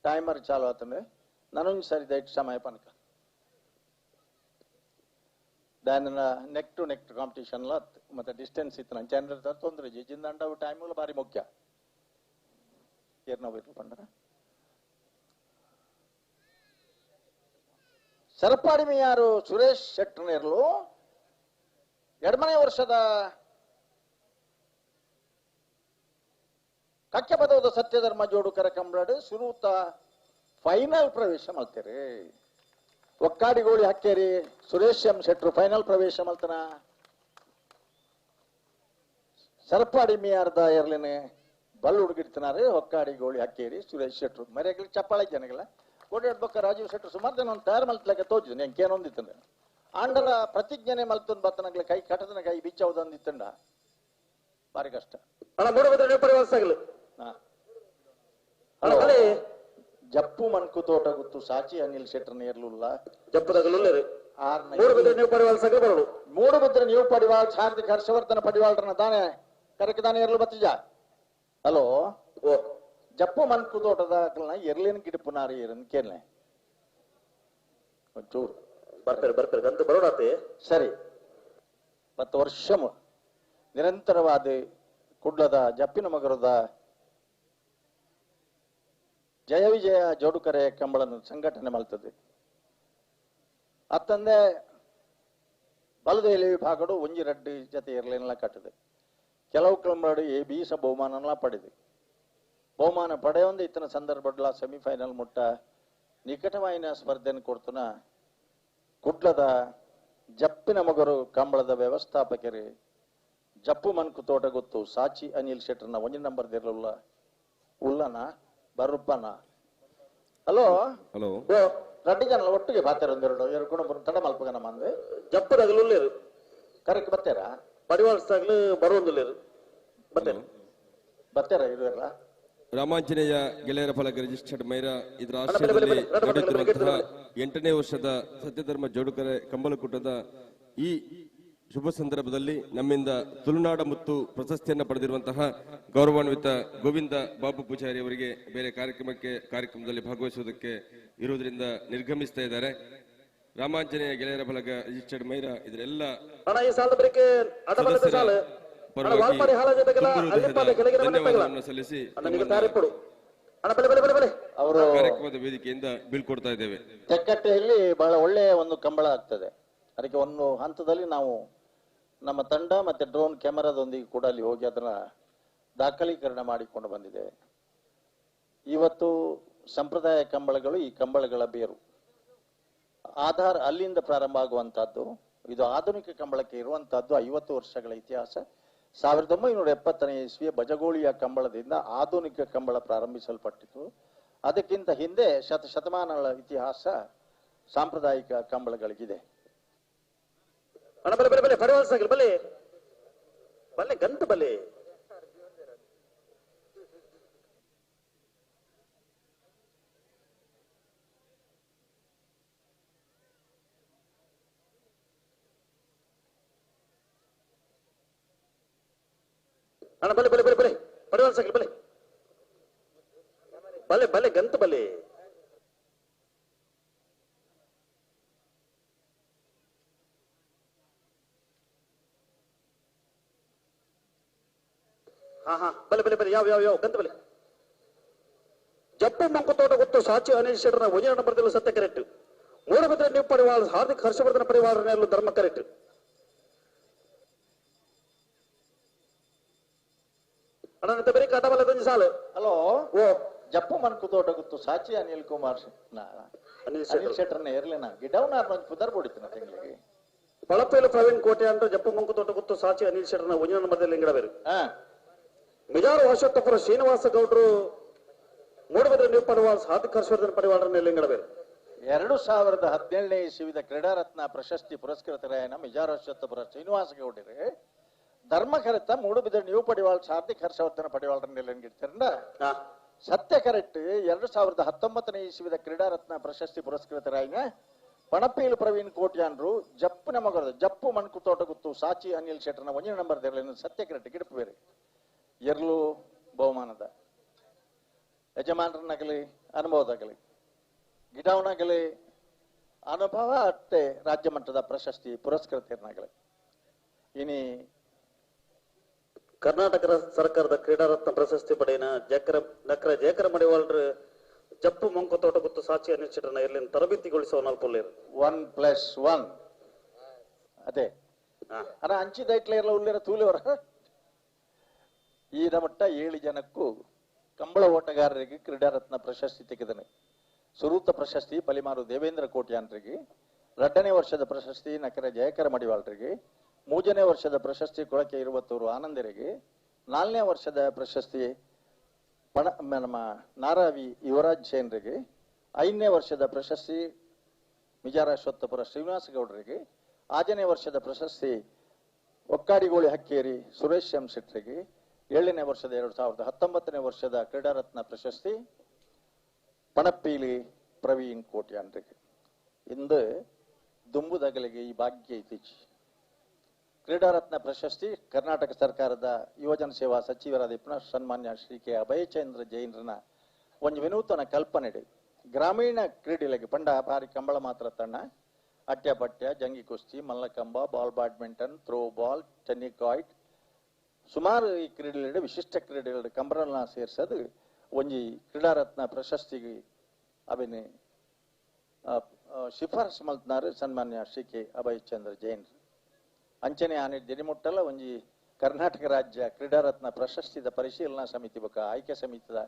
ಟೈಮರ್ ಚಾಲು ಆತಂದ್ರೆ ನಾನೊಂದು ಸರಿ ದಯಟ್ ಸಮಯ ಪನಕ ದಾನ ನೆಕ್ ಟು ನೆಕ್ ಕಾಂಪಿಟೇಷನ್ಲ ಮತ್ತೆ ಡಿಸ್ಟೆನ್ಸ್ ಇತ್ತು ನನ್ನ ಜನರ ತೊಂದರೆ ಜಿಂದಂಡ ಟೈಮ್ಗಳು ಭಾರಿ ಮುಖ್ಯ ಏರ್ನೋ ಪಂಡ್ರ ಸರಪಾಡಿ ಮಿಯಾರು ಸುರೇಶ್ ಶೆಟ್ಟರ್ನೇರ್ಲು ಎರಡನೇ ವರ್ಷದ ಕಕ್ಕೆ ಪದವದ ಸತ್ಯಧರ್ಮ ಜೋಡುಕರ ಕಂಬಳಡು ಸುರೂತ ಫೈನಲ್ ಪ್ರವೇಶ ಮಲ್ತೇರಿ ಒಕ್ಕಾಡಿಗೋಳಿ ಹಕ್ಕೇರಿ ಸುರೇಶ್ ಎಂ ಶೆಟ್ರು ಫೈನಲ್ ಪ್ರವೇಶ ಮಲ್ತನ ಸರಪಾಡಿ ಮಿಯಾರ್ದ ಎರ್ಲಿನ ಬಲ್ ಹುಡುಗಿಡ್ತನಾರೆ ಒಕ್ಕಾಡಿಗೋಳಿ ಹಕ್ಕೇರಿ ಸುರೇಶ್ ಶೆಟ್ರು ಮರ್ಯಾಗಲಿ ಚಪ್ಪಾಳೆ ಜನಗಳ ಕೋಟೆ ಬೊಕ್ಕ ರಾಜೀವ್ ಶೆಟ್ರು ಸುಮಾರು ಜನ ಒಂದು ತಯಾರು ಮಲ್ತಲಕ್ಕೆ ತೋಜಿದ್ ಎಂಕೇನೊಂದಿತ್ತಂಡ ಆಂಡಲ ಪ್ರತಿಜ್ಞೆನೆ ಮಲ್ತನ್ ಬತ್ತನಗ್ಲೆ ಕೈ ಕಟದನ ಕೈ ಬಿಚ್ಚೌದಂದಿತ್ತಂಡ ಭಾರಿ ಕಷ್ಟ ಜಪ್ಪು ಮನ್ಕು ತೋಟ ಗೊತ್ತು ಸಾಚಿ ಅನಿಲ್ ಶೆಟ್ಟರ್ ನೇರ್ಲುಲ್ಲ ಮೂಡುಬಿದ್ರೆ ನೀವು ಪಡಿವಾಳ್ ಹಾರ್ದಿಕ ಹರ್ಷವರ್ಧನ ಪಡಿವಾಳ್ರನ್ನ ತಾನೆ ಕರೆಕ್ಟ್ ತಾನೆ ಎರ್ಲು ಬತ್ತಿಜ ಹಲೋ ಓ ಜಪ್ಪು ಮನ್ಕು ತೋಟದ ಎರ್ಲಿನ ಗಿಡಪುನಾರಿ ಏರನ್ ಕೇಳ್ನೆ ಒಂಚೂರು ಬರ್ತಾರೆ ಬರ್ತಾರೆ ಗಂತ ಬರೋಡಾತೆ ಸರಿ 10 ವರ್ಷ ನಿರಂತರವಾದ ಕುಡ್ಲದ ಜಪ್ಪಿನ ಮಗರದ ಜಯ ವಿಜಯ ಜೋಡುಕರೆ ಕಂಬಳನ್ನು ಸಂಘಟನೆ ಮಾಡ್ತದೆ. ಅತ್ತಂದೆ ಬಲದೇಲಿ ವಿಭಾಗಡು ಒಂಜಿ ರಡ್ಡು ಜೊತೆ ಇರಲಿಲ್ಲ ಕಟ್ಟದೆ ಕೆಲವು ಕಂಬಳಡು ಎ ಬೀಸ ಬಹುಮಾನಲ್ಲ ಪಡೆದು ಬಹುಮಾನ ಪಡೆಯೊಂದು ಇತನ ಸಂದರ್ಭಡ್ಲ ಸೆಮಿಫೈನಲ್ ಮುಟ್ಟ ನಿಕಟವಾಯಿನ ಸ್ಪರ್ಧೆಯನ್ನು ಕೊಡ್ತನ ಕುಡ್ಲದ ಜಪ್ಪಿನ ಮಗರು ಕಂಬಳದ ವ್ಯವಸ್ಥಾಪಕರು ಜಪ್ಪು ಮನ್ಕು ತೋಟ ಗೊತ್ತು ಸಾಚಿ ಅನಿಲ್ ಶೆಟ್ಟರ್ನ ಒಂಜಿ ನಂಬರ್ ದಿರಲಿಲ್ಲ ಉಲ್ಲನ ಬರುಪ್ಪನ ಹಲೋ ಹಲೋ ರಡ್ಡಿ ಜನ ಒಟ್ಟಿಗೆ ಬಾತಾರ ಒಂದೆರಡು ಎರಡು ಗುಣ ತಡ ಮಲ್ಪಗನ ಮಂದೆ ಜಪ್ಪದಾಗಲು ಉಲ್ಲೇರು ಕರೆಕ್ಟ್ ಬರ್ತಾರಾ ಪಡಿವಾಳಸಾಗಲು ಬರುವಂದುಲ್ಲೇರು ಬರ್ತೇನೆ ಬರ್ತಾರ ಇರುವಲ್ಲ. ರಾಮಾಂಜನೇಯ ಗೆಳೆಯರ ಫಲಕ ರಿಜಿಸ್ಟರ್ಡ್ ಮೈರಾ ಇದರ ಆಶ್ರಯದಲ್ಲಿ ನಡೆಯುತ್ತಿರುವಂತಹ 8ನೇ ವರ್ಷದ ಸತ್ಯಧರ್ಮ ಜೋಡುಕರೆ ಕಂಬಲಕೂಟದ ಈ ಶುಭ ಸಂದರ್ಭದಲ್ಲಿ ನಮ್ಮಿಂದ ತುಳುನಾಡ ಮತ್ತು ಪ್ರಶಸ್ತಿಯನ್ನು ಪಡೆದಿರುವಂತಹ ಗೌರವಾನ್ವಿತ ಗೋವಿಂದ ಬಾಬು ಪೂಜಾರಿ ಅವರಿಗೆ ಬೇರೆ ಕಾರ್ಯಕ್ರಮದಲ್ಲಿ ಭಾಗವಹಿಸುವುದಕ್ಕೆ ಇರುವುದರಿಂದ ನಿರ್ಗಮಿಸ್ತಾ ಇದ್ದಾರೆ. ರಾಮಾಂಜನೇಯ ಗೆಳೆಯರ ಫಲಕ ರಿಜಿಸ್ಟರ್ಡ್ ಮೈರಾ ಇದರೆಲ್ಲ ಧನ್ಯವಾದವನ್ನು ಸಲ್ಲಿಸಿ ಅವರು ಕಾರ್ಯಕ್ರಮದ ವೇದಿಕೆಯಿಂದ ಬೀಳ್ಕೊಡ್ತಾ ಇದ್ದೇವೆ. ತೆಕ್ಕಟ್ಟೆಯಲ್ಲಿ ಬಹಳ ಒಳ್ಳೆಯ ಒಂದು ಕಂಬಳ ಆಗ್ತದೆ. ಅದಕ್ಕೆ ಒಂದು ಹಂತದಲ್ಲಿ ನಾವು ನಮ್ಮ ತಂಡ ಮತ್ತೆ ಡ್ರೋನ್ ಕ್ಯಾಮೆರಾದೊಂದಿಗೆ ಕೂಡ ಅಲ್ಲಿ ಹೋಗಿ ಅದನ್ನ ದಾಖಲೀಕರಣ ಮಾಡಿಕೊಂಡು ಬಂದಿದ್ದೇವೆ. ಇವತ್ತು ಸಂಪ್ರದಾಯ ಕಂಬಳಗಳು ಈ ಕಂಬಳಗಳ ಬೇರು ಆಧಾರ ಅಲ್ಲಿಂದ ಪ್ರಾರಂಭ ಆಗುವಂತಹದ್ದು. ಇದು ಆಧುನಿಕ ಕಂಬಳಕ್ಕೆ ಇರುವಂತಹದ್ದು 50 ವರ್ಷಗಳ ಇತಿಹಾಸ. 1970ನೇ ಇಸ್ವಿಯ ಬಜಗೋಳಿಯ ಕಂಬಳದಿಂದ ಆಧುನಿಕ ಕಂಬಳ ಪ್ರಾರಂಭಿಸಲ್ಪಟ್ಟಿತು. ಅದಕ್ಕಿಂತ ಹಿಂದೆ ಶತಶತಮಾನಗಳ ಇತಿಹಾಸ ಸಾಂಪ್ರದಾಯಿಕ ಕಂಬಳಗಳಿಗಿದೆ. ಬಲೆ ಬಲೆ ಬಲೆ ಪರವಾಸ ಬಲೆ ಬಲೆ ಗಂತ ಬಲೆ ಅಣ್ಣ ಬಲೆ ಬಲೆ ಬಲೆ ಬಲೆ ಪರವಾಸ ಬಲೆ ಬಲೆ ಬಲೆ ಗಂತ ಬಲೆ ಹಾ ಹಾ ಬಲೆ ಬಲೆ ಬಲೆ ಯಾವ ಯಾವ ಯಾವ ಗಂತ ಬಲೆ ಜಪ್ಪು ಮಂಕುತೋಟ ಗೊತ್ತು ಸಾಚಿ ಅನಿಲ್ ಶೆಟ್ಟರ್ನ ಒಂಜಿ ನಂಬರ್ದಲ್ಲಿ ಸತ್ಯ ಕರೆಕ್ಟ್. ಮೂಡಬಿದ್ರೆ ನೀವು ಪರಿವಾರ ಹಾರ್ದಿಕ್ ಹರ್ಷವರ್ಧನ ಪರಿವಾರ ಧರ್ಮ ಕರೆಕ್ಟ್. ಅಣ್ಣ ಬೇರೆ ಕಾಟಬಲ್ಲ ಸಾಲು. ಹಲೋ ಓ ಜಪ್ಪು ಮನ್ಕುತೋಟ ಗೊತ್ತು ಸಾಚಿ ಅನಿಲ್ ಕುಮಾರ್ ಅನಿಲ್ ಶೆಟ್ಟರ್ನ ಇರ್ಲಿನ ಗಿಡವನಾರ್ ಪುದರ್ ಕೊಡಿತು ತಿಂಗಳಿಗೆ. ಪಳಪೇಲು ಪ್ರವೀಣ್ ಕೋಟೆ ಅಂದ್ರೆ ಜಪ್ಪು ಮಂಕುತೋಟ ಗೊತ್ತು ಸಾಚಿ ಅನಿಲ್ ಶೆಟ್ಟರ್ನ ಒಂಜಿ ನಂಬರ್ದಲ್ಲಿ ಇಂಗಡಬೇರು. ಮಿಜಾರು ಅಶೋಕಪುರ ಶ್ರೀನಿವಾಸ ಗೌಡರು ಮೂಡಬಿದ್ರೆ ನೀವು ಪರಿವಾರ ಹಾರ್ದಿಕ್ ಹರ್ಷವರ್ಧನ ಪರಿವಾರ ಲಿಂಗಡಬೇರು. 2017ನೇ ಇಸ್ವಿದ ಕ್ರೀಡಾರತ್ನ ಪ್ರಶಸ್ತಿ ಪುರಸ್ಕೃತರಾಯನ ಮಿಜಾರು ಅಶ್ವತ್ಥಪುರ ಶ್ರೀನಿವಾಸ ಗೌಡರು ಧರ್ಮಕರತ ಮೂಡುಬಿದ್ರೆ ನೀವು ಪಡಿವಾಳ ಹಾರ್ದಿಕ್ ಹರ್ಷವರ್ಧನ ಪಡಿವಾಳರನ್ನೆಲ್ಲ ಸತ್ಯ ಕರೆಕ್ಟ್. 2019ನೇ ಇಸ್ವಿದ ಕ್ರೀಡಾರತ್ನ ಪ್ರಶಸ್ತಿ ಪುರಸ್ಕೃತರಾಯನ ಪಣಪೇಲು ಪ್ರವೀಣ್ ಕೋಟ್ಯಾನ್ರು ಜಪ್ಪು ನಮಗರದ ಜಪ್ಪು ಮಣ್ಕುತೋಟ ಗುತ್ತು ಸಾಚಿ ಅನಿಲ್ ಶೆಟ್ಟರ್ನ ಒಂಜಿ ನಂಬರ್ ಸತ್ಯ ಕರೆಕ್ಟ್ ಗಿಡಪು ಬೇರೆ ಎರಲು ಬಹುಮಾನದ ಯಜಮಾನರನ್ನಾಗಲಿ ಅನುಭವದಾಗಲಿ ಗಿಡವನಾಗಲಿ ಅನುಭವ ಅತ್ತೆ ರಾಜ್ಯ ಮಟ್ಟದ ಪ್ರಶಸ್ತಿ ಪುರಸ್ಕೃತರನ್ನಾಗಲಿ. ಇನಿ ಕರ್ನಾಟಕ ಸರ್ಕಾರದ ಕ್ರೀಡಾರತ್ನ ಪ್ರಶಸ್ತಿ ಪಡೆಯನ ಜಯಕರ ನಕರ ಜಯಕರ ಮಡಿವಾಳರು ಜಪ್ಪು ಮಂಕುತೋಟ ಗುತ್ತು ಸಾಚಿ ಅನಿಲ್ ಶೆಟ್ಟರ್ನ ಇರ್ಲಿನ ತರಬೇತಿಗೊಳಿಸುವ ನಾಲ್ಕು 1+1 ಅದೇ ಅಣ್ಣ ಅಂಚಿದ ಇಟ್ಲ ಇರಲ್ಲ ಉಳ್ಳಿರ ತೂಲಿವರ. ಈ ಮಟ್ಟ 7 ಜನಕ್ಕೂ ಕಂಬಳ ಓಟಗಾರರಿಗೆ ಕ್ರೀಡಾರತ್ನ ಪ್ರಶಸ್ತಿ ತೆಗೆದನೆ. ಸುರೂತ ಪ್ರಶಸ್ತಿ ಪಲಿಮಾರು ದೇವೇಂದ್ರ ಕೋಟ್ಯಾನ್ರಿಗೆ, 2ನೇ ವರ್ಷದ ಪ್ರಶಸ್ತಿ ನಕರ ಜಯಕರ ಮಡಿವಾಳರಿಗೆ, 3ನೇ ವರ್ಷದ ಪ್ರಶಸ್ತಿ ಕೊಳಕೆ ಇರುವತ್ತೂರು ಆನಂದರಿಗೆ, 4ನೇ ವರ್ಷದ ಪ್ರಶಸ್ತಿ ನಮ್ಮ ನಾರಾವಿ ಯುವರಾಜ್ ಸೇನ್ರಿಗೆ, 5ನೇ ವರ್ಷದ ಪ್ರಶಸ್ತಿ ಮಿಜಾರ ಅಶ್ವತ್ಥಪುರ ಶ್ರೀನಿವಾಸ ಗೌಡರಿಗೆ, 6ನೇ ವರ್ಷದ ಪ್ರಶಸ್ತಿ ಒಕ್ಕಾಡಿಗೋಳಿ ಹಕ್ಕೇರಿ ಸುರೇಶ್ ಎಂ ಶೆಟ್ಟರಿಗೆ, 7ನೇ ವರ್ಷದ 2019ನೇ ವರ್ಷದ ಕ್ರೀಡಾರತ್ನ ಪ್ರಶಸ್ತಿ ಪಣಪ್ಪೀಲಿ ಪ್ರವೀಣ್ ಕೋಟ್ಯಾನ್ರಿಗೆ. ಇಂದು ದುಂಬುದಗಲಿಗೆ ಈ ಭಾಗ್ಯ ಇತ್ತೀಚೆ ಕ್ರೀಡಾರತ್ನ ಪ್ರಶಸ್ತಿ ಕರ್ನಾಟಕ ಸರ್ಕಾರದ ಯುವಜನ ಸೇವಾ ಸಚಿವರಾದ ಸನ್ಮಾನ್ಯ ಶ್ರೀ ಕೆ ಅಭಯಚಂದ್ರ ಜೈನರನ ಒಂದು ವಿನೂತನ ಕಲ್ಪನೆ. ಗ್ರಾಮೀಣ ಕ್ರೀಡೆಗಳಿಗೆ ಪಂಡ ಭಾರಿ ಕಂಬಳ ಮಾತ್ರ ತಣ್ಣ ಅಟ್ಯಪಟ್ಯ, ಜಂಗಿ ಕುಸ್ತಿ, mallakhamb, ball badminton, throw ball, tennikoit ಸುಮಾರು ಈ ಕ್ರೀಡೆಗಳ ವಿಶಿಷ್ಟ ಕ್ರೀಡೆಗಳ ಕಂಬಳನ್ನ ಸೇರಿಸೋದು ಒಂಜಿ ಕ್ರೀಡಾರತ್ನ ಪ್ರಶಸ್ತಿಗೆ ಅಭಿನಯ ಶಿಫಾರಸು ಮಲ್ತನಾರು ಸನ್ಮಾನ್ಯ ಶ್ರೀ ಕೆ ಅಭಯಚಂದ್ರ ಜೈನ್. ಅಂಚನೆ ಆನೆ ದಿನಮುಟ್ಟಲ್ಲ ಒಂಜಿ ಕರ್ನಾಟಕ ರಾಜ್ಯ ಕ್ರೀಡಾರತ್ನ ಪ್ರಶಸ್ತಿದ ಪರಿಶೀಲನಾ ಸಮಿತಿ ಬೊಕ ಆಯ್ಕೆ ಸಮಿತಿದ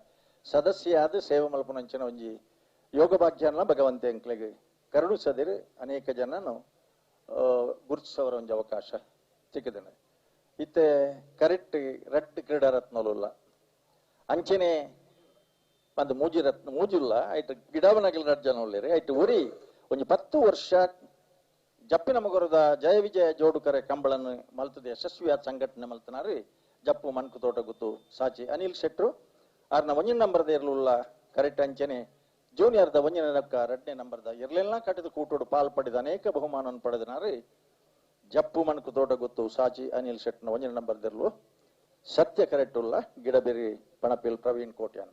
ಸದಸ್ಯಾದ ಸೇವೆ ಮಲ್ಪುನಂಚಿನ ಒಂಜಿ ಯೋಗ ಭಾಗ್ಯನ ಭಗವಂತೆ ಅಂಕ್ಲೆಗ್ ಕರುಣಿಸದಿರು ಅನೇಕ ಜನನು ಗುರುತಿಸವರ ಒಂಜಿ ಅವಕಾಶ ಸಿಕ್ಕಿದನೆ. ಇತ್ತೆ ಕರೆಕ್ಟ್ ರಡ್ಡ್ ಕ್ರೀಡಾರತ್ನಲುಲ್ಲ. ಅಂಚನೆ ಪಂದ್ ಮೂಜಿ ರತ್ನ ಮೂಜಿಲ್ಲ ಐಟ್ ಗಿಡವನಗಲ ರಡ್ಡ್ ಜನ ಉಲ್ಲೆರ್ ಐಟ್ ಒರಿ ಒಂಜಿ 10 ವರ್ಷ ಜಪ್ಪಿನ ಮಗರದ ಜಯ ವಿಜಯ ಜೋಡುಕರೆ ಕಂಬಳನ್ ಮಲ್ತದ ಯಶಸ್ವಿಯಾದ ಸಂಘಟನೆ ಮಲ್ತನಾರು ಜಪ್ಪು ಮನ್ಕು ತೋಟ ಗುತ್ತು ಸಾಚಿ ಅನಿಲ್ ಶೆಟ್ರು ಆರ್ನ ಒಂಜಿನ ನಂಬರ್ದ ಇರ್ಲುಲ್ಲ ಕರೆಕ್ಟ್ ಅಂಚನೆ ಜೂನಿಯರ್ದ ಒಂಜಿನ ನಕ್ಕ ಎರಡನೇ ನಂಬರ್ದ ಇರ್ಲೆಲ್ಲ ಕಟ್ಟಿದ ಕೂಟೋಡು ಪಾಲ್ ಪಡೆದ ಅನೇಕ ಬಹುಮಾನ ಪಡೆದನಾರು ಜಪ್ಪು ಮನ್ಕು ತೋಟ ಗುತ್ತು ಸಾಚಿ ಅನಿಲ್ ಶೆಟ್ನ ಒಂಜಿನ ನಂಬರ್ದಿರ್ಲು ಸತ್ಯ ಕರೆಕ್ಟ್ ಉಲ್ಲ ಗಿಡಬೆರಿ ಪಣಪಿಲ್ ಪ್ರವೀಣ್ ಕೋಟ್ಯಾನ್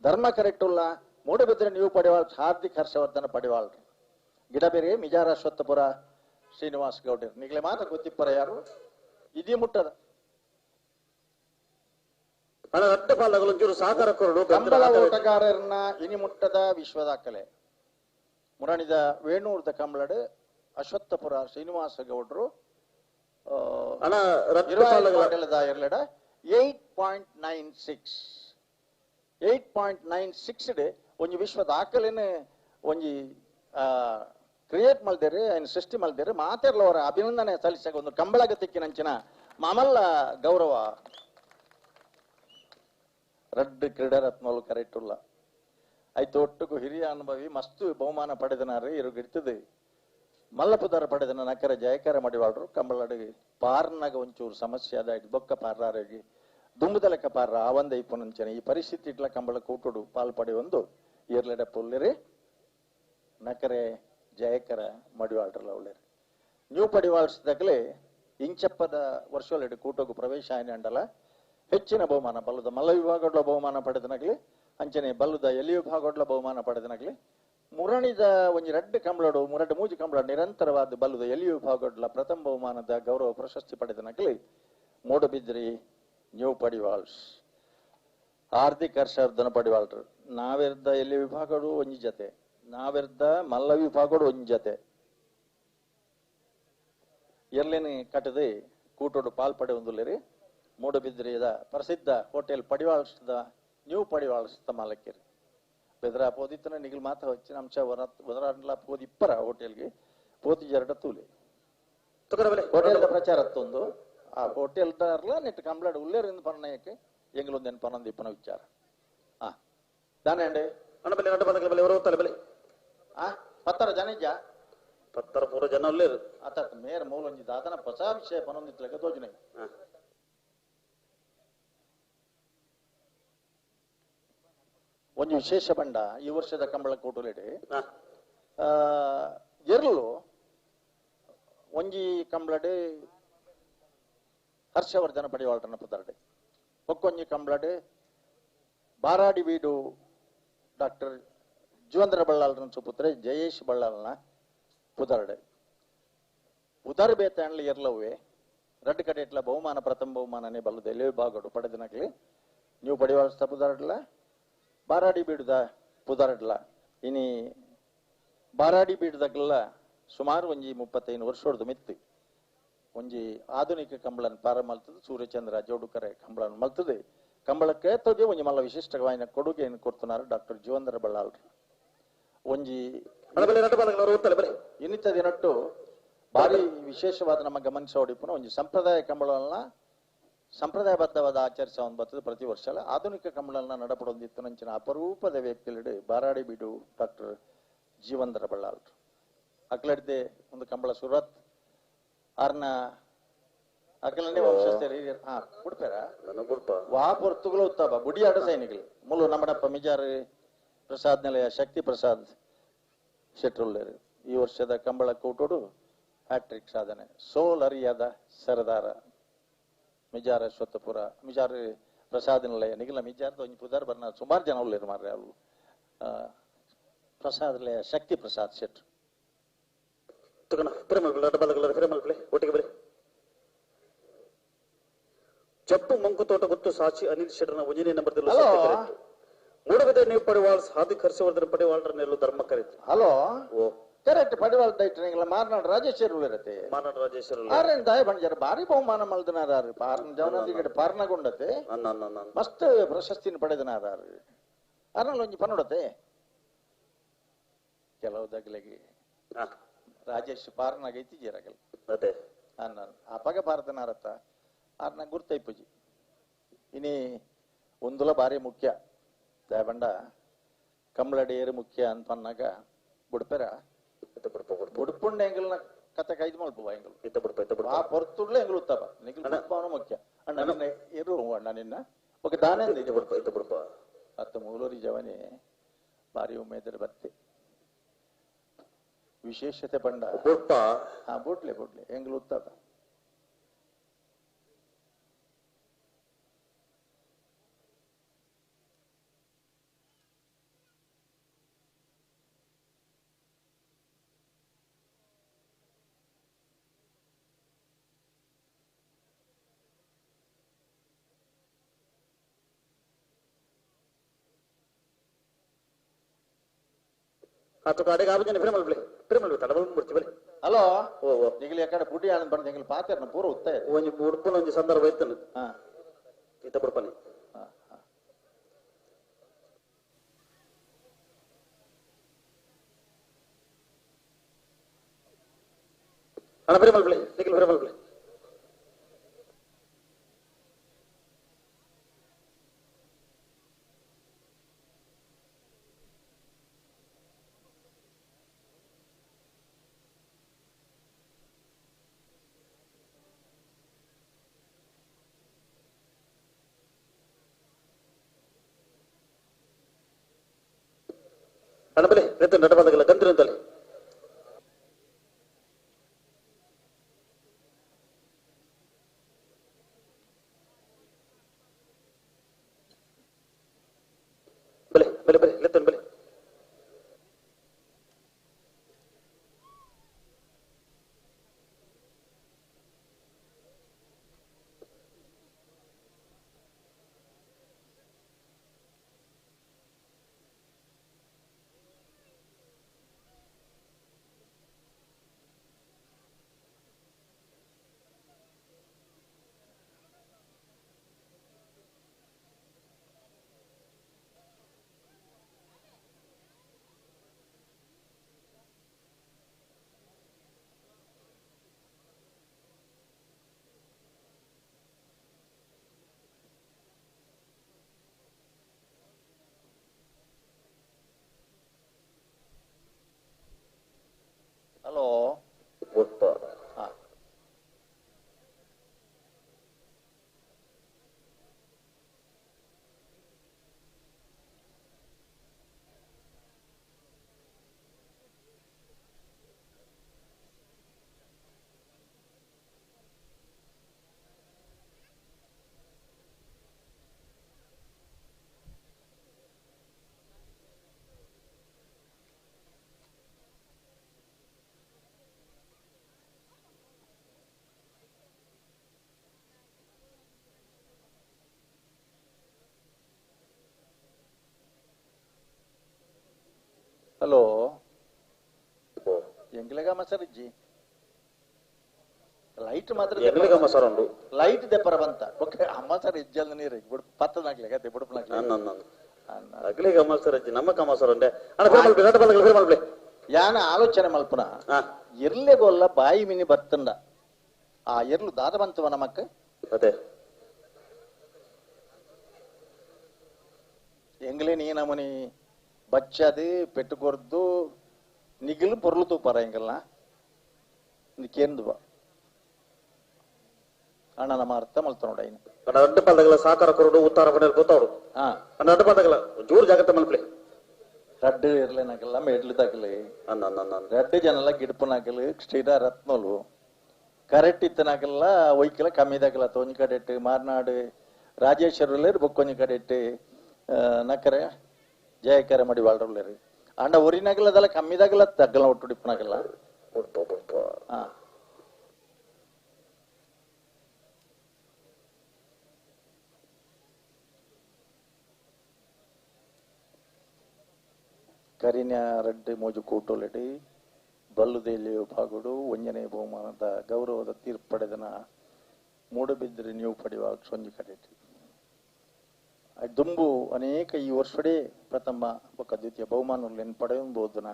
ಧರ್ಮ ಕರೆಕ್ಟ್ ಉಲ್ಲ ಮೂಡಬಿದ್ರೆ ನೀವು ಪಡೆವಾಳ್ ಹಾರ್ದಿಕ್ ಹರ್ಷವರ್ಧನ ಪಡೆವಾಳ್ರಿ ಗಿಡಬೆರಿ ಮಿಜಾರ ಅಶ್ವತ್ಥಪುರ ಶ್ರೀನಿವಾಸ್ ಗೌಡರ್ ನಿಗಲೆ ಮಾತ್ರ ಗೊತ್ತಿಪ್ಪರ ಯಾರು ಇದೀ ಮುಟ್ಟದ ಕಂಬಳ ಓಟಗಾರರನ್ನ ಇನಿ ಮುಟ್ಟದ ವಿಶ್ವದಾಖಲೆ ಮುರಣಿದ ವೇಣೂರ್ದ ಕಂಬಳಡು ಅಶ್ವತ್ಥಪುರ ಶ್ರೀನಿವಾಸ ಗೌಡರು 8.96 8.96 ಒಂಜಿ ವಿಶ್ವ ದಾಖಲೆನೆ ಒಂಜಿ ಕ್ರಿಯೇಟ್ ಮಲ್ದೇರಿ ಐನ್ ಸೃಷ್ಟಿ ಮಲ್ದೇರಿ ಮಾತೆರ್ಲ ಅವರ ಅಭಿನಂದನೆ ಸಲ್ಲಿಸಾಗ ಒಂದು ಕಂಬಳಗ ತಿಕ್ಕಿನಂಚಿನ ಮಾಮಲ್ಲ ಗೌರವ ರಡ್ಡು ಕ್ರೀಡಾರತ್ನಗಳು ಕರೆಕ್ಟ್ ಉಲ್ಲ ಆಯ್ತು ಒಟ್ಟುಗು ಹಿರಿಯ ಅನುಭವಿ ಮಸ್ತು ಬಹುಮಾನ ಪಡೆದನಾರು ಇರುಗಿಡ್ತದೆ ಮಲ್ಲಪುದಾರ ಪಡೆದನ ನಕರ ಜಯಕಾರ ಮಾಡಿವಾಳ್ರು ಕಂಬಳಡಿಗೆ ಪಾರ್ನಾಗ ಒಂಚೂರು ಸಮಸ್ಯೆ ಅದ ಬೊಕ್ಕ ಪಾರ್ರಾರಿಗೆ ದುಂಬುದಲೆಕ್ಕ ಪಾರ್ರ ಆವಂದ ಇಪ್ಪುನಂಚನೆ ಈ ಪರಿಸ್ಥಿತಿ ಇಟ್ಲ ಕಂಬಳ ಕೂಟುಡು ಪಾಲ್ ಪಡೆಯೊಂದು ಏರ್ಲೆಡ ಪೊಲ್ಲಿರಿ ನಕರೆ ಜಯಕರ ಮಡಿವಾಳ್ರಲ್ಲ ಉಳ್ಳೇರಿ ನ್ಯೂ ಪಡಿವಾಳ್ಸದಾಗಲೇ ಇಂಚಪ್ಪದ ವರ್ಷೊಲೆಡು ಕೂಟೋಗು ಪ್ರವೇಶ ಆಯ್ನ ಅಂಡಲ ಹೆಚ್ಚಿನ ಬಹುಮಾನ ಬಲ್ಲದ ಮಲ್ಲ ವಿಭಾಗಡ್ಲ ಬಹುಮಾನ ಪಡೆದನಗಲಿ ಅಂಚನೆ ಬಲ್ಲದ ಎಲಿ ವಿಭಾಗಡ್ಲ ಬಹುಮಾನ ಪಡೆದನಗಲಿ ಮುರಣಿದ ಒಂಜಿ ರಡ್ಡು ಕಂಬಳಡು ಮುರಡು ಮೂಜಿ ಕಂಬಳ ನಿರಂತರವಾದ ಬಲ್ಲದ ಎಲಿ ವಿಭಾಗಡ್ಲ ಪ್ರಥಮ ಬಹುಮಾನದ ಗೌರವ ಪ್ರಶಸ್ತಿ ಪಡೆದನಗಲಿ ಮೂಡಬಿದ್ರಿ ನ್ಯೂ ಪಡಿವಾಳ್ಸ್ ಹಾರ್ದಿಕ್ ಹರ್ಷವರ್ಧನ ಪಡಿವಾಳ್ರು ನಾವೆರ್ದ ಎಲ್ಲಿ ವಿಭಾಗಡು ಒಂಜಿ ಜತೆ ನಾವೆರ್ದ ಮಲ್ಲ ವಿಭಾಗಡು ಒಂಜಿ ಜತೆ ಎರ್ಲೇನೆ ಕಟ್ಟದೆ ಕೂಟೋಡು ಪಾಲ್ ಪಡೆ ಒಂದುಲ್ಲೇರಿ ಮೂಡಬಿದ್ರಿದ ಪ್ರಸಿದ್ಧ ಹೋಟೆಲ್ ಪಡಿವಾಳ್ಸದ ನ್ಯೂ ಪಡಿವಾಳ್ಸದ ಮಾಲಕಿರಿ ಬೆದ್ರ ಪೋದಿತ್ತನ ನಿಗಲ್ ಮಾತ್ರ వచ్చిన ಅಂಶ ವದರಾಂಡ್ಲ ಪೋದಿ ಇಪ್ಪರ ಹೋಟೆಲ್ಗೆ ಪೋತಿ ಜರಡ ತೂಲೆ ಹೋಟೆಲ್ ಪ್ರಚಾರತ್ತೊಂದು ಆ ಹೋಟೆಲ್ ದಾರ್ಲ ನೆಟ್ ಕಂಬ್ಲಾಡ್ ಉಲ್ಲೇರಿಂದ ಪನ್ನಯಕ್ಕೆ ಎಂಗ್ಲೊಂದೇನು ಪನ್ನೊಂದು ಇಪ್ಪನ ವಿಚಾರ ಆ ದಾನೆ ಅಂಡೆ ಆ ಪತ್ತರ ಜನ ಇಜ್ಜ ಪತ್ತರ ಪೂರ ಜನ ಉಲ್ಲೇರು ಆತ ಮೇರ್ ಮೂಲೊಂಜಿ ದಾದನ ಹೊಸ ವಿಷಯ ಪನ್ನೊಂದಿತ್ಲೆಕ್ಕ ತೋಜುನೆ ಒಂಜಿ ವಿಶೇಷ ಬಂಡ ಈ ವರ್ಷದ ಕಂಬಳ ಕೂಟುಲೆಡೆ ಎರ್ಲು ಒಂಜಿ ಕಂಬಳಡೆ ಹರ್ಷವರ್ಧನ ಪಡಿವಾಳ್ರನ ಪುದರ್ಡೆ ಒಕ್ಕೊಂಜಿ ಕಂಬಳಡೆ ಬಾರಾಡಿ ವೀಡು ಡಾಕ್ಟರ್ ಜೀವಂದ್ರ ಬಳ್ಳಾಲ್ರನ ಸುಪುತ್ರೆ ಜಯೇಶ್ ಬಳ್ಳಾಲ್ನ ಪುದರ್ಡೆ ಉದರ್ ಬೇತಾಂಡ್ಲಿ ಎರ್ಲವ್ವೆ ರಡ್ಡು ಕಡೆಟ್ಲ ಬಹುಮಾನ ಪ್ರಥಮ ಬಹುಮಾನನೇ ಬಲ್ಲದೆ ಎಲ್ಲಿ ಬಾಗಡು ಪಡೆದನಕ್ಲಿ ನೀವು ಪಡಿವಾಳ್ಸ್ತ ಪುದರ್ಡ್ಲ ಬಾರಾಡಿ ಬೀಡುದ ಪುದರ್ಡ್ಲ ಇನಿ ಬಾರಾಡಿ ಬೀಡುದಾಗಲ್ಲ ಸುಮಾರು ಒಂಜಿ 35 ವರ್ಷದ ಮಿತ್ತು ಒಂಜಿ ಆಧುನಿಕ ಕಂಬಳನ್ ಪಾರ ಮಲ್ತದೆ ಸೂರ್ಯಚಂದ್ರ ಜೋಡುಕರೆ ಕಂಬಳನ್ ಮಲ್ತದೆ ಕಂಬಳಕ್ಕೆ ತೋಜೆ ಒಂಜಿ ಮಲ್ಲ ವಿಶಿಷ್ಟವಾದ ಕೊಡುಗೆಯನ್ನು ಕೊಡ್తున్నారు ಡಾಕ್ಟರ್ ಜೀವಂದ್ರ ಬಳ್ಳಾಲ್ರು ಒಂಜಿ ಇನ್ನಿತ ದಿನಟ್ಟು ಭಾರಿ ವಿಶೇಷವಾದ ನಮ್ಮ ಗಮನಿಸೋಡಿಪುನ ಒಂಜಿ ಸಂಪ್ರದಾಯ ಕಂಬಳನ್ನ ಸಂಪ್ರದಾಯಬದ್ಧವಾದ ಆಚರಿಸ ಒಂದು ಬರ್ತದೆ ಪ್ರತಿ ವರ್ಷ ಆಧುನಿಕ ಕಂಬಳನ್ನ ನಡಪಡೊಂದಿತ್ತು ನಂಚಿನ ಅಪರೂಪದ ವ್ಯಕ್ತಿಲಿಡು ಬಾರಾಡಿ ಬೀಡು ಡಾಕ್ಟರ್ ಜೀವಂದ್ರ ಬಳ್ಳಾಲ್ರು ಅಕ್ಲಡ್ದೆ ಒಂದು ಕಂಬಳ ಸುರತ್ ಆರ್ನ ಅಕಲನೆ ವಂಶಸ್ಥರು ಹಾ ಬುಡ್ಪೇರ ವಾ ಪೊರ್ತುಗಳು ಉತ್ತಮ ಬುಡಿಯಾಡ ಸೈನಿಕರು ಮುಲು ನಮ್ಮಡಪ್ಪ ಮಿಜಾರ್ ಪ್ರಸಾದ್ ನಿಲಯ ಶಕ್ತಿ ಪ್ರಸಾದ್ ಶೆಟ್ರುಲ್ಲೇರು ಈ ವರ್ಷದ ಕಂಬಳ ಕೂಟೋಡು ಹ್ಯಾಟ್ರಿಕ್ ಸಾಧನೆ ಸೋಲ್ ಅರಿಯಾದ ಸರದಾರ ಮಿಜಾರ ಅಶ್ವತ್ಥಪುರ ಮಿಜಾರ್ ಪ್ರಸಾದ್ ನಿಲಯ ನಿಗಲ ಮಿಜಾರ್ದ ಒಂಜಿ ಪುದಾರ್ ಬರ್ನ ಸುಮಾರು ಜನ ಉಲ್ಲೇರು ಮಾರ್ರೆ ಅವು ಪ್ರಸಾದ್ ನಿಲಯ ಶಕ್ತಿ ಪ್ರಸಾದ್ ಶೆಟ್ರು ಜಪ್ಪು ಮಂಕುತೋಟ ಗೊತ್ತು ಸಾಚಿ ಅನಿಲ್ ಶೆಟ್ಟರ್ನ ಒಂಜನೇ ನಂಬರ್ ಮೂಡಬಿದ್ರೆ ನೀವು ಪಡಿವಾಳ್ ಹಾರ್ದಿಕ್ ಹರ್ಷವರ್ಧನ್ ಪಡಿವಾಳ್ರ ನೆಲ್ಲು ಧರ್ಮ ಕರೀತು ಹಲೋ ಓ ಕರೆಕ್ಟ್ ಪಡಿವಾಳ್ ದೈಟ್ರಿಂಗ್ಲ ಮಾರ್ನಾಡ್ ರಾಜೇಶ್ವರ ಇರತ್ತೆ ಮಾರ್ನಾಡ್ ರಾಜೇಶ್ವರ ಆರೇನ್ ದಾಯ ಬಂಜಾರ ಭಾರಿ ಬಹುಮಾನ ಮಲ್ದನಾರ ಪಾರ್ನ ಜವನದಿಗಡೆ ಪಾರ್ನಗುಂಡತೆ ಮಸ್ತ್ ಪ್ರಶಸ್ತಿನ ಪಡೆದನಾರ ಆರ್ನಲ್ಲಿ ಒಂಜಿ ಪನ್ನುಡತೆ ಕೆಲವು ದಗ್ಲೆಗೆ ರಾಜೇಶ್ ಪಾರ್ನಾಗ ಇತ್ತೀಜರಗಲ್ ಅದೇ ಅಪಗ ಪಾರ್ದನಾರತ್ತ ಆರ್ನ ಗುರ್ತೈಪುಜಿ ಇನಿ ಒಂದುಲ ಭಾರಿ ಮುಖ್ಯ ದಾಯಬಂಡ ಕಮ್ಲಡೇರು ಮುಖ್ಯ ಅಂತ ಅನ್ನಾಗ ಬುಡ್ಪೆರ ಬುಡ್ಪುಂಡ ಎಂಗಲ್ನ ಕತೆ ಕೈದು ಮಲ್ಪ ಎಂಗಲ್ ಆ ಪೊರ್ತುಡ್ಲೆ ಎಂಗಲು ಉತ್ತಪ ನಿಂಗಲ್ ಬುಡ್ಪವನು ಮುಖ್ಯ ಅಣ್ಣ ನಿನ್ನ ಇರು ಅಣ್ಣ ನಿನ್ನ ಓಕೆ ದಾನೇ ಬುಡ್ಪ ಅತ್ತ ಮೂಲೂರಿ ಜವನಿ ಭಾರಿ ಉಮೇದರ ಬತ್ತಿ ವಿಶೇಷತೆ ಬಂಡ ಬುಡ್ಪ ಹಾ ಬುಡ್ಲೆ ಬುಡ್ಲೆ ಎಂಗಲು ಉತ್ತಪ ಆತು ಕಾಡೆಗೆ ಆಬಜನ ಫಿರಮಲ್ ಬಲೆ ಫಿರಮಲ್ ತಡಬಲ್ ಮುರ್ಚಿ ಬಲೆ ಹಲೋ ಓ ಓ ನಿಗಲಿ ಯಾಕಡೆ ಬುಡಿ ಆನಂದ್ ಬಂದ ಎಂಗಲ್ ಪಾತೆರ್ನ ಪೂರ ಉತ್ತಾಯ ಒಂಜಿ ಬುಡ್ಪುನ ಒಂಜಿ ಸಂದರ್ಭ ಇತ್ತನು ಹಾ ಇತ್ತ ಬುಡ್ಪನೆ ಹಾ ಅಣ್ಣ ಫಿರಮಲ್ ಬಲೆ ನಿಗಲ್ ಫಿರಮಲ್ ಬಲೆ ಅಣ್ಣ ಬಲೆ ರೈತ ನಡಬಾದಗಲ್ಲ ಗಂತಿರಂತಲೆ ಬಲೆ ಬಲೆ ಬಲೆ ಲೆತ್ತನ್ ಬಲೆ ಹಲೋ ಬುಡ್ಪ ಹಾ ಹಲೋ ಎಂಗ್ಲೆಗ ಮಸರ್ ಇಜ್ಜಿ ಲೈಟ್ ಮಾತ್ರ ಎಂಗ್ಲೆಗ ಮಸರ್ ಉಂಡು ಲೈಟ್ ದೆಪ್ಪರ ಬಂತ ಓಕೆ ಅಮ್ಮ ಸರ್ ಇಜ್ಜಲ್ ನೀರು ಬುಡ್ ಪತ್ತನಾಗ್ಲೆ ಕತೆ ಬುಡ್ಪನಾಗ್ಲೆ ಅಗ್ಲಿಗ ಅಮಸರ್ ಅಜ್ಜಿ ನಮ್ಮ ಕಮಸರ್ ಉಂಡೆ ಅಣ್ಣ ಫಿರಮಲ್ ಬಲೆ ನಡಬಾದಗಲ್ಲ ಫಿರಮಲ್ ಬಲೆ ಯಾನ ಆಲೋಚನೆ ಮಲ್ಪನ ಎರ್ಲೆಗೊಲ್ಲ ಬಾಯಿ ಮಿನಿ ಬತ್ತಂಡ ಆ ಎರ್ಲು ದಾದ ಬಂತವ ನಮಕ್ ಅದೇ ಎಂಗ್ಲೆ ನೀ ನಮನಿ ಬಚ್ಚದು ಪೆಟ್ಟು ನಿಗಿಲು ಪೊರ್ಲು ತೂಪಾರ ಎಂಗಲ್ನ ಕೇಂದು ಬಾ ಅಣ್ಣ ನಮ್ಮ ಅರ್ಥ ಮಲ್ತ ನೋಡ ಇನ್ನು ಅಣ್ಣ ಅಡ್ಡ ಪಾದಗಳ ಸಾಕಾರ ಕೊರಡು ಉತ್ತಾರ ಪಡೆಯಲು ಗೊತ್ತವಡು ಅಣ್ಣ ಅಡ್ಡ ಪಾದಗಳ ಜೋರು ಜಾಗ್ರತೆ ಮಲ್ಪಲೆ ರಡ್ಡು ಇರ್ಲೇನಾಗಲ್ಲ ಮೆಡ್ಲು ತಗಲಿ ರಡ್ಡು ಜನಲ ಗಿಡ್ಪನಾಗಲು ಶ್ರೀರ ರತ್ನಲು ಕರೆಕ್ಟ್ ಇತ್ತನಾಗಲ್ಲ ಒಯ್ಕಲ ಕಮ್ಮಿ ತಗಲ ಒಂಜಿ ಕಡೆಟ್ ಮಾರ್ನಾಡು ರಾಜೇಶ್ವರಲ್ಲೇರು ಬೊಕ್ಕೊಂಜಿ ಕಡೆಟ್ ನಕ್ಕರೆ ಜಯಕರ ಮಡಿ ವಾಳ್ರಲ್ಲೇರು ಅಂಡ ಒರಿನಾಗಲ್ಲ ಕಮ್ಮಿದಾಗಲ್ಲ ತಗ್ಗಲ ಒಟ್ಟು ಇಪ್ಪನಾಗಲ್ಲ ಹಾ ಕರಿನ ರಡ್ಡು ಮೋಜು ಕೂಟೋಲೆಡಿ ಬಲ್ಲುದೇಲಿ ಭಾಗುಡು ಒಂಜನೇ ಬಹುಮಾನದ ಗೌರವದ ತೀರ್ಪಡೆದನ ಮೂಡಬಿದ್ರೆ ನೀವು ಪಡೆಯುವ ಸೊಂಜಿ ಕಡೆಟಿ ದುಂಬು ಅನೇಕ ಈ ವರ್ಷಡೇ ಪ್ರಥಮ ಬೊಕ್ಕ ದ್ವಿತೀಯ ಬಹುಮಾನಗಳನ್ನು ಪಡೆಯಬಹುದನ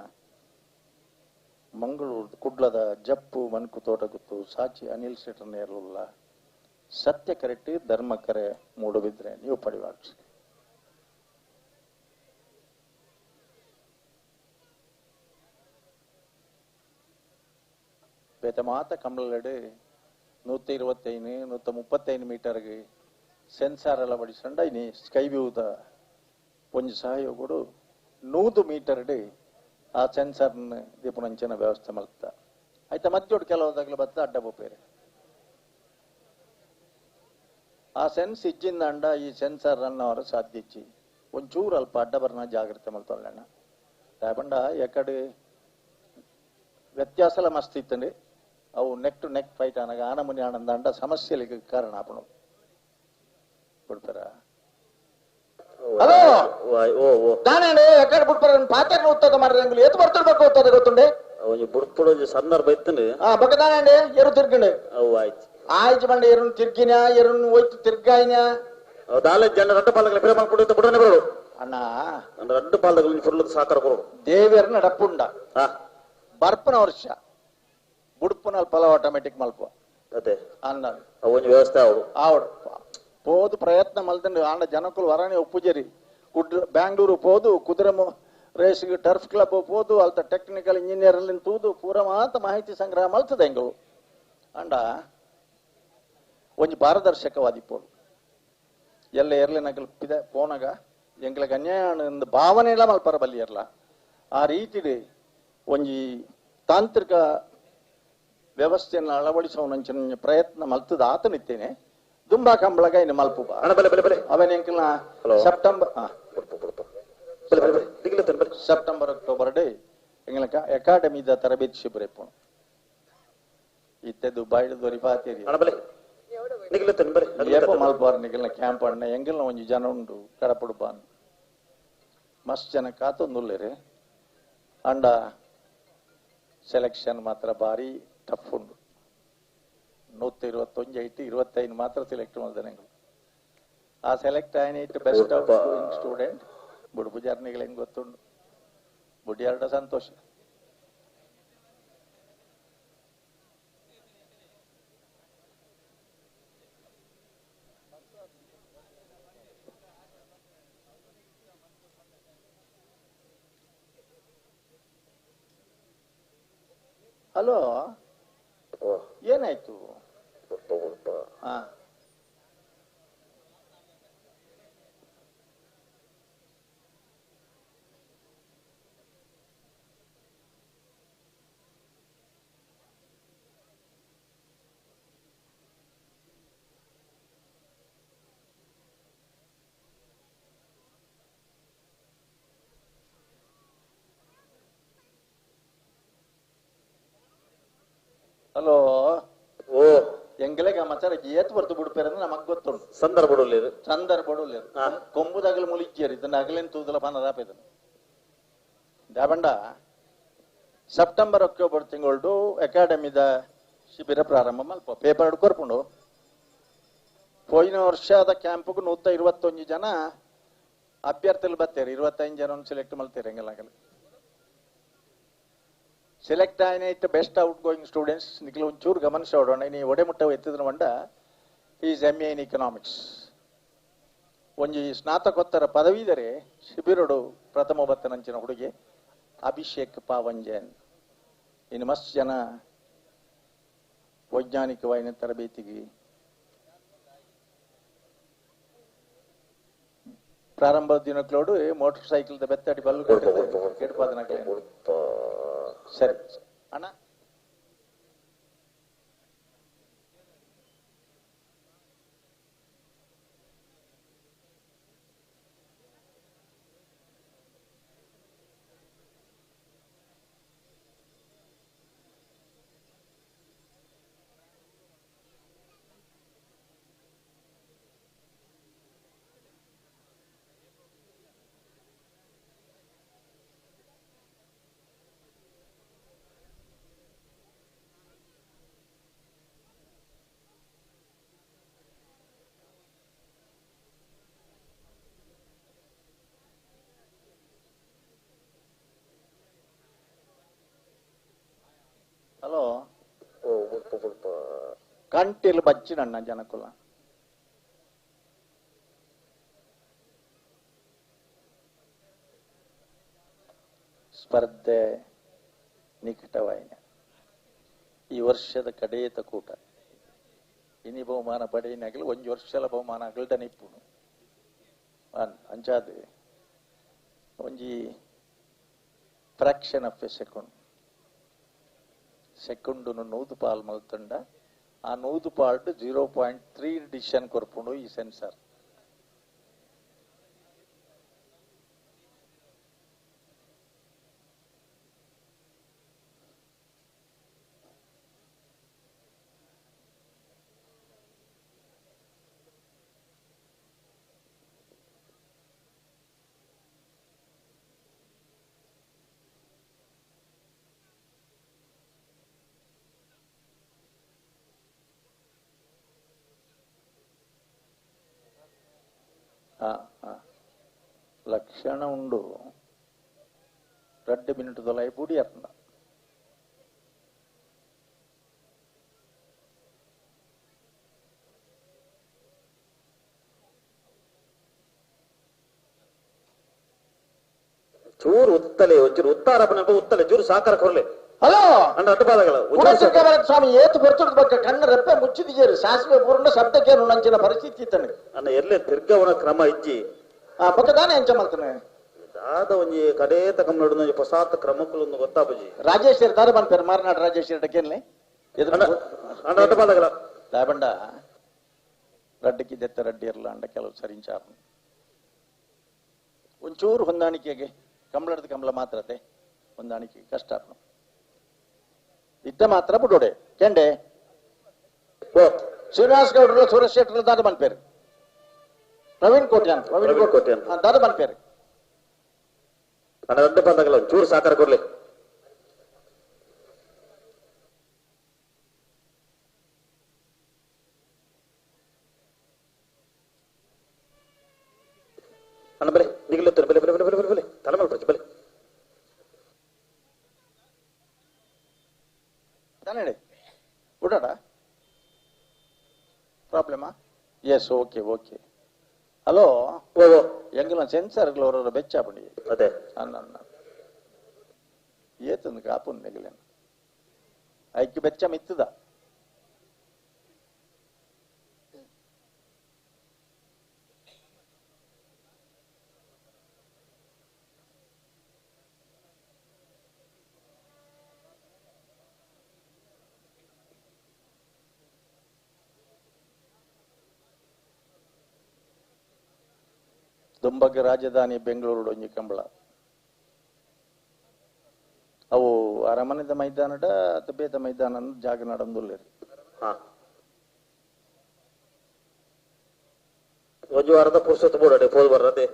ಮಂಗಳೂರು ಕುಡ್ಲದ ಜಪ್ಪು ಮನ್ಕು ತೋಟಗುತ್ತು ಸಾಚಿ ಅನಿಲ್ ಶೆಟ್ಟರ್ ನೇರಲ್ಲ ಸತ್ಯ ಕರೆಕ್ಟ್ ಧರ್ಮ ಕರೆ ಮೂಡಬಿದ್ರೆ ನೀವು ಪಡೆಯುವ. ಬೇತೆ ಮಾತ ಕಂಬಳಲೆಡ್ 125 135 ಮೀಟರ್ಗೆ ಸೆನ್ಸಾರ್ ಅಳವಡಿಸಂಡ ಇನಿ ಸ್ಕೈ ವ್ಯೂದ ಒಂಜಿ ಸಹಯೋಗಡು 100 ಮೀಟರ್ ಆ ಸೆನ್ಸಾರ್ನ ದೀಪನಂಚಿನ ವ್ಯವಸ್ಥೆ ಮಲ್ತ ಆಯ್ತಾ ಮಧ್ಯೋಡು ಕೆಲವುದಾಗಲೂ ಬತ್ತ ಅಡ್ಡ ಬೋಪೇರೆ ಆ ಸೆನ್ಸ್ ಇಜ್ಜಿಂದ ಅಂಡ ಈ ಸೆನ್ಸಾರ್ ರನ್ ಅವರ ಸಾಧ್ಯ ಇಚ್ಚಿ ಒಂಚೂರು ಅಲ್ಪ ಅಡ್ಡ ಬರ್ನ ಜಾಗ್ರತೆ ಮಲ್ತೊಲ್ಲಣ್ಣ ದಾಯಪಂಡ ಎಕಡೆ ವ್ಯತ್ಯಾಸಲ ಮಸ್ತ್ ಇತ್ತಂడి ಅವು ನೆಕ್ ಟು ನೆಕ್ ಫೈಟ್ ಆನಾಗ ಆನಮುನಿ ಆನಂದ ಅಂಡ ಸಮಸ್ಯೆಗಳಿಗೆ ಕಾರಣ ಆಪಣು ಬಿಡ್ತಾರ ಹಲೋ ದಾನೇಂడి ಎక్కడ ಬುಡ್ಪರ ಪಾತ್ರ ಉತ್ತದ ಮಾರ್ರೆ ಎಂಗುಲು ಏತು ಬರ್ತಿರ್ಬೇಕು ಉತ್ತದ ಗೊತ್ತುಂಡೆ ಒಂಜಿ ಬುಡ್ಪುಡು ಒಂಜಿ ಸಂದರ್ಭ ಇತ್ತಂడి ಆ ಬೊಕ ದಾನೇಂಡಿ ಎರು ತಿರ್ಗಂಡು ಅವು ಆಯ್ತು ಆಯ್ತು ಬಂಡೆ ಎರುನ್ ತಿರ್ಗಿನ ಎರುನ್ ಹೋಯ್ತು ತಿರ್ಗಾಯಿನ ದಾಲೆ ಜನ ರಡ್ಡು ಪಾಲಕಲ ಪಿರ ಮಲ್ಪುಡು ಬುಡನೆ ಬರೋಡು ಅಣ್ಣ ರಡ್ಡು ಪಾಲಕಲ ಫುಲ್ ಸಾಕಾರ ಕೊಡು ದೇವೆರ್ ನಡಪುಂಡ ಬರ್ಪನ ವರ್ಷ ಬುಡ್ಪುನ ಫಲ ಆಟೋಮೆಟಿಕ್ ಮಲ್ಪ ಅದೇ ಅನ್ನಾಡು ಒಂಜಿ ವ್ಯವಸ್ಥೆ ಆವಡು ಆವಡು ಪೋದು ಪ್ರಯತ್ನ ಮಲ್ತಂಡು ಆಂಡ ಜನಕುಲು ವರಣೆ ಒಪ್ಪುಜರಿ ಕುಡ್ಲ ಬ್ಯಾಂಗ್ಳೂರು ಪೋದು ಕುದುರೆಮು ರೇಸ್ಗೆ ಟರ್ಫ್ ಕ್ಲಬ್ ಪೋದು ಅಲ್ತ ಟೆಕ್ನಿಕಲ್ ಇಂಜಿನಿಯರ್ ಅಲ್ಲಿ ತೂದು ಪೂರ ಮಾತ ಮಾಹಿತಿ ಸಂಗ್ರಹ ಮಲ್ತದೆ ಎಂಗಳು ಅಂಡ ಒಂಜಿ ಪಾರದರ್ಶಕವಾದಿ ಪೋಡು ಎಲ್ಲ ಎರ್ಲೆ ನಗಲು ಪಿದ ಪೋನಗ ಎಂಗ್ಲಗ್ ಅನ್ಯಾಯ ಭಾವನೆ ಎಲ್ಲ ಮಲ್ಪರ ಬಲ್ಲಿ ಎರ್ಲ ಆ ರೀತಿಡೆ ಒಂಜಿ ತಾಂತ್ರಿಕ ವ್ಯವಸ್ಥೆಯನ್ನು ಅಳವಡಿಸುವ ಪ್ರಯತ್ನ ಮಲ್ತದ ಆತನಿತ್ತೇನೆ ದುಂಬಾ ಕಂಬಳಗ ಇನ್ನು ಮಲ್ಪು ಅವನ ಎಂಕಲ್ನ ಸೆಪ್ಟೆಂಬರ್ ಸೆಪ್ಟೆಂಬರ್ ಅಕ್ಟೋಬರ್ ಡೇ ಎಂಗ್ಲಕ ಅಕಾಡೆಮಿದ ತರಬೇತಿ ಶಿಬಿರ ಇಪ್ಪುನು ಇತ್ತೆ ದುಬಾಯ್ಡ್ ದೊರಿಪಾತೇರಿ ಏಪ ಮಲ್ಪಾರ್ ನಿಗಲ್ನ ಕ್ಯಾಂಪ್ ಅಣ್ಣ ಎಂಗಲ್ನ ಒಂಜಿ ಜನ ಉಂಡು ಕಡಪುಡು ಬಾನ್ ಮಸ್ತ್ ಜನ ಕಾತೊಂದುಲ್ಲೇರಿ ಅಂಡ ಸೆಲೆಕ್ಷನ್ ಮಾತ್ರ ಭಾರಿ ಟಫ್ ಉಂಡು 121 ಐಟ್ 25 ಮಾತ್ರ ಸೆಲೆಕ್ಟ್ ಮಾಡ್ತಾನೆ ಆ ಸೆಲೆಕ್ಟ್ ಆಯ್ತು ಬೆಸ್ಟ್ ಔಟ್ ಸ್ಟೂಡೆಂಟ್ ಬುಡುಪು ಜರ್ನಿಗಳು ಹೆಂಗ್ ಗೊತ್ತುಂಡು ಬುಡಿಯಾರ್ಡ ಸಂತೋಷ ಹಲೋ ಏನಾಯ್ತು ಹಲೋ ಓ ಎಂಗಲೆಗ ಮಚಾರ ಏತ್ ಬರ್ತು ಬಿಡ್ಪೇರ ಅಂದ್ರೆ ನಮಗ್ ಗೊತ್ತುಂಟು ಸಂದರ್ಭ ಸಂದರ್ಭ ಕೊಂಬುದಾಗಲು ಮುಲಿಜ್ಜೇರು ಇದನ್ನ ಅಗಲೇನು ತೂದಲ ಪನದಾಪ ಇದನ್ನು ದಾಬಂಡ ಸೆಪ್ಟೆಂಬರ್ ಅಕ್ಟೋಬರ್ ತಿಂಗಳು ಅಕಾಡೆಮಿದ ಶಿಬಿರ ಪ್ರಾರಂಭ ಮಲ್ಪ ಪೇಪರ್ ಕೊರ್ಪುಂಡು ಪೋಯಿನ ವರ್ಷದ ಕ್ಯಾಂಪ್ಗೆ 121 ಜನ ಅಭ್ಯರ್ಥಿಗಳು ಬರ್ತಾರೆ 25 ಜನ ಸೆಲೆಕ್ಟ್ ಮಾಡ್ತಾರೆ ಎಂಗಲಾಗಲಿ ಸೆಲೆಕ್ಟ್ ಆಯ್ತು best out going students Nikhil ಒಂಚೂರು ಗಮನಿಸೋಡೋಣ ನೀ ಒಡೆಮುಟ್ಟ ಎತ್ತಿದ್ರ ಮಂಡ is M A in economics ಒಂಜಿ ಸ್ನಾತಕೋತ್ತರ ಪದವೀಧರೆ ಶಿಬಿರಡು ಪ್ರಥಮ ಬತ್ತನಂಚಿನ ಹುಡುಗಿ ಅಭಿಷೇಕ್ ಪಾವಂಜನ್ ಇನ್ನು ಮಸ್ತ್ ಜನ ವೈಜ್ಞಾನಿಕವಾಯಿನ ತರಬೇತಿಗೆ ಪ್ರಾರಂಭ ದಿನಕ್ಲೋಡು ಮೋಟರ್ ಸೈಕಲ್ ಬೆತ್ತಡಿ ಬಲ್ಲು ಸರಿ ಅಣ್ಣ ಹಲೋ ಕಂಟಿಲ್ ಬಚ್ಚಿನಣ್ಣ ಜನಕುಲ ಸ್ಪರ್ಧೆ ನಿಕಟವಾಯಿನ ಈ ವರ್ಷದ ಕಡೆಯತ ಕೂಟ ಇನಿ ಬಹುಮಾನ ಪಡೆಯಿನಾಗಲಿ ಒಂಜಿ ವರ್ಷಲ ಬಹುಮಾನ ಆಗಲ್ದ ನಿಪ್ಪುನು ಅಂಚಾದ ಒಂಜಿ fraction of A second ಸೆಕೆಂಡುನು ನೂದು ಪಾಲ್ ಮಲ್ತಂಡ ಆ ನೂದು ಪಾಲ್ಟ್ 0.3 ಡಿಸಿಷನ್ ಕೊರ್ಪುಂಡು ಈ ಸೆನ್ಸರ್. ಲಕ್ಷಣ ಉಂಡು 2 ಮಿನಿಟ್ ದೊಲೈ ಪೂಡಿ ಅರ್ಥ ಚೂರು ಉತ್ತಲೆ ಒಂಚೂರು ಉತ್ತಾರ ಉತ್ತಲೆ ಚೂರು ಸಾಕಾರ ಕೊರ್ಲೆ. ಹಲೋ ಅಣ್ಣ ಅಡ್ಡ ಪಾದಗಳ ಸ್ವಾಮಿ ಏತು ಬರ್ತದ ಬಗ್ಗೆ ಕಣ್ಣ ರೆಪ್ಪೆ ಮುಚ್ಚಿದಿಜೇರು ಸಾಸಿವೆ ಪೂರ್ಣ ಶಬ್ದಕ್ಕೇನು ನಂಚಿನ ಪರಿಸ್ಥಿತಿ ಇತ್ತನೆ ಅಣ್ಣ ಎಲ್ಲೇ ತಿರ್ಗವನ ಕ್ರಮ ಇಜ್ಜಿ ಆ ಪಕ್ಕದಾನೆ ಎಂಚ ಮಾಡ್ತಾನೆ ದಾದ ಒಂಜಿ ಕಡೇತ ಕಮ್ಮನಡು ಒಂಜಿ ಹೊಸಾತ ಕ್ರಮಕ್ಕುಲೊಂದು ಗೊತ್ತಾಪುಜಿ. ರಾಜೇಶ್ ದಾದ ಬಂದ್ಪೇರು ಮಾರನಾಡು ರಾಜೇಶ್ ಕೇನ್ಲೆ ಅಣ್ಣ ಅಡ್ಡ ಪಾದಗಳ ದಾಬಂಡ ರಡ್ಡಕ್ಕೆ ದೆತ್ತ ರಡ್ಡಿ ಇರಲ್ಲ ಅಂಡ ಕೆಲವು ಸರಿಂಚಾರ ಒಂಚೂರು ಹೊಂದಾಣಿಕೆಗೆ ಕಂಬಳದ ಕಂಬಳ ಮಾತ್ರತೆ ಹೊಂದಾಣಿಕೆ ಕಷ್ಟ ಇದ್ದ ಮಾತ್ರ ಬಿಡೋಡೆ ಕೆಂಡೆ ಶ್ರೀನಿವಾಸ್ ಗೌಡರು ಸುರೇಶ್ ಶೆಟ್ಟರು ದಾದ ಬಂದ್ಪೇರು ಪ್ರವೀಣ್ ಕೋಟ್ಯಾನ್ ಪ್ರವೀಣ್ ಕೋಟ್ಯಾನ್ ದಾದ ಬಂದ್ಪೇರು ಅಣ್ಣ ದೊಡ್ಡ ಬಂದಾಗಲ್ಲ ಚೂರು ಸಾಕಾರ ಕೊಡ್ಲಿ. ಅಣ್ಣ ಬಲೆ ನಿಗಲ ಬಲೆ ಬಲೆ ಬಲೆ ಬಲೆ ಬಲೆ ತಲೆ ಮೇಲೆ ಬಲೆ ತಾನೇ ಬಿಡೋಣ ಪ್ರಾಬ್ಲಮಾ? Yes okay okay. Hello ಎಂಗಲ ಸೆನ್ಸರ್ಗಳು ಅವರವರ ಬೆಚ್ಚಾಪಂಡಿ ಅದೇ ಅನ್ನ ಏತಂದು ಕಾಪುನ್ ನೆಗಲೇನು ಐಕ್ಯ ಬೆಚ್ಚ ಮಿತ್ತದ ದುಂಬಗ್ ರಾಜಧಾನಿ ಬೆಂಗಳೂರು ಒಂಜಿ ಕಂಬಳ ಅವು ಅರಮನೆದ ಮೈದಾನಡ ಬೇತ ಮೈದಾನ ಜಾಗ ನಡಂದುಲ್ಲೇರಿ. ಒಂಜಿ ವಾರದ ಪುರ್ಸೊತ್ತು ಬೋಡಡೆ ಪೋದು ಬರ್ರದೆ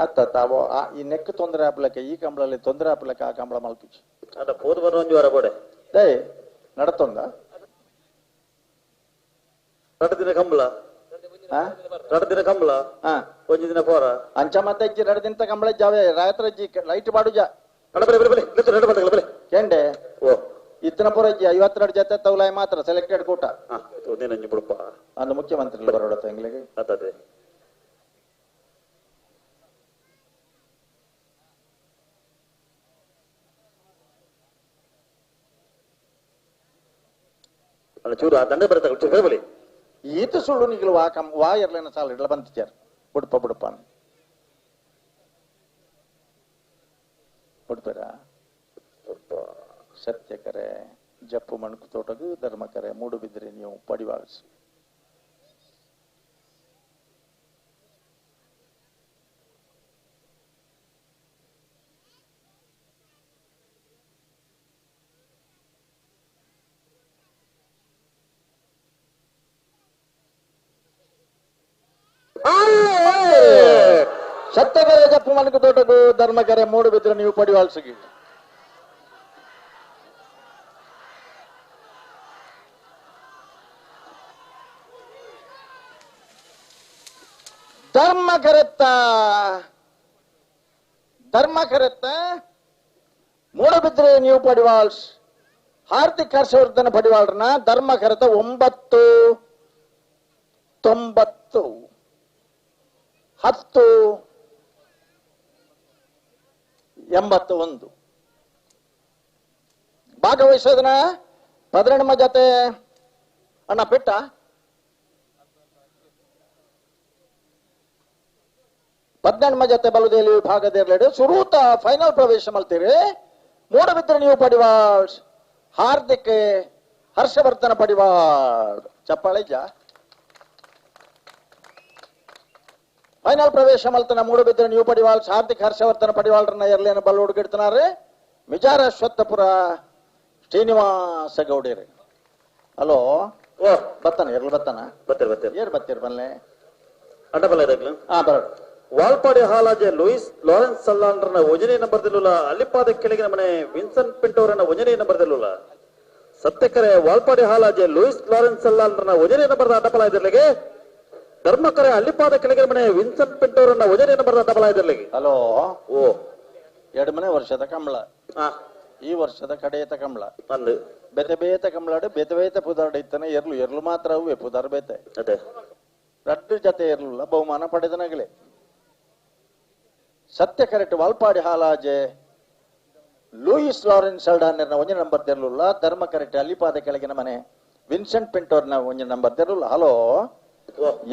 ಆತ ತಾವು ಈ ನೆಕ್ ತೊಂದರೆ ಆಪಲಕ್ಕ ಈ ಕಂಬಳಲ್ಲಿ ತೊಂದರೆ ಆಪಲಕ್ಕ ಆ ಕಂಬಳ ಮಲ್ಪಿಚಿ ಅದ ಪೋದು ಬರ್ರ ಒಂಜಿ ವಾರ ಬೋಡೆ ದೈ ನಡತೊಂದ 2 ದಿನ ಕಂಬಳ 2 ದಿನ ಕಂಬಳ ಒಂಜಿ ದಿನ ಪೋರ ಅಂಚ ಮತ್ತೆ ಇಜ್ಜಿ 2 ದಿನ ಕಂಬಳ ಜಾವೆ ರಾತ್ರಿ ಇಜ್ಜಿ ಲೈಟ್ ಬಾಡುಜ ಕೆಂಡೆ ಓ ಇತ್ತನ ಪೂರ ಇಜ್ಜಿ 52 ಜೊತೆ ತೌಲಾಯಿ ಮಾತ್ರ ಸೆಲೆಕ್ಟೆಡ್ ಕೂಟ ಅಂದು ಮುಖ್ಯಮಂತ್ರಿ ಬರೋಡ ತಿಂಗಳಿಗೆ ಅದೇ ಚೂರು ಆ ದಂಡ ಬರುತ್ತೆ ಬಲಿ ಈತ ಸುಳ್ಳು ನಿಗಲು ವಾ ಕಂ ವಾ ಇರ್ಲೇನ ಸಾಲ ಇಡ್ಲ ಬಂತಿಚಾರ ಬುಡಪ ಬುಡಪ ಬುಡ್ಪೇರ ಸತ್ಯ ಕರೆ ಜಪ್ಪು ಮಣಕು ತೋಟಗು ಧರ್ಮ ಕರೆ ಮೂಡು ಬಿದ್ದರೆ ನೀವು ಪಡಿವಾಳ್ಸು. ಸತ್ಯಕರೆ ಜಪ್ಪು ಮಣಕು ತೋಟಗು ಧರ್ಮಕರೆ ಮೂಡು ಬಿದ್ದರೆ ನೀವು ಪಡಿವಾಳ್ಸಿಗೆ. ಧರ್ಮ ಕರೆತ್ತ ಧರ್ಮ ಕರೆತ್ತ ಮೂಡಬಿದ್ರೆ ನೀವು ಪಡಿವಾಳ್ಸ್ ಹಾರ್ದಿಕ್ ಹರ್ಷವರ್ಧನ ಪಡಿವಾಳ್ರನ ಧರ್ಮ ಕರೆತ 9 90 10 81 ಭಾಗವಹಿಸೋದನ್ನ ಪದಿನೆಂಟು ಜತೆ ಅಣ್ಣ ಪೆಟ್ಟ 18 ಜತೆ ಬಲುದೇಲಿ ವಿಭಾಗದ ಸುರೂತ ಫೈನಲ್ ಪ್ರವೇಶ ಮಲ್ತೀರಿ. ಮೂಡಬಿದ್ರೆ ನೀವು ಪಡಿವಾಳ್ ಹಾರ್ದಿಕ್ ಹರ್ಷವರ್ಧನ ಪಡಿವಾಳ್ ಚಪ್ಪಾಳೆ ಜಾ. ಫೈನಲ್ ಪ್ರವೇಶ ಮಲ್ತನ ಮೂಡಬಿದ್ರೆ ನೀವು ಪಡಿವಾಳ್ ಹಾರ್ದಿಕ್ ಹರ್ಷವರ್ಧನ ಪಡಿವಾಳ್ರನ್ನ ಎರ್ಲೇನ ಬಲ್ಲ ಹುಡುಗಿಡ್ತಾನಾರೆ ಮಿಜಾರ ಅಶ್ವತ್ಥಪುರ ಶ್ರೀನಿವಾಸ ಗೌಡೇರಿ. ಹಲೋ ಬತ್ತಾನ ಎರ್ಲು ಬತ್ತಾನ ಬತ್ತೀರಿ ಬತ್ತೀರಿ ಏರ್ ಬತ್ತೀರಿ ಬಲ್ಲೆ ಅಡ್ಡಬಲ್ಲ ಇದಾಗ್ಲ ಹಾ ಬರೋಣ. ವಾಲ್ಪಾಡಿ ಹಾಲಾಜೆ ಲೂಯಿಸ್ ಲಾರೆನ್ಸ್ ಸಲ್ಲಾನ್ರನ್ನ ಒಂಜನೇ ನಂಬರ್ದಲ್ಲುಲ್ಲ ಅಲ್ಲಿಪಾದ ಕೆಳಗಿನ ಮನೆ ವಿನ್ಸೆಂಟ್ ಪಿಂಟೋರನ್ನ ಒಂಜನೇ ನಂಬರ್ದಲ್ಲುಲ್ಲ ಸತ್ಯಕರೆ ವಾಲ್ಪಾಡಿ ಹಾಲಾಜೆ ಲೂಯಿಸ್ ಲಾರೆನ್ಸ್ ಸಲ್ಲಾನ್ರನ್ನ ಒಂಜನೇ ನಂಬರ್ದ ಅಡ್ಡಬಲ ಇದಿರ್ಲಿಗೆ ಧರ್ಮಕರೆ ಅಲ್ಲಿಪಾದ ಕೆಳಗಿನ ಮನೆ ವಿನ್ಸೆಂಟ್ ಪಿಂಟೋರನ್ನ ಒಂಜನೇ ನಂಬರ್ದ ಅಡ್ಡಬಲ ಇದಿರ್ಲಿಗೆ. ಹಲೋ ಓ ಎರಡನೇ ವರ್ಷದ ಕಂಬಳ, ಈ ವರ್ಷದ ಕಡೆಯತ ಕಂಬಳ ಅಂದು ಬೇತೆ ಬೇತೆ ಕಂಬಳಾಡು ಬೇತೆ ಬೇತೆ ಪುದಾರ್ಡು ಇತ್ತಾನೆ ಎರ್ಲು ಎರ್ಲು ಮಾತ್ರ ಅವೇ ಪುದಾರ್ ಬೇತೆ ಅದೇ ರಡ್ಡು ಜತೆ ಎರ್ಲುಲ್ಲ ಬಹುಮಾನ ಪಡೆದನಗಲೆ. ಸತ್ಯ correct Valpadi Halaje Louis Lawrence ಅಲ್ಡಾನರ್ನ ಒಂಜಿ ನಂಬರ್ ತೆರಲುಲ್ಲ ಧರ್ಮ ಕರೆಕ್ಟ್ ಅಲ್ಲಿಪಾದ ಕೆಳಗಿನ ಮನೆ ವಿನ್ಸೆಂಟ್ ಪಿಂಟೋರ್ನ ಒಂಜಿ ನಂಬರ್ ತೆರಲುಲ್ಲ. ಹಲೋ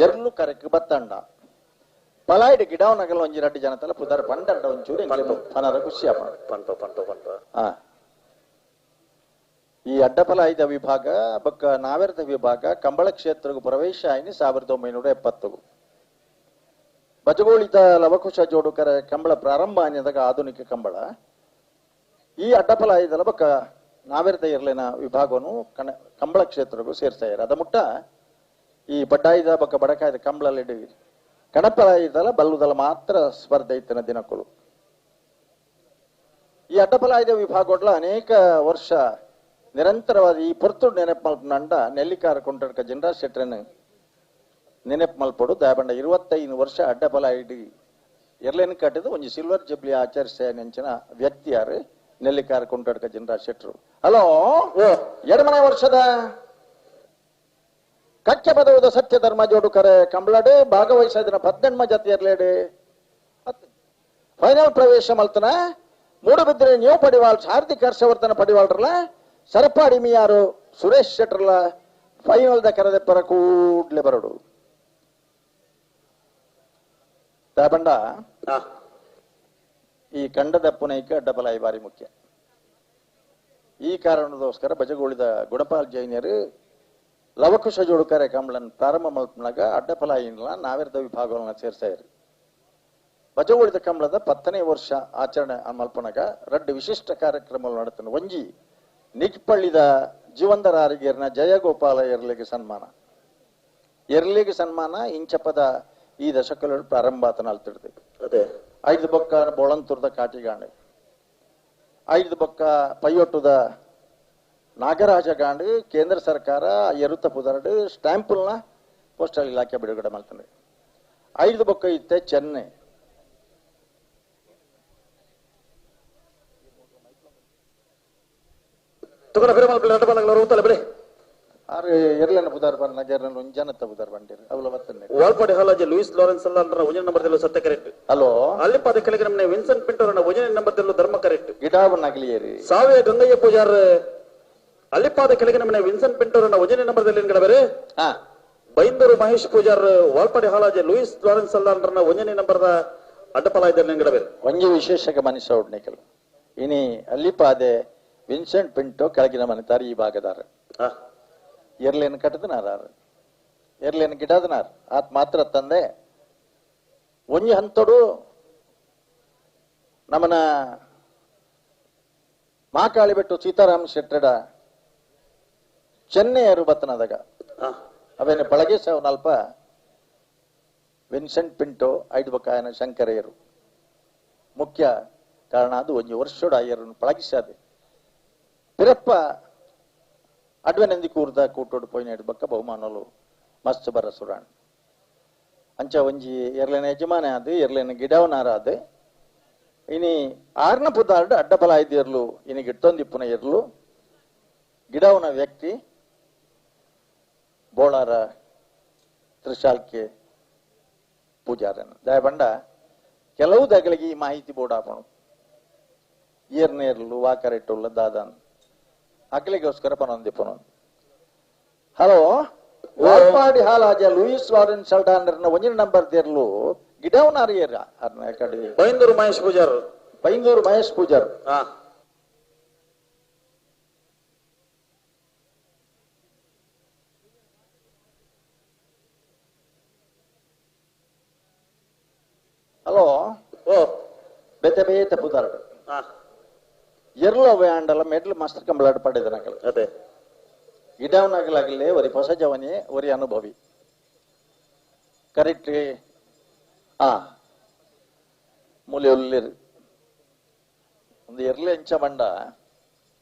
ಎರ್ಲು ಕರೆಕ್ಟ್ ಬತ್ತಂಡ ಪಲಾಯ್ಡ್ ಗಿಡವನಗಲ ಒಂಜಿ ರಡ್ಡು ಜನ ತಲ ಪುದಾರ್ ಪಂಡರ್ಡ ಒಂಚೂರು ಪನರ ಖುಷಿಯಪ್ಪ ಪಂಪ ಪಂಪ ಪಂಪ. ಈ ಅಡ್ಡಪಲಾಯ್ದ ವಿಭಾಗ ಬೊಕ್ಕ ನಾವೆರದ ವಿಭಾಗ ಕಂಬಳ ಕ್ಷೇತ್ರಕ್ಕೆ ಪ್ರವೇಶ ಆಯ್ನಿ 1970. ಬಜಗೋಳಿತ ಲವಕುಶ ಜೋಡುಕರ ಕಂಬಳ ಪ್ರಾರಂಭ ಆನಿದಾಗ ಆಧುನಿಕ ಕಂಬಳ. ಈ ಅಡ್ಡಪಲಾಯ್ದಲ ಬೊಕ್ಕ ನಾವೆರದ ಇರ್ಲಿನ ವಿಭಾಗವನ್ನು ಕಂಬಳ ಕ್ಷೇತ್ರಕ್ಕೂ ಸೇರ್ಸಾಯರು. ಅದ ಮುಟ್ಟ ಈ ಬಡ್ಡಾಯ್ದ ಬೊಕ್ಕ ಬಡಕಾಯ್ದ ಕಂಬಳಲ್ಲಿ ಕಡಪಲಾಯ್ದಲ ಬಲ್ಲುದಲ ಮಾತ್ರ ಸ್ಪರ್ಧೆ ಇತ್ತಿನ ದಿನಕ್ಕಳು. ಈ ಅಡ್ಡಪಲಾಯ್ದ ವಿಭಾಗಗಳ ಅನೇಕ ವರ್ಷ ನಿರಂತರವಾದ ಈ ಪೊರ್ತು ನೆನಪು ಮಲ್ಪನಂಡ ನೆಲ್ಲಿಕಾರ ಕೊಂಡರ್ಕ ಜಿಂಡಾ ಶೆಟ್ರನ್ ನೆನಪು ಮಲ್ಪಡು ದಯಬಂಡ 25 ವರ್ಷ ಅಡ್ಡಪಲಾಯ್ಡಿ ಎರ್ಲೇನು ಕಟ್ಟಿದ ಒಂಜಿ ಸಿಲ್ವರ್ ಜುಬ್ಲಿ ಆಚರಿಸ ನೆಂಚಿನ ವ್ಯಕ್ತಿ ಯಾರು ನೆಲ್ಲಿಕಾರ ಕೊಂಡರ್ಕ ಜಿಂಡಾ ಶೆಟ್ರು. ಹಲೋ ಎರಡನೇ ವರ್ಷದ ಕಕ್ಕೆ ಪದವುದ ಸತ್ಯ ಧರ್ಮ ಜೋಡುಕರೆ ಕಂಬಳಡೆ ಭಾಗವಹಿಸಿದ 18 ಜಾತಿ ಎರ್ಲೇಡೆ ಫೈನಲ್ ಪ್ರವೇಶ ಮಲ್ತನ ಮೂಡುಬಿದ್ರೆ ನೀವು ಪಡಿವಾಳ್ ಹಾರ್ದಿಕ್ ಹರ್ಷವರ್ಧನ ಪಡಿವಾಳ್ರಲ್ಲ ಸರಪಾಡಿ ಮಿಯಾರು ಸುರೇಶ್ ಶೆಟ್ರಲ್ಲ ಫೈನಲ್ the ಕರೆದೆಪ್ಪರ ಕೂಡ್ಲೆ ಬರಡು. ದಾಬಂಡ ಈ ಕಂಡದ ಪುನೈಕ ಅಡ್ಡಬಲಾಯಿ ಬಾರಿ ಮುಖ್ಯ. ಈ ಕಾರಣದೋಸ್ಕರ ಬಜಗೋಳಿದ ಗುಣಪಾಲ್ ಜೈನರು ಲವಕುಶ ಜೋಡುಕರೆ ಕಂಬಳನ್ ಪ್ರಾರಂಭ ಮಲ್ಪನಾಗ ಅಡ್ಡಪಲಾಯಿನ ನಾವೆರದ ವಿಭಾಗಗಳನ್ನ ಸೇರ್ಸಾಯರು. ಬಜಗೋಳಿದ ಕಂಬಳದ 10ನೇ ವರ್ಷ ಆಚರಣೆ ಮಲ್ಪನಾಗ ರಡ್ಡು ವಿಶಿಷ್ಟ ಕಾರ್ಯಕ್ರಮ ನಡೆತನ. ಒಂಜಿ ನಿಕ್ಪಳ್ಳಿದ ಜೀವಂದರಾರಿಗೇರ್ನ ಜಯಗೋಪಾಲ ಎರ್ಲಿಗೆ ಸನ್ಮಾನ, ಎರ್ಲಿಗೆ ಸನ್ಮಾನ ಇಂಚಪದ ಈ ದಶಕಗಳು ಪ್ರಾರಂಭ ಆತನ ಅಲ್ತಿಡ್ದೆ. ಅದೇ 5 ಬೊಕ್ಕ ಬೋಳಂತೂರ್ದ ಕಾಟಿಗಾಂಡೆ, 5 ಬೊಕ್ಕ ಪೈಯೊಟ್ಟುದ ನಾಗರಾಜ ಗಾಂಡು ಕೇಂದ್ರ ಸರ್ಕಾರ ಎರುತ್ತ ಪುದರಡು ಸ್ಟ್ಯಾಂಪಲ್ನ ಪೋಸ್ಟಲ್ ಇಲಾಖೆ ಬಿಡುಗಡೆ ಮಾಡ್ತಾನೆ. 5 ಬೊಕ್ಕ ಇತ್ತೆ ಚೆನ್ನೈ ವಾಲ್ಪಾಡಿ ಹಾಲಾಜೆ ಲೂಯಿಸ್ ಲಾರೆನ್ಸ್ ಅಲ್ಲ ಒಂಜನೇ ನಂಬರ್ ಸತ್ಯ ಕರೆಕ್ಟ್. ಹಲೋ ಅಲ್ಲಿಪಾದ ಕೆಳಗಿನ ಮನೆ ವಿನ್ಸೆಂಟ್ ಪಿಂಟೋರನ್ನ ಒಂಜನೇ ನಂಬರ್ ಧರ್ಮ ಕರೆಕ್ಟ್. ಗಿಡವನ್ನಾಗಲಿಯೇರಿ ಸಾವೆ ಗಂಗಯ್ಯ ಪೂಜಾರ್ ಅಲ್ಲಿಪಾದ ಕೆಳಗಿನ ಮನೆ ವಿನ್ಸೆಂಟ್ ಪಿಂಟೋರನ್ನ ಒಂಜನೇ ನಂಬರ್ ಬೇರೆ ಬೈಂದೂರು ಮಹೇಶ್ ಪೂಜಾರ್ ವಾಲ್ಪಾಡಿ ಹಾಲಾಜೆ ಲೂಯಿಸ್ ಲಾರೆನ್ಸ್ ಅಲ್ಲ ಒಂಜನೇ ನಂಬರ್ದ ಅಡ್ಡಪಲ ಇದ್ದಾರೆ ಬೇರೆ. ಒಂಜಿ ವಿಶೇಷ ಗಮನಿಸ ನಿಖಲ್ ಇನಿ ಅಲ್ಲಿಪಾದೆ ವಿನ್ಸೆಂಟ್ ಪಿಂಟೋ ಕೆಳಗಿನ ಮನೆ ಈ ಭಾಗದಾರ ಎರ್ಲೇನು ಕಟ್ಟದನಾರ ಎರ್ಲೇನು ಗಿಡದನಾರ್ ಆತ್ ಮಾತ್ರ ತಂದೆ ಒಂಜಿ ಹಂತಡು ನಮ್ಮನ ಮಾಕಾಳಿ ಬೆಟ್ಟು ಸೀತಾರಾಮ್ ಶೆಟ್ಟಡ ಚೆನ್ನೈಯರು ಬತ್ತನದಾಗ ಅವೇನು ಪಳಗೇಶವನಲ್ಪ ವಿನ್ಸೆಂಟ್ ಪಿಂಟೋ ಐದು ಬಕ್ಕಾಯನ ಶಂಕರಯ್ಯರು ಮುಖ್ಯ ಕಾರಣ ಅದು ಒಂಜಿ ವರ್ಷೋಡ ಅಯ್ಯರನ್ನು ಪಳಗಿಸಾದೆ ಪಿರಪ್ಪ ಅಡ್ವೆನಂದಿ ಕೂರ್ದ ಕೂಟೋಡು ಪೋಯಿನ ಬಕ್ಕ ಬಹುಮಾನಲು ಮಸ್ತ್ ಬರ ಸುರಾಣ್ ಅಂಚ ಒಂಜಿ ಎರ್ಲೆನ ಯಜಮಾನ ಅದು ಎರ್ಲೆನ ಗಿಡವನಾರ ಅದು ಇನಿ ಆರ್ನ ಪುದಾರ್ಡು ಅಡ್ಡಬಲ ಐದು ಎರ್ಲು ಇನಿ ಗಿಟ್ಟೊಂದಿಪ್ಪುನ ಎರ್ಲು ಗಿಡವನ ವ್ಯಕ್ತಿ ಬೋಳಾರ ತ್ರಿಶಾಲ್ಕೆ ಪೂಜಾರನ ದಯಬಂಡ ಕೆಲವು ದಗಳಿಗೆ ಈ ಮಾಹಿತಿ ಬೋರ್ಡ್ ಹಾಕೋಣ ಏರ್ನೇರ್ಲು ವಾಕರೆಟ್ಟುಲ್ಲ ದಾದಾನ್ ಅಗಲಿಗೋಸ್ಕರ ಪನೊಂದಿಪ್ಪನು. Hello Valpadi Halaja Louis Lawrence ಅಲ್ಡಾನರ್ನ ಒಂಜಿನ ನಂಬರ್ ದೇರ್ಲು ಗಿಡವನಾರಿಯರ ಕಡೆ ಬೈಂದೂರು ಮಹೇಶ್ ಪೂಜಾರ್. ಬೈಂದೂರು ಮಹೇಶ್ ಪೂಜಾರ್. ಹಲೋ ಓ ಬೇತೆ ಬೇತೆ ಪುದಾರ್ಡು ಎರ್ಲು ಅವೇ ಆಂಡಲ ಮೆಡ್ಲು ಮಸ್ತ್ ಕಂಬಳಾಟ ಪಡೆದನಕಲ್. ಅದೇ ಗಿಡವನಾಗಲಾಗಲೇ ಒರಿ ಹೊಸ ಜವನಿ ಒರಿ ಅನುಭವಿ ಕರೆಕ್ಟ್. ಆ ಮೂಲೆ ಉಲ್ಲಿರು ಒಂದು ಎರ್ಲೆ ಎಂಚ ಬಂಡ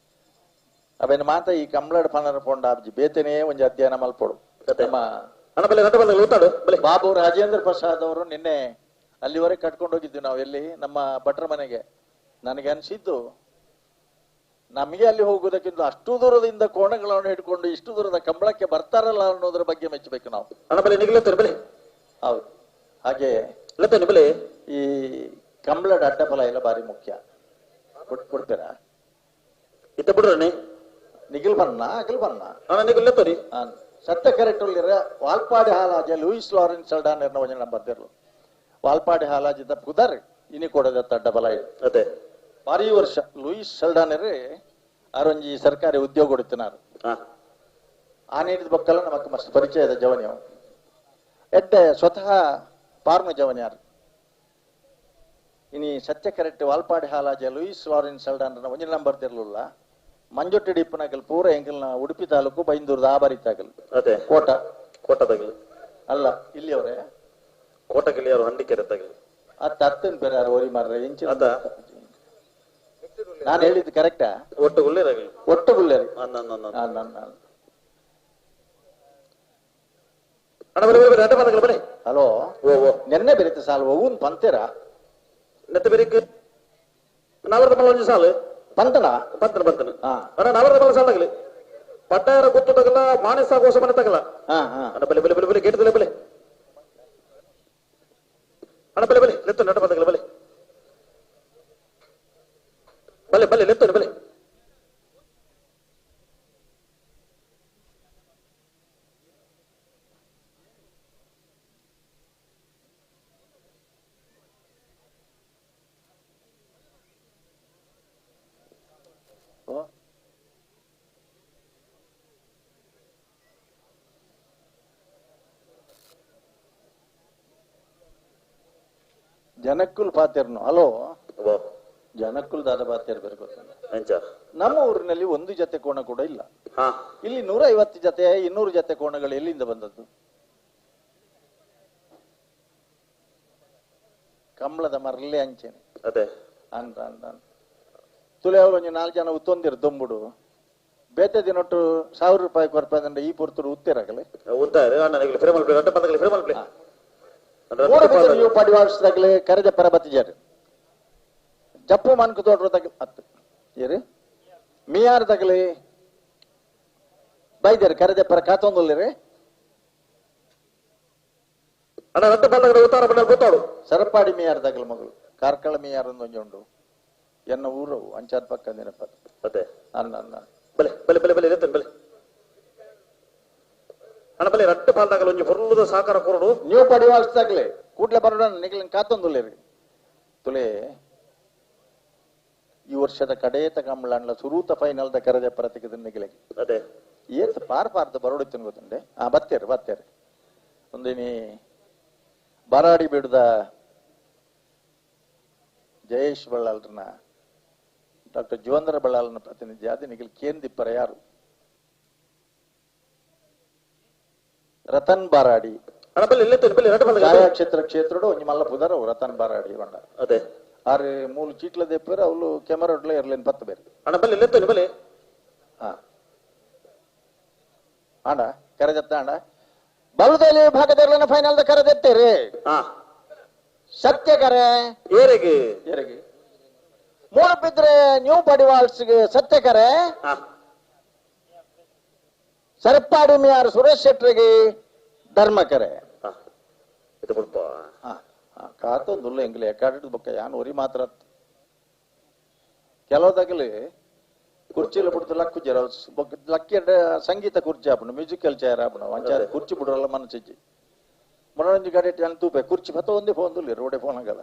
ಅವೇನು ಮಾತ ಈ ಕಂಬಳಾಡ್ ಪನರ ಪೊಂಡ ಅಬ್ಜಿ ಬೇತನೇ ಒಂಜಿ ಅಧ್ಯಯನ ಮಲ್ಪೊಡು. ನಮ್ಮ ಬಾಬು ರಾಜೇಂದ್ರ ಪ್ರಸಾದ್ ಅವರು ನಿನ್ನೆ ಅಲ್ಲಿವರೆಗೆ ಕಟ್ಕೊಂಡು ಹೋಗಿದ್ವಿ ನಾವು, ಎಲ್ಲಿ ನಮ್ಮ ಭಟ್ರ ಮನೆಗೆ. ನನಗೆ ಅನಿಸಿದ್ದು ನಮಗೆ ಅಲ್ಲಿ ಹೋಗುವುದಕ್ಕಿಂತ ಅಷ್ಟು ದೂರದಿಂದ ಕೋಣಗಳನ್ನು ಹಿಡ್ಕೊಂಡು ಇಷ್ಟು ದೂರದ ಕಂಬಳಕ್ಕೆ ಬರ್ತಾರಲ್ಲ ಅನ್ನೋದ್ರ ಬಗ್ಗೆ ಮೆಚ್ಚಬೇಕು ನಾವು. ಹೌದು, ಹಾಗೆ ಈ ಕಂಬಳದ ಅಡ್ಡಫಲ ಎಲ್ಲ ಭಾರಿ ಮುಖ್ಯ. ಕೊಡ್ತೀರಾ? ನಿಖಿಲ್ ಬನ್ನ ಅಖಿಲ್ ಬನ್ನ ಸತ್ಯ correct. Valpadi Halaja Louis Lawrence ಅಲ್ಡಾನ್ ಬರ್ತಿರ್ಲು ವಾಲ್ಪಾಡಿ ಹಾಲಾಜಿದ್ದ ಪುದರ್ ಇನಿ ಕೊಡದ ಅಡ್ಡಬಲ. ಅದೇ ಭಾರಿ ವರ್ಷ ಲೂಯಿಸ್ ಸಲ್ಡಾನರ್ ಆರೊಂಜಿ ಸರ್ಕಾರಿ ಉದ್ಯೋಗ ಕೊಡುತ್ತಿನಾರು. ಆ ನೀಡಿದ ಬಕ್ಕಲ್ಲ ನಮಕ್ ಮಸ್ತ್ ಪರಿಚಯದ ಜವನಿ ಎಡ್ಡೆ ಸ್ವತಃ ಪಾರ್ಮ ಜವನಿಯಾರು. ಇನಿ ಸತ್ಯ correct Valpadi Halaja Louis Lawrence ಸಲ್ಡಾನರ್ನ ಒಂಜಿನ ನಂಬರ್ ತಿರ್ಲಿಲ್ಲ. ಮಂಜೊಟ್ಟಿ ಡಿಪ್ಪನಕಲ್ ಪೂರ ಎಂಕಲ್ನ ಉಡುಪಿ ತಾಲೂಕು ಬೈಂದೂರ್ದ ಆಬಾರಿತಾಗಲ್. ಅದೇ ಕೋಟ ಕೋಟದಾಗಲಿ ಅಲ್ಲ ಇಲ್ಲಿಯವರೇ ಕೋಟಗಿಲಿಯವರು ಹಂಡಿಕೆರೆ ತಗಲಿ ಅತ್ತ ಅತ್ತನ್ ಬೇರೆ ಯಾರು ಓರಿ ಮಾರ್ರೆ ಇಂಚಿನ ನಾನು ಹೇಳಿದ್ದು ಕರೆಕ್ಟಾ? ಒಟ್ಟು ಗುಲ್ಲೇರಾಗಲಿ ಒಟ್ಟು ಗುಲ್ಲೇರಿ. ಹಲೋ ನೆನ್ನೆ ಬೆರೀತ ಸಾಲು ಒವ್ವನ್ ಪಂತೇರಾ? ನೆತ್ತ ಬೆರೀಕ್ ನಾವರದ ಮಲ್ಲ ಒಂಜಿ ಸಾಲು ಪಂತನ ಪಂತನ ಪಂತನ ಅಣ್ಣ ನಾವರದ ಮಲ್ಲ ಸಾಲಾಗಲಿ ಪಟ್ಟಾಯರ ಗೊತ್ತು ತಗಲ ಮಾನಸ ಕೋಶ ಮನೆ ತಗಲ. ಅಣ್ಣ ಬಲೆ ಬಲೆ ಬಲೆ ಬಲೆ ಗೇಟ್ ಬಲೆ ಅಣ್ಣ ಬಲೆ ಬಲೆ ಲೆತ್ತು ನಟ ಪಂತಗಲ ಬಲೆ ಬಲೆ ಬಲೆ ಲೆತ್ತು ಬಲೆ. ಜನಕ್ಕುಲ್ ಪಾತಿರ್ನು. ಹಲೋ ಜನಕ್ಕುಲ್ ದಾದ ಪಾತಿರ್ ಬೇಕು. ನಮ್ಮ ಊರಿನಲ್ಲಿ ಒಂದು ಜೊತೆ ಕೋಣ ಕೂಡ ಇಲ್ಲ. ಇಲ್ಲಿ 150 ಜೊತೆ 200 ಜೊತೆ ಕೋಣಗಳು ಎಲ್ಲಿಂದ ಬಂದದ್ದು? ಕಂಬಳದ ಮರಲೇ ಅಂಚೆನೆ ಅದೇ ಅಂತ ಅಂತ ತುಲೆ ಅವರು ಒಂಜಿ 4 ಜನ ಉತ್ತೊಂದಿರು ದೊಂಬುಡು ಬೇತೆ ದಿನೊಟ್ಟು 1000 ರೂಪಾಯಿ ಕೊರ್ಪಂದ್ರೆ ಈ ಪೊರ್ತುಡು ಉತ್ತಿರಗಲೆ ಪಡಿವಾಡಿಸಿದಾಗಲೇ ಕರೆದ ಪರಬತ್ತಿಜಾರು ಜಪ್ಪು ಮನ್ಕು ತೋಟ್ರು ತಗಲಿ ಅತ್ತು ಏರಿ ಮಿಯಾರ್ ತಗಲಿ ಬೈದೇರು ಕರೆದ ಪರ ಕಾತೊಂದುಲ್ಲೇರಿ ಸರಪಾಡಿ ಮಿಯಾರ್ ತಗಲು ಮಗಳು ಕಾರ್ಕಳ ಮಿಯಾರ್ ಒಂದೊಂಜಿ ಉಂಡು ಎನ್ನ ಊರು ಅಂಚಾದ ಪಕ್ಕ ನೆನಪ ಅದೇ ಅನ್ನ ಅನ್ನ ಬಲೆ ಬಲೆ ಬಲೆ ಬಲೆ ಬಲೆ ಅಣ್ಣ ಬಲೆ ರಡ್ಡು ಪಾಲ್ದಾಗಲ ಒಂಜಿ ಪೊರ್ಲುದ ಸಾಕಾರ ಕೊರಡು ನೀವು ಪಡಿವಾಳಿಸ್ದಾಗಲೇ ಕೂಡ್ಲೆ ಬರೋಣ ನಿಗಲಿನ ಕಾತೊಂದುಲ್ಲೇರಿ ತುಲೆ ಈ ವರ್ಷದ ಕಡೇತ ಕಂಬಳಂಡ್ಲ ಸುರೂತ ಫೈನಲ್ the ಕರೆದ ಪ್ರತಿಕದ ನಿಗಲಿಗೆ ಅದೇ ಏತ್ ಪಾರ್ ಪಾರ್ದ ಬರೋಡಿತ್ತು ಗೊತ್ತುಂಡೆ. ಆ ಬತ್ತೇರು ಬತ್ತೇರು ಒಂದಿನಿ ಬರಾಡಿ ಬಿಡುದ ಜಯೇಶ್ ಬಳ್ಳಾಲ್ರನ್ನ ಡಾಕ್ಟರ್ ಜೀವಂದ್ರ ಬಳ್ಳಾಲ್ನ ಪ್ರತಿನಿಧಿ ಆದ ನಿಗಲ್ ಕೇಂದಿಪ್ಪರ ಯಾರು ರತನ್ ಬಾರಾಡಿ ಛಾಯಾಕ್ಷೇತ್ರ ಕ್ಷೇತ್ರಡು ಒಂಜಿ ಮಲ್ಲ ಪುದರ ರತನ್ ಬಾರಾಡಿ ಬಂಡ ಅದೇ ಆರು ಮೂಲು ಚೀಟ್ಲ ದೇಪೇರು ಅವಳು ಕೆಮರಾ ಇರ್ಲೇನ್ ಪತ್ತು ಬೇರೆ ಅಣ್ಣ ಬಲೆ ಲೆತ್ತೋನಿ ಬಲೆ. ಹಾ ಅಣ್ಣ ಕರೆದತ್ತ ಅಣ್ಣ ಬಲದಲ್ಲಿ ಭಾಗದಲ್ಲಿ ಫೈನಲ್ ಕರೆದೆತ್ತೇರಿ ಸತ್ಯ ಕರೆ ಏರಿಗೆ ಏರಿಗೆ ಮೂರು ಬಿದ್ರೆ ನ್ಯೂ ಪಡಿವಾಳ್ಸ್ಗೆ ಸತ್ಯ ಕರೆ ಸರಪಾಡಿ ಮಿಯಾರ್ ಸುರೇಶ್ ಶೆಟ್ಟರಿಗೆ ಧರ್ಮ ಕರೆ ಕಾತೊಂದುಲ್ಲ ಎಂಗ್ಲೆ ಎಕ್ಕಾಡಿದ ಬೊಕ್ಕ ಯಾನ್ ಒರಿ ಮಾತ್ರ ಕೆಲವದಾಗಲಿ ಕುರ್ಚಿಲ ಬುಡ್ದು ಲಕ್ಕು ಜರ ಲಕ್ಕಿ ಸಂಗೀತ ಕುರ್ಚಿ ಆಪುಂಡು ಮ್ಯೂಸಿಕಲ್ ಚೇರ್ ಆಪುಂಡು ಅಂಚ ಕುರ್ಚಿ ಬಿಡಲ್ಲ ಮನಸ್ಸಿಜ್ಜಿ ಮನೋರಂಜನೆ ಗಾಡಿ ನಾನು ತೂಪೆ ಕುರ್ಚಿ ಬತ್ತ ಒಂದೇ ಫೋನ್ ದುಲ್ಲಿ ರೋಡೆ ಫೋನ್ ಆಗಲ್ಲ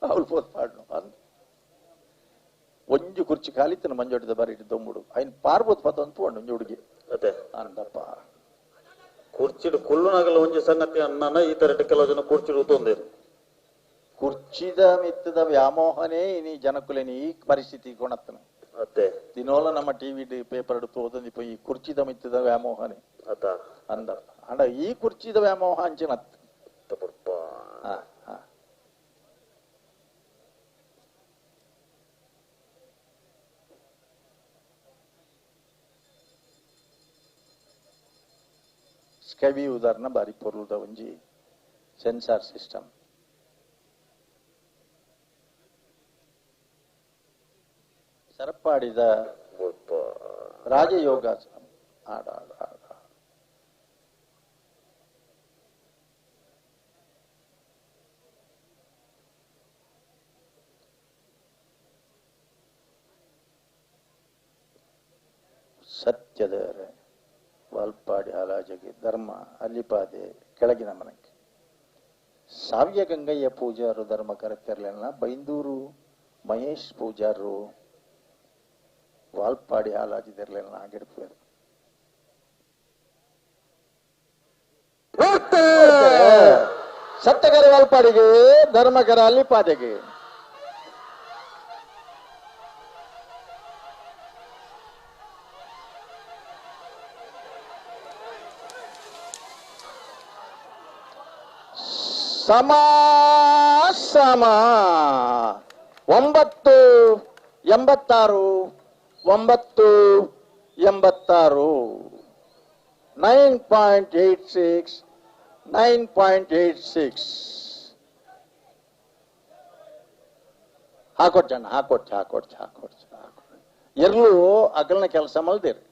ಅವಳು ಫೋನ್ ಪಾಡ್ನು ಅಂದ್ ಒಂಜು ಕುರ್ಚಿ ಖಾಲಿತ್ತನ ಮಂಜೋಟಿದ ಬಾರಿ ದೊಂಬುಡು ಐನ್ ಪಾರ್ಬೋದು ಪತ್ತ ಒಂದು ಪೋಂಡು ಒಂಜಿ ಹುಡುಗಿ ಅದೇ ಅಂದಪ್ಪ ಕುರ್ಚಿಡು ಕುಲ್ಲುನಾಗಲ ಒಂಜಿ ಸಂಗತಿ ಅನ್ನ ಈ ತರ ಕೆಲವು ಜನ ಕುರ್ಚಿಡು ತೊಂದೇರು ಕುರ್ಚಿದ ಮಿತ್ತದ ವ್ಯಾಮೋಹನೇ ಇನಿ ಜನಕುಲೇನಿ ಈ ಪರಿಸ್ಥಿತಿ ಕೊಣತ್ತನ ಅತ್ತೆ ದಿನೋಲ ನಮ್ಮ ಟಿವಿ ಪೇಪರ್ ತೋದಂದಿಪ್ಪ ಈ ಕುರ್ಚಿದ ಮಿತ್ತದ ವ್ಯಾಮೋಹನೇ ಅತ್ತ ಅಂದ ಅಂಡ ಈ ಕುರ್ಚಿದ ವ್ಯಾಮೋಹ ಅಂಚಿನತ್ ಹಾ ಹಾ ಸ್ಕವಿ ಉದಾಹರಣ ಬಾರಿ ಪೊರ್ಲುದ ಒಂಜಿ ಸೆನ್ಸಾರ್ ಸಿಸ್ಟಮ್ ಸರಪಾಡಿದ ರಾಜಯೋಗ ಆಡ ಆಡ ಆಡ ಸತ್ಯದ ವಾಲ್ಪಾಡಿ ಹಾಲಾಜಗೆ ಧರ್ಮ ಅಲ್ಲಿಪಾದೆ ಕೆಳಗಿನ ಮನಕ್ಕೆ ಸಾವ್ಯ ಗಂಗಯ್ಯ ಪೂಜಾರು ಧರ್ಮ ಕರೆತಿರ್ಲಿಲ್ಲ ಬೈಂದೂರು ಮಹೇಶ್ ಪೂಜಾರು ವಾಲ್ಪಾಡಿ ಹಾಲಾಜಿದಿರ್ಲಿಲ್ಲ ಆಗಿಡ್ಪೇರು ಸತ್ಯಕರ ವಾಲ್ಪಾಡಿಗೆ ಧರ್ಮಕರ ಅಲ್ಲಿಪಾದೆಗೆ ಸಮ ಸಮ 9 86 9 86 9.86 9.86 ಹಾಕೊಡ್ಚಣ್ಣ ಹಾಕೊಡ್ಚ ಹಾಕೊಡ್ಚ ಹಾಕೊಡ್ಚ ಎಲ್ಲೂ ಅಗಲ್ನ ಕೆಲಸ ಮಲ್ದಿರಿ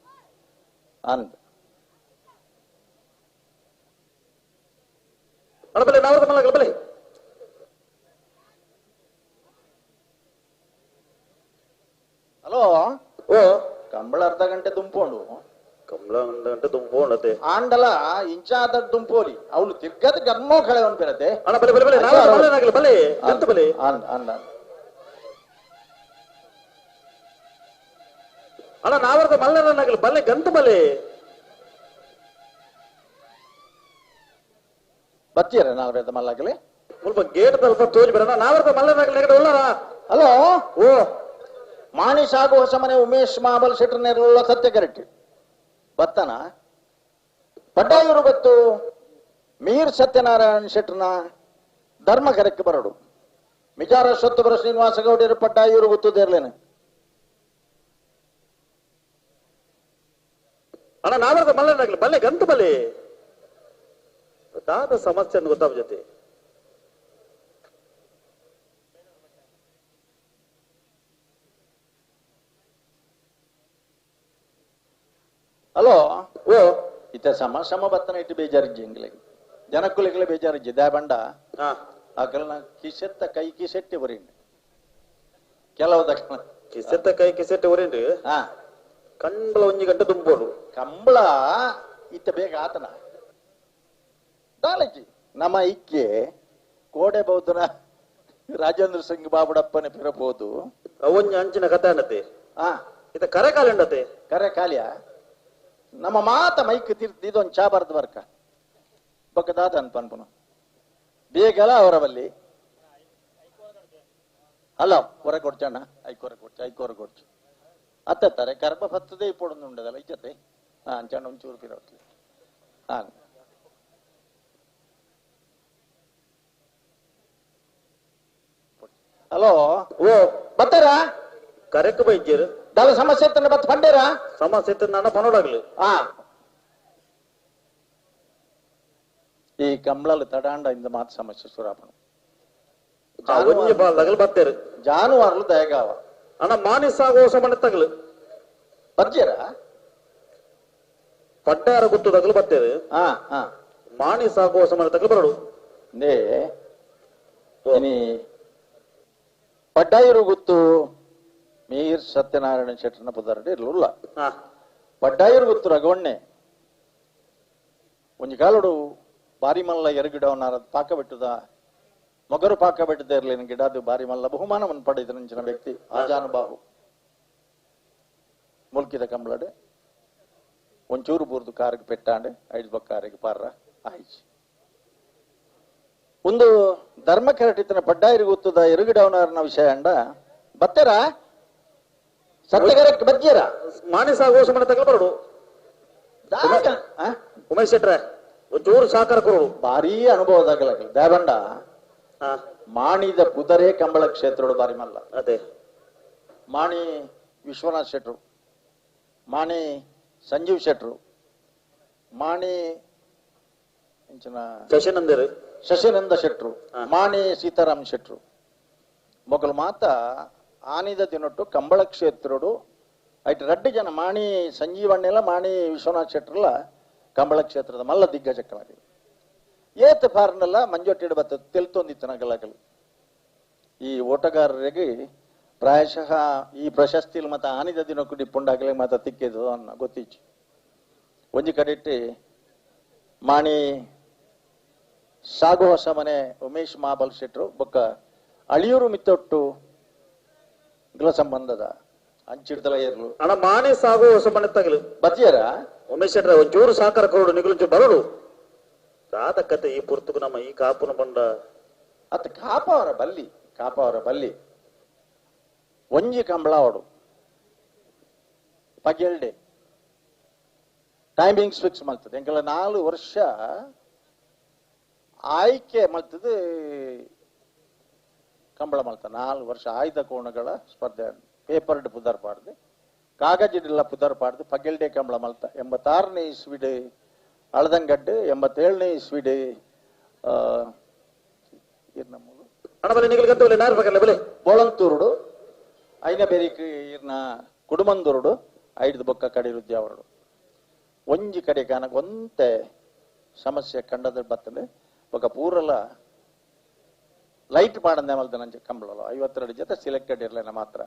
ಅಂದ ಹಲೋ ಓ ಕಂಬಳ ಅರ್ಧ ಗಂಟೆ ದುಂಪೋಂಡು ಕಂಬಳ ಅರ್ಧ ಗಂಟೆ ದುಂಪೋಂಡತೆ ಆಂಡಲ ಇಂಚಾದ ದುಂಪೋಲಿ ಅವಳು ತಿರ್ಗದ ಗರ್ಮೋ ಕಳೆವನ್ ಪೆರತೆ ಅಣ್ಣ ಬಲೆ ಬಲೆ ಬಲೆ ನಾವಲ್ಲ ಬಲೆ ಎಂತ ಬಲೆ ಅಂದ ಅಂದ ಅಣ್ಣ ನಾವರ್ದ ಮಲ್ಲನಾಗಲಿ ಬಲೆ ಗಂತ ಬಲೆ ಬತ್ತೀರ ನಾಲ್ವರ್ದ ಮಲ್ಲಾಗಲಿ ಸ್ವಲ್ಪ ಗೇಟ್ ತಲ್ಪ ತೋಜ್ ಬರೋಣ ನಾವರ್ದ ಮಲ್ಲನಾಗಲಿ ನೆಗಡೆ ಉಳ್ಳಾರ ಹಲೋ ಓ ಮಾಣಿ ಸಾಗು ಹೊಸ ಮನೆ ಉಮೇಶ್ ಮಾಬಲ್ ಶೆಟ್ಟರ್ ನೆರಳುಳ್ಳ ಸತ್ಯ ಕರೆಕ್ಟ್ ಬತ್ತನ ಪಡ್ಡಾಯೂರು ಬತ್ತು ಮೀರ್ ಸತ್ಯನಾರಾಯಣ ಶೆಟ್ಟರ್ನ ಧರ್ಮ ಕರೆಕ್ ಬರಡು ಮಿಜಾರ ಸೊತ್ತುಬರ ಶ್ರೀನಿವಾಸ ಗೌಡರು ಪಡ್ಡಾಯೂರು ಗೊತ್ತದೇರ್ಲೇನೆ ಅಣ್ಣ ನಾವರ್ದ ಮಲ್ಲನಾಗಲಿ ಬಲ್ಲೆ ಗಂತ ಬಲೆ ದಾದ ಸಮಸ್ಯೆ ಗೊತ್ತಾಗ ಜೊತೆ ಹಲೋ ಓ ಇತ ಸಮ ಸಮ ಬತ್ತನ ಇಟ್ಟು ಬೇಜಾರಿಜ್ಜಿ ಎಂಗ್ಲಿಗೆ ಜನಕ್ಕುಲಿಗೆ ಬೇಜಾರಿಜ್ಜಿ ದ್ಯಾ ಬಂಡ ಅಕಲ್ನ ಕಿಸೆತ್ತ ಕೈ ಕಿಸೆಟ್ಟಿ ಬರೀಂడి ಕೆಲವು ದಕ್ಷಿಣ ಕಿಸೆತ್ತ ಕೈ ಕಿಸೆಟ್ಟಿ ಬರೀಂಡಿ ಹಾ ಕಂಬಳ ಒಂಜಿ ಗಂಟೆ ತುಂಬೋದು ಕಂಬಳ ಇತ್ತ ಬೇಗ ಆತನ ದಾಲಜಿ ನಮ್ಮ ಇಕ್ಕೆ ಕೋಡೆ ಬೌದ್ಧನ ರಾಜೇಂದ್ರ ಸಿಂಗ್ ಬಾಬುಡಪ್ಪನ ಪಿರಬಹುದು ಅವೊಂಜಿ ಅಂಚಿನ ಕಥೆ ಅನ್ನತೆ ಹಾ ಇತ ಕರೆ ಕಾಲಿ ಕರೆ ಕಾಲಿಯ ನಮ್ಮ ಮಾತ ಮೈಕ್ ತಿರ್ದು ಇದೊಂದು ಚಾ ಬರ್ದು ಬರ್ಕ ಬೊಕ್ಕ ದಾದ ಅನ್ಪನ್ಪುನು ಬೇಗಲ ಅವರ ಬಲ್ಲಿ ಅಲ್ಲ ಹೊರ ಕೊಡ್ಚಣ್ಣ ಐಕೋರ ಕೊಡ್ಚ ಐಕೋರ ಕೊಡ್ಚು ಅತ್ತಾರೆ ಗರ್ಭ ಬತ್ತದೇ ಇಪ್ಪೊಡೊಂದು ಇಜ್ಜತೆ ಹಾ ಅಂಚಣ್ಣ ಒಂಚೂರು ಪಿರವತ್ಲಿ ಹಾ ಹಲೋ ಓ ಬತ್ತಾರಾ ಕರೆಕ್ಟ್ ಬೈದ್ಯರು ದಾಲ ಸಮಸ್ಯೆ ಇತ್ತಂದ್ರೆ ಬತ್ ಪಂಡೇರಾ ಸಮಸ್ಯೆ ಇತ್ತು ನನ್ನ ಪನೋಡಾಗ್ಲು ಆ ಈ ಕಂಬಳಲು ತಡಾಂಡ ಇಂದ ಮಾತು ಸಮಸ್ಯೆ ಸುರಾಪಣ ಒಂಜಿ ಬಾಲ್ ಬತ್ತೇರು ಜಾನುವಾರುಲು ದಯಗಾವ ಅಣ್ಣ ಮಾನಿ ಸಾಗೋ ಸಮಣ ತಗಲು ಬರ್ಜೇರ ಪಡ್ಡಾರ ಗುತ್ತು ತಗಲು ಬತ್ತೇರು ಹಾ ಹಾ ಮಾಣಿ ಸಾಗೋ ಸಮಣ ತಗಲು ಬರಡು ನೇ ನೀ ಪಡ್ಡಾಯರು ಗುತ್ತು Mir Satyanarayana ಶೆಟ್ಟರ್ನ ಪುದರ್ಡ್ ಇರ್ಲುಲ್ಲ ಪಡ್ಡಾಯರು ಗೊತ್ತು ರಘವಣ್ಣೆ ಒಂಜಿ ಕಾಲೋಡು ಬಾರಿ ಮಲ್ಲ ಎರಗಿಡವನಾರ ಪಾಕ ಬೆಟ್ಟದ ಮೊಗರು ಪಾಕ ಬೆಟ್ಟದ ಇರಲಿನ ಗಿಡದು ಬಾರಿ ಮಲ್ಲ ಬಹುಮಾನವನ್ನು ಪಡೆದ ನಂಚಿನ ವ್ಯಕ್ತಿ ಆಜಾನುಬಾಹು ಮುಲ್ಕಿದ ಕಂಬಳಡು ಒಂಚೂರು ಬೂರ್ದು ಕಾರಿಗೆ ಪೆಟ್ಟಾಂಡೆ ಐದು ಬಕ್ಕಾರಿಗೆ ಪಾರ್ರ ಆಯ್ಚಿ ಒಂದು ಧರ್ಮ ಕರಟಿತನ ಪಡ್ಡಾಯರಿ ಗೊತ್ತದ ಎರುಗಿಡವನಾರನ ವಿಷಯ ಅಂಡ ಬತ್ತೆರ ಸತ್ಯಗರಕ್ಕೆ ಬಜ್ಜೇರ ಮಾನಸ ಘೋಷ ಮನೆ ತಗಲ್ ಬರೋಡು ಉಮೇಶ್ ಶೆಟ್ರೆ ಒಂಚೂರು ಸಹಕಾರ ಕೊರೋಡು ಭಾರೀ ಅನುಭವದಾಗಲ ದೇವಂಡ ಮಾಣಿದ ಪುದರೇ ಕಂಬಳ ಕ್ಷೇತ್ರೋಡು ಬಾರಿ ಮಲ್ಲ ಅದೇ ಮಾಣಿ ವಿಶ್ವನಾಥ್ ಶೆಟ್ರು ಮಾಣಿ ಸಂಜೀವ್ ಶೆಟ್ರು ಮಾಣಿ ಶಶಿನಂದರು ಶಶಿನಂದ ಶೆಟ್ರು ಮಾಣಿ ಸೀತಾರಾಮ್ ಶೆಟ್ರು ಮೊಗಲು ಮಾತ ಆನಿದ ದಿನೊಟ್ಟು ಕಂಬಳ ಕ್ಷೇತ್ರೋಡು ಐಟ್ ರಡ್ಡು ಜನ ಮಾಣಿ ಸಂಜೀವಣ್ಣೆಲ್ಲ ಮಾಣಿ ವಿಶ್ವನಾಥ್ ಶೆಟ್ರಲ್ಲ ಕಂಬಳ ಕ್ಷೇತ್ರದ ಮಲ್ಲ ದಿಗ್ಗಜಕ್ಕಲಾಗಿ ಏತ ಫಾರ್ನೆಲ್ಲ ಮಂಜೊಟ್ಟಿಡು ಬತ್ತ ತೆಲ್ತೊಂದಿತ್ತು ನಗಲಗಲು ಈ ಓಟಗಾರರಿಗೆ ಪ್ರಾಯಶಃ ಈ ಪ್ರಶಸ್ತಿಲಿ ಮತ್ತ ಆನಿದ ದಿನಕ್ಕೂ ಡಿಪ್ಪುಂಡಾಗಲೇ ಮಾತ ತಿಕ್ಕಿದ್ದು ಅನ್ನ ಗೊತ್ತಿಚ್ಚು ಒಂಜಿ ಕಡೆಟ್ಟಿ ಮಾಣಿ ಸಾಗು ಹೊಸ ಮನೆ ಉಮೇಶ್ ಮಾಬಲ್ ಶೆಟ್ರು ಬೊಕ್ಕ ಅಳಿಯೂರು ಮಿತ್ತೊಟ್ಟು ಗ್ಲ ಸಂಬಂಧದ ಅಂಚಿಡ್ದಲ ಏರ್ಲು ಅಣ್ಣ ಮಾಣಿ ಸಾಗು ಹೊಸ ಮನೆ ತಗಲು ಬತ್ತಿಯರ ಉಮೇಶ್ ಶೆಟ್ರೆ ಒಂಚೂರು ಸಹಕಾರ ಕೊರಡು ನಿಗುಲುಂಚು ಬರೋಡು ದಾದ ಕತೆ ಈ ಪುರ್ತುಕು ನಮ್ಮ ಈ ಕಾಪುನ ಬಂಡ ಅತ್ತ ಕಾಪವರ ಬಲ್ಲಿ ಕಾಪವರ ಬಲ್ಲಿ ಒಂಜಿ ಕಂಬಳ ಅವಡು ಪಗೆಲ್ಡೆ ಟೈಮಿಂಗ್ಸ್ ಫಿಕ್ಸ್ ಮಾಡ್ತದೆ ಎಂಕೆಲ್ಲ 4 ವರ್ಷ ಆಯ್ಕೆ ಮಾಡ್ತದೆ ಕಂಬಳ ಮಾಡ್ತ 4 ವರ್ಷ ಆಯ್ದ ಕೋಣಗಳ ಸ್ಪರ್ಧೆ ಪೇಪರ್ಡ್ ಪುದರ್ ಪಾಡ್ದು ಕಾಗಜಿಡಿಲ್ಲ ಪುದರ್ ಪಾಡ್ದು ಪಗೆಲ್ಡೆ ಕಂಬಳ ಮಲ್ತ 86ನೇ ಇಸ್ವಿಡ್ ಅಳದಂಗಡ್ಡು 87ನೇ ಇಸ್ವಿಡ್ ಬೋಳಂತೂರುಡು ಐನ ಬೇರಿಕ್ ಇರ್ನ ಕುಡುಮಂದೂರುಡು ಐದು ಬೊಕ್ಕ ಕಡಿರುದ್ಯಾವರುಡು ಒಂಜಿ ಕಡೆ ಕಾನಕ ಒಂತೆ ಸಮಸ್ಯೆ ಕಂಡದ ಬತ್ತಲೆ ಬೊಕ್ಕ ಪೂರಲ ಲೈಟ್ ಪಾಡಂದೆ ಮಲ್ದ ನಂಚೆ ಕಂಬಳಲ್ಲ 52 ಜೊತೆ ಸಿಲೆಕ್ಟೆಡ್ ಇರಲಿಲ್ಲ ಮಾತ್ರ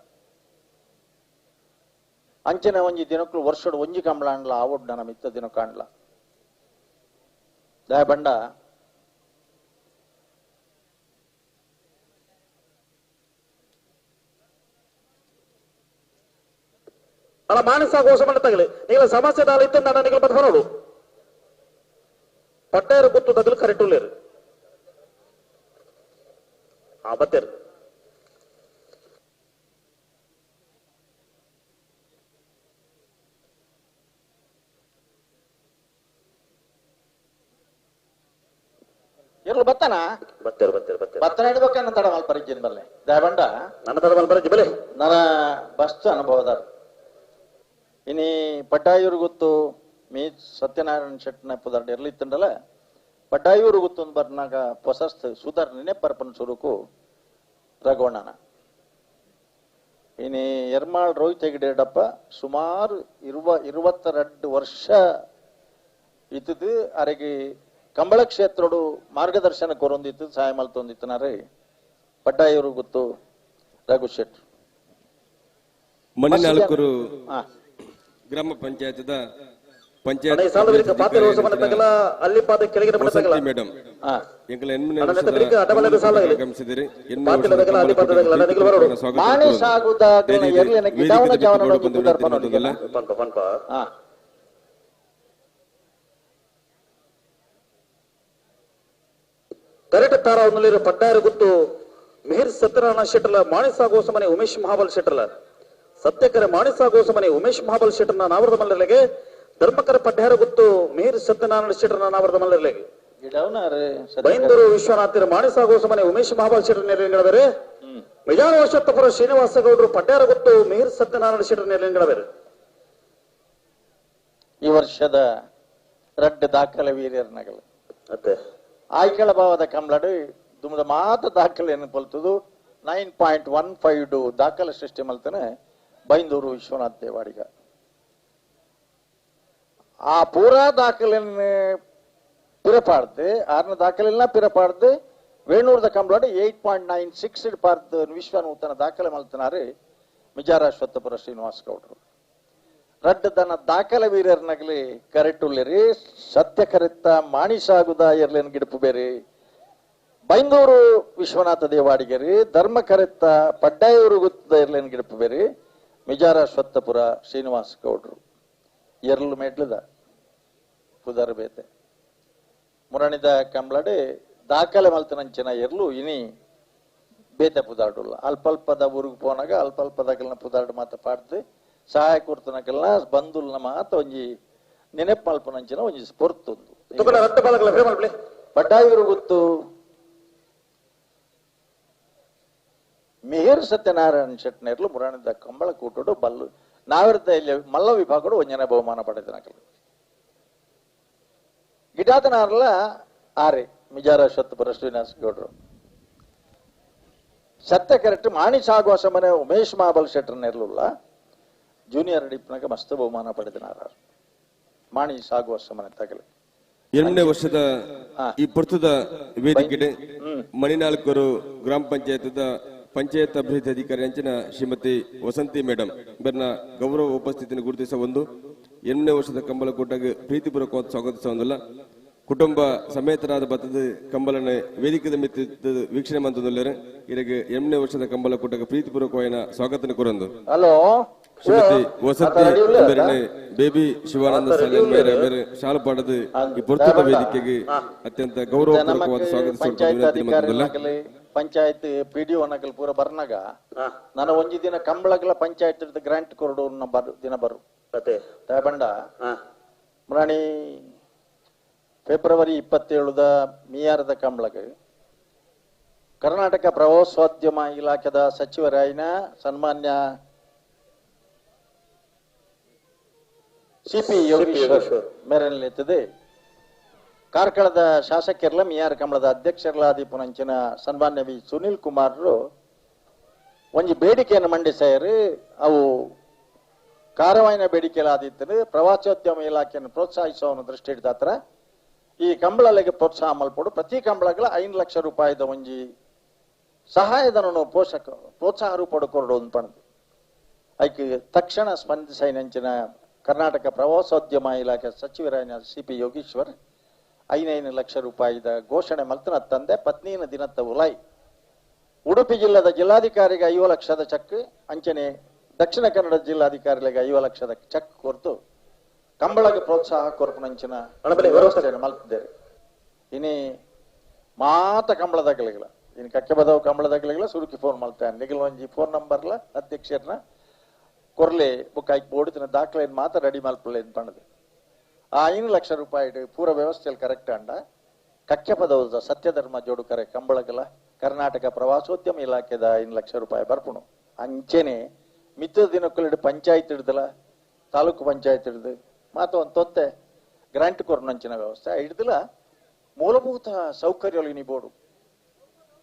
ಅಂಚನೆ ಒಂಜಿ ದಿನಕ್ಕೂ ವರ್ಷಡು ಒಂಜಿ ಕಂಬಳ ಅಂಡ್ಲ ಆವೊಡ್ಡು ನನ್ನ ಮಿತ್ತ ದಿನ ಕಾಣ್ಲ ದಯ ಬಂಡ ಅಲ್ಲ ಮಾನಸ ಘೋಷ ತಗಲಿ ನಿಗಳ ಸಮಸ್ಯೆ ದಾಲ ಇತ್ತು ನನ್ನ ನಿಗಳ ಬದ್ ಹೊರಡು ಪಟ್ಟೇರು ಗುತ್ತು ತಗಲು ಕರೆಕ್ಟ್ ಉಳ್ಳೇರು ಆ ಬತ್ತೇರು ಇರ್ಲು ಬತ್ತಾನ ಬತ್ತೇರು ಬತ್ತೇರು ಬತ್ತೇರು ಬತ್ತನ ಹಿಡ್ಬೇಕನ್ನ ತಡ ಮಲ್ಪರಿಜ್ಜಿನ ಬಲ್ಲೆ ದಯಬಂಡ ನನ್ನ ತಡ ಮಲ್ಪರಿಜ್ಜಿ ಬಲ್ಲೆ ನನ್ನ ಬಸ್ತು ಅನುಭವದಾರ ಇನಿ ಪಡ್ಡಾಯೂರು ಗೊತ್ತು ಮೀ ಸತ್ಯನಾರಾಯಣ ಶೆಟ್ಟನ ಪುದರ್ಡ್ ಇರ್ಲಿತ್ತಂಡಲ ಪಡ್ಡಾಯೂರು ಗೊತ್ತು ಬರ್ನಾಗ ಪೊಸಸ್ತ್ ಸುಧರ್ ನೆನೆ ಪರ್ಪನ್ ಸುರುಕು ರಘುವಣ್ಣನ ಇನಿ ಎರ್ಮಾಳ್ ರೋಹಿತ್ ಹೆಗಡೆಡಪ್ಪ ಸುಮಾರು 22 ವರ್ಷ ಇತ್ತದು ಅರೆಗೆ ಕಂಬಳ ಕ್ಷೇತ್ರಡು ಮಾರ್ಗದರ್ಶನ ಕೊರೊಂದಿತ್ತು ಸಹಾಯ ಮಲ್ತೊಂದಿತ್ತನಾರೆ ಪಡ್ಡಾಯೂರು ಗೊತ್ತು ರಘು ಶೆಟ್ ಮಣಿನಾಲ್ಕರು ಗ್ರಾಮ ಪಂಚಾಯತ್ದ ಪಂಚಾಯತ್ ಮೇಡಮ್ ಕರೆಕ್ಟ್ ತಾರ ಒಂದಲ್ಲಿರೋ ಪಡ್ಡಾಯರು ಗುತ್ತು ಮಿಹಿರ್ ಸತ್ಯನಾರಾಯಣ ಶೆಟ್ಟಲ ಮಾಣಿಸ ಗೋಸಮನೆ ಉಮೇಶ್ ಮಹಾಬಲ್ ಶೆಟ್ಟಲ ಸತ್ಯಕರ ಮಾಣಿಸ ಗೋಸಮನೆ ಉಮೇಶ್ ಮಹಾಬಲ್ ಶೆಟ್ಟರ್ನ ನಾವರದ ಮಲ್ಲರಿಗೆ ಧರ್ಮಕರ ಪಡ್ಯಾರ ಗುತ್ತು ಮಿಹಿರ್ ಸತ್ಯನಾರಾಯಣ ಶೆಟ್ಟರ್ನ ನಾವರದ ಮಲ್ಲರಿಗೆ ಬೈಂದೂರು ವಿಶ್ವನಾಥರ ಮಾಣಿಸ ಗೋಸಮನೆ ಉಮೇಶ್ ಮಹಾಬಲ್ ಶೆಟ್ಟರ್ ನೆಲೆಗಡಬೇರೆ ಮಿಜಾನ ವರ್ಷತ್ತಪುರ ಶ್ರೀನಿವಾಸ ಗೌಡರು ಪಡ್ಯಾರ ಗುತ್ತು ಮಿಹಿರ್ ಸತ್ಯನಾರಾಯಣ ಶೆಟ್ಟರ್ ನೆಲೆಗಡಬೇರೆ. ಈ ವರ್ಷದ ರಡ್ಡ ದಾಖಲೆ ವೀರ್ಯರ ನಗಲು ಅತ್ತೆ ಆಯ್ಕೆಳ ಭಾವದ ಕಂಬಳಡು ದುಮದ ಮಾತ ದಾಖಲೆಯನ್ನು ಪೊಲ್ತದು 9.15 ದಾಖಲೆ ಸೃಷ್ಟಿ ಮಲ್ತಾನೆ ಬೈಂದೂರು ವಿಶ್ವನಾಥ್ ದೇವಾಡಿಗ. ಆ ಪೂರಾ ದಾಖಲೆಯನ್ನು ಪಿರಪಾಡ್ದು ಆರ್ನ ದಾಖಲೆಲ್ಲ ಪಿರಪಾಡ್ದು ವೇಣೂರ್ದ ಕಂಬಳಡು 8.96 ಪಾರ್ದು ವಿಶ್ವನೂತನ ದಾಖಲೆ ಮಲ್ತನಾರು Mijar Ashwathapura Srinivasa ಗೌಡರು ರಡ್ಡ ದನ ದಾಖಲೆ ವೀರರ್ನಗಲಿ ಕರೆಟುಲ್ಲೇರಿ ಸತ್ಯ ಕರೆತ್ತ ಮಾಣಿಸಾಗುದ ಎರ್ಲೇನ್ ಗಿಡಪು ಬೇರೆ ಬೈಂದೂರು ವಿಶ್ವನಾಥ ದೇವಾಡಿಗೆರಿ ಧರ್ಮ ಕರೆತ್ತ ಪಡ್ಡಾಯೂರು ಗುತ್ತದ ಎರ್ಲೇನ್ ಗಿಡಪು ಬೇರೆ ಮಿಜಾರ ಅಶ್ವತ್ಥಪುರ ಶ್ರೀನಿವಾಸ ಗೌಡ್ರು ಎರ್ಲು ಮೆಡ್ಲದ ಪುದರ್ ಬೇತೆ ಮುರಣಿದ ಕಂಬ್ಳಡೆ ದಾಖಲೆ ಮಲ್ತನಂಚಿನ ಎರ್ಲು ಇನಿ ಬೇತೆ ಪುದಾಡುಲ್ಲ ಅಲ್ಪಲ್ಪದ ಊರಿಗೆ ಪೋನಾಗ ಅಲ್ಪಲ್ಪದಗಲ್ನ ಪುದಾಡು ಮಾತ ಪಾಡ್ದು ಸಹಾಯ ಕೊರ್ತನಕಲ್ನ ಬಂದುಲ್ನ ಮಾತ ಒಂಜಿ ನೆನೆಪ್ ಮಲ್ಪನಂಚಿನ ಒಂಜಿ ಸ್ಫೂರ್ತೊಂದು ಪಡ್ಡಾಯೂರು ಗೊತ್ತು ಮಿಹಿರ್ ಸತ್ಯನಾರಾಯಣ ಶೆಟ್ನೇರ್ಲು ಮುರಾಣಿದ ಕಂಬಳ ಕೂಟೋಡು ಬಲ್ಲು ನಾವಿರ್ದ ಇಲ್ಲಿ ಮಲ್ಲ ವಿಭಾಗಡು ಒಂಜನೆ ಬಹುಮಾನ ಪಡೆದನಕಲು ಗಿಡಾತನಾರ್ಲ ಆರೆ ಮಿಜಾರ ಅಶ್ವತ್ಥಪುರ ಶ್ರೀನಿವಾಸ ಗೌಡರು ಸತ್ಯ ಕರೆಕ್ಟ್ ಮಾಣಿ ಸಾಗುವ ಸಮನೆ ಉಮೇಶ್ ಮಾಬಲ್ ಶೆಟ್ಟರ್ನೇರ್ಲುಲ್ಲ ಜೂನಿಯರ್ ಡಿಪ್ನಾಗ ಮಸ್ತ್ ಬಹುಮಾನ ಪಡೆದನಾರ ಮಾಣಿ ಸಾಗುವ ಸಮನೆ ತಗಲಿ ಎರಡನೇ ವರ್ಷದ ಈ ಪುರ್ತದ ವೇದಿಕೆ ಮಣಿನಾಲ್ಕರು ಗ್ರಾಮ ಪಂಚಾಯತ್ ಪಂಚಾಯತ್ ಅಭಿವೃದ್ಧಿ ಅಧಿಕಾರಿ ಅಂಚಿನ ಶ್ರೀಮತಿ ವಸಂತಿ ಮೇಡಮ್ ಇವರನ್ನ ಗೌರವ ಉಪಸ್ಥಿತಿಯನ್ನು ಗುರುತಿಸ ಒಂದು ಎರಡನೇ ವರ್ಷದ ಕಂಬಳಕೂಟಕ್ಕೆ ಪ್ರೀತಿಪೂರ್ವಕ ಸ್ವಾಗತಿಸುವುದಿಲ್ಲ. ಕುಟುಂಬ ಸಮೇತರಾದ ಬತ್ತದ ಕಂಬಳನ ವೇದಿಕೆದ ಮಿತ್ತ ವೀಕ್ಷಣೆ ಮಂತದಲ್ಲರೆ ಇರಗೆ ಎರಡನೇ ವರ್ಷದ ಕಂಬಳಕೂಟಕ್ಕೆ ಪ್ರೀತಿಪೂರ್ವಕವಾದ ಸ್ವಾಗತ ಕೋರಂದು. ಹಲೋ ಶ್ರೀಮತಿ ವಸಂತಿ ಬೇಬಿ ಶಿವಾನಂದ ಸಾಲೆ ಬೇರೆ ಶಾಲು ಪಾಡದ ಈ ಪುರ್ತದ ವೇದಿಕೆಗೆ ಅತ್ಯಂತ ಗೌರವಪೂರ್ವಕವಾದ ಸ್ವಾಗತಿಸುವುದಿಲ್ಲ. ಪಂಚಾಯತ್ ಪಿಡಿಒ ನಕಲ್ ಪೂರ ಬರ್ನಾಗ ನಾನು ಒಂಜಿ ದಿನ ಕಂಬಳಗಳ ಪಂಚಾಯತ್ ಗ್ರಾಂಟ್ ಕೊರಡು ದಿನ ಬರು ಬಂಡ ಮುರಾಣಿ ಫೆಬ್ರವರಿ 27 ಮಿಯಾರದ ಕಂಬಳಗ ಕರ್ನಾಟಕ ಪ್ರವಾಸೋದ್ಯಮ ಇಲಾಖೆದ ಸಚಿವರಾಯಿನ ಸನ್ಮಾನ್ಯ ಸಿಪಿ ಯೋಗೇಶ್ವರ್ ಮೇರೆನಲ್ಲಿತ್ತದೆ ಕಾರ್ಕಳದ ಶಾಸಕರ್ಲ ಮಿಯಾರ್ ಕಂಬಳದ ಅಧ್ಯಕ್ಷರ್ಲಾದಿ ಪುನಂಚಿನ ಸನ್ಮಾನ್ಯ ವಿ ಸುನಿಲ್ ಕುಮಾರ್ರು ಒಂಜಿ ಬೇಡಿಕೆಯನ್ನು ಮಂಡಿಸಾಯರು. ಅವು ಕಾರವಾಯಿನ ಬೇಡಿಕೆಲಾದಿತ್ತರು ಪ್ರವಾಸೋದ್ಯಮ ಇಲಾಖೆಯನ್ನು ಪ್ರೋತ್ಸಾಹಿಸುವ ದೃಷ್ಟಿ ಹಿಡಿದಾತ್ರ ಈ ಕಂಬಳಲೆಗೆ ಪ್ರೋತ್ಸಾಹ ಮಲ್ಪಡು ಪ್ರತಿ ಕಂಬಳಗಳ 5 ಲಕ್ಷ ರೂಪಾಯಿದ ಒಂಜಿ ಸಹಾಯಧನನು ಪೋಷಕ ಪ್ರೋತ್ಸಾಹ ರೂಪಡು ಕೊರಡು ಪಣದು ಐಕ್ ತಕ್ಷಣ ಸ್ಪಂದಿಸೈನಂಚಿನ ಕರ್ನಾಟಕ ಪ್ರವಾಸೋದ್ಯಮ ಇಲಾಖೆ ಸಚಿವರಾಯನ ಸಿಪಿ ಯೋಗೀಶ್ವರ್ 5 ಲಕ್ಷ ರೂಪಾಯಿದ ಘೋಷಣೆ ಮಲ್ತನ ತಂದೆ ಪತ್ನಿನ ದಿನತ್ತ ಉಲಾಯ್ ಉಡುಪಿ ಜಿಲ್ಲಾದ ಜಿಲ್ಲಾಧಿಕಾರಿಗೆ 5 ಲಕ್ಷದ ಚೆಕ್ ಅಂಚನೆ ದಕ್ಷಿಣ ಕನ್ನಡ ಜಿಲ್ಲಾಧಿಕಾರಿಗಳಿಗೆ 5 ಲಕ್ಷದ ಚೆಕ್ ಕೊರತು ಕಂಬಳಗೆ ಪ್ರೋತ್ಸಾಹ ಕೊರಪುನಂಚಿನ ವ್ಯವಸ್ಥೆಯನ್ನು ಮಲ್ತಿದ್ದಾರೆ. ಇನಿ ಮಾತ ಕಂಬಳದಾಗಲಿಲ್ಲ ಇನ್ನು ಕಕ್ಕೆ ಬದವು ಕಂಬಳದಾಗಲಿಲ್ಲ ಸುರುಕಿ ಫೋನ್ ಮಾಡ್ತಾನೆ ನಿಗಲ ಒಂಜಿ ಫೋನ್ ನಂಬರ್ಲ ಅಧ್ಯಕ್ಷರನ್ನ ಕೊರ್ಲೆ ಬುಕ್ ಆಯ್ಕೆ ಬೋಡಿನ ದಾಖಲೆಯನ್ನು ಮಾತ್ರ ರೆಡಿ ಮಲ್ಪಲೆ ಪಣದು ಆ 5 ಲಕ್ಷ ರೂಪಾಯಿ ಪೂರ ವ್ಯವಸ್ಥೆಯಲ್ಲಿ ಕರೆಕ್ಟ್ ಅಂಡ ಕಕ್ಕೆ ಪದವು ಸತ್ಯಧರ್ಮ ಜೋಡುಕರೆ ಕಂಬಳಗಲ ಕರ್ನಾಟಕ ಪ್ರವಾಸೋದ್ಯಮ ಇಲಾಖೆದ 5 ಲಕ್ಷ ರೂಪಾಯಿ ಬರ್ಪುಣು ಅಂಚೆನೆ ಮಿತ್ತ ದಿನಕ್ಕೂ ಪಂಚಾಯತ್ ಹಿಡ್ದಲ್ಲ ತಾಲೂಕು ಪಂಚಾಯತ್ ಹಿಡ್ದು ಮಾತು ಒಂದು ತೊತ್ತೆ ಗ್ರಾಂಟ್ ಕೊರನಂಚಿನ ವ್ಯವಸ್ಥೆ ಹಿಡ್ದಲ್ಲ ಮೂಲಭೂತ ಸೌಕರ್ಯಗಳು ಬೋಡು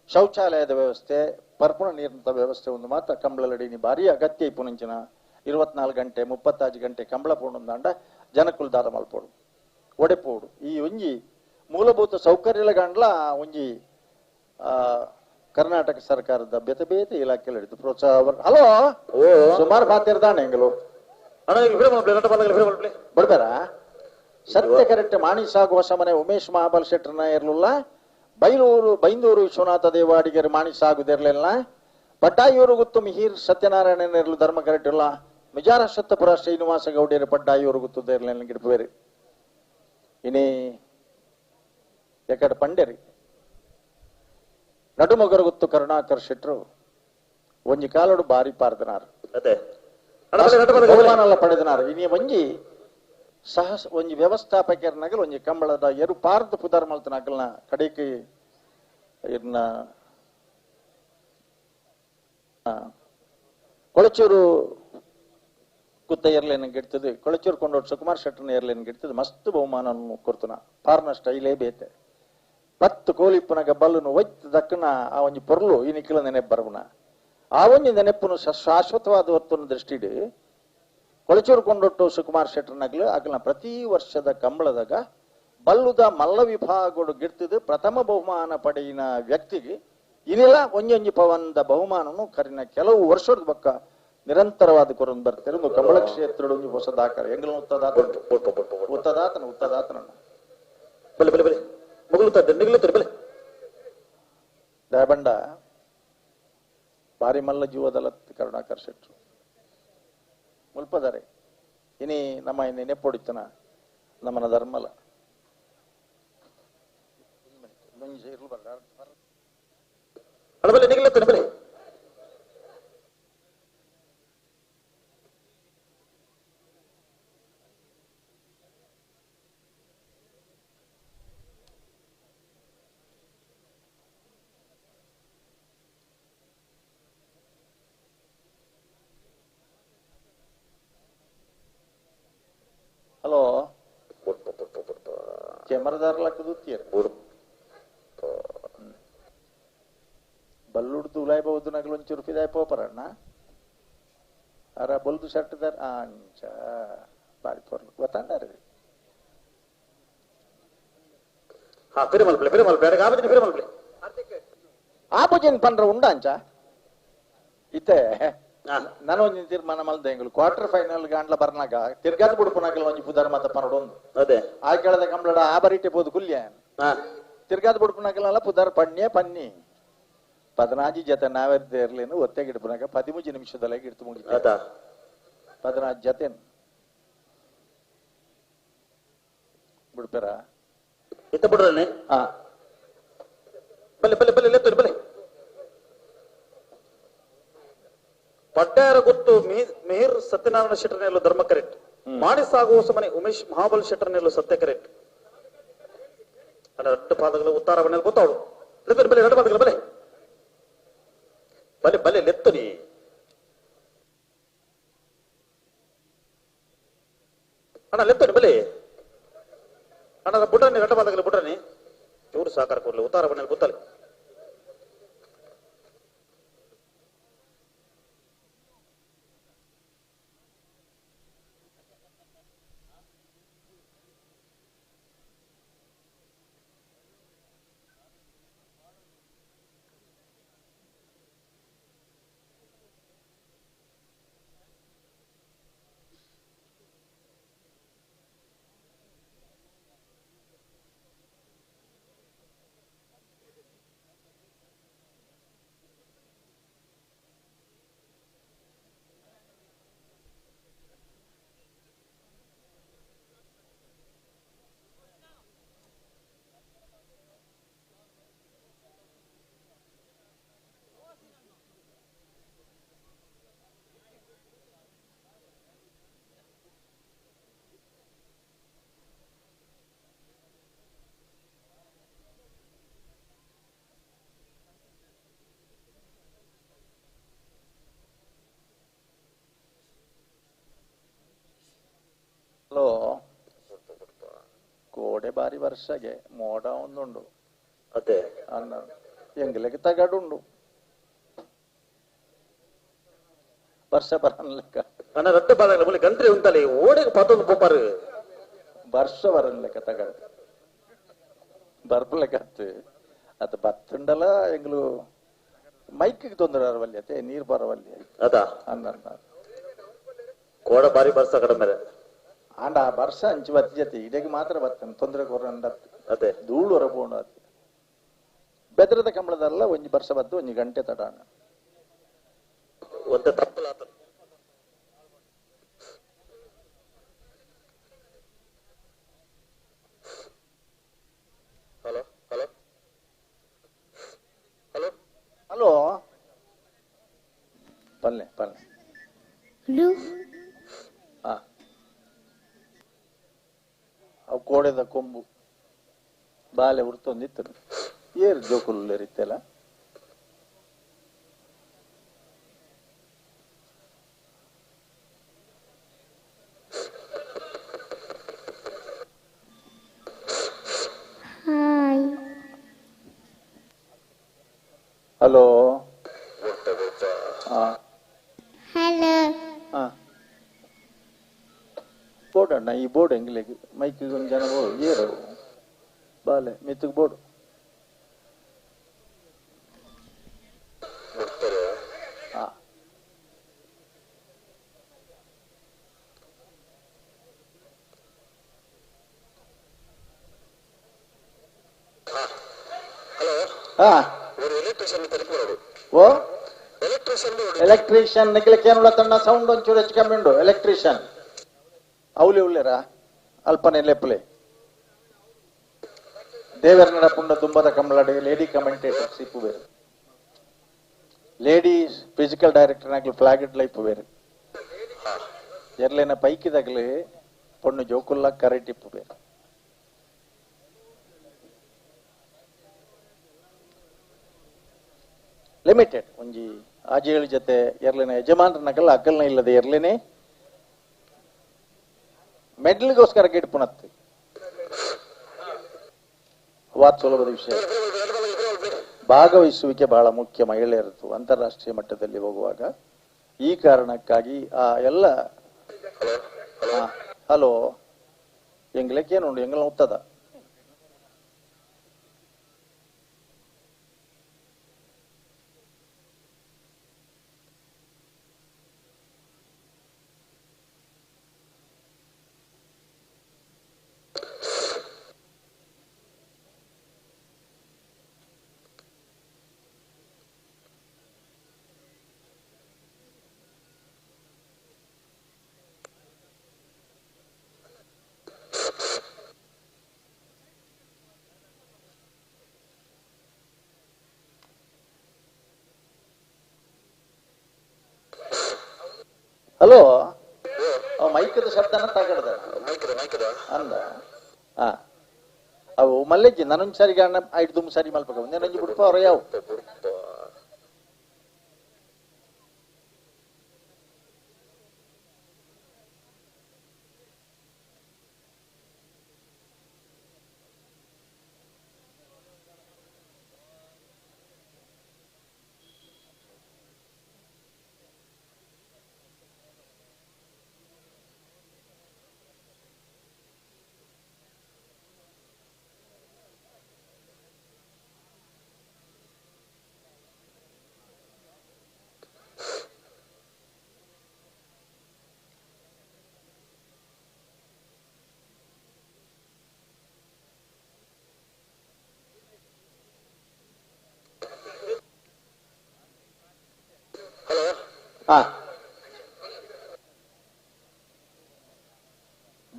ಶೌಚಾಲಯದ ವ್ಯವಸ್ಥೆ ಪರ್ಪುಣ ನೀರಿನ ವ್ಯವಸ್ಥೆ ಒಂದು ಮಾತ್ರ ಕಂಬಳಲಡಿ ನೀ ಭಾರಿ ಅಗತ್ಯ ಇಪ್ಪುನಂಚಿನ 24 ಗಂಟೆ 35 ಗಂಟೆ ಕಂಬಳ ಪೋಣಂದಾಂಡ ಜನಕುಲ್ ದಾದ ಮಲ್ಪೋಡು ಒಡೆಪೋಡು ಈ ಒಂಜಿ ಮೂಲಭೂತ ಸೌಕರ್ಯಗಳ ಒಂಜಿ ಕರ್ನಾಟಕ ಸರ್ಕಾರದ ಬೇತೆ ಬೇತೆ ಇಲಾಖೆಯಲ್ಲಿ ಹಿಡಿದು ಪ್ರೋತ್ಸಾಹ. ಹಲೋ ಸುಮಾರು ಪಾತಿರ್ದಾನೆ ಹೆಂಗಲು ಬಿಡ್ಬೇರ ಸತ್ಯ ಕರೆಕ್ಟ್ ಮಾಣಿ ಸಾಗುವ ಸಮನೆ ಉಮೇಶ್ ಮಹಾಬಲ್ ಶೆಟ್ಟರ್ನ ಇರ್ಲಿಲ್ಲ ಬೈಂದೂರು ವಿಶ್ವನಾಥ ದೇವಾಡಿಗರು ಮಾಣಿ ಸಾಗುದಿರ್ಲಿಲ್ಲ ಪಡ್ಡಾಯೂರು ಗುತ್ತು ಮಿಹಿರ್ ಸತ್ಯನಾರಾಯಣ ಇರ್ಲು ಧರ್ಮ ಕರೆಕ್ಟ್ ಇಲ್ಲ ಮಿಜಾರ ಸತ್ತಪುರ ಶ್ರೀನಿವಾಸ ಗೌಡಿಯರು ಪಡ್ಡಾಯೂರು ಗುತ್ತದ ಇರ್ಲಿಲ್ಲ ಗಿಡಪೇರಿ ಇನಿ ಎಕಡೆ ಪಂಡೇರಿ ನಡುಮೊಗರು ಗುತ್ತು ಕರುಣಾಕರ್ ಶೆಟ್ರು ಒಂಜಿ ಕಾಲೋಡು ಬಾರಿ ಪಾರ್ದನಾರು ಬಹುಮಾನಲ್ಲ ಪಡೆದನಾರು. ಇನಿ ಒಂಜಿ ಸಹಸ ಒಂಜಿ ವ್ಯವಸ್ಥಾಪಕರನಗಲ್ ಒಂಜಿ ಕಂಬಳದ ಎರು ಪಾರ್ದ ಪುದಾರ್ ಮಲ್ತನ ಅಗಲ್ನ ಕಡೆಗೆ ಇರ್ನ ಕೊಳಚೂರು ಕುತ್ತ ಏರ್ಲೈನ್ ಗಿಡ್ತದೆ ಕೊಳಚೂರು ಕೊಂಡೋಟ್ ಸುಕುಮಾರ್ ಶೆಟ್ಟರ್ನ ಏರ್ಲೈನ್ ಗಿಡ್ತದೆ ಮಸ್ತ್ ಬಹುಮಾನ ಕೊಡ್ತನ ಪಾರ್ನ ಸ್ಟೈಲೇ ಬೇತೆ 10 ಕೋಲಿಪ್ಪನಗ ಬಲ್ಲುನು ಒಯ್ತು ದಕ್ಕನ ಆ ಒಂಜಿ ಪೊರ್ಲು ಈ ನಿಕ್ಕಿಲ ನೆನೆಪು ಬರಬುನ ಆ ಒಂಜಿ ನೆನೆಪುನು ಶಾಶ್ವತವಾದ ಹೊತ್ತನ್ನು ದೃಷ್ಟಿಡು ಕೊಳಚೂರು ಕೊಂಡೊಟ್ಟು ಸುಕುಮಾರ್ ಶೆಟ್ಟರ್ನಗ್ಲು ಅಗಲ್ನ ಪ್ರತಿ ವರ್ಷದ ಕಂಬಳದಾಗ ಬಲ್ಲುದ ಮಲ್ಲ ವಿಭಾಗಗಳು ಗಿಡ್ತಿದ್ದು ಪ್ರಥಮ ಬಹುಮಾನ ಪಡೆಯಿನ ವ್ಯಕ್ತಿಗೆ ಇನ್ನೆಲ್ಲ ಒಂಜೊಂಜಿ ಪವನದ ಬಹುಮಾನನು ಕರಿನ ಕೆಲವು ವರ್ಷದ ಬಕ್ಕ ನಿರಂತರವಾದ ಕೊರೊಂದು ಬರ್ತಾರೆ ಒಂದು ಕಮಲ ಕ್ಷೇತ್ರ ಒಂಜಿ ಹೊಸ ದಾಖಲೆ ಎಂಗಲ ಉತ್ತದಾತನ ಉತ್ತದಾತನ ಉತ್ತದಾತನ ಬಲೆ ಬಲೆ ಬಲೆ ಮುಗುಲು ನಿಗಲು ಬಲೆ ದಯಬಂಡ ಬಾರಿ ಮಲ್ಲ ಜೀವದಲ್ಲ ಕರುಣಾಕರ್ ಶೆಟ್ರು ಮುಲ್ಪದಾರೆ ಇನಿ ನಮ್ಮ ನೆಪ್ಪೊಡಿತನ ನಮ್ಮನ ಧರ್ಮಲ ಬಲೆ ಹಲೋ ಕೆಮರದಾರಲಕ್ಕ ದೂತಿಯರ್ ಬಲ್ಲುಡ್ದು ಉಲಾಯ್ ಬಹುದು ನಗಲು ಒಂಚೂರು ಫಿದಾಯ್ ಪೋಪರಣ್ಣ ಅರ ಬೊಲ್ದು ಶರ್ಟ್ ದಾರ ಅಂಚ ಬಾರಿ ಪೊರ್ಲು ಗೊತ್ತಾಂಡಾರ ಹಾ ಪಿರಮಲ್ ಪ್ಲೇ ಪಿರಮಲ್ ಪ್ಲೇ ಅಡಗ ಆಪಜಿನ ಪಿರಮಲ್ ಪ್ಲೇ ಆಪಜಿನ ಪಂಡ್ರ ಉಂಡ ಅಂಚ ಇತ್ತೆ ನಾನು ತೀರ್ಮಾನ ಮಲ್ದೆ ಎಂಗಳು ಕ್ವಾರ್ಟರ್ ಫೈನಲ್ ಗಾಂಡ್ಲ ಬರ್ನಾಗ ತಿರ್ಗಾದ ಬುಡುಪುನಾಗಲ ಒಂಜಿ ಪುದಾರ್ ಮಾತ ಪನಡೊಂದು ಅದೇ ಆ ಕೇಳದ ಕಂಬ್ಲಡ ಆ ಬರಿಟೆ ಪೋದು ಕುಲ್ಯ ತಿರ್ಗಾದ ಬುಡುಪುನಾಗಲ ಪುದಾರ್ ಪಣ್ಯ ಪನ್ನಿ 14 ಜತೆ ನಾವೆರ್ದ ಇರ್ಲೇನು ಒತ್ತೆಗೆ ಇಡ್ಪುನಾಗ 13 ನಿಮಿಷದೊಳಗೆ ಇಡ್ತು ಮುಗಿತು 14 ಜತೆ ಬಿಡ್ಪೇರ ಇತ್ತ ಬಿಡ್ರನೆ ಹಾ ಬಲೆ ಬಲೆ ಬಲೆ ಲೆತ್ತರಿ ಬಲೆ ಪಡ್ಡಾರ ಗೊತ್ತು ಮಿಹಿರ್ ಸತ್ಯನಾರಾಯಣ ಶೆಟ್ಟರ್ನೆಲ್ಲೋ ಧರ್ಮ ಕರೆಕ್ಟ್ ಮಾಡಿ ಸಾಗುವ ಸಮನೆ ಉಮೇಶ್ ಮಹಾಬಲ್ ಶೆಟ್ಟರ್ನೆಲ್ಲೋ ಸತ್ಯ ಕರೆಕ್ಟ್ ಅಲ್ಲ ಎರಡು ಪಾದಗಳ ಉತ್ತಾರ ಬಣ್ಣಲ್ಲಿ ಗೊತ್ತಾವಳು ಲೆತ್ತರಿ ಬಲೆ ಎರಡು ಪಾದಗಳ ಬಲೆ ಬಲೆ ಬಲೆ ಲೆತ್ತರಿ ಅಣ್ಣ ಲೆತ್ತರಿ ಬಲೆ ಅಣ್ಣ ಬುಡ್ರನಿ ಎರಡು ಪಾದಗಳ ಬುಡ್ರನಿ ಚೂರು ಸಾಕಾರ ಕೊಡ್ಲಿ ಉತ್ತಾರ ಬಣ್ಣಲ್ಲಿ ಗೊತ್ತಲ್ಲ ಹಲೋ ಕೋಡೆ ಬಾರಿ ವರ್ಷಗೆ ಮೋಡ ಒಂದುಂಡು ಅದೇ ಅನ್ನ ಎಂಗ್ಲಕ್ಕೆ ತಗಡುಂಡು ವರ್ಷ ಬರನ್ ಲೆಕ್ಕ ಅಣ್ಣ ರಟ್ಟೆ ಬಾದಾಗಲ ಮುಲಿ ಗಂತ್ರಿ ಉಂಟಲ್ಲಿ ಓಡೆಗೆ ಪತ್ತೊಂದು ಪೋಪಾರು ವರ್ಷ ಬರನ್ ಲೆಕ್ಕ ತಗಡು ಬರ್ಪಲೆಕ್ಕ ಅದು ಬತ್ತುಂಡಲ ಎಂಗ್ಲು ಮೈಕ್ಗೆ ತೊಂದರೆ ಅರವಲ್ಲಿ ಅತ್ತೆ ನೀರು ಬರವಲ್ಲಿ ಅದಾ ಅನ್ನ ಕೋಡ ಬಾರಿ ಬರ್ಸ ಕಡಿಮೆ ಆಂಡ ಆ ವರ್ಷ ಅಂಚು ಬತ್ತಿ ಜೊತೆ ಇಡೆಗೆ ಮಾತ್ರ ಬರ್ತೇನೆ ತೊಂದರೆ ಕೊರಂಡ ಅದೇ ಧೂಳು ಹೊರಬೋಣ ಅದು ಬೆದರದ ಕಂಬಳದಲ್ಲ ಒಂಜಿ ವರ್ಷ ಬದ್ದು ಒಂಜಿ ಗಂಟೆ ತಡಾಣ ಒಂತೆ ತಪ್ಪಲ hello hello hello hello ಪಲ್ಲೆ ಪಲ್ಲೆ ಹಾ ಅವು ಕೋಡೆದ ಕೊಂಬು ಬಾಲೆ ಉರ್ತೊಂದಿತ್ತು ಏರು ಜೋಕುಲು ರೀತಿಯಲ್ಲ ಹಲೋ ಹಲೋ ಹಾ ಬೋರ್ಡ್ ಅಣ್ಣ ಈ ಬೋರ್ಡ್ ಎಂಗ್ಲಿಗೆ ಮೈಕಿಗೆ ಒಂದು ಜನ ಬೋರ್ಡ್ ಏರು ಬಾಲೆ ಮಿತ್ತಿಗೆ ಬೋರ್ಡ್ ಹಾ ಹಾ ಓ ಎಲೆಕ್ಟ್ರಿಷಿಯನ್ ನಿಕ್ಲಕ್ಕೆ ತನ್ನ ಸೌಂಡ್ ಒಂಚೂರು ಹೆಚ್ಚು ಕಮ್ಮಿ ಉಂಡು ಎಲೆಕ್ಟ್ರಿಷಿಯನ್ ಅವಲಿ ಉಳ್ಳೇರ ಅಲ್ಪನೆ ಲೆಪ್ಪಲೆ ದೇವರ ನಡಪುಂಡ ದುಂಬದ ಕಂಬಳಾಡಿ ಲೇಡಿ ಕಮೆಂಟೇಟರ್ಸ್ ಇಪ್ಪು ಬೇರೆ ladies physical director ನಾಗಲಿ ಫ್ಲಾಗ್ ಲೈಫ್ ಬೇರೆ ಎರ್ಲೇನ ಪೈಕಿದಾಗಲಿ ಪೊಣ್ಣು ಜೋಕುಲ್ಲ ಕರೆಟ್ ಇಪ್ಪು ಬೇರೆ ಲಿಮಿಟೆಡ್ ಒಂಜಿ ಆಜೇಳು ಜೊತೆ ಎರ್ಲಿನ ಯಜಮಾನರನಗಲ್ಲ ಅಕ್ಕಲ್ನ ಇಲ್ಲದೆ ಎರ್ಲೇನೆ ಮೆಡ್ಲ್ಗೋಸ್ಕರ ಗಿಡ್ಪುನತ್ತು ವಾತ್ ಸುಲಭದ ವಿಷಯ. ಭಾಗವಹಿಸುವಿಕೆ ಬಹಳ ಮುಖ್ಯ ಮಹಿಳೆಯರದ್ದು ಅಂತಾರಾಷ್ಟ್ರೀಯ ಮಟ್ಟದಲ್ಲಿ ಹೋಗುವಾಗ. ಈ ಕಾರಣಕ್ಕಾಗಿ ಆ ಎಲ್ಲ ಹಲೋ ಎಂಗ್ಲಕ್ಕೇನುಂಡು ಎಂಗ್ಲ ಉತ್ತದ ಹಲೋ ಮೈಕದ ಶಬ್ದನ ತಗಡ್ದ ಅಂದ ಅವು ಮಲ್ಲೆಜ್ಜಿ ನಾನೊಂದು ಸಾರಿ ಅಣ್ಣ ಐದು ಸಾರಿ ಮಲ್ಪಕ ಒಂದೇ ಬುಡ್ಪ ಅವ್ರ ಯಾವ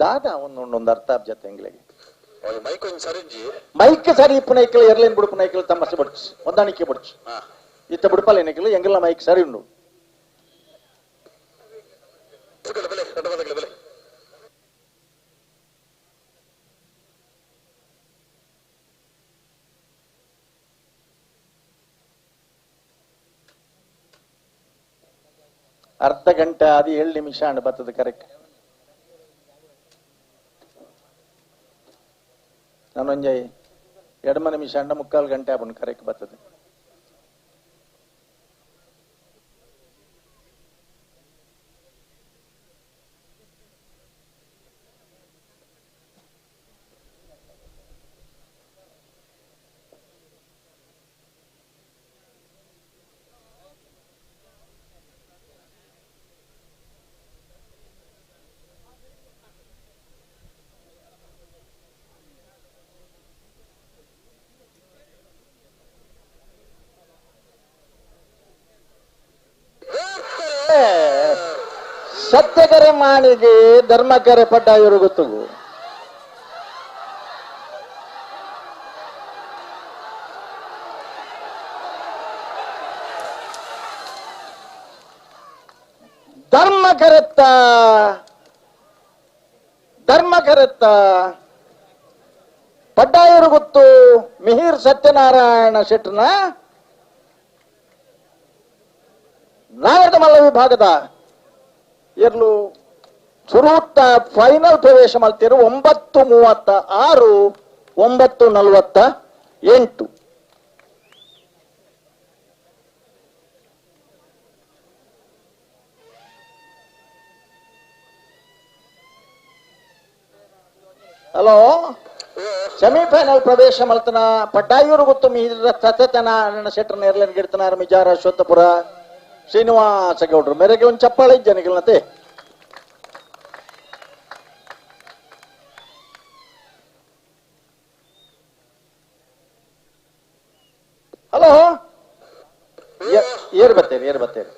ದಾದಾ ಒಂದೊಂದು ಅರ್ಥ ಜೊತೆ ಎಂಗ್ಲಿಗೆ ಮೈಕ್ ಸರಿ ಇಪ್ಪು ನೈಕಲ್ ಎರ್ಲೇನ್ ಬುಡುಪು ನೈಕಲ್ ತಮ್ಮಸೆ ಬಡ್ಚು ಹೊಂದಾಣಿಕೆ ಬಡ್ಚು ಇತ್ತ ಬುಡುಪಲ್ಲ ನೈಕಲ್ ಎಂಗೆಲ್ಲ ಮೈಕ್ ಸರಿ ಉಂಡು. ಅರ್ಧ ಗಂಟೆ ಅದು 7 ನಿಮಿಷ ಅಂಡ್ ಬರ್ತದೆ ಕರೆಕ್ಟ್. ನಾನೊಂಜೈ 2 ನಿಮಿಷ ಅಂಡ 3/4 ಗಂಟೆ ಆಪುಂಡು ಕರೆಕ್ಟ್ ಬರ್ತದೆ. ಸತ್ಯಕರೆ ಮಾಣಿಗೆ ಧರ್ಮಕರೆ ಪಡ್ಡಾಯರು ಗೊತ್ತುಗು ಧರ್ಮಕರೆತ್ತ ಧರ್ಮಕರೆತ್ತ ಪಡ್ಡಾಯರು ಗೊತ್ತು ಮಿಹಿರ್ ಸತ್ಯನಾರಾಯಣ ಶೆಟ್ಟರ್ನ ನಾಗರಮಲ್ಲ ವಿಭಾಗದ ಎರ್ಲು ಸುರೂತ್ತ ಫೈನಲ್ ಪ್ರವೇಶ ಮಾಡ್ತಿರು 9:36 9:48. ಹಲೋ ಸೆಮಿಫೈನಲ್ ಪ್ರವೇಶ ಮಲ್ತನ ಪಡ್ಡಾಯೂರು ಗೊತ್ತು ಮಿಹಿರ ಸತ್ಯನಾರಾಯಣ ಶೆಟ್ಟರ್ನ ಎರ್ಲನ್ ಗಿಡ್ತನಾರ ಮಿಜಾರ ಅಶ್ವತ್ಥಪುರ ಶ್ರೀನಿವಾಸ ಗೌಡ್ರು ಮೇರೆಗೆ ಒಂದು ಚಪ್ಪಾಳೆ ಜನಗಳನ್ನತೆ. ಏರ್ ಬತ್ತೇರಿ ಏರ್ ಬತ್ತೇರಿ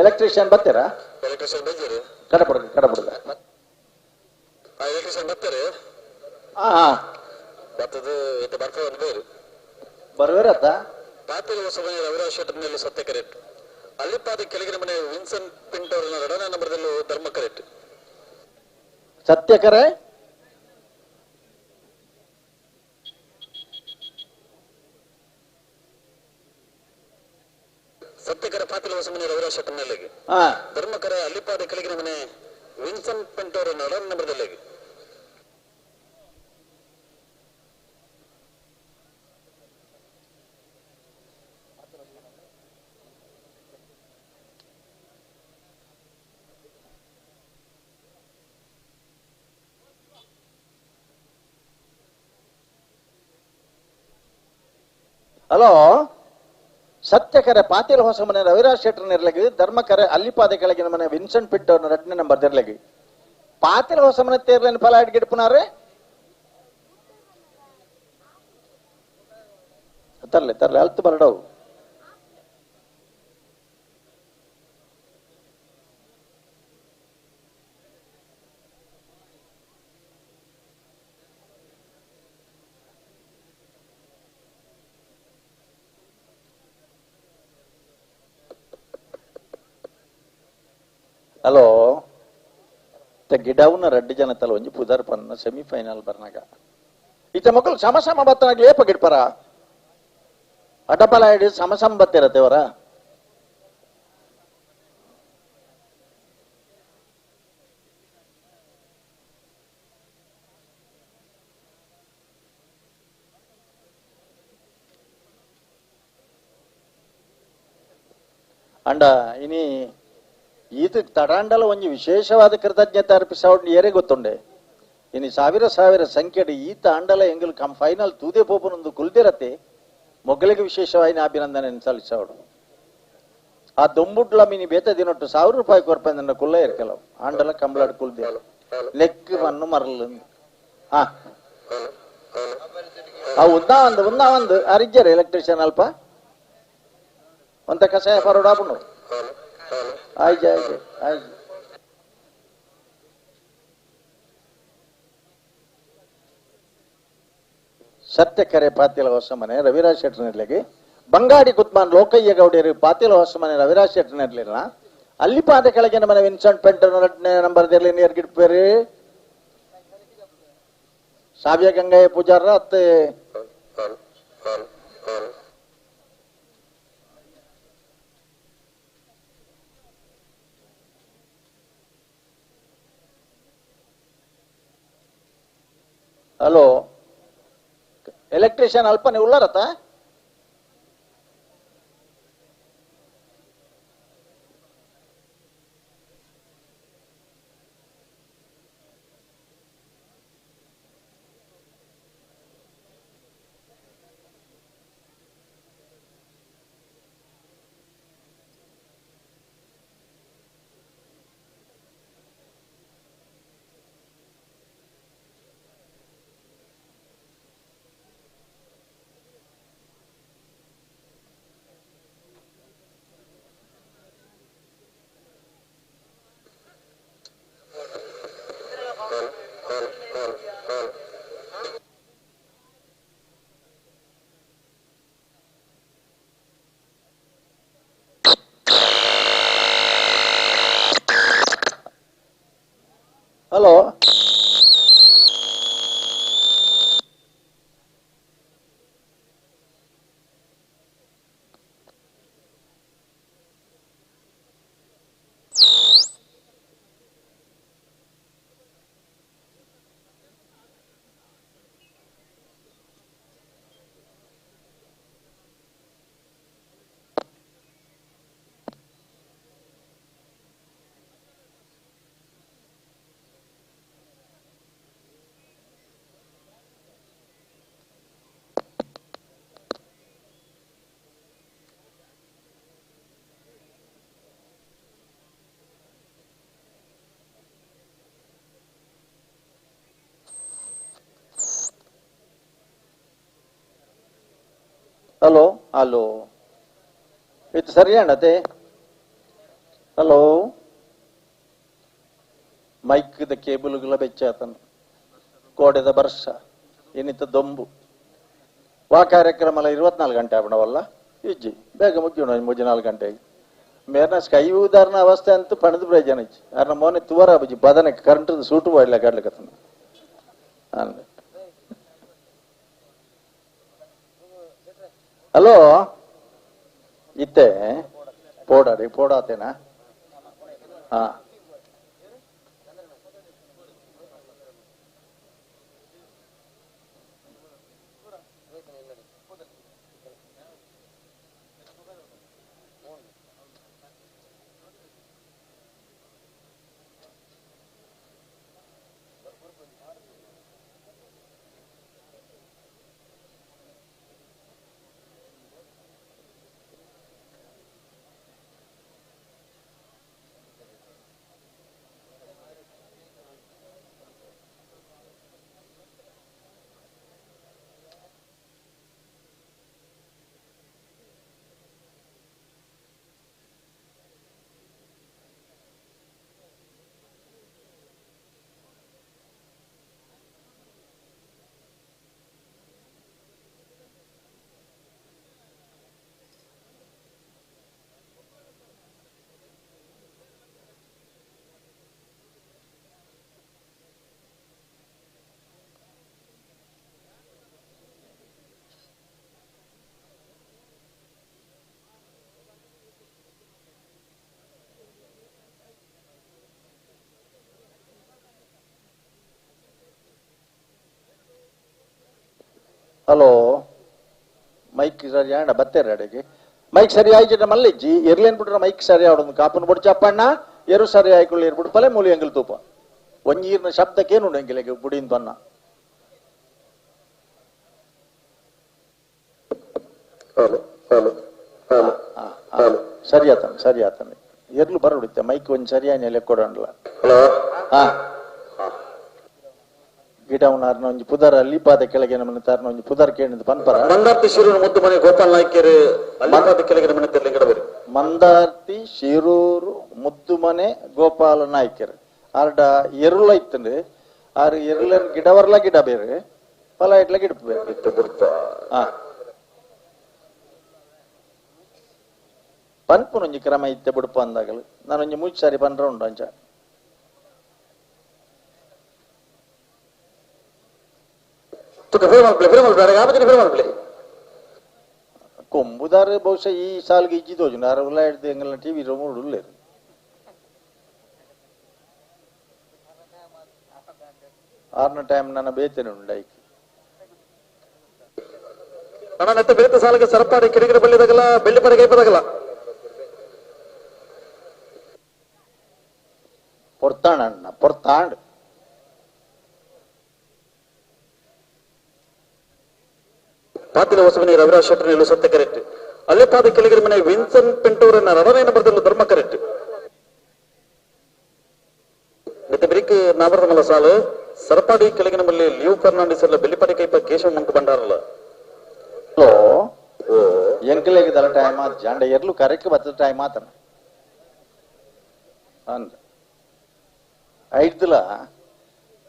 ಎಲೆಕ್ಟ್ರಿಷಿಯನ್ ಬರ್ತೀರಾ? ಕಡಪುಡ್ಗ ಕಡಪುಡ್ಗ. ಬರುವಿರತ್ತ ಸತ್ಯಕರೆ ಸತ್ಯಕರ ಪಾತಿಲ ಹೊಸಮನೆ ರವಿರಾಜ್ ಶೆಟ್ಟರ್ನಲ್ಲಿಗೆ ಧರ್ಮಕರ ಅಲ್ಲಿಪಾದ ಕೆಳಗಿನ ಮನೆ ವಿನ್ಸನ್ ಪಿಂಟೋರ ನಡನ್ ನಂಬರ್ದಲ್ಲಿಗೆ. ಹಲೋ ಸತ್ಯಕರೆ ಪಾತಿಲ ಹೊಸ ಮನೆ ರವಿರಾಜ್ ಶೆಟ್ಟರ್ ನಿರ್ಲಗಿ ಧರ್ಮಕರೆ ಅಲ್ಲಿಪಾದ ಕೆಳಗಿನ ಮನೆ ವಿನ್ಸೆಂಟ್ ಪಿಟ್ಟವ್ರನ್ನ ಎರಡನೇ ನಂಬರ್ ದಿರ್ಲಗಿ ಪಾತಿಲ ಹೊಸ ಮನೆ ತೇರ್ಲೇನು ಫಲ ಇಟ್ಗಿಡ್ಪುನಾರೆ ತರ್ಲೆ ತರ್ಲೆ ಅಲ್ತು ಬರಡವು. ಹಲೋ ಗಿಡವುನ ರಡ್ಡು ಜನ ತಲ ಒಂಜಿ ಪುದರ್ ಪನ್ನ ಸೆಮಿಫೈನಲ್ ಬರ್ನಾಗ ಇತ್ತ ಮಕ್ಕಳು ಸಮ ಸಮ ಬತ್ತನಾಗ ಏಪ ಗಿಡ್ಪರ ಅಡಬಲ ಹಿಡಿದು ಸಮ ಸಮ ಬತ್ತಿರತ್ತೇವರ. ಅಂಡ ಇನಿ ಈತ ತಡಾಂಡಲ ಒಂಜಿ ವಿಶೇಷವಾದ ಕೃತಜ್ಞತೆ ಅರ್ಪಿಸವಡ್ ಏರೇ ಗೊತ್ತುಂಡೆ ಇನಿ ಸಾವಿರ ಸಾವಿರ ಸಂಖ್ಯೆಡ್ ಈತ ಅಂಡಲ ಎಂಗಲ್ ಕಮ್ ಫೈನಲ್ ತೂದೆ ಪೋಪನೊಂದು ಕುಲ್ದಿರತ್ತೆ ಮೊಗ್ಗಲಿಗೆ ವಿಶೇಷವಾಗಿ ಅಭಿನಂದನೆ ಸಲ್ಲಿಸವಡು. ಆ ದೊಂಬುಡ್ಲ ಮಿನಿ ಬೇತ ದಿನೊಟ್ಟು 1000 ರೂಪಾಯಿ ಕೊರ್ಪಂದ ಕುಲ್ಲ ಇರ್ಕೆಲವು ಆಂಡಲ ಕಂಬಳಾಡ್ ಕುಲ್ದೆ ಲೆಕ್ ಮಣ್ಣು ಮರಲ್. ಹಾ ಉಂದಾ ಒಂದು ಉಂದಾ ಒಂದು ಅರಿಜ್ಜರ್ ಎಲೆಕ್ಟ್ರಿಷಿಯನ್ ಅಲ್ಪ ಒಂತ ಕಷಾಯ ಫಾರ್ವರ್ಡ್ ಆಪುಂಡು. ಆಯ್ತು ಆಯ್ತು ಆಯ್ತು. ಸತ್ಯಕರೆ ಪಾತಿಲ ಹೊಸಮನೆ ರವಿರಾಜ್ ಶೆಟ್ಟರ್ನಿರ್ಲಿಗೆ ಬಂಗಾಡಿ ಕುತ್ಮಾನ್ ಲೋಕಯ್ಯ ಗೌಡರು ಪಾತಿಲ ಹೊಸಮನೆ ರವಿರಾಜ್ ಶೆಟ್ಟರ್ನಿರ್ಲಿಲ್ಲ ಅಲ್ಲಿ ಪಾದ ಕೆಳಗಿನ ಮನೆ ವಿನ್ಸೆಂಟ್ ಪೆಂಟರ್ ಎರಡನೇ ನಂಬರ್ ದಿರ್ಲಿ ನೀರ್ ಗಿಡ್ಪೇರಿ ಸಾವಿಯ ಗಂಗಯ್ಯ ಪೂಜಾರ ಅತ್ತೆ ಹಲೋ ಎಲೆಕ್ಟ್ರಿಷಿಯನ್ ಅಲ್ಪನೆ ಉಳ್ಳಾರತ್ತ? Hello hello ಇದು ಸರಿ ಅಣ್ಣತೆ. ಹಲೋ ಮೈಕ್ದ ಕೇಬಲ್ಗಳ ಬೆಚ್ಚಾತನು ಕೋಡೆದ ಬರ್ಷ ಏನಿತ್ತ ದೊಂಬು ವಾ ಕಾರ್ಯಕ್ರಮ 24 ಗಂಟೆ ಆಪಣವಲ್ಲ ಇಜ್ಜಿ ಬೇಗ ಮುಗಿಯೋಣ 3-4 ಗಂಟೆಗೆ ಮೇರ್ನ ಸ್ಕೈ ಉದಾಹರಣ ಅವಸ್ಥೆ ಅಂತ ಪಣದ ಪ್ರಯೋಜನ ಇಜ್ಜಿ ಅರ್ನ ಮೋನೆ ತುವರ ಬುಜ್ಜಿ ಬದನೆ ಕರೆಂಟ್ ಸೂಟು ಹೋಯ್ಲ ಕಡ್ಲಿಕತ್ತನ. ಹಲೋ ಇತ್ತೆ ಪೋಡಾಡಿ ಪೋಡಾತೇನಾ? ಹಾ ಹಲೋ ಮೈಕ್ ಸರಿ ಆಂಡ ಬತ್ತೇರ ಅಡೆಗೆ ಮೈಕ್ ಸರಿ ಆಯ್ತು ಮಲ್ಲಿಜ್ಜಿ ಎರ್ಲೇನ್ ಬಿಟ್ರೆ ಮೈಕ್ ಸರಿ ಆಡೋದು ಕಾಪುನ ಬುಡ್ಚ ಅಪ್ಪಣ್ಣ ಎರು ಸರಿ ಆಯ್ಕೊಳ್ಳಿ ಎರ್ ಬಿಡ್ಪಲೆ ಮೂಲಿ ಎಂಗಲ್ ತೂಪ ಒಂಜೀರ್ನ ಶಬ್ದಕ್ಕೇನು ಎಂಗಿಲೆಗೆ ಬುಡಿನ್ ತನ್ನ. Hello hello hello hello ಸರಿ ಆತನ ಸರಿ ಆತನ ಎರ್ಲು ಬರೋಡುತ್ತೆ ಮೈಕ್ ಒಂದ್ ಸರಿಯಾಗಿ ಲೆಕ್ಕೊಡಲ್ಲ. ಹಲೋ ಹಾ ಗಿಡವನಾರ್ನ ಒಂಜಿ ಪುದರ್ ಅಲ್ಲಿಪಾದ ಕೆಳಗೆ ನಮ್ಮನೆ ತಾರ್ನ ಒಂಜಿ ಪುದರ್ ಕೇಳಿದ ಪನ್ಪರ. ಮಂದಾರ್ತಿ ಶಿರೂರು ಮುದ್ದು ಮನೆ ಗೋಪಾಲ್ ನಾಯ್ಕರು ಅಲ್ಲಿಪಾದ ಕೆಳಗೆ ನಮ್ಮನೆ ತೆರಳಿ. ಮಂದಾರ್ತಿ ಶಿರೂರು ಮುದ್ದು ಮನೆ ಗೋಪಾಲ ನಾಯ್ಕರು ಆರ್ಡ ಎರುಳ ಇತ್ತಂದ್ರೆ ಆರು ಎರುಳ ಗಿಡವರ್ಲ ಗಿಡ ಬೇರೆ ಫಲ ಇಟ್ಲ ಗಿಡ ಬೇರೆ. ಹಾ ಪನ್ಪುನೊಂಜಿ ಕ್ರಮ ಇತ್ತೆ ಬುಡುಪ ಅಂದಾಗಲು ನಾನೊಂಜಿ ಮೂಜಿ ಸಾರಿ ಪನ್ರ ಉಂಡು ಅಂಚ. ಕೊಂಬುದಾರ ಬಹುಶಃ ಈ ಸಾಲ್ಗೆ ಇಜ್ಜಿ ತೋಜುಂಡು ಆರ ಉಲ್ಲ ಹಿಡ್ದು ಎಂಗಲ್ನ ಟಿವಿ ಮೂಡು ಉಲ್ಲೇರು. ಆರ್ನ ಟೈಮ್ ನನ್ನ ಬೇತೇನೆ ಉಂಡು ಐಕ್. ಅಣ್ಣ ನೆತ್ತ ಬೇತ ಸಾಲಿಗೆ ಸರಪಾಡಿ ಕಿಡಿಗಿಡ ಬಳ್ಳಿದಾಗಲ್ಲ ಬೆಳ್ಳಿಪಡೆ ಕೈಪದಾಗಲ್ಲ ಪೊರ್ತಾಣ ಅಣ್ಣ ಪೊರ್ತಾಂಡ್. ಪಾತಿಲ ಹೊಸಮನೆ ರವಿರಾಜ್ ಶೆಟ್ಟರ್ ನಿಲ್ಲು ಸತ್ಯ ಕರೆಕ್ಟ್. ಅಲ್ಲಿಪಾದ ಕೆಳಗಿನ ಮನೆ ವಿನ್ಸನ್ ಪಿಂಟೋರನ್ನ ರಡನೇನ ಬರೆದಲ್ಲ ಧರ್ಮ ಕರೆಕ್ಟ್. ಮತ್ತೆ ಬ್ರಿಕ್ ನಾಮರದಮಲ್ಲ ಸಾಲು ಸರಪಾಡಿ ಕೆಳಗಿನ ಮಲ್ಲಿ ಲಿಯೋ ಫರ್ನಾಂಡಿಸ್ ಎಲ್ಲ ಬೆಳ್ಳಿಪಾಡಿ ಕೈಪ ಕೇಶವ ಮಂಕು ಬಂಡಾರಲ್ಲ. ಹಲೋ ಎಂಕಲೆಗೆ ಟೈಮ್ ಆತ ಜಾಂಡ ಎರ್ಲು ಕರೆಕ್ಟ್ ಬರ್ತದ ಟೈಮ್ ಆತನ ಅಂದ ಐಡ್ದಲ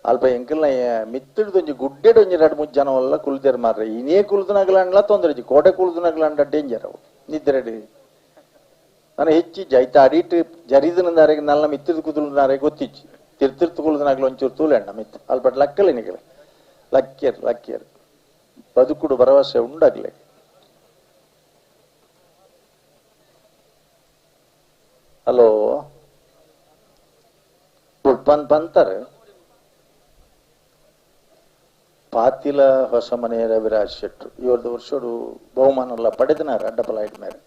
ಅಲ್ಪ ಎಂಕಲ್ನ ಮಿತ್ತಿಡ್ದೊಂಜಿ ಗುಡ್ಡೆಡೊಂಜಿ ಎರಡು ಮೂರು ಜನ ಎಲ್ಲ ಕುಲ್ದೇರ್ ಮಾರ್ರೆ ಇನ್ನೇ ಕುಲ್ದನಾಗ್ಲಂಡ್ಲ ತೊಂದರೆ ಇಜ್ಜಿ ಕೋಟೆ ಕುಲ್ದನಾಗ್ಲಂಡ ಡೇಂಜರ್ ಅವು ನಿದ್ರೆಡಿ ನಾನು ಹೆಚ್ಚು ಐತ ಅಡಿಟ್ ಜರಿದನಂದಾರೆ ನಲ್ಲ ಮಿತ್ತಿರ್ದು ಕುದುಲನಾರೆ ಗೊತ್ತಿಚ್ಚಿ ತಿರ್ತಿರ್ತು ಕುಲ್ದನಾಗ್ಲ ಒಂಚೂರು ತೂಲೆಣ್ಣ ಮಿತ್ ಅಲ್ಪ ಲಕ್ಕಲೆ ನಿಗಲೆ ಲಕ್ಕಿಯರ್ ಲಕ್ಕಿಯರ್ ಬದುಕುಡು ಭರವಸೆ ಉಂಡಾಗ್ಲೆ. ಹಲೋ ಪನ್ ಪಂತಾರೆ ಪಾತಿಲ ಹೊಸ ಮನೆ ರವಿರಾಜ್ ಶೆಟ್ರು ಇವ್ರದ್ದು ವರ್ಷೋಡು ಬಹುಮಾನ ಪಡೆದನಾರ ಅಡ್ಡಪಲ ಮೇಲೆ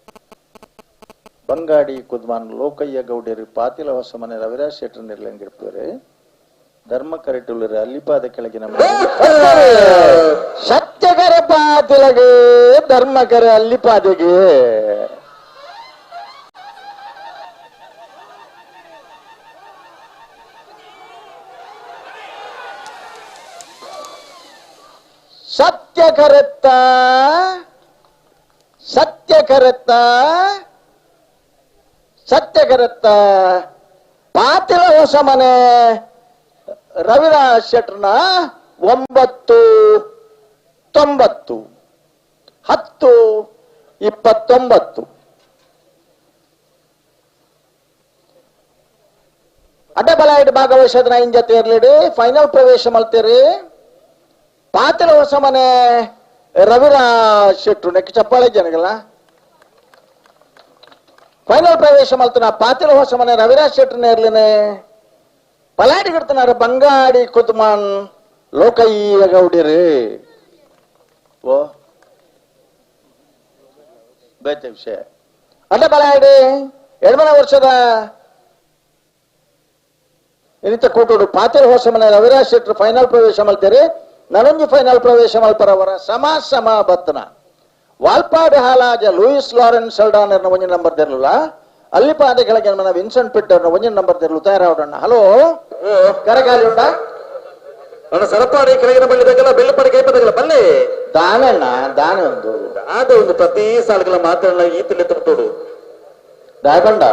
ಬಂಗಾಡಿ ಕುದ್ಮಾನ್ ಲೋಕಯ್ಯ ಗೌಡರು ಪಾತಿಲ ಹೊಸ ಮನೆ ರವಿರಾಜ್ ಶೆಟ್ರು ನಿರ್ಲಂಗಿರ್ತಾರೆ. ಧರ್ಮ ಕರೆಟುಲ್ಲರು ಅಲ್ಲಿಪಾದ ಕೆಳಗಿನ ಸತ್ಯಕರ ಪಾತಿಲಗೆ ಧರ್ಮಕರ ಅಲ್ಲಿಪಾದೆಗೆ ಸತ್ಯ ಕರೆತ್ತ ಸತ್ಯಕರತ್ತ ಸತ್ಯಕರತ್ತ ಪಾತಿಲ ಹೊಸ ಮನೆ ರವಿರಾಜ್ ಶೆಟ್ರನ 9 90 10 29. ಅಡ್ಡಬಲಾಯ್ಡ್ ಭಾಗವಹಿಸೋದ್ರ ಐನ್ ಜೊತೆ ಇರ್ಲಿಡಿ ಫೈನಲ್ ಪ್ರವೇಶ ಮಲ್ತೀರಿ. ಪಾತಿಲ ಹೊಸ ಮನೆ ರವಿರಾಜ್ ಶೆಟ್ರು ನೆಕ್ ಚಪ್ಪಾಳೆ ಜನಗಲ್ಲ ಫೈನಲ್ ಪ್ರವೇಶ ಮಲ್ತನ ಪಾತಿಲ ಹೊಸ ಮನೆ ರವಿರಾಜ್ ಶೆಟ್ರನ್ನ ಇರ್ಲಿನೇ ಪಲಾಡಿ ಕಡ್ತನಾರ ಬಂಗಾಡಿ ಕುತ್ಮಾನ್ ಲೋಕಯ್ಯ ಗೌಡಿರಿ. ಓ ಬೇತೆ ವಿಷಯ. ಅಡ್ಡ ಬಲಾಯ್ಡಿ 2ನೇ ವರ್ಷದ ಇನ್ನಿತ ಕೂಟೋಡು ಪಾತಿಲ ಹೊಸ ಮನೆ ರವಿರಾಜ್ ಶೆಟ್ರು ಫೈನಲ್ ಪ್ರವೇಶ ಮಲ್ತೀರಿ. ನನಂಜಿ ಫೈನಲ್ ಪ್ರವೇಶ ಮಲ್ಪರವರ ಸಮ ಸಮ ಬತ್ತನ ವಾಲ್ಪಾಡಿ ಹಾಲಾಜ ಲೂಯಿಸ್ ಲಾರೆನ್ಸ್ ಸಲ್ಡಾನರ್ನ ಒಂಜಿನ ನಂಬರ್ ತೆರಲಿಲ್ಲ. ಅಲ್ಲಿ ಪಾದ ಕೆಳಗೆ ಮನ ವಿನ್ಸೆಂಟ್ ಪಿಟ್ಟರ್ನ ಒಂಜಿನ ನಂಬರ್ ತೆರಲು ತಯಾರಾವಡಣ್ಣ. ಹಲೋ ಕರಗಾಲಿ ಉಂಡ ಅಣ್ಣ ಸರಪಾಡಿ ಕೆಳಗಿನ ಬಳ್ಳಿ ಬೇಕಲ್ಲ ಬೆಳ್ಳುಪಾಡಿ ಕೈಪದಗಲ್ಲ ಬಲ್ಲೆ ದಾನಣ್ಣ ದಾನ ಒಂದು ಆದ ಒಂದು ಪ್ರತಿ ಸಾಲಗಳ ಮಾತಾಡಲ್ಲ ಈ ತಿಳಿ ತೋಡು ದಾಯಬಂಡ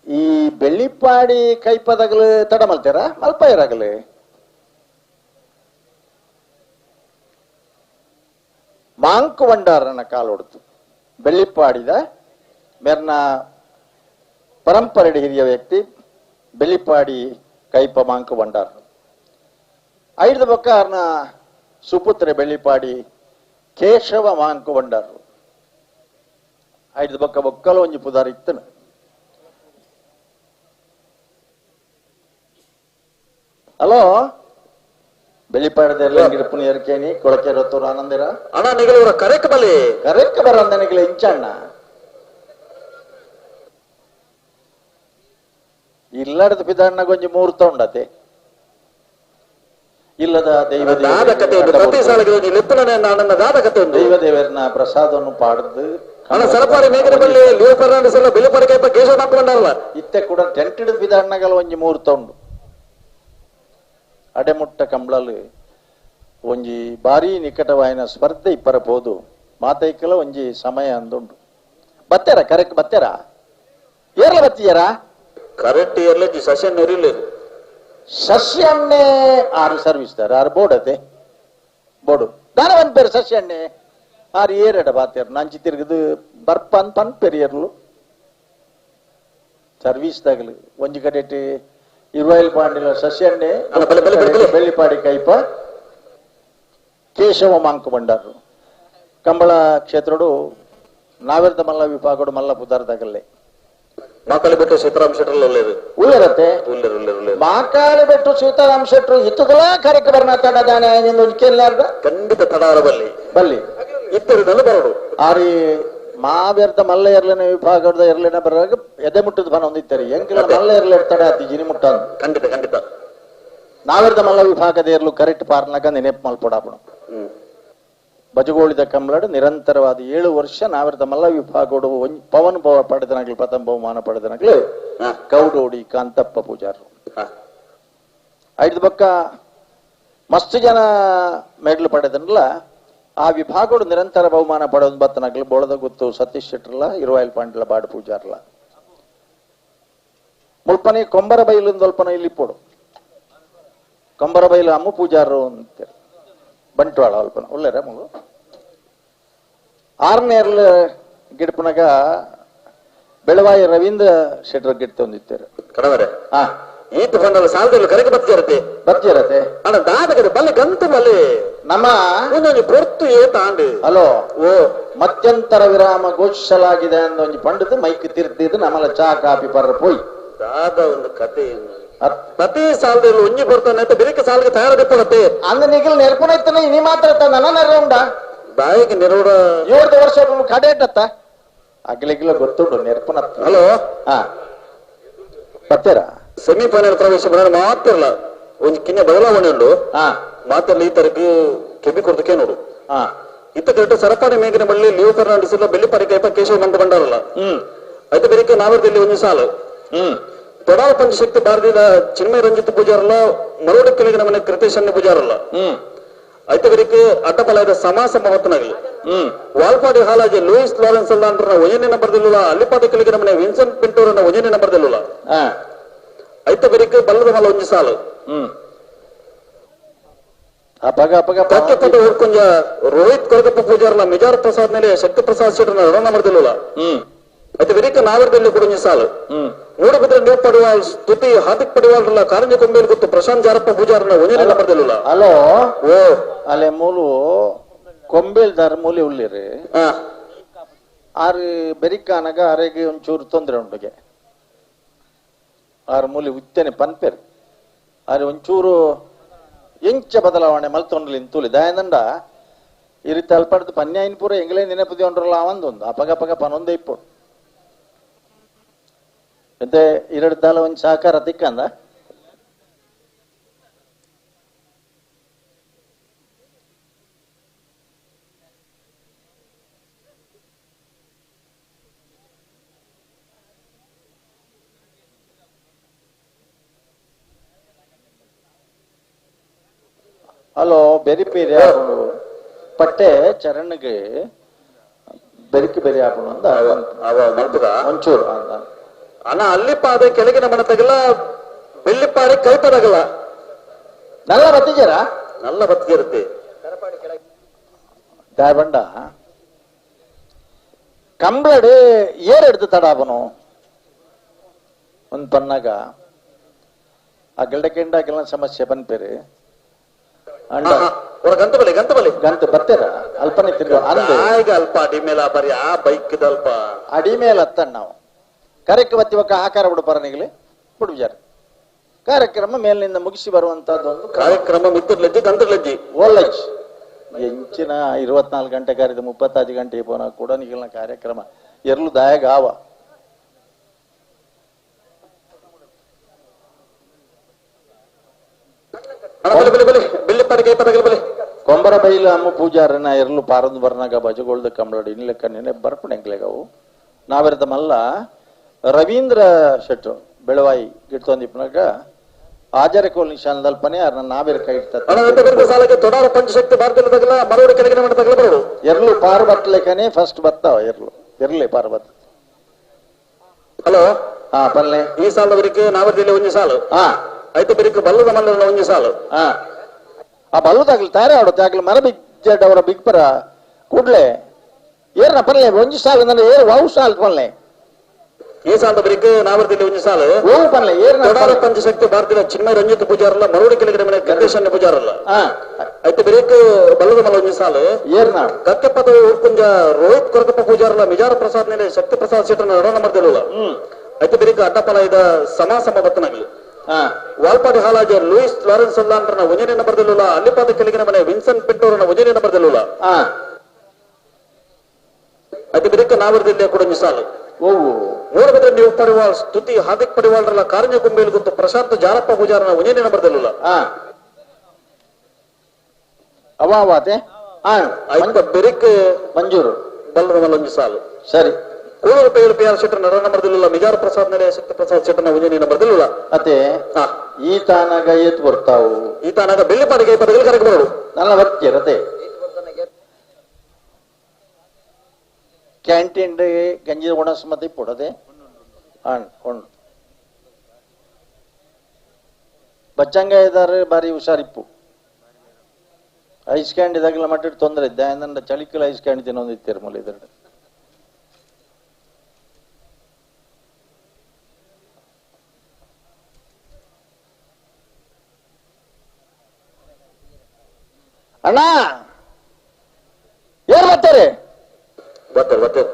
ಈ ಬೆಳ್ಳಿಪಾಡಿ ಕೈಪದಗಲು ತಡ ಮಲ್ತೀರ ಮಲ್ಪೈರಾಗಲಿ ಮಾಂಕು ಬಂಡಾರನ ಕಾಲೊಡ್ತು ಬೆಳ್ಳಿಪಾಡಿದ ಮೆರ್ನ ಪರಂಪರೆ ಹಿರಿಯ ವ್ಯಕ್ತಿ ಬೆಳ್ಳಿಪಾಡಿ ಕೈಪ ಮಾಂಕು ಬಂಡಾರ ಐದು ಬೊಕ್ಕ ಅರ್ನ ಸುಪುತ್ರೆ ಬೆಳ್ಳಿಪಾಡಿ ಕೇಶವ ಮಾಂಕು ಬಂಡಾರರು ಐದು ಬೊಕ್ಕ ಬೊಕ್ಕಲ ಒಂಜಿ ಪುದಾರ್ ಇತ್ತನು. ಹಲೋ ಬೆಳ್ಳಿಪಾಡದೆಲ್ಲ ಗಿಡಪುನಿ ಎರ್ಕೇನಿ ಕೊಳಕೆ ರತ್ತೂರು ಆನಂದಿರ ಅಣ್ಣ ನಿಗಲೂರ ಕರೆಕ್ ಬಲಿ ಕರೆಕ್ ಬರಂದ ನಿಗಲ ಇಂಚಣ್ಣ ಇಲ್ಲಡದ ಪಿದಣ್ಣ ಗೊಂಜಿ ಮೂರ್ತ ಉಂಡತೆ ಇಲ್ಲದ ದೈವ ದೈವ ದೇವರನ್ನ ಪ್ರಸಾದವನ್ನು ಪಾಡದು ಸರಪಾಡಿ ಮೇಗಿನ ಬಳ್ಳಿ ಲಿಯೋ ಫರ್ನಾಂಡಿಸ್ ಎಲ್ಲ ಬೆಳ್ಳಿಪಾಡಿ ಕೈಪ ಕೇಶವ ಹಾಕೊಂಡಾರಲ್ಲ ಇತ್ತೆ ಕೂಡ ಟೆಂಟ್ ಹಿಡಿದ ಪಿದಣ್ಣಗಲ ಒಂಜಿ ಮೂರ್ತ ಉಂಡು. ಅಡೆಮುಟ್ಟ ಕಂಬ್ಳಲು ಒಂಜಿ ಭಾರಿ ನಿಕಟವಾಯಿನ ಸ್ಪರ್ಧೆ ಇಪ್ಪರಬಹುದು ಮಾತೈಕಲ ಒಂಜಿ ಸಮಯ ಅಂದುಂಡು. ಬತ್ತೇರ ಕರೆಕ್ಟ್ ಬತ್ತೇರ ಏರ್ಲ ಬತ್ತೀಯರ ಕರೆಕ್ಟ್ ಏರ್ಲ ಸಸ್ಯ ನೆರಿಲ್ಲ ಸಸ್ಯಣ್ಣೆ ಆರು ಸರ್ವಿಸ್ ದಾರ ಆರು ಬೋರ್ಡ್ ಅದೇ ಬೋರ್ಡು ದಾನ ಒಂದ್ ಪೇರು ಸಸ್ಯಣ್ಣೆ ಆರು ಏರಡ ಬಾತೇರು ನಂಚಿ ತಿರುಗದು ಬರ್ಪನ್ ಪನ್ ಪೆರಿಯರ್ಲು ಸರ್ವಿಸ್ ತಗಲು ಒಂಜಿ ಕಡೆಟಿ ಇರುವೈಲ್ ಪಾಂಡಿಲ ಸಸ್ಯಣ್ಣೆ ಬೆಳ್ಳಿಪಾಡಿ ಕೈಪ ಕೇಶವ ಮಾಂಕು ಬಂಡಾರು ಕಂಬಳ ಕ್ಷೇತ್ರಡು ನಾವೆರ್ದ ಮಲ್ಲ ವಿಭಾಗಡು ಮಲ್ಲ ಪುದಾರ್ ತಗಲ್ಲೆ ಮಾಕಾಳಿ ಬೆಟ್ಟು ಸೀತಾರಾಮ್ ಶೆಟ್ರಲ್ಲಿ ಒಳ್ಳೇದು ಉಳ್ಳರತ್ತೆ ಉಳ್ಳೇರು ಉಳ್ಳೇರು ಉಳ್ಳೇರು ಮಾಕಾಳಿ ಬೆಟ್ಟು ಸೀತಾರಾಮ್ ಶೆಟ್ರು ಇತ್ತುಗಳ ಕಾರ್ಯಕ್ರಮ ತಡ ದಾನೆ ಕೇಳಲಾರ್ದ ಖಂಡಿತ ತಡಾರ ಬಲ್ಲಿ ಬಲ್ಲಿ ಇತ್ತರಿದಲ್ಲ ಬರೋಡು ಆರಿ ಮಾವ್ಯರ್ಥ ಮಲ್ಲ ಎರ್ಲಿನ ವಿಭಾಗದ ಎರ್ಲಿನ ಬರುವಾಗ ಎದೆ ಮುಟ್ಟದ ಬನ ಹೊಂದಿತ್ತಾರೆ ಎಂಕಿಲ ಮಲ್ಲ ಎರ್ಲ ತಡ ಅತಿ ಜಿನಿ ಮುಟ್ಟ ಖಂಡಿತ ಖಂಡಿತ ನಾವೆರ್ದ ಮಲ್ಲ ವಿಭಾಗದ ಎರ್ಲು ಕರೆಕ್ಟ್ ಪಾರ್ನಾಗ ನೆನಪು ಮಲ್ಪಡಾಪಣ ಬಜಗೋಳಿದ ಕಂಬಳಡು ನಿರಂತರವಾದ 7 ವರ್ಷ ನಾವೆರ್ದ ಮಲ್ಲ ವಿಭಾಗಡು ಪವನ್ ಪಡೆದನಾಗ್ಲಿ ಪ್ರಥಮ ಬಹುಮಾನ ಪಡೆದನಾಗ್ಲಿ ಕೌಡೋಡಿ ಕಾಂತಪ್ಪ ಪೂಜಾರರು ಐದು ಪಕ್ಕ ಮಸ್ತ್ ಜನ ಮೆಡ್ಲು ಪಡೆದನಲ್ಲ ಆ ವಿಭಾಗಡು ನಿರಂತರ ಬಹುಮಾನ ಪಡೆದ ಬತ್ತನಾಗ್ಲಿ ಬೋಳದ ಗುತ್ತು ಸತೀಶ್ ಶೆಟ್ಟರ್ಲ ಇರುವಾಯಿಲ್ ಪಾಂಡಿಲ ಬಾಡು ಪೂಜಾರ್ಲ ಮುಲ್ಪನೆ ಕೊಂಬರ ಬೈಲು ಒಂದಲ್ಪನ ಇಲ್ಲಿ ಪೋಡು ಕೊಂಬರ ಬೈಲು ಅಮ್ಮ ಪೂಜಾರರು ಅಂತಾರೆ ಬಂಟ್ವಾಳ ಅಲ್ಪನ ಒಳ್ಳೆರ ಮಗು ಆರನೇರ್ಲ ಗಿಡಪನಾಗ ಬೆಳವಾಯಿ ರವೀಂದ್ರ ಶೆಟ್ಟರ್ ಗಿಡ ತಂದಿತ್ತಾರೆ ಕಡವರೆ ಈತ ಬಂದಲ್ಲ ಸಾಲದಲ್ಲಿ ಕರೆಗೆ ಬತ್ತಿರತ್ತೆ ಬತ್ತಿರತ್ತೆ ಅಣ್ಣ ದಾದಗದೆ ಬಲ್ಲೆ ಗಂತು ಬಲ್ಲೆ ನಮ್ಮ ಒಂದೊಂದು ಪೊರ್ತು ಏತ ಆಂಡು ಹಲೋ ಓ ಮಧ್ಯಂತರ ವಿರಾಮ ಘೋಷಿಸಲಾಗಿದೆ ಅಂದ ಒಂಜಿ ಪಂಡದು ಮೈಕ್ ತಿರ್ತಿದ್ದು ನಮ್ಮಲ್ಲ ಚಾ ಕಾಪಿ ಪರ್ರ ಪೋಯ್ ದಾದ ಒಂದು ಕತೆ ಪ್ರತಿ ಸಾಲದಲ್ಲಿ ಒಂಜಿ ಬರ್ತಾನೆ ಅಂತ ಬೆಳಿಗ್ಗೆ ಸಾಲಿಗೆ ತಯಾರಾಗಿಪ್ಪಡತ್ತೆ ಅಂದ ನಿಗಲ್ ನೆರ್ಪುನೈತನ ಇನಿ ಮಾತ್ರ ನನ್ನ ನೆರ ಉಂಡ ಬಾಯಿಗೆ ನೆರವಡ 7 ವರ್ಷ ಕಡೆ ಇಟ್ಟತ್ತ ಅಗಲಿಗಿಲ್ಲ ಗೊತ್ತುಂಡು ನೆರ್ಪುನತ್ತ ಹಲೋ ಹಾ ಬತ್ತೀರಾ ಸೆಮಿಫೈನಲ್ ಪ್ರವೇಶ ಬಂದ್ರೆ ಮಾತ್ರ ಒಂದು ಕಿನ್ನ ಬದಲಾವಣೆ ಉಂಡು ಮಾತ್ರ ಈ ತರಕ್ಕೆ ಕೆಬಿ ಕೊಡ್ತಕ್ಕೆ ನೋಡು ಇತ್ತ ಕರೆಕ್ಟ್ ಸರಪಾಡಿ ಮೇಗಿನ ಬಳ್ಳಿ ಲಿಯೋ ಫರ್ನಾಂಡಿಸ್ ಇಲ್ಲ ಬೆಳ್ಳಿಪಾಡಿ ಕೈಪ ಕೇಶವ ಮಂತ ಬಂಡಾರಲ್ಲ అయితే ಬೆಳಿಗ್ಗೆ ನಾವರ್ದಲ್ಲಿ ಒಂದು ಸಾಲು ತೊಡಾಲ ಪಂಚಶಕ್ತಿ ಭಾರತೀಯ ಚಿನ್ಮಯ ರಂಜಿತ್ ಪೂಜಾರಲ್ಲ ಮರೋಡಿ ಕೆಳಗಿನ ಮನೆ ಕೃತೇಶ್ ಅನ್ನ ಪೂಜಾರಲ್ಲ ಐತಗರಿಗೆ ಅಡ್ಡಬಲದ ಸಮಾಸಮ ಹೊತ್ತನಾಗಲಿ. ವಾಲ್ಪಾಡಿ ಹಾಲಾಜೆ ಲೂಯಿಸ್ ಲಾರೆನ್ಸ್ ಅಲ್ಲಾಂಡ್ರನ ಒಂಜನೇ ನಂಬರ್ದಲ್ಲುಲ್ಲ ಅಲ್ಲಿಪಾದ ಕೆಳಗಿನ ಮನೆ ವಿನ್ಸೆಂಟ್ ಪಿಂಟೋರನ ಒಂಜನೇ ನಂಬರ್ದಲ್ಲುಲ್ಲ. ಐತಗರಿಗೆ ಬಲ್ಲದ ಮಲ್ಲ ಒಂಜಿ ಸಾಲು. ಕಕ್ಕೆಪದ ಊರ್ಕುಂಜ ರೋಹಿತ್ ಕೊರಗಪ್ಪ ಪೂಜಾರ್ಲ ಮಿಜಾರ್ ಪ್ರಸಾದ್ ಮೇಲೆ ಶಕ್ತಿ ಪ್ರಸಾದ್ ಶೆಟ್ಟರ್ನ ಎರಡನೇ ನಂಬರ್ದಲ್ಲುಲ್ಲ. ಐತಗರಿಗೆ ನಾವರದಲ್ಲಿ ಕೂಡ ಒಂಜಿ ಸಾಲು. ಮೂಡಬಿದ್ರೆ ನೀವು ಪಡಿವಾಳ್ ಸ್ತುತಿ ಹಾರ್ದಿಕ್ ಪಡಿವಾಳ್ರಲ್ಲ ಕಾರಂಜಿ ಕೊಂಬೇಲ್ ಗೊತ್ತು ಪ್ರಶಾಂತ್ ಜಾರಪ್ಪ ಪೂಜಾರನ ಒಂಜನೇ ನಂಬರ್ದಲ್ಲುಲ್ಲ. ಹಲೋ ಓ ಅಲೆ ಮೂಲು ಕೊಂಬೇಲ್ದಾರ ಮೂಲೆ ಉಳ್ಳಿರಿ ಆರು ಬೆರಿಕಾನಗ ಅರೆಗೆ ಒಂಚೂರು ತೊಂದರೆ ಉಂಡುಗೆ ಆರು ಮೂಲೆ ಉತ್ತೇನೆ ಪನ್ಪೇರು ಆರೆ ಒಂಚೂರು ಎಂಚ ಬದಲಾವಣೆ ಮಲ್ತೊಂಡ್ಲಿ ತೂಲಿ ದಯದಂಡ ಈ ರೀತಿ ಅಲ್ಪಡ್ದು ಪನ್ಯಾಯಿನ ಪೂರ ಎಂಗ್ಲೇ ನೆನಪುದಿ ಉಂಡ್ರಲ್ಲ ಒಂದೊಂದು ಅಪಗ ಪಗ ಪನೊಂದೇ ಇಪ್ಪು ಮತ್ತೆ ಎರಡು ದಾಲ ಒಂದು ಸಹಕಾರ ತಿಕ್ಕಂದ ಹಲೋ ಬೆರಿ ಪೇರಿ ಆಪುಂಡು ಪಟ್ಟೆ ಚರಣ್ಗೆ ಬೆರಿಕೆ ಬೆರಿ ಆಪುಂಡು ಅಂದ ಒಂಚೂರು ಅಂದ ಅಣ್ಣ ಅಲ್ಲಿ ಪಾದ ಕೆಳಗಿನ ಮನೆ ತಗಲ ಬೆಳ್ಳಿಪಾಡಿ ಕೈ ತಗಲ ನಲ್ಲ ಬತ್ತಿಜರ ನಲ್ಲ ಬತ್ತಿರುತ್ತೆ ದಾಯಬಂಡ ಕಂಬ್ಳಡು ಏರ್ ಎಡ್ದು ತಡಾಪನು ಒಂದು ಪನ್ನಾಗ ಆ ಗಿಲ್ಡಕೆಂಡ ಕೆಲ ಸಮಸ್ಯೆ ಪನ್ಪೇರು ಅಂಡ ಗಂತ ಬಲಿ ಗಂತ ಬಲಿ ಗಂತ ಬರ್ತೀರ ಅಲ್ಪನೆ ತಿರ್ಗ ಈಗ ಅಲ್ಪ ಅಡಿ ಮೇಲೆ ಬರೀ ಆ ಬೈಕ್ ಅಲ್ಪ ಅಡಿ ಮೇಲೆ ಹತ್ತಣ್ಣ ನಾವು ಕಾರ್ಯಕ್ರಮ ಬತ್ತಿವಕ್ಕ ಆಕಾರ ಬಿಡು ಪರನಿಗಲಿ ಬಿಡು ಕಾರ್ಯಕ್ರಮ ಮೇಲಿನಿಂದ ಮುಗಿಸಿ ಬರುವಂತಹದ್ದು ಒಂದು ಕಾರ್ಯಕ್ರಮ ಮಿತ್ರಲಜ್ಜಿ ಗಂತ್ರಲಜ್ಜಿ ಓಲಜ್ಜಿ ಎಂಚಿನ 24 ಗಂಟೆ ಕಾರ್ಯದ 35 ಗಂಟೆ ಪೋನ ಕೂಡ ನಿಗಲ್ನ ಕಾರ್ಯಕ್ರಮ ಎರ್ಲು ದಾಯಗಾವ ಕೊಂಬರ ಬೈಲು ಅಮ್ಮ ಪೂಜಾರನ ಎರ್ಲು ಪಾರಂದು ಬರ್ನಾಗ ಬಜಗೋಳ್ದ ಕಂಬಳಡಿ ಇನ್ಲೆಕ್ಕ ನೆನೆ ಬರ್ಪುಂಡು ಎಂಕ್ಲೆಗವು ನಾವೆರ್ದ ಮಲ್ಲ ರವೀಂದ್ರ ಶೆಟ್ರು ಬೆಳವಾಯಿ ಗಿಡ್ತೊಂದಿಪ್ಪನಾಗ ಆಜಾರ ಕೋಲ್ ನಿಶಾನದಲ್ಪನೆ ಅರ್ನ ನಾವೆರ್ ಕೈ ತೊಡಾರ ಪಂಚಶಕ್ತಿ ಭಾರತದಲ್ಲಿ ಮರೋಡು ಕೆಳಗಿನ ತಗಲ ಬರೋಡು ಎರ್ಲು ಪಾರು ಬರ್ತಲೇಕನೆ ಫಸ್ಟ್ ಬರ್ತಾವ ಎರ್ಲು ಎರ್ಲೆ ಪಾರು ಬತ್ತ. ಹಲೋ ಹಾ ಪಲ್ಲೆ ಈ ಸಾಲದವರಿಗೆ ನಾವರ್ದಲ್ಲಿ ಒಂಜಿ ಸಾಲು ಐತೆ ಬೆರಿಕ್ ಬಲ್ಲದ ಮಲ್ಲದ ಒಂಜಿ ಸಾಲು ಆ ಬಲ್ಲದಾಗ್ಲಿ ತಾರೆ ಆಡೋ ತಾಗ್ಲಿ ಮರ ಬಿಗ್ ಅವರ ಬಿಗ್ ಪರ ಕೂಡ್ಲೆ ಏರ್ನ ಪಲ್ಲೆ ಒಂಜಿ ಸಾಲು ಅಂದ್ರೆ ಏರ್ ವಾವು ಸಾಲು ಪಲ್ಲೆ ಈ ಸಾಲದ ಬರಿಕ್ ನಾವರ್ದಲ್ಲಿ ಒಂಜಿ ಸಾಲು ತೊಡಾರ ಪಂಚಶಕ್ತಿ ಭಾರತೀಯ ಚಿನ್ಮಯ ರಂಜಿತ್ ಪೂಜಾರಲ್ಲ ಮರೋಡಿ ಕೆಳಗಡೆ ಮನೆ ಗಂಗೇಶಣ್ಣ ಪೂಜಾರಲ್ಲ ಐತೆ ಬೆರಿಕ್ ಬಲ್ಲದ ಮಲ್ಲ ಒಂಜಿ ಸಾಲು ಏರ್ನ ಕಕ್ಕೆಪದ ಊರ್ಕುಂಜ ರೋಹಿತ್ ಕೊರಗಪ್ಪ ಪೂಜಾರಲ್ಲ ಮಿಜಾರ ಪ್ರಸಾದ್ ಮೇಲೆ ಶಕ್ತಿ ಪ್ರಸಾದ್ ಶೆಟ್ಟರ್ನ ಎರಡನೇ ನಂಬರ್ದಲ್ಲ. ಐತೆ ಬೆರಿಕ್ ಅಡ್ಡಪಲ ಇದ ಸಮಾಸಮ ಬತ್ತನಾಗಲಿ ವಾಲ್ಪಾಡಿ ಹಾಲಾಜೆ ಲೂಯಿಸ್ ಲಾರೆನ್ಸ್ ಅಲ್ಲಾಂಡ್ರನ ಒಂಜನೇ ನಂಬರ್ದಲ್ಲುಲ್ಲ ಅಲ್ಲಿಪಾದ ಕೆಳಗಿನ ಮನೆ ವಿನ್ಸೆಂಟ್ ಪಿಂಟೋರನ ಒಂಜನೇ ನಂಬರ್ದಲ್ಲುಲ್ಲ. ಐತೆ ಬೆರಿಕ್ ನಾವರ್ದಲ್ಲಿ ಕೂಡ ಒಂಜಿ ಸಾಲು. ಮೂಡಬಿದ್ರೆ ನೀವು ಪಡಿವಾಳ್ ಸ್ತುತಿ ಹಾರ್ದಿಕ್ ಪಡಿವಾಳ್ರಲ್ಲ ಕಾರಂಜಿ ಕೊಂಬೇಲು ಗೊತ್ತು ಪ್ರಶಾಂತ್ ಜಾರಪ್ಪ ಪೂಜಾರನ ಒಂಜನೇ ನಂಬರ್ದಲ್ಲುಲ್ಲ. ಅವಾವಾತೆ ಐತ ಬೆರಿಕ್ ಮಂಜೂರು ಬಲ್ಲದ ಮಲ್ಲೊಂಜಿ ಸಾಲು. ಸರಿ ಕೂಳೂರು ಪೇರು ಪಿ ಆರ್ ಶೆಟ್ಟರ್ ನರ ನಂಬರ್ದಲ್ಲುಲ್ಲ ಮಿಜಾರ್ ಪ್ರಸಾದ್ ನೆಲೆ ಶಕ್ತಿ ಪ್ರಸಾದ್ ಶೆಟ್ಟರ್ನ ಒಂಜನೇ ನಂಬರ್ದಲ್ಲುಲ್ಲ. ಅದೇ ಈ ತಾನಾಗ ಏತ್ ಬರ್ತಾವು ಈ ತಾನಾಗ ಬೆಳ್ಳಿಪಾಡಿಗೆ ಪದಗಳು ಕರೆಕ್ ಬರೋಡು ನನ್ನ ಬರ್ತೀರತೆ ಕ್ಯಾಂಟೀನ್ ಗಂಜಿ ಉಣಸ್ ಮತ್ತೆ ಇಪ್ಪುಡದೆ ಉಂಡು ಬಚ್ಚಂಗ ಇದ್ದಾರೆ ಬಾರಿ ಹುಷಾರಿಪ್ಪು ಐಸ್ ಕ್ಯಾಂಡಿ ಇದಾಗಲ ಮಟ್ಟಿಟ್ಟು ತೊಂದರೆ ಇದ್ದೆ ಅಂದ್ರೆ ಚಳಿಕಲ ಐಸ್ ಕ್ಯಾಂಡಿ ತಿನ್ನೊಂದಿತ್ತೀರ ಮೂಲೆ ಇದ್ರ ಅಣ್ಣ ಏನ್ ಬರ್ತಾರೆ ಬರ್ತಾರೆ ಬರ್ತಾರೆ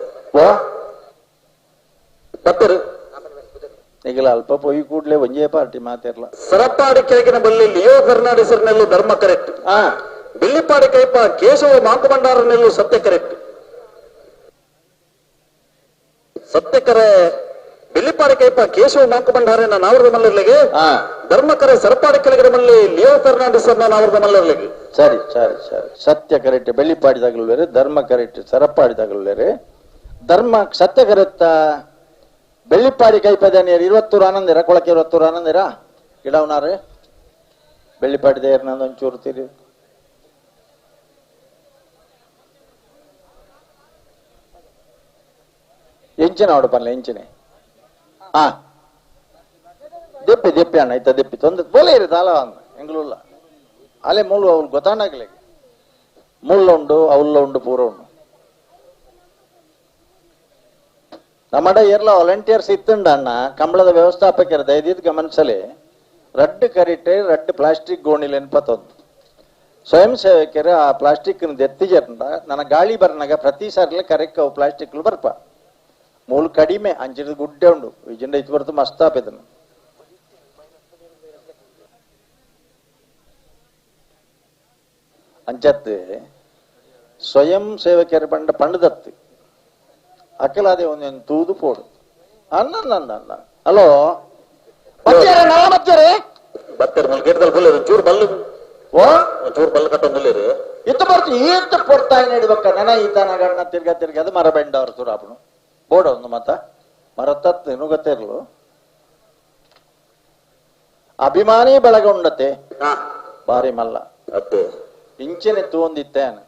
ಬರ್ತಾರೆ ಈಗಲ ಅಲ್ಪ ಪೊಯ್ ಕೂಡ್ಲೆ ಒಂಜೇ ಪಾರ್ಟಿ ಮಾತಿರ್ಲ. ಸರಪಾಡಿ ಕೆಳಗಿನ ಬಲ್ಲಿ ಲಿಯೋ ಫೆರ್ನಾಂಡಿಸರ್ನೆಲ್ಲು ಧರ್ಮ ಕರೆಕ್ಟ್, ಬಿಲ್ಲಿಪಾಡಿ ಕೈಪ ಕೇಶವ ಮಾಂಕುಭಂಡಾರನೆಲ್ಲು ಸತ್ಯ ಕರೆಕ್ಟ್. ಸತ್ಯಕರೆ ಬಿಲ್ಲಿಪಾಡಿ ಕೈಪ ಕೇಶವ ಮಾಂಕುಭಂಡಾರನ ನಾವರದ ಮಲ್ಲರ್ಲಿಗೆ, ಧರ್ಮಕರೆ ಸರಪಾಡಿ ಕೆಳಗಿನ ಮಲ್ಲಿ ಲಿಯೋ ಫೆರ್ನಾಂಡಿಸರ್ನ ನಾವರದ ಮಲ್ಲರ್ಲಿಗೆ. ಸರಿ ಸರಿ ಸರಿ ಸತ್ಯ ಕರೆಕ್ಟ್ ಬೆಳ್ಳಿಪಾಡಿ ತಗಲುವೇರೆ, ಧರ್ಮ ಕರೆಕ್ಟ್ ಸರಪಾಡಿ ತಗಲುವೇರೆ, ಧರ್ಮ ಸತ್ಯ ಕರೆಕ್ತ ಬೆಳ್ಳಿಪಾಡಿ ಕೈಪದಾನಿಯರು 20 ಆನಂದಿರ ಕೊಳಕೆ 20 ಆನಂದಿರ ಗಿಡವನಾರು ಬೆಳ್ಳಿಪಾಡಿ ದೇರ್ನಂದು ಒಂಚೂರು ತೀರಿ ಎಂಚಿನ ಅವಡು ಪನ್ಲೆ ಎಂಚಿನೆ ಆ ದೆಪ್ಪೆ ದೆಪ್ಪೆ ಅಣ್ಣ ಇತ್ತ ದೆಪ್ಪಿ ತೊಂದರೆ ಬೋಲೆ ಇರು ತಾಲ ಎಂಗ್ಲುಲ್ಲ ಅಲೆ ಮುಳ್ಳು ಅವ್ಲು ಗೊತ್ತಾಂಡಾಗಲೇ ಮುಳ್ಳು ಉಂಡು ಅವಲ್ಲ ಉಂಡು ಪೂರ ಉಂಡು ನಮ್ಮಡ ಏರ್ಲ ವಾಲಂಟಿಯರ್ಸ್ ಇತ್ತುಂಡ ಅಣ್ಣ ಕಂಬಳದ ವ್ಯವಸ್ಥಾಪಕರ ದಯದೀದ್ ಗಮನಿಸಲಿ ರಡ್ಡು ಕರಿಟೆ ರಡ್ಡು ಪ್ಲಾಸ್ಟಿಕ್ ಗೋಣಿಲ್ ಎನ್ಪತ್ತೊಂದು ಸ್ವಯಂ ಸೇವಕರು ಆ ಪ್ಲಾಸ್ಟಿಕ್ ಎತ್ತಿಜರ್ಂಡ ನನ್ನ ಗಾಳಿ ಬರ್ನಾಗ ಪ್ರತಿ ಸಾರಿಲ ಕರೆಕ್ಟ್ ಅವು ಪ್ಲಾಸ್ಟಿಕ್ ಬರ್ಪ ಮೂಲು ಕಡಿಮೆ ಅಂಚಿದ ಗುಡ್ಡೆ ಉಂಡು ವಿಜಿಂಡ ಇತ್ತು ಬರ್ತು ಮಸ್ತ್ ಆಪೆದನು ಅಂಚತ್ತು ಸ್ವಯಂ ಸೇವಕರು ಪಂಡ ಪಂಡದತ್ತು ಅಕ್ಕಲಾದೆ ಒಂದೊಂದು ತೂದು ಪೋಡು ಅನ್ನ ಅನ್ನ ಹಲೋ ಇತ್ತು ಬರ್ತು ಈತ ಪೊರ್ತಾಯಿ ನೀಡ್ಬೇಕ ನೆನ ಈತನ ಗಣ್ಣ ತಿರ್ಗ ತಿರ್ಗದು ಮರ ಬೆಂಡವ್ರ ತುರಾಪನು ಬೋಡ ಒಂದು ಮತ ಮರ ತತ್ತು ಇನ್ನು ಗೊತ್ತಿರ್ಲು ಅಭಿಮಾನಿ ಬಳಗ ಉಂಡತೆ ಬಾರಿ ಮಲ್ಲ ಇಂಚಿನ ತೂಂದಿತ್ತೇನು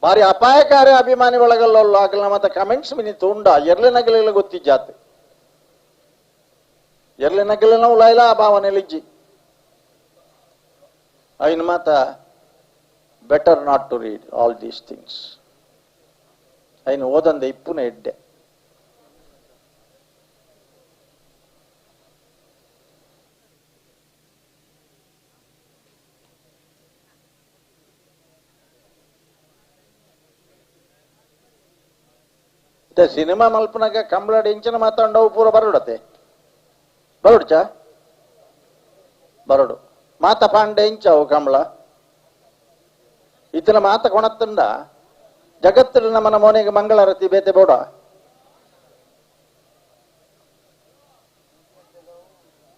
ಬಾರಿ ಅಪಾಯಕಾರಿ ಅಭಿಮಾನಿ ಒಳಗಲ್ಲ ಆಗಲ್ಲ ಮತ್ತೆ ಕಮೆಂಟ್ಸ್ ಮಿನಿ ತೂಂಡ ಎರ್ಲೆ ನಗಲೆಲ್ಲ ಗೊತ್ತಿಜ್ಜಾತ್ ಎರ್ಲೆ ನಗಲೆನ ಉಲಾಯಿಲ ಆ ಭಾವನೆಲಿಜ್ಜಿ ಐನ್ ಮಾತ better not to read all these things ಐನ್ ಓದಂದ ಇಪ್ಪುನ ಎಡ್ಡೆ ಸಿನಿಮಾ ಮಲ್ಪನಾಗ ಕಂಬಳಾಡಿ ಇಂಚಿನ ಮಾತಾಂಡವು ಪೂರ ಬರೋಡತೆ ಬರೋಡ್ಚ ಬರೋಡು ಮಾತ ಪಾಂಡೆ ಇಂಚವು ಕಂಬಳ ಇತನ ಮಾತ ಕೊಣತ್ತಂಡ ಜಗತ್ತಿನ ನಮ್ಮನ ಮೋನೆಗೆ ಮಂಗಳಾರತಿ ಬೇತೆ ಬೋಡ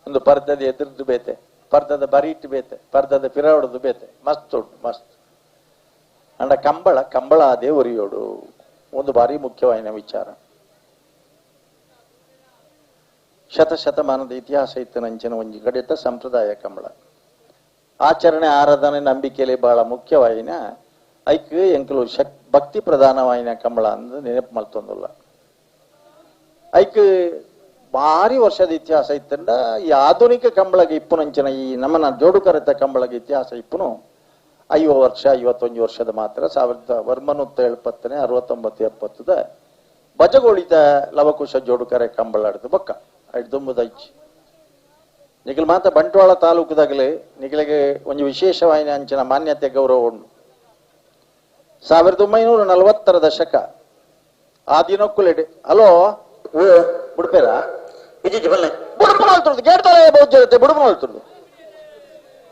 ಒಂದು ಪರ್ದದ ಎದುರ್ದು ಬೇತೆ ಪರ್ದದ ಬರೀಟ್ ಬೇತೆ ಪರ್ದದ ಪಿರವಡದು ಬೇತೆ ಮಸ್ತ್ ಉಂಟು ಮಸ್ತ್ ಅಂಡ ಕಂಬಳ ಕಂಬಳ ಅದೇ ಒರಿಯೋಡು ಒಂದು ಭಾರಿ ಮುಖ್ಯವಾದ ವಿಚಾರ. ಶತಶತಮಾನದ ಇತಿಹಾಸ ಇತ್ತು ನಂಚಿನ ಒಂಜಿ ಕಡೆತ ಸಂಪ್ರದಾಯ ಕಂಬಳ ಆಚರಣೆ ಆರಾಧನೆ ನಂಬಿಕೆಯಲ್ಲಿ ಬಹಳ ಮುಖ್ಯವಾಯಿನ ಐಕ್ ಎಂಕಲು ಭಕ್ತಿ ಪ್ರಧಾನವಾಯಿನ ಕಂಬಳ ಅಂದ್ ನೆನಪು ಮಲ್ತೊಂದುಲ್ಲ. ಐಕ್ ಭಾರಿ ವರ್ಷದ ಇತಿಹಾಸ ಇತ್ತಂಡ ಈ ಆಧುನಿಕ ಕಂಬಳಗೆ ಇಪ್ಪುನಂಚಿನ ಈ ನಮ್ಮನ ಜೋಡುಕರೆತ ಕಂಬಳಗೆ ಇತಿಹಾಸ ಇಪ್ಪುನು 50 ವರ್ಷ 51 ವರ್ಷದ ಮಾತ್ರ 1970 69 70 ಬಜಗೋಳಿತ ಲವಕುಶ ಜೋಡುಕರೆ ಕಂಬಳಾಡ್ದು ಬೊಕ್ಕ ಐದುಂಬುದೈಚ್ ನಿಖಲ್ ಮಾತ ಬಂಟ್ವಾಳ ತಾಲೂಕುದಾಗಲೇ ನಿಖಲಿಗೆ ಒಂದು ವಿಶೇಷವಾಯಿನ ಅಂಚಿನ ಮಾನ್ಯತೆ ಗೌರವ ಉಂಡು. 1940ರ ದಶಕ ಆ ದಿನಕ್ಕುಲೆಡೆ ಹಲೋ ಬುಡ್ಪೇರ ಬುಡುಪನ ಗೇಟ್ ಬಹುಜನತೆ ಬುಡುಪನ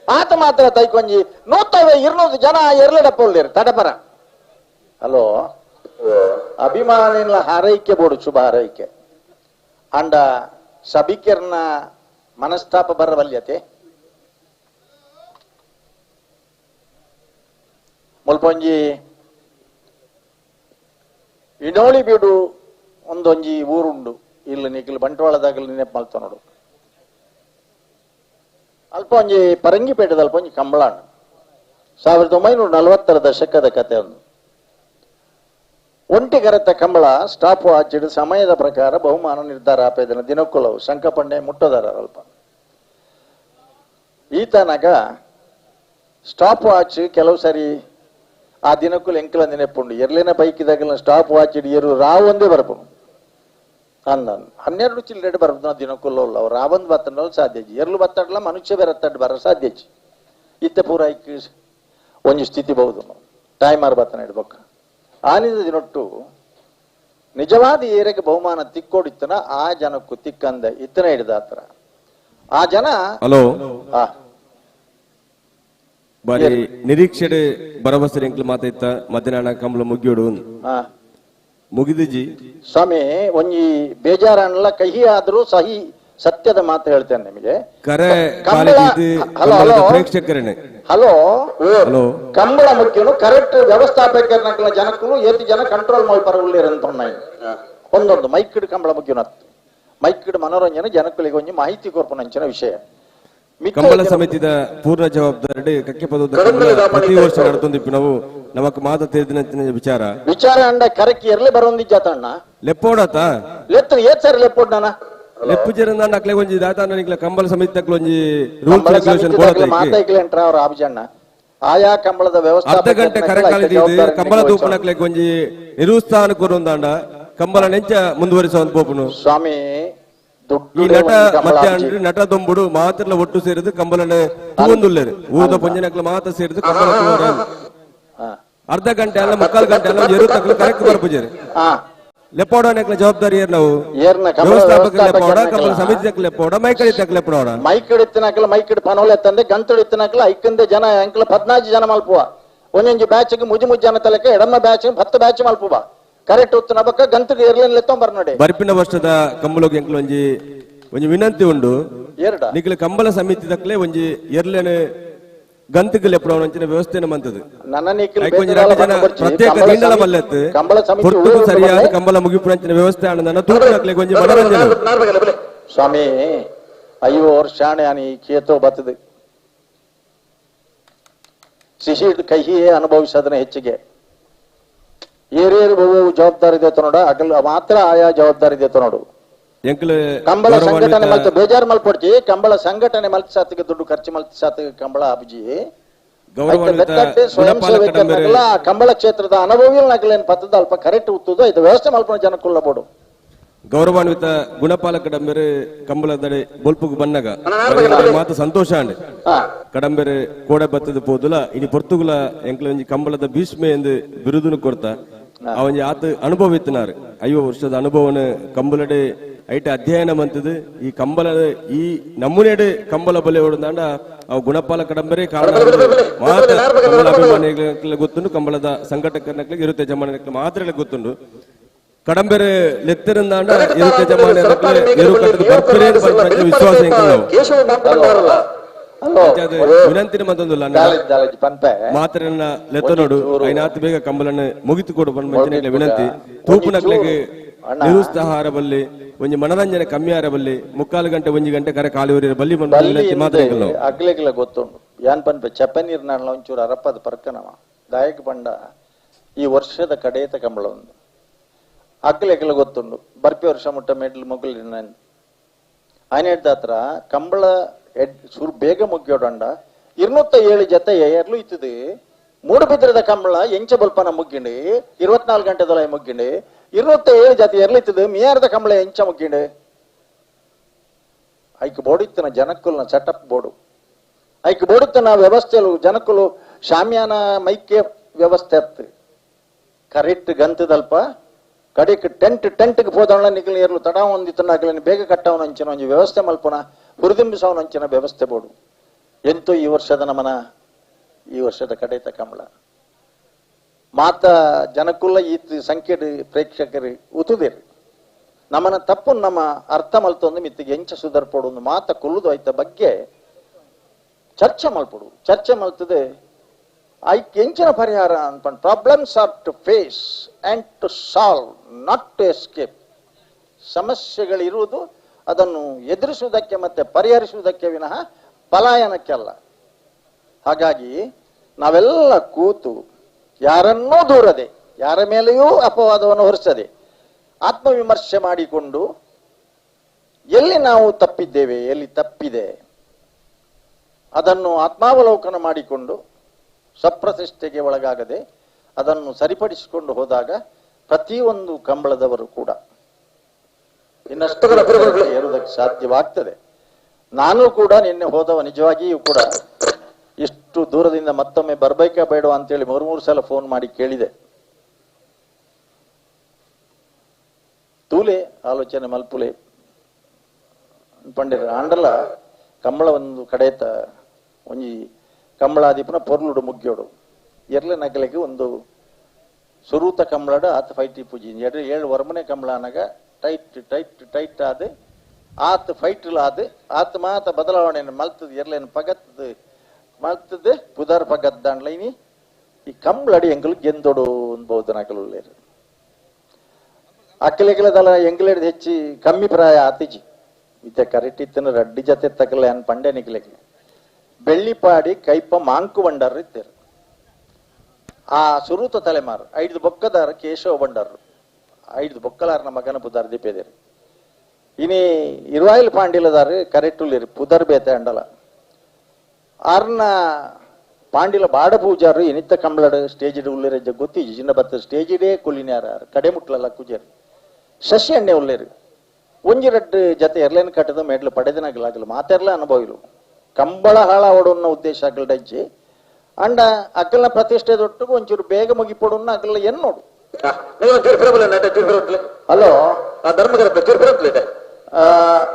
ಆತ ಮಾತ್ರ ತೈಕೊಂಜಿ 150-200 ಜನ ಎರಲೆಡಪ್ಪೊಲ್ಲೇರು ತಡಪರ ಹಲೋ ಅಭಿಮಾನಿನ ಹಾರೈಕೆ ಬೋಡು ಶುಭ ಹಾರೈಕೆ ಅಂಡ ಸಭಿಕರ್ನ ಮನಸ್ತಾಪ ಬರವಲ್ಯತೆ ಮುಲ್ಪೊಂಜಿ ಇಡೋಳಿ ಬೀಡು ಒಂದೊಂಜಿ ಊರುಂಡು ಇಲ್ಲಿ ನಿಖಲ್ ಬಂಟ್ವಾಳದಾಗಲಿ ನೆನಪು ಮಲ್ತ ನೋಡು ಅಲ್ಪ ಒಂಜಿ ಪರಂಗಿಪೇಟೆದ ಅಲ್ಪ ಒಂಜಿ ಕಂಬಳಾಣ 1940ರ ದಶಕದ ಕತೆ ಒಂದು. ಒಂಟಿಗರತ ಕಂಬಳ ಸ್ಟಾಪ್ ವಾಚ್ ಸಮಯದ ಪ್ರಕಾರ ಬಹುಮಾನ ನಿರ್ಧಾರ ಆಪೇದನ ದಿನಕ್ಕುಲವು ಶಂಕಪಂಡೆ ಮುಟ್ಟದಾರ ಅಲ್ಪ ಈತನಾಗ ಸ್ಟಾಪ್ ವಾಚ್ ಕೆಲವು ಸರಿ ಆ ದಿನಕ್ಕೂ ಎಂಕಲ ನೆನಪುಂಡು ಎರ್ಲಿನ ಬೈಕಿದಾಗಲ ಸ್ಟಾಪ್ ವಾಚ್ ಹಿಡಿಯರು ರಾವ್ ಒಂದೇ ಬರಪುನು ಅಂದ 12 ಚಿಲ್ಲರೆ ಬರಪುನ ದಿನಕ್ಕುಲ್ಲ ಅವ್ರು ರಾವಂದ್ ಬತ್ತಂಡ ಸಾಧ್ಯ ಎರ್ಲು ಬತ್ತಾಡಲ ಮನುಷ್ಯ ಬೇರೆ ಬರ ಸಾಧ್ಯ ಇತ್ತ ಪೂರ ಐಕ್ ಒಂಜಿ ಸ್ಥಿತಿ ಬಹುದು ಟೈಮರ್ ಬತ್ತನ ಇಡ್ಬೇಕು ಆನಿದ ದಿನೊಟ್ಟು ನಿಜವಾದ ಏರೆಗೆ ಬಹುಮಾನ ತಿಕ್ಕೋಡಿತ್ತನ ಆ ಜನಕ್ಕೂ ತಿಕ್ಕಂದ ಇತ್ತನ ಹಿಡಿದ ಆತರ ಆ ಜನ ಹಲೋ ಬಾರಿ ನಿರೀಕ್ಷೆ ಭರವಸೆ ಎಂಕ್ಲು ಮಾತೈತ ಮಧ್ಯಾಹ್ನ ಕಂಬಳ ಮುಗಿಯೋಡು ಮುಗಿದಿಜಿ ಸ್ವಾಮಿ ಒಂಜಿ ಬೇಜಾರನ್ನಲ್ಲ ಕಹಿ ಆದ್ರೂ ಸಹಿ ಸತ್ಯದ ಮಾತು ಹೇಳ್ತೇನೆ ನಿಮಗೆ. ಕರೆ ಪ್ರೇಕ್ಷಕರೇ ಹಲೋ ಹಲೋ ಕಂಬಳ ಮುಖ್ಯನು ಕರೆಕ್ಟ್ ವ್ಯವಸ್ಥಾಪಕರ ಜನಕ್ಕೂ ಏತಿ ಜನ ಕಂಟ್ರೋಲ್ ಮಾಡ್ಪಾರ ಉಳ್ಳೇರಂತ ಒಂದೊಂದು ಮೈಕ್ಡ್ ಕಂಬಳ ಮುಖ್ಯನ ಮೈಕ್ಡ್ ಮನೋರಂಜನೆ ಜನಕ್ಕಳಿಗೆ ಒಂಜಿ ಮಾಹಿತಿ ಕೊರ್ಪುನಂಚಿನ ವಿಷಯ. Kambala ಸಮಿತಿದ ಪೂರ್ಣ ಜವಾಬ್ದಾರಿ ಕಕ್ಕೆ ಪದದ ಪ್ರತಿ ವರ್ಷ ನಡತೊಂದಿಪ್ಪು ನಾವು ನಮಕ್ ಮಾತ ತಿಳಿದಿನ ವಿಚಾರ ವಿಚಾರ ಅಂಡ ಕರಕಿ ಎರ್ಲೆ ಬರೋಂದಿಜ್ಜಾತಣ್ಣ ಲೆಪ್ಪೋಡತ ಲೆತ್ತ ಏತ್ ಸರಿ ಲೆಪ್ಪೋಡ್ ನಾನ ಲೆಪ್ಪು ಜರಂದ ಅಕ್ಲೆ ಒಂಜಿ ದಾತ ನಿಕ್ಲ ಕಂಬಳ ಸಮಿತಿ ತಕ್ಲ ಒಂಜಿ ರೂಲ್ಸ್ ರೆಗ್ಯುಲೇಷನ್ ಮಾತಾಯ್ಕಲೆ ಅಂಟ್ರ ಅವ್ರ ಆಬ್ಜಣ್ಣ ಆಯಾ ಕಂಬಳದ ವ್ಯವಸ್ಥೆ ಅರ್ಧ ಗಂಟೆ ಕರೆಕಾಲಿದ್ದು ಕಂಬಳ ತೂಪನಕ್ಲೆ ಒಂಜಿ ನಿರುತ್ಸಾಹ ಕೊರೊಂದಾಂಡ ಕಂಬಳ ನೆಂಚ ಮುಂದುವರಿಸುವಂತ ಪೋಪುನು ಸ್ವಾಮಿ. ಈ ನಟ ಮತ್ತೆ ಅಂದ್ರೆ ನಟ ದೊಂಬುಡು ಮಾತ್ರ ಒಟ್ಟು ಸೇರಿದು ಕಂಬಳನೆ ತೂವೊಂದುಲ್ಲೇರು ಊದ ಪೊಂಜನಕ್ಲ ಮಾತ್ರ ಸೇರಿದು ಕಂಬಳ ಅರ್ಧ ಗಂಟೆ ಅಲ್ಲ ಮುಕ್ಕಾಲು ಗಂಟೆ ಅಲ್ಲ ಎರು ತಕ್ಲು ಕರೆಕ್ಟ್ ಬರ್ಪುಜೇರು ಲೆಪ್ಪೋಡನೆಕ್ಲ ಜವಾಬ್ದಾರಿ ಏರ್ ನಾವು ವ್ಯವಸ್ಥಾಪಕ ಲೆಪ್ಪೋಡ ಕಂಬಳ ಸಮಿತಿ ತಕ್ಕ ಲೆಪ್ಪೋಡ ಮೈಕಡಿ ತಕ್ಕ ಲೆಪ್ಪೋಡ ಮೈಕಡಿ ಇತ್ತಿನಕಲ ಮೈಕಡಿ ಪನೋಲೆ ತಂದೆ ಗಂತಡು ಇತ್ತಿನಕಲ ಐಕಂದೆ ಜನ ಅಂಕಲ 14 ಜನ ಮಲ್ಪುವ ಒಂದೊಂಜಿ ಬ್ಯಾಚ್ಗೆ ಮುಜಿ ಮುಜಿ ಜನ ತಲಕ ಎಡಮ್ಮ ಬ್ಯಾಚ್ 10 ಬ್ಯಾಚ್ ಮಲ್ಪುವ ಕರೆಕ್ಟ್ ಉತ್ತನ ಬಕ್ಕ ಗಂತಡು ಏರ್ಲೇನ್ ಲೆತ್ತೊಂಬರ್ ನೋಡಿ. ಬರ್ಪಿನ ವರ್ಷದ ಕಂಬಳಗೆ ಅಂಕಲ್ ಒಂಜಿ ಒಂಜಿ ವಿನಂತಿ ಉಂಡು ನಿಖಿಲ ಕಂಬಳ ಸಮಿತಿ ತಕ್ಕಲೆ ಒಂಜಿ ಎರ್ಲೇನೆ ಗಂತಕ್ಕೆ ಲೆಪ್ಪಡವನ ವ್ಯವಸ್ಥೆ ಮಂತದ್ದು ಪ್ರತ್ಯೇಕ ದಿಂಡಲ ಬಲ್ಲೆತ್ತು ಸರಿಯಾದ ಕಂಬಳ ಮುಗಿಪುರಂಚಿನ ವ್ಯವಸ್ಥೆ ಆನಂದನ ತೂಕನಕ್ಲೆ ಒಂಜಿ ಮನರಂಜನೆ. ಸ್ವಾಮಿ 5 ವರ್ಷಾಣೆ ಆನಿ ಕೇತೋ ಬತ್ತದು ಸಿಹಿ ಕಹಿಯೇ ಅನುಭವಿಸೋದನ್ನ ಹೆಚ್ಚಿಗೆ ಏರೇರು ಬಹು ಜವಾಬ್ದಾರಿ ಇದೆ ನೋಡ ಅಗಲ್ ಮಾತ್ರ ಆಯಾ ಜವಾಬ್ದಾರಿ ಇದೆ ನೋಡು. ಕಂಬಳ ಸಂಘಟನೆ ಮಲ್ತ ಬೇಜಾರು ಮಲ್ಪೊಡ್ಚಿ ಕಂಬಳ ಸಂಘಟನೆ ಮಲ್ತ ಸಾತಿಗೆ ದುಡ್ಡು ಖರ್ಚು ಮಲ್ತ ಸಾತಿಗೆ ಕಂಬಳ ಅಬ್ಜಿ ಸ್ವಯಂ ಸೇವಕರನ್ನಾಗಲ್ಲ ಕಂಬಳ ಕ್ಷೇತ್ರದ ಅನುಭವಿಗಳನ್ನಾಗಲೇನು ಪತ್ತದ ಅಲ್ಪ ಕರೆಕ್ಟ್ ಉತ್ತುದು ಇದು ವ್ಯವಸ್ಥೆ ಮಲ್ಪನ ಜನಕ್ಕುಳ್ಳಬೋಡು. ಗೌರವಾನ್ವಿತ ಗುಣಪಾಲ ಕಡಂಬೆರೆ ಕಂಬಳದಡೆ ಬೊಲ್ಪುಗು ಬನ್ನಗ ಮಾತ ಸಂತೋಷ ಅಂಡ್ ಕಡಂಬೆರೆ ಕೋಡೆ ಬತ್ತದ ಪೋದುಲ ಇನಿ ಪೊರ್ತುಗುಲ ಎಂಕ್ಲ ಒಂಜಿ ಕಂಬಳದ ಭೀಷ್ಮೆ ಎಂದು ಬಿರುದುನು ಕೊರ್ತ ಅವಂಜಿ ಆತ ಅನುಭವ ಇತ್ತನಾರು 50 ವರ್ಷದ ಅನುಭವನ ಕಂಬಳಡೆ ಐಟ ಅಧ್ಯಯನ ಮಂತದು ಈ ಕಂಬಳ ಈ ನಮ್ಮನೆಡೆ ಕಂಬಳ ಬಲೆ ಹೊಡೆದಾಂಡ ಅವು ಗುಣಪಾಲ ಕಡಂಬರೇ ಕಾರಣ ಮಾತ್ರ ಕಂಬಳ ಅಭಿಮಾನಿಗಳಿಗೆ ಗೊತ್ತುಂಡು ಕಂಬಳದ ಸಂಘಟಕರನ್ನಕ್ಲಿಗೆ ಇರುತ್ತೆ ಜಮಾನಕ್ಕೆ ಮಾತ್ರ ಗೊತ್ತುಂಡು ಕಡಂಬೆರೆ ಲೆತ್ತರಂದಾಂಡ ಇರುತ್ತೆ ಜಮಾನ ವಿಶ್ವಾಸ ವಿನಂತಿನ ಮತ್ತೊಂದಿಲ್ಲ ಮಾತ್ರನ್ನ ಲೆತ್ತ ನೋಡು ಐನಾತ್ ಬೇಗ ಕಂಬಳನ್ನು ಮುಗಿತು ಕೊಡು ಬಂದ ವಿನಂತಿ ತೂಪುನಕ್ಲೆಗೆ ನಿರುತ್ಸಾಹಾರ ಬಲ್ಲಿ ಒಂಜಿ ಮನರಂಜನೆ ಕಮ್ಮಿ ಆರ ಬಲ್ಲಿ ಮುಕ್ಕಾಲು ಗಂಟೆ ಒಂಜಿ ಗಂಟೆ ಕರೆ ಖಾಲಿ ಊರಿರ ಬಲ್ಲಿ ವಿನಂತಿ ಮಾತ್ರ ಅಗ್ಲೆಗ್ಲ ಗೊತ್ತುಂಡು ಯಾನ್ ಪನ್ಪೆ ಚಪ್ಪನೀರ್ ನಾಡ್ಲ ಒಂಚೂರು ಅರಪ್ಪದ ಪರ್ಕನವ ದಾಯಕ ಬಂಡ ಈ ವರ್ಷದ ಕಡೇತ ಕಂಬಳ ಒಂದು ಅಗ್ಲೆಗ್ಲ ಗೊತ್ತುಂಡು ಬರ್ಪಿ ವರ್ಷ ಮುಟ್ಟ ಮೆಡ್ಲು ಮೊಗಲಿ ಆಯ್ನ ಕಂಬಳ ಸುರು ಬೇಗ ಮುಗ್ಯೋಡಂಡ 207 ಜೊತೆ ಏರ್ಲು ಇತ್ತದು ಮೂಡುಬಿದ್ರದ ಕಂಬಳ ಎಂಚ ಬಲ್ಪನ ಮುಗ್ಗಿಂಡು 24 ಗಂಟೆದೊಳ ಮುಗ್ಗಿಂಡು 207 ಜೊತೆ ಎರ್ಲು ಇತ್ತದು ಮಿಯಾರದ ಕಂಬಳ ಎಂಚ ಮುಗ್ಗಿಂಡು ಐಕ್ ಬೋಡಿತ್ತನ ಜನಕ್ಕುಲ್ನ ಸೆಟಪ್ ಬೋರ್ಡು ಐಕ್ ಬೋಡುತ್ತನ ವ್ಯವಸ್ಥೆಲು ಜನಕ್ಕುಲು ಶಾಮಿಯಾನ ಮೈಕೆ ವ್ಯವಸ್ಥೆ ಅತ್ತು ಕರೆಕ್ಟ್ ಗಂತದಲ್ಪ ಕಡೆಗೆ ಟೆಂಟ್ ಟೆಂಟ್ಗೆ ಹೋದವಳ ನಿಗಲಿ ಏರ್ಲು ತಡ ಒಂದಿತ್ತನಾಗಲಿ ಬೇಗ ಕಟ್ಟವನ ಅಂಚಿನ ಒಂಜಿ ವ್ಯವಸ್ಥೆ ಮಲ್ಪನ ಹುರಿದುಂಬಿಸವನ ಅಂಚಿನ ವ್ಯವಸ್ಥೆ ಬೋಡು ಎಂತೂ ಈ ವರ್ಷದ ನಮನ ಈ ವರ್ಷದ ಕಡೆತ ಕಂಬಳ ಮಾತ ಜನಕ್ಕುಲ್ಲ ಈ ಸಂಖ್ಯೆ ಪ್ರೇಕ್ಷಕರು ಉತುದಿರು ನಮ್ಮನ ತಪ್ಪು ನಮ್ಮ ಅರ್ಥ ಮಲ್ತೊಂದು ಮಿತ್ತಿಗೆ ಎಂಚ ಸುಧಾರ್ಪೋಡು ಒಂದು ಮಾತ ಕುಲ್ಲುದು ಆಯ್ತ ಬಗ್ಗೆ ಚರ್ಚೆ ಮಲ್ಪಡು ಚರ್ಚೆ ಮಲ್ತದೆ ಐಕ್ ಎಂಚಿನ ಪರಿಹಾರ ಅನ್ಪಂಡ್ problems are to face and to solve not to escape. ಸಮಸ್ಯೆಗಳಿರುವುದು ಅದನ್ನು ಎದುರಿಸುವುದಕ್ಕೆ ಮತ್ತೆ ಪರಿಹರಿಸುವುದಕ್ಕೆ ವಿನಃ ಪಲಾಯನಕ್ಕೆಲ್ಲ. ಹಾಗಾಗಿ ನಾವೆಲ್ಲ ಕೂತು ಯಾರನ್ನೂ ದೂರದೆ ಯಾರ ಮೇಲೆಯೂ ಅಪವಾದವನ್ನು ಹೊರಿಸದೆ ಆತ್ಮವಿಮರ್ಶೆ ಮಾಡಿಕೊಂಡು ಎಲ್ಲಿ ನಾವು ತಪ್ಪಿದ್ದೇವೆ ಎಲ್ಲಿ ತಪ್ಪಿದೆ ಅದನ್ನು ಆತ್ಮಾವಲೋಕನ ಮಾಡಿಕೊಂಡು ಸ್ವಪ್ರತಿಷ್ಠೆಗೆ ಒಳಗಾಗದೆ ಅದನ್ನು ಸರಿಪಡಿಸಿಕೊಂಡು ಹೋದಾಗ ಪ್ರತಿಯೊಂದು ಕಂಬಳದವರು ಕೂಡ ಇನ್ನಷ್ಟು ಏರುವುದಕ್ಕೆ ಸಾಧ್ಯವಾಗ್ತದೆ. ನಾನು ಕೂಡ ನಿನ್ನೆ ಹೋದವ ನಿಜವಾಗಿಯೂ ಕೂಡ ಇಷ್ಟು ದೂರದಿಂದ ಮತ್ತೊಮ್ಮೆ ಬರ್ಬೇಕಾ ಬೇಡವಾ ಅಂತೇಳಿ 3 ಸಲ ಫೋನ್ ಮಾಡಿ ಕೇಳಿದೆ. ತೂಲೆ ಆಲೋಚನೆ ಮಲ್ಪುಲೆ ಪಂಡಿರ ಆಂಡಲ ಕಂಬಳ ಒಂದು ಕಡೆತ ಒಂಜಿ ಕಂಬಳಾದೀಪನ ಪೊರ್ಲುಡು ಮುಗ್ಯೋಡು ಎರ್ಲೆ ನಗಲಿಗೆ ಒಂದು ಸುರೂತ ಕಂಬಳಡ ಆತ ಫೈಟಿ ಪೂಜಿ 7 ವರ್ಮನೆ ಕಂಬಳ ಅನಗ tight tight tight ಆದ ಆತ ಫೈಟ್ಲಾದ ಆತ ಮಾತ ಬದಲಾವಣೆಯನ್ನು ಮಲ್ತದ ಎರ್ಲೇನು ಪಗತ್ತದ ಮಲ್ತದೆ ಪುದರ್ ಪಗದ್ದಾಂಡ್ಲೈನಿ ಈ ಕಂಬಳಡಿ ಎಂಗಲು ಗೆಂದೊಡು ಅನ್ಬಹುದು ನಕಲು ಅಕ್ಕಲೆಗಲದಲ್ಲ ಎಂಗಲೇಡ್ದು ಹೆಚ್ಚಿ ಕಮ್ಮಿ ಪ್ರಾಯ ಆತಿಜಿ ಇತ್ತೆ ಕರೆಕ್ಟ್ ಇತ್ತನ ರಡ್ಡಿ ಜೊತೆ ತಕಲೆ ಅನ್ ಪಂಡೆ ನಿಕ್ಲೆಗೆ Bellipadi Kaipa Manku Bandar ಇತ್ತೇರು. ಆ ಸುರೂತ ತಲೆಮಾರು ಐದು ಬೊಕ್ಕದಾರ ಕೇಶವ ಬಂಡಾರರು ಐದು ಬೊಕ್ಕಲಾರನ ಮಗನ ಪುದಾರ್ ದೀಪೇದೇರು. ಇನಿ ಇರುವಾಯಿಲ್ ಪಾಂಡಿಲದಾರು ಕರೆಟ್ಟುಲ್ಲಿರು ಪುದರ್ ಬೇತೆ ಅಂಡಲ ಆರ್ನ ಪಾಂಡಿಲ ಬಾಡ ಪೂಜಾರು ಇನಿತ್ತ ಕಂಬಳಡು ಸ್ಟೇಜ್ ಉಳ್ಳೇರ ಗೊತ್ತಿ ಚಿನ್ನ ಬತ್ತ ಸ್ಟೇಜ್ ಇಡೇ ಕೊಲ್ಲಿನ್ಯಾರ ಕಡೆ ಮುಟ್ಲಲ್ಲ ಕುಜಾರು ಶಶಿ ಎಣ್ಣೆ ಉಳ್ಳೇರು ಒಂಜಿ ರಡ್ಡು ಜತೆ ಎರ್ಲೇನ್ ಕಟ್ಟದ ಮೇಡ್ಲು ಪಡೆದಿನಾಗಲಾಗಲು ಮಾತೆರ್ಲ ಅನುಭವಿಲು ಕಂಬಳ ಹಾಳ ಓಡೋನ್ನ ಉದ್ದೇಶ ಆಗಲ್ಡಜ್ಜಿ ಅಂಡ ಅಕ್ಕಲ್ನ ಪ್ರತಿಷ್ಠೆ ದೊಟ್ಟುಗು ಒಂಚೂರು ಬೇಗ ಮುಗಿಪೊಡನ್ನ ಅಕ್ಕಲ್ಲ ಎನ್ನೋಡು. Hello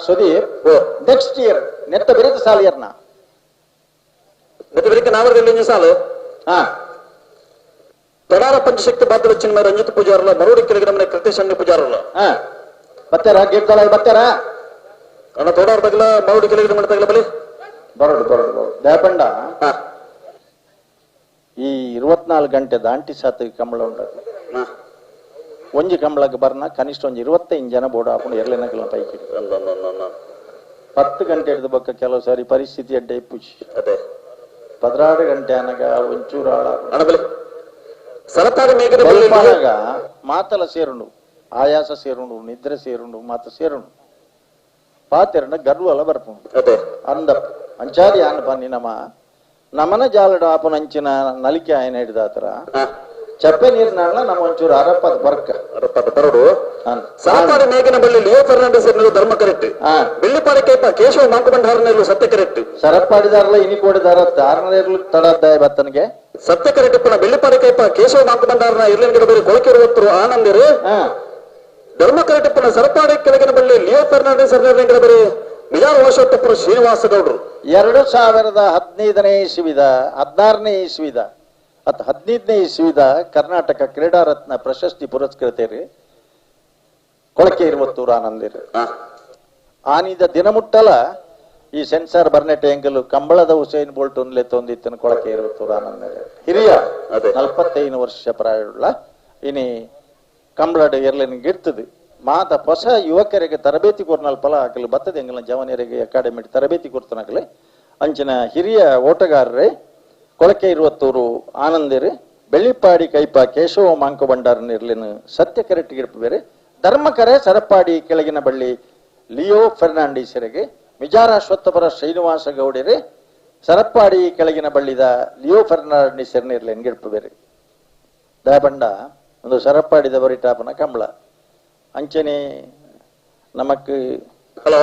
Sudhir, next year ನೆತ್ತ ಬೆರೆತ ಸಾಲಿಯರ್ನ ಸಾಲು ತಡಾರ ಪಂಚಶಕ್ತಿ ಬಾತ್ರ ಚಿನ್ಮಯ ರಂಜಿತ್ ಪೂಜಾರಲ್ಲ ಮರೋಡಿ ಕೆಳಗಿನ ಮನೆ ಕೃತೇಶ್ ಅಣ್ಣಿ ಪೂಜಾರಲ್ಲ ಬತ್ತಾರ ಗೇಟ್ ತೊಳಗೆ ಬತ್ತಾರ ಅಣ್ಣ ತೋಡಾರ ತಗಲ ಮರೋಡಿ ಕೆಳಗಿನ ಮನೆ ತಗಲ ಬಲಿ ಬರೋಡು ಬರೋಡು ಬರೋಡು ದಯಪಂಡ. ಈ 24 ಗಂಟೆ ದಾಂಟಿ ಸಾತ್ ಕಂಬಳ ಉಂಟು. ಒಂಜಿ ಕಂಬಳಕ್ಕೆ ಬರ್ನ ಕನಿಷ್ಠ ಒಂಜಿ 25 ಜನ ಬೋರ್ಡ್ ಹಾಕೊಂಡು ಎರಲೇನಕಲ ಪೈಕಿ 10 ಗಂಟೆ ಹಿಡಿದ ಬಕ್ಕ ಕೆಲವು ಸಾರಿ ಪರಿಸ್ಥಿತಿ ಅಡ್ಡ ಇಪ್ಪುಜಿ 16 ಗಂಟೆ ಅನಗ ಒಂಚೂರು ಆಳ ಮಾತಲ ಸೇರುಂಡು, ಆಯಾಸ ಸೇರುಂಡು, ನಿದ್ರೆ ಸೇರುಂಡು, ಮಾತ ಸೇರುಂಡು ಪಾತೆರಣ ಗರ್ವಲ ಬರ್ಪುಂಡು ಅಂದ ಅಂಚಾದಿ ಆನ್ ಪನ್ನಿ ನಮ್ಮ ನಮನ ಜಾಲಡ ಆಪುನಂಚಿನ ನಲಿಕೆ ಆಯನ ಹಿಡಿದಾತರ ಚಪ್ಪೆ ನೀರಿನ ನಮ್ಮ ಒಂಚೂರು ಅರಪ್ಪದ ಬರ್ಕ ಅರಪ್ಪದ ಬರಡು ಸಾಕಾರ ಮೇಘನ ಬಳ್ಳಿ ಲಿಯೋ ಫರ್ನಾಂಡಿಸ್ ಧರ್ಮ ಕರೆಕ್ಟ್, ಬೆಳ್ಳಿಪಾಡಿ ಕೈಪ ಕೇಶವ ಮಾಂಕು ಭಂಡಾರನೆಲ್ಲ ಸತ್ಯ ಕರೆಕ್ಟ್, ಸರಪಾಡಿದಾರಲ್ಲ ಇನಿ ಕೋಡಿದಾರ ತಾರನೇರ್ಲು ತಡದ್ದಾಯ ಬತ್ತನಿಗೆ ಸತ್ಯ ಕರೆಕ್ಟ್ ಪುನಃ ಬೆಳ್ಳಿಪಾಡಿ ಕೈಪ ಕೇಶವ ಮಾಂಕು ಭಂಡಾರನ ಇರ್ಲಿನ ಗಿಡ ಬೇರೆ ಕೊಳಕಿರುವತ್ತರು ಆನಂದಿರು ಧರ್ಮ ಕರೆಕ್ಟ್ ಪುನಃ ಸರಪಾಡಿ ಕೆಳಗಿನ ಬಳ್ಳಿ ಲಿಯೋ ಫರ್ನಾಂಡಿಸ್ ಗಿಡ ಬೇರೆ ಬಿಜಾರ ವರ್ಷ ಶ್ರೀನಿವಾಸ ಗೌಡರು. 2015ನೇ ಇಸ್ವಿದ 16ನೇ ಇಸ್ವಿದ ಅತ್ 15ನೇ ಇಸ್ವಿದ ಕರ್ನಾಟಕ ಕ್ರೀಡಾರತ್ನ ಪ್ರಶಸ್ತಿ ಪುರಸ್ಕೃತರು ಕೊಳಕೆ ಇರುವತ್ತೂರು ಆನಂದಿರು. ಆನಿದ ದಿನಮುಟ್ಟಲ ಈ ಸೆನ್ಸಾರ್ ಬರ್ನೆಟ್ ಎಂಗಲು ಕಂಬಳದ ಹುಸೇನ್ ಬೋಲ್ಟ್ ಒಂದ್ಲೆ ತೊಂದಿತ್ತನ ಕೊಳಕೆ ಇರುವತ್ತೂರು ಆನಂದಿರು. ಹಿರಿಯ 45 ವರ್ಷ ಪ್ರಾಯುಳ್ಳ ಇನಿ ಕಂಬಳದ ಎರ್ಲೆನಿಗೆ ಇರ್ತದೆ. ಮಾತ ಹೊಸ ಯುವಕರಿಗೆ ತರಬೇತಿ ಕೊರ್ನಲ್ಪಲ ಆಗಲು ಬತ್ತದ ಎಂಗಲ ಜವನಿಯರಿಗೆ ಅಕಾಡೆಮಿ ತರಬೇತಿ ಕೊರ್ತನಾಗಲಿ ಅಂಚಿನ ಹಿರಿಯ ಓಟಗಾರರೇ ಕೊಳಕೆ ಇರುವತ್ತೂರು ಆನಂದಿರು ಬೆಳ್ಳಿಪಾಡಿ ಕೈಪ ಕೇಶವ ಮಾಂಕ ಭಂಡಾರ ನಿರ್ಲಿನ ಸತ್ಯ ಕರೆಟ್ಟಿಗಿರ್ಪ ಬೇರೆ ಧರ್ಮಕರೆ ಸರಪಾಡಿ ಕೆಳಗಿನ ಬಳ್ಳಿ ಲಿಯೋ ಫೆರ್ನಾಂಡಿಸರಿಗೆ ಮಿಜಾರ ಅಶ್ವತ್ಥಪರ ಶ್ರೀನಿವಾಸ ಗೌಡರೆ ಸರಪಾಡಿ ಕೆಳಗಿನ ಬಳ್ಳಿದ ಲಿಯೋ ಫೆರ್ನಾಂಡಿಸರ್ ನಿರ್ಲಿನ ಗಿರ್ಪ ಬೇರೆ ದಯಬಂಡ ಒಂದು ಸರಪಾಡಿದ ಬರಿಟಾಪನ ಕಂಬಳ ಅಂಚನೆ ನಮಕ್. ಹಲೋ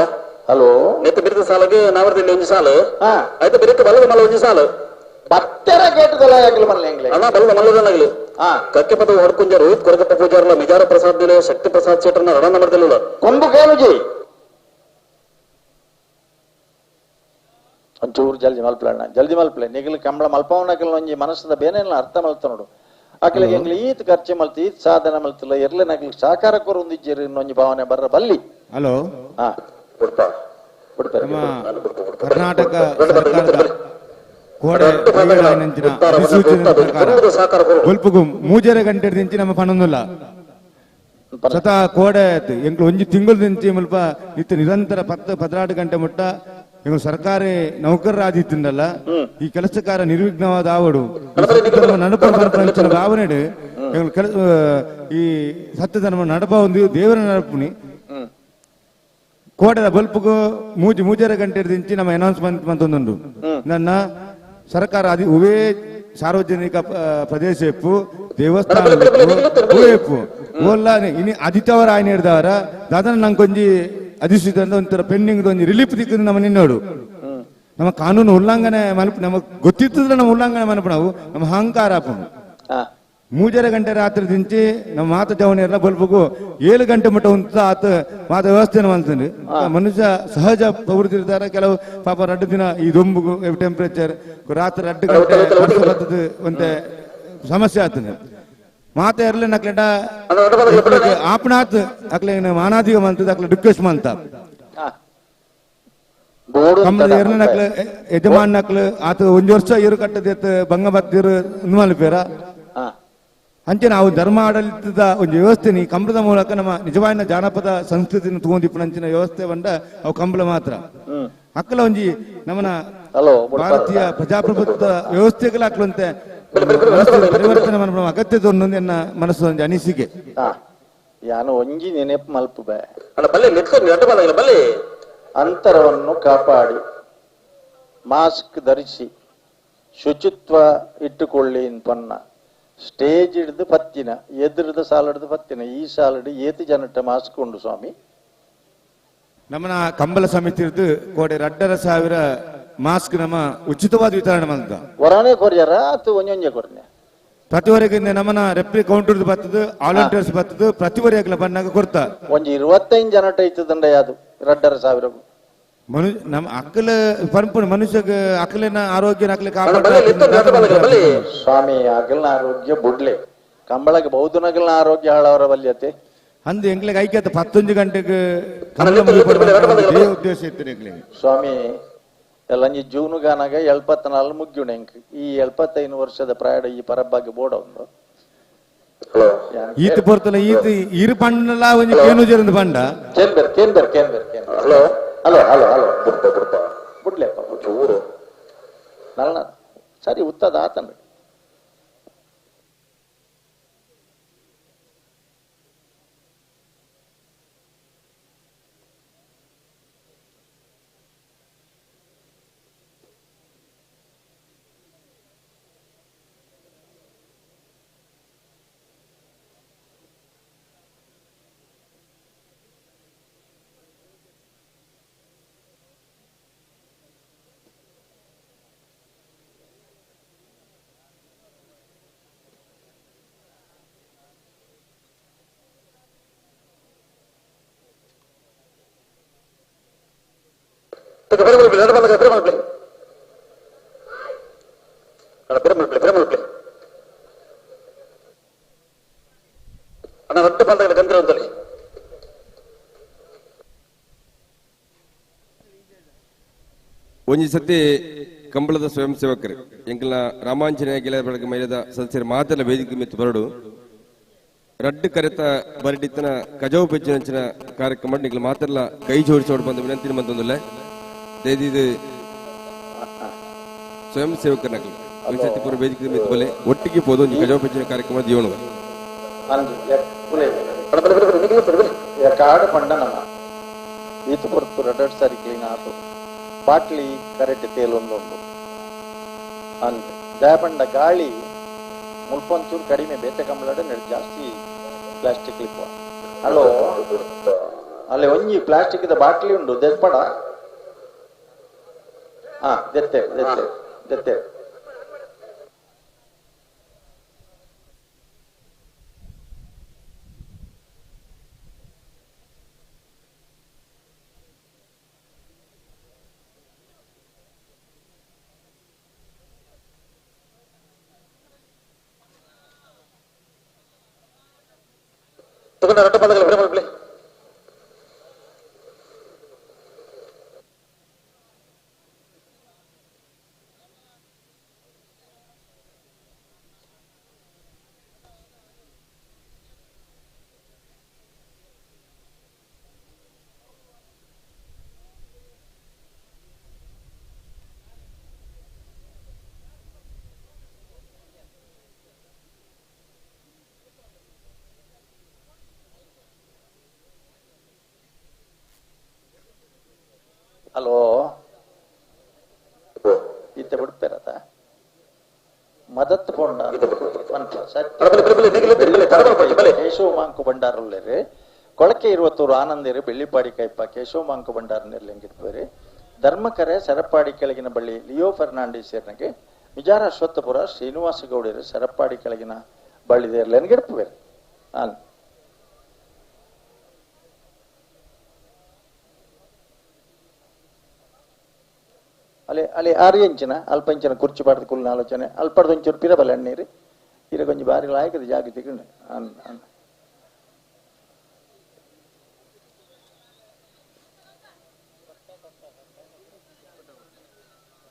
ಹಲೋ ನೆತ್ತ ಬಿರಿದ ಸಾಲಗೆ ನಾವರ್ದಲ್ಲಿ ಒಂಜಿ ಸಾಲು ಆಯ್ತು ಬಿರಿಕ ಬಲ್ಲದ ಮಲ್ಲ ಒಂಜಿ ಸಾಲು ಬತ್ತೆರ ಗೇಟದಲ್ಲ ಯಾಕಲು ಮಲ್ಲ ಎಂಗ್ಲೆ ಅಣ್ಣ ಬಲ್ಲದ ಮಲ್ಲದನಾಗಲಿ ಕಕ್ಕೆ ಪದ ಹೊಡ್ಕುಂಜ ರೋಹಿತ್ ಕೊರಗಪ್ಪ ಪೂಜಾರಲ್ಲ ಮಿಜಾರ ಪ್ರಸಾದ್ ದಿಲೆ ಶಕ್ತಿ ಪ್ರಸಾದ್ ಶೆಟ್ಟರ್ನ ರಣ ನಂಬರ್ದಲ್ಲ ಕೊಂಬು ಕೇಳುಜಿ ಒಂಚೂರು ಜಲ್ದಿ ಮಲ್ಪಲಣ್ಣ ಜಲ್ದಿ ಮಲ್ಪಲೆ ನಿಗಲು ಕಂಬಳ ಮಲ್ಪವನಕಲ್ ಒಂಜಿ ಮನಸ್ಸದ ಬೇನೆಲ್ಲ ಅರ್ಥ ಮಲ್ತ ನೋಡು ಅಕ್ಲಿಗೆ ಎಂಗ್ಲಿ ಈತ್ ಖರ್ಚು ಮಲ್ತಿ ಈತ್ ಸಾಧನೆ ಮಲ್ತಿಲ್ಲ ಎರ್ಲೆ ನಕ್ಲಿ ಸಹಕಾರ ಕೊರೊಂದಿಜ್ಜೇರು ಇನ್ನೊಂಜಿ ಭಾವನೆ ಬರ್ರ ಬಲ್ಲಿ. ಹಲೋ ಕರ್ನಾಟಕ ಕೋಡೆ ಗೊಲ್ಪುಗು ಮೂಜರೆ ಗಂಟೆ ದಿಂಚಿ ನಮ್ಮ ಪಣೊಂದುಲ್ಲ ಸ್ವತಃ ಕೋಡೆ ಎಂಕ್ಲು ಒಂಜಿ ತಿಂಗಳು ದಿಂಚಿ ಮುಲ್ಪ ಇತ್ತು ನಿರಂತರ 10 14 ಗಂಟೆ ಮುಟ್ಟ ಎಂಗಳು ಸರ್ಕಾರಿ ನೌಕರರಾದಿತ್ತಿಂದಲ್ಲ ಈ ಕೆಲಸಕಾರ ನಿರ್ವಿಘ್ನವಾದ ಆವಡು ನಡಪ ಭಾವನೆ ಎಂಗಳು ಕೆಲಸ ಈ ಸತ್ಯಧರ್ಮ ನಡಪ ಒಂದು ದೇವರ ನಡಪುನಿ ಕೋಡೆದ ಬಲ್ಪುಗು ಮೂಜರೆ ಗಂಟೆ ದಿಂಚಿ ನಮ್ಮ ಅನೌನ್ಸ್ಮೆಂಟ್ ಮಂತೊಂದುಂಡು. ನನ್ನ ಸರ್ಕಾರ ಅದು ಉವೇ ಸಾರ್ವಜನಿಕ ಪ್ರದೇಶ ಇಪ್ಪು ದೇವಸ್ಥಾನ ಇಪ್ಪು ಓಲ್ಲ ಇನಿ ಆದಿತ್ಯವರ ಆಯ್ನ ಹಿಡ್ದವರ ದಾದನ ನಂಗೊಂಜಿ ಅಧಿಸೂಚಿತ ಒಂಥರ ಪೆಂಡಿಂಗ್ ಒಂಜಿ ರಿಲೀಫ್ ದಿಕ್ಕದು ನಮ್ಮ ನಿನ್ನೋಡು ನಮ್ಮ ಕಾನೂನು ಉಲ್ಲಂಘನೆ ಮಲ್ಪ ನಮಗ್ ಗೊತ್ತಿತ್ತಿದ್ರೆ ನಮ್ಮ ಉಲ್ಲಂಘನೆ ಮನಪು ನಾವು ನಮ್ಮ ಅಹಂಕಾರ ಆಪುಂಡು. 3 ಗಂಟೆ ರಾತ್ರಿ ದಿಂಚಿ ನಮ್ಮ ಮಾತ ಜವನಿಯರ್ಲ ಬಲ್ಪುಗು 7 ಗಂಟೆ ಮಟ್ಟ ಉಂತ ಆತ ಮಾತ ವ್ಯವಸ್ಥೆನ ಮಾಡ್ತಾನೆ. ಮನುಷ್ಯ ಸಹಜ ಪ್ರವೃತ್ತಿ ಇರ್ತಾರೆ ಕೆಲವು ಪಾಪ 2 ದಿನ ಈ ದೊಂಬುಗು ಟೆಂಪರೇಚರ್ ರಾತ್ರಿ 2 ಗಂಟೆ ಬರ್ತದೆ ಒಂತೆ ಸಮಸ್ಯೆ ಆಗ್ತದೆ. ಮಾತ ಇರ್ಲಿ ನಕ್ಲೆಟ ಆಪನಾತ್ ಅಕ್ಲೆ ಮಾನಾದಿಗ ಮಂತದ ಅಕ್ಲೆ ರಿಕ್ವೆಸ್ಟ್ ಮಂತ ನಕ್ಲೆ ಯಜಮಾನ್ ನಕ್ಲು ಆತ ಒಂಜಿ ವರ್ಷ ಇರು ಕಟ್ಟದ ಬಂಗ ಬತ್ತಿರು ಮಲ್ಪೇರ ಅಂಚೆ ನಾವು ಧರ್ಮ ಆಡಳಿತದ ಒಂದು ವ್ಯವಸ್ಥೆ ಈ ಕಂಬಳದ ಮೂಲಕ ನಮ್ಮ ನಿಜವಾದ ಜಾನಪದ ಸಂಸ್ಕೃತಿನ ತಗೊಂಡಿಪ್ಪನಂಚಿನ ವ್ಯವಸ್ಥೆ ಬಂಡ ಅವು ಕಂಬಳ ಮಾತ್ರ. ಅಕ್ಕಲ ಒಂಜಿ ನಮ್ಮನ ಭಾರತೀಯ ಪ್ರಜಾಪ್ರಭುತ್ವ ವ್ಯವಸ್ಥೆಗಳ ಹಾಕ್ಲಂತೆ ಪರಿವರ್ತನೆ ಅಗತ್ಯ ಎನ್ನ ಮನಸ್ಸು ಒಂಜಿ ಅನಿಸಿಕೆ. ಯಾನು ಒಂಜಿ ನೆನಪು ಮಲ್ಪು ಬೇ ಅಂತರವನ್ನು ಕಾಪಾಡಿ, ಮಾಸ್ಕ್ ಧರಿಸಿ, ಶುಚಿತ್ವ ಇಟ್ಟುಕೊಳ್ಳಿ ಪನ್ನ ಸ್ಟೇಜ್ ಹಿಡಿದು ಪತ್ತಿನ ಎದುರದ ಸಾಲಡ್ದು ಪತ್ತಿನ ಈ ಸಾಲಡು ಏತು ಜನಟ ಮಾಸ್ಕ್ ಉಂಡು ಸ್ವಾಮಿ. ನಮ್ಮನ ಕಂಬಳ ಸಮಿತಿ ಇದ್ದು ಕೋಡೆ 2,500 ಮಾಸ್ಕ್ ನಮ್ಮ ಉಚಿತವಾದ ವಿತರಣೆ ಮಾಡ್ದ. ಹೊರನೇ ಕೊರ್ಯಾರ ಅಥವಾ ಒಂಜೊಂಜೆ ಕೊರ್ನೆ? ಪ್ರತಿವರೆಗೆ ನಮ್ಮನ ರೆಪ್ರಿ ಕೌಂಟರ್ ಬರ್ತದೆ, ವಾಲಂಟಿಯರ್ಸ್ ಬರ್ತದೆ, ಪ್ರತಿವರೆಗೆ ಬಂದಾಗ ಕೊಡ್ತಾ ಒಂಜಿ 25 ಜನಟ ಇತ್ತದಂಡ ಯಾವುದು 2,500 ನಮ್ಮ ಅಕ್ಕಲ ಪರಂಪರೆ ಮನುಷ್ಯಗ ಅಕ್ಕಲಿನ ಆರೋಗ್ಯ ಅಕ್ಕಲ ಸ್ವಾಮಿ ಅಗಲ್ನ ಆರೋಗ್ಯ ಬುಡ್ಲೆ ಕಂಬಳಗೆ ಬಹುದಿನಗಳ ಆರೋಗ್ಯ ಹಾಳವರ ಬಲ್ಯತೆ ಅಂದು ಎಂಗ್ಲಿಗೆ ಐಕ್ಯತೆ 11 ಗಂಟೆಗೆ ಉದ್ದೇಶ ಇತ್ತು ಎಂಗ್ಲಿಗೆ ಸ್ವಾಮಿ. ಎಲ್ಲ ಜೂನುಗಾನಾಗ 74 ಮುಗ್ಯುಣ ಎಂಕ್ ಈ 75 ವರ್ಷದ ಪ್ರಾಯ ಈ ಪರಬ್ಬಾಗಿ ಬೋಡ ಒಂದು ಈತ ಪೊರ್ತಲ ಈತ ಇರು ಪಂಡಲ ಒಂಜಿ ಕೇನುಜರಂದು ಪಂಡ ಕೇನ್ಬೆರ್ ಕೇನ್ಬೆರ್ ಕೇನ್ಬೆರ್ ಕೇನ್ಬೆರ್ hello hello hello hello ಬುಡ್ಪ ಬುಡ್ಪ ಬುಡ್ಲೆಪ್ಪ ಊರು ನನ್ನ ಸರಿ ಉತ್ತದ ಆತನ. ಒಂಜಿ ಸತಿ ಕಂಬಳದ ಸ್ವಯಂ ಸೇವಕರು ಎಂಕಲ್ನ ರಾಮಾಂಜನೇಯ ಗೆಳೆಯ ಬಳಗ ಮೈಲದ ಸದಸ್ಯರು ಮಾತೆಲ್ಲ ವೇದಿಕೆ ಮಿತ್ತು ಬರಡು ರಡ್ಡು ಕರೆತ ಬರಡಿತ್ತನ ಕಜವು ಪೆಚ್ಚಿನಂಚಿನ ಕಾರ್ಯಕ್ರಮ ನಿಗ್ಲ ಮಾತೆಲ್ಲ ಕೈ ಜೋಡಿಸೋಡು ಬಂದ ವಿನಂತಿ ಬಂತೊಂದುಲ್ಲ. ದಯದಿದು ಸ್ವಯಂ ಸೇವಕರನ್ನ ಒಂಜಿ ಪೂರ ವೇದಿಕೆ ಮಿತ್ತು ಬಲೆ ಒಟ್ಟಿಗೆ ಪೋದು ಒಂಜಿ ಕಜವು ಪೆಚ್ಚಿನ ಕಾರ್ಯಕ್ರಮ ಜೀವನ ಕಾಡು ಪಂಡ ನಮ್ಮ ಈತು ಪೊರ್ತು ರಡ್ಡು ಸಾರಿ ಕ್ಲೀನ್ ಆತು ಬಾಟ್ಲಿ ಕರೆಕ್ಟ್ ತೇಲೊಂದೊಂದು ಅಂದ್ ದಯಪಂಡ ಗಾಳಿ ಮುಲ್ಪೊಂಚೂರು ಕಡಿಮೆ ಬೇತೆ ಕಂಬಳಡೆ ನೆಡ್ ಜಾಸ್ತಿ ಪ್ಲಾಸ್ಟಿಕ್ ಲಿಪ್ಪ. ಹಲೋ ಅಲ್ಲಿ ಒಂಜಿ ಪ್ಲಾಸ್ಟಿಕ್ ಬಾಟ್ಲಿ ಉಂಡು ದೆಪ್ಪಡ ಹಾ ದೆತ್ತೆ ದೆತ್ತೆ ದೆತ್ತೆ ಹಲೋ ಇತ್ತೆ ಬಿಡ್ಪೇರತ ಮದತ್ ಪೊಂಡ ಕೇಶವ ಮಾಂಕು ಭಂಡಾರಲ್ಲೇರಿ ಕೊಳಕೆ ಇರುವತ್ತೂರು ಆನಂದೇರಿ ಬೆಳ್ಳಿಪಾಡಿ ಕೈಪ ಕೇಶವ ಮಾಂಕು ಭಂಡಾರ ನೆರ್ಲೆಂಗಿಟ್ಪೇರಿ ಧರ್ಮಕರೆ ಸರಪಾಡಿ ಕೆಳಗಿನ ಬಳ್ಳಿ ಲಿಯೋ ಫರ್ನಾಂಡಿಸ್ ಸೇರ್ನಗೆ ಮಿಜಾರ ಅಶ್ವತ್ಥಪುರ ಶ್ರೀನಿವಾಸ ಗೌಡರು ಸರಪಾಡಿ ಕೆಳಗಿನ ಬಳ್ಳಿ ದೇರ್ಲೆನ್ಗಿಡ್ಪೇರಿ ನಾನು ಅಲ್ಲಿ ಅಲ್ಲಿ 6 ಇಂಚಿನ ಅಲ್ಪ ಇಂಚಿನ ಕುರ್ಚಿ ಪಾಡ್ದು ಕುಲ್ಲಿನ ಆಲೋಚನೆ ಅಲ್ಪಡ್ದು ಒಂಚೂರು ಪಿರಬಲ್ಲ ಎಣ್ಣೀರು ಇರ ಕೊಂಚ ಬಾರಿ ಲಾಯಕದ ಜಾಗ ತಿಕ್ಕಂಡು ಅನ್ ಅನ್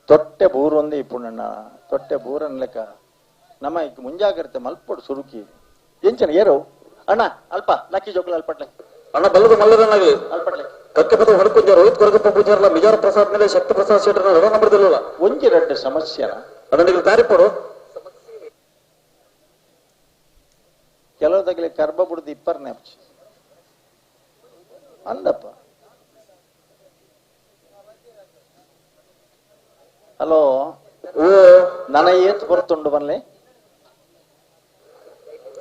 ತೊಟ್ಟೆ ಬೂರೊಂದು ಇಪ್ಪುಣ್ಣ ತೊಟ್ಟೆ ಬೂರನ್ ಲೆಕ್ಕ ನಮ್ಮ ಈಗ ಮುಂಜಾಗ್ರತೆ ಮಲ್ಪೊಡು ಸುರುಕಿ ಎಂಚನ ಏರೋ ಅಣ್ಣ ಅಲ್ಪ ಲಕ್ಕಿ ಜೋಕುಲ ಅಲ್ಪಟ್ಲೆ ಅಣ್ಣ ಬಲ್ಲದ ಮಲ್ಲದನ್ನಾಗಲಿ ಅಲ್ಪಟ್ಲೆ ಕಕ್ಕೆ ಪದ ಹೊಡ್ಕೊಂಜ ರೋಹಿತ್ ಕೊರಗಪ್ಪ ಪೂಜಾರ್ಲ ಮಿಜಾರ ಪ್ರಸಾದ್ ಮೇಲೆ ಶಕ್ತಿ ಪ್ರಸಾದ್ ಶೆಟ್ಟರ್ನ ಎಡ ನಂಬರ್ದಿಲ್ಲ ಒಂಜಿ ರಡ್ಡು ಸಮಸ್ಯೆನ ಅದನ್ನ ದಾರಿ ಪೋಡು ಕೆಲವು ತಗಲಿ ಕರ್ಬ ಬುಡ್ದು ಇಪ್ಪರ್ನೆ ಅಪ್ಚಿ ಅಂದಪ್ಪ ಹಲೋ ನನ್ನ ಏತ್ ಬರ್ತುಂಡು ಬನ್ಲಿ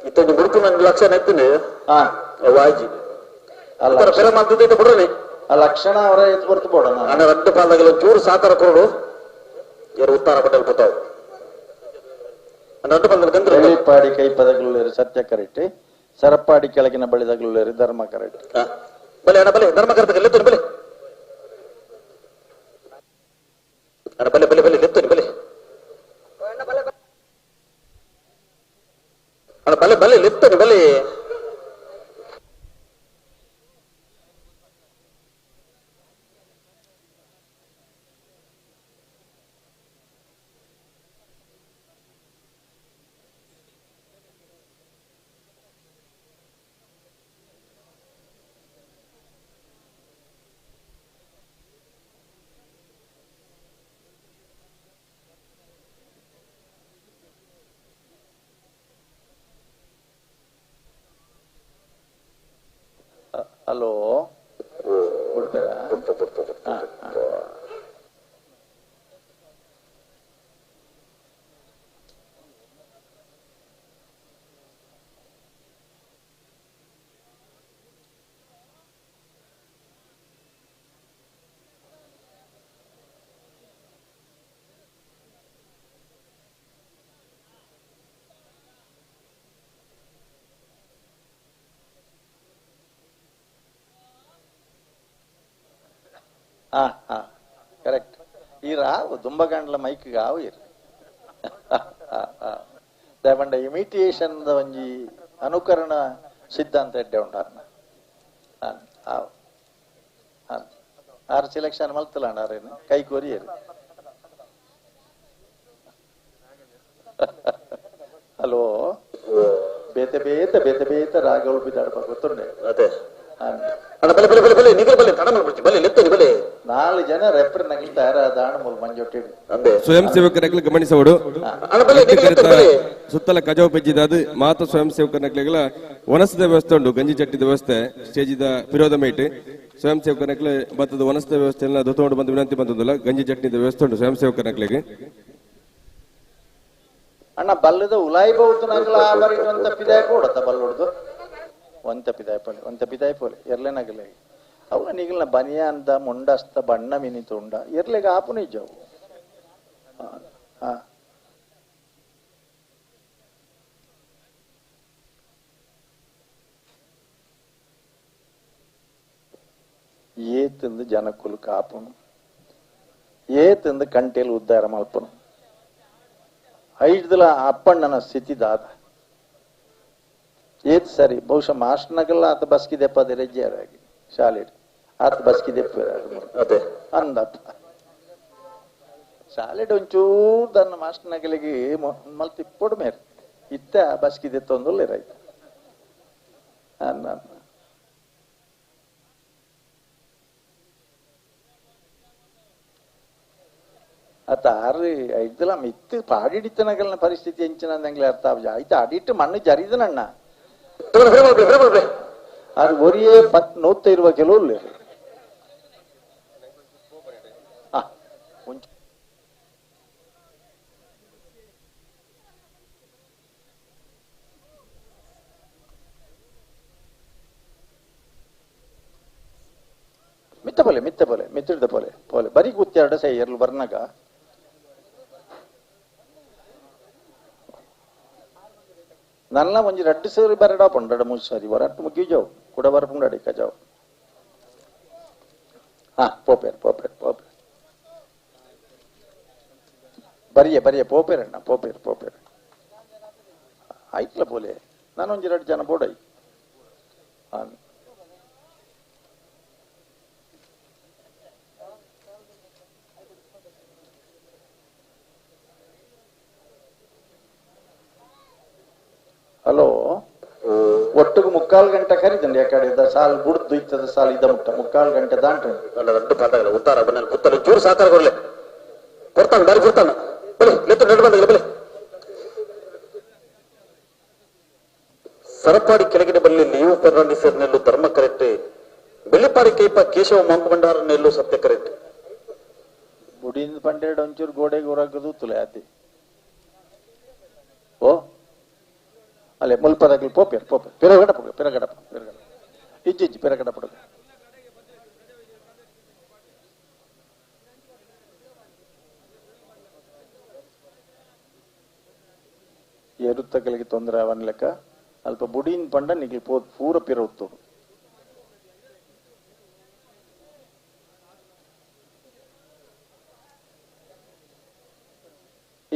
ಇತ್ತೊಂದು ಮುಡುಕು ನನ್ನ ಲಕ್ಷ ನೆತ್ತಿನಿ ವಾಜಿ ಅಲ್ಲ ಬೇರೆ ಮಾತಿದ್ದೆ ಬಿಡ್ರಿ ಆ ಲಕ್ಷಣ ಅವರ ಎತ್ ಬರ್ತು ಬೋಡ ನಾನು ರಡ್ಡು ಪಾಲ್ದಾಗೆಲ್ಲ ಚೂರು ಸಾಕಾರ ಕೊರಡು ಯಾರು ಉತ್ತಾರ ಪಟೇಲ್ ಕೂತಾವು ರಡ್ಡು ಪಾಲ್ದಲ್ಲಿ ಗಂದ್ರ ಬೆಳ್ಳಿಪಾಡಿ ಕೈ ಪದಗಳುಳ್ಳೇರು ಸತ್ಯ ಕರೆಕ್ಟ್ ಸರಪಾಡಿ ಕೆಳಗಿನ ಬಳಿದಗಳುಳ್ಳೇರು ಧರ್ಮ ಕರೆಕ್ಟ್ ಬಲೆ ಅಣ್ಣ ಬಲೆ ಧರ್ಮ ಕರೆತ ಲೆತ್ತೋನಿ ಬಲೆ ಅಣ್ಣ ಬಲೆ ಬಲೆ ಬಲೆ ಲೆತ್ತೋನಿ ಬಲೆ ಅಣ್ಣ ಬಲೆ ಬಲೆ ಲೆತ್ತೋನಿ ಬಲೆ ಹಲೋ ಬಿಡ್ತಾರಾ ಹಾ ಹಾ ಕರೆಕ್ಟ್ ಈ ರಾವು ದುಂಬಗಂಡ್ಲ ಮೈಕ್ ಆವು ಇರ್ ದಯಪಂಡ ಇಮಿಟೇಷನ್ ಒಂಜಿ ಅನುಕರಣ ಸಿದ್ಧಾಂತ ಎಡ್ಡೆ ಉಂಡಾರ್ನ ಆವು ಆರು ಸೆಲೆಕ್ಷನ್ ಮಲ್ತಲಾಂಡ ಆರೇನು ಕೈ ಕೋರಿಯರು ಹಲೋ ಬೇತೆ ಬೇತೆ ಬೇತೆ ಬೇತೆ ರಾಗಗಳು ಬಿದ್ದಾಡಪ್ಪ ಗೊತ್ತುಂಡೆ ಅದೇ ಅಣ್ಣ ಬಲೆ ಬಲೆ ಬಲೆ ಬಲೆ ನಿಗಲ್ ಬಲೆ ತಡ ಮಾಡ್ಬಿಡ್ತಿ ಬಲೆ ಲೆತ್ತೋನಿ ಬಲೆ ನಾಲ್ಕು ಜನ ರೆಫರ್ ನಗಲಿ ತಯಾರಾದ ಮೂಲ ಮಂಜೊಟ್ಟಿ ಸ್ವಯಂ ಸೇವಕರಗ್ಲು ಗಮನಿಸೋಡು ಸುತ್ತಲ ಕಜಾವು ಪೆಜ್ಜಿದಾದ ಮಾತ ಸ್ವಯಂ ಸೇವಕರಗ್ಲೆಗಳ ವನಸದ ವ್ಯವಸ್ಥೆ ಉಂಟು ಗಂಜಿ ಚಟ್ಟಿದ ವ್ಯವಸ್ಥೆ ಸ್ಟೇಜಿದ ಪಿರೋಧ ಮೇಟ್ ಸ್ವಯಂ ಸೇವಕರಗ್ಲೆ ಭತ್ತದ ವನಸದ ವ್ಯವಸ್ಥೆಯನ್ನ ದೊತ್ತೊಂಡು ಬಂದು ವಿನಂತಿ ಬಂದದಲ್ಲ ಗಂಜಿ ಚಟ್ನಿದ ವ್ಯವಸ್ಥೆ ಉಂಟು ಸ್ವಯಂ ಸೇವಕರಗ್ಲೆಗೆ ಅಣ್ಣ ಬಲ್ಲದ ಉಲಾಯಿ ಬಹುದು ನಗಲ ಆ ಬರಿ ಒಂತ ಪಿದಾಯ ಪೋಡತ್ತ ಬಲ್ಲೊಡ್ದು ಒಂತ ಪಿದಾಯ ಪೋಲೆ ಒಂತ ಪಿದಾಯ ಪೋಲೆ ಎರ್ಲೆನಗಲೆ ಅವು ನಿಗಲ್ನ ಬನಿಯ ಅಂತ ಮುಂಡಸ್ತ ಬಣ್ಣ ಮಿನಿ ತುಂಡ ಎರ್ಲೆಗ ಆಪು ನಿಜವು ಹಾ ಏತಂದು ಜನಕ್ಕುಲು ಕಾಪುನು ಏತಂದು ಕಂಟೆಲ್ ಉದ್ಧಾರ ಮಲ್ಪನು ಐಡ್ದಲ ಅಪ್ಪಣ್ಣನ ಸ್ಥಿತಿ ದಾದ ಏತ್ ಸರಿ ಬಹುಶಃ ಮಾಸ್ಟರ್ನಗಲ್ಲ ಆತ ಬಸ್ಕಿದೆಪ್ಪ ಅದೇ ರಜ್ಜಾರಾಗಿ ಶಾಲೆ ಆತ ಬಸ್ಕಿದೆಪ್ಪ ಅಂದಪ್ಪ ಶಾಲೆಡ್ ಒಂಚೂರು ತನ್ನ ಮಾಸ್ಟರ್ನಗಲಿಗೆ ಮಲ್ತಿಪ್ಪೊಡು ಮೇರ್ ಇತ್ತ ಬಸ್ಕಿದೆ ತೊಂದುಲ್ಲ ರೈತ ಅನ್ನ ಅತ್ತ ಆರು ಐದಲ ಮಿತ್ತು ಪಾಡಿಡಿತನಗಲ್ನ ಪರಿಸ್ಥಿತಿ ಎಂಚಿನ ಅರ್ಥ ಆಯ್ತು ಅಡಿಟ್ಟು ಮಣ್ಣು ಜರಿದನಣ್ಣ ಅದು ಒರಿಯೇ ಪತ್ ನೂತ್ತ ಇರುವ ಕೆಲವು ಮಿತ್ತ ಪೋಲೆ ಮಿತ್ತ ಪೋಲೆ ಮಿತ್ತಿಡ್ದ ಪೋಲೆ ಪೋಲೆ ಬರಿ ಕೂತ್ಯಾರಡ ಸೈ ಎರ್ಲು ಬರ್ನಾಗ ನನ್ನ ಒಂಜಿ ರಡ್ಡು ಸೇರಿ ಬರಡ ಪಂಡಡ ಮೂರು ಸಾರಿ ಹೊರಟ್ಟು ಮುಗಿಜಾವು ಕೂಡ ಬರಪುಂಡಾಡಿ ಕಜಾವು ಹಾ ಪೋಪೇರ್ ಪೋಪೇರ್ ಪೋಪೇರ್ ಬರಿಯೆ ಬರಿಯೆ ಪೋಪೇರಣ್ಣ ಪೋಪೇರ್ ಪೋಪೇರ್ ಆಯ್ತಲ್ಲ ಪೋಲೆ ನಾನೊಂಜಿ ಎರಡು ಜನ ಬೋಡೈ ಹಾಂ ಹಲೋ ಒಟ್ಟಿಗೆ 3/4 ಗಂಟೆ ಕರೀತಂడి ಯಾಕಡೆ ಸಾಲು ಬುಡ್ದು ಇತ್ತದ ಸಾಲು ಇದ ಮುಟ್ಟ 3/4 ಗಂಟೆ ದಾಂಟ ರಡ್ಡು ಪಾದಗಳ ಉತ್ತಾರ ಬನ್ನ ಕುತ್ತಲು ಚೂರು ಸಾಕಾರ ಕೊಡ್ಲೆ ಕೊಡ್ತಾನೆ ದಾರಿ ಕೊಡ್ತಾನ ಬಲಿ ಲೆತ್ತು ನಡು ಬಂದ ಬಲಿ ಸರಪಾಡಿ ಕೆಳಗಿನ ಬಲ್ಲಿ ನೀವು ಫೆರ್ನಾಂಡಿಸರ್ ನೆಲ್ಲು ಧರ್ಮ ಕರೆಕ್ಟ್ ಬೆಳ್ಳಿಪಾಡಿ ಕೈಪ ಕೇಶವ ಮಂಕುಭಂಡಾರ ನೆಲ್ಲು ಸತ್ಯ ಕರೆಕ್ಟ್ ಬುಡಿಯಿಂದ ಪಂಡೆರಡು ಒಂಚೂರು ಗೋಡೆಗೆ ಹೊರಗದು ತುಲೆ ಆತಿ ಓ ಅಲ್ಲೇ ಮುಲ್ಪದಾಗಲಿ ಪೋಪೇರ್ ಪೋಪೆ ಪಿರಗಡ ಪುಗ ಪಿರಗಡ ಪಿರಗಡ ಇಜ್ಜಿ ಇಜ್ಜಿ ಪಿರಗಡ ಪುಡಗ ಎರುತ್ತಗಳಿಗೆ ತೊಂದರೆ ಅವನ್ ಲೆಕ್ಕ ಅಲ್ಪ ಬುಡಿನ ಪಂಡ ನಿಗ್ಲಿ ಪೋ ಪೂರ ಪಿರ ಉತ್ತೋಡು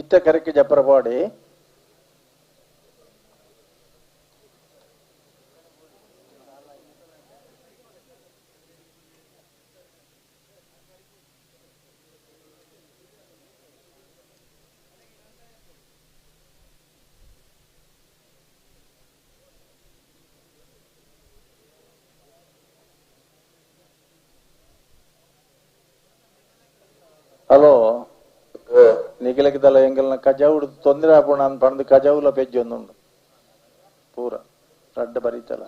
ಇತ್ತ ಕರೆಕ್ಕೆ ಜಪ್ಪರಪಾಡಿ ಹಲೋ ನಿಗಲಕ್ಕಿದಲ್ಲ ಎಂಗಲ್ನ ಕಜಾವುಡು ತೊಂದರೆ ಆಪುಣ ಅಂತ ಪಂದು ಕಜಾವುಲ ಪೆಜ್ಜಿ ಒಂದುಂಡು ಪೂರ ರಡ್ಡ ಬರೀತಲ್ಲ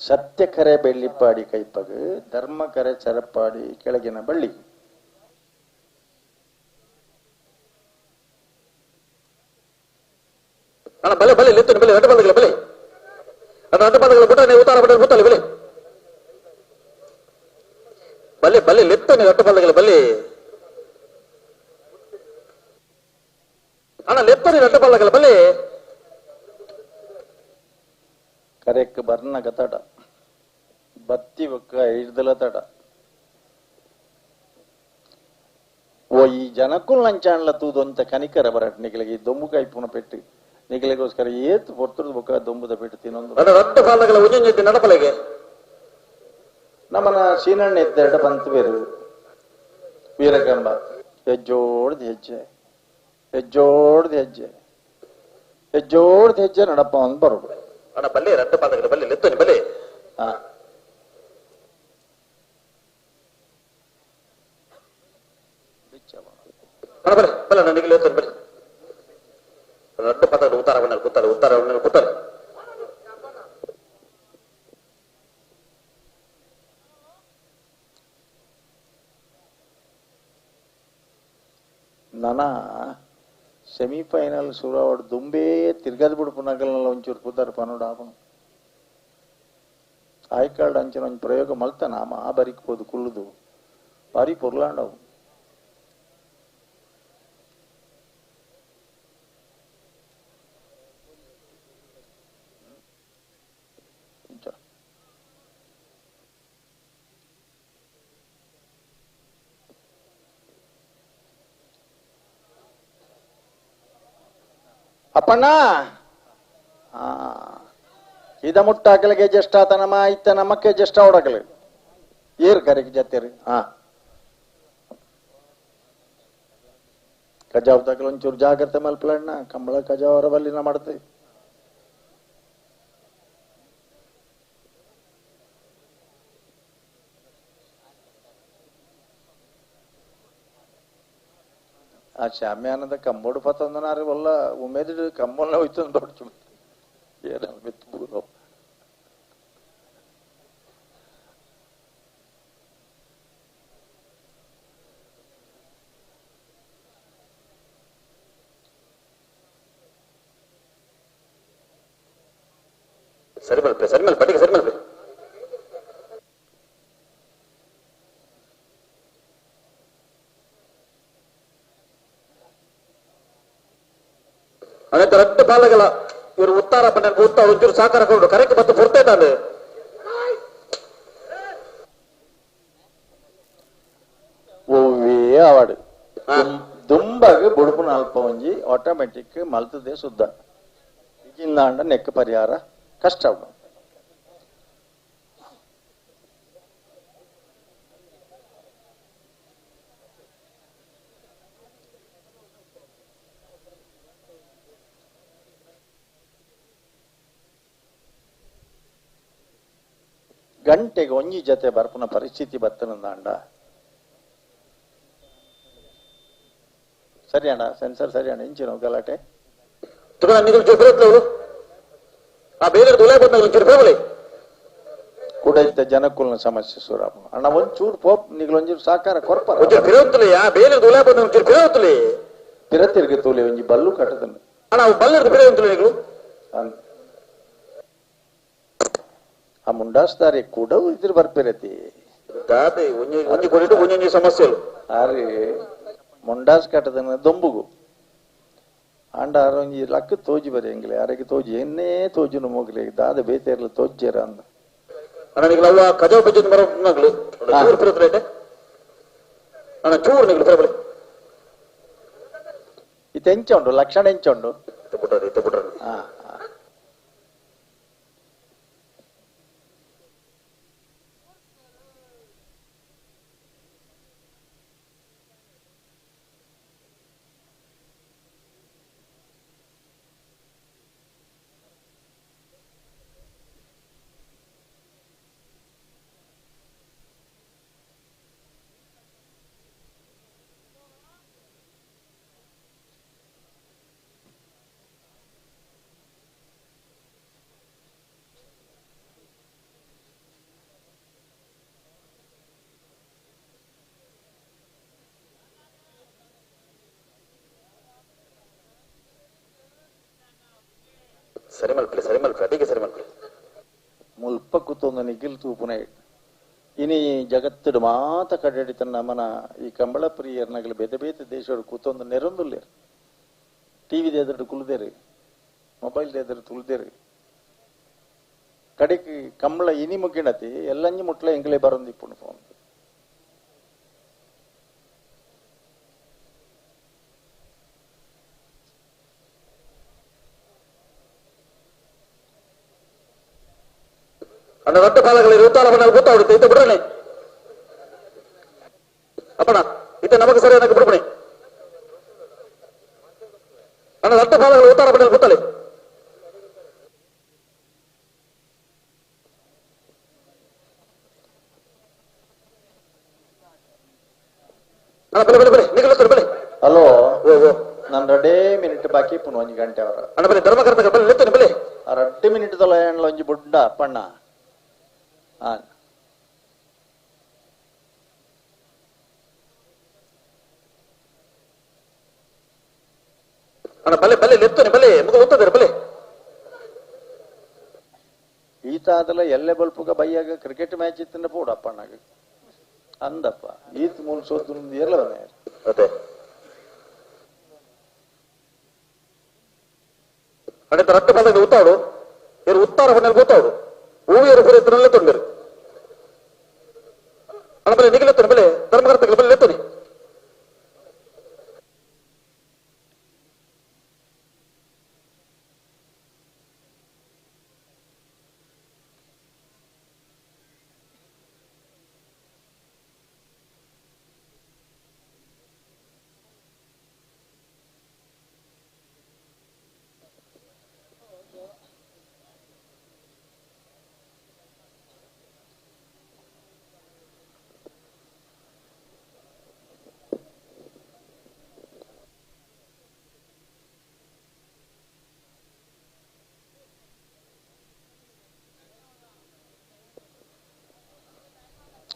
ಸತ್ಯಕರೆ ಬೆಳ್ಳಿಪ್ಪಾಡಿ ಕೈಪಗು ಧರ್ಮಕರೆ ಚರಪಾಡಿ ಕೆಳಗಿನ ಬಳ್ಳಿ ಅಣ್ಣ ಬಲೆ ಬಲೆ ಲೆತ್ತು ಬಲೆ ರಡ್ಡು ಬಂದಗಳ ಬಲೆ ಅಣ್ಣ ರಡ್ಡು ಬಂದಗಳ ಬುಟ್ಟನೆ ಉತ್ತಾರ ಬಟ್ಟೆ ಬುತ್ತಲೆ ಬಲೆ ಬಲೆ ಬಲೆ ಲೆತ್ತನೆ ರಡ್ಡು ಬಂದಗಳ ಬಲೆ ಅಣ್ಣ ಲೆತ್ತನೆ ರಡ್ಡು ಬಂದಗಳ ಬಲೆ ಕರೆಕ್ ಬರ್ನಗ ತಡ ಬತ್ತಿ ಒಕ್ಕ ಇಡ್ದಲ ತಡ ಓ ಈ ಜನಕ್ಕೂ ಲಂಚಾಣ್ಲ ತೂದೊಂತ ಕನಿಕರ ಬರಟ್ ನಿಗಲಿಗೆ ಈ ದೊಂಬು ಕಾಯ್ಪುನ ಪೆಟ್ಟು ನಿಗಲಿಗೋಸ್ಕರ ಏತು ಪೊರ್ತದ ಬೊಕ್ಕ ದೊಂಬುದ ಪೆಟ್ಟು ತಿನ್ನೊಂದು ಅಣ್ಣ ರಡ್ಡು ಪಾದಗಳ ಉಂಜಿ ನಡಪಲೆಗೆ ನಮ್ಮನ ಸೀನಣ್ಣ ಇದ್ದೆರಡ ಬಂತು ಬೇರು ವೀರಕಂಬ ಹೆಜ್ಜೋಡ್ದ ಹೆಜ್ಜೆ ಹೆಜ್ಜೋಡ್ದ ಹೆಜ್ಜೆ ಹೆಜ್ಜೋಡ್ದ ಹೆಜ್ಜೆ ನಡಪ್ಪ ಅಂದ್ ಬರೋದು ಅಣ್ಣ ಬಲ್ಲೆ ರಡ್ಡು ಪಾದಗಳ ಬಲ್ಲೆ ಲೆತ್ತನೆ ಬಲೆ ಹಾ ಅಣ್ಣ ಬಲೆ ಬಲೆ ಅಣ್ಣ ನಿಗಲಿ ಲೆತ್ತನೆ ಬಲೆ ರಡ್ಡು ಪಾದಗಳ ಉತ್ತಾರ ಬಣ್ಣ ಕುತ್ತಲೆ ಉತ್ತಾರ ಬಣ್ಣ ಕುತ್ತಲೆ ನನ ಸೆಮಿಫೈನಲ್ ಶುರುವಾಡ್ ದುಂಬೇ ತಿರ್ಗದ್ ಬಿಡ್ಪು ನಗಲ್ನೆಲ್ಲ ಒಂಚೂರು ಪುದಾರ್ ಪನೋಡು ಆಪನು ಆಯ್ಕಾಡ್ ಅಂಚಿನ ಒಂಜಿ ಪ್ರಯೋಗ ಮಲ್ತನ ಆಮ ಆ ಬರಿಕ್ ಪೋದು ಕುಲ್ಲುದು ಬಾರಿ ಪೊರ್ಲಾಂಡವು ಅಪ್ಪಣ್ಣ ಇದ ಮುಟ್ಟಾಕಲಿಗೆ ಜಸ್ಟ್ ಆತ ನಮ್ಮ ಇತ್ತ ನಮ್ಮಕ್ಕೆ ಜಸ್ಟ್ ಅವಡಕಲಿ ಏರ್ ಕರೆಗೆ ಜತ್ತೇರಿ ಹಾ ಕಜಾವ್ ತಕಲ ಒಂಚೂರು ಜಾಗ್ರತೆ ಮಲ್ಪಲಣ್ಣ ಕಂಬಳ ಕಜಾವರ ಬಲ್ಲಿನ ಮಾಡ್ತೀವಿ ಆ ಶಾಮ್ಯಾನದ ಕಂಬೋಡು ಪತ್ತೊಂದನಾರು వల్ల ಉಮೇದಿಡು ಕಂಬಲ್ನ ಹೋಯ್ತು ದೊಡ್ಡ ಏನ ಮೆತ್ತು ಸರಿ ಮಲ್ಪೆ ಸರಿ ಮಲ್ಪೆ ಬಟ್ಟಿಗೆ ಸರಿ ಮಲ್ಪೆ ಅನಂತ ರಡ್ಡು ಬಾಲಗಳ ಇವರು ಉತ್ತಾರ ಪಂಡ ಉತ್ತ ಒಂಚೂರು ಸಾಕಾರ ಕೊಂಡು ಕರೆಕ್ಟ್ ಮತ್ತು ಪುರ್ತೆ ತಾನೆ ಒವ್ವೇ ಅವಾಡು ದುಂಬಾಗ ಬುಡುಪುನ ಅಲ್ಪ ಒಂಜಿ ಆಟೋಮೆಟಿಕ್ ಮಲ್ತದೆ ಶುದ್ಧ ಇಜಿಂದಾಂಡ ನೆಕ್ ಪರಿಹಾರ ಕಷ್ಟ ಉಂಟು. ಗಂಟೆಗೆ ಒಂಜಿ ಜತೆ ಬರ್ಪುನ ಪರಿಸ್ಥಿತಿ ಬತ್ತನಂದಾಂಡ ಸರಿ ಅಣ್ಣ ಸೆನ್ಸರ್ ಸರಿ ಅಣ್ಣ ಇಂಚಿನ ಗಲಾಟೆ ಕೂಡ ಇದ್ದ ಜನಕುಲ್ನ ಸಮಸ್ಯೆ ಸೂರಪ್ಪ ಅಣ್ಣ ಒಂಚೂರು ಪೋಪ್ ನಿಗ್ಲೊಂಜಿ ಸಾಕಾರ ಕೊರ್ಪ ಪಿರತಿರ್ಗೆ ತೂಲೆ ಒಂಜಿ ಬಲ್ಲು ಕಟ್ಟದನ್ನು ಆ ಮುಂಡಾಸ್ದಾರಿ ಕೂಡ ಇದ್ರ ಬರ್ಪಿರತಿ ಸಮಸ್ಯೆ ಅರೆ ಮುಂಡಾಸ್ ಕಟ್ಟದನ್ನ ದೊಂಬುಗು ಅಂಡ ಒಂಜಿ ಲಕ್ಕ ತೋಜಿ ಬರಿ ಎಂಗ್ಲೆ ಅರೆಗೆ ತೋಜಿ ಎನ್ನೇ ತೋಜುನು ಮೋಗ್ಲೆ ದಾದ ಬೇತೇರ್ಲ ತೋಜ್ಜೇರ ಅಂದ ಅಣ್ಣ ಕಜಾವ್ ಬಜ್ಜದ ಮರ ಚೂರು ಪಿರತ್ಲೇಟೆ ಅಣ್ಣ ಚೂರು ನಿಗ್ಲು ಪಿರಬಲೆ ಇತ್ತೆ ಎಂಚ ಉಂಡು ಲಕ್ಷಣ ಎಂಚ ಉಂಡು ಹಾ ಸರಿ ಮಲ್ಪಲೆ ಸರಿ ಮಲ್ಪಲೆ ಅಡಿಗೆ ಸರಿ ಮಲ್ಪಲೆ ಮುಲ್ಪ ಕೂತೊಂದು ನಿಗಿಲ್ ತೂಪುನ ಇನಿ ಜಗತ್ತುಡು ಮಾತ ಕಡೆಡಿ ನಮನ ಈ ಕಂಬಳ ಪ್ರಿಯರ್ನಗಲು ಬೇತೆ ಬೇತೆ ದೇಶಡು ಕೂತೊಂದು ನೆರೊಂದುಲ್ಲೇರು ಟಿವಿ ಎದುರು ಕುಲ್ದೇರು ಮೊಬೈಲ್ ಎದುರು ತುಳ್ದೇರು ಕಡೆಗೆ ಕಂಬಳ ಇನಿ ಮುಗಿಣತಿ ಎಲ್ಲಂಜಿ ಮುಟ್ಲ ಎಂಗ್ಲೇ ಬರೊಂದು ಇಪ್ಪುಂಡು ಫೋನ್ ಅಣ್ಣ ರೊಟ್ಟ ಪಾಲಗಳು ಉತ್ತಾರ ಬಣ್ಣ ಗೊತ್ತಾಗುತ್ತೆ ಇತ್ತ ಬಿಡ್ರಣೆ ಅಪ್ಪಣ ಇತ್ತ ನಮಗೆ ಸರಿ ಅನ್ನಕ್ಕೆ ಬಿಡ್ಬಣೆ ಅಣ್ಣ ರೊಟ್ಟ ಪಾಲಗಳು ಉತ್ತಾರ ಬಣ್ಣ ಗೊತ್ತಲೆ ಅಣ್ಣ ಬಲೆ ಬಲೆ ಬಲೆ ನಿಗಲ ಬಲೆ ಹಲೋ ನಾನು ರಡೇ ಮಿನಿಟ್ ಬಾಕಿ ಇಪ್ಪುನು ಒಂಜಿ ಗಂಟೆ ಅವರ ಅಣ್ಣ ಬಲೆ ಧರ್ಮಕರ್ತಕ ಬಲೆ ಲೆತ್ತನೆ ಬಲೆ ರಡ್ಡು ಮಿನಿಟ್ ತೊಲ ಒಂಜಿ ಬುಡ್ಡ ಅಪ್ಪಣ್ಣ ಅಣ್ಣ ಬಲೆ ಬಲೆ ಲೆತ್ತನೆ ಬಲೆ ಮುಗ ಒತ್ತದರೆ ಬಲೆ ಈತ ಆದಲ ಎಲ್ಲೆ ಬಲ್ಪುಗ ಬೈಯಾಗ ಕ್ರಿಕೆಟ್ ಮ್ಯಾಚ್ ಇತ್ತಂದ್ರೆ ಪೋಡಪ್ಪ ಅಣ್ಣಗ ಅಂದಪ್ಪ ಈತ್ ಮೂಲ ಸೋತು ಎಲ್ಲ ಅದೇ ಅಣ್ಣ ರಟ್ಟ ಪದಕ್ಕೆ ಉತ್ತಾಡು ಇವರು ಉತ್ತಾರ ಹೊಣ್ಣಲ್ಲಿ ಗೊತ್ತಾಡು ಹೂವಿಯರು ಪುರ ತೊಂದರು ಅಣ್ಣ ಬಲೆ ನಿಗಲೆತ್ತನೆ ಬಲೆ ಧರ್ಮಕರ್ತಕ ಬಲೆ ಲೆತ್ತನೆ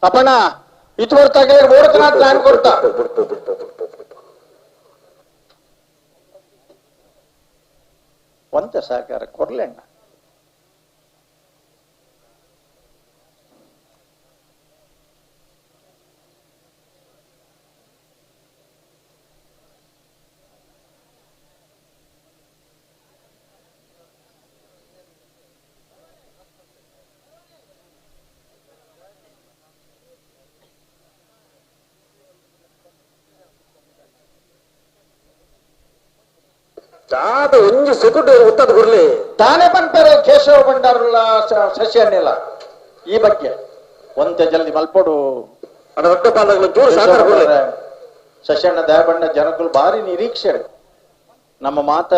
ಅಪ್ಪಣ್ಣ ಇತ್ತು ಬರ್ತಾಗ ಓಡ್ಕನಾಥ್ ಪ್ಲಾನ್ ಕೊಡ್ತಾ ಒಂತೆ ಸಹಕಾರ ಕೊರ್ಲೆಣ್ಣ ಚಾದ ಒಂಜಿ ಸೆಕೆಂಡ್ ಉತ್ತದ ಗುರ್ಲಿ ತಾನೇ ಪನ್ಪೇರೆ ಕೇಶವ ಭಂಡಾರುಲ ಸಸ್ಯನ್ನೆಲ್ಲ ಈ ಬಗ್ಗೆ ಒಂತೆ ಜಲ್ದಿ ಮಲ್ಪೊಡು ಅಣ್ಣ ರೊಟ್ಟ ಪಾಲಗಳು ಜೋರು ಸಹಕಾರ ಕೊಡ್ಲಿ. ಸಸ್ಯಣ್ಣ ದಯಾಬಣ್ಣ ಜನಗಳು ಭಾರಿ ನಿರೀಕ್ಷೆ. ನಮ್ಮ ಮಾತ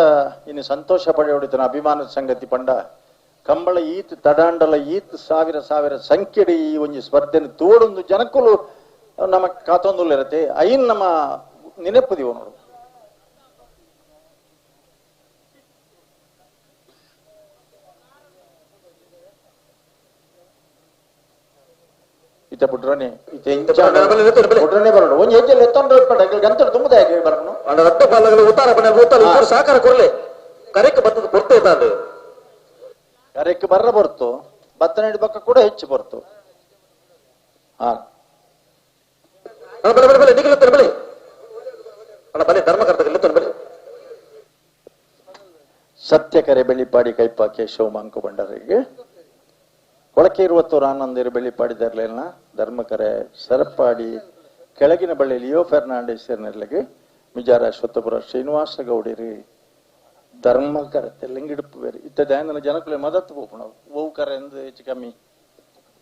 ಇನ್ನು ಸಂತೋಷ ಪಡೆಯೋಡಿತನ ಅಭಿಮಾನದ ಸಂಗತಿ ಪಂಡ Kambala ಈತ್ ತಡಾಂಡಲ ಈತ್ ಸಾವಿರ ಸಾವಿರ ಸಂಖ್ಯೆಡೆ ಈ ಒಂಜಿ ಸ್ಪರ್ಧೆನ ತೋಡೊಂದು ಜನಕ್ಕಲು ನಮ್ಮ ಕಾತೊಂದುಲ್ಲಿರತ್ತೆ ಐನ್ ನಮ್ಮ ನೆನಪುದಿವ ನೋಡು. ಇತ್ತ ಪುಟ್ರನೆ ಇತ್ತೆ ಪುಟ್ರನೆ ಬರೋಣ ಒಂಜಿ ಹೆಜ್ಜೆ ಎತ್ತೊಂಡು ಗಂತಡು ತುಂಬುದ ಹೇಗೆ ಬರೋಣ ರಕ್ತ ಪಾಲಗಳು ಉತ್ತಾರ ಬಣ್ಣ ಉತ್ತಾರ ಸಹಕಾರ ಕೊರಲೆ ಕರೆಕ್ ಬತ್ತದ ಕೊರತೆ ಇದ್ದಾನೆ. ಕರೆಕ್ ಬರ್ರ ಬರ್ತು ಬತ್ತನಡಿ ಪಕ್ಕ ಕೂಡ ಹೆಚ್ಚು ಬರ್ತು. ಹಾ ಬಲೆ ಬಲೆ ಬಲೆ ನಿಗಲತ್ತನೆ ಬಲೆ ಅಣ್ಣ ಬಲೆ ಧರ್ಮಕರ್ತಗಲ್ಲಿ ಬಲೆ. ಸತ್ಯಕರೆ ಬೆಳ್ಳಿಪಾಡಿ ಕೈಪ ಕೇಶವ ಮಾಂಕು ಭಂಡಾರಿಗೆ ಕೊಳಕೆ ಇರುವತ್ತೂರು ಆನಂದಿರು ಬೆಳ್ಳಿಪಾಡಿದರ್ಲೆಲ್ಲ ಧರ್ಮಕರೆ ಸರಪಾಡಿ ಕೆಳಗಿನ ಬಳ್ಳಿ ಲಿಯೋ ಫೆರ್ನಾಂಡಿಸ್ ನೆರಳಿಗೆ ಮಿಜಾರ ಅಶ್ವತ್ಥಪುರ ಶ್ರೀನಿವಾಸ ಗೌಡಿರಿ ಧರ್ಮಕರೆ ತೆಲ್ಲಂಗಿಡುಪು ಬೇರೆ ಇತ್ತ ದಯಂದನ ಜನಕುಲೆ ಮದತ್ತು ಪೋಪುಣ ಓವು ಕರೆ ಎಂದು ಹೆಚ್ಚು ಕಮ್ಮಿ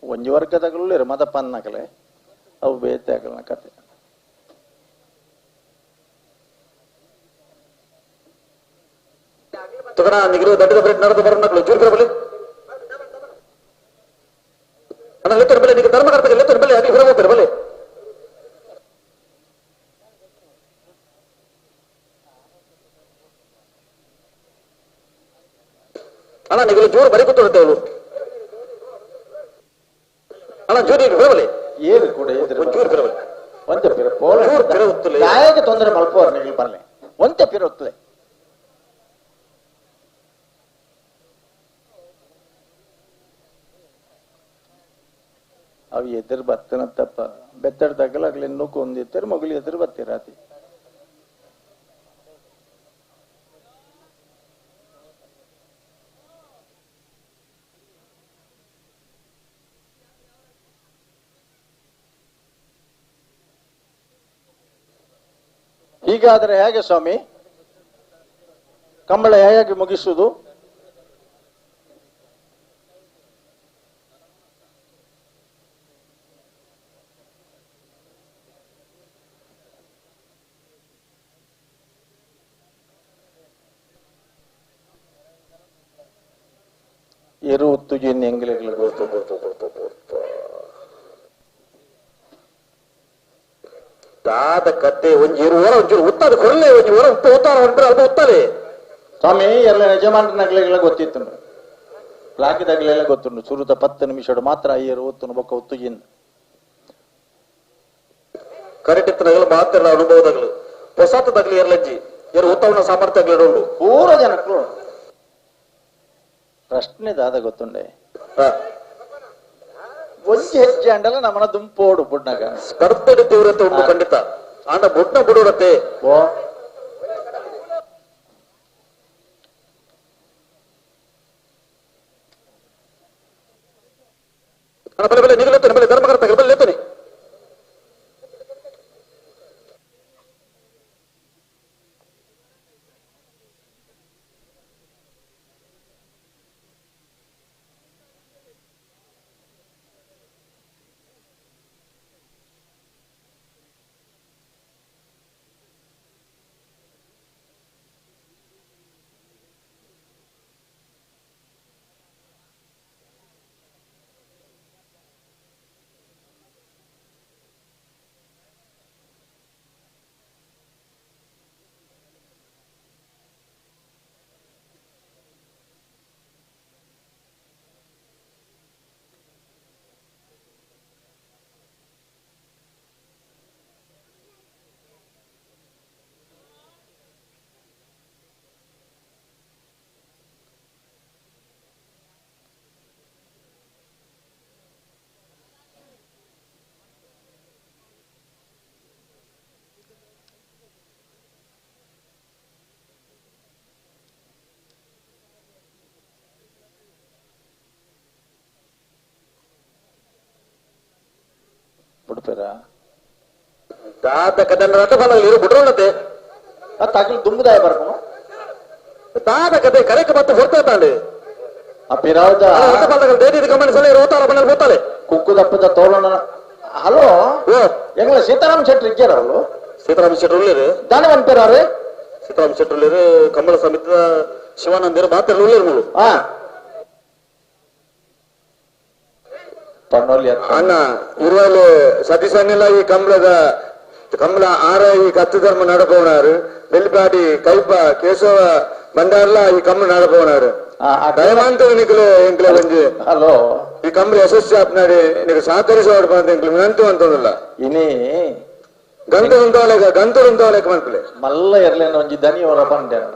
ಒಂಜಿ ವರ್ಗದಾಗಲೂ ಮದ ಪನ್ನಕಲೆ ಅವು ಬೇತೆ ಆಗಲ್ಲ ಕತೆ. ತುಗನ ನಿಗರು ದಡ್ಡದ ಬ್ರೆಡ್ ನಡೆದು ಬರೋಣ ಜೂರ್ ಬರಲಿ ಅಣ್ಣ ಲೆತ್ತನ ಬಲೆ ನಿಗ ಧರ್ಮಕರ್ತಗೆ ಲೆತ್ತನ ಬಲೆ ಅಲ್ಲಿ ಹೊರ ಹೋಗ್ತಾರೆ ಬಲೆ. ಅಣ್ಣ ನಿಗಲು ಜೋರು ಬರಿ ಕೂತುತ್ತೆ ಅವಳು ಅಣ್ಣ ಜೋರಿ ಬರಬಲೆ ಏರು ಕೂಡ ಜೋರು ಬರಬಲೆ ಒಂತೆ ಪಿರ ಪೋಲ ಪಿರ ಉತ್ತಲೆ ಯಾಕೆ ತೊಂದರೆ ಮಲ್ಪೋರ್ ನಿಗಲು ಬರಲೆ ಒಂತೆ ಪಿರ ಉತ್ತಲೆ. ಅವು ಎದುರು ಬತ್ತನ ತಪ್ಪ ಬೆತ್ತಡ್ದಾಗಲ್ಲ ಆಗ್ಲಿ ಕೊಂದಿರ್ತಾರೆ ಮಗಳು ಎದುರು ಬತ್ತೀರಾತಿ. ಹೀಗಾದರೆ ಹೇಗೆ ಸ್ವಾಮಿ ಕಂಬಳ ಹೇಗೆ ಮುಗಿಸುವುದು? ಎರು ಉತ್ತುಜಿನ್ ಎಂಗ್ಲೆಗ್ಲ ಗೊತ್ತು ಗೊತ್ತು ಗೊತ್ತು ಗೊತ್ತು ದಾದ ಕತ್ತೆ ಒಂಜಿ ಇರು ಓರ ಒಂಚೂರು ಉತ್ತಾದ ಕೊರಲೆ ಒಂಜಿ ಓರ ಉತ್ತ ಉತ್ತಾರ ಹೊಂಟ್ರೆ ಅಲ್ಪ ಉತ್ತಾಲೆ ಸ್ವಾಮಿ ಎಲ್ಲ ಯಜಮಾನನಾಗ್ಲೆಲ್ಲ ಗೊತ್ತಿತ್ತು ಲಾಕಿದಾಗಲೆಲ್ಲ ಗೊತ್ತುಂಟು ಸುರುತ 10 ನಿಮಿಷ ಮಾತ್ರ ಅಯ್ಯರು ಒತ್ತುನು ಬೊಕ್ಕ ಉತ್ತುಜಿನ್ ಕರೆಕ್ಟ್ ಇತ್ತನಾಗಲು ಮಾತ್ರ ಅನುಭವದಾಗಲು ಹೊಸತದಾಗ್ಲಿ ಎರ್ಲಜ್ಜಿ ಎರು ಉತ್ತವನ ಸಾಮರ್ಥ್ಯ ಆಗ್ಲಿ ಪೂರ ಜನಕ್ಕೂ ಪ್ರಶ್ನೆ ದಾದ ಗೊತ್ತುಂಡೆ ಒಂಜಿ ಹೆಜ್ಜೆ ಅಂಡಲ ನಮ್ಮನ ದುಂಪೋಡು ಬುಡ್ನಾಗ ಸ್ಪರ್ಧೆ ತೀವ್ರತೆ ಉಂಟು ಖಂಡಿತ ಆಂಡ ಬುಡ್ನ ಬುಡುರತೆ ಓ ಬಲೆ ಬಲೆ ನಿಗಲೆತ್ತನೆ ಬಲೆ ಧರ್ಮಕರ್ತ ಬಲೆ ಲೆತ್ತನೆ. ಬಿಡ್ತೀರಾ? ದಾದ ಕದನ ರಥಫಲ ಬಿಡ್ರೋಣತೆ ತಾಕಲು ದುಂಬುದಾಯ ಬರ್ಕೊಂಡು ದಾದ ಕತೆ ಕರೆಕ್ ಮತ್ತೆ ಹೊರ್ತಾ ತಾಂಡು ಆ ಪಿರಾವದ ರಥಫಲಗಳು ದೇದಿ ಗಮನಿಸಲೇ ರೋತಾರ ಬಣ್ಣ ಹೋತಾಳೆ ಕುಕ್ಕುದಪ್ಪದ ತೋಳನ. ಹಲೋ, ಎಂಗಳ ಸೀತಾರಾಮ್ ಶೆಟ್ಟಿ ಇದ್ದಾರ ಅವಳು? ಸೀತಾರಾಮ್ ಶೆಟ್ಟಿ ಉಳ್ಳೇರು ದಾನೆ ಅನ್ಪೇರಾರೆ ಸೀತಾರಾಮ್ ಶೆಟ್ಟಿ ಉಳ್ಳೇರು, ಕಮಲ ಸಮಿತ ಶಿವಾನಂದಿರು ಮಾತ್ರ ಉಳ್ಳೇರು ಮುಳು. ಹಾ. ಅಣ್ಣ ಇರುವಲ್ಲಿ ಸತೀಶನ್ನೆಲ್ಲ ಈ ಕಂಬಳದ ಕಂಬಳ ಆರ ಈ ಕತ್ತು ಧರ್ಮ ನಡಪವನಾರು ಬೆಲ್ಪಾಡಿ ಕೈಪ ಕೇಶವ ಬಂಡಾರ್ಲ ಈ ಕಂಬಳ ನಡಪವನಾರು ದಯಮಾಂತ ನಿಕಲು ಎಂಕ್ಲೆ ಒಂಜಿ ಹಲೋ ಈ ಕಂಬಳ ಯಶಸ್ವಿ ಆಪ್ನಾಡಿ ನಿಕ ಸಹಕರಿಸುವ ಬಂತ ಎಂಕ್ಲೆ ವಿನಂತಿ ಅಂತಂದಿಲ್ಲ ಇನಿ ಗಂತ ಉಂಟವಲೇಕ ಗಂತ ಉಂಟವಲೇಕ ಮನ್ಪಲೆ ಮಲ್ಲ ಎರ್ಲೇನ ಒಂಜಿ ದನಿಯವರ ಪಂಡೆ ಅಣ್ಣ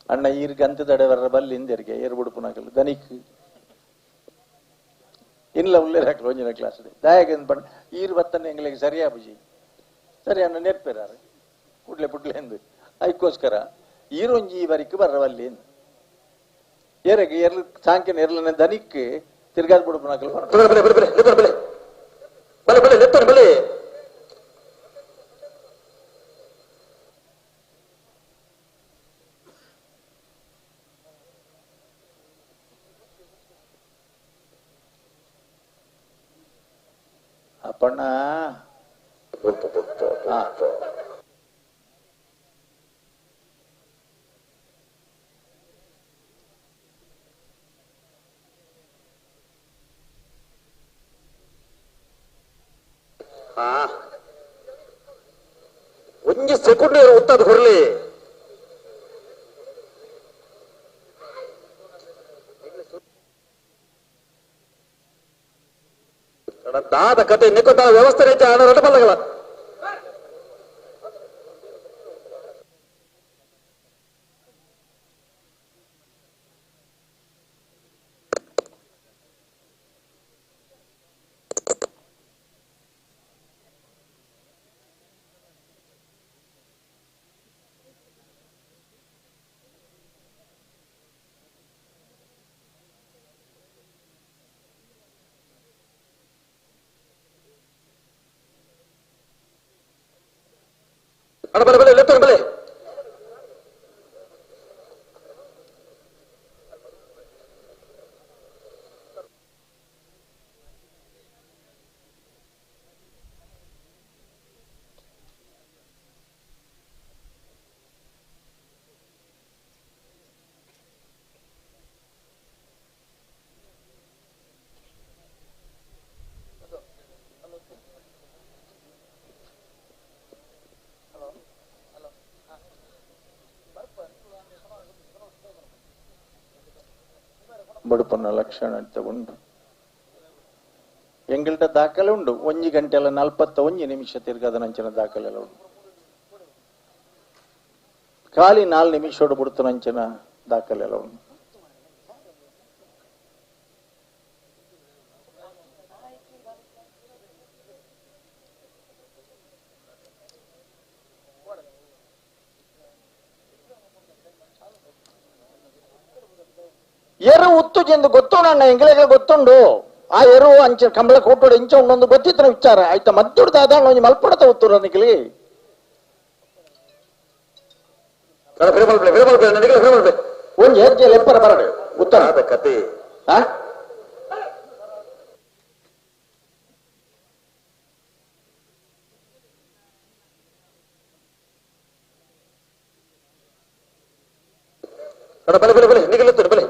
ಅಣ್ಣ ಈರ್ ಗಂತ ದಡೆವರ ಬಲ್ಲಿ ಇಂದೆರಿಗೆ ಏರ್ ಬುಡುಪುನಕಲು ದನಿಕ್ ಇಲ್ಲ ಉಳ್ಳೇರ್ ಹಾಕಲು ಒಂಜಿನ ಕ್ಲಾಸ್ ದಾಯಕ ಪಂಡ ಈರ್ ಬತ್ತನೆ ಎಂಗ್ಲಿಗೆ ಸರಿಯಾ ಬುಜಿ ಸರಿ ಅಣ್ಣ ನೆರ್ಪೇರಾರು ಕುಡ್ಲೆ ಪುಡ್ಲೆ ಎಂದು ಅದಕ್ಕೋಸ್ಕರ ಈರೊಂಜಿ ಈ ಬರಿಕ್ ಬರವಲ್ಲಿ ಏರಗೆ ಎರ್ಲು ಸಾಂಕಿನ ಎರ್ಲನೆ ದನಿಕ್ ತಿರ್ಗಾದ್ ಬುಡುಪುನಕಲು ಬಲೆ ಬಲೆ ಬಲೆ ಬಲೆ ಬಲೆ ಬಲೆ ಲೆತ್ತನೆ ಬಲೆ ಅಪ್ಪಣ್ಣ ಒಂಜಿ ಸೆಕೆಂಡ್ ಉತ್ತದ ಹೊರಲಿ ದಾದ ಕತೆ ನಿಕೋತ ವ್ಯವಸ್ಥೆ ರೀತಿ ಹಣ ರಟಬಲ್ಲಗಲ ಅಣ್ಣ ಬಲೆ ಬಲೆ ಲೆತ್ತನೆ ಬಲೆ ಬಡುಪನ್ನ ಲಕ್ಷಣ ಅಂತ ಉಂಟು ಎಂಗಲ್ಟ ದಾಖಲೆ ಉಂಡು ಒಂಜಿ ಗಂಟೆಲ್ಲ 41 ನಿಮಿಷ ತಿರ್ಗದ ನಂಚಿನ ದಾಖಲೆಲ್ಲ ಉಂಡು ಖಾಲಿ 4 ನಿಮಿಷ ಬಿಡ್ತು ನಂಚಿನ ದಾಖಲೆಲ್ಲ ಉಂಡು. ಎರು ಉತ್ತು ಎಂದು ಗೊತ್ತುಂಡು ಎಂಗ್ಲಿಗೆ ಗೊತ್ತುಂಡು ಆ ಎರು ಅಂಚ ಕಂಬಳ ಕೊಟ್ಟೋಡು ಇಂಚ ಉಂಡೊಂದು ಗೊತ್ತಿತ್ತಿನ ವಿಚಾರ ಆಯ್ತಾ ಮದ್ದುಡ್ದು ಅದ ಒಂಜಿ ಮಲ್ಪಡತ ಉತ್ತುರು ನಿಕ್ಲಿ ಒಂಜಿ ಹೆಜ್ಜೆ ಲೆಪ್ಪರ ಬರಡು ಉತ್ತರ ಕತೆ ಆ ಬಲೆ ಬಲೆ ಬಲೆ ನಿಗಲತ್ತುರು ಬಲೆ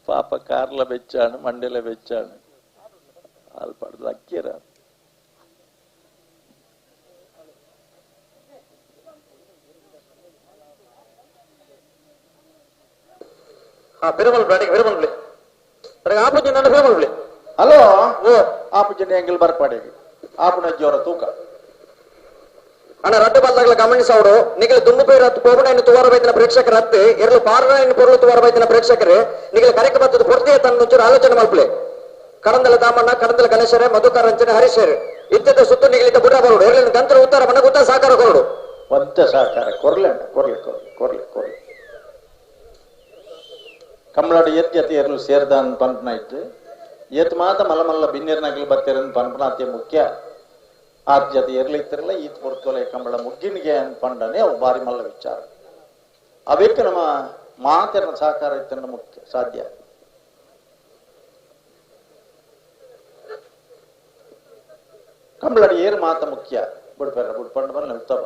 ಪಾಪ ಕಾರ್ಲ ಬೆಚ್ಚಾಣ ಮಂಡೆಲ ಬೆಚ್ಚಾಣ ಅಲ್ಪಾಡ್ದು ಅಕ್ಕಿರ ಹಲೋ ಓ ಆಪುಜನ ಎಂಗಲ್ ಬರ್ಪಾಡಿ ಆಪುನ ಜೋರ ತೂಕ. ಅಣ್ಣ ರಡ್ಡು ಬಲ್ದಾಗಲ ಗಮನಿಸೋಡು ನಿಗಲ ದುಂಬು ಪೇರು ಹತ್ತು ಪೋಗುಣ ತುವಾರ ಬೈತಿನ ಪ್ರೇಕ್ಷಕರ ಹತ್ತು ಎರಲು ಪಾರನ ಪೊರ್ಲು ತುವಾರ ಬೈತಿನ ಪ್ರೇಕ್ಷಕರು ನಿಗಲ ಕರೆಕ್ ಬತ್ತದ ಪೊರ್ತಿಯ ತನ್ನ ಒಂಚೂರು ಆಲೋಚನೆ ಮಲ್ಪಲೆ. ಕಡಂದಲ ದಾಮಣ್ಣ, ಕಡಂದಲ ಗಣೇಶರೇ, ಮಧುಕರ ರಂಜನೆ, ಹರೀಶರ್ ಇತ್ಯದ ಸುತ್ತು ನಿಗಲಿತ ಬುಡ್ರ ಬರೋಡು ಎರಲಿನ ಗಂತರ ಉತ್ತರ ಮನ ಗೊತ್ತ ಸಹಕಾರ ಕೊರಡು. ಒಂತ ಸಹಕಾರ ಕೊರ್ಲೆ ಕೊರ್ಲೆ ಕೊರ್ಲೆ ಕೊರ್ಲೆ ಕೊರ್ಲೆ ಕಮ್ಮಲಾಡು ಏತ್ ಜತೆ ಎರಲು ಸೇರ್ದ ಪಂಪನ ಇತ್ತು ಏತ್ ಮಾತ ಮಲ್ಲ ಮಲ್ಲ ಬಿನ್ನಿರ್ನಾಗಲಿ ಬರ್ತೀರ ಪಂಪನಾತೆ ಮುಖ್ಯ. ಆತ್ ಜತೆ ಎರಲಿತ್ತಿರಲ್ಲ ಈತ್ ಪೊರ್ತೊಲೆ ಕಂಬಳ ಮುಗ್ಗಿನಿಗೆ ಅನ್ಪಂಡನೆ ಅವು ಬಾರಿ ಮಲ್ಲ ವಿಚಾರ. ಅವೇಕ ನಮ್ಮ ಮಾತೆರನ ಸಹಕಾರ ಇತ್ತ ಮುಖ್ಯ ಸಾಧ್ಯ. ಕಂಬಳಾಡು ಏರ್ ಮಾತ ಮುಖ್ಯ ಬುಡ್ಪೆರ ಬುಡ್ಪಂಡ ಬಲ್ಲ ಉತ್ತಮ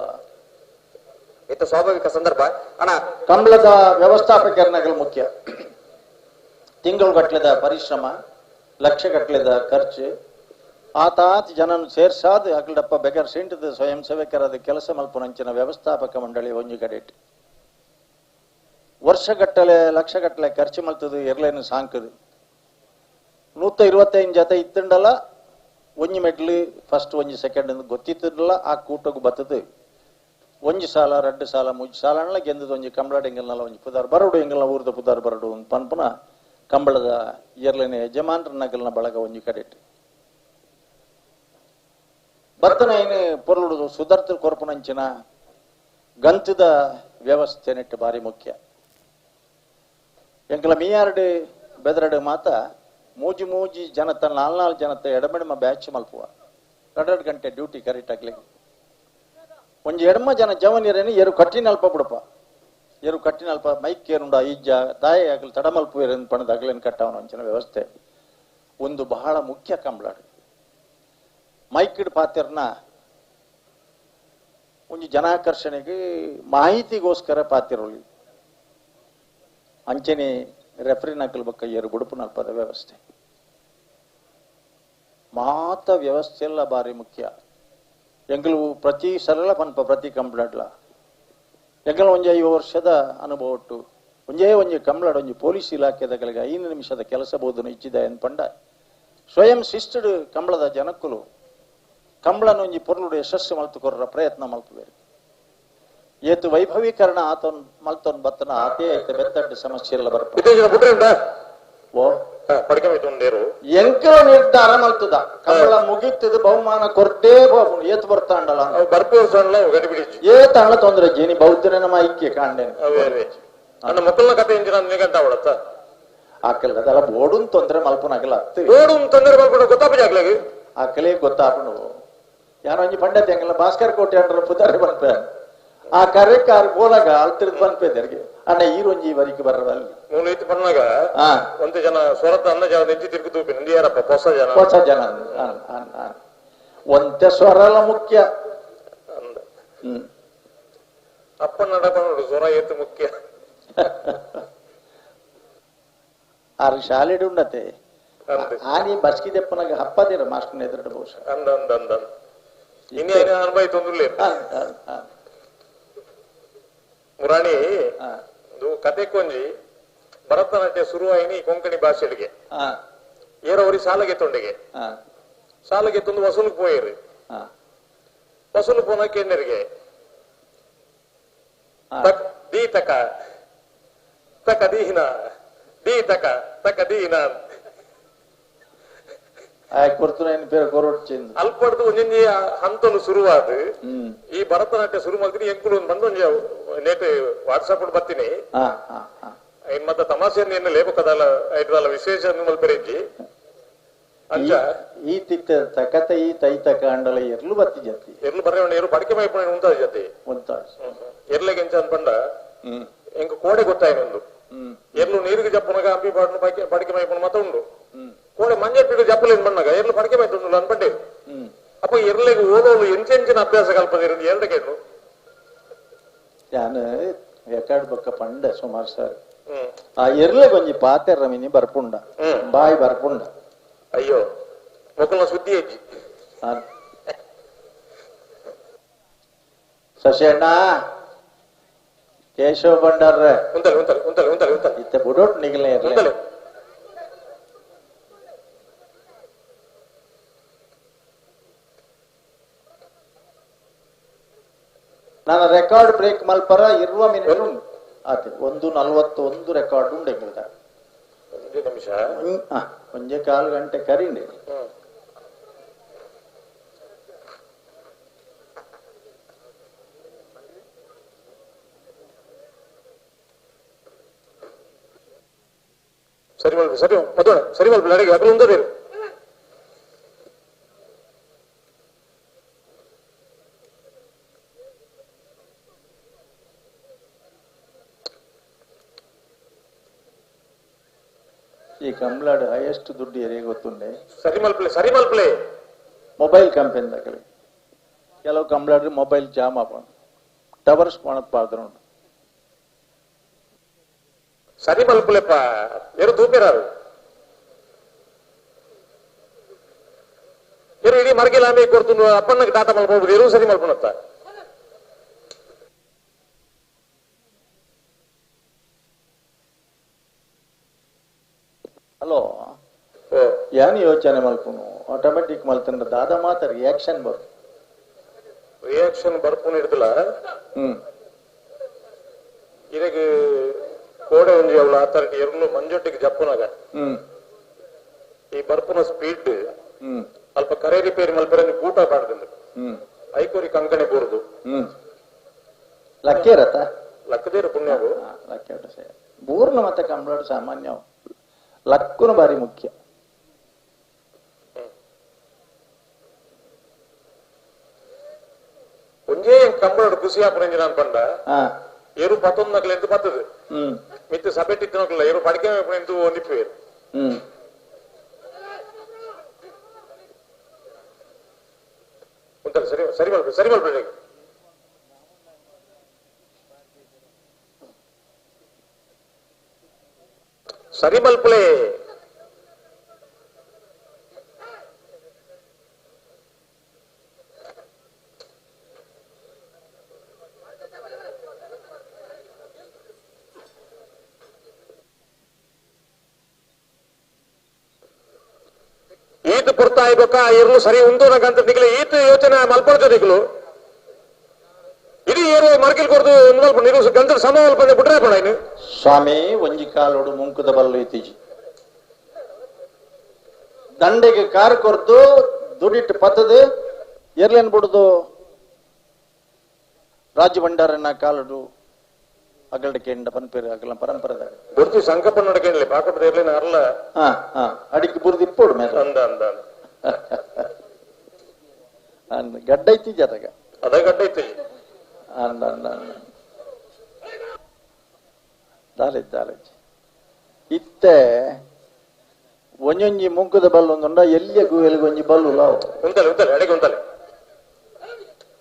ಇದು ಸ್ವಾಭಾವಿಕ ಸಂದರ್ಭ. ಅಣ್ಣ ಕಂಬಳದ ವ್ಯವಸ್ಥಾಪಕರನಗಲು ಮುಖ್ಯ. ತಿಂಗಳುಗಟ್ಟಲೆದ ಪರಿಶ್ರಮ, ಲಕ್ಷಗಟ್ಟಲೆದ ಖರ್ಚು, ಆತಾತ್ ಜನನು ಸೇರ್ಸಾದ ಅಗಲಡಪ್ಪ ಬೆಗರ್ ಸೀಂಟದ ಸ್ವಯಂ ಸೇವಕರಾದ ಕೆಲಸ ಮಲ್ಪುನಂಚಿನ ವ್ಯವಸ್ಥಾಪಕ ಮಂಡಳಿ ಒಂಜಿ ಕಡೆಟ್ ವರ್ಷಗಟ್ಟಲೆ ಲಕ್ಷಗಟ್ಟಲೆ ಖರ್ಚು ಮಲ್ತದು ಎರ್ಲೇನು ಸಾಂಕದು. 125 ಜತೆ ಇತ್ತಂಡಲ್ಲ ಒಂಜಿ ಮೆಡ್ಲು ಫಸ್ಟ್ ಒಂಜಿ ಸೆಕೆಂಡ್ ಗೊತ್ತಿತ್ತಲ್ಲ ಆ ಕೂಟకు ಬತ್ತದು. ಒಂಜಿ ಸಾಲ ರಡ್ಡು ಸಾಲ ಮೂಜಿ ಸಾಲನ್ಲ ಗೆಂದದ ಒಂಜಿ ಕಂಬಳಾಡ್ ಎಂಗಲ್ನಲ್ಲ ಒಂಜಿ ಪುದಾರ್ ಬರಡು ಎಂಗಲ್ನ ಊರ್ದ ಪುದಾರ್ ಬರಡು ಒಂದು ಪನ್ಪುನ ಕಂಬಳದ ಎರ್ಲೇನೆ ಯಜಮಾನ್ರ ನಗಲ್ನ ಬಳಗ ಒಂಜಿ ಕಡೆಟ್ ಬರ್ತನ ಏನು ಪೊರ್ಲುಡು ಸುಧಾರ್ತ ಕೊರಪುನಂಚಿನ ಗಂತದ ವ್ಯವಸ್ಥೆ ನೆಟ್ಟು ಭಾರಿ ಮುಖ್ಯ. ಎಂಕಲ ಮೀಯಾರಡು ಬೆದರಡು ಮಾತ ಮೂಜಿ ಮೂಜಿ ಜನತ ನಾಲ್ ನಾಲ್ ಜನತ ಎಡಮೆಡಮ ಬ್ಯಾಚ್ ಮಲ್ಪುವ 2 ಗಂಟೆ ಡ್ಯೂಟಿ ಕರೆಕ್ಟ್ ಆಗ್ಲಿ. ಒಂಜಿ ಎಡಮ ಜನ ಜವನಿರೇನು ಏರು ಕಟ್ಟಿನಲ್ಪ ಬಿಡಪ ಏರು ಕಟ್ಟಿನಲ್ಪ ಮೈಕ್ ಏರುಂಡ ಈಜ್ಜ ತಾಯಿ ಆಗಲಿ ತಡಮಲ್ಪು ಏರು ಪಣದ ಅಗಲೇನು ಕಟ್ಟವನ ಅಂಚಿನ ವ್ಯವಸ್ಥೆ ಒಂದು ಬಹಳ ಮುಖ್ಯ ಕಂಬಳಾಡು. ಮೈಕಿಡ್ ಪಾತ್ರನ ಒಂಜಿ ಜನಾಕರ್ಷಣೆಗೆ ಮಾಹಿತಿಗೋಸ್ಕರ ಪಾತಿರೋಲಿ ಅಂಚನೆ ರೆಫರಿ ನಕಲ್ ಬಕ್ಕ ಏರು ಬುಡುಪು ನಲ್ಪದ ವ್ಯವಸ್ಥೆ ಮಾತ ವ್ಯವಸ್ಥೆ ಎಲ್ಲ ಭಾರಿ ಮುಖ್ಯ. ಎಂಗಲು ಪ್ರತಿ ಸರಳ ಪನ್ಪ ಪ್ರತಿ ಕಂಪ್ಲೇಂಟ್ಲ ಎಂಗಲ ಒಂಜಿ 5 ವರ್ಷದ ಅನುಭವ ಒಟ್ಟು ಒಂಜೇ ಒಂಜಿ ಕಂಪ್ಲೇಂಟ್ ಒಂಜಿ ಪೊಲೀಸ್ ಇಲಾಖೆದಗಳಿಗೆ 5 ನಿಮಿಷದ ಕೆಲಸ ಬೋಧನೆ ಇಚ್ಚಿದ ಪಂಡ ಸ್ವಯಂ ಶಿಸ್ತುಡು ಕಂಬಳದ ಜನಕ್ಕುಲು ಕಂಬಳನ ಒಂಜಿ ಪೊರ್ಲುಡು ಯಶಸ್ಸು ಮಲ್ತುಕೊರ್ರ ಪ್ರಯತ್ನ ಮಲ್ಪುವೇರು. ಏತು ವೈಭವೀಕರಣ ಆತನ್ ಮಲ್ತೊನ್ ಬತ್ತನ ಆತೇ ಐತೆ ಬೆತ್ತಡ್ಡು ಸಮಸ್ಯೆ ಎಲ್ಲ ಬರ್ಪ ಎಂಕಲ ನಿರ್ಧಾರ ಮಲ್ತದ ಕಂಬಳ ಮುಗಿತದ ಬಹುಮಾನ ಕೊರ್ತೇ ಬೋಪುಂಡು ಏತು ಬರ್ತಾಂಡಲ ಏತಂಡ ತೊಂದರೆ ಜೀನಿ ಬೌದ್ಧನ ನಮ್ಮ ಐಕ್ಯ ಕಾಂಡೇನು ಕತೆ ಆಕಲ್ ಅದಲ್ಲ ಬೋಡುನ್ ತೊಂದರೆ ಮಲ್ಪುನಾಗಲ್ಲ ಬೋಡುನ್ ತೊಂದರೆ ಮಲ್ಪುನ ಗೊತ್ತಾಪುಜಾಗ್ಲಾಗ ಆಕಲೇ ಗೊತ್ತಾಪುಂಡು. ಯಾರೋ ಒಂಜಿ ಪಂಡತೆ ಅಂಗಲ್ಲ ಭಾಸ್ಕರ್ ಕೋಟೆ ಅಂಡ್ರ ಪುದಾರಿ ಬನ್ಪೆ ಆ ಕರೆಕಾರ್ ಬೋಲಾಗ ಅಲ್ತಿರ್ದು ಬನ್ಪೆ ಅಣ್ಣ ಈರೊಂಜಿ ವರಿಕೆ ಬರದಲ್ಲಿ ಮೂಲ ಇತ್ತು ಪನ್ನಾಗ ಒಂದ್ ಜನ ಸ್ವರತ ಅನ್ನ ಜನ ನೆಂಚಿ ತಿರುಗು ತೂಪಿ ನಂದಿ ಯಾರಪ್ಪ ಹೊಸ ಜನ ಹೊಸ ಜನ ಒಂತೆ ಸ್ವರಲ ಮುಖ್ಯ. ಅಪ್ಪ ನಡಕೊಂಡು ಸ್ವರ ಏತು ಮುಖ್ಯ. ಆರು ಶಾಲೆಡು ಉಂಡತೆ ಆನಿ ಬಸ್ಕಿ ದೆಪ್ಪನಾಗ ಹಪ್ಪದಿರ ಮಾಸ್ಟರ್ ಎದುರು ಬಹುಶಃ ಅಂದ ಅಂದ ಅಂದ ಇನ್ನೇನು ಅನುಭವ ತೊಂದ್ರೆ ಮುರಾಣಿ ಒಂದು ಕತೆ ಕೊಂಜಿ ಭರತನಾಟ್ಯ ಶುರುವಾಯಿನಿ ಕೊಂಕಣಿ ಭಾಷೆಗೆ ಏರವರಿ ಸಾಲಗೆ ತೊಂಡೆಗೆ ಸಾಲಗೆ ತಂದು ವಸೂಲಿಗೆ ಪೋಯರು. ವಸೂಲು ಪೋನ ಕೇಂದ್ರಿಗೆ ದೀ ತಕ ತಕ ದೀಹಿನ ದೀ ತಕ ತಕ ದೀಹಿನ ಅಲ್ಪಡ್ದು ಒಂಜೊಂಜಿ ಹಂತಲು ಶುರುವಾದ ಈ ಭರತನಾಟ್ಯ ಶುರು ಮಾಡ್ತೀನಿ ಎಂಕುಲು ಒಂದು ಬಂದು ಒಂಜಿ ನೇಟ್ ವಾಟ್ಸಾಪ್ ಬರ್ತೀನಿ ಇನ್ ಮತ್ತೆ ತಮಾಷೆಯನ್ನು ಏನು ಲೇಬಕದಲ್ಲ ಐಟ್ರಲ್ಲ ವಿಶೇಷ ಮಲ್ಪೆರೆಜ್ಜಿ ಅಂಚ ಈ ತಿತ್ತ ತಕತ ಈ ತೈತ ಕಾಂಡಲ ಎರ್ಲು ಬತ್ತಿ ಜತಿ ಎರ್ಲು ಬರ್ರೆ ಎರು ಪಡಿಕೆ ಮೈಪುಣ ಉಂತಾದ ಜತಿ ಎರ್ಲೆಗೆ ಎಂಚ ಅನ್ಪಂಡ ಎಂಕ ಕೋಡೆ ಗೊತ್ತಾಯಿನೊಂದು ಎರ್ಲು ನೀರಿಗೆ ಜಪ್ಪುನಗ ಅಂಬಿ ಪಾಡ್ನು ಪಡಿಕೆ ಮೈಪುಣ ಮತ್ತ ಉಂಡು ಕೋಡೆ ಮಂಜಟ್ಟಿಡು ಜಪ್ಪಲೇನು ಬಣ್ಣಗ ಎರ್ಲು ಪಡಿಕೆ ಮೈತುಂಡು ಅನ್ಪಂಡೆ. ಅಪ್ಪ ಎರ್ಲೆಗೆ ಓದೋಲು ಎಂಚೆಂಚಿನ ಅಭ್ಯಾಸ ಕಲ್ಪದಿರಂದು ಎರಡು ಕೇಳು ಯಾನು ಎಕಾಡ್ ಬೊಕ್ಕ ಪಂಡ ಸುಮಾರು ಸರ್ ಆ ಎರ್ಲೆ ಒಂಜಿ ಪಾತೆರ ಮಿನಿ ಬರ್ಪುಂಡ ಬಾಯಿ ಬರ್ಪುಂಡ ಅಯ್ಯೋ ಮೊಕಲ್ನ ಸುದ್ದಿ ಹೆಜ್ಜಿ ಶಶಿಯಣ್ಣ ಕೇಶವ ಭಂಡಾರ ಉಂತಲೆ ಉಂತಲೆ ಉಂತಲೆ ಉಂತಲೆ ಉಂತಲೆ ಇತ್ತೆ ಬುಡೋಟ್ ನಿಗಲೇ ಉಂತಲೆ ನಾನು ರೆಕಾರ್ಡ್ ಬ್ರೇಕ್ ಮಲ್ಪರ 20 ಮಿನಿಟ್ ಉಂಡು ಆತ 1:41 ರೆಕಾರ್ಡ್ ಉಂಡು ಎಂಕಲ್ದ ನಿಮಿಷ ಒಂಜೆ ಕಾಲು ಗಂಟೆ ಕರಿಂಡೆ ಸರಿ ಮಲ್ಪ ಸರಿ ಮದುವೆ ಸರಿ ಮಲ್ಪ ಅಡಿಗೆ ಅಕಲು ಉಂದದೇರು ಈ ಕಂಬ್ಲಾಡು ಹೈಯೆಸ್ಟ್ ದುಡ್ಡು ಏರಿಯಾ ಗೊತ್ತುಂಡೆ ಸರಿ ಮಲ್ಪಲೆ ಸರಿ ಮಲ್ಪಲೆ ಮೊಬೈಲ್ ಕಂಪನಿ ದಾಖಲೆ ಕೆಲವು ಕಂಬ್ಲಾಡ್ರಿ ಮೊಬೈಲ್ ಜಾಮ್ ಆಪಣ ಟವರ್ಸ್ ಪಣತ್ ಪಾತ್ರ ಉಂಟು ಸರಿ ಮಲ್ಪಲೆಪ್ಪ ಏರು ತೂಪೇರಾರು ಏರು ಇಡೀ ಮರ್ಗಿಲ ಆಮೆ ಕೊಡ್ತು ಅಪ್ಪಣ್ಣಗೆ ಟಾಟಾ ಮಲ್ಪಬಹುದು ಏರು ಸರಿ ಮಲ್ಪಣತ್ತ ಹಲೋ ಏನು ಯೋಚನೆ ಮಲ್ಪುನು ಆಟೋಮೆಟಿಕ್ ಮಲ್ತಂದ್ರೆ ದಾದಾ ಮಾತ್ರ ರಿಯಾಕ್ಷನ್ ಬರ್ ರಿಯಾಕ್ಷನ್ ಬರ್ಪುನ ಹಿಡ್ದಲ್ಲ ಇರಗ ಕೋಡೆ ಒಂಜಿ ಅವಳ ಆತರಕ್ಕೆ ಎರಲು ಮಂಜೊಟ್ಟಿಗೆ ಜಪ್ಪುನಾಗ ಈ ಬರ್ಪುನ ಸ್ಪೀಡ್ ಅಲ್ಪ ಕರೆ ರಿಪೇರಿ ಮಲ್ಪರೆ ಗೂಟ ಬಾಡ್ದಂದ್ರೆ ಐಕೋರಿ ಕಂಕಣೆ ಬೋರ್ದು ಲಕ್ಕೇರತ ಲಕ್ಕದೇರು ಪುಣ್ಯವು ಲಕ್ಕೆ ಬೂರ್ನ ಮತ್ತೆ ಕಂಬ್ಲಾಡು ಸಾಮಾನ್ಯ ಲಕ್ಕುನ ಬಾರಿ ಮುಖ್ಯ ಒಂಜೇ ಕಂಬಳಡು ಖುಷಿ ಆಪುನ ನಾನು ಪಂಡ ಏರು ಪತ್ತೊಂದು ಎಂತ ಬರ್ತದೆ ಮಿತ್ತು ಸಭೆ ಇತ್ತಿನಕ್ಲ ಏರು ಪಡಿಕೆ ಎಂತ ಒಂದಿಪ್ಪು ಉಂಟಲ್ಲ ಸರಿ ಸರಿ ಮಲ್ಪ ಸರಿ ಮಲ್ಪ ಸರಿ ಮಲ್ಪಲೆ ಈತ ಪುರ್ತಾಯ್ಬೇಕ ಇರ್ಲು ಸರಿ ಉಂದು ನಂಗಂತ ನಿಗ್ಲು ಈತ ಯೋಚನೆ ಮಲ್ಪಡ್ತು ನಿಗ್ಲು ಇಡೀ ಏರು ಮರ್ಕಿಲ್ ಕೊಡ್ದು ಮಲ್ಪ ನೀರು ಗಂಧ ಸಮ ಮಲ್ಪ ಬಿಟ್ರೆ ಪಡ ಇನ್ನು ಸ್ವಾಮಿ ಒಂಜಿ ಕಾಲೋಡು ಮುಂಕುದ ಬಲ್ಲು ಇತ್ತೀಚಿ ದಂಡೆಗೆ ಕಾರ್ ಕೊರ್ದು ದುಡಿಟ್ಟು ಪತ್ತದು ಎರ್ಲೇನ್ ಬಿಡುದು ರಾಜ್ಯ ಭಂಡಾರನ ಕಾಲಡು ಅಗಲ್ಡ ಕೆಂಡ ಪನ್ಪೇರು ಅಗಲ ಪರಂಪರೆದಾಗ ಬುರ್ಜಿ ಸಂಕಪ್ಪ ನಡಕೇನ್ಲಿ ಬಾಕಪ್ಪ ಇರ್ಲಿನ ಅರ್ಲ ಹಾ ಹಾ ಅಡಿಕೆ ಬುರ್ದಿ ಇಪ್ಪೋಡು ಮೇಲೆ ಅಂದ ಅಂದ ಅಂದ ಗಡ್ಡ ಐತಿ ಜತಗ ಅದ ಗಡ್ಡ ಐತಿ ಅಂದ ಅಂದ ಅಂದ ದಾಲೆ ದಾಲೆ ಇತ್ತೆ ಒಂಜೊಂಜಿ ಮುಂಕದ ಬಲ್ಲು ಒಂದುಂಡ ಎಲ್ಲಿಯ ಗುವೆಲ್ಗೆ ಒಂಜಿ ಬಲ್ಲು ಲಾವು ಉಂತಲೆ ಉಂತಲೆ ಅಡಿಗೆ ಉಂತಲೆ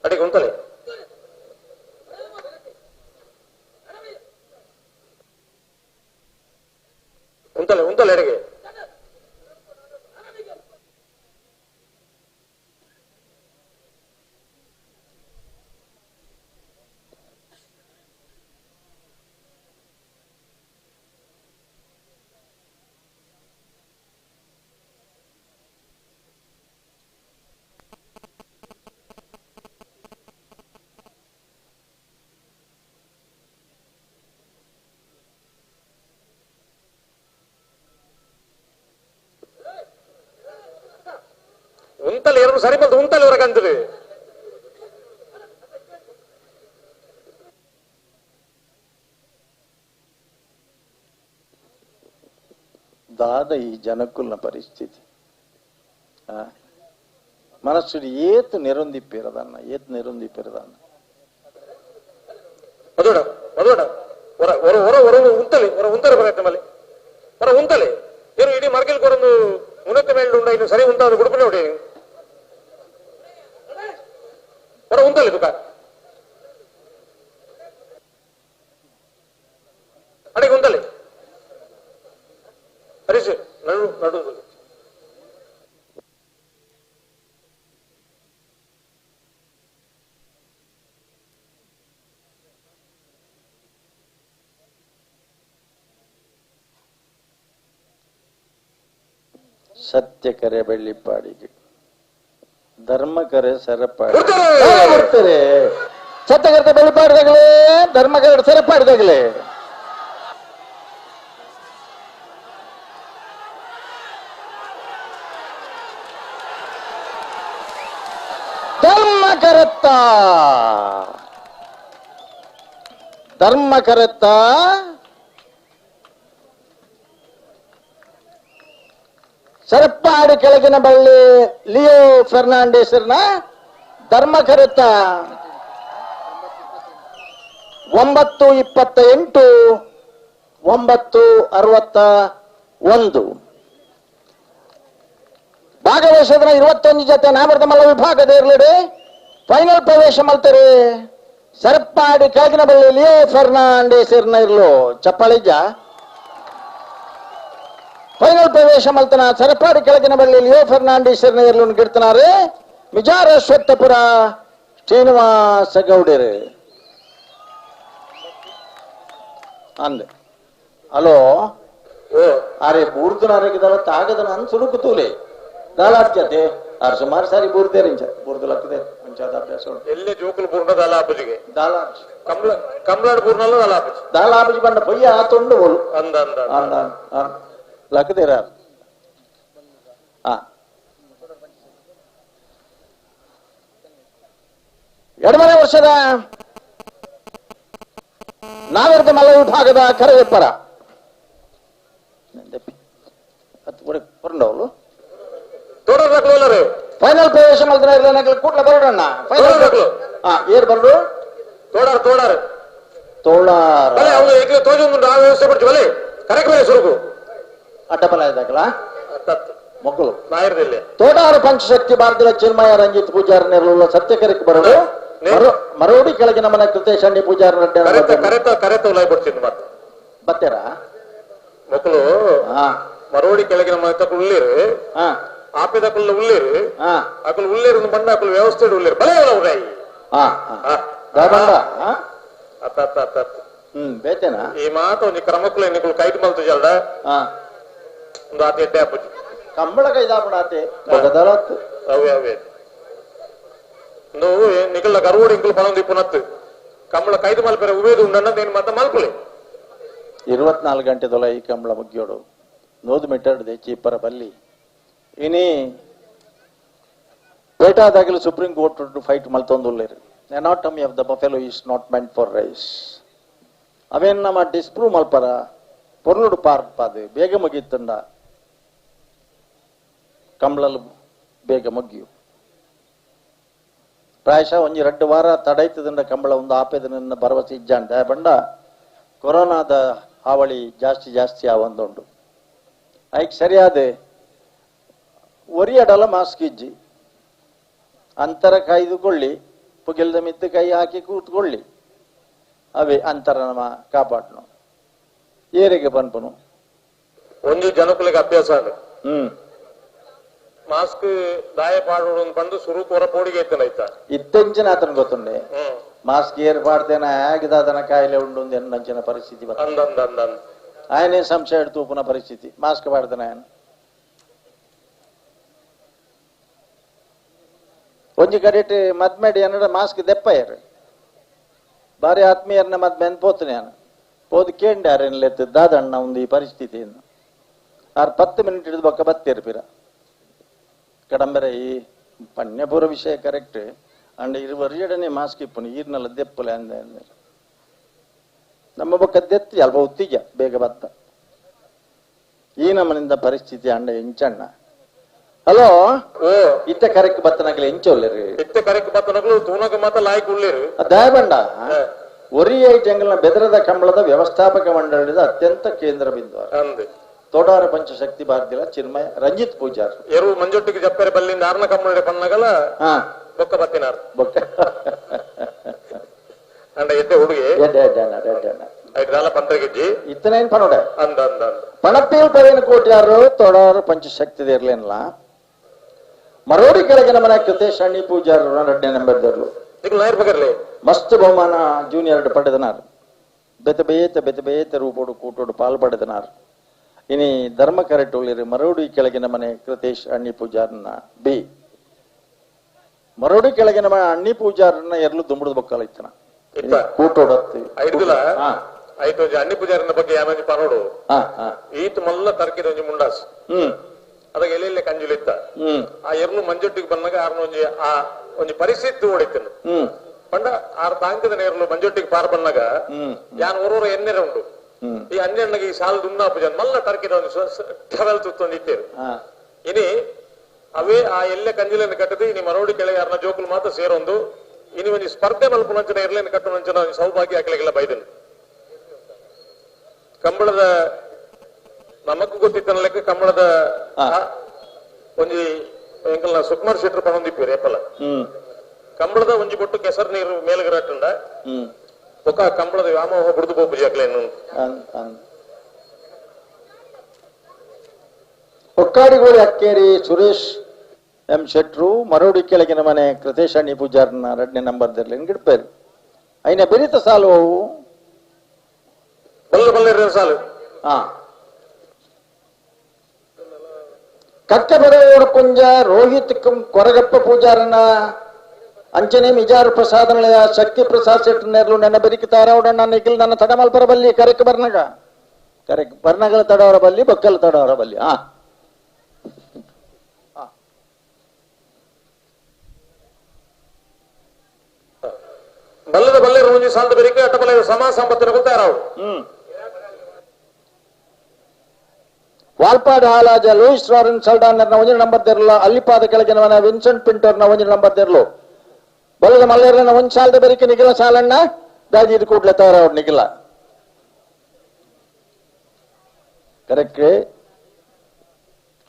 ಅಡಿಗೆ ಉಂತಲೆ ಉಂತಲೆ ಉಂತಲೆ ಅಡಿಗೆ ಉಂತಲೆ ಎರಡು ಸರಿ ಬಂದು ಉಂತಲೆ ಹೊರಗಂತದೆ ದಾದ ಈ ಜನಕುಲ್ನ ಪರಿಸ್ಥಿತಿ ಮನಸ್ಸು ಏತ್ ನೆರೊಂದಿಪ್ಪಿರದನ್ನ ಏತ್ ನೆರೊಂದಿಪ್ಪಿರದನ್ನ ಮಧುಡ ಮಧುಡ ಹೊರ ಹೊರ ಹೊರ ಹೊರ ಉಂತಲೆ ಹೊರ ಉಂತಲೆ ಬರತ್ತೆ ಮಲ್ಲಿ ಹೊರ ಉಂತಲೆ ಏನು ಇಡೀ ಮರ್ಗಿಲ್ ಕೊರೊಂದು ಮುನಕ್ಕೆ ಮೇಲೆ ಉಂಡ ಇನ್ನು ಸರಿ ಉಂಟಾದ ಗುಡುಪನೆ ಹೊಡಿ ಹೊರ ಉಂತಲೆ ತುಕ ಅಡಿಗೆ ಉಂತಲೆ ಹರೀಶ್ ನಡು ನಡು ಸತ್ಯ ಕರೆ ಬೆಳ್ಳಿಪಾಡಿಗೆ ಧರ್ಮ ಕರೆ ಸರಪಾಡಿ ಬರ್ತಾರೆ. ಸತ್ಯಕರ್ತ ಬೆಳಿಪಾಡಿದಾಗಲೇ ಧರ್ಮಕರಡು ಸೆರಪಾಡಿದಾಗಲೇ ಧರ್ಮಕರತ್ತ ಧರ್ಮಕರತ್ತ ಸರಪ್ಪಾಡಿ ಕೆಳಗಿನ ಬಳ್ಳಿ ಲಿಯೋ ಫೆರ್ನಾಂಡಿಸ್ನ ಧರ್ಮಕರತ್ತ 9:28 9:61 ಭಾಗವಹಿಸಿದ 21 ಜೊತೆ ನಾಮರ್ದ ಮಲ್ಲ ವಿಭಾಗದ ಇರಲಿಡಿ ಫೈನಲ್ ಪ್ರವೇಶ ಮಲ್ತಾರೆ ಸರಪ್ಪಾಡಿ ಕೆಳಗಿನ ಬಳ್ಳಿ ಲಿಯೋ ಫೆರ್ನಾಂಡಿಸ್ ಇರ್ಲು ಚಪ್ಪಾಳಿಜ ಫೈನಲ್ ಪ್ರವೇಶ ಮಲ್ತನ ಸರಪಾಡಿ ಕೆಳಗಿನ ಬಳ್ಳಿ ಲಿಯೋ ಫೆರ್ನಾಂಡಿಸ್ ಇರ್ಲು ಗಿಡ್ತನಾರೆ ಮಿಜಾರ ಶ್ವತ್ತಪುರ ಶ್ರೀನಿವಾಸ ಗೌಡರು ಅಂದೆ ಹಲೋ ಅರೆ ಬೂರ್ದುನಾರಗಿದಲ್ಲ ತಾಗದ ನನ್ ಸುರುಕು ತೂಲೆ ದಾಲಾಬ್ಜತೆ ಆರ್ ಸುಮಾರು ಸಾರಿ ಬೂರ್ದೇರಿ ಇಂಚ ಬೂರ್ದು ಲಕ್ಕದೆ ಮುಂಚಾದ ಅಭ್ಯಾಸ ಎಲ್ಲೇ ಜೋಕುಲು ಪೂರ್ಣ ದಾಲಾಬುಜಿಗೆ ದಾಲಾಬ್ಜಿ ಕಮ್ಲ ಕಮ್ಲಾಡ್ ಪೂರ್ಣಲ್ಲ ದಾಲಾಬುಜಿ ದಾಲಾಬುಜಿ ಬಂಡ ಪೊಯ್ಯ ಆತೊಂಡು ಬೋಲು ಅಂದ ಅಂದ ಅಂದ ಲಕ್ಕದೇರ ಆ ಎರಡನೇ ವರ್ಷದ ನಾವೆರ್ದ ಮಲ್ಲ ವಿಭಾಗದ ಕರವೆಪ್ಪರ ಫೈನಲ್ ಪ್ರವೇಶ ಮಲ್ತನ ಕೂಡ್ಲ ಬರೋಣ ಫೈನಲ್ ಏರ್ ಬರಡು ತೋಡಾರ್ ತೋಡಾರ್ ತೋಳಾರ್ ಸುರುಕು ಅಡ್ಡಬಲ ಇದ್ದಾಗಲ ಮೊಕ್ಕಳು ನಾಯರ್ದಿಲ್ಲ ತೋಡಾರು ಪಂಚಶಕ್ತಿ ಭಾರತದ ಚಿನ್ಮಯ ರಂಜಿತ್ ಪೂಜಾರ ನೆರಳುಳ್ಳ ಸತ್ಯಕರಕ್ಕೆ ಬರೋದು ಮರೋಡಿ ಕೆಳಗಿನ ಮನೆ ಕೃತೇಶ್ ಅಣ್ಣಿ ಪೂಜಾರ ಮತ್ತೆ ಬತ್ತೇರಾ ಮಕ್ಕಳು ಮರೋಡಿ ಕೆಳಗಿನ ಮನೆ ತಕ್ಕ ಉಳ್ಳೇರು ಆಪೆದ ಕುಲ್ಲ ಉಳ್ಳೇರು ಅಕುಲು ಉಳ್ಳೇರು ಬಂಡ ಅಕುಲು ವ್ಯವಸ್ಥೆ ಉಳ್ಳೇರು ಬಲೆ ಅತ್ತ ಅತ್ತ ಅತ್ತ ಅತ್ತ ಬೇತೇನಾ ಈ ಮಾತು ಒಂಜಿ ಕ್ರಮಕ್ಕುಲ ನಿಕುಲು ಕೈದು ಮಲ್ತು ಜಲ್ದ ಒಂದು ಆತ ಎಡ್ಡೆ ಆಪುಜಿ ಕಂಬಳ ಕೈದಾಪುಣ ಆತೆ ಬೊಗದಲತ್ತು ಅವೇ ಅವೇ నువ్వు నికల గరువుడు ఇంకులు పనం దిప్పునత్తు ಕಂಬಳ ಕೈದು ಮಲ್ಪೆರೆ ಉವೇದು ಉಂಡನ್ನ ಏನು ಮಾತ ಮಲ್ಪುಲೆ 24 ಗಂಟೆ ದೊಲ ಈ ಕಂಬಳ ಮುಗಿಯೋಡು 100 ಮೀಟರ್ ಚೀಪರ ಬಲ್ಲಿ ಇನಿ ಪೇಟಾದಾಗಲೂ supreme court fight ಮಲ್ತೊಂದುಲ್ಲೇರು anatomy of the buffalo is not meant for rice ಅವೇನು ನಮ್ಮ ಡಿಸ್ಪ್ರೂವ್ ಮಲ್ಪರ ಪೊರ್ಲುಡು ಪಾರ್ಪಾದು ಬೇಗ ಮುಗೀತಂಡ ಕಂಬಳಲು ಬೇಗ ಮುಗಿಯು ಪ್ರಾಯಶಃ ಒಂಜಿ 2 ವಾರ ತಡೈತದಿಂದ ಕಂಬಳ ಒಂದು ಆಪೆದ ನನ್ನ ಭರವಸೆ ಇಜ್ಜಾಂಡ ಬಂಡ ಕೊರೋನಾದ ಹಾವಳಿ ಜಾಸ್ತಿ ಜಾಸ್ತಿ ಆವೊಂದುಂಡು ಐಕ್ ಸರಿಯಾದ ಒರಿಯಡಲ ಮಾಸ್ಕ್ ಇಜ್ಜಿ ಅಂತರ ಕಾಯ್ದುಕೊಳ್ಳಿ ಪುಗಿಲ್ದ ಮಿತ್ತು ಕೈ ಹಾಕಿ ಕೂತ್ಕೊಳ್ಳಿ ಅವೇ ಅಂತರ ನಮ್ಮ ಕಾಪಾಡ್ನು ಏರಿಗೆ ಪನ್ಪುನು ಒಂದು ಜನಕುಲಿಗೆ ಅಭ್ಯಾಸ ಮಾಸ್ಕ್ ದಾಯ ಪಾಡೋಡು ಬಂದು ಸುರು ಕೊರ ಪೋಡಿಗೆ ಐತನ ಇತ್ತೆಂಚಿನ ಆತನ ಗೊತ್ತುಂಡೆ ಮಾಸ್ಕ್ ಏರ್ ಪಾಡ್ತೇನೆ ಹೇಗಿದಾದನ ಕಾಯಿಲೆ ಉಂಡು ಎನ್ನಂಚಿನ ಪರಿಸ್ಥಿತಿ ఆయనే ಸಂಶಯ ತೂಪುನ ಪರಿಸ್ಥಿತಿ ಮಾಸ್ಕ್ ಪಾಡ್ತಾನೆ ఆయన ಒಂಜಿ ಕಡೆಟ್ ಮದ್ಮೆಡಿ ಅನ್ನಡ ಮಾಸ್ಕ್ ದೆಪ್ಪಯ್ಯರು ಬಾರಿ ಆತ್ಮೀಯರನ್ನ ಮದ್ಮೆ ಪೋತನೆ ನಾನು ಪೋದು ಕೇಂಡೆ ಅರೇನ್ಲೆತ್ತು ದಾದಣ್ಣ ಒಂದು ಈ ಪರಿಸ್ಥಿತಿ ಆರು 10 ಮಿನಿಟ್ ಹಿಡಿದು ಬೊಕ್ಕ ಬತ್ತೀರ್ಪಿರ ಕಡಂಬೆರೆ ಈ ಪಣ್ಯಪೂರ ವಿಷಯ ಕರೆಕ್ಟ್ ಅಂಡ್ ಇರುವರ್ಯಡನೆ ಮಾಸ್ಕ್ ಇಪ್ಪನು ಈರ್ನೆಲ್ಲ ದೆಪ್ಪಲೆ ಅಂದೆ ಅಂದ್ರೆ ನಮ್ಮ ಬೊಕ್ಕ ದೆತ್ತಿ ಅಲ್ಪ ಉತ್ತಿಜ ಬೇಗ ಬತ್ತ ಈ ನಮ್ಮನಿಂದ ಪರಿಸ್ಥಿತಿ ಅಂಡ ಎಂಚಣ್ಣ ಹಲೋ ಇತ್ತ ಕರೆಕ್ ಬತ್ತನಗಲ ಎಂಚೊಲ್ಲೇರು ಇತ್ತ ಕರೆಕ್ ಬತ್ತನಗಲು ತೂನಗ ಮಾತ ಲಾಯ್ಕ್ ಉಳ್ಳೇರು ದಯಬಂಡ ಒರಿಯ ಜಂಗಲ್ನ ಬೆದರದ ಕಂಬಳದ ವ್ಯವಸ್ಥಾಪಕ ಮಂಡಳಿದ ಅತ್ಯಂತ ಕೇಂದ್ರ ಬಿಂದು ಅಂದೆ ತೋಡಾರ ಪಂಚಶಕ್ತಿ ಭಾರತಿಲ ಚಿನ್ಮಯ ರಂಜಿತ್ ಪೂಜಾರ್ ಎರು ಮಂಜೊಟ್ಟಿಗೆ ಜಪ್ಪರೆ ಬಲ್ಲಿಂದ ಆರ್ನ ಕಂಬಳ ಪನ್ನಗಲ ಬೊಕ್ಕ ಬತ್ತಿನಾರ್ ಬೊಕ್ಕ ಅಂಡ ಎಡ್ಡೆ ಹುಡುಗಿ ಎಡ್ಡೆ ಎಡ್ಡೆ ಎಡ್ಡೆ ಐದಾಲ ಪಂತ್ರಗಿಜ್ಜಿ ಇತ್ತನೇನ್ ಪನೋಡೆ ಅಂದ ಅಂದ ಪಣಪೇಲ್ ಪವೇನ ಕೋಟ್ಯಾರು ತೋಡಾರ ಪಂಚಶಕ್ತಿ ಇರ್ಲೇನಲ್ಲ ಮರೋಡಿ ಕೆಳಗಿನ ಮನೆ ಕೃತೇಶ್ ಅಣ್ಣಿ ಪೂಜಾರ್ ಎರಡನೇ ನಂಬರ್ ದರ್ಲು ಮಸ್ತ್ ಬಹುಮಾನ ಜೂನಿಯರ್ ಪಡೆದನಾರ್ ಬೆತೆ ಬೇತ ಬೆತೆ ಬೇತ ರೂಪೋಡು ಕೂಟೋಡು ಪಾಲ್ ಪಡೆದನಾರ್ ಇನಿ ಧರ್ಮ ಕರೆಟುಳಿರು ಮರೋಡಿ ಕೆಳಗಿನ ಮನೆ ಕೃತೇಶ್ ಅಣ್ಣಿ ಪೂಜಾರ್ನ ಬಿ ಮರೋಡಿ ಕೆಳಗಿನ ಅಣ್ಣಿ ಪೂಜಾರನ್ನ ಎರಲು ದುಂಬುಡದ ಬೊಕ್ಕಲ ಇತ್ತನ ಕೂಟೋಡತ್ತಿ ಐದುಲ ಐತು ಒಂಜಿ ಅಣ್ಣಿ ಪೂಜಾರನ ಬಗ್ಗೆ ಯಾನೊಂಜಿ ಪನೋಡು ಈತ ಮಲ್ಲ ತರ್ಕಿದ ಒಂಜಿ ಮುಂಡಾಸ್ ಅದಾಗ ಎಲ್ಲೆಲ್ಲೆ ಕಂಜುಲಿತ್ತ ಆ ಎರ್ಲು ಮಂಜೊಟ್ಟಿಗೆ ಬಂದಾಗ ಆರ್ನ ಒಂಜಿ ಆ ಒಂಜಿ ಪರಿಸ್ಥಿತಿ ಓಡಿತ್ತನು ಪಂಡ ಆರ್ ತಾಂಕದ ನೇರ್ಲು ಮಂಜೊಟ್ಟಿಗೆ ಪಾರ್ ಬಂದಾಗ ಯಾನ್ ಒರೋರ ಎನ್ನೆರ ಉಂಡು ಈ ಅನ್ಯಣ್ಣಗೆ ಈ ಸಾಲ ದುಂಡಾ ಪೂಜೆ ಮಲ್ಲ ತರ್ಕಿದ ಒಂಜಿ ಟವೆಲ್ ತುತ್ತೊಂದು ಇತ್ತೇರು ಇನಿ ಅವೇ ಆ ಎಲ್ಲೆ ಕಂಜಿಲನ್ನು ಕಟ್ಟದು ಇನಿ ಮರೋಡಿ ಕೆಳಗೆ ಯಾರನ್ನ ಜೋಕುಲು ಮಾತ್ರ ಸೇರೊಂದು ಇನಿ ಒಂಜಿ ಸ್ಪರ್ಧೆ ಮಲ್ಪುನಂಚನ ಎರ್ಲೆನ್ ಕಟ್ಟುನಂಚನ ಸೌಭಾಗ್ಯ ಅಕ್ಲೆಗೆಲ್ಲ ಬೈದನು ಕಂಬಳದ ನಮಕ್ ಗೊತ್ತಿತ್ತನ ಲೆಕ್ಕ ಕಂಬಳದ ಒಂಜಿ ಎಂಕಲ್ನ ಸುಕುಮಾರ್ ಶೆಟ್ರು ಪಣೊಂದಿಪ್ಪೇರು ಏಪಲ ಕಂಬಳದ ಒಂಜಿ ಬೊಟ್ಟು ಕೆಸರು ನೀರು ಮೇಲ್ಗರಟ್ಟುಂಡ ಬೊಕ್ಕ ಕಂಬಳದ ವ್ಯಾಮೋಹ ಬುಡ್ದು ಪೋಪುಜಿ ಅಕ್ಲೇನು ಹೊಕ್ಕಾಡಿಗೋಳಿ ಅಕ್ಕೇರಿ ಸುರೇಶ್ ಎಂ ಶೆಟ್ರು ಮರೋಡಿ ಕೆಳಗಿನ ಮನೆ ಕೃತೇಶ್ ಅಣ್ಣಿ ಪೂಜಾರನ ಎರಡನೇ ನಂಬರ್ ಗಿಡ್ಪೇರು ಐನ ಬೆರಿತ ಸಾಲು ಅವು ಬಲ್ಲ ಬಲ್ಲ ಸಾಲು ಹಾ ಕಕ್ಕಬೆರವೂರು ಕುಂಜ ರೋಹಿತ್ ಕೊರಗಪ್ಪ ಪೂಜಾರನ ಅಂಚನೆ ಮಿಜಾರು ಪ್ರಸಾದ ನಿಲಯ ಶಕ್ತಿ ಪ್ರಸಾದ್ ಶೆಟ್ರು ನೆರಳು ನನ್ನ ಬೆರಿಕೆ ತಾರಾವಡಣ್ಣ ನಿಖಿಲ್ ನನ್ನ ತಡಮಲ್ಪರ ಬಲ್ಲಿ ಕರೆಕ್ ಬರ್ನಗ ಕರೆಕ್ ಬರ್ನಗಳ ತಡವರ ಬಲ್ಲಿ ಬೊಕ್ಕಲ ತಡವರ ಬಲ್ಲಿ ಹಾ ಬಲ್ಲದ ಬಲ್ಲೆ ಒಂಜಿ ಸಾಲದ ಬೆರಿಕೆ ಅಟ್ಟಬಲ್ಲ ಸಮ ಸಂಪತ್ತಿನ ಗೊತ್ತಾರಾವು ವಾಲ್ಪಾಡ್ ಹಾಲಾಜ ಲೂಯಿಸ್ ರಾರೆನ್ ಸಲ್ಡಾನರ್ನ ಒಂಜಿ ನಂಬರ್ ತೆರಲು ಅಲ್ಲಿಪಾದ ಕೆಳಗಿನವನ ವಿನ್ಸೆಂಟ್ ಪಿಂಟರ್ನ ಒಂಜಿ ನಂಬರ್ ತೆರಲು ಬಲ್ಲದ ಮಲ್ಲೇರ್ನ ಒಂಜಿ ಸಾಲದ ಬೆರಿಕೆ ನಿಖಿಲ ಸಾಲಣ್ಣ ದಾಜಿ ಇದು ಕೂಡ್ಲೆ ತಯಾರವ್ರು ನಿಖಿಲ ಕರೆಕ್ಟ್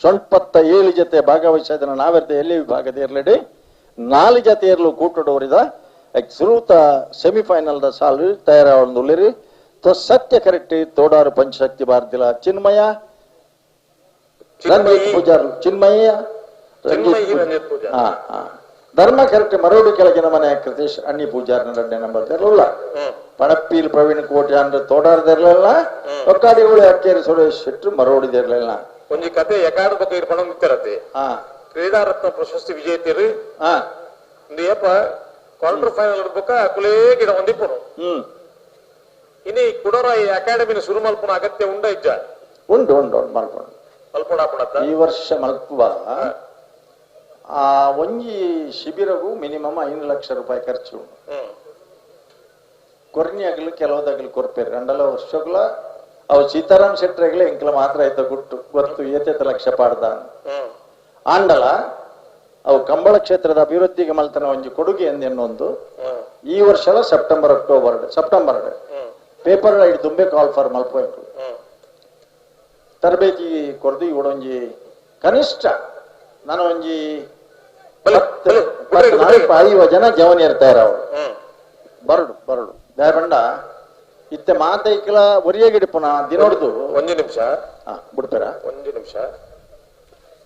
ಸೊಂಪತ್ತ 7 ಜೊತೆ ಭಾಗವಹಿಸಿದ ನಾವೆರ್ದ ಎಲ್ಲಿ ವಿಭಾಗದ ಇರಲಿಡಿ 4 ಜೊತೆ ಇರಲು ಕೂಟಡೋರಿದ ಸುರೂತ ಸೆಮಿಫೈನಲ್ the ಸಾಲು ತಯಾರಾವೊಂದುಲ್ಲಿರಿ ಸತ್ಯ ಕರೆಕ್ಟ್ ತೋಡಾರು ಪಂಚಶಕ್ತಿ ಭಾರತಿಲ ಚಿನ್ಮಯ ರಂಜಿತ್ ಪೂಜಾರ್ ಚಿನ್ಮಯ್ಯ ಧರ್ಮ ಕರೆಕ್ಟ್ ಮರೋಡಿ ಕೆಳಗಿನ ಮನೆ ಕೃತೇಶ್ ಅಣ್ಣಿ ಪೂಜಾರ್ನ ಎರಡನೇ ನಂಬರ್ ತೆರಲಿಲ್ಲ ಪಣಪ್ಪೀಲ್ ಪ್ರವೀಣ್ ಕೋಟೆ ಅಂದ್ರೆ ತೋಡಾರದಿರಲಿಲ್ಲ ಒಕ್ಕಾಡಿಗಳು ಅಕ್ಕೇರಿ ಸುರೇಶ್ ಶೆಟ್ರು ಮರೋಡಿದಿರಲಿಲ್ಲ ಒಂಜಿ ಕತೆ ಎಕಾಡ ಬಗ್ಗೆ ಪಣೊಂದಿತ್ತಿರತ್ತೆ ಕ್ರೀಡಾ ರತ್ನ ಪ್ರಶಸ್ತಿ ವಿಜೇತರು ಏಪ ಕ್ವಾರ್ಟರ್ ಫೈನಲ್ ಬೊಕ್ಕ ಕುಲೇ ಗಿಡ ಹೊಂದಿಪ್ಪುನು ಇನಿ ಕುಡೋರ ಈ ಅಕಾಡೆಮಿನ ಶುರು ಮಲ್ಪುನ ಅಗತ್ಯ ಉಂಡ ಇಜ್ಜ ಉಂಡು ಉಂಡು ಉಂಡು ಮಲ್ಪುಂಡು ಮಲ್ಪುಣ ಈ ವರ್ಷ ಮಲ್ಪುವ ಆ ಒಂಜಿ ಶಿಬಿರಗೂ ಮಿನಿಮಮ್ 5 ಲಕ್ಷ ರೂಪಾಯಿ ಖರ್ಚು ಕೊರ್ನಿಯಾಗಲು ಕೆಲವದಾಗಲು ಕೊರ್ಪೇರು ರಂಡಲ ವರ್ಷಗಳ ಅವು ಸೀತಾರಾಮ್ ಶೆಟ್ಟರ್ಗಲೇ ಎಂಕಲ ಮಾತ್ರ ಆಯ್ತ ಗುಟ್ಟು ಗೊತ್ತು ಏತೇತ ಲಕ್ಷ ಪಾಡ್ದ ಆಂಡಲ ಅವು ಕಂಬಳ ಕ್ಷೇತ್ರದ ಅಭಿವೃದ್ಧಿಗೆ ಮಲ್ತನ ಒಂಜಿ ಕೊಡುಗೆ ಎಂದೆನ್ನೊಂದು ಈ ವರ್ಷದ September October September paper ಐದು ದುಂಬೆ ಕಾಲ್ ಫಾರ್ ಮಲ್ಪಬೇಕು ತರಬೇತಿ ಕೊರ್ದು ಇವಡೊಂಜಿ ಕನಿಷ್ಠ ನಾನು ಒಂಜಿ 4 ಜನ ಜವನಿಯರ್ ತಯಾರವರು ಬರಡು ಬರಡು ದಾಯಬಂಡ ಇತ್ತೆ ಮಾತೈಕಲ ಒರಿಯಗಿಡಿಪುನ ದಿನೋಡ್ದು ಒಂದು ನಿಮಿಷ ಬಿಡ್ತಾರ ಒಂದು ನಿಮಿಷ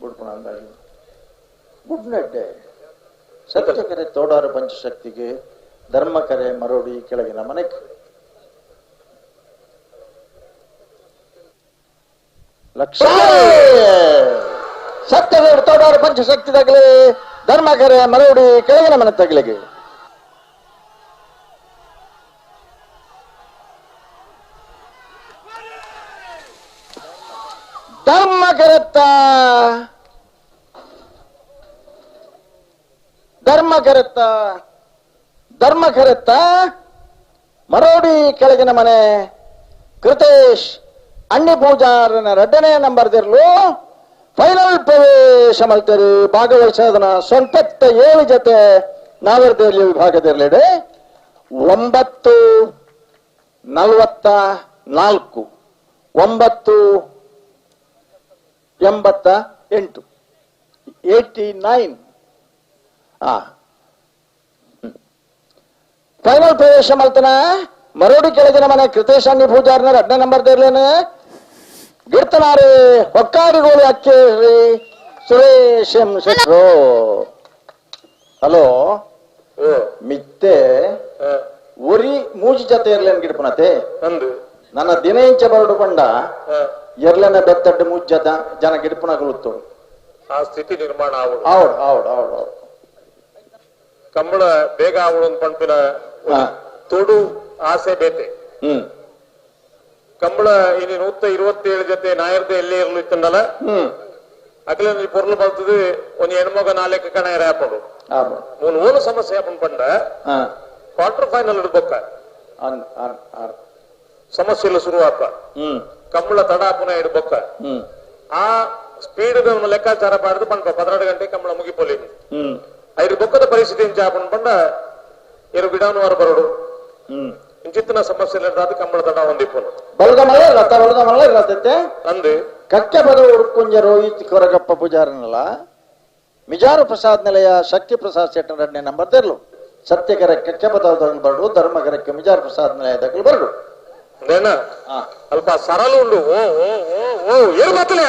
ಬಿಡ್ಪುನ ಅಂದಾಜು ಗುಡ್ ನೈಟ್ ಸತ್ಯಕರೆ ತೋಡಾರು ಪಂಚಶಕ್ತಿಗೆ ಧರ್ಮಕರೆ ಮರೋಡಿ ಕೆಳಗಿನ ಮನೆಗೆ ಲಕ್ಷ ಸತ್ಯಕರೆ ತೋಡಾರು ಪಂಚಶಕ್ತಿ ತಗಲಿ ಧರ್ಮಕರೆ ಮರೋಡಿ ಕೆಳಗಿನ ಮನೆ ತಗಲಿಗೆ ಧರ್ಮಕರತ್ತ ಧರ್ಮಕರತ್ತ ಧರ್ಮಕರತ್ತ ಮರೋಡಿ ಕೆಳಗಿನ ಮನೆ ಕೃತೇಶ್ ಅಣ್ಣಿ ಪೂಜಾರನ ಎರಡನೇ ನಂಬರ್ ದಿರ್ಲು ಫೈನಲ್ ಪ್ರವೇಶ ಮಲ್ತೇರಿ ಭಾಗವಹಿಸೋದನ 87 ಜೊತೆ ನಾವರ್ದೇಲಿ ವಿಭಾಗದಿರಲಿಡೆ 9:44 9:88 89 ಫೈನಲ್ ಪ್ರವೇಶ ಮಲ್ತನ ಮರೋಡಿ ಕೆಳಗಿನ ಮನೆ ಕೃತೇಶ್ ಅಣ್ಣಿ ಪೂಜಾರನ ಎರಡನೇ ನಂಬರ್ ದೇರ್ಲೇನೆ ಗಿರ್ತನಾರೆ ಹೊಕ್ಕಾರಿಗೋಳಿ ಅಕ್ಕೇರಿ ಸುರೇಶ್ ಎಂ ಶೆಟ್ರು ಹಲೋ ಮಿತ್ತೆ ಒರಿ ಮೂಜಿ ಜೊತೆ ಇರ್ಲೇನ್ ಗಿಡ್ಪನತೆ ನನ್ನ ದಿನ ಇಂಚ ಬರಡು ಪಂಡ ಎರ್ಲೆನ ಬೆತ್ತಡ್ಡು ಮೂಜಿ ಜನ ಜನ ಗಿಡ್ಪನಗಲುತ್ತು ಆ ಸ್ಥಿತಿ ನಿರ್ಮಾಣ ಆವಡ್ ಆವಡ್ ಆವಡ್ ಆವಡ್ Kambala ಬೇಗ ಆವಡು ಪಂಪಿನ ತೊಡು ಆಸೆ ಬೇತೆ. ಕಂಬಳ ಇನಿ 127 ಜೊತೆ ನಾಯರ್ದ ಎಲ್ಲೇ ಇರಲು ಇತ್ತಂಡಲ್ಲ ಅಖಿಲ ಪೊರ್ಲು ಬರ್ತದೆ ಒಂಜಿ ಹೆಣ್ಮಗ ನಾಲ್ಕು ಕಣ ಹಾಕೊಂಡು ಮೂಲ ಓಲು ಸಮಸ್ಯೆ ಹಾಕೊಂಡು ಪಂಡ ಕ್ವಾರ್ಟರ್ ಫೈನಲ್ ಇಡ್ಬೇಕ ಸಮಸ್ಯೆ ಇಲ್ಲ ಶುರು ಆಪ ಕಂಬಳ ತಡ ಪುನಃ ಇಡ್ಬೇಕ ಆ ಸ್ಪೀಡ್ ಲೆಕ್ಕಾಚಾರ ಪಾಡ್ದು ಪಂಪ 12 ಗಂಟೆ ಕಂಬಳ ಮುಗಿಪೋಲಿ ಐದು ಬೊಕ್ಕದ ಪರಿಸ್ಥಿತಿ ಹಾಕೊಂಡು ಪಂಡ ಎರಡು ಗಿಡಾನುವಾರ ಬರೋಡು ಇಂಚಿತ್ತಿನ ಸಮಸ್ಯೆ ಕಂಬಳ ತಡ ಒಂದಿಪ್ಪನು ಬಲ್ಗಮಲ್ಲ ಲತಾ ಬಲ್ಗಮಲ್ಲ ಇರತ್ತೆ ಅಂದು ಕಕ್ಕೆ ಬದ ಉಡ್ಕುಂಜ ರೋಹಿತ್ ಕೊರಗಪ್ಪ ಪೂಜಾರನಲ್ಲ ಮಿಜಾರು ಪ್ರಸಾದ್ ನಿಲಯ ಶಕ್ತಿ ಪ್ರಸಾದ್ ಶೆಟ್ಟರ್ 2ನೇ ನಂಬರ್ ತೆರಲು ಸತ್ಯಕರ ಕಕ್ಕೆ ಪದವು ಬರಡು ಧರ್ಮಕರಕ್ಕೆ ಮಿಜಾರು ಪ್ರಸಾದ್ ನಿಲಯ ದಕ್ಕಲು ಬರಡು ಅಲ್ಪ ಸರಳು ಉಂಡು ಓ ಓ ಓ ಓ ಏನು ಮಾತಲೇ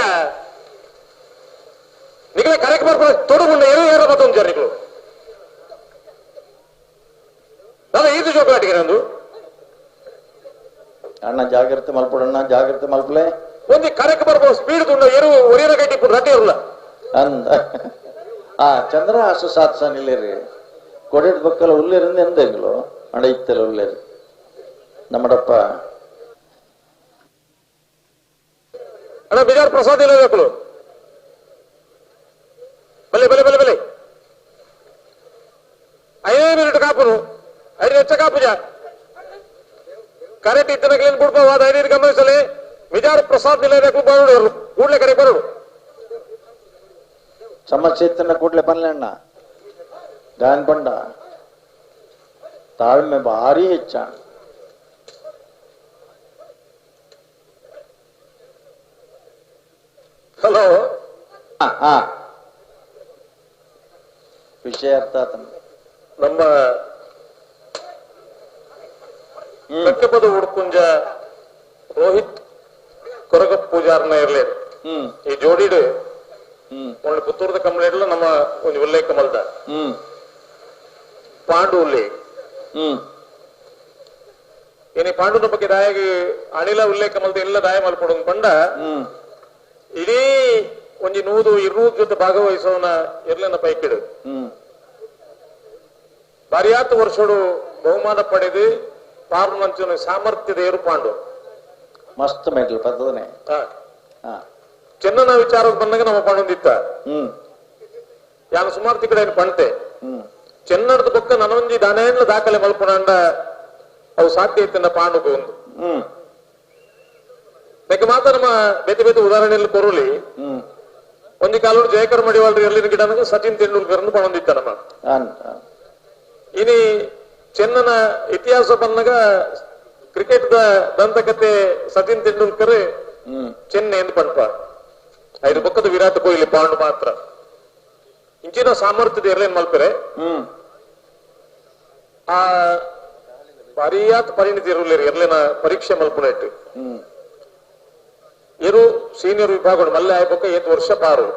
ನಿಗಲೇ ಕರೆಕ್ಟ್ ಬರ್ಬ ತೊಡಗುಂಡ ಏನು ಏರ ಬತ್ತೊಂದು ಜರ ನಿಗಲು ದಾದಾ ಈದು ಜೋಕಲಾಟಿಗೆ ನಂದು ಅಣ್ಣ ಜಾಗ್ರತೆ ಮಲ್ಪಡಣ್ಣ ಜಾಗ್ರತೆ ಮಲ್ಪಲೆ ಒಂದು ಕರೆಕ್ಟ್ ಬರ್ಬೋದು ಸ್ಪೀಡ್ ತುಂಡ ಏರು ಒರಿಯರ ಗಟ್ಟಿ ರಟ್ಟೆ ಇರಲ್ಲ ಅಂದ ಆ ಚಂದ್ರ ಆಸು ಸಾತ್ ನಿಲ್ಲೇರಿ ಕೊಡೆಟ್ ಬಕ್ಕಲ ಉಲ್ಲೇರಿಂದ ಎಂದೆಂಗ್ಲು ಅಣ್ಣ ಇತ್ತಲ್ಲ ಉಲ್ಲೇರಿ ನಮ್ಮಡಪ್ಪ ಅಣ್ಣ ಬಿಜಾರ್ ಪ್ರಸಾದ್ ಇಲ್ಲ ಬೇಕಲು ಬಲೆ ಬಲೆ ಬಲೆ ಬಲೆ 5 ಮಿನಿಟ್ ಕಾಪುನು 5 ಹೆಚ್ಚ ಕಾಪುಜ ಕರೆಕ್ಟ್ ಇತ್ತನಕ್ಲೇನು ಬಿಡ್ಬೋದು 5 ಗಮನಿಸಲಿ ಮಿಜಾರ್ ಪ್ರಸಾದ್ ನಿಲಯಬೇಕು ಬರೋಡು ಕೂಡ್ಲೆ ಕರೆ ಬರೋಡು ಸಮಸ್ಯೆ ಇತ್ತನ್ನ ಕೂಡ್ಲೆ ಪನ್ಲೆ ಅಣ್ಣ ಗಾನ್ ಬಂಡ ತಾಳ್ಮೆ ಭಾರಿ ಹೆಚ್ಚ ಹಲೋ ವಿಷಯ ಅರ್ಥ ಆತ ನಮ್ಮ ಕಟ್ಟೆಪದ ಉಡ್ಕುಂಜ ರೋಹಿತ್ ಕೊರಗ ಪೂಜಾರನ ಇರ್ಲಿ ಈ ಜೋಡಿಡು ಒಂದು ಪುತ್ತೂರದ ಕಂಬಳ ನಮ್ಮ ಒಂದು ಉಲ್ಲೇಖ ಮಲ್ದ ಪಾಂಡು ಉಲ್ಲೇಖ ಏನೇ ಪಾಂಡುನ ಬಗ್ಗೆ ದಾಯಾಗಿ ಅನಿಲ ಉಲ್ಲೇಖ ಮಲ್ದ ಎಲ್ಲ ದಾಯ ಮಲ್ಪಡು ಪಂಡ ಇಡೀ ಒಂಜಿ 100 200 ಜೊತೆ ಭಾಗವಹಿಸೋನ ಇರ್ಲನ ಪೈಕಿಡು ಬಾರಿಯಾತ ವರ್ಷಡು ಬಹುಮಾನ ಪಡೆದು ಪಾರ್ಮಂಚನ ಸಾಮರ್ಥ್ಯದ ಏರು ಪಾಂಡು ಮಸ್ತ್ ಮೆಡಲ್ ಪದ್ದನೆ ಚೆನ್ನನ ವಿಚಾರಕ್ಕೆ ಬಂದಾಗ ನಮ್ಮ ಪಾಂಡೊಂದಿತ್ತ ಯಾನು ಸುಮಾರು ತಿಕ್ಕಡೆ ಪಂಟೆ ಚೆನ್ನಡದ ಬೊಕ್ಕ ನನೊಂಜಿ ದಾನೇನ್ಲ ದಾಖಲೆ ಮಲ್ಪುಣಂಡ ಅವು ಸಾಧ್ಯ ಇತ್ತನ್ನ ಪಾಂಡುಗು ಒಂದು ಯಾಕೆ ಮಾತ್ರ ನಮ್ಮ ಬೇತೆ ಬೇತೆ ಉದಾಹರಣೆಯಲ್ಲಿ ಕೊರಲಿ ಒಂದು ಕಾಲೋಡು ಜಯಕರ್ ಮಡಿವಾಳ್ರಿ ಎಲ್ಲಿನ ಗಿಡ ಸಚಿನ್ ತೆಂಡೂಲ್ಕರ್ ಪಣೊಂದಿತ್ತ ನಮ್ಮ ಇನಿ ಚೆನ್ನನ ಇತಿಹಾಸ ಬಂದಾಗ ಕ್ರಿಕೆಟ್ the ದಂತಕತೆ ಸಚಿನ್ ತೆಂಡೂಲ್ಕರ್ ಚೆನ್ನೆ ಎಂದು ಪಂಪ ಐದು ಬೊಕ್ಕದ ವಿರಾಟ್ ಕೊಹ್ಲಿ ಪಾಂಡು ಮಾತ್ರ ಇಂಚಿನ ಸಾಮರ್ಥ್ಯದ ಎರ್ಲೇನ್ ಮಲ್ಪೆರೆ ಆ ಪರಿಯಾತ್ ಪರಿಣಿತಿ ಇರಲಿರಿ ಎರ್ಲೇನ ಪರೀಕ್ಷೆ ಮಲ್ಪುನೆಟ್ಟು ಇರು ಸೀನಿಯರ್ ವಿಭಾಗ ಮಲ್ಲೆ ಆಯ್ಬೊಕ್ಕ 8 ವರ್ಷ ಪಾರು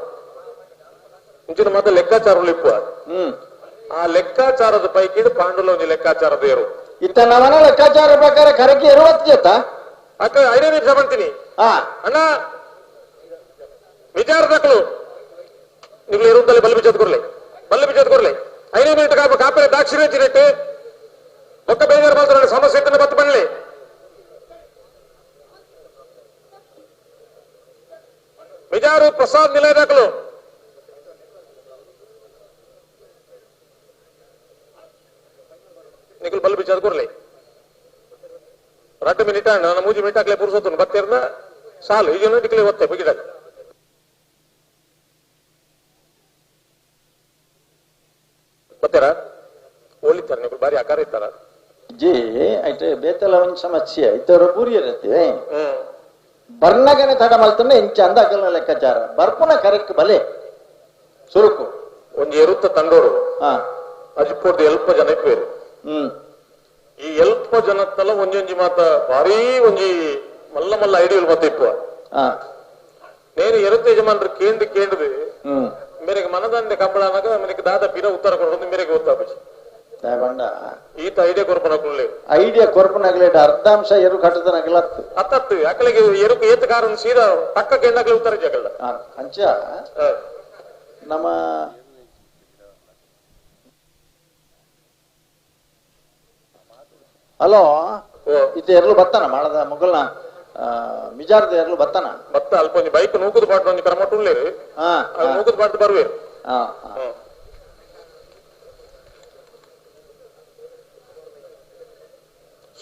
ಇಂಚಿನ ಮಾತ್ರ ಲೆಕ್ಕಾಚಾರ ಇಪ್ಪ ಆ ಲೆಕ್ಕಾಚಾರದ ಪೈಕಿ ಪಾಂಡುಲ ಒಂದು ಲೆಕ್ಕಾಚಾರದ ಏರು ಇತ್ತ ನವನ ಲೆಕ್ಕಾಚಾರ ಪ್ರಕಾರ ಕರಕಿ 60 ಜೊತ ಅಕ್ಕ 5 ನಿಮಿಷ ಬಂತೀನಿ ಅಣ್ಣ ವಿಚಾರದಕ್ಕಳು ನೀವು ಇರುವಂತಲ್ಲಿ ಬಲ್ಲು ಬಿಚ್ಚೋದ್ ಕೊಡ್ಲಿ ಬಲ್ಲು ಬಿಚ್ಚೋದ್ ಕೊಡ್ಲಿ 5 ಮಿನಿಟ್ ಕಾಪ ಕಾಪರೆ ದಾಕ್ಷಿಣ ಚಿರಟ್ಟು ಒಕ್ಕ ಬೇಜಾರು ಬರ್ತಾರೆ ಸಮಸ್ಯೆ ಇತ್ತನ್ನ ಬತ್ತು ಬನ್ಲಿ ಮಿಜಾರು ಪ್ರಸಾದ್ ನಿಲಯದಾಕಲು ನಿಖಲ್ ಬಲ್ಲು ಬಿಚ್ಚೋದ್ ಕೊಡ್ಲಿ 2 ಮಿನಿಟ್ ನಾನು 3 ಮಿನಿಟ್ ಹಾಕ್ಲೆ ಪುರುಸೊತ್ತು ಬತ್ತೇರ್ನ ಸಾಲು ಈಗ ಡಿಕ್ಲೆ ಒತ್ತೆ ಬಗಿದಾಗ ಬತ್ತೀರಾ ಹೋಲಿತಾರೆ ನೀವು ಬಾರಿ ಆಕಾರ ಇದ್ದಾರ ಜಿ ಐತೆ ಬೇತಲ ಒಂದು ಸಮಸ್ಯೆ ಇದ್ದವರು ಪೂರಿ ಇರತ್ತೆ ಬರ್ನಗನೆ ತಡ ಮಲ್ತನೆ ಇಂಚ ಅಂದ ಅಗಲ ಲೆಕ್ಕಾಚಾರ ಬರ್ಪುನ ಕರೆಕ್ಟ್ ಬಲೆ ಸುರುಕು ಒಂದು ಎರುತ್ತ ತಂಡೋರು ಅಜ್ಪೋರ್ದು ಎಲ್ಪ ಜನ ಇಪ್ಪೇರು ಈ ಎಲ್ಪ ಜನತ್ತಲ್ಲ ಒಂಜೊಂಜಿ ಮಾತ ಭಾರೀ ಒಂಜಿ ಮಲ್ಲ ಮಲ್ಲ ಐಡಿಯಲ್ ಮತ್ತ ಇಪ್ಪ ನೇನು ಎರುತ್ತ ಯಜಮಾನ್ರು ಕೇಂದ್ರ ಕೇಂದ್ರದು ಮೇರೆಗೆ ಮನದಂದೆ ಕಂಬಳ ಅನ್ನಾಗ ಮೇರೆಗೆ ದಾದ ಪಿರ ಉತ್ತರ ಕೊಡೋದು ಮೇರೆಗೆ ಗೊತ್ತಾಪಜಿ ಈತ ಐಡಿಯಾ ಕೊರ್ಪನ ಐಡಿಯಾ ಕೊರ್ಪನಾಗ್ಲೇಟ ಅರ್ಧಾಂಶ ಎರು ಕಟ್ಟದನಾಗಲತ್ತು ಅತ್ತತ್ತು ಅಕಲಿಗೆ ಎರುಕು ಏತ ಕಾರಣ ಸೀದಾ ಪಕ್ಕ ಕೆಂಡಾಗ್ಲೆ ಉತ್ತರ ಜಗಲ್ಲ ಅಂಚ ನಮ್ಮ Hello ಇತ್ತೆ ಎರಲು ಬತ್ತಾನ ಮಾಡದ ಮೊಗಲ್ನ ಮಿಜಾರದ ಎರಲು ಬತ್ತಾನ ಬತ್ತ ಅಲ್ಪ ಒಂಜಿ ಬೈಕ್ ನೂಕುದು ಪಾಡ್ದು ಒಂಜಿ ಕ್ರಮಟ್ ಉಲ್ಲೇರು ನೂಕುದು ಪಾಡ್ದು ಬರುವೇರು.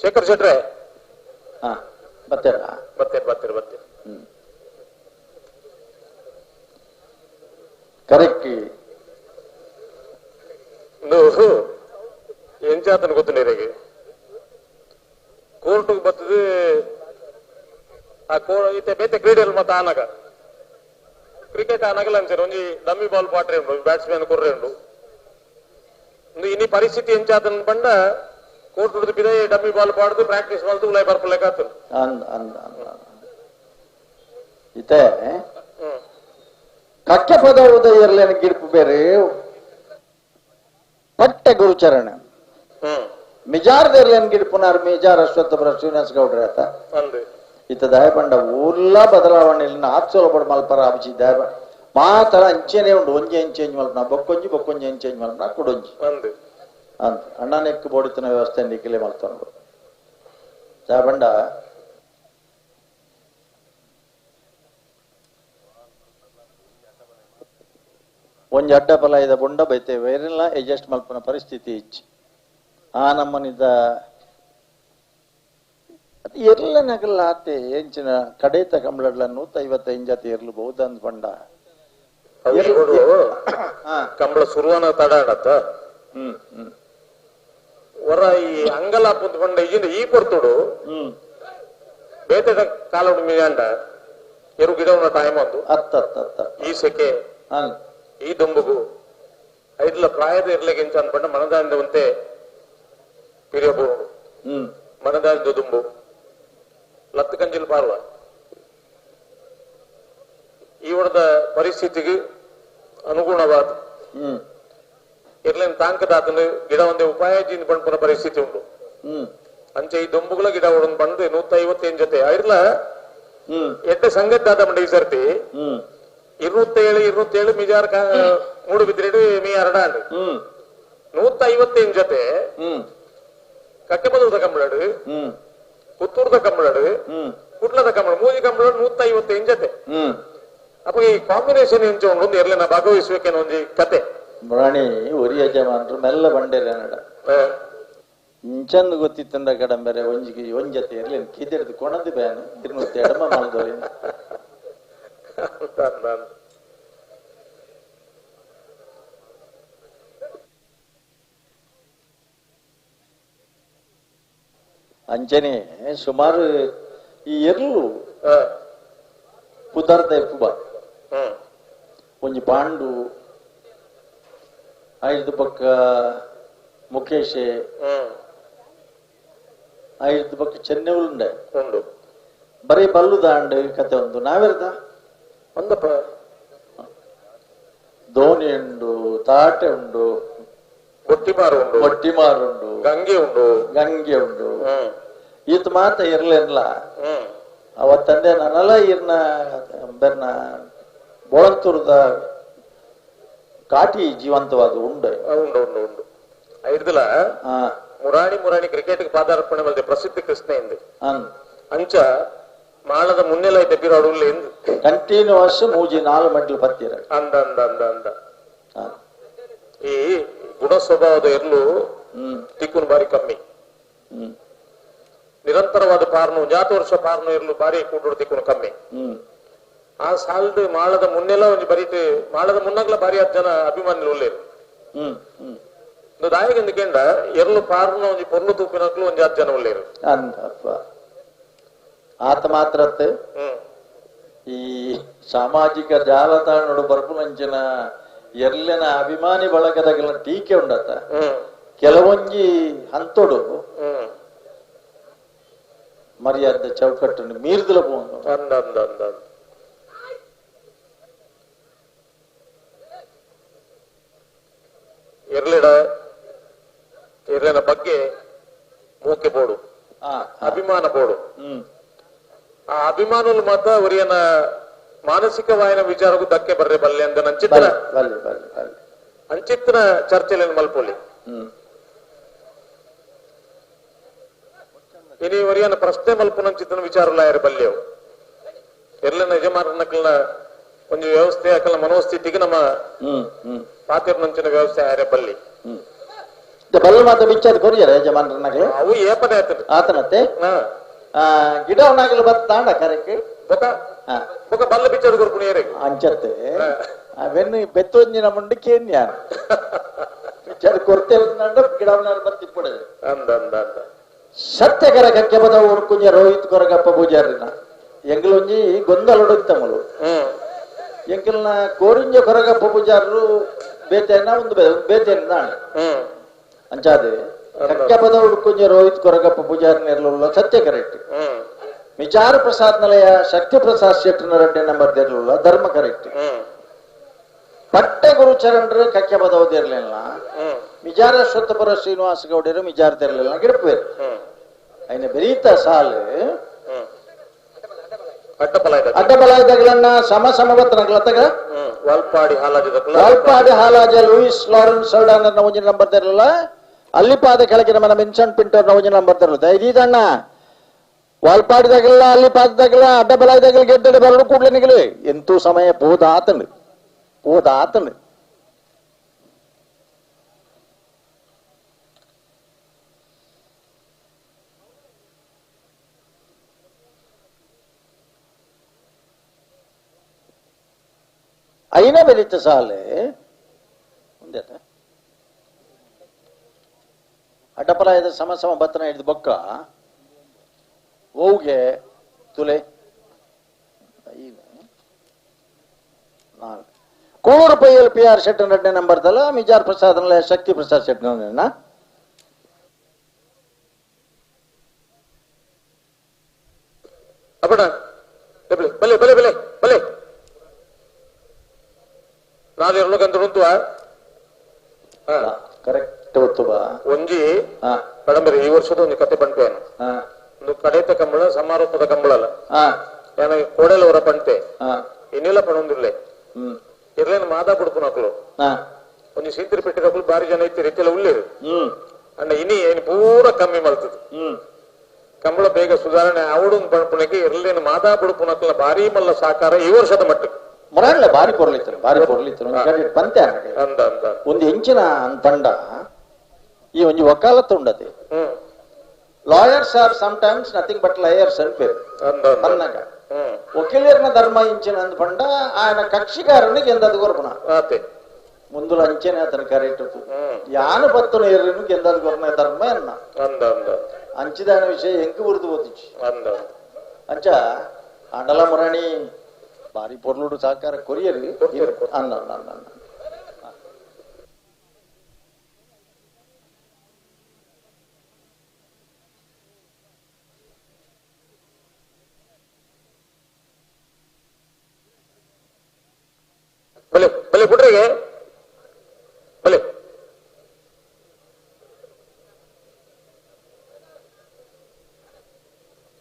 ಶೇಖರ್ ಶೆಟ್ರೆ ಬತ್ತೇರ ಬತ್ತೇರು ಬತ್ತೇರು ಬತ್ತೇರು. ಕರೆಕ್ಟ್ ಎಂಚಾತನ ಗೊತ್ತು ನೀರಿಗೆ ಕೋರ್ಟ್ ಬರ್ತದೆ ಆ ಇತ್ತೆ ಬೇತೆ ಕ್ರೀಡೆಯಲ್ಲಿ ಮತ್ತೆ ಆನಾಗ ಕ್ರಿಕೆಟ್ ಆನಾಗಲ್ಲ ಅಂಚಾರ ಒಂಜಿ ಡಮ್ಮಿ ಬಾಲ್ ಪಾಟ್ರೆ ಉಂಡು ಬ್ಯಾಟ್ಸ್ಮನ್ ಕೊರ್ರೆ ಉಂಡು ಇನಿ ಪರಿಸ್ಥಿತಿ ಎಂಚಾತನ ಬಂಡ ಕೋರ್ಟ್ ಹಿಡಿದು ಬಿದೆ ಡಮ್ಮಿ ಬಾಲ್ ಪಾಡ್ದು ಪ್ರಾಕ್ಟೀಸ್ ಮಾಡ್ದು ಉಲಾಯ್ ಬರ್ಪಲೇಕಾತು ಇತ್ತೆ ಕಕ್ಕೆ ಪದ ಉದಯ ಗಿಡ್ಪು ಬೇರೆ ಪಟ್ಟೆ ಗುರುಚರಣ ಮಿಜಾರ್ದೇರ್ಲೇನ್ ಗಿಡ್ಪುನಾರ್ ಮಿಜಾರ್ ಅಶ್ವತ್ಥಪುರ ಶ್ರೀನಿವಾಸ ಗೌಡ್ರ ಆತ ಇತ್ತ ದಯಪಂಡ ಊರ್ಲ ಬದಲಾವಣೆ ಆತ್ಸೋಲ ಪಡ ಮಲ್ಪರ ಅಬ್ಜಿ ದಯ ಮಾತರ ಅಂಚೆನೆ ಉಂಡು ಒಂಜಿ ಎಂಚೇಂಜ್ ಮಲ್ಪನ ಬೊಕ್ಕೊಂಜಿ ಬೊಕ್ಕೊಂಜಿ ಎಂಚೇಂಜ್ ಮಲ್ಪನ ಕುಡೊಂಜಿ ಅಂತ ಅಣ್ಣನೆಕ್ಕು ಬೋಡಿತನ ವ್ಯವಸ್ಥೆ ನಿಕ್ಕಿಲೆ ಮಲ್ತೊಂಡು ದಯಪಂಡ ಒಂಜಿ ಅಡ್ಡ ಫಲ ಇದ ಬೊಂಡ ಬೈತೆ ವೇರೆಲ್ಲ ಅಡ್ಜಸ್ಟ್ ಮಲ್ಪನ ಪರಿಸ್ಥಿತಿ ಇಚ್ಚಿ ಆ ನಮ್ಮನಿದ ಅದು ಎಲ್ಲ ನಗಲ್ಲ ಆತೆ ಎಂಚಿನ ಕಡೇತ ಕಂಬಳಡ್ಲ 155 ಜಾತಿ ಇರ್ಲು ಬಹುದ ಅಂದ್ ಬಂಡ ಕಂಬಳ ಸುರುವನ ತಡ ಆಡತ್ತ ಹೊರ ಈ ಅಂಗಲ ಪುಂತ ಬಂಡ ಈಜಿಂದ ಈ ಪೊರ್ತುಡು ಬೇತೆ ಕಾಲುಡು ಮಿಯಾಂಡ ಎರು ಗಿಡವನ ಟೈಮ್ ಒಂದು ಅತ್ತ ಅತ್ತ ಅತ್ತ ಈ ಸೆಕೆ ಈ ದುಂಬುಗು ಐಡ್ಲ ಪ್ರಾಯದ ಇರ್ಲಿಕ್ಕೆ ಎಂಚ ಅನ್ಪಂಡ ಮನದಾಂಡವಂತೆ ಪಿರಿಯಬಹುದು ಮನದಾಂಡ ದುಂಬು ಲತ್ತು ಕಂಜಿಲ್ ಪಾರ್ವ ಈ ಒಡದ ಪರಿಸ್ಥಿತಿಗೆ ಅನುಗುಣವಾದ ಇರ್ಲೇನ್ ತಾಂಕದಾತನ ಗಿಡ ಒಂದೇ ಉಪಾಯ ಜೀನ್ ಪಣ್ಪುನ ಪರಿಸ್ಥಿತಿ ಉಂಟು. ಅಂಚೆ ಈ ದೊಂಬುಗಳ ಗಿಡ ಒಡನ್ ಬಂದು 155 ಜೊತೆ ಐಡ್ಲ ಎಡ್ಡೆ ಸಂಗದ್ದಾದ ಮಂಡ ಈ ಸರ್ತಿ 207 207 ಮಿಜಾರ್ ಮೂಡು ಬಿದ್ರೆಡು ಮೀ ಅರಡಾಂಡ್ 155 ಜೊತೆ ಕಕ್ಕೆಬದೂರದ ಕಂಬಳಡು ಪುತ್ತೂರದ ಕಂಬಳಡು ಕುಡ್ಲದ ಕಂಬಳ ಮೂಜಿ ಕಂಬಳಡು 155 ಜೊತೆ. ಅಪ್ಪ ಈ ಕಾಂಬಿನೇಷನ್ ಎಂಚ ಉಂಡು ಎರ್ಲೆನ ಭಾಗವಹಿಸುವಿಕೆ ಒಂಜಿ ಕತೆ ರಾಣಿ ಒರಿ ಯಜಮಾನ್ರು ಮೆಲ್ಲ ಬಂಡೇರೆ ನಡ ಇಂಚಂದು ಗೊತ್ತಿತ್ತಂದ ಕಡಂಬೆರೆ ಒಂಜಿಗೆ ಒಂಜತೆ ಇರ್ಲಿ ಕಿದೆಡ್ದು ಕೊಣದು ಬ್ಯಾನು 200 ಮಲ್ದೋರಿ ಅಂಚನೆ ಸುಮಾರು ಈ ಎರ್ಲು ಪುದರ್ದ ಎಪ್ಪುಬ ಒಂಜಿ ಪಾಂಡು ಐದು ಪಕ್ಕ ಮುಖೇಶ್ ಐದು ಪಕ್ಕ ಚೆನ್ನೆ ಉಂಡೆ ಉಂಡು ಬರೀ ಬಲ್ಲು ದಾಂಡು ಕತೆ ಒಂದು ನಾವೆರ್ದ ಒಂದಪ್ಪ ಧೋನಿ ಉಂಡು ತಾಟೆ ಉಂಡು ಒಟ್ಟಿಮಾರು ಉಂಡು ಒಟ್ಟಿಮಾರು ಉಂಡು ಗಂಗೆ ಉಂಡು ಗಂಗೆ ಉಂಡು ಈತ ಮಾತ ಇರ್ಲೇನ್ಲ ಅವತ್ತಂದೆ ನಾನೆಲ್ಲ ಇರ್ನ ಬೆನ್ನ ಬೋಳಂತೂರದ ಕಾಟಿ ಜೀವಂತವಾದ ಉಂಡು ಉಂಡು ಉಂಡು ಉಂಡು ಐಡ್ದಲ ಮುರಾಣಿ ಮುರಾಣಿ ಕ್ರಿಕೆಟ್ ಪಾದಾರ್ಪಣೆ ಮಲ್ದೆ ಪ್ರಸಿದ್ಧ ಕೃಷ್ಣ ಎಂದು ಅಂಚ ಮಾಳದ ಮುನ್ನೆಲ್ಲ ಐತೆ ಬಿರಾಡು ಎಂದು ಕಂಟಿನ್ಯೂಸ್ ಮೂಜಿ ನಾಲು ಮೆಟ್ಲು ಪತ್ತಿರ ಅಂದ ಅಂದ ಅಂದ ಅಂದ ಈ ಗುಣ ಸ್ವಭಾವದ ಎರ್ಲು ತಿಕ್ಕುನ್ ಬಾರಿ ಕಮ್ಮಿ ನಿರಂತರವಾದ ಪಾರ್ನು ಜಾತ ವರ್ಷ ಪಾರ್ನು ಇರ್ಲು ಬಾರಿ ಕೂಡು ತಿಕ್ಕುನು ಕಮ್ಮಿ. ಆ ಸಾಲ್ಡ್ ಮಾಳದ ಮುನ್ನೆಲ್ಲ ಒಂಜಿ ಬರೀಟ್ ಮಾಳದ ಮುನ್ನಗ್ಲ ಬಾರಿ ಹತ್ತು ಜನ ಅಭಿಮಾನಿಲು ಉಲ್ಲೇರು ದಾಯಗಂದು ಕೇಂಡ ಎರ್ಲು ಪಾರ್ನ ಒಂಜಿ ಪೊರ್ಲು ತೂಪಿನಕ್ಲು ಒಂಜಿ 10 ಜನ ಉಲ್ಲೇರು ಅಂದಪ್ಪ ಆತ ಮಾತ್ರತ್ತೆ ಈ ಸಾಮಾಜಿಕ ಜಾಲತಾಣ ಬರ್ಪುನಂಚಿನ ಎರ್ಲೆನ ಅಭಿಮಾನಿ ಬಳಗದಾಗೆಲ್ಲ ಟೀಕೆ ಉಂಡತ್ತ ಕೆಲವೊಂಜಿ ಹಂತೋಡು ಮರ್ಯಾದೆ ಚೌಕಟ್ಟನ್ನು ಮೀರ್ದಲ ಪೋಂದು ಅಂದ ಅಂದ ಅಂದ ಎರ್ಲೆಡ ಎರ್ಲೆನ ಬಗ್ಗೆ ಮೂಕೆ ಬೋಡು ಅಭಿಮಾನ ಬೋಡು ಆ ಅಭಿಮಾನುలు ಮಾತ್ರ ಅವರಿಯನ ಮಾನಸಿಕವಾಯಿನ ವಿಚಾರಕ್ಕೂ ಧಕ್ಕೆ ಬರ್ರೆ ಬಲ್ಲೆ ಅಂತ ಅಂಚಿತ್ರ ಅಂಚಿತ್ರ ಚರ್ಚೆಲೇನು ಮಲ್ಪೊಲಿ. ಇನಿ ಒರಿಯನ ಪ್ರಶ್ನೆ ಮಲ್ಪುನಂಚಿತ್ತನ ವಿಚಾರಲ ಯಾರು ಬಲ್ಯವು ಎಲ್ಲ ಯಜಮಾನಕಲ್ನ ಒಂದು ವ್ಯವಸ್ಥೆ ಅಕಲ ಮನೋಸ್ಥಿತಿಗೆ ನಮ್ಮ ಪಾತಿರ್ನಂಚಿನ ವ್ಯವಸ್ಥೆ ಯಾರೇ ಬಲ್ಲಿ ಬಲ್ಲ ಮಾತ ಬಿಚ್ಚಾದ ಕೊರಿಯರ ಯಜಮಾನರನ್ನಾಗಲಿ ಅವು ಏಪನೆ ಆತನ ಆತನತ್ತೆ ಗಿಡ ಅವನಾಗಲು ಬತ್ತಾಂಡ ಕರೆಕ್ಟ್ ಬೊಕ ಬಲ್ಲ ಬಿಚ್ಚಾದ ಕೊರ್ಪುಣ ಏರೆಗ್ ಅಂಚತ್ತೆ ಅವೆನ್ನು ಬೆತ್ತೊಂಜಿನ ಮುಂಡೆ ಕೇನ್ಯಾನ ಬಿಚ್ಚಾದ ಕೊರ್ತೆ ಗಿಡ ಅವನಾರ ಬತ್ತಿಪ್ಪಡದೆ ಅಂದ ಅಂದ ಅಂದ ಸತ್ಯಕರ ಕಕ್ಕೆ ಬದ ಉಡ್ಕುಂಜ ರೋಹಿತ್ ಕೊರಗಪ್ಪ ಪೂಜಾರಿನ ಎಂಗ್ಲೊಂಜಿ ಗೊಂದಲೊಡುತ್ತಮಲು ಎಂಕಲ್ನ ಕೋರಿಂಜ ಕೊರಗಪ್ಪ ಪೂಜಾರರು ಬೇತೇನ ಒಂದು ಬೇತೇನ ನಾಳೆ ಅಂಚಾದೆ ಕಕ್ಕೆ ಬದ ಉಡ್ಕುಂಜ ರೋಹಿತ್ ಕೊರಗಪ್ಪ ಪೂಜಾರಿನ ಇರಲಿಲ್ಲ ಸತ್ಯ ಕರೆಕ್ಟ್ ವಿಚಾರ ಪ್ರಸಾದ್ ನಿಲಯ ಶಕ್ತಿ ಪ್ರಸಾದ್ ಶೆಟ್ಟನ ರೆಡ್ಡಿ ನಂಬರ್ ಇರಲಿಲ್ಲ ಧರ್ಮ ಕರೆಕ್ಟ್ ಪಟ್ಟೆ ಗುರುಚರಣರು ಕಕ್ಕೆ ಬದವದಿರ್ಲಿಲ್ಲ ಮಿಜಾರ ಅಶ್ವತ್ಥಪುರ ಶ್ರೀನಿವಾಸ ಗೌಡರು ಮಿಜಾರ ತಿರಲಿಲ್ಲ ಗಿಡಪೇರು అయిన ಬೆರೀತ ಸಾಲು ಅಡ್ಡಬಲಾಯ್ದಗಳನ್ನ ಸಮ ಸಮವತ್ತನಗಳತ್ತಾಗ ವಾಲ್ಪಾಡಿ ಹಾಲಾಜ ವಾಲ್ಪಾಡಿ ಹಾಲಾಜ ಲೂಯಿಸ್ ಲಾರೆನ್ಸ್ ಸಲ್ಡಾನ ಒಂಜಿನ ನಂಬರ್ ತರಲಿಲ್ಲ ಅಲ್ಲಿಪಾದ ಕೆಳಗಿನ ಮನ ವಿನ್ಸೆಂಟ್ ಪಿಂಟೋರ್ ಒಂಜಿನ ನಂಬರ್ ತರಲಿಲ್ಲ ಇದೀದಣ್ಣ ವಾಲ್ಪಾಡಿದಾಗಲ್ಲ ಅಲ್ಲಿಪಾದದಾಗಲ್ಲ ಅಡ್ಡಬಲಾಯ್ದಾಗಲ ಗೆದ್ದಡೆ ಬರಲು ಕೂಡಲೇ ನಿಗಲಿ ಎಂತೂ ಸಮಯ ಪೋದ ಆತನು ಪೋದ ಆತನು ಐನ ಬೆರೀತ ಸಾಲೆ ಒಂದೇ ಅಡ್ಡಪಲಾಯದ ಸಮ ಸಮ ಬತ್ತನ ಹಿಡಿದು ಬೊಕ್ಕ ಓವ್ಗೆ ತುಲೆ ಐದು ನಾಲ್ಕು ಕೂಳೂರು ಪೈಯಲ್ಲಿ ಪಿ ಆರ್ ಶೆಟ್ಟನ್ ಎರಡನೇ ನಂಬರ್ ದಲ್ಲ ಮಿಜಾರ್ ಪ್ರಸಾದ್ ಶಕ್ತಿ ಪ್ರಸಾದ್ ಶೆಟ್ಟನ್ ಅಪ್ಪಣ ಬಲೆ ಬಲೆ ಬಲೆ ಬಲೆ ನಾಲ್ ಎರಡು ಗಂಟೆ ಉಂಟು ಕರೆಕ್ಟ್ ಗೊತ್ತು ಬಾ ಒಂಜಿ ಕಡಂಬರಿ ಈ ವರ್ಷದ ಒಂದು ಕತೆ ಪಂಪೇನು ಒಂದು ಕಡೆತ ಕಂಬಳ ಸಮಾರೋಪದ ಕಂಬಳ ಅಲ್ಲ ನನಗೆ ಕೋಡೆಲ ಅವರ ಪಂಪೆ ಇನ್ನೆಲ್ಲ ಪಣೊಂದಿರ್ಲೆ ಇರ್ಲೇನು ಮಾದಾ ಪುಡ್ಪುನಕ್ಲು ಒಂಜಿ ಸೀತಿರಿ ಪೆಟ್ಟಿದಕ್ಲು ಬಾರಿ ಜನ ಇತ್ತು ರೀತಿಯೆಲ್ಲ ಉಳ್ಳೇರು ಅಣ್ಣ ಇನಿ ಏನು ಪೂರ ಕಮ್ಮಿ ಮಲ್ತದ ಕಂಬಳ ಬೇಗ ಸುಧಾರಣೆ ಅವಡು ಪಣಪುಣಕ್ಕೆ ಇರ್ಲೇನು ಮಾದಾ ಪುಡ್ಪುನಕ್ಲ ಭಾರಿ ಮಲ್ಲ ಸಾಕಾರ ಈ ವರ್ಷದ ಮಟ್ಟಕ್ಕೆ ಮೊರಾಡ್ಲೆ ಬಾರಿ ಪೊರ್ಲಿತ್ತರು ಬಾರಿ ಪೊರ್ಲಿತ್ತರು ಪಂತೆ ಒಂದು ಹೆಂಚಿನ ತಂಡ ಈ ಒಂಜಿ ವಕಾಲತ್ತು ಉಂಡತಿ lawyers are sometimes nothing but liars అని పేరు అన్నాక ವಕೀಲರ್ನ ಧರ್ಮ ಇಂಚಿನ ಅಂದ್ ಪಂಡ ఆయన ಕಕ್ಷಿಗಾರನಿಗೆ ಎಂದದು ಕೊರ್ಪುನ ಮುಂದುಲ ಅಂಚೆನೆ ಅತನ ಕರೆಕ್ಟ್ ಯಾನು ಪತ್ತುನ ಎರ್ರಿನು ಗೆಂದದು ಕೊರ್ನ ಧರ್ಮ ಎನ್ನ ಅಂಚಿದಾನ ವಿಷಯ ಎಂಕು ಉರ್ದು ಓದಿಚ್ಚು ಅಂಚ ಅಂಡಲ ಮುರಾಣಿ ಬಾರಿ ಪೊರ್ಲುಡು ಸಹಕಾರ ಕೊರಿಯರಿ ಅನ್ನ ಅನ್ನ ಅನ್ನ ಬಲೆ ಬಲೆ ಬಿಡ್ರಿಗೆ ಬಲೆ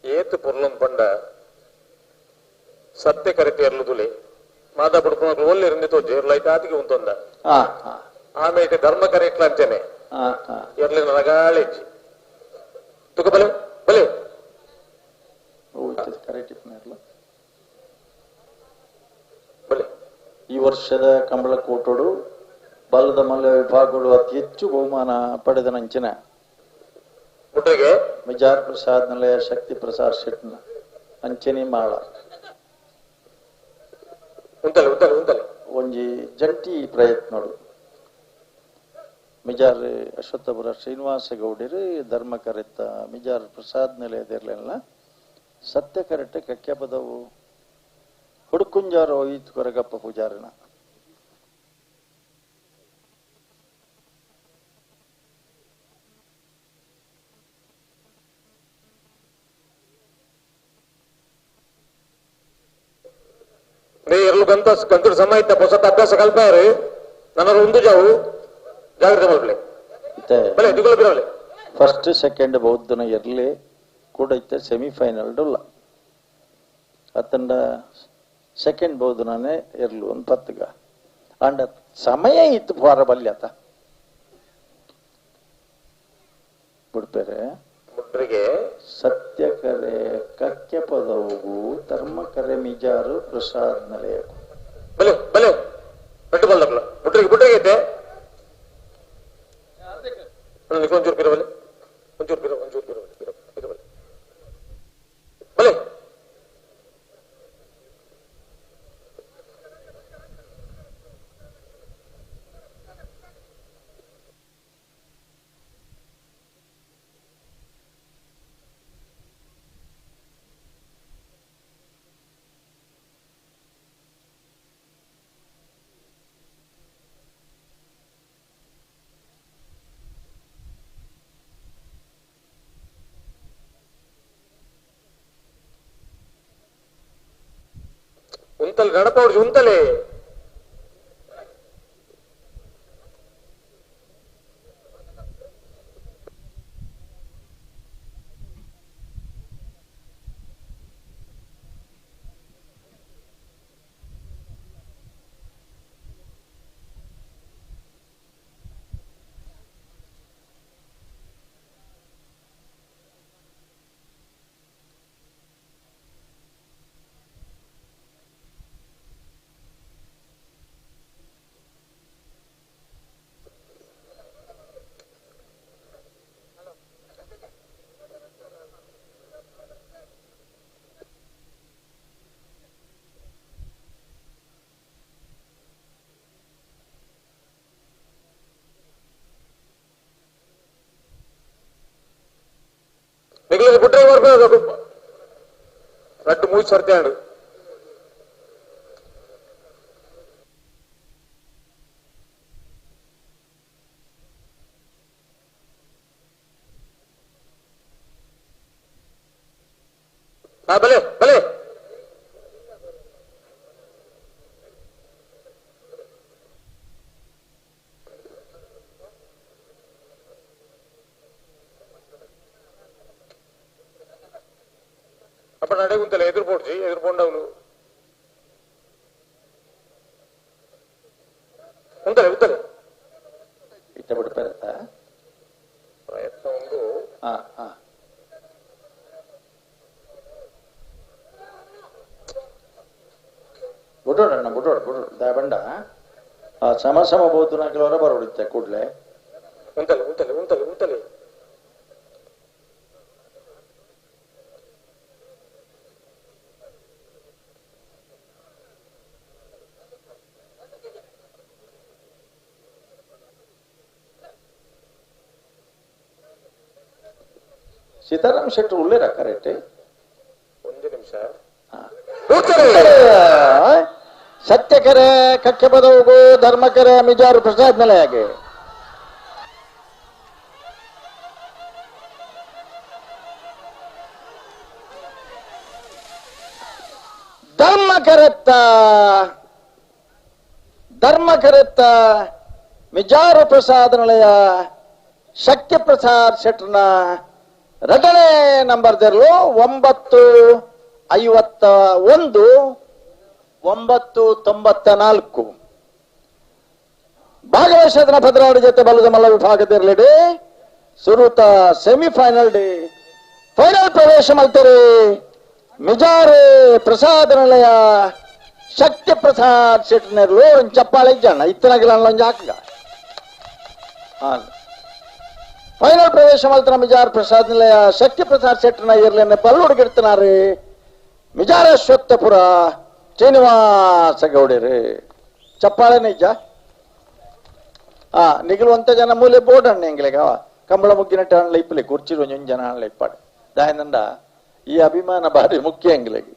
ಏತು ಪೊರ್ಲಂ ಪಂಡ ಸತ್ಯ ಕರೆತಿ ಎರ್ಲುದುಲೆ ಮಾದ ಪುಡ್ಪುನಕ್ಲು ಒಲ್ಲೆ ಇರಂದಿತ್ತು ಜೇರ್ಲೈತ ಆತಿಗೆ ಉಂತೊಂದ ಆಮೇಲೆ ಧರ್ಮ ಕರೆಕ್ಟ್ಲ ಅಂತೇನೆ ಎರ್ಲಿನ ರಗಾಳಿ ತುಕ ಬಲೆ ಬಲೆ ಕರೆಕ್ಟ್ ಬಲೆ ಈ ವರ್ಷದ ಕಂಬಳಕೋಟೋಡು ಬಲ್ಲದ ಮಲ್ಲ ವಿಭಾಗಗಳು ಅತಿ ಹೆಚ್ಚು ಬಹುಮಾನ ಪಡೆದ ನಂಚಿನ ಮಿಜಾರ್ ಪ್ರಸಾದ್ ನಿಲಯ ಶಕ್ತಿ ಪ್ರಸಾದ್ ಶೆಟ್ನ ಅಂಚನಿ ಮಾಳ ಒಂಜಿ ಜಂಟಿ ಪ್ರಯತ್ನಡು ಮಿಜಾರ್ ಅಶ್ವತ್ಥಪುರ ಶ್ರೀನಿವಾಸ ಗೌಡರು ಧರ್ಮ ಕರೆತ್ತ ಮಿಜಾರ್ ಪ್ರಸಾದ್ ನಿಲಯದಿರ್ಲಿಲ್ಲ ಸತ್ಯ ಕರೆಕ್ಟ್ ಕಕ್ಕೆಪದವು ಹುಡುಕುಂಜಾರು ಒಯ್ತು ಕೊರಗಪ್ಪ ಪೂಜಾರಿನ ಎರ್ಲು ಗಂತ ಗಂತುಡು ಸಮ ಇತ್ತ ಹೊಸತ ಅಭ್ಯಾಸ ಕಲ್ಪಾರು ನನ್ನ ಒಂದು ಜಾವು ಜಾಗ್ರತೆ ಮಲ್ಪಲೆ ಬಲೆ ದುಗುಲ ಬಿರವಲೆ ಫಸ್ಟ್ ಸೆಕೆಂಡ್ ಬೌದ್ಧನ ಎರ್ಲಿ ಕೂಡ ಇತ್ತ ಸೆಮಿಫೈನಲ್ ಡೊಲ್ಲ ಅತ್ತಂಡ ಸೆಕೆಂಡ್ ಬೌದ್ಧನೇ ಎರ್ಲು ಒಂದು ಪತ್ತಗ ಅಂಡ ಸಮಯ ಇತ್ತು ಫಾರ ಬಲ್ಯತ ಬಿಡ್ಪೇರೆ ಮುಟ್ರಿಗೆ ಸತ್ಯಕರೆ ಕಕ್ಕೆ ಪದವು ಧರ್ಮಕರೆ ಮಿಜಾರು ಪ್ರಸಾದ್ ನಿಲಯ. ಬಲೆ ಬಲೆ ರಡ್ಡು ಬಲ್ಲಪ್ಲ ಮುಟ್ರಿಗೆ ಮುಟ್ರಿಗೆ ಐತೆ. ಒಂಚೂರು ಪಿರವಲೆ ಒಂಚೂರು ಪಿರ ಒಂಚೂರು ಪಿರವಲೆ ಪಿರವಲೆ ಬಲೆ. ಉಂತಲ್ ಗಣಪ ಉಂತಲೆ ನಿಗಲದ ಬುಟ್ರೆ ಬರ್ಬೇಕು ರಡ್ಡು ಮೂಜಿ ಸರ್ತಿ ಆಡು. ಹಾ ಬಲೆ ಬಲೆ ಅಪ್ಪ ನಡೆ ಗುಂತಲ್ಲ ಎದುರು ಪೋಡ್ಜಿ ಎದುರು ಪೋಂಡವ್ಲು ಉಂತಲೆ ಉಂತಲೆ ಇತ್ತ ಬಿಡ್ತಾರತ್ತ ಪ್ರಯತ್ನ ಒಂದು. ಹಾ ಹಾ ಬುಡೋಣ ಬುಡೋಣ ಬುಡೋಣ ದಾಬಂಡ ಸಮ ಸಮ ಬೋದು ನಾಕಲವರ ಬರೋಡಿತ್ತೆ ಕೂಡ್ಲೆ. ಉಂತಲೆ ಉಂತಲೆ ಉಂತಲೆ ಉಂತಲೆ ಸೀತಾರಾಮ್ ಶೆಟ್ಟರು ಉಳ್ಳೇರ ಕರೆಕ್ಟ್. ಒಂದು ನಿಮಿಷ. ಸತ್ಯಕರೆ ಕಕ್ಕೆ ಬದವುಗು ಧರ್ಮಕರೆ ಮಿಜಾರು ಪ್ರಸಾದ್ ನಿಲಯಗೆ. ಧರ್ಮಕರೆತ್ತ ಧರ್ಮಕರೆತ್ತ ಮಿಜಾರು ಪ್ರಸಾದ್ ನಿಲಯ ಶಕ್ತಿ ಪ್ರಸಾದ್ ಶೆಟ್ಟರ್ನ ಎರಡನೇ ನಂಬರ್ ದೆರ್ಲು 9:51 9:94. ಭಾಗವಹಿಸಿದ ಭದ್ರಾವಳಿ ಜೊತೆ ಬಲದ ಮಲ್ಲ ವಿಭಾಗದಿರಲಿಡಿ ಸುರುತ semifinal day final ಪ್ರವೇಶ ಮಲ್ತರಿ ಮಿಜಾರು ಪ್ರಸಾದ್ ನಿಲಯ ಶಕ್ತಿ ಪ್ರಸಾದ್ ಶೆಟ್ಟರ್ನೆರ್ಲು ಚಪ್ಪಾಳೆ ಜನ ಇತ್ತನಾಗಿಲ್ಲ ಒಂಜಿ ಹಾಕಗ. ಫೈನಲ್ ಪ್ರವೇಶ ಮಲ್ತನ ಮಿಜಾರ್ ಪ್ರಸಾದ್ ನಿಲಯ ಶಕ್ತಿ ಪ್ರಸಾದ್ ಶೆಟ್ಟರ್ನ ಇರ್ಲೇನೆ ಬಲ್ಲುಡುಗಿಡ್ತನಾರಿ ಮಿಜಾರೇಶ್ವತ್ತಪುರ ಶ್ರೀನಿವಾಸ ಗೌಡರಿ. ಚಪ್ಪಾಳೆ ನಿಜ. ನಿಗಲುವಂತ ಜನ ಮೂಲೆ ಬೋರ್ಡ್ ಅಣ್ಣ ಎಂಗ್ಲೆಗ ಕಂಬಳ ಮುಗ್ಗಿನ ಟಾಣ್ ಲೈಪ್ಲೆ ಕುರ್ಚಿ ಒಂಜೊಂದು ಜನ ಲೈಪಾಡು ದಾಯನಂದ ಈ ಅಭಿಮಾನ ಭಾರಿ ಮುಖ್ಯ ಎಂಗ್ಲೆಗೆ.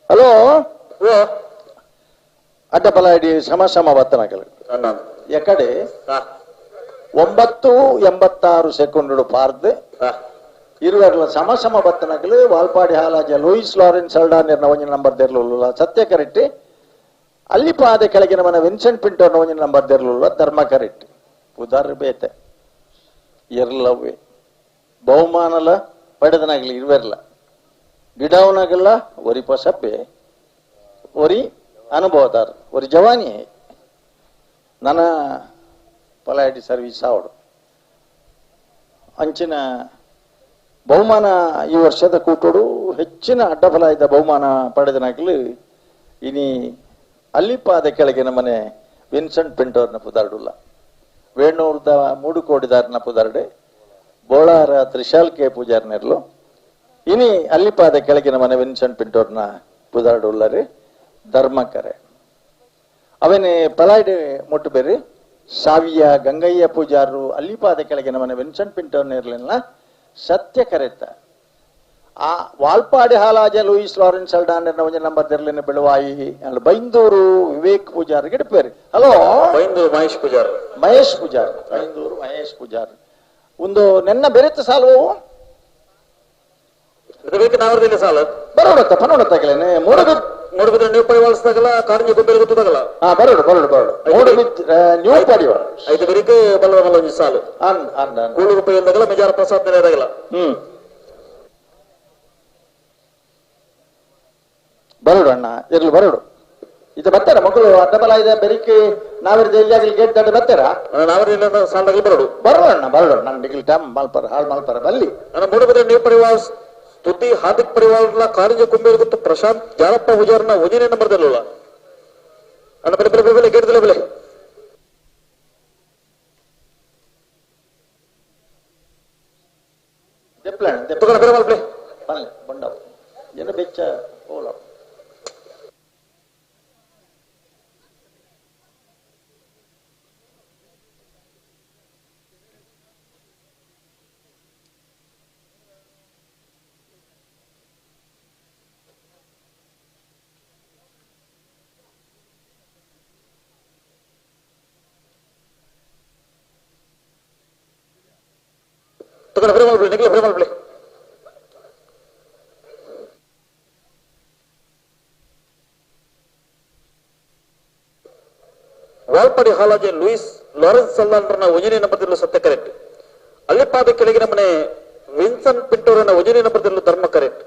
ಹಲೋ ಅಡ್ಡಪಲ ಇಡಿ ಸಮ ಸಮ ಬತ್ತನಕಲ ಎಕಡೆ 9:86 ಸೆಕೆಂಡ್ ಪಾರ್ದು ಇರುವರ್ಲ ಸಮ ಸಮ ಬತ್ತನಕಲು Valpadi Halaja Louis Lawrence ಅಲ್ಡಾನಿರ್ನ ಒಂಜಿನ number ದೆರ್ಲುಲ್ಲ ಸತ್ಯ ಕರೆಕ್ಟ್. ಅಲ್ಲಿ ಪಾದೆ ಕೆಳಗಿನ ಮನ ವಿನ್ಸೆಂಟ್ ಪಿಂಟೋ ಒಂಜಿನ ನಂಬರ್ ದೆರ್ಲುಲ್ಲ ಧರ್ಮ ಕರೆಕ್ಟ್. ಉದಾರ ಬೇತೆ ಎರ್ಲವೇ ಬಹುಮಾನಲ ಪಡೆದನಾಗಲಿ ಇರುವೆರ್ಲ ಗಿಡವನಾಗಲ್ಲ ಒರಿ ಪಸಪ್ಪೆ ಒರಿ ಅನುಭವದಾರ ಒರಿ ಜವಾನಿ ನನ್ನ ಪಲಾಟಿ ಸರ್ವಿಸ್ ಆವಡು. ಅಂಚಿನ ಬಹುಮಾನ ಈ ವರ್ಷದ ಕೂಟೋಡು ಹೆಚ್ಚಿನ ಅಡ್ಡಫಲಾಯಿದ ಬಹುಮಾನ ಪಡೆದನಾಗಲು ಇನಿ ಅಲ್ಲಿಪಾದ ಕೆಳಗಿನ ಮನೆ ವಿನ್ಸೆಂಟ್ ಪಿಂಟೋರ್ನ ಪುದಾರ್ಡುಲ್ಲ, ವೇಣೂರ್ದ ಮೂಡುಕೋಡಿದಾರನ ಪುದಾರ್ಡೆ, ಬೋಳಾರ ತ್ರಿಶಾಲ್ ಕೆ ಪೂಜಾರ್ನೆರ್ಲು. ಇನಿ ಅಲ್ಲಿಪಾದ ಕೆಳಗಿನ ಮನೆ ವಿನ್ಸೆಂಟ್ ಪಿಂಟೋರ್ನ ಪುದಾರ್ಡುಲ್ಲರಿ ಧರ್ಮಕರೆ. ಅವನೇ ಪಲಾಯ್ಡೆ ಮುಟ್ಟುಬೇರಿ ಸಾವಿಯ ಗಂಗಯ್ಯ ಪೂಜಾರರು ಅಲ್ಲಿಪಾದ ಕೆಳಗಿನ ಮನೆ ವಿನ್ಸೆಂಟ್ ಪಿಂಟೋರ್ನಿರ್ಲಿಲ್ಲ ಸತ್ಯ ಕರೆತ. ಆ ವಾಲ್ಪಾಡಿ ಹಾಲಾಜ ಲೂಯಿಸ್ ಲಾರೆನ್ಸ್ ಅಲ್ಡಾನ್ ಒಂಜಿ ನಂಬರ್ ದೆರ್ಲಿನ ಬೆಳುವಾಯಿ ಅಲ್ಲಿ ಬೈಂದೂರು ವಿವೇಕ್ ಪೂಜಾರ್ ಗಿಡಪೇರಿ. ಹಲೋ, ಬೈಂದೂರು ಮಹೇಶ್ ಪೂಜಾರ್, ಮಹೇಶ್ ಪೂಜಾರ್, ಬೈಂದೂರು ಮಹೇಶ್ ಪೂಜಾರ್. ಒಂದು ನೆನ್ನ ಬೆರೆತ ಸಾಲುವು ಸಾಲ ಬರೋಡತ್ತ ಪನೋಡತ್ತಾಗಲೇನೆ ಮೂಡುಬಿದ್ರೆ ನೀವು ಪರಿವಾಳಿಸಿದಾಗಲ್ಲ ಕಾರಂಜಿ ಗುಬ್ಬೆಲ್ ಗೊತ್ತದಾಗಲ್ಲ. ಹಾ, ಬರೋಡು ಬರೋಡು ಬರೋಡು ಮೂಡುಬಿದ್ರೆ ನೀವು ಪಡಿವ ಐದು ಬೆರಿಕೆ ಬಲ್ಲ ಬಲ್ಲ ಒಂಜಿ ಸಾಲು ಅನ್ ಅನ್ ಕೂಳು ರೂಪಾಯಿ ಎಂದಾಗಲ್ಲ ಮೆಜಾರ ಪ್ರಸಾದ್ ನೆಲೆದಾಗಲ್ಲ. ಬರೋಡು ಅಣ್ಣ ಇರ್ಲಿ ಬರೋಡು. ಇದು ಬರ್ತಾರ ಮಕ್ಕಳು ಅಡ್ಡಬಲ ಇದೆ ಬೆರಿಕೆ ನಾವಿರ್ದ ಎಲ್ಲಿ ಆಗಲಿ ಗೇಟ್ ದಾಟಿ ಬರ್ತಾರ ನಾವಿರ್ದ ಸಾಲದಾಗಲಿ ಬರೋಡು ಬರೋಣ ಅಣ್ಣ ಬರೋಡು. ನನ್ನ ಡಿಗ್ಲಿ ಟೈಮ್ ಮಲ್ಪರ ಹಾಳು ಮಲ್ಪರ ಬಲ್ಲಿ. ಅಣ್ಣ ಮೂಡುಬಿದ್ರೆ ನೀವು ಪರಿವಾಳ ತುದಿ ಹಾರ್ದಿಕ್ ಪರಿವಾರ ಕಾರಂಜಿ ಕುಂಬೇಲ್ ಗೊತ್ತು ಪ್ರಶಾಂತ್ ಜಾಲಪ್ಪ ಪೂಜಾರನ ಒಂಜನೇ ನಂಬರ್ದಲ್ಲ ಅಣ್ಣ. ಬೆಲೆ ಬೆಲೆ ಬೆಲೆ ಗೇಟ್ ಬೆಲೆ ಜನ ಬೆಚ್ಚ ಓಲ ವಾಲ್ಪಾಡಿ ಹಾಲಾಜೆ ಲೂಯಿಸ್ ಲಾರೆನ್ಸ್ ಸಲ್ಲಾನ್ರನ್ನ ಒಂಜನೇ ನಂಬರ್ದಲ್ಲೂ ಸತ್ಯ ಕರೆಕ್ಟ್. ಅಲ್ಲಿಪಾದ ಕೆಳಗಿನ ಮನೆ ವಿನ್ಸನ್ ಪಿಂಟೋರನ್ನ ಒಂಜನೇ ನಂಬರ್ದಲ್ಲೂ ಧರ್ಮ ಕರೆಕ್ಟ್.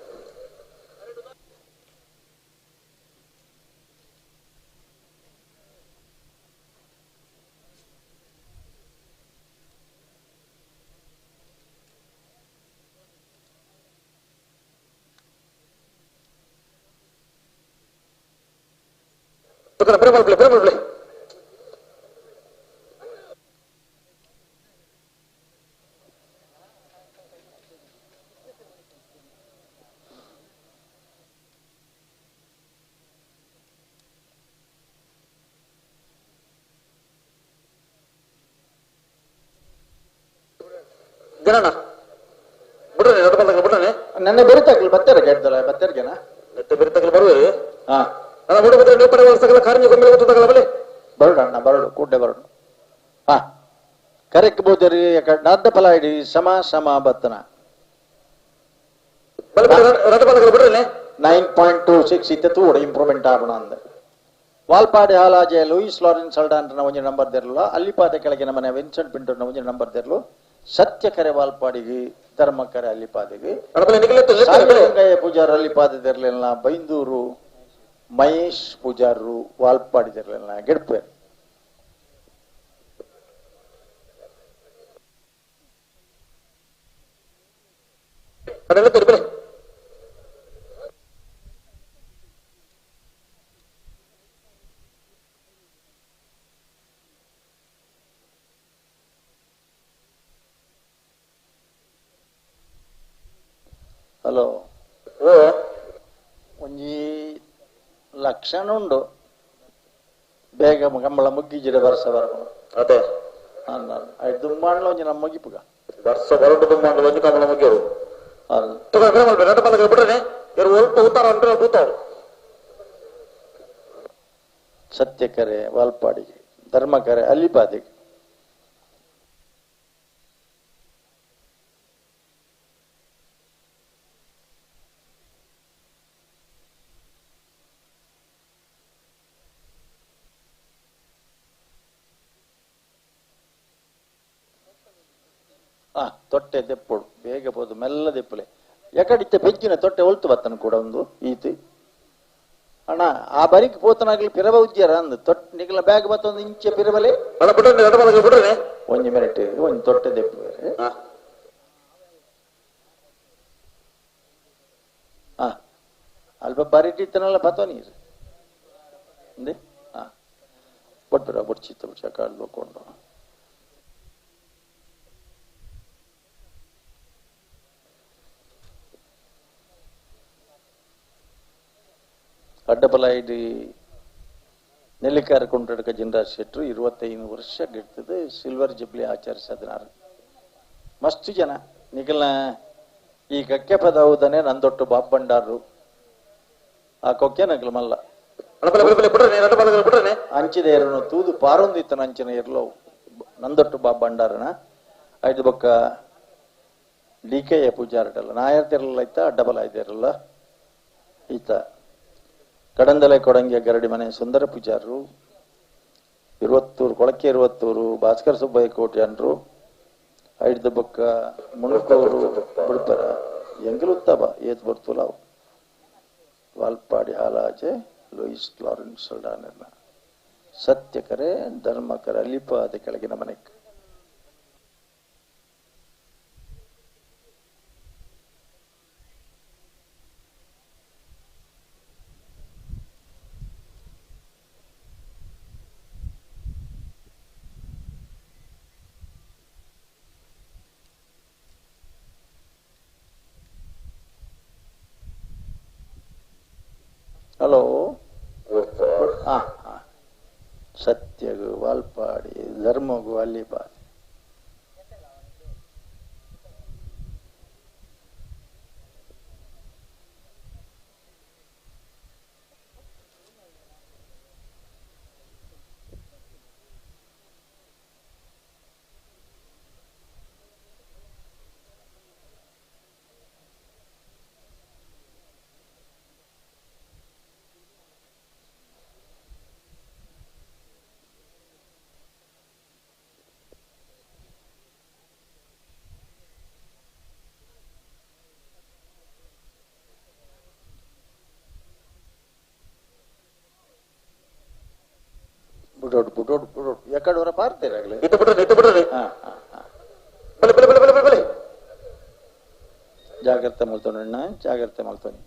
ಜನಣ್ಣ ಬಿಡ್ರಿ ದೊಡ್ಡ ಬಂದಾಗ ಬಿಡ್ರನೆ. ನನ್ನ ಬೆರಿತಾಗಲಿ ಬತ್ತಾರ ಕೇಳ್ತಾರ ಬತ್ತಾರ್ಗೆನಾ ಬೆರಿತಾಗಲಿ ಬರುವೆ. ಹಾ ಅಣ್ಣ ಮೂಡುಬಿದ್ರೆ ನೀವು ಪರಿವಾರ ಕಾರಂಜಿ ಗೊಂಬೆ ಗೊತ್ತಾಗಲ್ಲ ಬಲೆ ಬರೋಣ ಅಣ್ಣ ಬರೋಡು ಕೂಡ್ಡೆ ಬರೋಡು. ಹಾ ಕರೆಕ್ಟ್ ಬೋದರಿ ನಾದ್ದ ಫಲ ಇಡಿ ಸಮ ಸಮ ಬತ್ತನ 9.26 ಇತ್ತೆ ತೂಡ ಇಂಪ್ರೂವ್ಮೆಂಟ್ ಆಗೋಣ ಅಂದ. ವಾಲ್ಪಾಡಿ ಹಾಲಾಜೆ ಲೂಯಿಸ್ ಲಾರೆನ್ಸ್ ಅಲ್ಡಾನ್ರನ ಒಂಜಿ ನಂಬರ್ ದೆರ್ಲು, ಅಲ್ಲಿಪಾದ ಕೆಳಗಿನ ಮನೆ ವಿನ್ಸೆಂಟ್ ಪಿಂಟೋರ್ನ ಒಂಜಿ ನಂಬರ್ ದೆರ್ಲು, ಸತ್ಯ ಕರೆ ವಾಲ್ಪಾಡಿಗೆ ಧರ್ಮ ಕರೆ ಅಲ್ಲಿಪಾದಿಗೆ ಪೂಜಾರ್ ಅಲ್ಲಿಪಾದ ದೆರ್ಲಿಲ್ಲ, ಬೈಂದೂರು ಮಹೇಶ್ ಪೂಜಾರರು ವಾಲ್ಪಾಡಿ ದೆರ್ಲಿಲ್ಲ ಗೆಡ್ಪೆ. ಹಲೋ, ಒಂಜಿ ಲಕ್ಷಣ ಉಂಡು ಬೇಗ ಕಂಬಳ ಮುಗ್ಗಿಜಿಡ ವರ್ಷ ಬರಬಹುದು. ಅದೇ ದುಮ್ಮಾಂಡ್ಲ ಒಂಜಿ ನಮ್ಮ ಮುಗಿಪುಗ ವರ್ಷ ಬರಡು ದುಮ್ಮಾಂಡ್ಲ ಒಂಜಿ ಕಂಬಳ ಮುಗಿಯರು ಸತ್ಯಕರೆ ವಾಲ್ಪಾಡಿಗೆ ಧರ್ಮಕರೆ ಅಲ್ಲಿಪಾದಿಗೆ. ತೊಟ್ಟೆ ದೆಪ್ಪೋಡು ಬೇಗ ಬೋದು ಮೆಲ್ಲ ದೆಪ್ಪಲೆ ಯಾಕಡಿತ್ತೆ ಪೆಜ್ಜಿನ ತೊಟ್ಟೆ ಒಲ್ತು ಬತ್ತನ ಕೂಡ ಒಂದು ಈತಿ ಅಣ್ಣ ಆ ಬರಿಕ್ ಪೋತನಾಗ್ಲಿ ಪಿರಬ ಉಜ್ಜಾರ ಅಂದ್ ತೊಟ್ ನಿಗಲ ಬ್ಯಾಗ್ ಬತ್ತೊಂದು ಇಂಚೆ ಪಿರಬಲೆ ಒಂಜಿ ಮಿನಿಟ್ ಒಂಜಿ ತೊಟ್ಟೆ ದೆಪ್ಪು. ಅಲ್ಪ ಬರಿಟಿತ್ತನಲ್ಲ ಪತೋ ನೀರು ಅಂದೆ ಹಾಂ ಬೊಟ್ಟುರ ಬೊಡ್ಚಿತ್ತ ಬೊಡ್ಚ ಕಾಡು ಲೋಕೊಂಡು ಅಡ್ಡಬಲಾಯಿಡಿ ನೆಲ್ಲಿಕಾರ ಕೊಂಡಡ್ಕ ಜಿಂದಾಜ್ ಶೆಟ್ರು 25 ವರ್ಷ ಗಿಡ್ತದೆ ಸಿಲ್ವರ್ ಜುಬ್ಲಿ ಆಚರಿಸದಿನಾರು ಮಸ್ತ್ ಜನ ನಿಗಲ್ನ ಈ ಕಕ್ಕೆ ಪದ ಹೌದನೆ ನಂದೊಟ್ಟು ಬಾಬ್ ಬಂಡಾರರು ಆ ಕೊಕ್ಕೆ ನಗಲು ಮಲ್ಲ ಅಂಚಿದ ಎರನು ತೂದು ಪಾರೊಂದಿತ್ತನ ಅಂಚಿನ ಇರ್ಲೋ ನಂದೊಟ್ಟು ಬಾಬ್ ಬಂಡಾರನ ಐದು ಬೊಕ್ಕ ಡಿ ಕೆ ಎ ಪೂಜಾರಟಲ್ಲ ನಾಯರ್ತಿರಲ್ಲ ಇತ್ತ ಅಡ್ಡಬಲ ಇದ್ದಿರಲ್ಲ ಈತ ಕಡಂದಲೆ ಕೊಡಂಗಿಯ ಗರಡಿ ಮನೆ ಸುಂದರ ಪೂಜಾರರು ಇರುವತ್ತೂರು ಕೊಳಕೆ ಇರುವತ್ತೂರು ಭಾಸ್ಕರ ಸುಬ್ಬಯ್ಯ ಕೋಟ್ಯಾನ್ರು ಐದು ಬೊಕ್ಕ ಮುಣಕೂರು ಬುಡ್ಪರ ಎಂಗಲುತ್ತಬ ಏತ್ ಬರ್ತುಲಾವು ವಾಲ್ಪಾಡಿ ಹಾಲಾಜೆ ಲೂಯಿಸ್ ಲಾರೆನ್ಸ್ ಸಲ್ಡಾನೆಲ್ಲ ಸತ್ಯಕರೆ ಧರ್ಮಕರ ಅಲಿಪಾದ ಕೆಳಗಿನ ಮನೆಗೆ ಹಲೋ ಹಾಂ ಹಾಂ ಸತ್ಯಗು ವಾಲ್ಪಾಡಿ ಧರ್ಮಗು ಅಲ್ಲಿಪಾಡಿ ಬುಡೋಡು ಬುಡೋಡು ಬುಡೋಡು ಎಕಡೆ ಪಾರ್ತೀರಾಗಲೇ ಜಾಗ್ರತೆ ಮಲ್ತೋಣ ಜಾಗ್ರತೆ ಮಲ್ತೋನಿ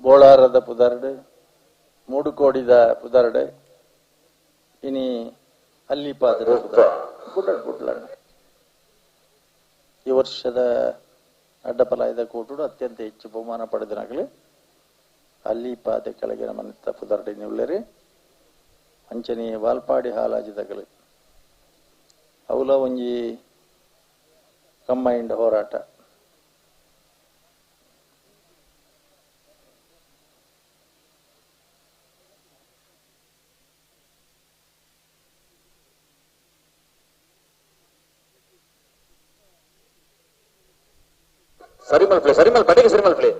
ಬೋಳಾರದ ಪುದರ್ಡು ಮೂಡುಕೋಡಿದ ಪುದರ್ಡು ಇನಿ ಅಲ್ಲಿಪಾದರ ಪುದರ್ಡು ಗುಡ್ಲಣ್ಣ. ಈ ವರ್ಷದ ಅಡ್ಡಪಲಾಯದ ಕೋಟುಡು ಅತ್ಯಂತ ಹೆಚ್ಚು ಬಹುಮಾನ ಪಡೆದನಾಗಲಿ ಅಲ್ಲಿಪಾದ ಕೆಳಗಿನ ಮನೆತ ಪುದರ್ಡು ನಿಲ್ಲರಿ ಅಂಚನೆ ವಾಲ್ಪಾಡಿ ಹಾಲಾಜಿದಗಲಿ ಅವಲ ಒಂಜಿ ಕಂಬೈಂಡ್ ಹೋರಾಟ. ಸರಿ ಮಲ್ಪ್ಲೆ ಸರಿ ಮಲ್ಪ ಅಡಿಗೆ ಸರಿ ಮಲ್ಪ್ಲೆ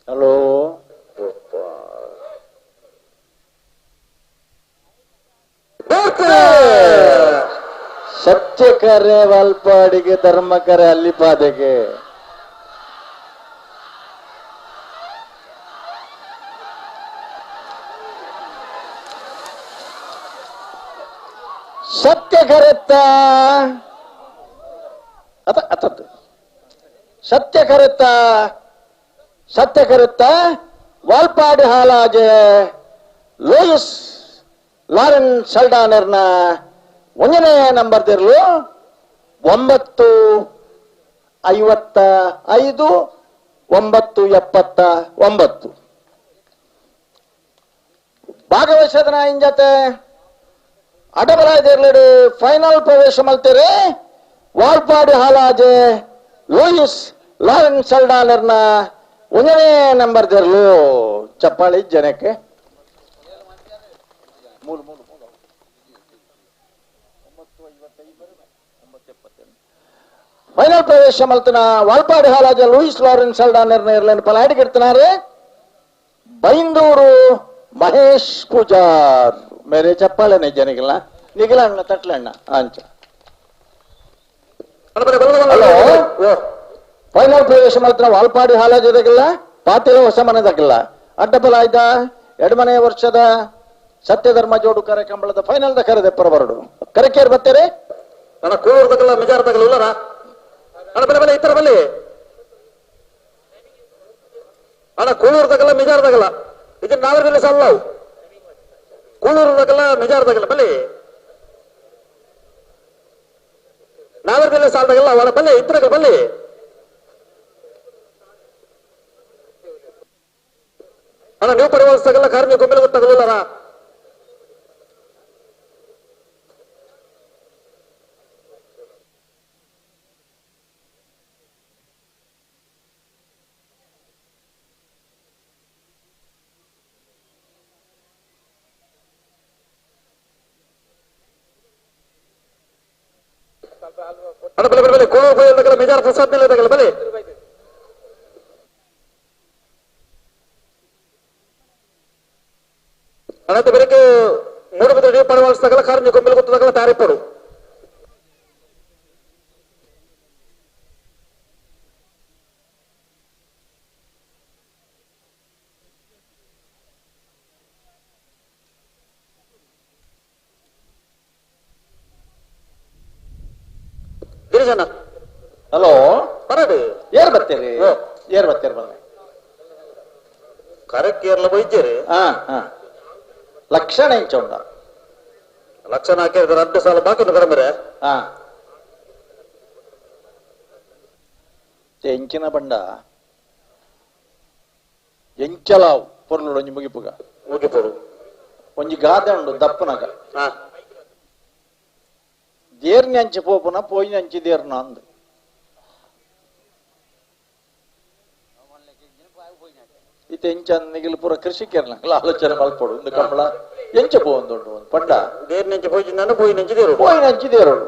ಹಲೋ ಸತ್ಯಕರೆ ವಾಲ್ಪಾಡಿಗೆ ಧರ್ಮಕರೆ ಅಲ್ಲಿಪಾದೆಗೆ ಸತ್ಯಕರೆತ್ತ ಅತ ಅತದ್ದು ಸತ್ಯಕರತ್ತ ಸತ್ಯಕರತ್ತ ವಾಲ್ಪಾಡಿ ಹಾಲಾಜೆ ಲೂಯಿಸ್ ಲಾರೆನ್ ಸಲ್ಡಾನರ್ನ ಒಂದನೇ ನಂಬರ್ ದಿರ್ಲು 9:55 9:79 ಭಾಗವಹಿಸದನ ಇಂಜತೆ ಅಡಬಲಾಯ್ದಿರ್ಲಿಡು ಫೈನಲ್ ಪ್ರವೇಶ ಮಲ್ತೀರಿ ವಾಲ್ಪಾಡಿ ಹಾಲಾಜೆ ಲೂಯಿಸ್ ಲಾರೆನ್ ಸಲ್ಡಾನರ್ನ ಒಂದನೇ ನಂಬರ್ ದಿರ್ಲು ಚಪ್ಪಾಳಿ ಜನಕ್ಕೆ ಮೂರು ಮೂರು ಮೂರು 9:55 9:78 ಫೈನಲ್ ಪ್ರವೇಶ ಮಲ್ತನ ವಾಲ್ಪಾಡಿ ಹಾಲಾಜ ಲೂಯಿಸ್ ಲಾರೆನ್ಸ್ ಸಲ್ಡಾನರ್ನ ಇರ್ಲೇನು ಪಲಾಡಿಗಿಡ್ತಿನಾರೆ ಬೈಂದೂರು ಮಹೇಶ್ ಪೂಜಾರ್ ಮೇರೆ ಚಪ್ಪಾಳೆನೆ ಜನಿಗಿಲ್ಲ ನಿಗಿಲ ಅಣ್ಣ ತಟ್ಲಣ್ಣ ಅಂಚ ಹಲೋ ಫೈನಲ್ ಪ್ರವೇಶ ಮಲ್ತನ ವಾಲ್ಪಾಡಿ ಹಾಲಾಜದಗಿಲ್ಲ ಪಾತಿಲ ಹೊಸ ಮನೆದಾಗಿಲ್ಲ ಅಡ್ಡಬಲಾಯ್ದ ಎಡಮನೆ ವರ್ಷದ ಸತ್ಯಧರ್ಮ ಜೋಡು ಕರೆ ಕಂಬಳದ ಫೈನಲ್ the ಕರೆದೆಪ್ಪರ ಬರಡು ಕರೆಕೇರ್ ಬರ್ತಾರೆ ನನ್ನ ಕೂರ್ ತಗಲ್ಲ ಮಿಜಾರ್ ತಗಲ್ಲ ಉಲ್ಲರ ಅಣ್ಣ ಬಲೆ ಬಲೆ ಇತ್ತರ ಬಲ್ಲಿ ಅಣ್ಣ ಕೂಳೂರ್ ತಗಲ್ಲ ಮಿಜಾರ್ ತಗಲ್ಲ ಇದನ್ನ ನಾವರೆಲ್ಲ ಸಲ್ಲವು ಕೂಳೂರು ತಗಲ್ಲ ಮಿಜಾರ್ ತಗಲ್ಲ ಬಲ್ಲಿ ನಾವರೆಲ್ಲ ಸಾಲ ತಗಲ್ಲ ಅವಳ ಬಲ್ಲಿ ಇತರ ಬಲ್ಲಿ ಅಣ್ಣ ನೀವು ಪರಿವಾರ ಕಾರ್ಮಿಕ ಗೊಂಬೆಲೆ ತಗಲ್ಲರ ಅಣ್ಣ ಬಲೆ ಬಲೆ ಬಲೆ ಕೋಳು ತಗಲ್ಲ ಮಿಜಾರ್ ಪ್ರಸಾದ್ ಮೇಲೆ ತಗಲ್ಲ ಬಲೆ ಅನಂತ ಬೆರಕೆ ಮೂರು ಬದ ನೀವು ಪರವಾಳಿಸ್ತಗಲ್ಲ ಕಾರ್ಮಿಕ ಗೊಂಬೆಲೆ ಗೊತ್ತದಾಗಲ್ಲ ತಾರಿಪರು ಗಿರಿಜನ ಹಲೋ ಬರಡು ಏರ್ ಬರ್ತೀರಿ ಏರ್ ಬರ್ತೀರಿ ಬನ್ನಿ ಕರೆಕ್ಟ್ ಏರ್ಲ ಬೈತೀರಿ ಹಾ ಹಾ ಲಕ್ಷಣ ಇಂಚ ಉಂಡ ಲಕ್ಷಣ ಹಾಕಿದ್ರೆ ಅಡ್ಡ ಸಾಲ ಬಾಕಿ ಕರಮರೆ ಹಾ ಎಂಚಿನ ಬಂಡ ಎಂಚಲಾವ್ ಪೊರ್ಲು ಒಂಜಿ ಮುಗಿಪುಗ ಮುಗಿಪುಡು ಒಂಜಿ ಗಾದೆ ಉಂಡು ದಪ್ಪನಗ ದೇರ್ನಿ ಅಂಚಿ ಪೋಪುನ ಪೋಯಿನ ಅಂಚಿ ದೇರ್ನ ಅಂದು ಇತ್ತೆ ಎಂಚ ನಿಗಿಲ್ ಪೂರ ಕೃಷಿಕರ್ನ ಆಲೋಚನೆ ಮಲ್ಪೊಡು ಒಂದು ಕಂಬಳ ಎಂಚ ಪೋವೊಂದುಂಡು ಒಂದು ಪಂಡ ದೇರ್ನಂಚಿ ಪೋಯಿನ ಪೋಯಿನಂಚಿ ದೇರು ಪೋಯಿನಂಚಿ ದೇರೋಡು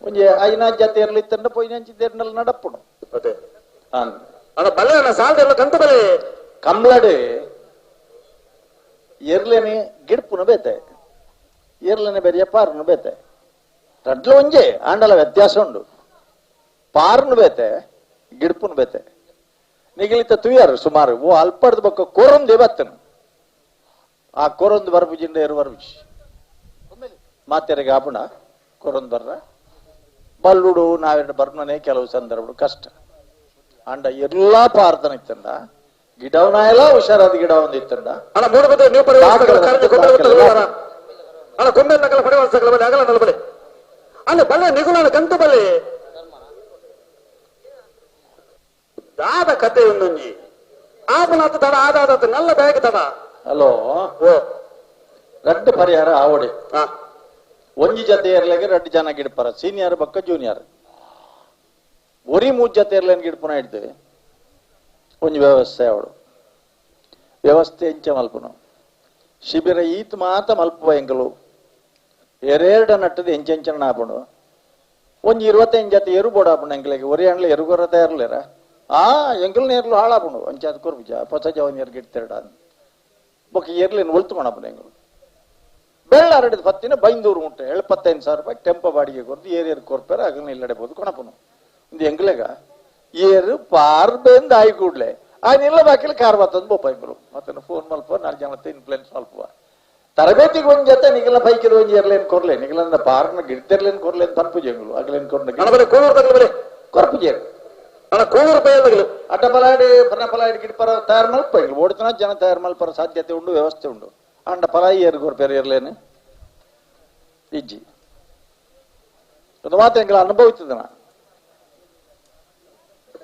ಒಂಜಿ ಐನಾ ಜಾತಿ ಇರ್ಲಿತ್ತಂಡ ಪೋಯಿನಂಚಿ ದೇರ್ನಲ್ಲಿ ನಡಪ್ಪುಡು ಅದೇ ಅಣ್ಣ ಬಲೆ ಅಣ್ಣ ಸಾಲದೆಲ್ಲ ಕಂತ ಬಲೆ ಕಂಬಳಡು ಎರ್ಲೇನೆ ಗಿಡ್ಪುನ ಬೇತೆ ಎರ್ಲೇನೆ ಬೇರೆ ಪಾರ್ನು ಬೇತೆ ರಡ್ಲ ಒಂಜೆ ಆಂಡಲ ವ್ಯತ್ಯಾಸ ಉಂಡು ಪಾರ್ನು ಬೇತೆ ಗಿಡ್ಪುನ ಬೇತೆ ನಿಗಲಿತ ತುಯ್ಯಾರು ಸುಮಾರು ಓ ಅಲ್ಪಡ್ದ ಬೊಕ್ಕ ಕೋರೊಂದೇ ಬತ್ತನು ಆ ಕೋರೊಂದು ಬರ್ಬುಜಿಂಡ ಎರು ಬರ್ಬುಜಿ ಮಾತೆರೆಗೆ ಆಪುಣ ಕೋರೊಂದು ಬರ್ರ ಬಲ್ಲುಡು ನಾವೆರಡು ಬರ್ಮನೆ ಕೆಲವು ಸಂದರ್ಭ ಕಷ್ಟ ಅಂಡ ಎಲ್ಲಾ ಪಾರ್ತನ ಇತ್ತಂಡ ಗಿಡವನ ಎಲ್ಲ ಹುಷಾರಾದ ಗಿಡ ಒಂದು ಇತ್ತಂಡ ಅಣ್ಣ ಮೂರು ಬದ ನೀವು ಅಣ್ಣ ಗೊಂಬೆ ನಕಲ ಪಡೆವ ಬಲೆ ಆಗಲ್ಲ ನಲ ಬಲೆ ಅಲ್ಲ ಬಲ್ಲೆ ನಿಗುಲ ಕಂತು ಬಲೆ ದಾದ ಕತೆ ಒಂದೊಂಜಿ ಆಪನಾತ ತಡ ಆದಾದ ನಲ್ಲ ಬ್ಯಾಗ್ ತಡ ಹಲೋ ಓ ರಡ್ಡು ಪರಿಹಾರ ಆವಡೆ ಒಂಜಿ ಜೊತೆ ಇರ್ಲಾಗೆ ರಡ್ಡು ಜನ ಗಿಡ್ಪಾರ ಸೀನಿಯರ್ ಬಕ್ಕ ಜೂನಿಯರ್ ಒರಿ ಮೂರು ಜೊತೆ ಇರ್ಲೇನ್ ಗಿಡ್ಪುನ ಇಡ್ದು ಒಂಜಿ ವ್ಯವಸ್ಥೆ ಅವಳು ವ್ಯವಸ್ಥೆ ಎಂಚ ಮಲ್ಪುನು ಶಿಬಿರ ಈತ್ ಮಾತ ಮಲ್ಪುವ ಎಂಕಲು ಎರೆರಡ ನಟ್ಟದ ಎಂಚೆಂಚನ ಆಪುಂಡು ಒಂಜಿ 25 ಜೊತೆ ಎರು ಬೋಡಾಪುಂಡು ಎಂಕಲಿಗೆ ಒರಿ ಅಂಡ್ಲ ಎರುಗೊರ ತಯಾರ್ಲೇರ ಆ ಎಂಕಲ್ ನೇರ್ಲು ಹಾಳಾಪುಂಡು ಒಂಚಾದ ಕೊರ್ಪುಜ ಹೊಸ ಜವ ನೀರು ಗಿಡ್ತಿರಡ ಬೊಕ್ಕ ಎರ್ಲಿನ ಒಲ್ತುಕೊಣಪುಂಡು ಎಂಕಲು ಬೆಳ್ಳ ಹರಡಿದ ಪತ್ತಿನ ಬೈಂದೂರು ಮುಟ್ಟೆ 75,000 ರೂಪಾಯಿ ಟೆಂಪ ಬಾಡಿಗೆ ಕೊರ್ದು ಏರಿಯರ್ ಕೊರ್ಪೇರ ಅಗನ ಇಲ್ಲಡೆ ಕೊಣಪುನು ಒಂದು ಎಂಗ್ಲೆಗ ಏರು ಪಾರ್ಬೆಂದ ಆಯಿ ಕೂಡ್ಲೆ ಆ ನಿಲ್ಲ ಬಾಕಿಲ್ ಕಾರ್ ಬತ್ತಂದು ಬೋಪ ಇಂಬರು ಮತ್ತೆ ಫೋನ್ ಮಲ್ಪ 4 ಜನ ಇನ್ಫ್ಲುಯೆನ್ಸ್ ಮಲ್ಪುವ ತರಬೇತಿಗೆ ಒಂದ್ ಜೊತೆ ನಿಗಲ ಬೈಕಿದ ಒಂಜಿ ಎರ್ಲೇನ್ ಕೊರ್ಲೆ ನಿಗಲನ್ನ ಪಾರ್ನ ಗಿಡ್ತಿರ್ಲೇನ್ ಕೊರ್ಲೇನ್ ಪನ್ಪುಜೆಂಗಳು ಅಗಲೇನ್ ಕೊರ್ನ ಕೊರ್ಪುಜೇರು. ಅಣ್ಣ ಕೂಳೂರು ಪೈಯಲ್ದಗಲು ಅಡ್ಡ ಪಲಾಡಿ ಪನ್ನ ಪಲಾಡಿ ಗಿಡ್ಪರ ತಯಾರು ಮಲ್ಪ ಓಡ್ತನ ಜನ ತಯಾರು ಮಲ್ಪರ ಸಾಧ್ಯತೆ ಉಂಡು, ವ್ಯವಸ್ಥೆ ಉಂಡು. ಅಂಡ ಪಲಾಯಿ ಏರ್ಗೋರ್ ಪೇರು ಇರ್ಲೇನು ಇಜ್ಜಿ ಒಂದು ಮಾತು ಎಂಗಳ ಅನುಭವಿಸ್ತದನ.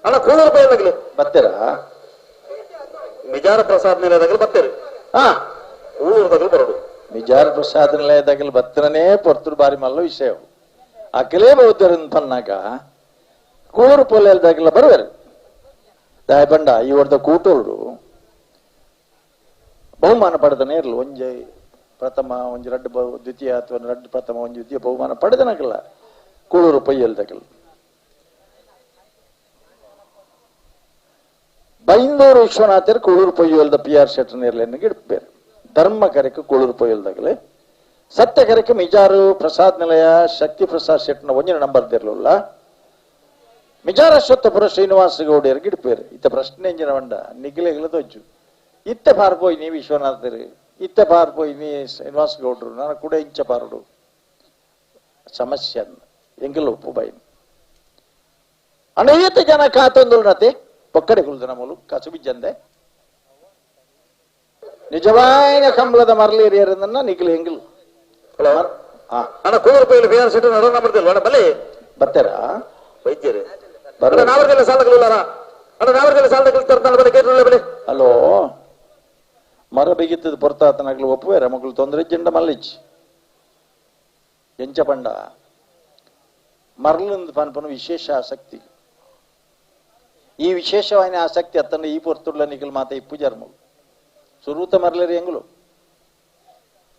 ಅಣ್ಣ ಕೂಳೂರು ಪೈಯಲ್ದಗಲು ಬತ್ತೀರಾ? ಮಿಜಾರ ಪ್ರಸಾದ್ ನಿಲಯದಾಗಲು ಬತ್ತೀರಿ. ಹಾ, ಕೂಳೂರು ತಗಲು ಬರೋದು. ಮಿಜಾರ ಪ್ರಸಾದ್ ನಿಲಯದಾಗಲು ಬತ್ತನೇ ಪೊರ್ತುರು ಬಾರಿ ಮಲ್ಲ ವಿಷಯ. ಅಕಲೇ ಬೌದ್ಧರನ್ ಪನ್ನಾಗ ಕೂಳೂರು ಪೊಲೆಲ್ದಾಗಲ ಬರುವರು. ದಾಯ ಬಂಡ ಈ ವರ್ದ ಕೂಟೋರು ಬಹುಮಾನ ಪಡೆದನೇ ಇರಲು ಒಂಜಿ ಪ್ರಥಮ ಒಂಜಿ ರಡ್ಡು ದ್ವಿತೀಯ ಅಥವಾ ರಡ್ಡು ಪ್ರಥಮ ಒಂಜಿ ದ್ವಿತೀಯ ಬಹುಮಾನ ಪಡೆದನಕಲ್ಲ ಕೂಳೂರು ಪೊಯ್ಯಲ್ದಾಗಲು. ಬೈಂದೂರು ವಿಶ್ವನಾಥರು ಕೂಳೂರು ಪೊಯ್ಯಲ್ದ ಪಿ ಆರ್ ಶೆಟ್ಟರ್ ಇರಲೇನು ಗಿಡ್ಪೇರು. ಧರ್ಮ ಕರೆக்கு ಕೂಳೂರು ಪೊಯ್ಯಲ್ದಾಗಲೇ ಸತ್ಯ ಕರೆக்கு ಮಿಜಾರು ಪ್ರಸಾದ್ ನಿಲಯ ಶಕ್ತಿ ಪ್ರಸಾದ್ ಶೆಟ್ಟನ ಒಂಜಿನ ನಂಬರ್ ಇರಲಿಲ್ಲ. ಮಿಜಾರ ಅಶ್ವತ್ಥಪುರ ಶ್ರೀನಿವಾಸ ಗೌಡಿಯರ್ ಗಿಡ್ಪೇರು. ಇತ್ತ ಪ್ರಶ್ನೆ ಇಂಜಿನ ಬಂಡ ನಿಗ್ಲೆಗಳ ದೊಜ್ಜು ಇತ್ತೆ ಪಾರ್ಪೋಯ್ ನೀ ವಿಶ್ವನಾಥರು, ಇತ್ತೆ ಪಾರ್ಪೋಯ್ ನೀ ಶ್ರೀನಿವಾಸ ಗೌಡ್ರು, ನಾನು ಕೂಡ ಇಂಚ ಪಾರುಡು ಸಮಸ್ಯೆ ಎಂಗಲ್ ಒಪ್ಪು ಬೈ. ಅನೇಕ ಜನ ಕಾತೊಂದುಲತೆ ಪೊಕ್ಕಡೆ ಕುಲ್ದನ ಮೂಲು ಕಸುಬಿಜ್ಜಂದೆ ನಿಜವಾದ ಕಂಬಳದ ಮರಲೇರಿಯರನ್ನ ನಿಗ್ಲು ಎಂಗಲು. ಅಣ್ಣ ಕೂಳೂರು ಪೈಲು B R seat ನಡ ನಂಬರ್ ಅಣ್ಣ ಬಲೆ ಬರ್ತಾರಾ? ವೈದ್ಯರೇ ನಾವರ್ಗೆಲ್ಲ ಸಾಲಗಳು ಅಣ್ಣ ನಾವರ್ಗೆಲ್ಲ ಸಾಲಗಳು ತರ್ತಾನೆ ಬಲೆ ಕೇಟಲ್ಲ ಬಲೆ. ಹಲೋ, ಮರ ಬಿಗಿತ್ತದ ಪೊರ್ತಾತನಾಗ್ಲು ಒಪ್ಪುವೇರ ಮಕ್ಕಳು ತೊಂದರೆ ಜೆಂಡ ಮಲ್ಲಿಚ್ ಎಂಚ ಪಂಡ ಮರಲಿಂದ ಪನ್ಪನ ವಿಶೇಷ ಆಸಕ್ತಿ. ಈ ವಿಶೇಷವಾದ ಆಸಕ್ತಿ ಅತ್ತಂಡ ಈ ಪೊರ್ತುಳ್ಳ ನಿಗಲ್ ಮಾತ ಇಪ್ಪು ಜರ್ಮುಲು ಸುರೂತ ಮರಲೇರಿ ಎಂಗುಲು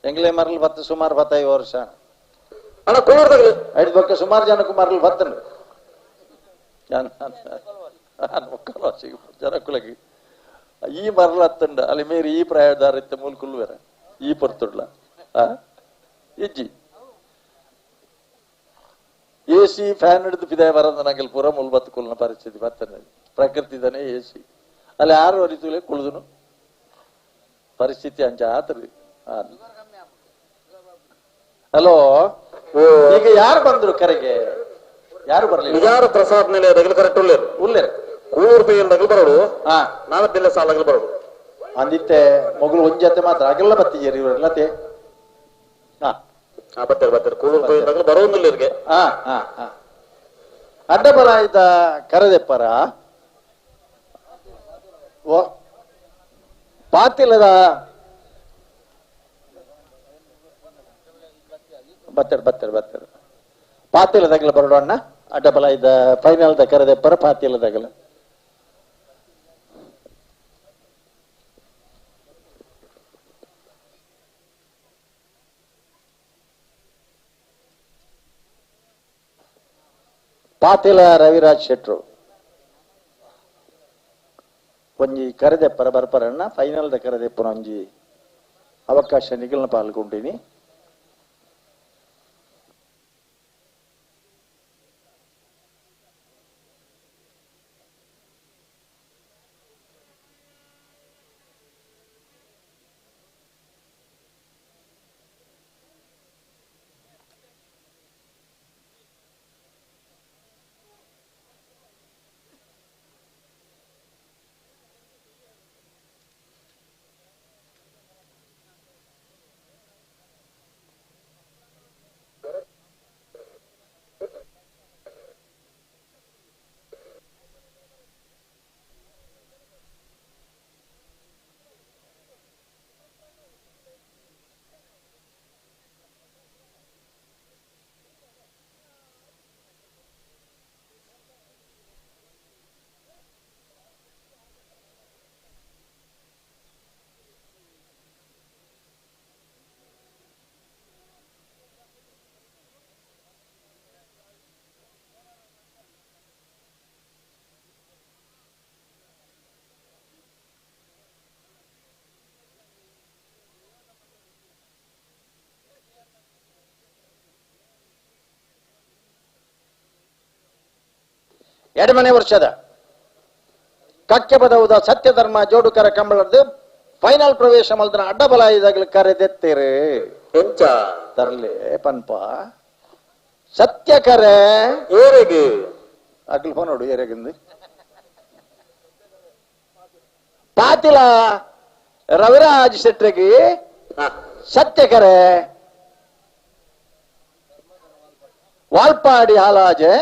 ಎಂಗ್ಲೇ ಮರಲು ಬತ್ತ ಸುಮಾರು 15 ವರ್ಷ ಅಣ್ಣ ಕೂಳೂರು ಐದು ಪಕ್ಕ ಸುಮಾರು ಜನಕ್ಕೂ ಮರಲು ಬತ್ತಂಡು ಜನಕ್ಕುಲಗಿ ಈ ಮರಲು ಹತ್ತಂಡ ಅಲ್ಲಿ ಮೇರಿ ಈ ಪ್ರಾಯದಾರ ಇತ್ತ ಮೂಲ ಈ ಪೊರ್ತುಡ್ಲ ಇಜ್ಜಿ A C fan ಹಿಡಿದು ಪಿದಾಯ ಬರೋದು ನಂಗೆ ಪೂರ ಮುಲ್ ಬತ್ತು ಕುಲ್ನ ಪರಿಸ್ಥಿತಿ ಬತ್ತನೆ. ಪ್ರಕೃತಿ ತಾನೆ ಎ ಸಿ ಅಲ್ಲಿ ಆರು ವರಿತುಲೆ ಕುಳಿದನು ಪರಿಸ್ಥಿತಿ ಅಂಚ ಆತ್ರಿ. ಹಲೋ, ಈಗ ಯಾರು ಬಂದ್ರು ಕರೆಗೆ? ಯಾರು ಬರಲಿಲ್ಲ? ಮಿಜಾರ ಪ್ರಸಾದ್ ನಿಲಯದಾಗಲು ಕರೆಕ್ಟ್ ಉಳ್ಳೇರು ಉಳ್ಳೇರು ಕೂಳೂರು ಪೈಯಲ್ದಾಗಲು ಬರೋಡು. ಹಾ, ನಾವದ್ದೆಲ್ಲ ಸಾಲಾಗಲು ಬರೋಡು ಅಂದಿತ್ತೆ ಮಗಳು ಒಂದ್ ಜೊತೆ ಮಾತ್ರ ಅಗಲ್ಲ ಬತ್ತಿದ್ದೀರಿ ಇವರೆಲ್ಲತೆ. ಹಾ ಬರ್ತಾರೆ ಬರ್ತಾರೆ ಕೂಳೂರು ಪೈಯಲ್ದಾಗಲು ಬರೋದಿಲ್ಲ ಇವ್ರಿಗೆ. ಹಾ ಹಾ ಹಾ ಅಡ್ಡ ಬಲ ಇದ್ದ ಕರದೆಪ್ಪರ ಓ ಪಾತಿಲ್ಲದ ಬರ್ತಾರೆ ಬರ್ತಾರೆ ಬರ್ತಾರೆ ಪಾತಿಲ್ಲದಾಗಲ ಬರೋಣ ಅಡ್ಡ ಬಲ ಇದ್ದ ಫೈನಲ್ the ಕರದೆಪ್ಪರ ಪಾತಿಲ್ಲದಾಗಲ. ಪಾತಿಲ ರವಿರಾಜ್ ಶೆಟ್ರು ಒಂಜಿ ಕರದೆಪ್ಪರ ಬರ್ಪರಣ್ಣ ಫೈನಲ್ the ಕರದೆಪ್ಪರ ಒಂಜಿ ಅವಕಾಶ ನಿಗಲ್ನ ಪಾಲ್ಗೊಂಡಿನಿ. ಎರಡನೇ ವರ್ಷದ ಕಕ್ಕೆ ಬದವುದ ಸತ್ಯಧರ್ಮ ಜೋಡುಕರ ಕಂಬಳದ್ದು ಫೈನಲ್ ಪ್ರವೇಶ ಮಲ್ದನ ಅಡ್ಡಬಲ ಇದಾಗಲಿ ಕರೆದೆತ್ತೀರಿ ಎಂಚ ತರ್ಲೆ ಪನ್ಪ ಸತ್ಯ ಕರೆ ಏರೆಗೆ ಅಗ್ಲು ಫೋನ್ ನೋಡು ಏರೆಗಿಂದು Patila Raviraj ಶೆಟ್ರಿಗೆ ಸತ್ಯಕರೆ ವಾಲ್ಪಾಡಿ ಹಾಲಾಜೆ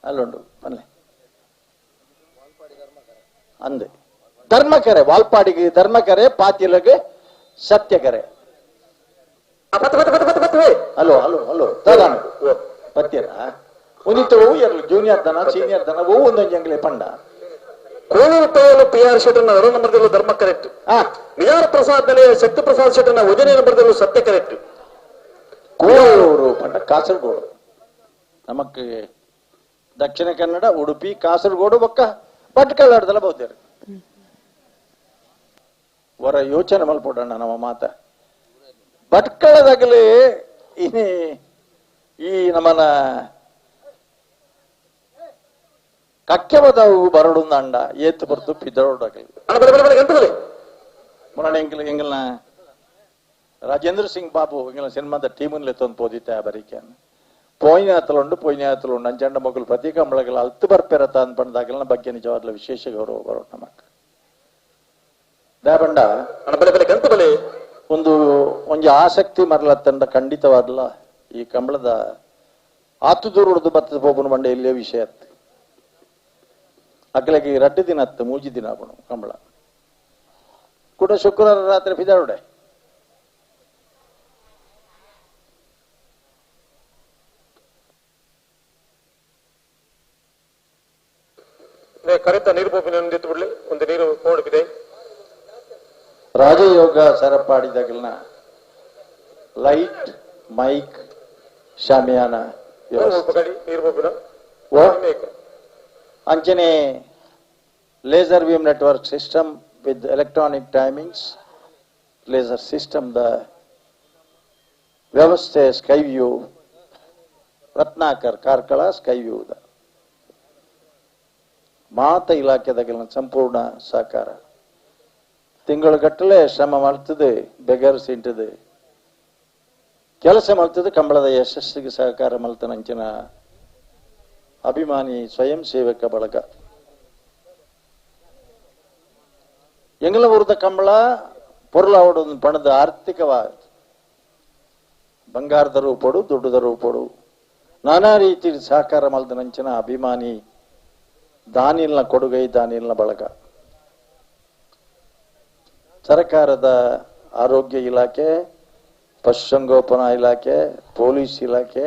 ಅಲ್ಲುಂಡು ಬನ್ನಿ ಅಂದೆ ಧರ್ಮಕರೆ ವಾಲ್ಪಾಡಿಗೆ ಧರ್ಮಕರೆ ಪಾತಿಲಗೆ ಸತ್ಯಕರೆ hello hello hello ತದಾನು ಪತ್ಯರ ಒಂದಿತ್ತು ಎರಲು ಜೂನಿಯರ್ ದನ ಸೀನಿಯರ್ ದನ ಒಂದೊಂದು ಜಂಗಲೆ ಪಂಡ ಕೋಳೂರು ಪೈಯಲು ಪಿ ಆರ್ ಶೆಟ್ಟರ್ನ ಅರುಣ್ ನಂಬರ್ದಲ್ಲೂ ಧರ್ಮ ಕರೆಕ್ಟ್. ವಿಆರ್ ಪ್ರಸಾದ್ ನಲ್ಲಿ ಶಕ್ತಿ ಪ್ರಸಾದ್ ಶೆಟ್ಟರ್ನ ಒಂದನೇ ನಂಬರ್ದಲ್ಲೂ ಸತ್ಯ ಕರೆಕ್ಟ್. ಕೋಳೂರು ಪಂಡ ಕಾಸರಗೋಡು, ನಮಕ್ ದಕ್ಷಿಣ ಕನ್ನಡ ಉಡುಪಿ ಕಾಸರಗೋಡು ಬೊಕ್ಕ ಭಟ್ಕಳಾಡ್ದಲ್ಲ ಬಹುತೇರು ವರ ಯೋಚನೆ ಮಲ್ಪೊಡಣ್ಣ ನಮ್ಮ ಮಾತ ಭಟ್ಕಳದಾಗಲಿ ಇನಿ ಈ ನಮ್ಮನ ಕಕ್ಕೆಬದವು ಬರಡುಂದಂಡ ಏತು ಬರ್ತು ಪಿದರೋಡಾಗಲಿ ಮೊನ್ನೆ ಎಂಕಲ್ ಎಂಗಲ್ನ ರಾಜೇಂದ್ರ ಸಿಂಗ್ ಬಾಬು ಎಂಗಲ ಸಿನಿಮಾದ ಟೀಮನ್ಲೆ ತಂದು ಪೋದಿತ್ತೆ ಬರೀಕೆ ಪೋಯಿನಾತಲುಂಡು ಪೋಯಿನಾತಲುಂಡು ಅಂಚಂಡ ಮಕ್ಕಳು ಪ್ರತಿ ಕಂಬಳಗಳ ಅಲ್ತು ಬರ್ಪೆರತ ಅಂದ್ಪಂದಾಗಲ ಬಗ್ಗೆ ನಿಜವಾಗ್ಲ ವಿಶೇಷ ಗೌರವ ಬರೋಣ ನಮಕ್ ದಾಬಂಡ ಒಂದು ಒಂಜಿ ಆಸಕ್ತಿ ಮರಲತ್ತಂಡ ಖಂಡಿತವಾದ್ಲ ಈ ಕಂಬಳದ ಆತು ದೂರದ್ದು ಬತ್ತದ ಪೋಪುನ ಬಂಡ ಇಲ್ಲೇ ವಿಷಯ ಅತ್ತು ಅಗ್ಲಗೆ ರಡ್ಡು ದಿನ ಅತ್ತು ಮೂಜಿ ದಿನ ಆಪುಣು ಕಂಬಳ ಕೂಡ ಶುಕ್ರವಾರ ರಾತ್ರಿ ಫಿದಾರುಡೆ ಕರೆತ ನೀರು ಪೋಪಿನ ಬಿಡ್ಲಿ ಒಂದು ನೀರು ಪೋಡ್ಬಿದೆ. ರಾಜಯೋಗ ಸರಪಾಡಿದಾಗಲ್ನ ಲೈಟ್ ಮೈಕ್ ಶಾಮಿಯಾನ ಅಂಚನೆ laser beam network system with electronic timings laser system the ವ್ಯವಸ್ಥೆ sky view Ratnakar Karkala sky view the ಮಾತ ಇಲಾಖೆದಾಗಲ್ನ ಸಂಪೂರ್ಣ ಸಹಕಾರ. ತಿಂಗಳುಗಟ್ಟಲೆ ಶ್ರಮ ಮಾಡ್ತದೆ, ಬೆಗರ್ ಸಿಂಟದೆ ಕೆಲಸ ಮಾಡ್ತದೆ, ಕಂಬಳದ ಯಶಸ್ಸಿಗೆ ಸಹಕಾರ ಮಲ್ತನಂಚಿನ ಅಭಿಮಾನಿ ಸ್ವಯಂ ಸೇವಕ ಬಳಗ. ಎಂಗಲೂರದ ಕಂಬಳ ಪೊರುಳಾವಡೊಂದು ಪಣದ ಆರ್ಥಿಕವಾದ ಬಂಗಾರದ ರೂಪಡು ದುಡ್ಡುದ ರೂಪಡು ನಾನಾ ರೀತಿ ಸಹಕಾರ ಮಲ್ತನಂಚಿನ ಅಭಿಮಾನಿ ದಾನಿಲ್ನ ಕೊಡುಗೈ ದಾನಿಲ್ನ ಬಳಗ. ಸರ್ಕಾರದ ಆರೋಗ್ಯ ಇಲಾಖೆ, ಪಶುಸಂಗೋಪನಾ ಇಲಾಖೆ, ಪೊಲೀಸ್ ಇಲಾಖೆ,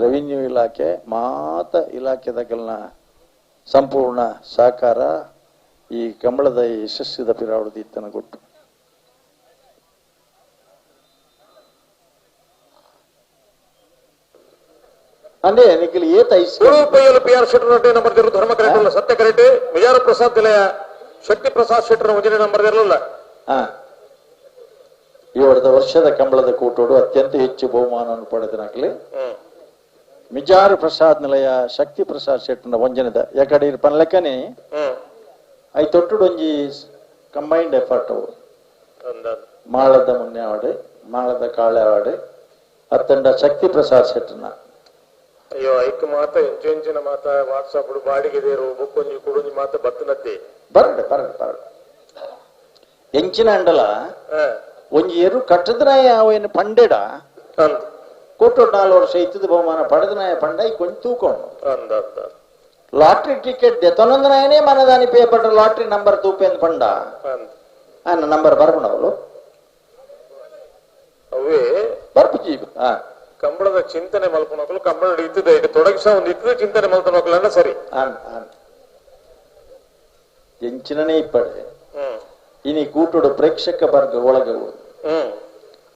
ರೆವಿನ್ಯೂ ಇಲಾಖೆ ಮಾತ ಇಲಾಖೆದಾಗಲ್ನ ಸಂಪೂರ್ಣ ಸಹಕಾರ ಈ ಕಂಬಳದ ಯಶಸ್ಸಿದ ಪಿರಾವಡದ ಇತ್ತನ ಕೊಟ್ಟು. ಅಂದ್ರೆ ನಿಖಿಲ್ ಏತ ಪಿ ಆರ್ ಶೆಟ್ಟರ್ ನಂಬರ್ ಧರ್ಮ ಕರೆಕ್ಟ್ ಸತ್ಯ ಕರೆಕ್ಟ್ ವಿಜಯ ಪ್ರಸಾದ್ ನಿಲಯ ಶಕ್ತಿ ಪ್ರಸಾದ್ ಶೆಟ್ಟರ್ ಒಂದನೇ ನಂಬರ್ ಇರಲಿಲ್ಲ. ಈ ವರ್ಷದ ಕಂಬಳದ ಕೂಟೋಡು ಅತ್ಯಂತ ಹೆಚ್ಚು ಬಹುಮಾನವನ್ನು ಪಡೆದನಾಗಲಿ ಮಿಜಾರು ಪ್ರಸಾದ್ ನಿಲಯ ಶಕ್ತಿ ಪ್ರಸಾದ್ ಶೆಟ್ಟರ್ನ ಒಂಜನದ ಯಾಕಡೆ ಪನ್ಲೆಕ್ಕನೆ I ತೊಟ್ಟುಡು ಒಂಜಿ ಕಂಬೈನ್ಡ್ ಎಫರ್ಟ್ ಅವು ಮಾಳದ ಮುನ್ನೆ ಆಡು ಮಾಳದ ಕಾಳೆ ಆಡು ಅತ್ತಂಡ ಶಕ್ತಿ ಪ್ರಸಾದ್ ಶೆಟ್ಟರ್ನ. ಅಯ್ಯೋ ಐಕ್ ಮಾತ ಎಂಚು ಮಾತ ವಾಟ್ಸಾಪ್ ಬಾಡಿಗೆ ದೇರು ಬುಕ್ಕೊಂಜಿ ಕುಡುಂಜಿ ಮಾತ ಬತ್ತನದ್ದೆ ಬರಡು ಬರಡು ಬರಡು ಎಂಚಿನ ಅಂಡಲ ಒಂಜಿ ಎರು ಕಟ್ಟದನಾಯ ಅವೇನು ಪಂಡೆಡ ಕೊಟ್ಟು 4 ವರ್ಷ ಇತ್ತದ ಬಹುಮಾನ ಪಡೆದನಾಯ ಪಂಡ ಈ ಕೊಂಚ ತೂಕೊಂಡು ಲಾಟ್ರಿ ಟಿಕೆಟ್ ದೆತನೊಂದನಾಯನೇ ಮನದಾನಿ paper lottery number ತೂಪೆಂದು ಪಂಡ ಆನ ನಂಬರ್ ಬರ್ಪಣವಳು ಅವೇ ಬರ್ಪುಜಿ. ಕಂಬಳದ ಚಿಂತನೆ ಮಲ್ಪನೋಕಲು ಕಂಬಳ ಇತ್ತಿದೆ ತೊಡಗಿಸ ಒಂದು ಇತ್ತಿದ ಚಿಂತನೆ ಮಲ್ಪನೋಕಲನ್ನ ಸರಿ ಎಂಚಿನನೇ ಇಪ್ಪಡೆ ಇನಿ ಕೂಟೋಡು ಪ್ರೇಕ್ಷಕ ವರ್ಗ ಒಳಗೆ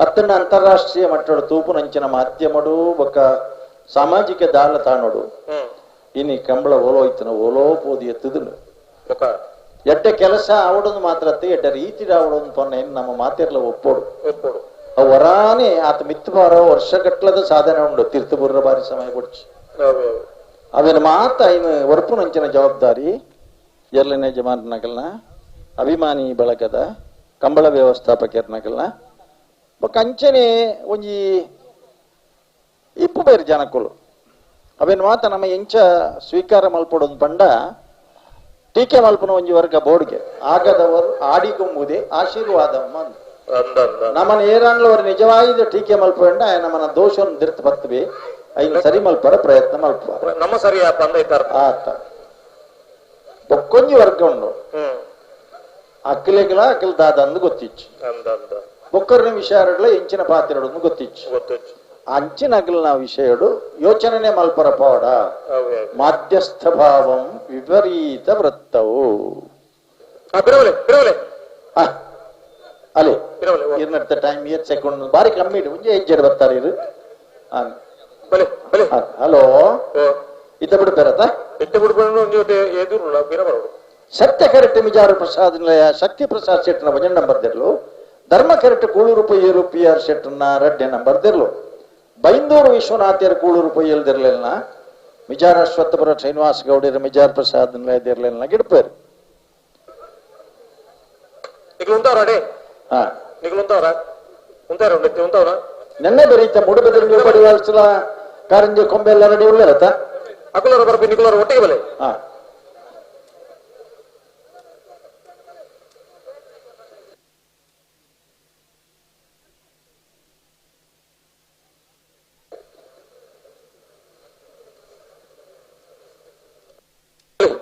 ಅತ್ತನ್ನ ಅಂತಾರಾಷ್ಟ್ರೀಯ ಮಟ್ಟದ ತೂಪುನಂಚಿನ ಮಾಧ್ಯಮಡು ಬೊಕ್ಕ ಸಾಮಾಜಿಕ ಜಾಲತಾಣಡು ಇನಿ ಕಂಬಳ ಓಲೋ ಇತ್ತನ ಓಲೋ ಪೋದಿ ಎತ್ತುದು ಎಡ್ಡೆ ಕೆಲಸ ಆವಡೊಂದು ಮಾತ್ರ ಅತ್ತೆ ಎಡ್ಡೆ ರೀತಿ ಆವಡೊಂದು ಪೊನ್ನೆ ನಮ್ಮ ಮಾತಿರ್ಲ ಒಪ್ಪೋಡು ವರಾನೆ ಆತ ಮಿತ್ತು ಬಾರೋ ವರ್ಷಗಟ್ಟಲದ ಸಾಧನೆ ಉಂಡು ತೀರ್ಥಪುರ ಬಾರಿ ಸಮಯ ಕೊಡ್ಚಿ ಅವೇನು ಮಾತ ಇನ್ನು ಒರ್ಪುನಂಚಿನ ಜವಾಬ್ದಾರಿ ಎರಡನೇ ಜಮಾನಗಲ್ನ ಅಭಿಮಾನಿ ಬಳಗದ ಕಂಬಳ ವ್ಯವಸ್ಥಾಪಕರ್ನಗಲ್ನ ಬೊಕ್ಕ ಅಂಚನೆ ಒಂಜಿ ಇಪ್ಪು ಬೇರೆ ಜನಕ್ಕುಲು ಅವೇನು ಮಾತ ನಮ್ಮ ಎಂಚ ಸ್ವೀಕಾರ ಮಲ್ಪೊಡೊಂದು ಪಂಡ ಟೀಕೆ ಮಲ್ಪನ ಒಂಜಿ ವರ್ಗ ಬೋರ್ಡ್ಗೆ ಆಗದವರು ಆಡಿಕೊಂಬುದೇ ಆಶೀರ್ವಾದ ನಮ್ಮನ ಏರಾಂಗ್ಲವರು ನಿಜವಾದ ಟೀಕೆ ಮಲ್ಪಂಡ ನಮ್ಮನ ದೋಷವನ್ನು ದಿರ್ತ ಬರ್ತವೆ ಐನ್ ಸರಿ ಮಲ್ಪರ ಪ್ರಯತ್ನ ಮಲ್ಪ ನಮ್ಮ ಸರಿ ಆತ ಬೊಕ್ಕೊಂಜಿ ವರ್ಗ ಉಂಡು ಅಕ್ಲೆಗ್ಲ ಅಕ್ಲ ದಾದ ಅಂದು ಗೊತ್ತಿಚ್ಚು ಬೊಕ್ಕರ್ನ ವಿಷಯಗಳ ಎಂಚಿನ ಪಾತ್ರೆಡು ಗೊತ್ತಿಚ್ಚು ಅಂಚಿನ ಅಗಲ್ನ ವಿಷಯಡು ಯೋಚನೆ ಮಲ್ಪರ ಪೋಡ ಮಾಧ್ಯಸ್ಥ ಭಾವಂ ವಿಪರೀತ ವೃತ್ತವು ಅಲೆ ಇರ್ನಡ್ತ time year second ಬಾರಿ ಕಮ್ಮಿ ಇಡು ಮುಂಜೆ ಹೆಜ್ಜೆ ಬರ್ತಾರೆ ಇರು ಹಲೋ ಇದ್ದ ಬಿಡು ಬೇರತ್ತ ಸತ್ಯ ಕರೆಕ್ಟ್ ಮಿಜಾರು ಪ್ರಸಾದ್ ನಿಲಯ ಶಕ್ತಿ ಪ್ರಸಾದ್ ಶೆಟ್ಟನ ಭಜನ್ ನಂಬರ್ ದಿರ್ಲು ಧರ್ಮ ಕರೆಕ್ಟ್ ಕೂಳೂರು ಪೊಯ್ಯಲು ಪಿ ಆರ್ ಶೆಟ್ಟನ ರಡ್ಡೆ ನಂಬರ್ ದಿರ್ಲು ಬೈಂದೂರು ವಿಶ್ವನಾಥ್ಯರ ಕೂಳೂರು ಪೊಯ್ಯಲು ದಿರ್ಲಿಲ್ಲ ಮಿಜಾರ ಅಶ್ವತ್ಥಪುರ ಶ್ರೀನಿವಾಸ ಗೌಡಿಯರ ಮಿಜಾರ್ ಪ್ರಸಾದ್ ನಿಲಯ ದಿರ್ಲಿಲ್ಲ ಗಿಡ್ಪೇರು ನೆನ್ನೆ ಬರೀತ ಮೂಡುಬೆದರಿ ಪಡಿವಾಲ್ಸಲ ಕಾರಂಜಿ ಕೊಂಬೆ ಎಲ್ಲ ರೆಡಿ ಉಳ್ಳರತ್ತ ಅಕುಲರ ಬರ್ಪಿ ನಿಕುಲರ ಒಟ್ಟಿಗೆ ಬಲೆ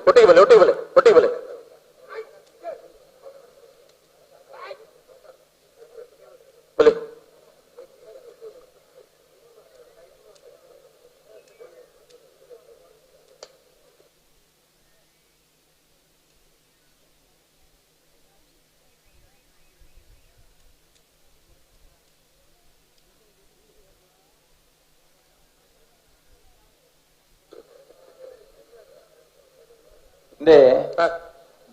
ಒಟ್ಟಿಗೆ ಬಲೆ ಒಟ್ಟಿಗೆ ಬಲೆ ಒಟ್ಟಿಗೆ ಬಲೆ ಬಲೆ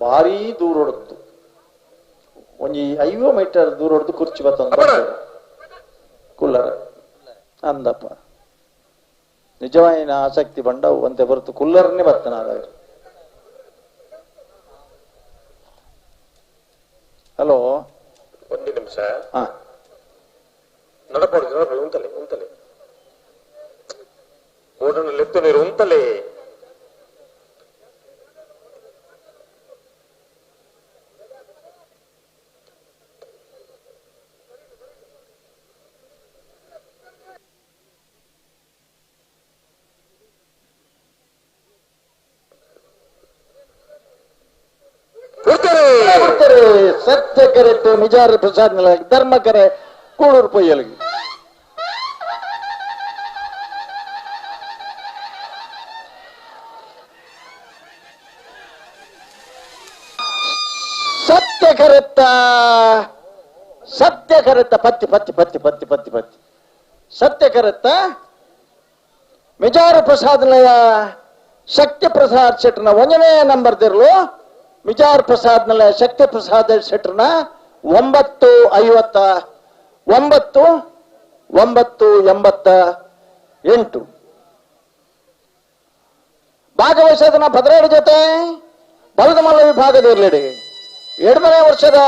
ಭಾರಿ ದೂರ ಹೊಡೆದು ಒಂಜಿ 50 ಮೀಟರ್ ದೂರ ಹೊಡೆದು ಕುರ್ಚಿ ಬತ್ತಂದ ಕುಲ್ಲರ ಅಂದಪ್ಪ ನಿಜವಾಯಿನ ಆಸಕ್ತಿ ಬಂಡವು ಅಂತೆ ಹೊರತು ಕುಲ್ಲರನ್ನೇ ಬರ್ತನ ಆದಾಗ. ಹಲೋ ಒಂದು ನಿಮಿಷ ನಡಪಡು ನಡಪಡು ಉಂತಲೆ ಉಂತಲೆ ಬೋರ್ಡನ್ನು ಲೆತ್ತು ನೀರು ಉಂತಲೆ ಸತ್ಯ ಕರೆಕ್ಟ್ ಮಿಜಾರ ಪ್ರಸಾದ್ ಧರ್ಮ ಕರೆ ಕೂಳೂರು ಪೊಯ್ಯಲಿಗೆ ಸತ್ಯ ಕರೆತ್ತ ಸತ್ಯ ಕರೆತ್ತ ಪತ್ತಿ ಪತ್ತಿ ಪತ್ತಿ ಪತ್ತಿ ಪತ್ತಿ ಪತ್ತಿ ಸತ್ಯ ಕರೆತ್ತ ಮಿಜಾರ ಪ್ರಸಾದ್ನಯ ಶಕ್ತಿ ಪ್ರಸಾದ್ ಶೆಟ್ಟರ್ನ ಒಂದನೇ ನಂಬರ್ ದಿರ್ಲು ಮಿಜಾರ್ ಪ್ರಸಾದ್ ನಲ್ಲ ಶಕ್ತಿ ಪ್ರಸಾದ್ ಶೆಟ್ಟರ್ನ 9 59 9 88 ಭಾಗವಹಿಸೋದನ್ನ 12 ಜೊತೆ ಬಲದಮಲ್ಲ ವಿಭಾಗದಲ್ಲಿ 2ನೇ ವರ್ಷದ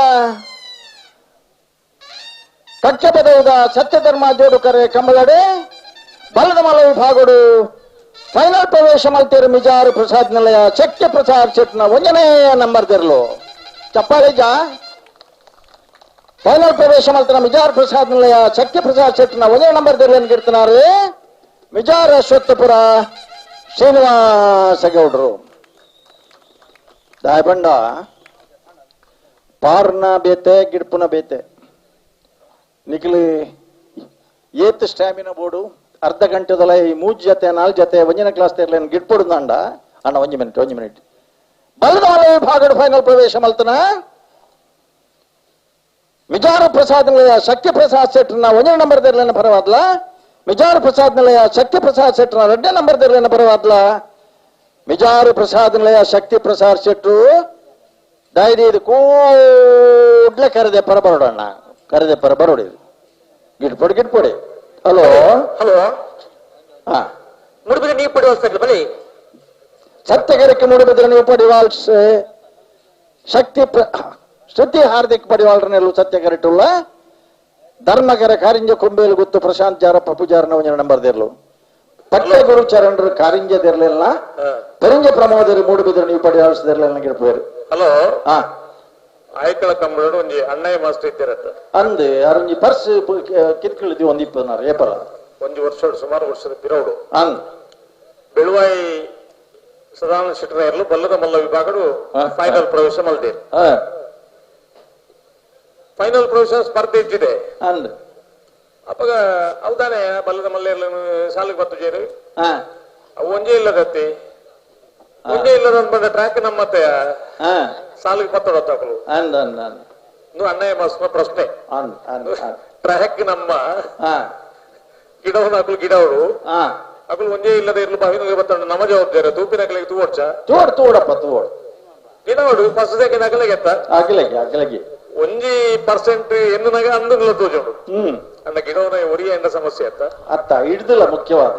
ಕಕ್ಷಪದವಿದ ಸತ್ಯಧರ್ಮ ಜೋಡುಕರೆ ಕಂಬಳಡೆ ಬಲದಮಲ್ಲ ವಿಭಾಗಡು ಫೈನಲ್ ಪ್ರವೇಶ ಮಲ್ತೇರು ಮಿಜಾರು ಪ್ರಸಾದ್ ನಿಲಯ ಶಕ್ತಿ ಪ್ರಸಾದ್ ಶೆಟ್ನ 1ನೇ ನಂಬರ್ ದಿರ್ಲು ಚಪ್ಪಾಳಿಜ ಫೈನಲ್ ಪ್ರವೇಶ ಮಲ್ತನ ಮಿಜಾರ್ ಪ್ರಸಾದ್ ನಿಲಯ ಶಕ್ತಿ ಪ್ರಸಾದ್ ಶೆಟ್ನ 1ನೇ ನಂಬರ್ ದಿರ್ಲು ಗಿಡ್ತಿನಾರು ಮಿಜಾರ್ ಅಶ್ವತ್ಥಪುರ ಶ್ರೀನಿವಾಸ ಗೌಡರು. ದಾಯಬಂಡ ಪಾರ್ನ ಬೇತೆ ಗಿಡ್ಪುನ ಬೇತೆ ನಿಖಲಿ ಏತ್ ಸ್ಟ್ಯಾಮಿನ ಬೋರ್ಡು ಅರ್ಧ ಗಂಟೆದಲ್ಲ ಈ 3 ಜೊತೆ 4 ಜೊತೆ 1ನೇ ಕ್ಲಾಸ್ ತೇರ್ಲೇನು ಗಿಡ್ಪೊಡುಂಡ ಅಣ್ಣ 1 ಮಿನಿಟ್ 1 ಮಿನಿಟ್ ಬಲದಾಲ ವಿಭಾಗದ ಫೈನಲ್ ಪ್ರವೇಶ ಮಲ್ತನ ಮಿಜಾರ ಪ್ರಸಾದ್ ನಿಲಯ ಶಕ್ತಿ ಪ್ರಸಾದ್ ಶೆಟ್ಟರ್ನ 1ನೇ ನಂಬರ್ ದೇರ್ಲೇನ ಪರವಾದ್ಲ ಮಿಜಾರು ಪ್ರಸಾದ್ ನಿಲಯ ಶಕ್ತಿ ಪ್ರಸಾದ್ ಶೆಟ್ಟರ್ನ 2ನೇ ನಂಬರ್ ದೇರ್ಲೇನ ಪರವಾದ್ಲ ಮಿಜಾರು ಪ್ರಸಾದ್ ನಿಲಯ ಶಕ್ತಿ ಪ್ರಸಾದ್ ಶೆಟ್ಟರು ಡೈರಿ ಇದು ಕೂಡ್ಲೆ ಕರೆದೆ ಪರ ಬರೋಡಣ್ಣ ಕರೆದೆ ಪರ ಬರೋಡಿ ಗಿಡ್ಪೊಡಿ ಗಿಡ್ಪೊಡಿ. ಹಲೋ ಹಲೋ ಮೂಡುಬಿದ್ರೆ ನೀವು ಪಡಿವಾಲ್ಸ್ ಬಲಿ ಸತ್ಯಗರಕ್ಕೆ ಮೂಡುಬಿದ್ರೆ ನೀವು ಪಡಿವಾಲ್ಸ್ ಶಕ್ತಿ ಶ್ರುತಿ ಹಾರ್ದಿಕ್ ಪಡಿವಾಲ್ರನೆಲ್ಲೂ ಸತ್ಯಗರಿಟುಲ್ಲ ಧರ್ಮಕರ ಕಾರಿಂಜ ಕೊಂಬೇಲು ಗುತ್ತು ಪ್ರಶಾಂತ್ ಜಾರಪ್ಪ ಪೂಜಾರನ ಒಂಜನ ನಂಬರ್ ದೇರ್ಲು ಪಟ್ಟೆಗುರು ಚರಣರು ಕಾರಿಂಜದಿರ್ಲಿಲ್ಲ ಪರಿಂಜ ಪ್ರಮೋದರು ಮೂಡುಬಿದ್ರು ನೀವು ಪಡೆಯಾಳಿಸದಿರ್ಲಿಲ್ಲ ಗಿಡಪೇರು. ಹಲೋ ಆಯ್ಕಳ ಕಂಬಳೋಡು ಒಂಜಿ ಅಣ್ಣಯ್ಯ ಮಾಸ್ಟರ್ ಇದ್ದಿರತ್ತ ಅಂದ್ ಅರೊಂಜಿ ಪರ್ಸ್ ಕಿತ್ಕಳಿದ್ವಿ ಒಂದ್ ಇಪ್ಪನಾರು ಏಪಲ ಒಂಜಿ ವರ್ಷ ಸುಮಾರು ವರ್ಷದ ಪಿರೌಡು ಅಂದ್ ಬೆಳುವಾಯಿ ಸದಾನಂದ ಶೆಟ್ಟರ ಇರಲು ಬಲ್ಲದ ಮಲ್ಲ ವಿಭಾಗಡು ಫೈನಲ್ ಪ್ರವೇಶ ಮಲ್ದೇರು. ಫೈನಲ್ ಪ್ರವೇಶ ಸ್ಪರ್ಧೆ ಇದ್ದಿದೆ ಅಂದ್ ಅಪ್ಪಗ ಅವದಾನೆ ಬಲ್ಲದ ಮಲ್ಲ ಇರ್ಲನು ಸಾಲಿಗೆ ಬತ್ತು ಜೇರು ಅವು ಒಂಜೇ ಇಲ್ಲದತ್ತಿ ಒಂಜೇ ಇಲ್ಲದ ಬಂದ ಟ್ರ್ಯಾಕ್ ನಮ್ಮತ್ತೆ ಸಾಲಿಗೆ ಬತ್ತಡತ್ತಾಕಲು ಅಂದ್ ಅಂದ್ ಅಂದ್ ನೀವು ಅಣ್ಣಯ್ಯ ಮಾಸ್ಟರ್ ಪ್ರಶ್ನೆ ಅಂದ್ ಅಂದ್ ಟ್ರ್ಯಾಕ್ ನಮ್ಮ ಗಿಡವನು ಅಕಲು ಗಿಡವರು ಅಕಲು ಒಂಜೇ ಇಲ್ಲದ ಇರ್ಲು ಬಾವಿನ ಬತ್ತಡ ನಮ್ಮ ಜವಾಬ್ದಾರಿ ತೂಪಿನ ಅಕಲಿಗೆ ತೂವಡ್ಚ ತೋಡ್ ತೋಡಪ್ಪ ತೋಡ್ ಗಿಡವಡು ಫಸ್ಟ್ ಸೆಕೆಂಡ್ ಅಕಲಿಗೆ ಎತ್ತ ಅಗಲಗೆ ಅಗಲಗೆ ಒಂಜಿ ಪರ್ಸೆಂಟ್ ಎನ್ನುನಾಗ ಅಂದುಗಳ ತೋಜೋಡು ಅಂದ ಗಿಡವನ ಒರಿಯ ಎಂಡ ಸಮಸ್ಯೆ ಅತ್ತ ಅತ್ತ ಹಿಡ್ದಿಲ್ಲ ಮುಖ್ಯವಾದ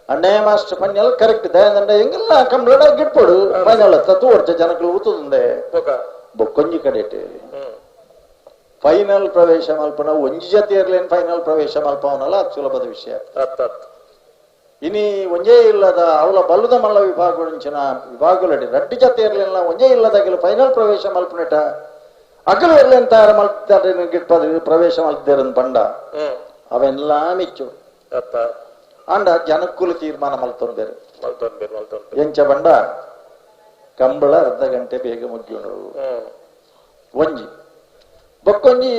ಅಣ್ಣಯ್ಯ master final correct ದಯಾನಂದ ಎಂಗೆಲ್ಲ ಕಂಬಳ ಗಿಟ್ಪೋಡು ಫೈನಲ್ ಅತ್ತ ತೋಡ್ಚ ಜನಗಳು ಊತದಂದೆ ಬೊಕ್ಕೊಂಜಿ ಕಡೆಟ್ ಫೈನಲ್ ಪ್ರವೇಶ ಮಲ್ಪನ ಒಂಜಿ ಜೊತೆ ಇರ್ಲೇನ್ ಫೈನಲ್ ಪ್ರವೇಶ ಮಲ್ಪವನಲ್ಲ ಅದು ಸುಲಭದ ವಿಷಯ. ಇನಿ ಒಂಜೇ ಇಲ್ಲದ ಅವಲ ಬಲ್ಲದ ಮಲ್ಲ ವಿಭಾಗಗಳಿಂಚಿನ ವಿಭಾಗಗಳಡಿ ರಡ್ಡಿ ಜೊತೆ ಇರ್ಲಿಲ್ಲ ಒಂಜೇ ಇಲ್ಲದಾಗಲು ಫೈನಲ್ ಪ್ರವೇಶ ಮಲ್ಪನೆಟ ಅಗಲು ಇರ್ಲೇನ್ ತಯಾರು ಮಲ್ತಾರೆ ಗಿಟ್ಪ ಪ್ರವೇಶ ಮಲ್ತಿದ್ದೇರ ಬಂಡ ಅವೆಲ್ಲ ಮಿಚ್ಚು ಅಂಡ ಜನಕ್ಕುಲು ತೀರ್ಮಾನ ಮಲ್ತೊಂದೇರು ಎಂಚ ಬಂಡ ಕಂಬಳ ಅರ್ಧ ಗಂಟೆ ಬೇಗ ಮುಗಿಯೋಣ ಒಂಜಿ ಬೊಕ್ಕೊಂಜಿ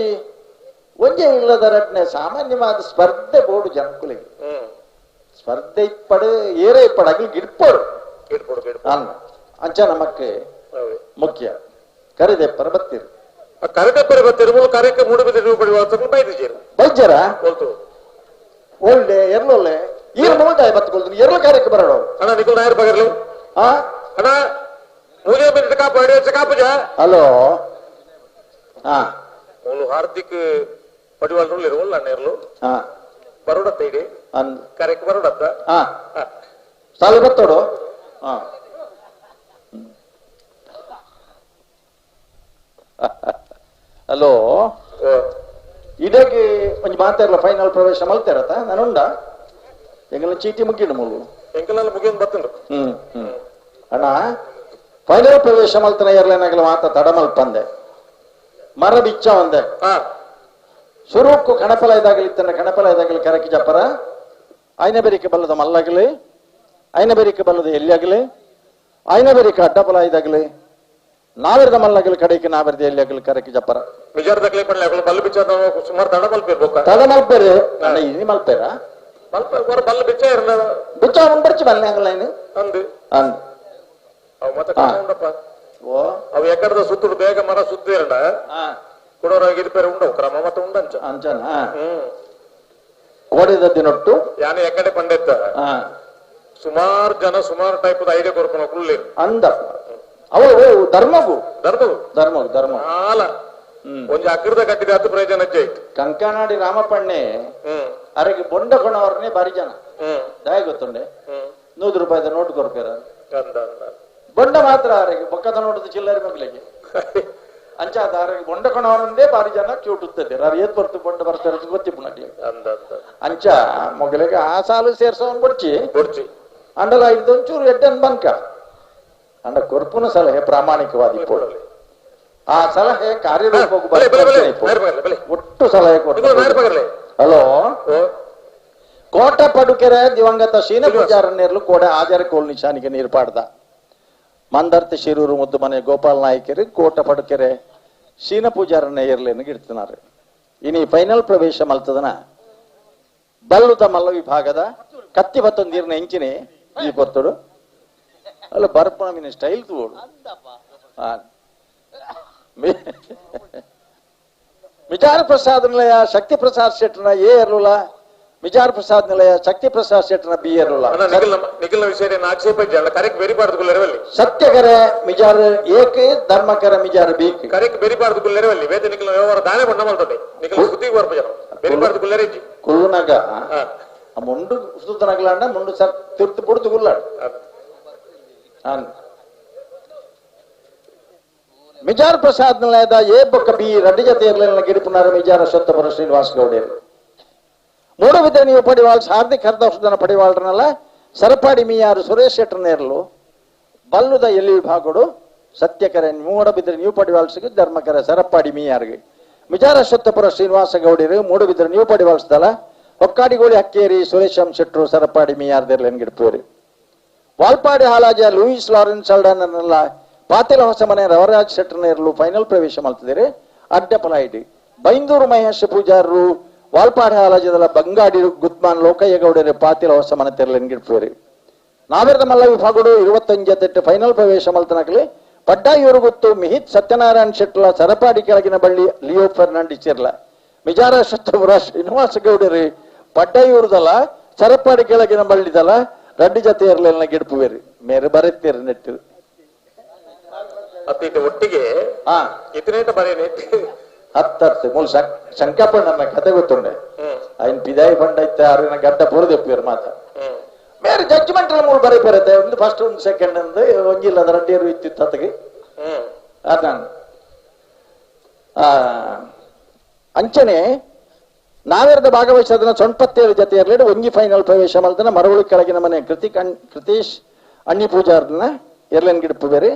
ಒಂಜೇ ಇಲ್ಲದ ರಟ್ನೆ ಸಾಮಾನ್ಯವಾದ ಸ್ಪರ್ಧೆ ಬೋರ್ಡು ಜನಕ್ಕುಲಿಗೆ ಸ್ಪರ್ಧೆ ಇಪ್ಪಡು ಏರೇ ಇಪ್ಪಡು ಅಗಲು ಗಿಡ್ಪೋಡು ಅನ್ನ ಅಂಚ ನಮಕ್ಕೆ ಮುಖ್ಯ ಕರೆದೆಪ್ಪರ ಬತ್ತಿರು ಕರೆದೆಪ್ಪರ ಬತ್ತಿರು ಕರೆಕ್ಕೆ ಮೂಡುಬಿದಿರು ಬೈಜರ ಒಳ್ಳೆ ಎರ್ಲೊಲ್ಲೆ ಈರ್ ಮೂಲ್ದಾಯ ಬತ್ತಕೊಳ್ತೀನಿ ಎರ್ಲ ಕಾರ್ಯಕ್ಕೆ ಬರೋಣ ಅಣ್ಣ ನಿಖಿಲ್ ನಾಯರ್ ಬಗರ್ಲಿ ಅಣ್ಣ ಮೂಜೆ ಮಿನಿಟ್ ಕಾಪು ಅಡಿ ಕಾಪುಜ ಹಲೋ ಮೂಲು ಹಾರ್ದಿಕ್ ಪಡಿವಾಳ್ರು ಇರುವಲ್ಲ ಅಣ್ಣ ಎರ್ಲು ಬರೋಡತ್ತ ಇಡಿ ಕರೆಕ್ ಬರೋಡತ್ತ ಸಾಲು ಬತ್ತೋಡು ಹಲೋ ಇದಕ್ಕೆ ಒಂಜಿ ಮಾತಾಡಲ್ಲ ಫೈನಲ್ ಪ್ರವೇಶ ಮಲ್ತಾರತ ನಾನುಂಡ ಎಂಗಲ ಚೀಟಿ ಮುಗಿಡು ಮೂಲು ಎಂಕಲೆಲ್ಲ ಮುಗಿಯನ್ ಬತ್ತಂಡು ಹ್ಮ್ ಹ್ಮ್ ಅಣ್ಣ ಫೈನಲ್ ಪ್ರವೇಶ ಮಲ್ತನ ಎರ್ಲೇನಾಗಲ ಮಾತ ತಡ ಮಲ್ಪಂದೆ ಮರ ಬಿಚ್ಚ ಒಂದೆ ಸುರುಕ್ಕು ಕಣಪಲ ಇದಾಗಲಿ ಕಣಪಲ ಇದಾಗಲಿ ಕರಕಿ ಜಪ್ಪರ ಐನ ಬೆರಿಕೆ ಬಲ್ಲದ ಮಲ್ಲಾಗಲಿ ಐನ ಬೆರಿಕೆ ಬಲ್ಲದ ಎಲ್ಲಿಯಾಗಲಿ ಐನ ಬೆರಿಕೆ ಅಡ್ಡಪಲ ಇದಾಗಲಿ ನಾವೆರದ ಮಲ್ಲಾಗಲಿ ಕಡೆಗೆ ನಾವೆರದ ಎಲ್ಲಿಯಾಗಲಿ ಕರಕಿ ಜಪ್ಪರ ವಿಚಾರದಾಗಲಿ ಪಡ್ಲಿ ಅಗಲು ಬಲ್ಲ ಬಿಚ್ಚ ಸುಮಾರು ತಡ ಮಲ್ಪೇರ್ ತಡ ಮಲ್ಪೇರು ಅಣ್ಣ ಇನಿ ಮಲ್ಪೇರ ಬಲ್ಲ ಬಿಚ್ಚ ಇರಲ್ಲ ಬಿಚ್ಚ ಅವನ್ ಬರ್ಚಿ ಬಲ್ಲೆ ಆಗಲ್ಲ ಅಂದು ಅಂದ್ ಅವ್ ಮತ್ತೆ ಉಂಡಪ್ಪ ಅವು ಎಕ್ಕಡದ ಸುತ್ತುಡು ಬೇಗ ಮರ ಸುತ್ತ ಇರಡ ಕುಡೋರಾಗಿ ಪೇರು ಉಂಡವು ಕ್ರಮ ಮತ್ತೆ ಉಂಡಂಚ ಅಂಚನ ಕೋಡಿದ ದಿನೊಟ್ಟು ಯಾನೆ ಎಕ್ಕಡೆ ಪಂಡೆತ್ತ ಸುಮಾರು ಜನ ಸುಮಾರು ಟೈಪ್ ಐಡಿಯಾ ಕೊರ್ಪಣ ಕುಳ್ಳಿ ಅಂದ ಅವು ಧರ್ಮಗು ಧರ್ಮಗು ಧರ್ಮಗು ಧರ್ಮ ಆಲ ಒಂಜಿ ಅಕ್ರದ ಕಟ್ಟಿದ ಹತ್ತು ಪ್ರಯೋಜನ ಆಯ್ತು ಕಂಕನಾಡಿ ರಾಮಪಣ್ಣೆ ಅರೆಗೆ ಬೊಂಡ ಕೊಣವರನೇ ಬಾರಿ ಜನ ದಯ ಗೊತ್ತುಂಡೆ 100 ರೂಪಾಯಿದ ನೋಟ್ ಕೊರ್ಪೇರ ಬೊಂಡ ಮಾತ್ರ ಅರೆಗೆ ಬೊಕ್ಕದ ನೋಟದ ಚಿಲ್ಲರೆ ಮಗಳಿಗೆ ಅಂಚಾದ ಅರೆಗೆ ಬೊಂಡ ಕೊಣವರಂದೇ ಬಾರಿ ಜನ ಕ್ಯೂಟುತ್ತದೆ ಯಾರು ಏತ್ ಬರ್ತು ಬೊಂಡ ಬರ್ತಾರೆ ಗೊತ್ತಿಪ್ಪು ಅಂಚ ಮೊಗಲಿಗೆ ಆ ಸಾಲು ಸೇರ್ಸೋನ್ ಬೊಡ್ಚಿ ಬೊಡ್ಚಿ ಅಂಡಲ ಇದೊಂಚೂರು ಎಡ್ಡನ್ ಬನ್ಕ ಅಂಡ ಕೊರ್ಪುನ ಸಲಹೆ ಪ್ರಾಮಾಣಿಕವಾದ ಆ ಸಲಹೆ ಕಾರ್ಯರೂಪಕ್ಕೂ ಒಟ್ಟು ಸಲಹೆ ಕೊಟ್ಟು. ಹಲೋ ಕೋಟ ಪಡುಕೆರೆ ದಿವಂಗತ ಶೀನ ಪೂಜಾರನೇರ್ಲು ಕೋಡೆ ಆಜಾರ ಕೋಲ್ ನಿಶಾನಿಗೆ ನೀರು ಪಾಡ್ದ ಮಂದರ್ತಿ ಶಿರೂರು ಮುದ್ದು ಮನೆ ಗೋಪಾಲ್ ನಾಯಕರು ಕೋಟ ಪಡುಕೆರೆ ಶೀನ ಪೂಜಾರನ್ನ ಏರ್ಲೇನು ಗಿಡ್ತಿನಾರು. ಇನಿ ಫೈನಲ್ ಪ್ರವೇಶ ಮಲ್ತದನ ಬಲ್ಲುದ ಮಲ್ಲ ವಿಭಾಗದ ಕತ್ತಿ ಬತ್ತೊಂದು ನೀರಿನ ಎಂಚಿನಿ ಈ ಪೊತ್ತಡು ಅಲ್ಲ ಬರ್ಪಣ ಮೀನ ಸ್ಟೈಲ್ ತೋಡು ವಿಚಾರ ಪ್ರಸಾದ್ ನಿಲಯ ಶಕ್ತಿ ಪ್ರಸಾದ್ ಶೆಟ್ಟನ ಎ ಎರ್ಲುಲ ವಿಚಾರ ಪ್ರಸಾದ್ ನಿಲಯ ಶಕ್ತಿ ಪ್ರಸಾದ್ ಶೆಟ್ಟನ ಬಿ ಎರ್ಲುಲ ನಿಖಿಲ್ನ ವಿಷಯ ಆಕ್ಷೇಪ ಕರೆಕ್ಟ್ ಬೆರಿಬಾರ್ದು ಕುಲ್ಲರವಲ್ಲಿ ಸತ್ಯಕರೆ ಮಿಜಾರ್ ಏಕ್ ಧರ್ಮಕರ ಮಿಜಾರ್ ಬೀಕ್ ಕರೆಕ್ಟ್ ಬೆರಿಬಾರ್ದು ಕುಲ್ಲರವಲ್ಲಿ ವೇದ ನಿಖಿಲ್ನ ವ್ಯವಹಾರ ದಾನೆ ಬಣ್ಣ ಮಲ್ತೊಂಡೆ ನಿಖಿಲ್ ಬುದ್ಧಿಗೆ ಬರ್ಪ ಜನ ಬೆರಿಬಾರ್ದು ಕುಲ್ಲರೆ ಕುಲ್ಲುನಗ ಆ ಮುಂಡು ಸುತ್ತನಗಲಾಂಡ ಮುಂಡು ಸರ್ ತಿರ್ತು ಬುಡ್ದು ಕುಲ್ಲಾಡು ಮಿಜಾರ್ ಪ್ರಸಾದ್ ನಿಲಯದ ಎ ಬೊಕ್ಕ ಬಿ ರಡ್ಡು ಜತೆ ಇರ್ಲಿಲ್ಲ ಗಿರಿಪುನಾರ ಮಿಜಾರ ಅಶ್ವತ್ಥಪುರ ಶ್ರೀನಿವಾಸ ಗೌಡೇರು Moodbidri ನೀವು ಪಡಿವಾಳ್ಸ್ ಹಾರ್ದಿಕ್ ಹರ್ದೋಷದನ ಪಡಿವಾಳ್ರನಲ್ಲ ಸರಪಾಡಿ ಮೀಯಾರು ಸುರೇಶ್ ಶೆಟ್ಟರ್ ನೇರ್ಲು ಬಲ್ಲುದ ಎಲ್ಲಿ ವಿಭಾಗಡು ಸತ್ಯಕರೆ ಮೂಡಬಿದ್ರೆ ನೀವು ಪಡಿವಾಳ್ಸಿಗೆ ಧರ್ಮಕರೆ ಸರಪಾಡಿ ಮೀಯಾರಿಗೆ ಮಿಜಾರ ಸತ್ತಪುರ ಶ್ರೀನಿವಾಸ ಗೌಡಿರು ಮೂಡಬಿದ್ರೆ ನೀವು ಪಡಿವಾಳ್ಸ್ದಲ್ಲ ಹೊಕ್ಕಾಡಿಗೋಳಿ ಹಕ್ಕೇರಿ ಸುರೇಶ್ ಎಂ ಶೆಟ್ರು ಸರಪಾಡಿ ಮೀಯಾರ್ದಿರ್ಲೇನ್ ಗಿಡ್ಪೇರಿ ವಾಲ್ಪಾಡಿ ಹಾಲಾಜ ಲೂಯಿಸ್ ಲಾರೆನ್ಸ್ ಅಲ್ಡನ್ನೆಲ್ಲ ಪಾತಿಲ ಹೊಸಮನೆ ರವರಾಜ್ ಶೆಟ್ಟರ್ನೇರ್ಲು ಫೈನಲ್ ಪ್ರವೇಶ ಮಾಡ್ತಿದ್ದೀರಿ ಅಡ್ಡ ಪಲಾಯಿಡಿ ಬೈಂದೂರು ಮಹೇಶ್ ಪೂಜಾರರು ವಾಲ್ಪಾಡಿ ಹಾಲಾಜದಲ್ಲ ಬಂಗಾಡಿ ಗುತ್ಮಾನ್ ಲೋಕಯ್ಯಗೌಡರು ಪಾತಿಲ ಹೊಸಮನೆ ತೆರಲೇನ್ ಗಿಡ್ಪೇರಿ ನಾವೆರದ ಮಲ್ಲ ವಿಭಾಗಡು 25 ಫೈನಲ್ ಪ್ರವೇಶ ಮಲ್ತನಕಲಿ ಪಡ್ಡಾಯೂರು ಗುತ್ತು ಮಿಹಿತ್ ಸತ್ಯನಾರಾಯಣ್ ಶೆಟ್ಲ ಸರಪಾಡಿ ಕೆಳಗಿನ ಬಳ್ಳಿ ಲಿಯೋ ಫೆರ್ನಾಂಡಿಸ್ ಇರ್ಲ ಮಿಜಾರ ಶೆಟ್ಟಪುರ ಶ್ರೀನಿವಾಸ ಗೌಡರಿ ಪಡ್ಡಾಯೂರುದಲ್ಲ ಸರಪಾಡಿ ಕೆಳಗಿನ ಬಳ್ಳಿದಲ್ಲ ರಡ್ಡಿ ಜೊತೆ ಇರಲಿಲ್ಲ ಗಿಡ್ಪುವೇರಿ ಮೇರೆ ಬರೆತ್ತೀರಿ ನೆಟ್ಟು ಅತ್ತೀಟ ಒಟ್ಟಿಗೆ ಇತನೇಟ ಬರೇನೆ ಹತ್ತರ್ತೆ ಮೂಲ ಶಂಕಪಣ್ಣ ಕತೆ ಗೊತ್ತುಂಡೆ ఆయన పిదాయి పండు అయితే ఆరు గడ్డ పొరు తెప్పారు మాత ಮೇರೆ ಜಡ್ಜ್ಮೆಂಟ್ ಎಲ್ಲ ಮೂರು ಬರೀ ಬರುತ್ತೆ ಒಂದು ಫಸ್ಟ್ ಒಂದು ಸೆಕೆಂಡ್ ಅಂದು ಒಂಜಿಲ್ಲ ಅದು ರಡ್ಡಿಯರು ಇತ್ತಿತ್ತು ಅತ್ತಗೆ ಅದಾನ ಅಂಚನೆ ನಾವೆರದ ಭಾಗವಹಿಸೋದನ್ನ 97 ಜೊತೆ ಇರಲಿ ಒಂಜಿ ಫೈನಲ್ ಪ್ರವೇಶ ಮಲ್ತನ ಮರವಳು ಕೆಳಗಿನ ಮನೆ ಕೃತೀಶ್ ಅಣ್ಣಿ ಪೂಜಾರ್ನ ಎರ್ಲೆನ್ ಗಿಡಪು ಬೇರೆ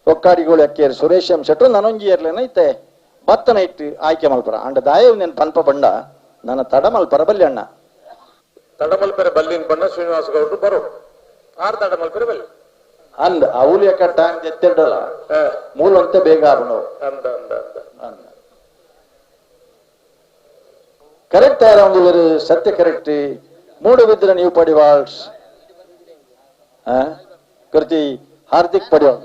ಒಕ್ಕಾಡಿಗೋಳಿ ಅಕ್ಕೇರಿ ಸುರೇಶ್ ಎಂ ಶೆಟ್ರು ನಾನೊಂಜಿ ಎರ್ಲೆನ ಐತೆ ಬತ್ತನ ಇಟ್ಟು ಆಯ್ಕೆ ಮಲ್ಪರ ಅಂಡ ದಾಯ ನೆನ್ ಪನ್ಪ ಬಂಡ ನನ್ನ ತಡಮಲ್ಪರ ಬಲ್ಲಿ ಅಣ್ಣ ತಡಮಲ್ಪೆರೆ ಬಲ್ಲಿನ ಬಣ್ಣ ಶ್ರೀನಿವಾಸ ಗೌಡ್ರು ಬರೋ ಆರ್ ತಡಮಲ್ಪೆರೆ ಬಲ್ಲಿ ಅಂದ ಅವಲಿಯ ಕಟ್ಟ ಎತ್ತಿಡಲ್ಲ ಮೂಲಂತೆ ಬೇಗ ಆರು ಅಂದ ಅಂದ ಅಂದ ಕರೆಕ್ಟ್ ಒಂದು ಸತ್ಯ ಕರೆಕ್ಟ್ ಮೂಡುಬಿದ್ರೆ ನೀವು ಪಡಿವಾಳ್ಸ್ ಕೃತಿ ಹಾರ್ದಿಕ್ ಪಡಿವಾಳ್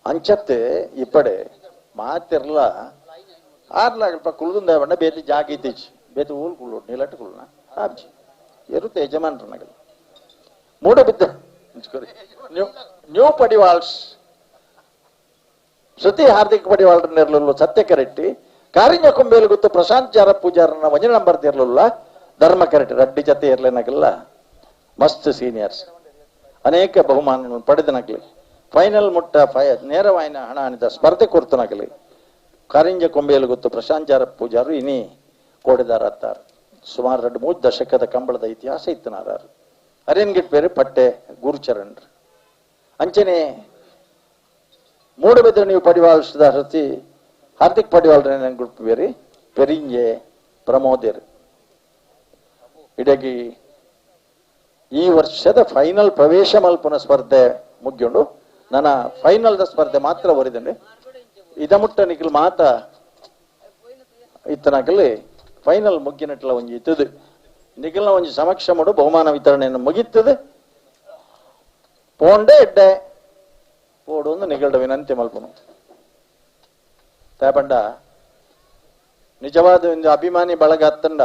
ಅಂಚತ್ತೆ ಇಪ್ಪಡೆ ಮಾತಿರ್ಲ ಆರ್ಲಾಗಲ್ಪ ಕುಳ್ದುಂದ ಬಣ್ಣ ಬೇತಿ ಜಾಗ ಇತ್ತೀಚಿ ಬೇತಿ ಊಲ್ ಕುಳ್ಳು ನೀಲಟ್ಟು ಕುಳ್ಳ ಆಬ್ಜಿ ಇರುತ್ತೆ ಯಜಮಾನ್ರ ನಗಲ್ ಮೂಡಬಿದ್ದ ನ್ಯೂ ಪಡಿವಾಳ್ಸ್ ಶ್ರುತಿ ಹಾರ್ದಿಕ್ ಪಡಿವಾಳ್ರನ್ನಿರ್ಲಿಲ್ಲ ಸತ್ಯ ಕರೆಟ್ಟಿ ಕಾರಿಂಜ ಕೊಂಬೇಲು ಗೊತ್ತು ಪ್ರಶಾಂತ್ ಜಾರ ಪೂಜಾರನ ಒಂಜಿ ನಂಬರ್ ಇರ್ಲಿಲ್ಲ ಧರ್ಮ ಕರೆಟ್ಟಿ ರಡ್ಡಿ ಜತೆ ಇರ್ಲೇನಾಗಲ್ಲ ಮಸ್ತ್ ಸೀನಿಯರ್ಸ್ ಅನೇಕ ಬಹುಮಾನಗಳನ್ನು ಪಡೆದನಗಲಿ ಫೈನಲ್ ಮುಟ್ಟ ನೇರವಾಯಿನ ಹಣ ಅನಿತ ಸ್ಪರ್ಧೆ ಕೊರ್ತನಗಲಿ ಕಾರಿಂಜ ಕೊಂಬೇಲು ಗೊತ್ತು ಪ್ರಶಾಂತ್ ಜಾರ ಪೂಜಾರು ಇನಿ ಕೋಡಿದಾರತ್ತಾರು ಸುಮಾರು 2-3 ದಶಕದ ಕಂಬಳದ ಇತಿಹಾಸ ಇತ್ತನಾರು ಅರೇನ್ಗಿಟ್ ಬೇರೆ ಪಟ್ಟೆ ಗುರುಚರಣ್ರು ಅಂಚನೆ ಮೂಡಬಿದ್ರೆ ನೀವು ಪಡಿವಾಳ್ಸದ ಹರತಿ ಹಾರ್ದಿಕ್ ಪಡಿವಾಳ್ರ ಗ್ರೂಪ್ ಬೇರೆ ಪೆರಿಂಜೆ ಪ್ರಮೋದಿರ್ ಇಡಗಿ ಈ ವರ್ಷದ ಫೈನಲ್ ಪ್ರವೇಶ ಮಲ್ಪನ ಸ್ಪರ್ಧೆ ಮುಗ್ಯುಂಡು ನನ್ನ ಫೈನಲ್ದ ಸ್ಪರ್ಧೆ ಮಾತ್ರ ಬರಿದಂಡೆ ಇದ ಮುಟ್ಟ ನಿಖಲ್ ಮಾತ ಇತ್ತನಾಕಲಿ ಫೈನಲ್ ಮುಗ್ಗಿನಟ್ಲ ಒಂಜಿ ಇತ್ತದು ನಿಖಲ್ನ ಒಂಜಿ ಸಮಕ್ಷ ಮಾಡು ಬಹುಮಾನ ವಿತರಣೆಯನ್ನು ಮುಗಿತದೆ ಪೋಂಡೆ ಎಡ್ಡೆ ಪೋಡು ಒಂದು ನಿಗಲ್ಡ ವಿನಂತಿ ಮಲ್ಪನು ತಾಪಂಡ ನಿಜವಾದ ಒಂದು ಅಭಿಮಾನಿ ಬಳಗ ಹತ್ತಂಡ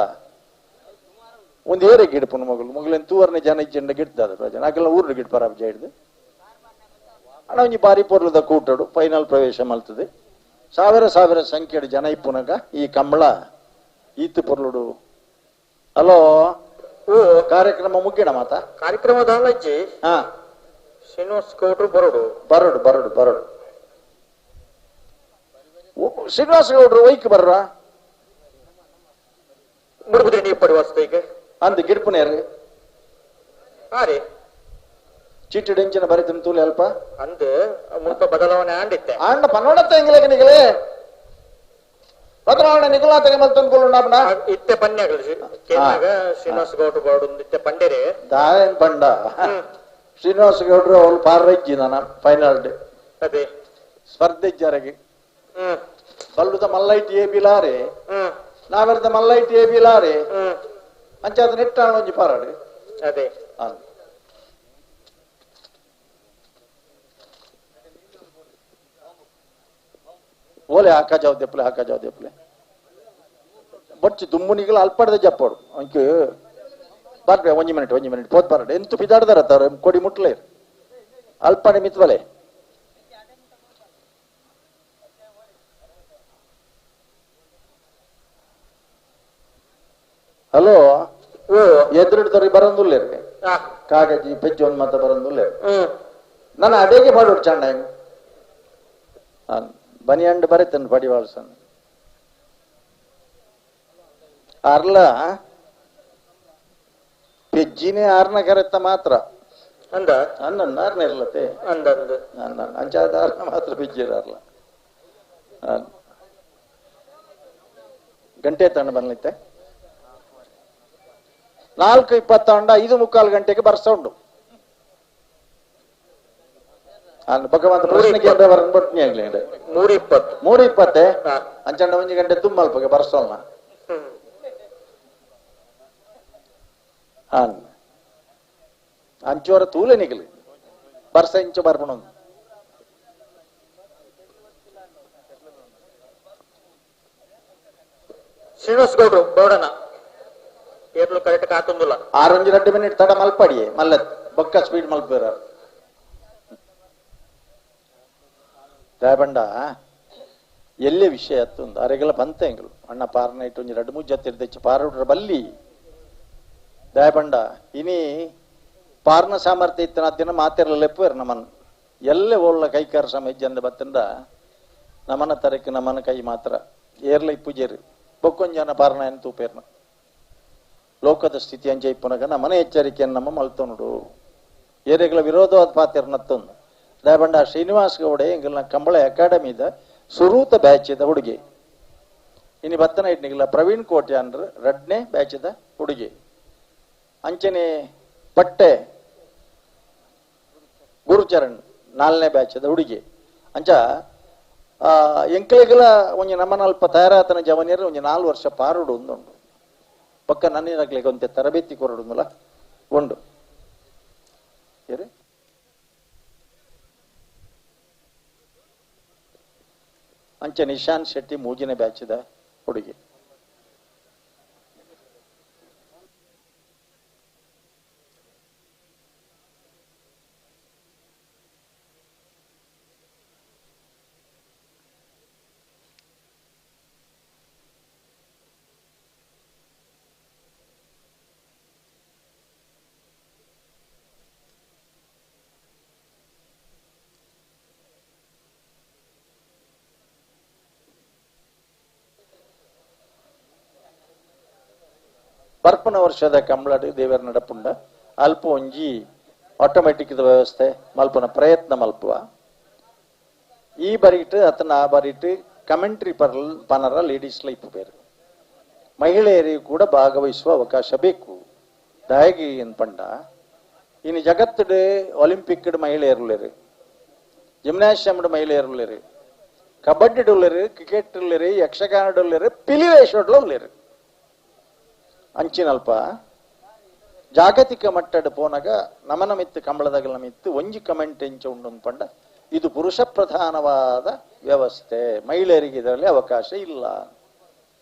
ಒಂದು ಏರೆ ಗಿಡಪುನ ಮಗಳು ಮಗಳೇನು ತೂವರ್ನೆ ಜನ ಇಜ್ಜಂಡ ಗಿಡ್ತದ ಪ್ರಜನ ಆಕೆಲ್ಲ ಊರು ಗಿಡ್ ಪರಾಬ್ಜ ಹಿಡ್ದು ಅಣ್ಣ ಒಂಜಿ ಬಾರಿ ಪೊರ್ಲದ ಕೂಟಡು ಫೈನಲ್ ಪ್ರವೇಶ ಮಲ್ತದೆ ಸಾವಿರ ಸಾವಿರ ಸಂಖ್ಯೆಡು ಜನ ಇಪ್ಪುನಗ ಈ ಕಂಬಳ ಈತು ಪೊರ್ಲುಡು. ಹಲೋ, ಕಾರ್ಯಕ್ರಮ ಮುಗಿಣ ಮಾತಾ? ಕಾರ್ಯಕ್ರಮ ದಾಲಜ್ಜಿ ಶ್ರೀನಿವಾಸ್ ಗೌಡ್ರು ಬರೋಡು ಬರೋಡು ಬರೋಡು ಬರೋಡು. ಶ್ರೀನಿವಾಸ ಗೌಡ್ರು ಒಯ್ಕ್ ಬರ್ರ ಮುರುಗುದ್ರಿ ನೀವು ಪಡಿವಾಸ್ತ ಈಗ ಅಂದ್ ಗಿಡ್ಪುನೇರು ಹಾ ರೀ. ಚೀಟಿ ಡೆಂಚಿನ ಬರೀತೀನಿ ತೂಲಿ ಅಲ್ಪ ಅಂದ್ ಮುಲ್ಪ ಬದಲಾವಣೆ ಆಂಡಿತ್ತೆ ಆಂಡ ಪನ್ನೋಡತ್ತ ಎಂಗ್ಲೇಕ ನಿಗಲೇ ಬದಲಾವಣೆ ನಿಗಲ ತೆಗೆ ಇತ್ತೆ ಪನ್ಯಾಗಲು ಕೇನಾಗ ಶ್ರೀನಿವಾಸ ಗೌಡ್ರು ಬರೋಡು ಇತ್ತೆ ಪಂಡೇರೆ ದಾಯನ್ ಪಂಡ ಶ್ರೀನಿವಾಸ ಗೌಡ್ರು ಅವ್ರು ಪಾರ್ರಜ್ಜಿ ನನ್ನ ಫೈನಲ್ ಡೇ ಅದೇ ಸ್ಪರ್ಧೆ ಇಜ್ಜಾರಗೆ ಬಲ್ಲುದ ಮಲ್ಲೈಟ್ ಎ ಬಿಲಾರೆ ನಾವೆರ್ದ ಮಲ್ಲೈಟ್ ಎ ಬಿಲಾರೆ ಅಂಚಾದ ನೆಟ್ಟಾಣ ಒಂಜಿ ಪಾರಾಡು ಅದೇ ಓಲೆ ಹಾಕ ಜಾವ್ ದೆಪ್ಪಲೆ ಹಾಕ ಜಾವ್ ದೆಪ್ಪಲೆ ಬೊಚ್ಚಿ ದುಮ್ಮುನಿಗಳು ಅಲ್ಪಡ್ದ ಜಪ್ಪೋಡು ಅಂಕೆ ಬರ್ಬೆ ಒಂಜಿ ಮಿನಿಟ್ ಒಂಜಿ ಮಿನಿಟ್ ಪೋತ್ ಬರಡು ಎಂತು ಪಿದಾಡ್ದಾರ ತಾರ ಕೊಡಿ ಮುಟ್ಲೆ ಅಲ್ಪಡೆ ಮಿತ್ವಲೆ ಹಲೋ ಎದುರುಡ್ದವ್ರಿ ಬರಂದುಲ್ಲೇರಿ ಕಾಗಜಿ ಪೆಜ್ಜಿ ಒಂದ್ ಮಾತ ಬರಂದುಲ್ಲೇರಿ ನಾನು ಅದೇಗೆ ಮಾಡೋಡು ಚಂಡ ಬನಿಯಂಡ್ ಬರೀತೇನೆ ಪಡಿವಾಳ್ಸನ್. ಅರ್ಲ ಪೆಜ್ಜಿನೇ ಆರ್ನ ಕರೆತ್ತ ಮಾತ್ರ ಅಂದ ಅನ್ನ ಆರ್ನ ಇರ್ಲತ್ತೆ ಅಂದ ಅನ್ನ ಅಂಚಾದ ಆರ್ನ ಮಾತ್ರ ಪೆಜ್ಜಿರ ಅರ್ಲ ಗಂಟೆ ತಣ್ಣ ಬನ್ಲಿತ್ತೆ 4:20 5:45 ಗಂಟೆಗೆ ಬರ್ಸ ಉಂಡು ಭಗವಂತ ಪ್ರಶ್ನೆಗೆ ಆಗ್ಲಿ 3:20 3:20 ಅಂಚಂಡ 1 ಗಂಟೆ ತುಂಬ ಅಲ್ಪಗೆ ಬರ್ಸೋಣ. ಅಂಚೋರ ತೂಲೆ ನಿಗಲಿ ಬರ್ಸ ಇಂಚು ಬರ್ಪಣ. ಶ್ರೀನಿವಾಸ್ ಗೌಡ್ರು ಗೌಡನ ಏರ್ಲು ಕರೆಕ್ಟ್ ಕಾತುಂದುಲ್ಲ 6 2 ಮಿನಿಟ್ ತಡ ಮಲ್ಪಡಿಯೇ ಮಲ್ಲ ಬೊಕ್ಕ ಸ್ಪೀಡ್ ಮಲ್ಪೇರ ದಾಯಬಂಡ ಎಲ್ಲೇ ವಿಷಯ ಅತ್ತೊಂದು ಅರೆಗೆಲ್ಲ ಬಂತ ಎಂಗಳು ಅಣ್ಣ ಪಾರನ ಇಟ್ಟು ಒಂಜಿ 2-3 ಜೊತೆ ಪಾರುಡ್ರ ಬಲ್ಲಿ ದಾಯಬಂಡ ಇನಿ ಪಾರ್ನ ಸಾಮರ್ಥ್ಯ ಇತ್ತನ ದಿನ ಮಾತಿರಲ್ಲ ಲೆಪ್ಪುವೇರು ನಮ್ಮನ್ನು ಎಲ್ಲೇ ಓಳ್ಳ ಕೈಕಾರ ಸಮಯ ಜಂದ ಬತ್ತಂದ ನಮನ ತರಕ್ಕೆ ನಮನ ಕೈ ಮಾತ್ರ ಏರ್ಲ ಇಪ್ಪುಜೇರು ಬೊಕ್ಕೊಂಜನ ಪಾರಣ ಏನು ತೂಪೇರ್ನ ಲೋಕದ ಸ್ಥಿತಿ ಅಂಚೆ ಇಪ್ಪುನಗ ನಮ್ಮನೆ ಎಚ್ಚರಿಕೆಯನ್ನು ನಮ್ಮ ಮಲ್ತೊನುಡು ಏರೆಗಳ ವಿರೋಧವಾದ ಪಾತಿರ್ನತ್ತೊಂದು ದಯಬಂಡ ಶ್ರೀನಿವಾಸ್ ಗೌಡೆ ಎಂಗಲ್ನ ಕಂಬಳ ಅಕಾಡೆಮಿದ ಸುರೂತ ಬ್ಯಾಚಿದ ಹುಡುಗಿ ಇನ್ನು ಬತ್ತನ ಇಟ್ನಿಗಿಲ್ಲ ಪ್ರವೀಣ್ ಕೋಟೆ ಅಂದ್ರೆ ರಡ್ನೇ ಬ್ಯಾಚಿದ ಹುಡುಗಿ ಅಂಚನೆ ಪಟ್ಟೆ ಗುರುಚರಣ್ 4ನೇ ಬ್ಯಾಚದ ಹುಡುಗಿ ಅಂಚ ಎಂಕಲೆಗಲ ಒಂಜಿ ನಮ್ಮನಲ್ಪ ತಯಾರಾತನ ಜವನಿಯರು ಒಂಜಿ 4 ವರ್ಷ ಪಾರುಡು ಒಂದುಂಡು ಪಕ್ಕ ನನ್ನಿನಗ್ಲಿಗೆ ಒಂತೆ ತರಬೇತಿ ಕೊರಡುಂದಲ ಉಂಡು. ಅಂಚ ನಿಶಾಂತ್ ಶೆಟ್ಟಿ 3ನೇ ಬ್ಯಾಚಿದ ಹುಡುಗಿ. ಬರ್ಪನ ವರ್ಷದ ಕಂಬಳಡು ದೇವರ ನಡಪುಂಡ ಅಲ್ಪ ಒಂಜಿ ಆಟೋಮೆಟಿಕ್ ವ್ಯವಸ್ಥೆ ಮಲ್ಪನ ಪ್ರಯತ್ನ ಮಲ್ಪುವ ಈ ಬರಿಟ್ ಅತನ ಆ ಬರಿಟ್ ಕಮೆಂಟ್ರಿ ಪನರ ಲೇಡೀಸ್ ಲೈಫ್ ಬೇರೆ ಮಹಿಳೆಯರಿಗೂ ಕೂಡ ಭಾಗವಹಿಸುವ ಅವಕಾಶ ಬೇಕು. ದಾಯಗಿ ಪಂಡ ಇನ್ನು ಜಗತ್ತಡು ಒಲಿಂಪಿಕ್ ಮಹಿಳೆಯರುಳ್ಳರು, ಜಿಮ್ನಾಸಿಯಂ ಮಹಿಳೆಯರುಳ್ಳರು, ಕಬಡ್ಡಿ ಉಳ್ಳರು, ಕ್ರಿಕೆಟ್ ಉಳ್ಳರು, ಯಕ್ಷಗಾನ ಉಳ್ಳರು, ಪಿಲಿವೇಶೋಡ್ಲ ಉಳ್ಳರು. ಅಂಚಿನಲ್ಪ ಜಾಗತಿಕ ಮಟ್ಟದ ಪೋನಾಗ ನಮನ ಮಿತ್ತು ಕಂಬಳದಾಗ ಮಿತ್ತು ಒಂಜಿ ಕಮೆಂಟ್ ಎಂಚ ಉಂಡು ಪಂಡ ಇದು ಪುರುಷ ಪ್ರಧಾನವಾದ ವ್ಯವಸ್ಥೆ, ಮಹಿಳೆಯರಿಗೆ ಇದರಲ್ಲಿ ಅವಕಾಶ ಇಲ್ಲ.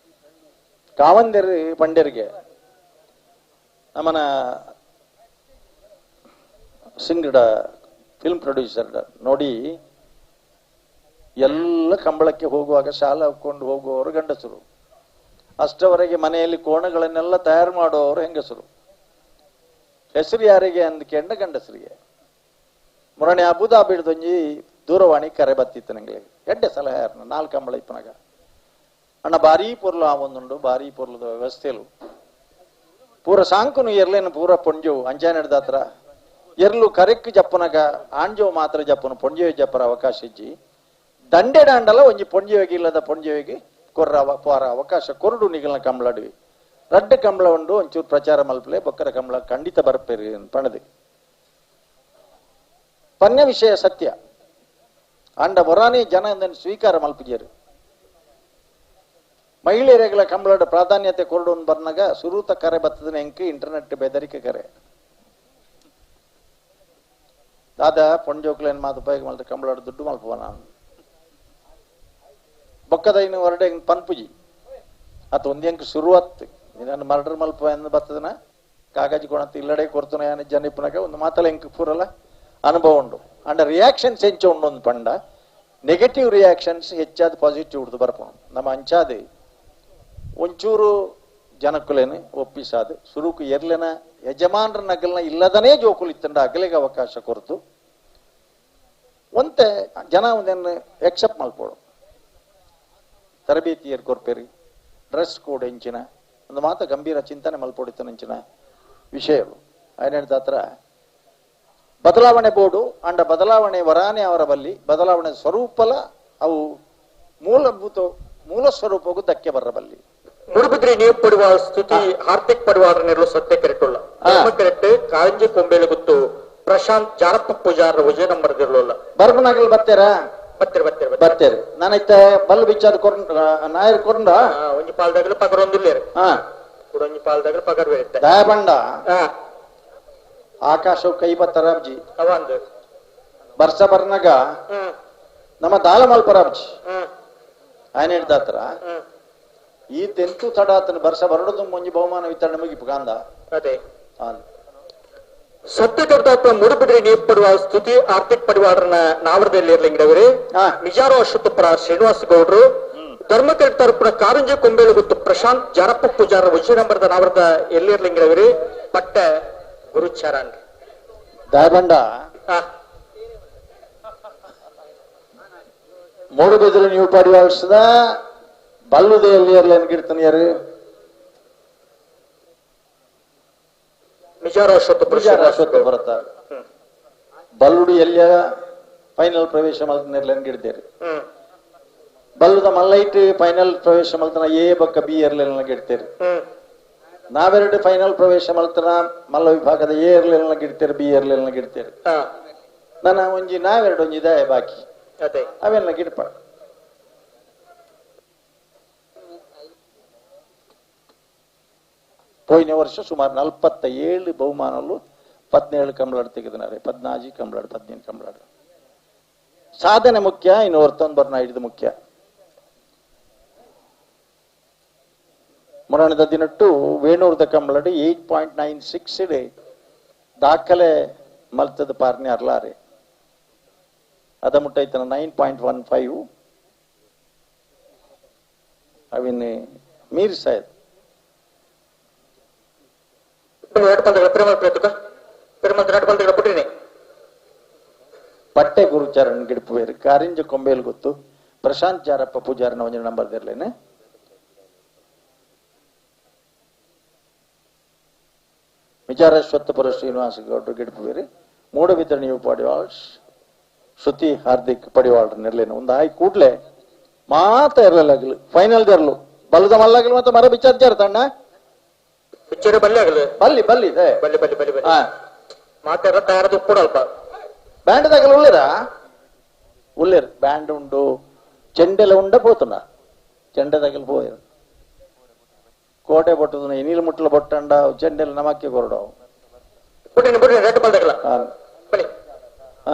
ಕಾವಂದೆರು ಪಂಡ್ಯರಿಗೆ ನಮನ ಸಿಂಗಡ ಫಿಲ್ಮ್ ಪ್ರೊಡ್ಯೂಸರ್ ನೋಡಿ ಎಲ್ಲ ಕಂಬಳಕ್ಕೆ ಹೋಗುವಾಗ ಶಾಲೆ ಹಾಕೊಂಡು ಹೋಗುವವರು ಗಂಡಸರು, ಅಷ್ಟವರೆಗೆ ಮನೆಯಲ್ಲಿ ಕೋಣಗಳನ್ನೆಲ್ಲ ತಯಾರು ಮಾಡುವವರು ಹೆಂಗಸರು. ಹೆಸರು ಯಾರಿಗೆ ಅಂದ್ಕೊಂಡ ಗಂಡಸರಿಗೆ. ಮೊನ್ನೆ ಅಬುದಾಬಿಡ್ದೊಂಜಿ ದೂರವಾಣಿ ಕರೆ ಬತ್ತಿತ್ತು ನಂಗೆ, ಎಡ್ಡೆ ಸಲಹೆ ಯಾರನ್ನ 4 ಕಂಬಳ ಇಪ್ಪನಾಗ ಅಣ್ಣ ಭಾರೀ ಪೊರ್ಲು ಆ ಒಂದುಂಡು ಭಾರೀ ಪೊರ್ಲದ ವ್ಯವಸ್ಥೆಲು ಪೂರ ಸಾಂಕುನು ಎರ್ಲೇನು ಪೂರ ಪೊಂಜವು ಅಂಜಾನೆಡ್ದ ಹತ್ರ ಎರ್ಲು ಕರೆಕ್ ಜಪ್ಪನಾಗ ಆಂಜೋ ಮಾತ್ರ ಜಪ್ಪನು ಪೊಂಜೆವು ಜಪ್ಪರ ಅವಕಾಶ ಇಜ್ಜಿ ದಂಡೆ ದಾಂಡಲ ಒಂಜಿ ಪೊಂಜೆವಿಗೆ ಇಲ್ಲದ ಪೊಂಜೆವಿಗೆ ಕೊರ್ರ ಪೋರ ಅವಕಾಶ ಕೊರಡು ನಿಗಲ್ನ ಕಂಬಳಡುವಿ ರಡ್ಡು ಕಂಬಳ ಉಂಡು ಒಂಚೂರು ಪ್ರಚಾರ ಮಲ್ಪಲೆ ಬೊಕ್ಕರ ಕಂಬಳ ಖಂಡಿತ ಬರ್ಪೇರಿ ಪಣದು ಪನ್ಯ ವಿಷಯ ಸತ್ಯ ಅಂಡ ಮೊರಾನಿ ಜನ ಸ್ವೀಕಾರ ಮಲ್ಪುಜೇರು. ಮಹಿಳೆಯರ ಕಂಬಳದ ಪ್ರಾಧಾನ್ಯತೆ ಕೊರಡು ಬರ್ನಾಗ ಸುರೂತ ಕರೆ ಬತ್ತದ ಎಂಕ್ ಇಂಟರ್ನೆಟ್ ಬೆದರಿಕೆ ಕರೆ ದಾದಾ ಪೊಂಜೋಕ್ಲೇನ್ ಮಾತು ಉಪಯೋಗ ಮಲ್ತ ಕಂಬಳದ ದುಡ್ಡು ಮಲ್ಪುವ ನಾನು ಬೊಕ್ಕದ ಇನ್ನು ಹೊರಡೆ ಪನ್ಪುಜಿ ಅತ ಒಂದ್ ಶುರುವಾತ್ ನಿನ್ನ ಮರ್ಡರ್ ಮಲ್ಪ ಬತ್ತದನ ಕಾಗಜಿ ಕೊಣತ್ ಇಲ್ಲಡೆ ಕೊರ್ತನ ಜನ ಇಪ್ಪನಾಗ ಒಂದು ಮಾತಲ್ಲ ಎಂಕ್ ಪೂರಲ್ಲ ಅನುಭವ ಉಂಡು. ಅಂಡ ರಿಯಾಕ್ಷನ್ಸ್ ಎಂಚ ಉಂಡು ಒಂದು ಪಂಡ ನೆಗೆಟಿವ್ ರಿಯಾಕ್ಷನ್ಸ್ ಹೆಚ್ಚಾದ ಪಾಸಿಟಿವ್ ಉಡ್ದು ಬರ್ಪಣ ನಮ್ಮ ಅಂಚಾದೆ ಒಂಚೂರು ಜನಕ್ಕುಲೇನೆ ಒಪ್ಪಿಸಾದ ಸುರುಕು ಎರ್ಲೆನ ಯಜಮಾನರ ನಗಲ್ನ ಇಲ್ಲದನೇ ಜೋಕುಲು ಇತ್ತಂಡ ಅಗಲಿಗೆ ಅವಕಾಶ ಕೊರತು ಒಂತೆ ಜನ ಒಂದನ್ನು ಎಕ್ಸೆಪ್ಟ್ ಮಲ್ಪೋಡು. ತರಬೇತಿಯರ್ ಕೊರ್ಪೇರಿ ಡ್ರೆಸ್ ಕೋಡ್ ಎಂಚಿನ ಒಂದು ಮಾತ ಗಂಭೀರ ಚಿಂತನೆ ಮಲ್ಪೊಡಿತನಂಚಿನ ವಿಷಯವು ಆಯ್ನ ಬದಲಾವಣೆ ಬೋರ್ಡು ಅಂಡ ಬದಲಾವಣೆ ವರಾನೆ ಅವರ ಬಲ್ಲಿ ಬದಲಾವಣೆ ಸ್ವರೂಪಲ ಅವು ಮೂಲಭೂತ ಮೂಲ ಸ್ವರೂಪಕ್ಕೂ ಧಕ್ಕೆ ಬರಬಲ್ಲಿ. ಮೂಡುಬಿದ್ರಿ ನೀವು ಪಡುವ ಸ್ತುತಿ ಹಾರ್ದಿಕ್ ಪಡುವಾರನೆರಲು ಸತ್ಯ ಕೆರೆಟುಲ್ಲ ಕರೆಕ್ಟ್ ಕಾರಂಜಿ ಕೊಂಬೇಲು ಗೊತ್ತು ಪ್ರಶಾಂತ್ ಜಾರಪ್ಪ ಪೂಜಾರ ವಿಜಯ ನಂಬರ್ ಇರಲಿಲ್ಲ. ಬರ್ಬನಾಗಲ್ ಬರ್ತೀರಾ? ಬರ್ತೀರಿ ಬರ್ತೀರಿ ಬರ್ತೀರಿ. ನಾನೈತೆ ಬಲ್ ಬಿಚ್ಚಾದ ಕೊರ್ನ ನಾಯರ್ ಕೊರ್ಂಡ ಒಂಜಿ ಪಾಲ್ದಾಗಲು ಪಗರ್ ಒಂದಿಲ್ಲೇರು ಕೂಡ ಒಂಜಿ ಪಾಲ್ದಾಗಲು ಪಗರ್ ಬೇರೆ ದಯಬಂಡ ಆಕಾಶ ಕೈ ಬತ್ತರಾಬ್ಜಿ ಅವಂದು ಬರ್ಸ ಬರ್ನಾಗ ನಮ್ಮ ದಾಲ ಮಲ್ಪರಾಬ್ಜಿ ఆయన ಹೇಳ್ತಾತ್ರ ಈ ತೆಂತು ತಡ ಆತನ ಬರ್ಸ ಬರಡದು ಮುಂಜಿ ಬಹುಮಾನ ವಿತರಣೆ ಮುಗಿಪು ಕಾಂದ. ಅದೇ ಸತ್ಯಕರ್ತಾತ್ಮ ಮೂಡುಬಿದ್ರಿ ನೀವು ಪಡುವ ಸ್ತುತಿ ಆರ್ಥಿಕ ಪಡಿವಾರನ ನಾವರದಲ್ಲಿ ಇರ್ಲಿಂಗಡವರು ನಿಜಾರು ಅಶ್ವತ್ಥಪುರ ಶ್ರೀನಿವಾಸ ಗೌಡ್ರು ಧರ್ಮಕರ್ತ ತರಪುರ ಕಾರಂಜಿ ಕೊಂಬೇಲು ಗೊತ್ತು ಪ್ರಶಾಂತ್ ಜಾರಪ್ಪ ಪೂಜಾರ ವಿಜಯ ನಂಬರದ ನಾವರದ ಎಲ್ಲಿರ್ಲಿಂಗಡವರು ಪಟ್ಟ ಗುರುಚರಣ್ ದಾಯಬಂಡ ಮೂಡುಬಿದಿರೆ ನೀವು ಪಡಿವಾಳ್ಸದ ಬಲ್ಲುದೆ ಎಲ್ಲಿ ಇರ್ತಾನೆ ಯಾರು ನಿಜಾರು ಅಶ್ವತ್ಥ ಬಲ್ಲುಡು ಎಲ್ಲಿಯ ಫೈನಲ್ ಪ್ರವೇಶ ಮಲ್ತನಿರ್ಲೇನ್ ಬಲ್ಲುದ ಮಲ್ಲೈಟ್ ಫೈನಲ್ ಪ್ರವೇಶ ಮಲ್ತನ ಎ ಬಕ್ಕ ಬಿ ಎರ್ಲೇನ ಗಿಡ್ತೇರಿ. ನಾವೆರಡು ಫೈನಲ್ ಪ್ರವೇಶ ಮಲ್ತನ ಮಲ್ಲ ವಿಭಾಗದ ಎ ಎರ್ಲೇನ ಗಿಡ್ತೇರಿ ಬಿ ಎರ್ಲೇನ ಗಿಡ್ತೇರಿ. ನನ್ನ ಒಂಜಿ ನಾವೆರಡು ಒಂಜಿ ಇದಾಯ ಬಾಕಿ ಅವೆಲ್ಲ ಗಿಡ್ಪ. ಪೋಯಿನ ವರ್ಷ ಸುಮಾರು 47 ಬಹುಮಾನಲು 17 ಕಂಬಳಾಡು ತೆಗೆದಿದ್ದಾರೆ. 14 ಕಂಬಳಾಡು 15 ಕಂಬಳಾಡು. ಸಾಧನೆ ಮುಖ್ಯ, ಇನ್ನು ಹೊರ್ತೊಂದು ಬರ್ನ ಹಿಡಿದು ಮುಖ್ಯ. ಮುರಾಣದ ದಿನಟ್ಟು ವೇಣೂರ್ದ ಕಂಬಳಾಡು 8.96 ದಾಖಲೆ ಮಲ್ತದ ಪಾರ್ನೆ ಅರ್ಲಾರೆ. ಅದ ಮುಟ್ಟೈತನ 9.15 ಅವಿನ್ ಮೀರಿಸಾಯ್ತು. ಪಟ್ಟೆ ಗುರುಚರಣ್ ಗಿಡಪುವೇರು ಕಾರಿಂಜ ಕೊಂಬೇಲು ಗೊತ್ತು ಪ್ರಶಾಂತ್ ಜಾರಪ್ಪ ಪೂಜಾರನ ಒಂಜಿ ನಂಬರ್ ಇರ್ಲೇನೆ. ವಿಚಾರಶ್ವತ್ಥಪುರ ಶ್ರೀನಿವಾಸ ಗೌಡ್ರು ಗಿಡಪುವೇರು ಮೂಡಬಿದ್ದರೆ ನೀವು ಪಡಿವಾಳ್ಸ್ ಶ್ರುತಿ ಹಾರ್ದಿಕ್ ಪಡಿವಾಳ್ರ ಇರ್ಲೇನೆ. ಒಂದು ಆಯ್ ಕೂಡ್ಲೆ ಮಾತ ಇರಲಿಲ್ಲ ಫೈನಲ್ ಇರಲು ಬಲದ ಮಲ್ಲಾಗಲು ಮತ್ತೆ ಮರ ಬಿಚ್ಚಾರ್ಜಾರ ತಣ್ಣ ಪಿಕ್ಚರ್ ಬಲ್ಲಿ ಆಗಲು ಬಲ್ಲಿ ಬಲ್ಲಿ ಇದೆ ಬಲ್ಲಿ ಬಲ್ಲಿ ಬಲ್ಲಿ ಬಲ್ಲಿ ಮಾತಾಡ ತಯಾರದು ಕೂಡ ಅಲ್ಪ ಬ್ಯಾಂಡ್ ದಾಗಲು ಉಳ್ಳೇರಾ ಉಳ್ಳೇರು ಬ್ಯಾಂಡ್ ಉಂಡು ಚೆಂಡೆಲ ಉಂಡ ಪೋತುನ ಚೆಂಡೆ ದಾಗಲು ಪೋಯರು ಕೋಟೆ ಬೊಟ್ಟುನ ನೀಲು ಮುಟ್ಟಲ ಬೊಟ್ಟಂಡ ಚೆಂಡೆಲ ನಮಕ್ಕೆ ಕೊರಡವು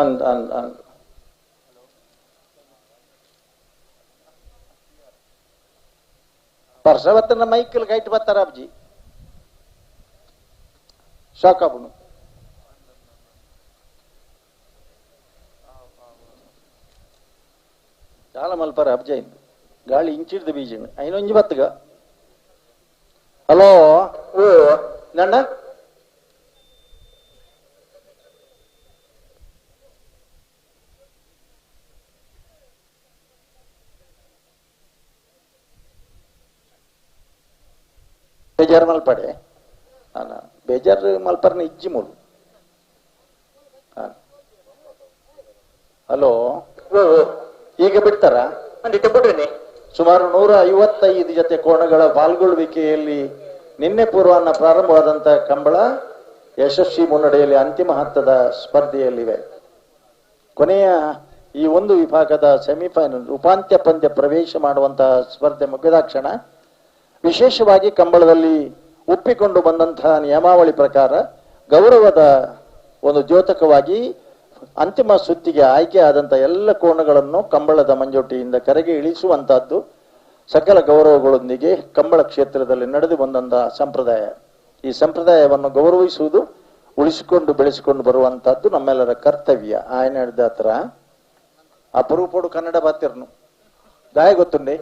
ಅಂದ್ ಅಂದ್ ಅಂದ್ ಪರ್ಸವತ್ತನ ಮೈಕಲ್ ಗೈಟ್ ಬತ್ತಾರ ಅಬ್ಜಿ ಶಾಕಾಬುನು చాలా మల్పారు అబ్జైంది గాలి ఇంచిడిది బీజండి అయిన ಒಂಜಿ ಬತ್ತಗ. ಹಲೋ ಓ ನನ್ನ ಬೇಜಾರು ಮಲ್ಪಡೆ ಅಲ್ಲ ಬೇಜಾರು ಮಲ್ಪರ್ನ ಇಜ್ಜಿ ಮೂಲು. ಹಲೋ ಈಗ ಬಿಡ್ತಾರಾ? ಸುಮಾರು 155 ಜೊತೆ ಕೋಣಗಳ ಪಾಲ್ಗೊಳ್ಳುವಿಕೆಯಲ್ಲಿ ನಿನ್ನೆ ಪೂರ್ವಾಹ್ನ ಪ್ರಾರಂಭವಾದಂತಹ ಕಂಬಳ ಯಶಸ್ವಿ ಮುನ್ನಡೆಯಲ್ಲಿ ಅಂತಿಮ ಹಂತದ ಸ್ಪರ್ಧೆಯಲ್ಲಿವೆ. ಕೊನೆಯ ಈ ಒಂದು ವಿಭಾಗದ ಸೆಮಿಫೈನಲ್ ಉಪಾಂತ್ಯ ಪಂದ್ಯ ಪ್ರವೇಶ ಮಾಡುವಂತಹ ಸ್ಪರ್ಧೆ ಮುಗಿದಾಕ್ಷಣ ವಿಶೇಷವಾಗಿ ಕಂಬಳದಲ್ಲಿ ಒಪ್ಪಿಕೊಂಡು ಬಂದಂತಹ ನಿಯಮಾವಳಿ ಪ್ರಕಾರ ಗೌರವದ ಒಂದು ದ್ಯೋತಕವಾಗಿ ಅಂತಿಮ ಸುತ್ತಿಗೆ ಆಯ್ಕೆ ಆದಂತಹ ಎಲ್ಲ ಕೋಣಗಳನ್ನು ಕಂಬಳದ ಮಂಜೋಟಿಯಿಂದ ಕರೆಗೆ ಇಳಿಸುವಂತಹದ್ದು ಸಕಲ ಗೌರವಗಳೊಂದಿಗೆ ಕಂಬಳ ಕ್ಷೇತ್ರದಲ್ಲಿ ನಡೆದು ಬಂದಂತಹ ಸಂಪ್ರದಾಯ. ಈ ಸಂಪ್ರದಾಯವನ್ನು ಗೌರವಿಸುವುದು, ಉಳಿಸಿಕೊಂಡು ಬೆಳೆಸಿಕೊಂಡು ಬರುವಂತಹದ್ದು ನಮ್ಮೆಲ್ಲರ ಕರ್ತವ್ಯ. ఆయన ಹತ್ರ ಅಪರೂಪಡು ಕನ್ನಡ ಬಾತಿರ್ನು ದಾಯ ಗೊತ್ತುಂಡೆ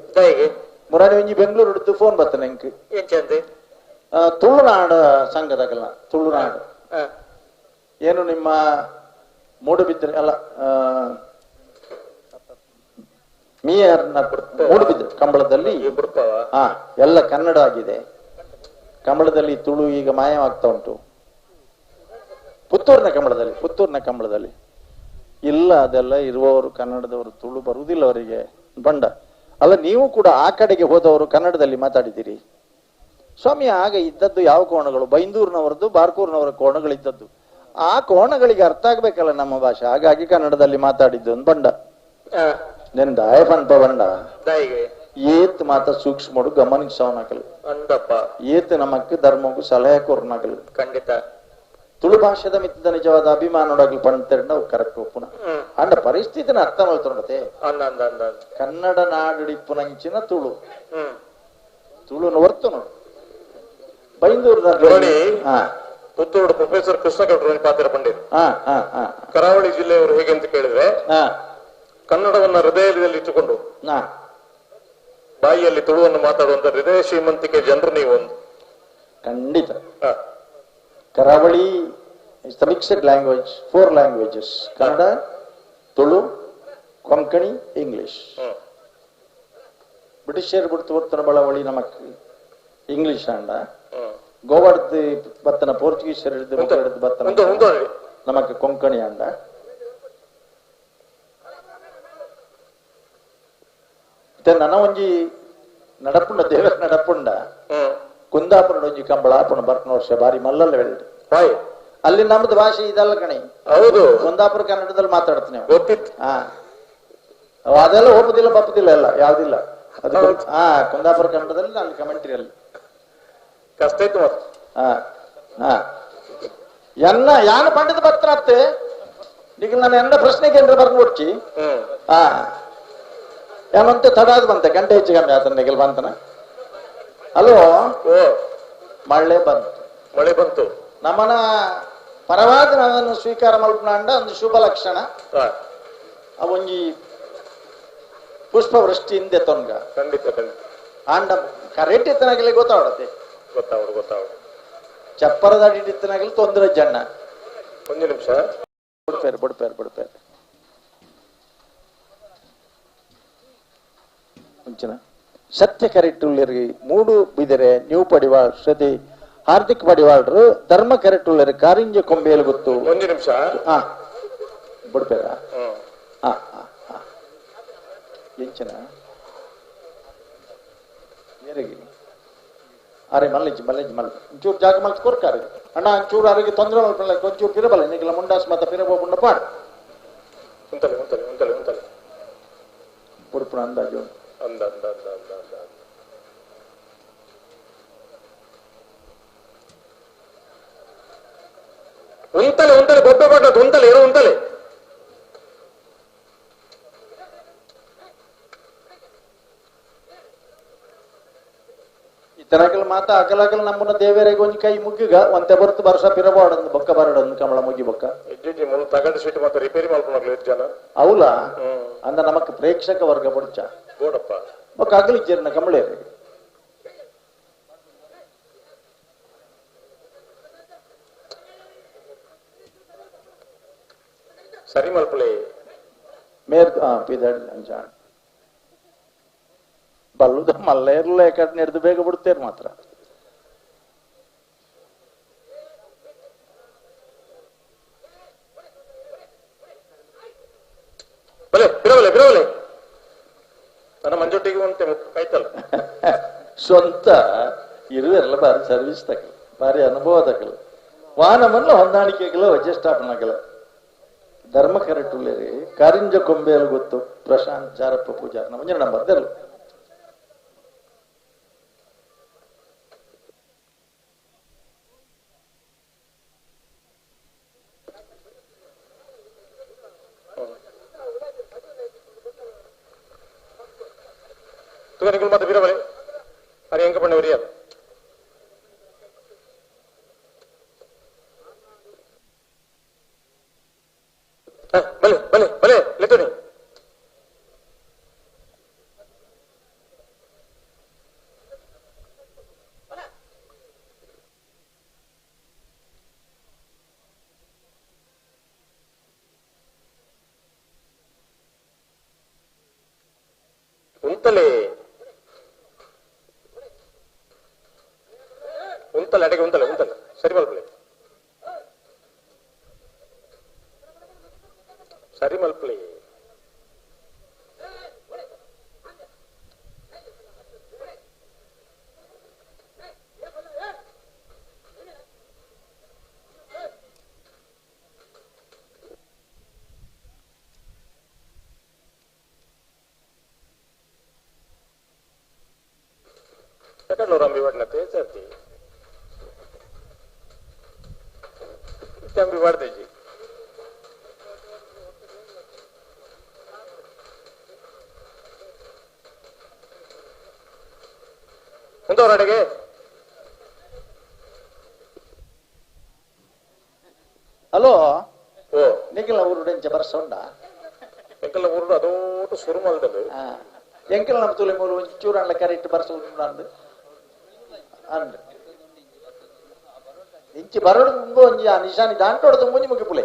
ಮುರಾಣಿ ಒಂಜಿ ಬೆಂಗಳೂರು ಹಿಡಿದು ಫೋನ್ ಬರ್ತಾನೆ ಎಂಕ್ ತುಳುನಾಡ ಸಂಘದಾಗಲ್ಲ ತುಳುನಾಡು ಏನು ನಿಮ್ಮ ಮೂಡುಬಿದ್ರೆ ಅಲ್ಲ ಮೀಯರ್ನ ಮೂಡುಬಿದ್ರೆ ಕಂಬಳದಲ್ಲಿ ಎಲ್ಲ ಕನ್ನಡ ಆಗಿದೆ. ಕಂಬಳದಲ್ಲಿ ತುಳು ಈಗ ಮಾಯವಾಗ್ತಾ ಉಂಟು. ಪುತ್ತೂರಿನ ಕಂಬಳದಲ್ಲಿ, ಪುತ್ತೂರಿನ ಕಂಬಳದಲ್ಲಿ ಇಲ್ಲ. ಅದೆಲ್ಲ ಇರುವವರು ಕನ್ನಡದವರು, ತುಳು ಬರುವುದಿಲ್ಲ ಅವರಿಗೆ ಬಂಡ ಅಲ್ಲ. ನೀವು ಕೂಡ ಆ ಕಡೆಗೆ ಹೋದವರು ಕನ್ನಡದಲ್ಲಿ ಮಾತಾಡಿದ್ದೀರಿ ಸ್ವಾಮಿ. ಆಗ ಇದ್ದದ್ದು ಯಾವ ಕೋಣಗಳು? ಬೈಂದೂರಿನವರದ್ದು, ಬಾರ್ಕೂರಿನವರ ಕೋಣಗಳಿದ್ದದ್ದು. ಆ ಕೋಣಗಳಿಗೆ ಅರ್ಥ ಆಗ್ಬೇಕಲ್ಲ ನಮ್ಮ ಭಾಷೆ, ಹಾಗಾಗಿ ಕನ್ನಡದಲ್ಲಿ ಮಾತಾಡಿದ್ದು ಒಂದು ಬಂಡ. ನೆಂದಾಯ ಪನ್ಪ ಬಂಡ ಏತ್ ಮಾತ ಸೂಕ್ಷ್ಮಡು ಗಮನಿಸವನಾಗಲು ಏತ್ ನಮಕ್ ಧರ್ಮಕ್ಕೂ ಸಲಹೆ ಕೊರ್ನಾಗಲು. ಖಂಡಿತ ತುಳು ಭಾಷೆದ ಮಿತ್ತದ ನಿಜವಾದ ಅಭಿಮಾನೋಡಾಗ್ಲಿ ಪಂಡ್ತೆರಡ ಅವು ಕರೆಕ್ಟ್ ಒಪ್ಪುನ. ಅಂಡ ಪರಿಸ್ಥಿತಿನ ಅರ್ಥ ಮಾಡ್ತೊಂಡತೆ. ಕನ್ನಡ ನಾಡಿಪ್ಪುನಂಚಿನ ತುಳು ತುಳುನ ಹೊರ್ತನು ಬೈಂದೂರು ಪುತ್ತೂರು ಪ್ರೊಫೆಸರ್ ಕೃಷ್ಣ ಗೌಡರು ಪಾತ್ರ ಪಂಡಿತ್. ಕರಾವಳಿ ಜಿಲ್ಲೆಯವರು ಹೇಗೆ ಅಂತ ಕೇಳಿದ್ರೆ, ಕನ್ನಡವನ್ನ ಹೃದಯದಲ್ಲಿ ಇಟ್ಟುಕೊಂಡು ಬಾಯಿಯಲ್ಲಿ ತುಳುವನ್ನು ಮಾತಾಡುವಂತ ಹೃದಯ ಶ್ರೀಮಂತಿಕೆ ಜನರು ನೀವು ಒಂದು. ಖಂಡಿತ. Karavali is the mixed language, 4 languages: Kannada, Tulu, Konkani, English. ಬ್ರಿಟಿಷರ್ ಬಿಡ್ತು ಬರ್ತನ ಬಳವಳಿ ನಮಕ್ ಇಂಗ್ಲಿಷ್ ಅಂಡ, ಗೋವಾಡ್ದು ಬತ್ತನ ಪೋರ್ಚುಗೀಸರ್ ಹಿಡಿದು ಹಿಡಿದು ಬತ್ತನ ನಮಕ್ ಕೊಂಕಣಿ ಅಂಡ. ನನ್ನ ಒಂಜಿ ನಡಪುಂಡ ದೇವರ ನಡಪುಂಡ ಕುಂದಾಪುರ ಒಂಜಿ ಕಂಬಳ ಆಪುಣ ಬರ್ಪನ ವರ್ಷ ಬಾರಿ ಮಲ್ಲಲ್ಲ వెళ్ళి ಅಲ್ಲಿ ನಮ್ದು ಭಾಷೆ ಇದಲ್ಲ ಕಣಿ. ಹೌದು, ಕುಂದಾಪುರ ಕನ್ನಡದಲ್ಲಿ ಮಾತಾಡ್ತೀನಿ. ಅದೆಲ್ಲ ಹೋಗುದಿಲ್ಲ ಬಪ್ಪದಿಲ್ಲ ಎಲ್ಲ ಯಾವ್ದಿಲ್ಲ ಅದು. ಹಾ, ಕುಂದಾಪುರ ಕನ್ನಡದಲ್ಲಿ ಅಲ್ಲಿ ಕಮೆಂಟ್ರಿಯಲ್ಲಿ ಕಷ್ಟ ಇತ್ತು. ಹಾ ಹಾ ಎನ್ನ ಯಾನ ಪಂಡಿತ ಪತ್ರ ಈಗ ನಾನು ಎನ್ನ ಪ್ರಶ್ನೆಗೆ ಏನ್ರ ಬರ್ದು ಹಾ ಏನಂತೆ ತಡಾದ್ ಬಂತೆ ಗಂಟೆ ಹೆಚ್ಚು ಕಮ್ಮಿ ಆತನ ನಿಗಲ್ ಬಂತನ. ಅಲೋ, ಮಳೆ ಬಂತು, ಮಳೆ ಬಂತು. ನಮ್ಮನ ಪರವಾದ ನಾವನ್ನು ಸ್ವೀಕಾರ ಮಲ್ಪನಾಂಡ ಒಂದು ಶುಭ ಲಕ್ಷಣ. ಅವೊಂಜಿ ಪುಷ್ಪವೃಷ್ಟಿ ಹಿಂದೆ ತೊನ್ಗ. ಖಂಡಿತ ಖಂಡಿತ. ಆಂಡ ಕರೆಕ್ಟ್ ಇತ್ತನಾಗಲಿ ಗೊತ್ತಾವಡತೆ, ಗೊತ್ತಾವಡು ಗೊತ್ತಾವಡು. ಚಪ್ಪರದ ಅಡಿಟ್ಟಿತ್ತನಾಗಲಿ ತೊಂದರೆ ಜನ. ಒಂದು ನಿಮಿಷ ಬಿಡ್ಪೇರು ಬಿಡ್ಪೇರು ಬಿಡ್ಪೇರು ಮುಂಚಿನ ಸತ್ಯ ಕರೆಕ್ಟುಳ್ಳರಿ ಮೂಡು ಬಿದರೆ ನೀವು ಪಡಿವಾಳ್ ಶ್ರದ್ಧೆ ಹಾರ್ದಿಕ್ ಪಡಿವಾಳ್ರು ಧರ್ಮ ಕರೆಕ್ಟುಳ್ಳರಿ ಕಾರಿಂಜ ಕೊಂಬೇಲು ಗೊತ್ತು. ಒಂದು ನಿಮಿಷ. ಹಾ ಬಿಡ್ಬೇರ. ಹಾ ಹಾ ಹಾ ಎಂಚಿನ ಅರೆ ಮಲ್ಲಿಜ್ ಮಲ್ಲಿಜ್ ಮಲ್ ಒಂಚೂರು ಜಾಗ ಮಲ್ತ್ ಕೊರ್ಕಾರೆ ಅಣ್ಣ. ಒಂಚೂರು ಅರಿಗೆ ತೊಂದರೆ ಮಲ್ಪಲ್ಲ, ಒಂಚೂರು ಪಿರಬಲ್ಲ ನಿಗಲ ಮುಂಡಾಸ್ ಮತ್ತ ಪಿರಬೋಪುಂಡ ಪಾಡು ಉಂತಲೆ ಉಂತಲೆ ಉಂತಲೆ ಉಂತಲೆ ಪುಡ್ಪುಣ ಅಂದಾಜು ಅಂದ ಅಂದ ಅಂದ ಅಂದ ಅಂದ ಉಂತಲೆ ಉಂತಲೆ ಬೊಬ್ಬೆ ಪಡ್ಡದು ಉಂತಲೆ ಏನೋ ಉಂತಲೆ. ಇತರಕಲ್ ಮಾತ ಅಕಲಕಲ್ ನಮ್ಮನ್ನ ದೇವರಿಗೆ ಒಂಜಿ ಕೈ ಮುಗ್ಗಿಗ ಒಂತೆ ಬರ್ತು ವರ್ಷ ಪಿರಬಾಡಂದು ಬೊಕ್ಕ ಬರಡಂದು ಕಮಲ ಮುಗಿ ಬೊಕ್ಕ ತಗಡು ಸೀಟ್ ಮಾತ್ರ ರಿಪೇರಿ ಮಾಡ್ಕೊಂಡು ಜನ ಅವಲ ಅಂದ ನಮಕ್ ಪ್ರೇಕ್ಷಕ ವರ್ಗ ಬಡ್ಚ ಗೋಡಪ್ಪ ಬೊಕ್ಕ ಅಗಲಿಜ್ಜರ್ನ ಕಮಳೇರಿ. ಸರಿ ಮಲ್ಪಲೆ ಮೇರ್ ಪಿದಾಡಿ ಅಂಜಾಣ ಬಲ್ಲುದ ಮಲ್ಲೇರ್ಲ ಕಡೆ ಹಿಡಿದು ಬೇಗ ಬಿಡ್ತೇವೆ ಮಾತ್ರ. ಬಲೆ ಬಿರಬಲೆ ಬಿರಬಲೆ ನನ್ನ ಮಂಜೊಟ್ಟಿಗೆ ಒಂತೆ ಕಾಯ್ತಲ್ಲ. ಸ್ವಂತ ಇರುವೆಲ್ಲ ಬಾರಿ ಸರ್ವಿಸ್ ತಕಲ್, ಬಾರಿ ಅನುಭವ ತಕಲ್, ವಾನಮಲ್ಲ ಹೊಂದಾಣಿಕೆಗಳ ಅಡ್ಜಸ್ಟ್ ಆಪನಾಗಲ್ಲ. ಧರ್ಮ ಕರೆಕ್ಟುಳ್ಳೇರಿ ಕಾರಿಂಜ ಕೊಂಬೆಯಲ್ಲಿ ಗೊತ್ತು ಪ್ರಶಾಂತ್ ಜಾರಪ್ಪ ಪೂಜಾರ್ ನಮ್ಮ ಮಂಜು ನಂಬರ್ ದೆಲ್ಲ. ಮತ್ತೆ ಬಿರಬಲೆ ಅರೆ ಎಂಕ ಪಣ್ಣ ಒರಿಯಾದ ಬಲೆ ಬಲೆ ಬಲೆ ಲೆತ್ತೋನಿ. ಉಂತಲೆ ಉಂತಲ್ಲ ಅಡೆಗೆ ಉಂತಲ್ಲ ಉಂತಲ್ಲ ಸರಿ ಮಲ್ಪಲೆ ಸರಿ ಮಲ್ಪಲೆ Allora mi guarda te certi. Mi guarda जी. ಉಂಟವರಡೆಗೆ ಹಲೋ ಓ ನಿಖಿಲ ಊರುಡು ಎಂಚ ಬರ್ಸ ಉಂಡ ಎಂಕಲ್ನ ಊರುಡು ಅದೋಟು ಸುರು ಮಲ್ದಲು ಎಂಕಲ್ ನಮ್ಮ ತುಲೆ ಮೂಲು ಒಂಜಿ ಚೂರಣ್ಣ ಕರೆಕ್ಟ್ ಬರ್ಸ ಉಂಡು ಅಂದ್ ಅಂದ್ ಇಂಚಿ ಬರಡು ಮುಂಗು ಒಂಜಿ ಆ ನಿಶಾನಿ ದಾಂಟೋಡು ಮುಂಜಿ ಮುಗಿಪುಲೆ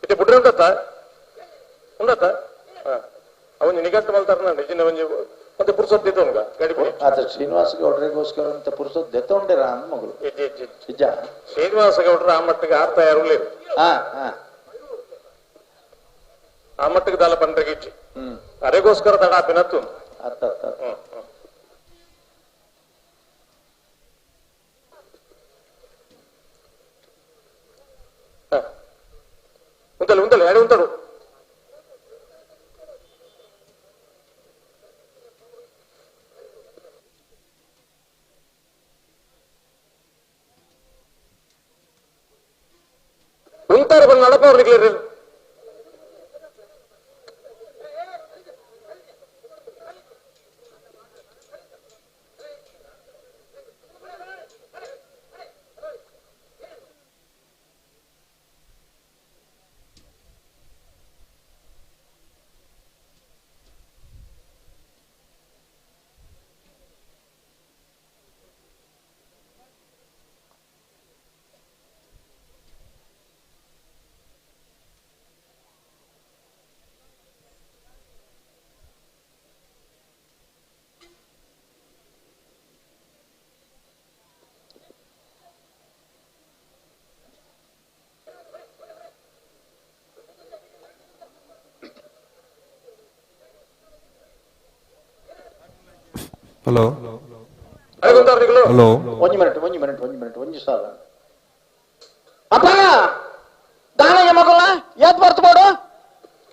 ಇದು ಬುಡ್ರೆ ಉಂಟತ್ತ ಉಂಡತ್ತ ಅವನು ನಿಗಟ್ಟು ಮಲ್ತಾರ ನಿಜ ಒಂಜಿ ಮತ್ತೆ ಪುರ್ಸೊತ್ತು ಇತ್ತು ಗಾಡಿ ಆತ ಶ್ರೀನಿವಾಸ ಗೌಡ್ರಿಗೋಸ್ಕರ ಅಂತ ಪುರ್ಸೊತ್ತು ದೆತ್ತೊಂಡೇರ ಅಂದ್ ಮಗಳು ನಿಜ ಶ್ರೀನಿವಾಸ ಗೌಡ್ರ ಆ ಮಟ್ಟಿಗೆ ಆರ್ತ ಯಾರು ಆ ಮಟ್ಟಿಗೆ ದಾಲ ಪಂಡ್ರಿಗೆ ಇಚ್ಚಿ ಅರೆಗೋಸ್ಕರ ತಡ ಆಪಿನತ್ತು ಅತ್ತ ಅತ್ತ ಉಂಟಲ್ಲ ಉಂಟಲ್ಲ ಎರಡು ಉಂಟರು ಉಂಟಾರೆ ಬಂದು ನಡಪ ಅವ್ರಿಗೆ ಹಲೋ ಹಲೋ ಒಂಜಿ ಮಿನಿಟ್ ಒಂಜಿ ಮಿನಿಟ್ ಒಂಜಿ ಮಿನಿಟ್ ಒಂಜಿ ಸಾಲ ಅಪ್ಪ ದಾನಗೆ ಮಗಳ ಯಾತ್ ಬರ್ತು ಬೋಡು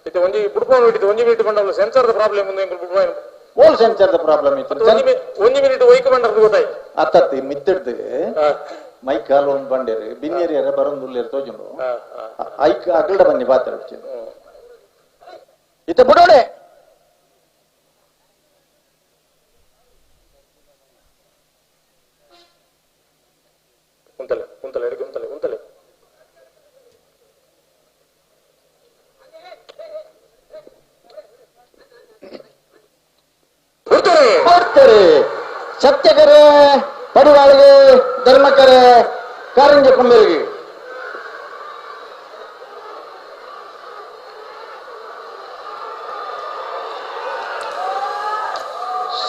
ಇದು ಒಂಜಿ ಬುಡ್ಪೋನ್ ಇಟ್ಟಿದ್ದು ಒಂಜಿ ಮಿನಿಟ್ ಬಂಡಲ್ಲ sensor the problem ఉంది ಎಂಕುಲು ಬುಡ್ಪೋನ್ ಓಲ್ sensor the problem ಇತ್ತು ಒಂಜಿ ಮಿನಿಟ್ ಒಯ್ಕ ಬಂಡರ್ದು ಗೊತ್ತಾಯ್ತು ಅತ್ತತ್ತಿ ಮಿತ್ತಿಡ್ದು ಮೈಕ್ ಕಾಲು ಒಂದು ಬಂಡೇರು ಬಿನ್ನೇರಿಯರ ಬರಂದುಲ್ಲೇರು ತೋಜುಂಡು ಐಕ್ ಅಗಲ್ಡ ಬನ್ನಿ ಪಾತ್ರ ಇತ್ತ ಬುಡೋಡೆ ಉಂತಲೆ ಉಂತಲೆ ಎಡಗೆ ಉಂತಲೆ ಉಂತಲೆ ಕೊಡ್ತಾರೆ ಸತ್ಯಕರೆ ಪಡಿವಾಳಿಗೆ ಧರ್ಮಕರೆ ಕಾರಂಜ ಕೊಂಬೆರಿಗೆ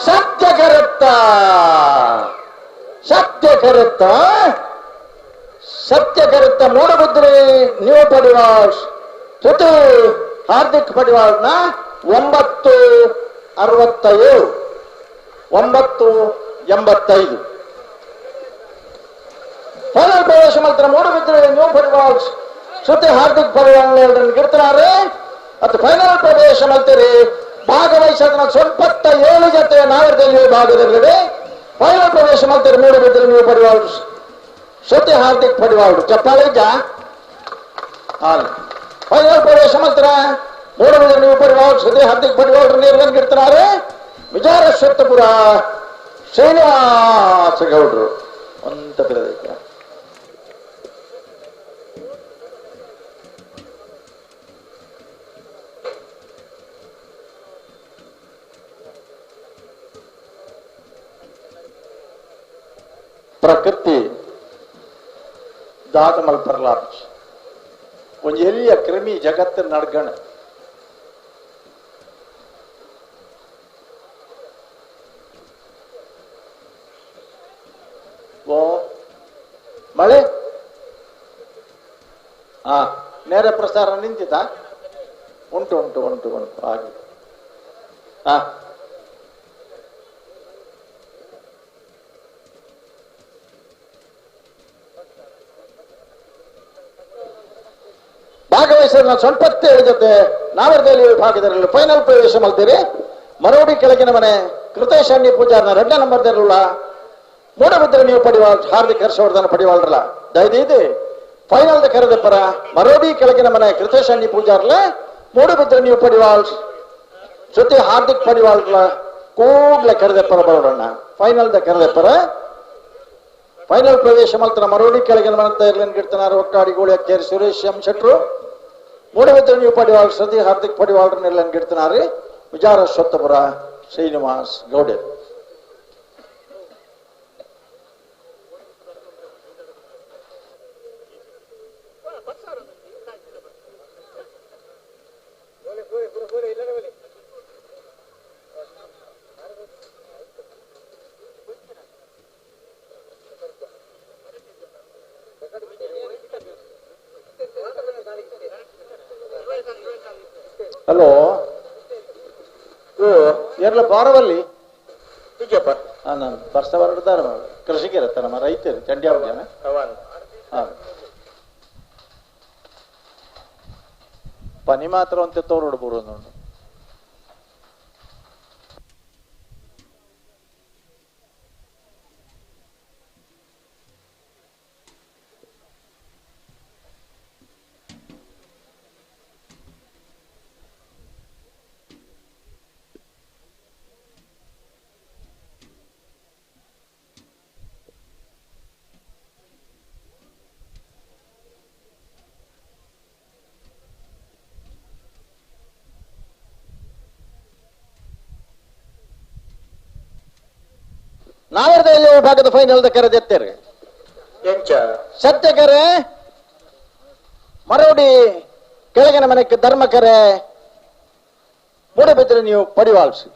ಸತ್ಯಕರತ್ತ ಸತ್ಯಕರತ್ತ ಸತ್ಯಕರತ್ತ ಮೂಡಬಿದ್ರೆ ನ್ಯೂ ಪಡಿವಾಳ್ ಜೊತೆ ಹಾರ್ದಿಕ್ ಪಡಿವಾಳ್ನ 9:67 9:85 ಫೈನಲ್ ಪ್ರವೇಶ ಮಾಡ್ತಾರೆ ಮೂಡಬಿದ್ರೆ ನ್ಯೂ ಪಡಿವಾಳ್ ಶ್ರುತಿ ಹಾರ್ದಿಕ್ ಪಡಿವಾಳ್ ಗಿಡ್ತಾರೆ ಮತ್ತು ಫೈನಲ್ ಪ್ರವೇಶ ಮಾಡ್ತೀರಿ ಭಾಗವಹಿಸಿದ 27 ಜೊತೆ ನಾಗರದಲ್ಲಿ ಭಾಗದಲ್ಲಿದೆ ಫೈನಲ್ ಪ್ರವೇಶ ಮಾಡ್ತಾರೆ ಮೂಡಬಿದ್ರೆ ನ್ಯೂ ಪಡಿವಾಳ್ ಶ್ರುತಿ ಹಾರ್ದಿಕ್ ಪಡಿವಾಳ್ ಚಪ್ಪಾಳೆ ಫೈನಲ್ ಪ್ರವೇಶ ಮಾಡ್ತಾರೆ ಮೂಡಬಿದ್ರೆ ನ್ಯೂ ಪಡಿವಾಳ್ ಶ್ರುತಿ ಹಾರ್ದಿಕ್ ಪಡಿವಾಳ್ ನೀರು ವಿಚಾರ ಶಕ್ತಪುರ ಶ್ರೀನಿವಾಸ ಗೌಡ್ರು ಅಂತ ಬಿರದೈತೆ ಪ್ರಕೃತಿ ದಾದ ಮಲ್ಪರ್ಲಾಪಿ ಒಂಜಿ ಎಲ್ಲಿಯ ಕ್ರಿಮಿ ಜಗತ್ತಿನ ನಡ್ಗಣ ಓ ಮಳೆ ಹಾ ನೇರ ಪ್ರಸಾರ ನಿಂತಿತಾ ಉಂಟು ಉಂಟು ಉಂಟು ಉಂಟು ಹಾಗೆ ಹಾ ಭಾಗವಹಿಸಿದ 87 ಜೊತೆ ನಾವರ್ದಲ್ಲಿ ವಿಭಾಗದಲ್ಲಿ ಫೈನಲ್ ಪ್ರವೇಶ ಮಾಡ್ತೀರಿ. ಮರೋಡಿ ಕೆಳಗಿನ ಮನೆ ಕೃತೇಶ್ ಅಣ್ಣಿ ಪೂಜಾರ್ನ 2 ನಂಬರ್ದಲ್ಲ ಮೂಡಬಿದ್ರೆ ನೀವು ಪಡೆಯುವ ಹಾರ್ದಿಕ್ ಹರ್ಷವರ್ಧನ ಪಡೆಯುವಲ್ರಲ್ಲ ದಯದೀದಿ ಫೈನಲ್ ಕರೆದ ಪರ ಮರೋಡಿ ಕೆಳಗಿನ ಮನೆ ಕೃತೇಶ್ ಅಣ್ಣಿ ಪೂಜಾರ್ಲ ಮೂಡಬಿದ್ರೆ ನೀವು ಪಡೆಯುವ ಜೊತೆ ಹಾರ್ದಿಕ್ ಪಡಿವಾಳ್ರ ಕೂಡ್ಲೆ ಕರೆದ ಪರ ಬರೋಣ ಫೈನಲ್ ಕರೆದ ಪರ ಫೈನಲ್ ಪ್ರವೇಶ ಮಲ್ತನ ಮರೋಡಿ ಕೆಳಗಿನ ಮನೆ ಇರ್ಲಿನ್ ಒಕ್ಕಾಡಿ ಗೋಳಿ ಅಕ್ಕೇರಿ ಸುರೇಶ್ ಎಂ ಶೆಟ್ರು ಮೂಡಬಿದ್ರೆ ನೀವು ಪಡಿವಾಳ್ ಸತಿ ಹಾರ್ದಿಕ್ ಪಡಿವಾಳ್ರ ನಿರ್ಲನ್ ಗಿಡ್ತನಾರಿ ವಿಚಾರ ಸ್ವತ್ತಪುರ ಶ್ರೀನಿವಾಸ್ ಗೌಡೆ. ಹಲೋ ಎಲ್ಲ ಬಾರವಲ್ಲಿ ನಾನು ಬರ್ಸ ಹೊರಡ್ದಾರ ಕೃಷಿಕರತ್ತ ನಮ್ಮ ರೈತರು ಚಂಡ್ಯಾವ ಜನ. ಪನಿ ಮಾತ್ರ ಅಂತ ತೋರೋಡು ಬರೋದು. ನಾವರ್ದಲ್ಲಿ ವಿಭಾಗದ ಫೈನಲ್ ಕರೆದೆತ್ತೇರಿ ಸತ್ಯಕರೆ ಮರೋಡಿ ಕೆಳಗಿನ ಮನೆಗೆ ಧರ್ಮಕರೆ ಮೂಡಬಿದ್ರೆ ನೀವು ಪಡಿವಾಳ್ಸಿ.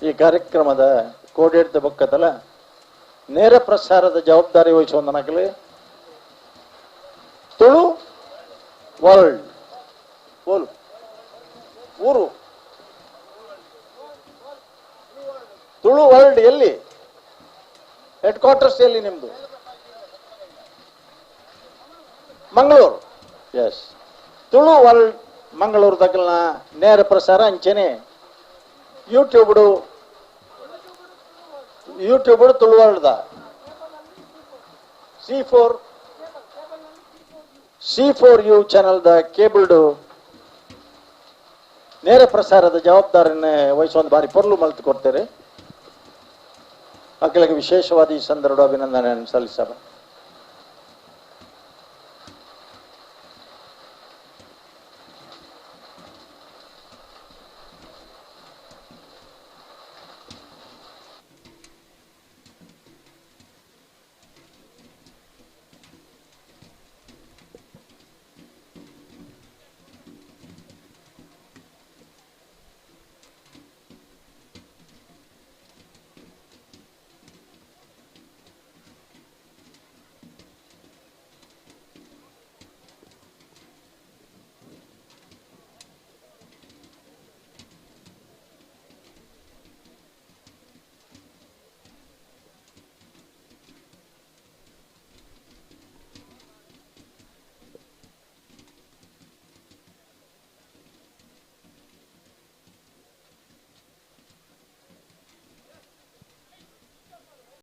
ಈ ಕಾರ್ಯಕ್ರಮದ ಕೋಡಿಡ್ದ ಬೊಕ್ಕದಲ ನೇರ ಪ್ರಸಾರದ ಜವಾಬ್ದಾರಿ ವಹಿಸುವಂದನಾಗಲಿ ತುಳು ವರ್ಲ್ಡ್ ಬೋಲು ಊರು ತುಳು ವರ್ಲ್ಡ್ ಎಲ್ಲಿ ಹೆಡ್ ಕ್ವಾರ್ಟರ್ಸ್ ಎಲ್ಲಿ ನಿಮ್ದು? ಮಂಗಳೂರು. ಎಸ್, ತುಳು ವರ್ಲ್ಡ್ ಮಂಗಳೂರು ದಗಲ್ನ ನೇರ ಪ್ರಸಾರ ಅಂಚೆನೆ YouTube YouTube Tulu world C4 you channel the ಕೇಬಲ್ಡು ನೇರ ಪ್ರಸಾರದ ಜವಾಬ್ದಾರಿಯನ್ನೇ ವಹಿಸುವಂತ ಬಾರಿ ಪೊರ್ಲು ಮಲ್ತು ಕೊಡ್ತೇವೆ. ಅಖಿಲಗೆ ವಿಶೇಷವಾದ ಈ ಸಂದರ್ಭ ಅಭಿನಂದನೆಯನ್ನು ಸಲ್ಲಿಸಬ.